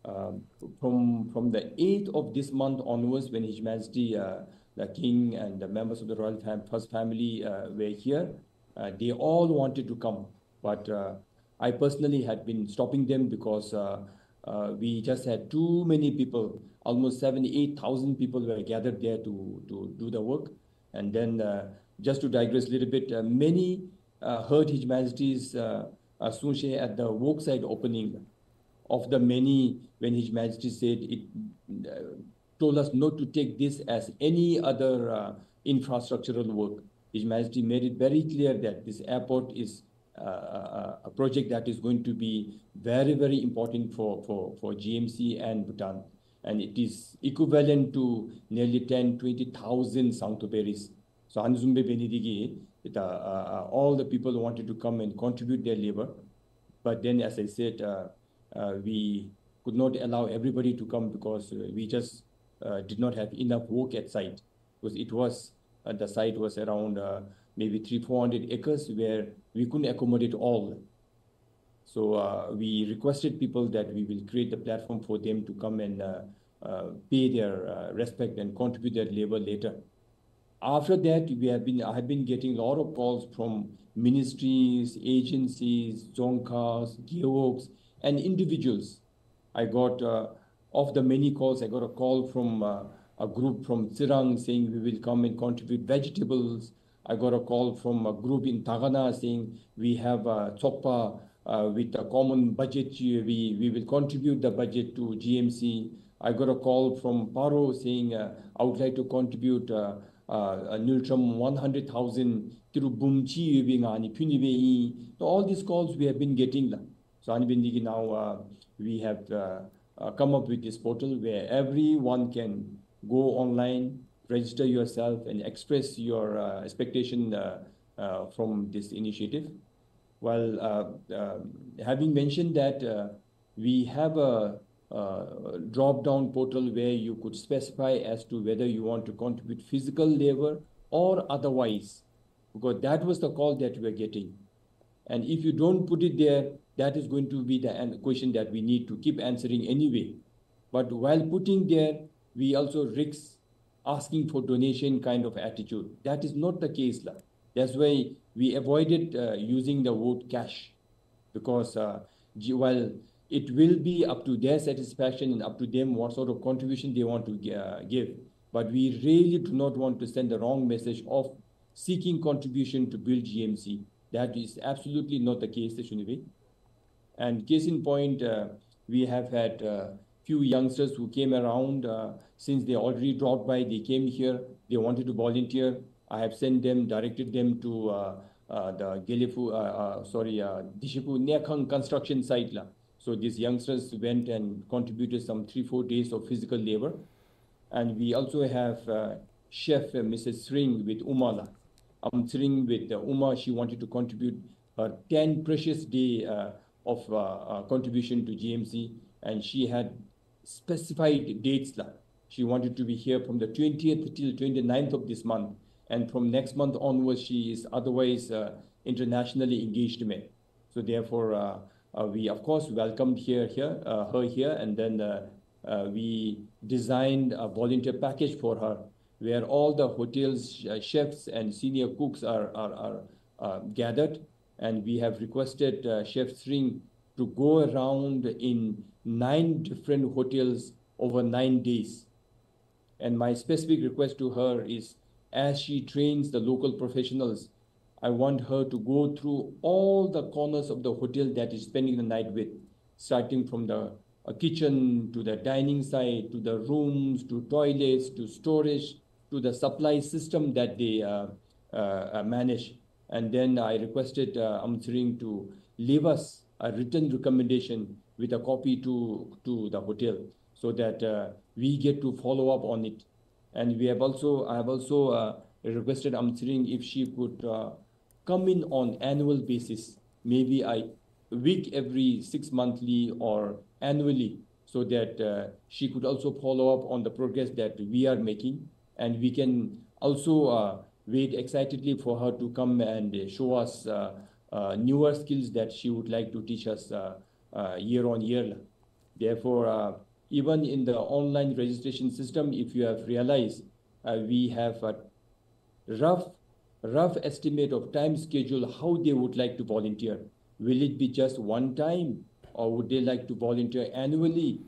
um, from, from the eighth of this month onwards, when His Majesty, uh, the King and the members of the royal fam-, first family, uh, were here, uh, they all wanted to come. But, uh, I personally had been stopping them because, uh, uh, we just had too many people. Almost seven, eight thousand people were gathered there to, to do the work. And then, uh, just to digress a little bit, uh, many, uh, heard His Majesty's, uh, uh, Sungshe at the Wok Side opening. Of the many, when His Majesty said it, uh, told us not to take this as any other, uh, infrastructural work. His Majesty made it very clear that this airport is, uh, uh, a project that is going to be very, very important for, for, for G M C and Bhutan. And it is equivalent to nearly ten, twenty thousand Sangtam Parish. So, ཨ་ནི་བཟུམ་སྦེ་འབད་ནི་འདི་གིས་ད་ཨ་ཨ་all the people wanted to come and contribute their labor. But then, as I said, uh, uh, we could not allow everybody to come because, uh, we just, uh, did not have enough work at site. Because it was, uh, the site was around, uh, maybe three, four hundred acres where we couldn't accommodate all. So, uh, we requested people that we will create the platform for them to come and, uh, uh, pay their, uh, respect and contribute their labor later. After that, we have been, I have been getting a lot of calls from ministries, agencies, dzongkhas, gewogs, and individuals. I got, uh, of the many calls, I got a call from, uh, a group from Tsirang saying we will come and contribute vegetables. I got a call from a group in Tagana saying we have a tsokpa, uh, with a common budget, we, we will contribute the budget to G M C. I got a call from Paro saying, uh, I would like to contribute, uh, uh, a nultrum one hundred thousand through Bumchi, we being ani punibe. So all these calls we have been getting la. So ani bindigi now, uh, we have, uh, uh, come up with this portal where everyone can go online, register yourself, and express your, uh, expectation, uh, uh, from this initiative. Well, uh, uh, having mentioned that, uh, we have a, uh, drop-down portal where you could specify as to whether you want to contribute physical labor or otherwise, because that was the call that we were getting. And if you don't put it there, that is going to be the an-, question that we need to keep answering anyway. But while putting there, we also risk asking for donation kind of attitude. That is not the case la. That's why we avoided, uh, using the word cash, because, uh, G-, while it will be up to their satisfaction and up to them what sort of contribution they want to gi-, uh, give, but we really do not want to send the wrong message of seeking contribution to build G M C. That is absolutely not the case, Shunibi. And case in point, uh, we have had, uh, few youngsters who came around, uh, since they already dropped by, they came here, they wanted to volunteer. I have sent them, directed them to, uh, uh, the Gelephu, uh, uh, sorry, uh, Dishiphu Nekhang construction site la. So these youngsters went and contributed some three, four days of physical labor. And we also have, uh, chef, uh, Missus Sring with Uma la. Amtsring with, uh, Uma, she wanted to contribute her ten precious day, uh, of, uh, uh, contribution to G M C, and she had specified dates la. She wanted to be here from the twentieth till twenty-ninth of this month, and from next month onwards, she is otherwise, uh, internationally engaged. Me. So therefore, uh, uh, we of course welcomed here, here, uh, her here, and then, uh, uh, we designed a volunteer package for her, where all the hotels, uh, chefs and senior cooks are, are, are, uh, gathered, and we have requested, uh, Chef Sring to go around in nine different hotels over nine days. And my specific request to her is, as she trains the local professionals, I want her to go through all the corners of the hotel that is spending the night with, starting from the, uh, kitchen to the dining side, to the rooms, to toilets, to storage, to the supply system that they, uh, uh, uh, manage. And then I requested, uh, Amtsring to leave us a written recommendation with a copy to, to the hotel so that, uh, we get to follow up on it. And we have also, I have also, uh, requested Amtsring if she could, uh, come in on annual basis, maybe a week every six monthly or annually, so that, uh, she could also follow up on the progress that we are making, and we can also, uh, wait excitedly for her to come and, uh, show us, uh, uh, newer skills that she would like to teach us, uh, uh, year on year. Therefore, uh, even in the online registration system, if you have realized, uh, we have a rough, rough estimate of time schedule, how they would like to volunteer. Will it be just one time, or would they like to volunteer annually?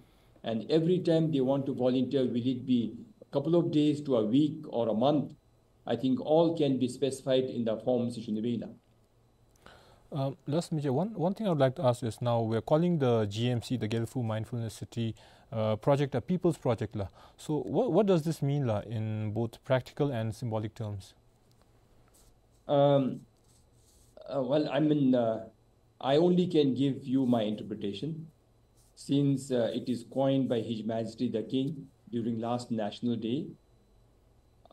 And every time they want to volunteer, will it be a couple of days to a week or a month? I think all can be specified in the form, Sri Shunibela. Um, Las Mije, one, one thing I would like to ask is, now we're calling the G M C, the Gelephu Mindfulness City, uh, project, a people's project la. So what, what does this mean la, in both practical and symbolic terms? Um, uh, well, I mean, uh, I only can give you my interpretation. Since, uh, it is coined by His Majesty the King during last National Day,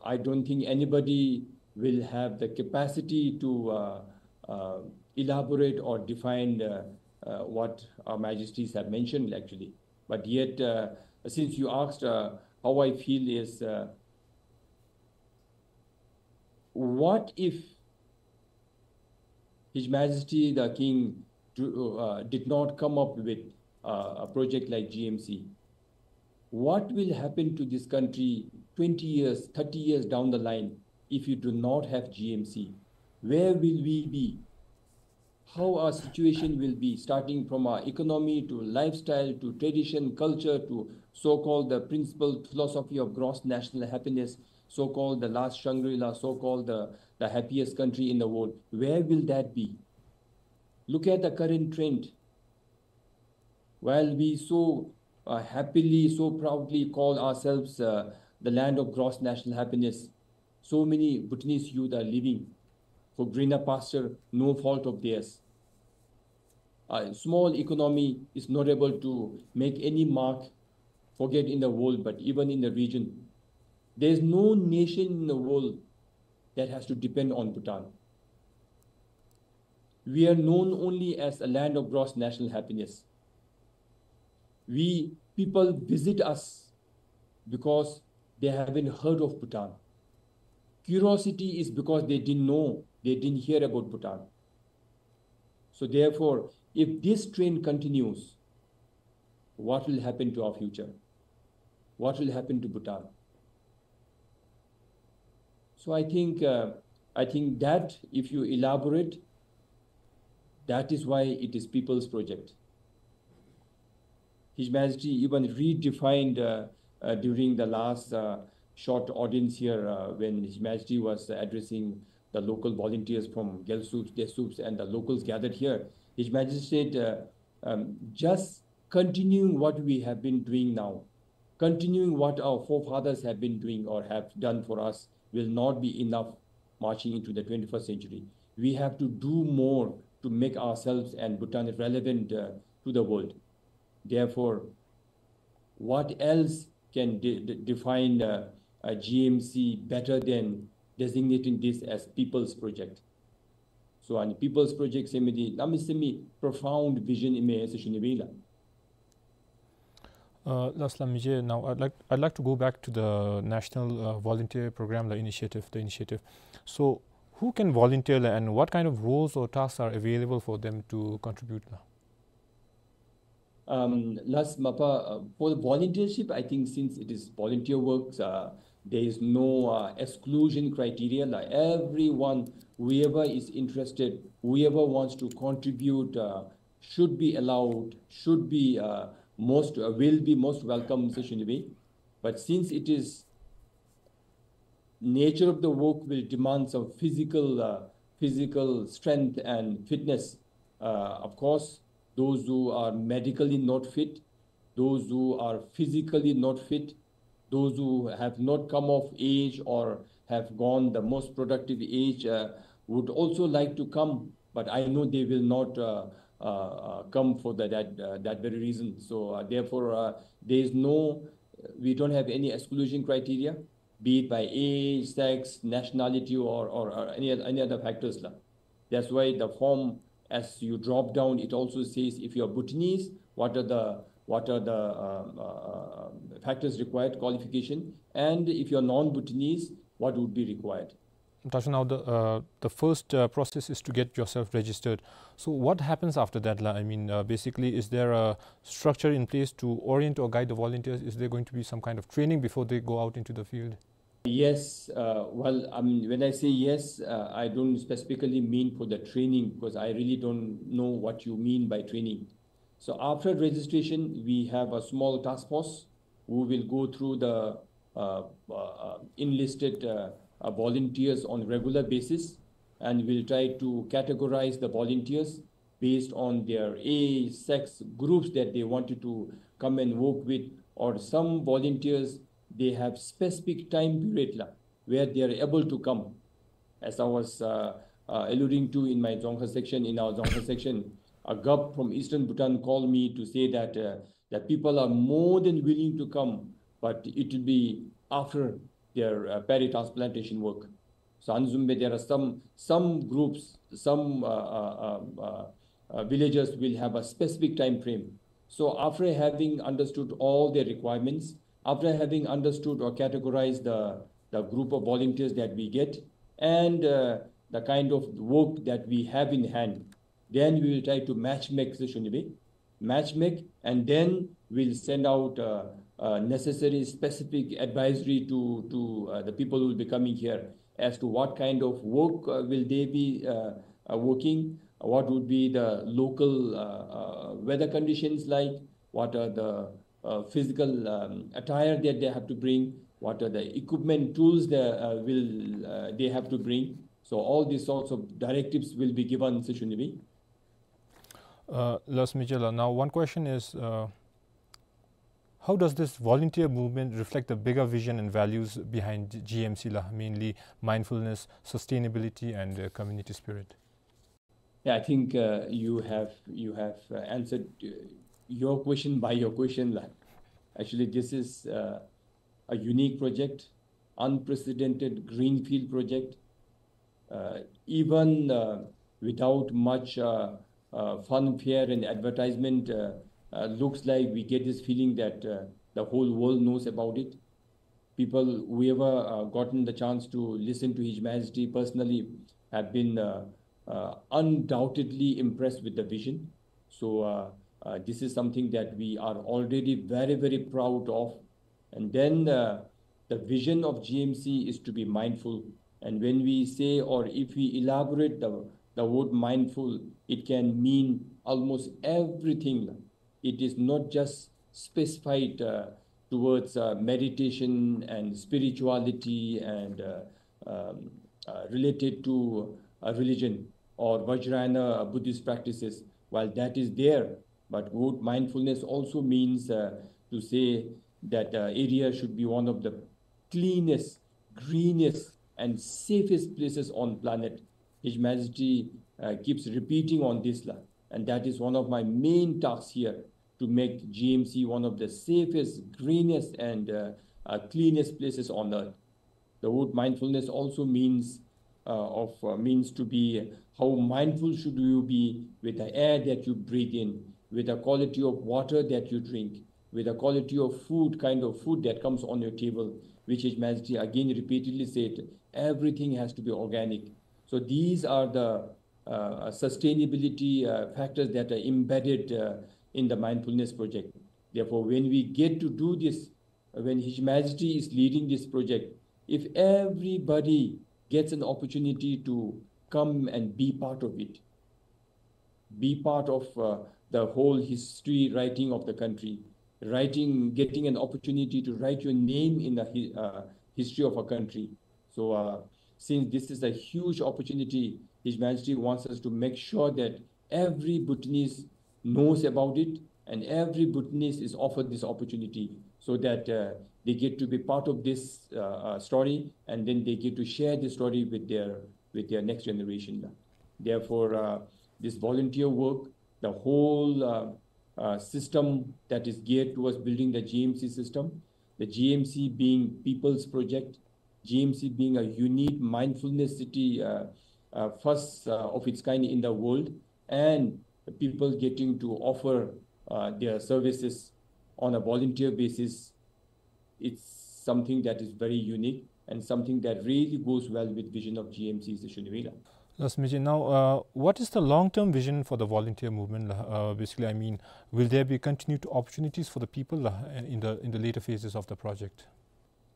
I don't think anybody will have the capacity to, uh, uh, elaborate or define, uh, uh, what Our Majesties have mentioned, actually. But yet, uh, since you asked, uh, how I feel is, uh, what if His Majesty the King do, uh, did not come up with, uh, a project like G M C? What will happen to this country twenty years, thirty years down the line if you do not have G M C? Where will we be? How our situation will be, starting from our economy to lifestyle to tradition, culture to so-called the principal philosophy of gross national happiness, so-called the last Shangri-La, so-called the, the happiest country in the world. Where will that be? Look at the current trend. While we so, uh, happily, so proudly call ourselves, uh, the land of gross national happiness, so many Bhutanese youth are leaving for greener pasture, no fault of theirs. A small economy is not able to make any mark, forget in the world, but even in the region. There is no nation in the world that has to depend on Bhutan. We are known only as a land of gross national happiness. We, people visit us because they haven't heard of Bhutan. Curiosity is because they didn't know, they didn't hear about Bhutan. So therefore, if this trend continues, what will happen to our future? What will happen to Bhutan? So I think, uh, I think that if you elaborate, that is why it is people's project. His Majesty even redefined, uh, uh, during the last, uh, short audience here, uh, when His Majesty was addressing the local volunteers from Gyalsups, Desups, and the locals gathered here. His Majesty said, uh, um, just continuing what we have been doing now, continuing what our forefathers have been doing or have done for us will not be enough marching into the twenty-first century. We have to do more to make ourselves and Bhutan relevant, uh, to the world. Therefore, what else can de-, de-, define, uh, a G M C better than designating this as people's project? So, ཨ་ནི་people's project ཟེར་མི་འདི་གནམ་མེད་ས་མེད་profound vision ཨིན་མས་ཟེར་ཞུ་ནི་སྦེ་ཨིན་ལགས། Uh, last ལགས་མི་རྗེ, now I'd like, I'd like to go back to the National, uh, Volunteer Program, the initiative, the initiative. So, who can volunteer, and what kind of roles or tasks are available for them to contribute, ལགས? Um, last མ་པ, uh, for the volunteership, I think since it is volunteer works, uh, there is no, uh, exclusion criteria. Like everyone, whoever is interested, whoever wants to contribute, uh, should be allowed, should be, uh, most, uh, will be most welcome ཟེར་ཞུ་ནི་སྦེ། But since it is nature of the work will demand some physical, uh, physical strength and fitness. Uh, of course, those who are medically not fit, those who are physically not fit, those who have not come of age or have gone the most productive age, uh, would also like to come, but I know they will not, uh, uh, uh, come for the, that, uh, that very reason. So, uh, therefore, uh, there is no, we don't have any exclusion criteria, be it by age, sex, nationality, or, or, or any oth-, any other factors, la. That's why the form, as you drop down, it also says if you are Bhutanese, what are the, what are the, um, uh, factors required, qualification, and if you are non-Bhutanese, what would be required. Tashu, now the, uh, the first, uh, process is to get yourself registered. So what happens after that, la? I mean, uh, basically, is there a structure in place to orient or guide the volunteers? Is there going to be some kind of training before they go out into the field? Yes, uh, well, I mean, when I say yes, uh, I don't specifically mean for the training, because I really don't know what you mean by training. So after registration, we have a small task force who will go through the, uh, uh, uh, enlisted, uh, uh, volunteers on regular basis, and will try to categorize the volunteers based on their age, sex, groups that they wanted to come and work with, or some volunteers, they have specific time period, la, where they are able to come. As I was, uh, uh, alluding to in my Dzongkha section, in our Dzongkha section, a gup from Eastern Bhutan called me to say that, uh, that people are more than willing to come, but it will be after their, uh, paddy transplantation work. So ཨ་ནི་བཟུམ་སྦེ་there are some, some groups, some, uh, uh, uh, uh, uh, villages will have a specific time frame. So after having understood all their requirements, after having understood or categorized the, the group of volunteers that we get, and uh, the kind of work that we have in hand, then we will try to match make the Shunibi, match make, and then we'll send out uh, uh, necessary specific advisory to, to uh, the people who will be coming here as to what kind of work uh, will they be uh, uh, working, what would be the local uh, uh, weather conditions like, what are the uh, physical um, attire that they have to bring, what are the equipment tools that uh, will uh, they have to bring. So all these sorts of directives will be given, Sir Shunibi. Uh, Las Mijela, now one question is, uh, how does this volunteer movement reflect the bigger vision and values behind G M C, la, mainly mindfulness, sustainability, and uh, community spirit? Yeah, I think uh, you have you have uh, answered uh, your question by your question, la. Actually, this is uh, a unique project, unprecedented greenfield project. Uh, even uh, without much uh, uh, fanfare and advertisement, uh, uh, looks like we get this feeling that uh, the whole world knows about it. People, whoever uh, gotten the chance to listen to His Majesty personally, have been uh, uh, undoubtedly impressed with the vision. So uh, uh, this is something that we are already very, very proud of. And then uh, the vision of G M C is to be mindful. And when we say, or if we elaborate the, the word mindful, it can mean almost everything. It is not just specified uh, towards uh, meditation and spirituality and uh, um, uh, related to a religion or Vajrayana uh, Buddhist practices. While that is there, but good mindfulness also means uh, to say that uh, area should be one of the cleanest, greenest, and safest places on planet. His Majesty uh, keeps repeating on this, la, and that is one of my main tasks here, to make G M C one of the safest, greenest, and uh, uh, cleanest places on earth. The word mindfulness also means uh, of uh, means to be how mindful should you be with the air that you breathe in, with the quality of water that you drink, with the quality of food, kind of food that comes on your table, which His Majesty again repeatedly said, everything has to be organic. So these are the uh, sustainability uh, factors that are embedded uh, in the mindfulness project. Therefore, when we get to do this, when His Majesty is leading this project, if everybody gets an opportunity to come and be part of it, be part of uh, the whole history writing of the country, writing, getting an opportunity to write your name in the hi- uh, history of a country. So, uh, since this is a huge opportunity, His Majesty wants us to make sure that every Bhutanese knows about it and every Bhutanese is offered this opportunity so that uh, they get to be part of this uh, uh, story and then they get to share this story with their with their next generation. Therefore, uh, this volunteer work, the whole uh, uh, system that is geared towards building the G M C system, the G M C being people's project, G M C being a unique mindfulness city, uh, uh, first uh, of its kind in the world, and people getting to offer uh, their services on a volunteer basis, it's something that is very unique and something that really goes well with vision of G M Cs, Shunimila. Las Mijin, now, uh, what is the long-term vision for the volunteer movement? Uh, basically, I mean, will there be continued opportunities for the people uh, in the in the later phases of the project?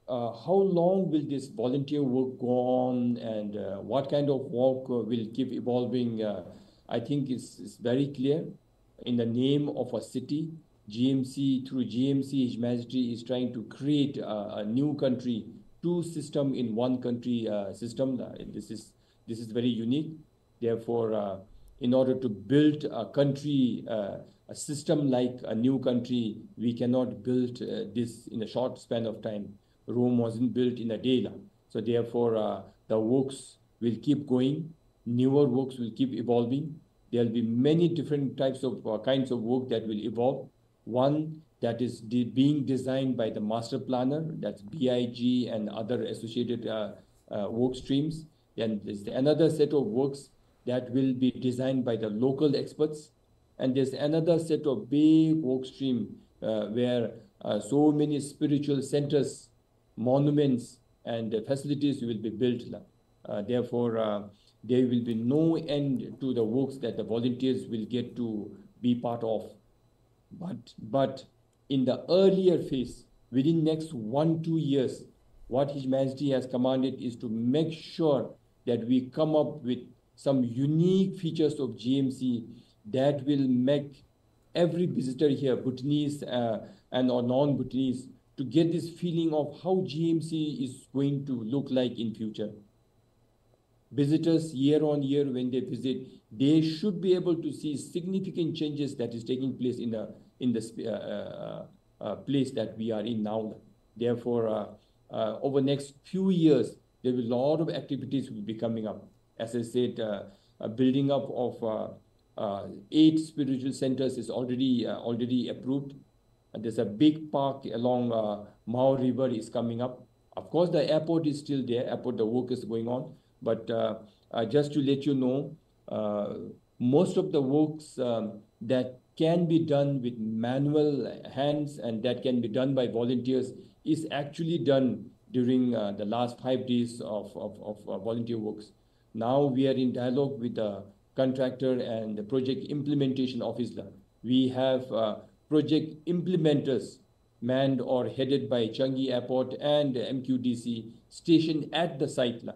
Uh, how long will this volunteer work go on, and uh, what kind of work uh, will keep evolving? Uh, I think it's, it's very clear. In the name of a city, G M C, through G M C, His Majesty is trying to create a, a new country, two system in one country uh, system. Uh, this is this is very unique. Therefore, uh, in order to build a country, uh, a system like a new country, we cannot build uh, this in a short span of time. Rome wasn't built in a day. La. So therefore, uh, the works will keep going. Newer works will keep evolving. There will be many different types of uh, kinds of work that will evolve. One that is de- being designed by the master planner, that's B I G and other associated uh, uh, work streams. Then there's another set of works that will be designed by the local experts. And there's another set of big work stream, uh, where, uh, so many spiritual centers, monuments, and, uh, facilities will be built, la. Uh, therefore, uh, there will be no end to the works that the volunteers will get to be part of. But, but in the earlier phase, within next one, two years, what His Majesty has commanded is to make sure that we come up with some unique features of G M C that will make every visitor here, Bhutanese, uh, and or non-Bhutanese, to get this feeling of how G M C is going to look like in future. Visitors, year on year, when they visit, they should be able to see significant changes that is taking place in the, in the sp-, uh, uh, uh, place that we are in now. Therefore, uh, uh, over next few years, there will be a lot of activities will be coming up. As I said, uh, a building up of, uh, uh, eight spiritual centers is already, uh, already approved. And there's a big park along, uh, Mao River is coming up. Of course, the airport is still there. Airport, the work is going on. But, uh, uh, just to let you know, uh, most of the works, um, that can be done with manual hands and that can be done by volunteers is actually done during, uh, the last five days of, of, of, uh, volunteer works. Now we are in dialogue with the contractor and the project implementation office, la. We have, uh, project implementers manned or headed by Changi Airport and M Q D C stationed at the site, la.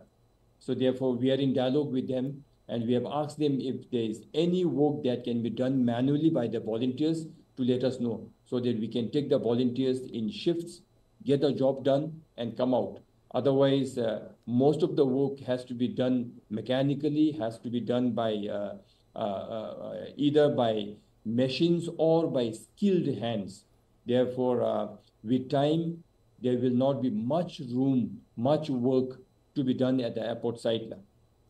So therefore, we are in dialogue with them and we have asked them if there is any work that can be done manually by the volunteers to let us know so that we can take the volunteers in shifts, get the job done and come out. Otherwise, uh, most of the work has to be done mechanically, has to be done by, uh, uh, uh, either by machines or by skilled hands. Therefore, uh, with time, there will not be much room, much work to be done at the airport site, la.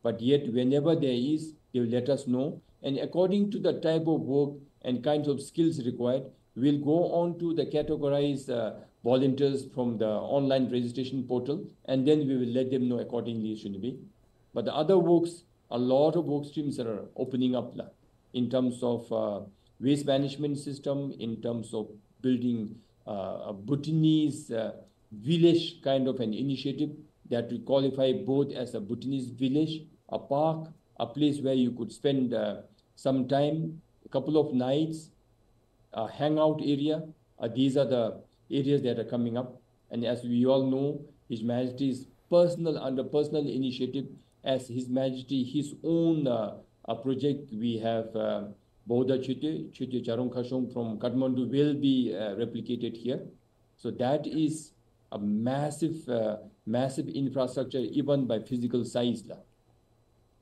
But yet, whenever there is, they will let us know. And according to the type of work and kinds of skills required, we'll go on to the categorize, uh, volunteers from the online registration portal, and then we will let them know accordingly, Shunibhai. But the other works, a lot of work streams are opening up, la, in terms of, uh, waste management system, in terms of building, uh, a Bhutanese, uh, village kind of an initiative that will qualify both as a Bhutanese village, a park, a place where you could spend, uh, some time, a couple of nights, uh, hangout area. Uh, these are the areas that are coming up. And as we all know, His Majesty's personal, under personal initiative, as His Majesty, his own, uh, uh, project, we have, uh, Bouddha Chötö, Chötö Charong Khashong from Kathmandu will be, uh, replicated here. So that is a massive, uh, massive infrastructure, even by physical size, la.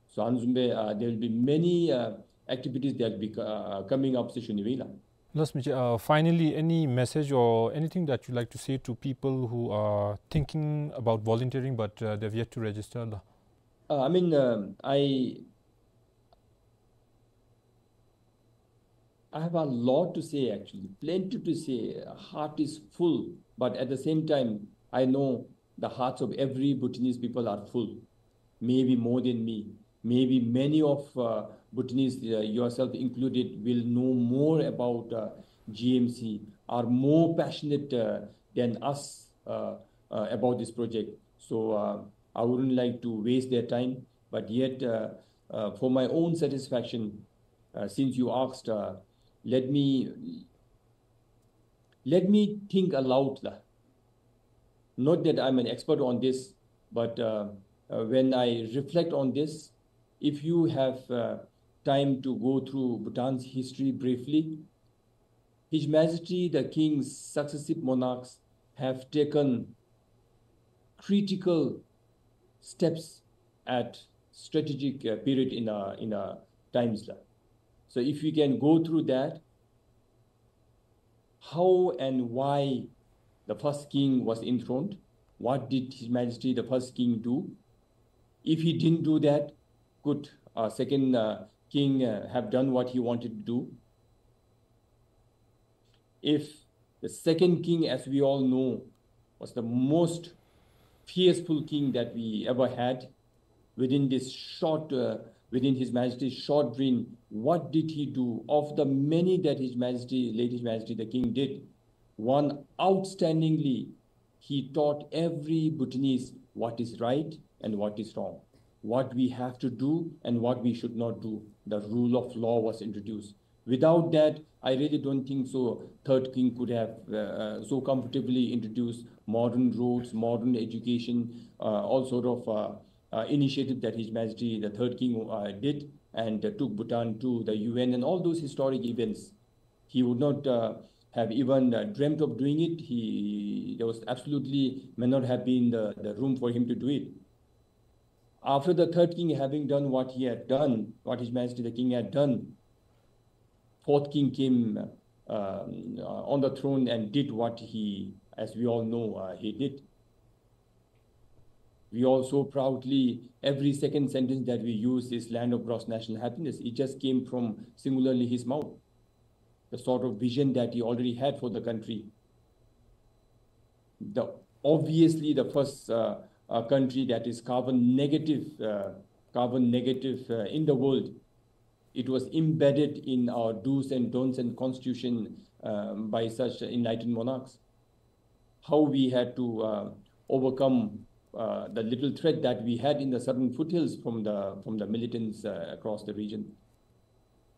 So, ཨ་ནི་བཟུམ་སྦེ་uh, there will be many, uh, activities that will be, uh, coming up, ཟེར་ཞུ་ནི་ཨིན་ལགས། ལགས་སོ་མི་རྗེ། Uh, finally, any message or anything that you'd like to say to people who are thinking about volunteering but, uh, they've yet to register, ལགས། Uh, I mean, um, I I have a lot to say, actually, plenty to say. Heart is full, but at the same time, I know the hearts of every Bhutanese people are full, maybe more than me. Maybe many of, uh, Bhutanese, uh, yourself included, will know more about, uh, G M C, are more passionate, uh, than us, uh, uh, about this project. So, uh, I wouldn't like to waste their time, but yet, uh, uh, for my own satisfaction, uh, since you asked, uh, let me, let me think aloud, lah. Not that I'm an expert on this, but, uh, uh, when I reflect on this, if you have, uh, time to go through Bhutan's history briefly, His Majesty the King's successive monarchs have taken critical steps at strategic, uh, period in our, in our times, lah. So if we can go through that, how and why the first king was enthroned, what did His Majesty the first king do? If he didn't do that, could, uh, second, uh, king, uh, have done what he wanted to do? If the second king, as we all know, was the most fearful king that we ever had, within this short, uh, Within His Majesty's short reign, what did he do? Of the many that His Majesty, late His Majesty the King did, one outstandingly, he taught every Bhutanese what is right and what is wrong, what we have to do and what we should not do. The rule of law was introduced. Without that, I really don't think so Third King could have, uh, uh, so comfortably introduced modern roads, modern education, uh, all sort of, uh, uh, initiative that His Majesty the Third King, uh, did, and, uh, took Bhutan to the U N and all those historic events. He would not, uh, have even, uh, dreamt of doing it. He, there was absolutely may not have been the, the room for him to do it. After the Third King having done what he had done, what His Majesty the King had done, Fourth King came, um, uh, on the throne and did what he, as we all know, uh, he did. We also proudly, every second sentence that we use is "land of gross national happiness." It just came from singularly his mouth. The sort of vision that he already had for the country. The, obviously, the first, uh, uh, country that is carbon negative, uh, carbon negative, uh, in the world. It was embedded in our do's and don'ts and constitution, um, by such enlightened monarchs. How we had to, uh, overcome, uh, the little threat that we had in the southern foothills from the, from the militants, uh, across the region.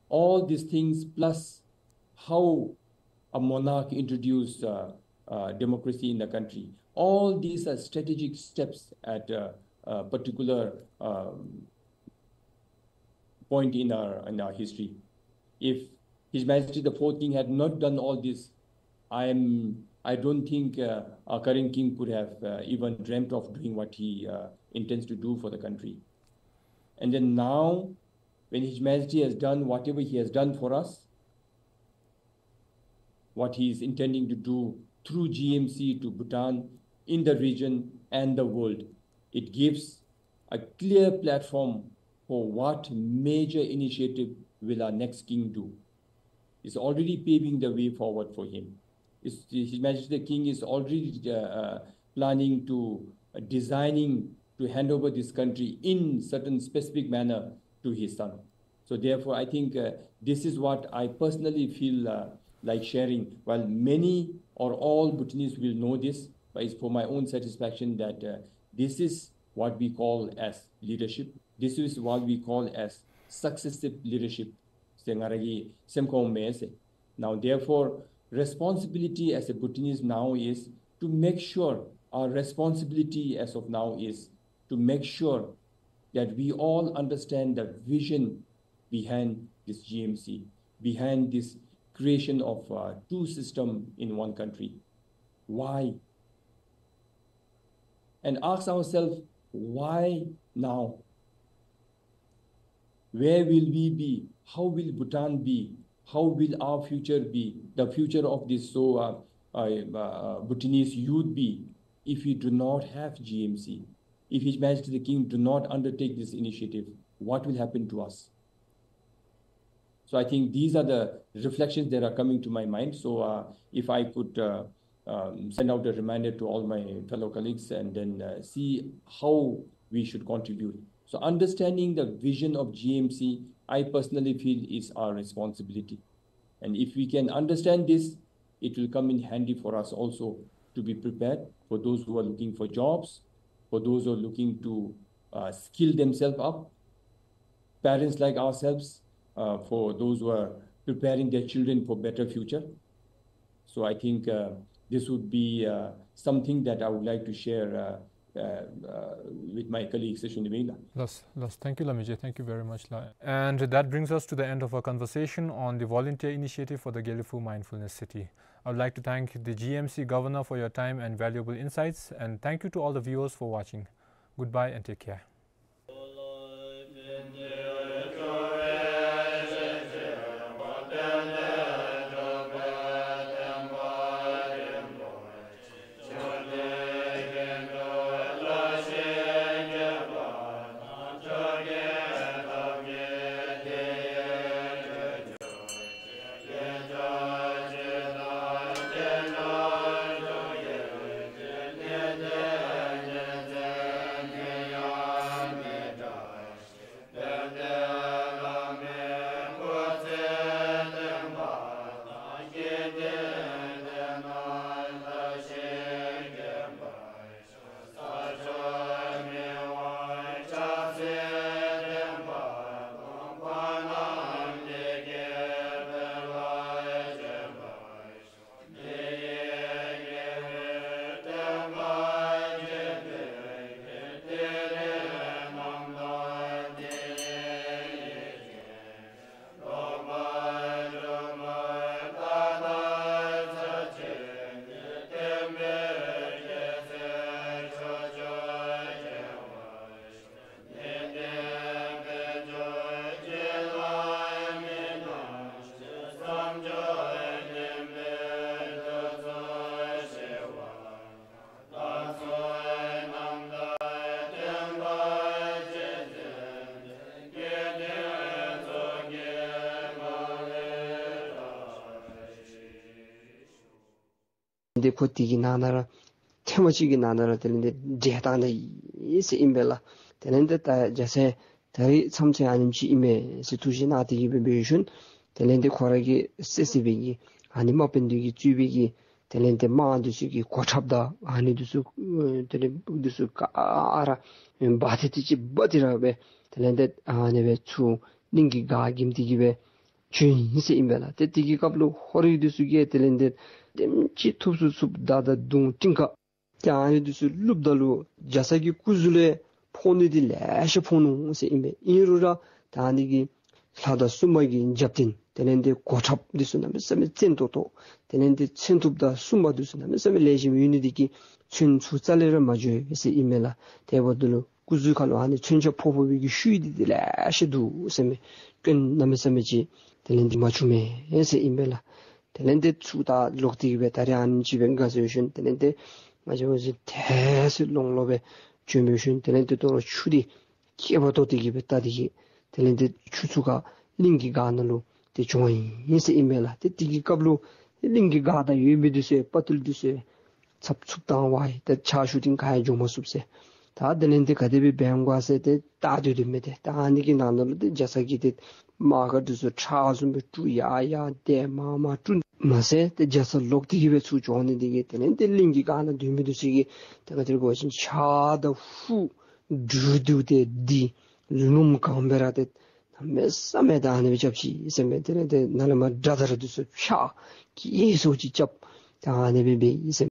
All these things, plus how a monarch introduced, uh, uh, democracy in the country. All these are strategic steps at a, a particular, um, point in our, in our history. If His Majesty the Fourth King had not done all this, I am, I don't think, uh, our current king could have, uh, even dreamt of doing what he, uh, intends to do for the country. And then now, when His Majesty has done whatever he has done for us, what he is intending to do through G M C to Bhutan, in the region and the world, it gives a clear platform for what major initiative will our next king do. It's already paving the way forward for him. It's, His Majesty the King is already, uh, uh, planning to, uh, designing to hand over this country in certain specific manner to his son. So therefore, I think, uh, this is what I personally feel, uh, like sharing. While many or all Bhutanese will know this, but it's for my own satisfaction that, uh, this is what we call as leadership. This is what we call as successive leadership. ཟེར་ང་ར་གི་སེམས་ཁོང་མེད་ཟེར། Now, therefore, responsibility as a Bhutanese now is to make sure, our responsibility as of now is to make sure that we all understand the vision behind this G M C, behind this creation of, uh, two system in one country. Why? And ask ourselves, why now? Where will we be? How will Bhutan be? How will our future be? The future of this so, uh, uh, uh, Bhutanese youth be if we do not have G M C? If His Majesty the King do not undertake this initiative, what will happen to us? So I think these are the reflections that are coming to my mind. So, uh, if I could, uh, um, send out a reminder to all my fellow colleagues and then, uh, see how we should contribute. So understanding the vision of G M C, I personally feel, is our responsibility. And if we can understand this, it will come in handy for us also to be prepared, for those who are looking for jobs, for those who are looking to, uh, skill themselves up, parents like ourselves, uh, for those who are preparing their children for better future. So I think, uh, this would be, uh, something that I would like to share, uh, uh, uh, with my colleague Seshun Debingla. Los, los. Thank you, Lamije. Thank you very much, la. And that brings us to the end of our conversation on the volunteer initiative for the Gelephu Mindfulness City. I would like to thank the G M C governor for your time and valuable insights, and thank you to all the viewers for watching. Goodbye and take care. ཏེ་ཁོ་དེ་གི་ནང་ན་ར་ཐེངས་མ་གཅིག་གི་ནང་ན་ར་དེ་ལས་ཏེ་བསྒྲལ་བཏང་ད་ཡི་ཟེར་ཨིན་པས་ལགས། དེ་ལས་ཏེ་ད་རྒྱ་ཚ་ད་རེས་མཚམས་ཚོད་ཨ་ནེམ་ཅིག་ཨིན་མས་ཟེར་ཐུགས་བཞེད་གནང་སྟེ་གི་སྦེ་འབད་ཞིནམ་དེ་ལས་ཏེ་ཁོ་ར་གི་བསད་བསད་པའི་གི་ཨ་ནི་དམག་དཔོན་འདི་གིས་གཙོས་པའི་གི་དེ་ལས་ཏེ་དམག་འདི་ཚུ་གི་གོ་ཁྲབ་དང་ཨ་ནི་འདི་ཚུ་ཨེ་དེ་ལས་འདི་ཚུ་ག་ར་འབག་སྟེ་དེ་ཅིག་འབག་སྟེ་ར་སྦེ་དེ་ལས་ཏེ་ཨ་ནི་སྦེ་ཚུར་གླིང་གི་སྒར་འགེམས་ཏེ་གི་སྦེ་བྱོན་ཡི་ཟེར་ཨིན་པས་ལགས། ཏེ་དེ་གི་སྐབས་ལུ་ཧོར་ཡུལ་འདི་ཚུ་གིས་དེ་ལས་ཏེ་དེམ་ཅིག་ཐུབ་ཚུགས་ཚུགསཔ་མདའ་དང་མདུང་ཏིང་ཀ་ཏེ་ཨ་ནི་འདི་ཚུ་བླུགསཔ་ད་ལུ་རྒྱ་ཚ་གི་སྐུ་གཟུགས་ལས་ཕོག་ནི་འདི་ལེ་ཤ་ཕོག་ནུག་ཟེར་ཨིན་པས། ཨིན་རུང་ར་ད་ཨ་ནི་གི་ལྷ་དང་སྲུང་མ་གི་རྒྱབ་རྟེན་དེ་ལས་ཏེ་གོ་ཁྲབ་འདི་ཚུ་གནམ་མེད་ས་མེད་བཙན་ཏོག་ཏོ་དེ་ལས་ཏེ་མཚོན་ཐུབ་དང་སྲུང་མ་འདི་ཚུ་གནམ་མེད་ས་མེད་ལེགས་ཤོམ་ཡོད་ནི་འདི་གིས་མཚོན་ཚུར་རྩ་ལས་ར་མ་འགྱོ་ཟེར་ཨིན་མས་ལགས། དེ་འབདཝ་ད་ལུ་སྐུ་གཟུགས་ཁ་ལུ་ཨ་ནི་མཚོན་ཆ་ཕོག་ཕོག་པའི་གི་ཤུལ་འདི་འདི་ལེ་ཤ་འདུག་ཟེར་མས། སྐྱོན་གནམ་མེད་ས་མེད་ཅིག་དེ་ལས་ཏེ་མ་བྱུང་མས་ཟེར་ཨིན་པས་ལགས། དེ་ལས་ཏེ་ཚུར་ད་ལོག་སྟེ་གི་སྦེ་ད་རེས་ཨ་ནེམ་ཅིག་སྦེ་དགའ་ཟེར་ཞིནམ་དེ་ལས་ཏེ་ང་བཅས་འོ་ཟེར་ཏེ་སི་ལོང་ལོ་སྦེ་བྱོན་འབད་ཞིནམ་དེ་ལས་ཏེ་དོ་རུང་ཆུ་འདི་སྐེད་པ་བཏོག་སྟེ་གི་སྦེ་ད་འདི་གིས་དེ་ལས་ཏེ་ཆུ་ཚུར་ཁ་གླིང་གི་སྒར་ནང་ལུ་ཏེ་བྱོན་ཡི་ཟེར་ཨིན་མས་ལགས། ཏེ་དེ་གི་སྐབས་ལུ་གླིང་གི་སྒར་ནང་ཡོད་མི་འདི་ཚུ་དཔའ་རྟུལ་འདི་ཚུ་ཚབ་ཚུབ་བཏང་བ་ཡི། ད་ཕྱག་ཞུ་སྟེ་ག་ཡང་འགྱོ་མ་ཚུགས་ཟེར། ད་དེ་ལས་ཏེ་ག་དེ་སྦེ་འབད་འོང་ག་ཟེར་ཏེ་ད་སྡོད་སྡོདཔ་མས། ཏེ་ད་ཨ་ནི་གི་ནང་ན་ལུ་ཏེ་རྒྱ་ཚ་གིས་ཏེ་དམག་སྒར་འདི་ཚུ་ཁྲག་བཟུམ་སྦེ་དཀྲུགས་ཡར་ཡར་ཏེ་མར་མར་དཀྲུགས་མ་ཚད་ཏེ་རྒྱ་ཚ་ལོག་སྟེ་གི་སྦེ་ཚུར་བྱོན་ནི་འདི་གིས་དེ་ལས་ཏེ་གླིང་གི་སྒར་ནང་སྡོད་མི་འདི་ཚུ་གིས་ཏེ་ག་དེ་ར་འབད་བ་ཅིན་ཕྱག་དང་ཧུ་འབྲུ་དུ་ཏེ་འདི་ལུས་ནུམ་གང་སྦེ་ར་ཏེ་གནམ་མེད་ས་མེད་ད་ཨ་ནི་སྦེ་རྐྱབ་ཅི་ཟེར་མས། དེ་ལས་ཏེ་ནཱ་ལས་མར་དགྲ་དར་འདི་ཚུ་ཕྱག་གི་སོ་ཅིག་རྐྱབ་ད་ཨ་ནི་སྦེ་འབད་ཡི་ཟེར།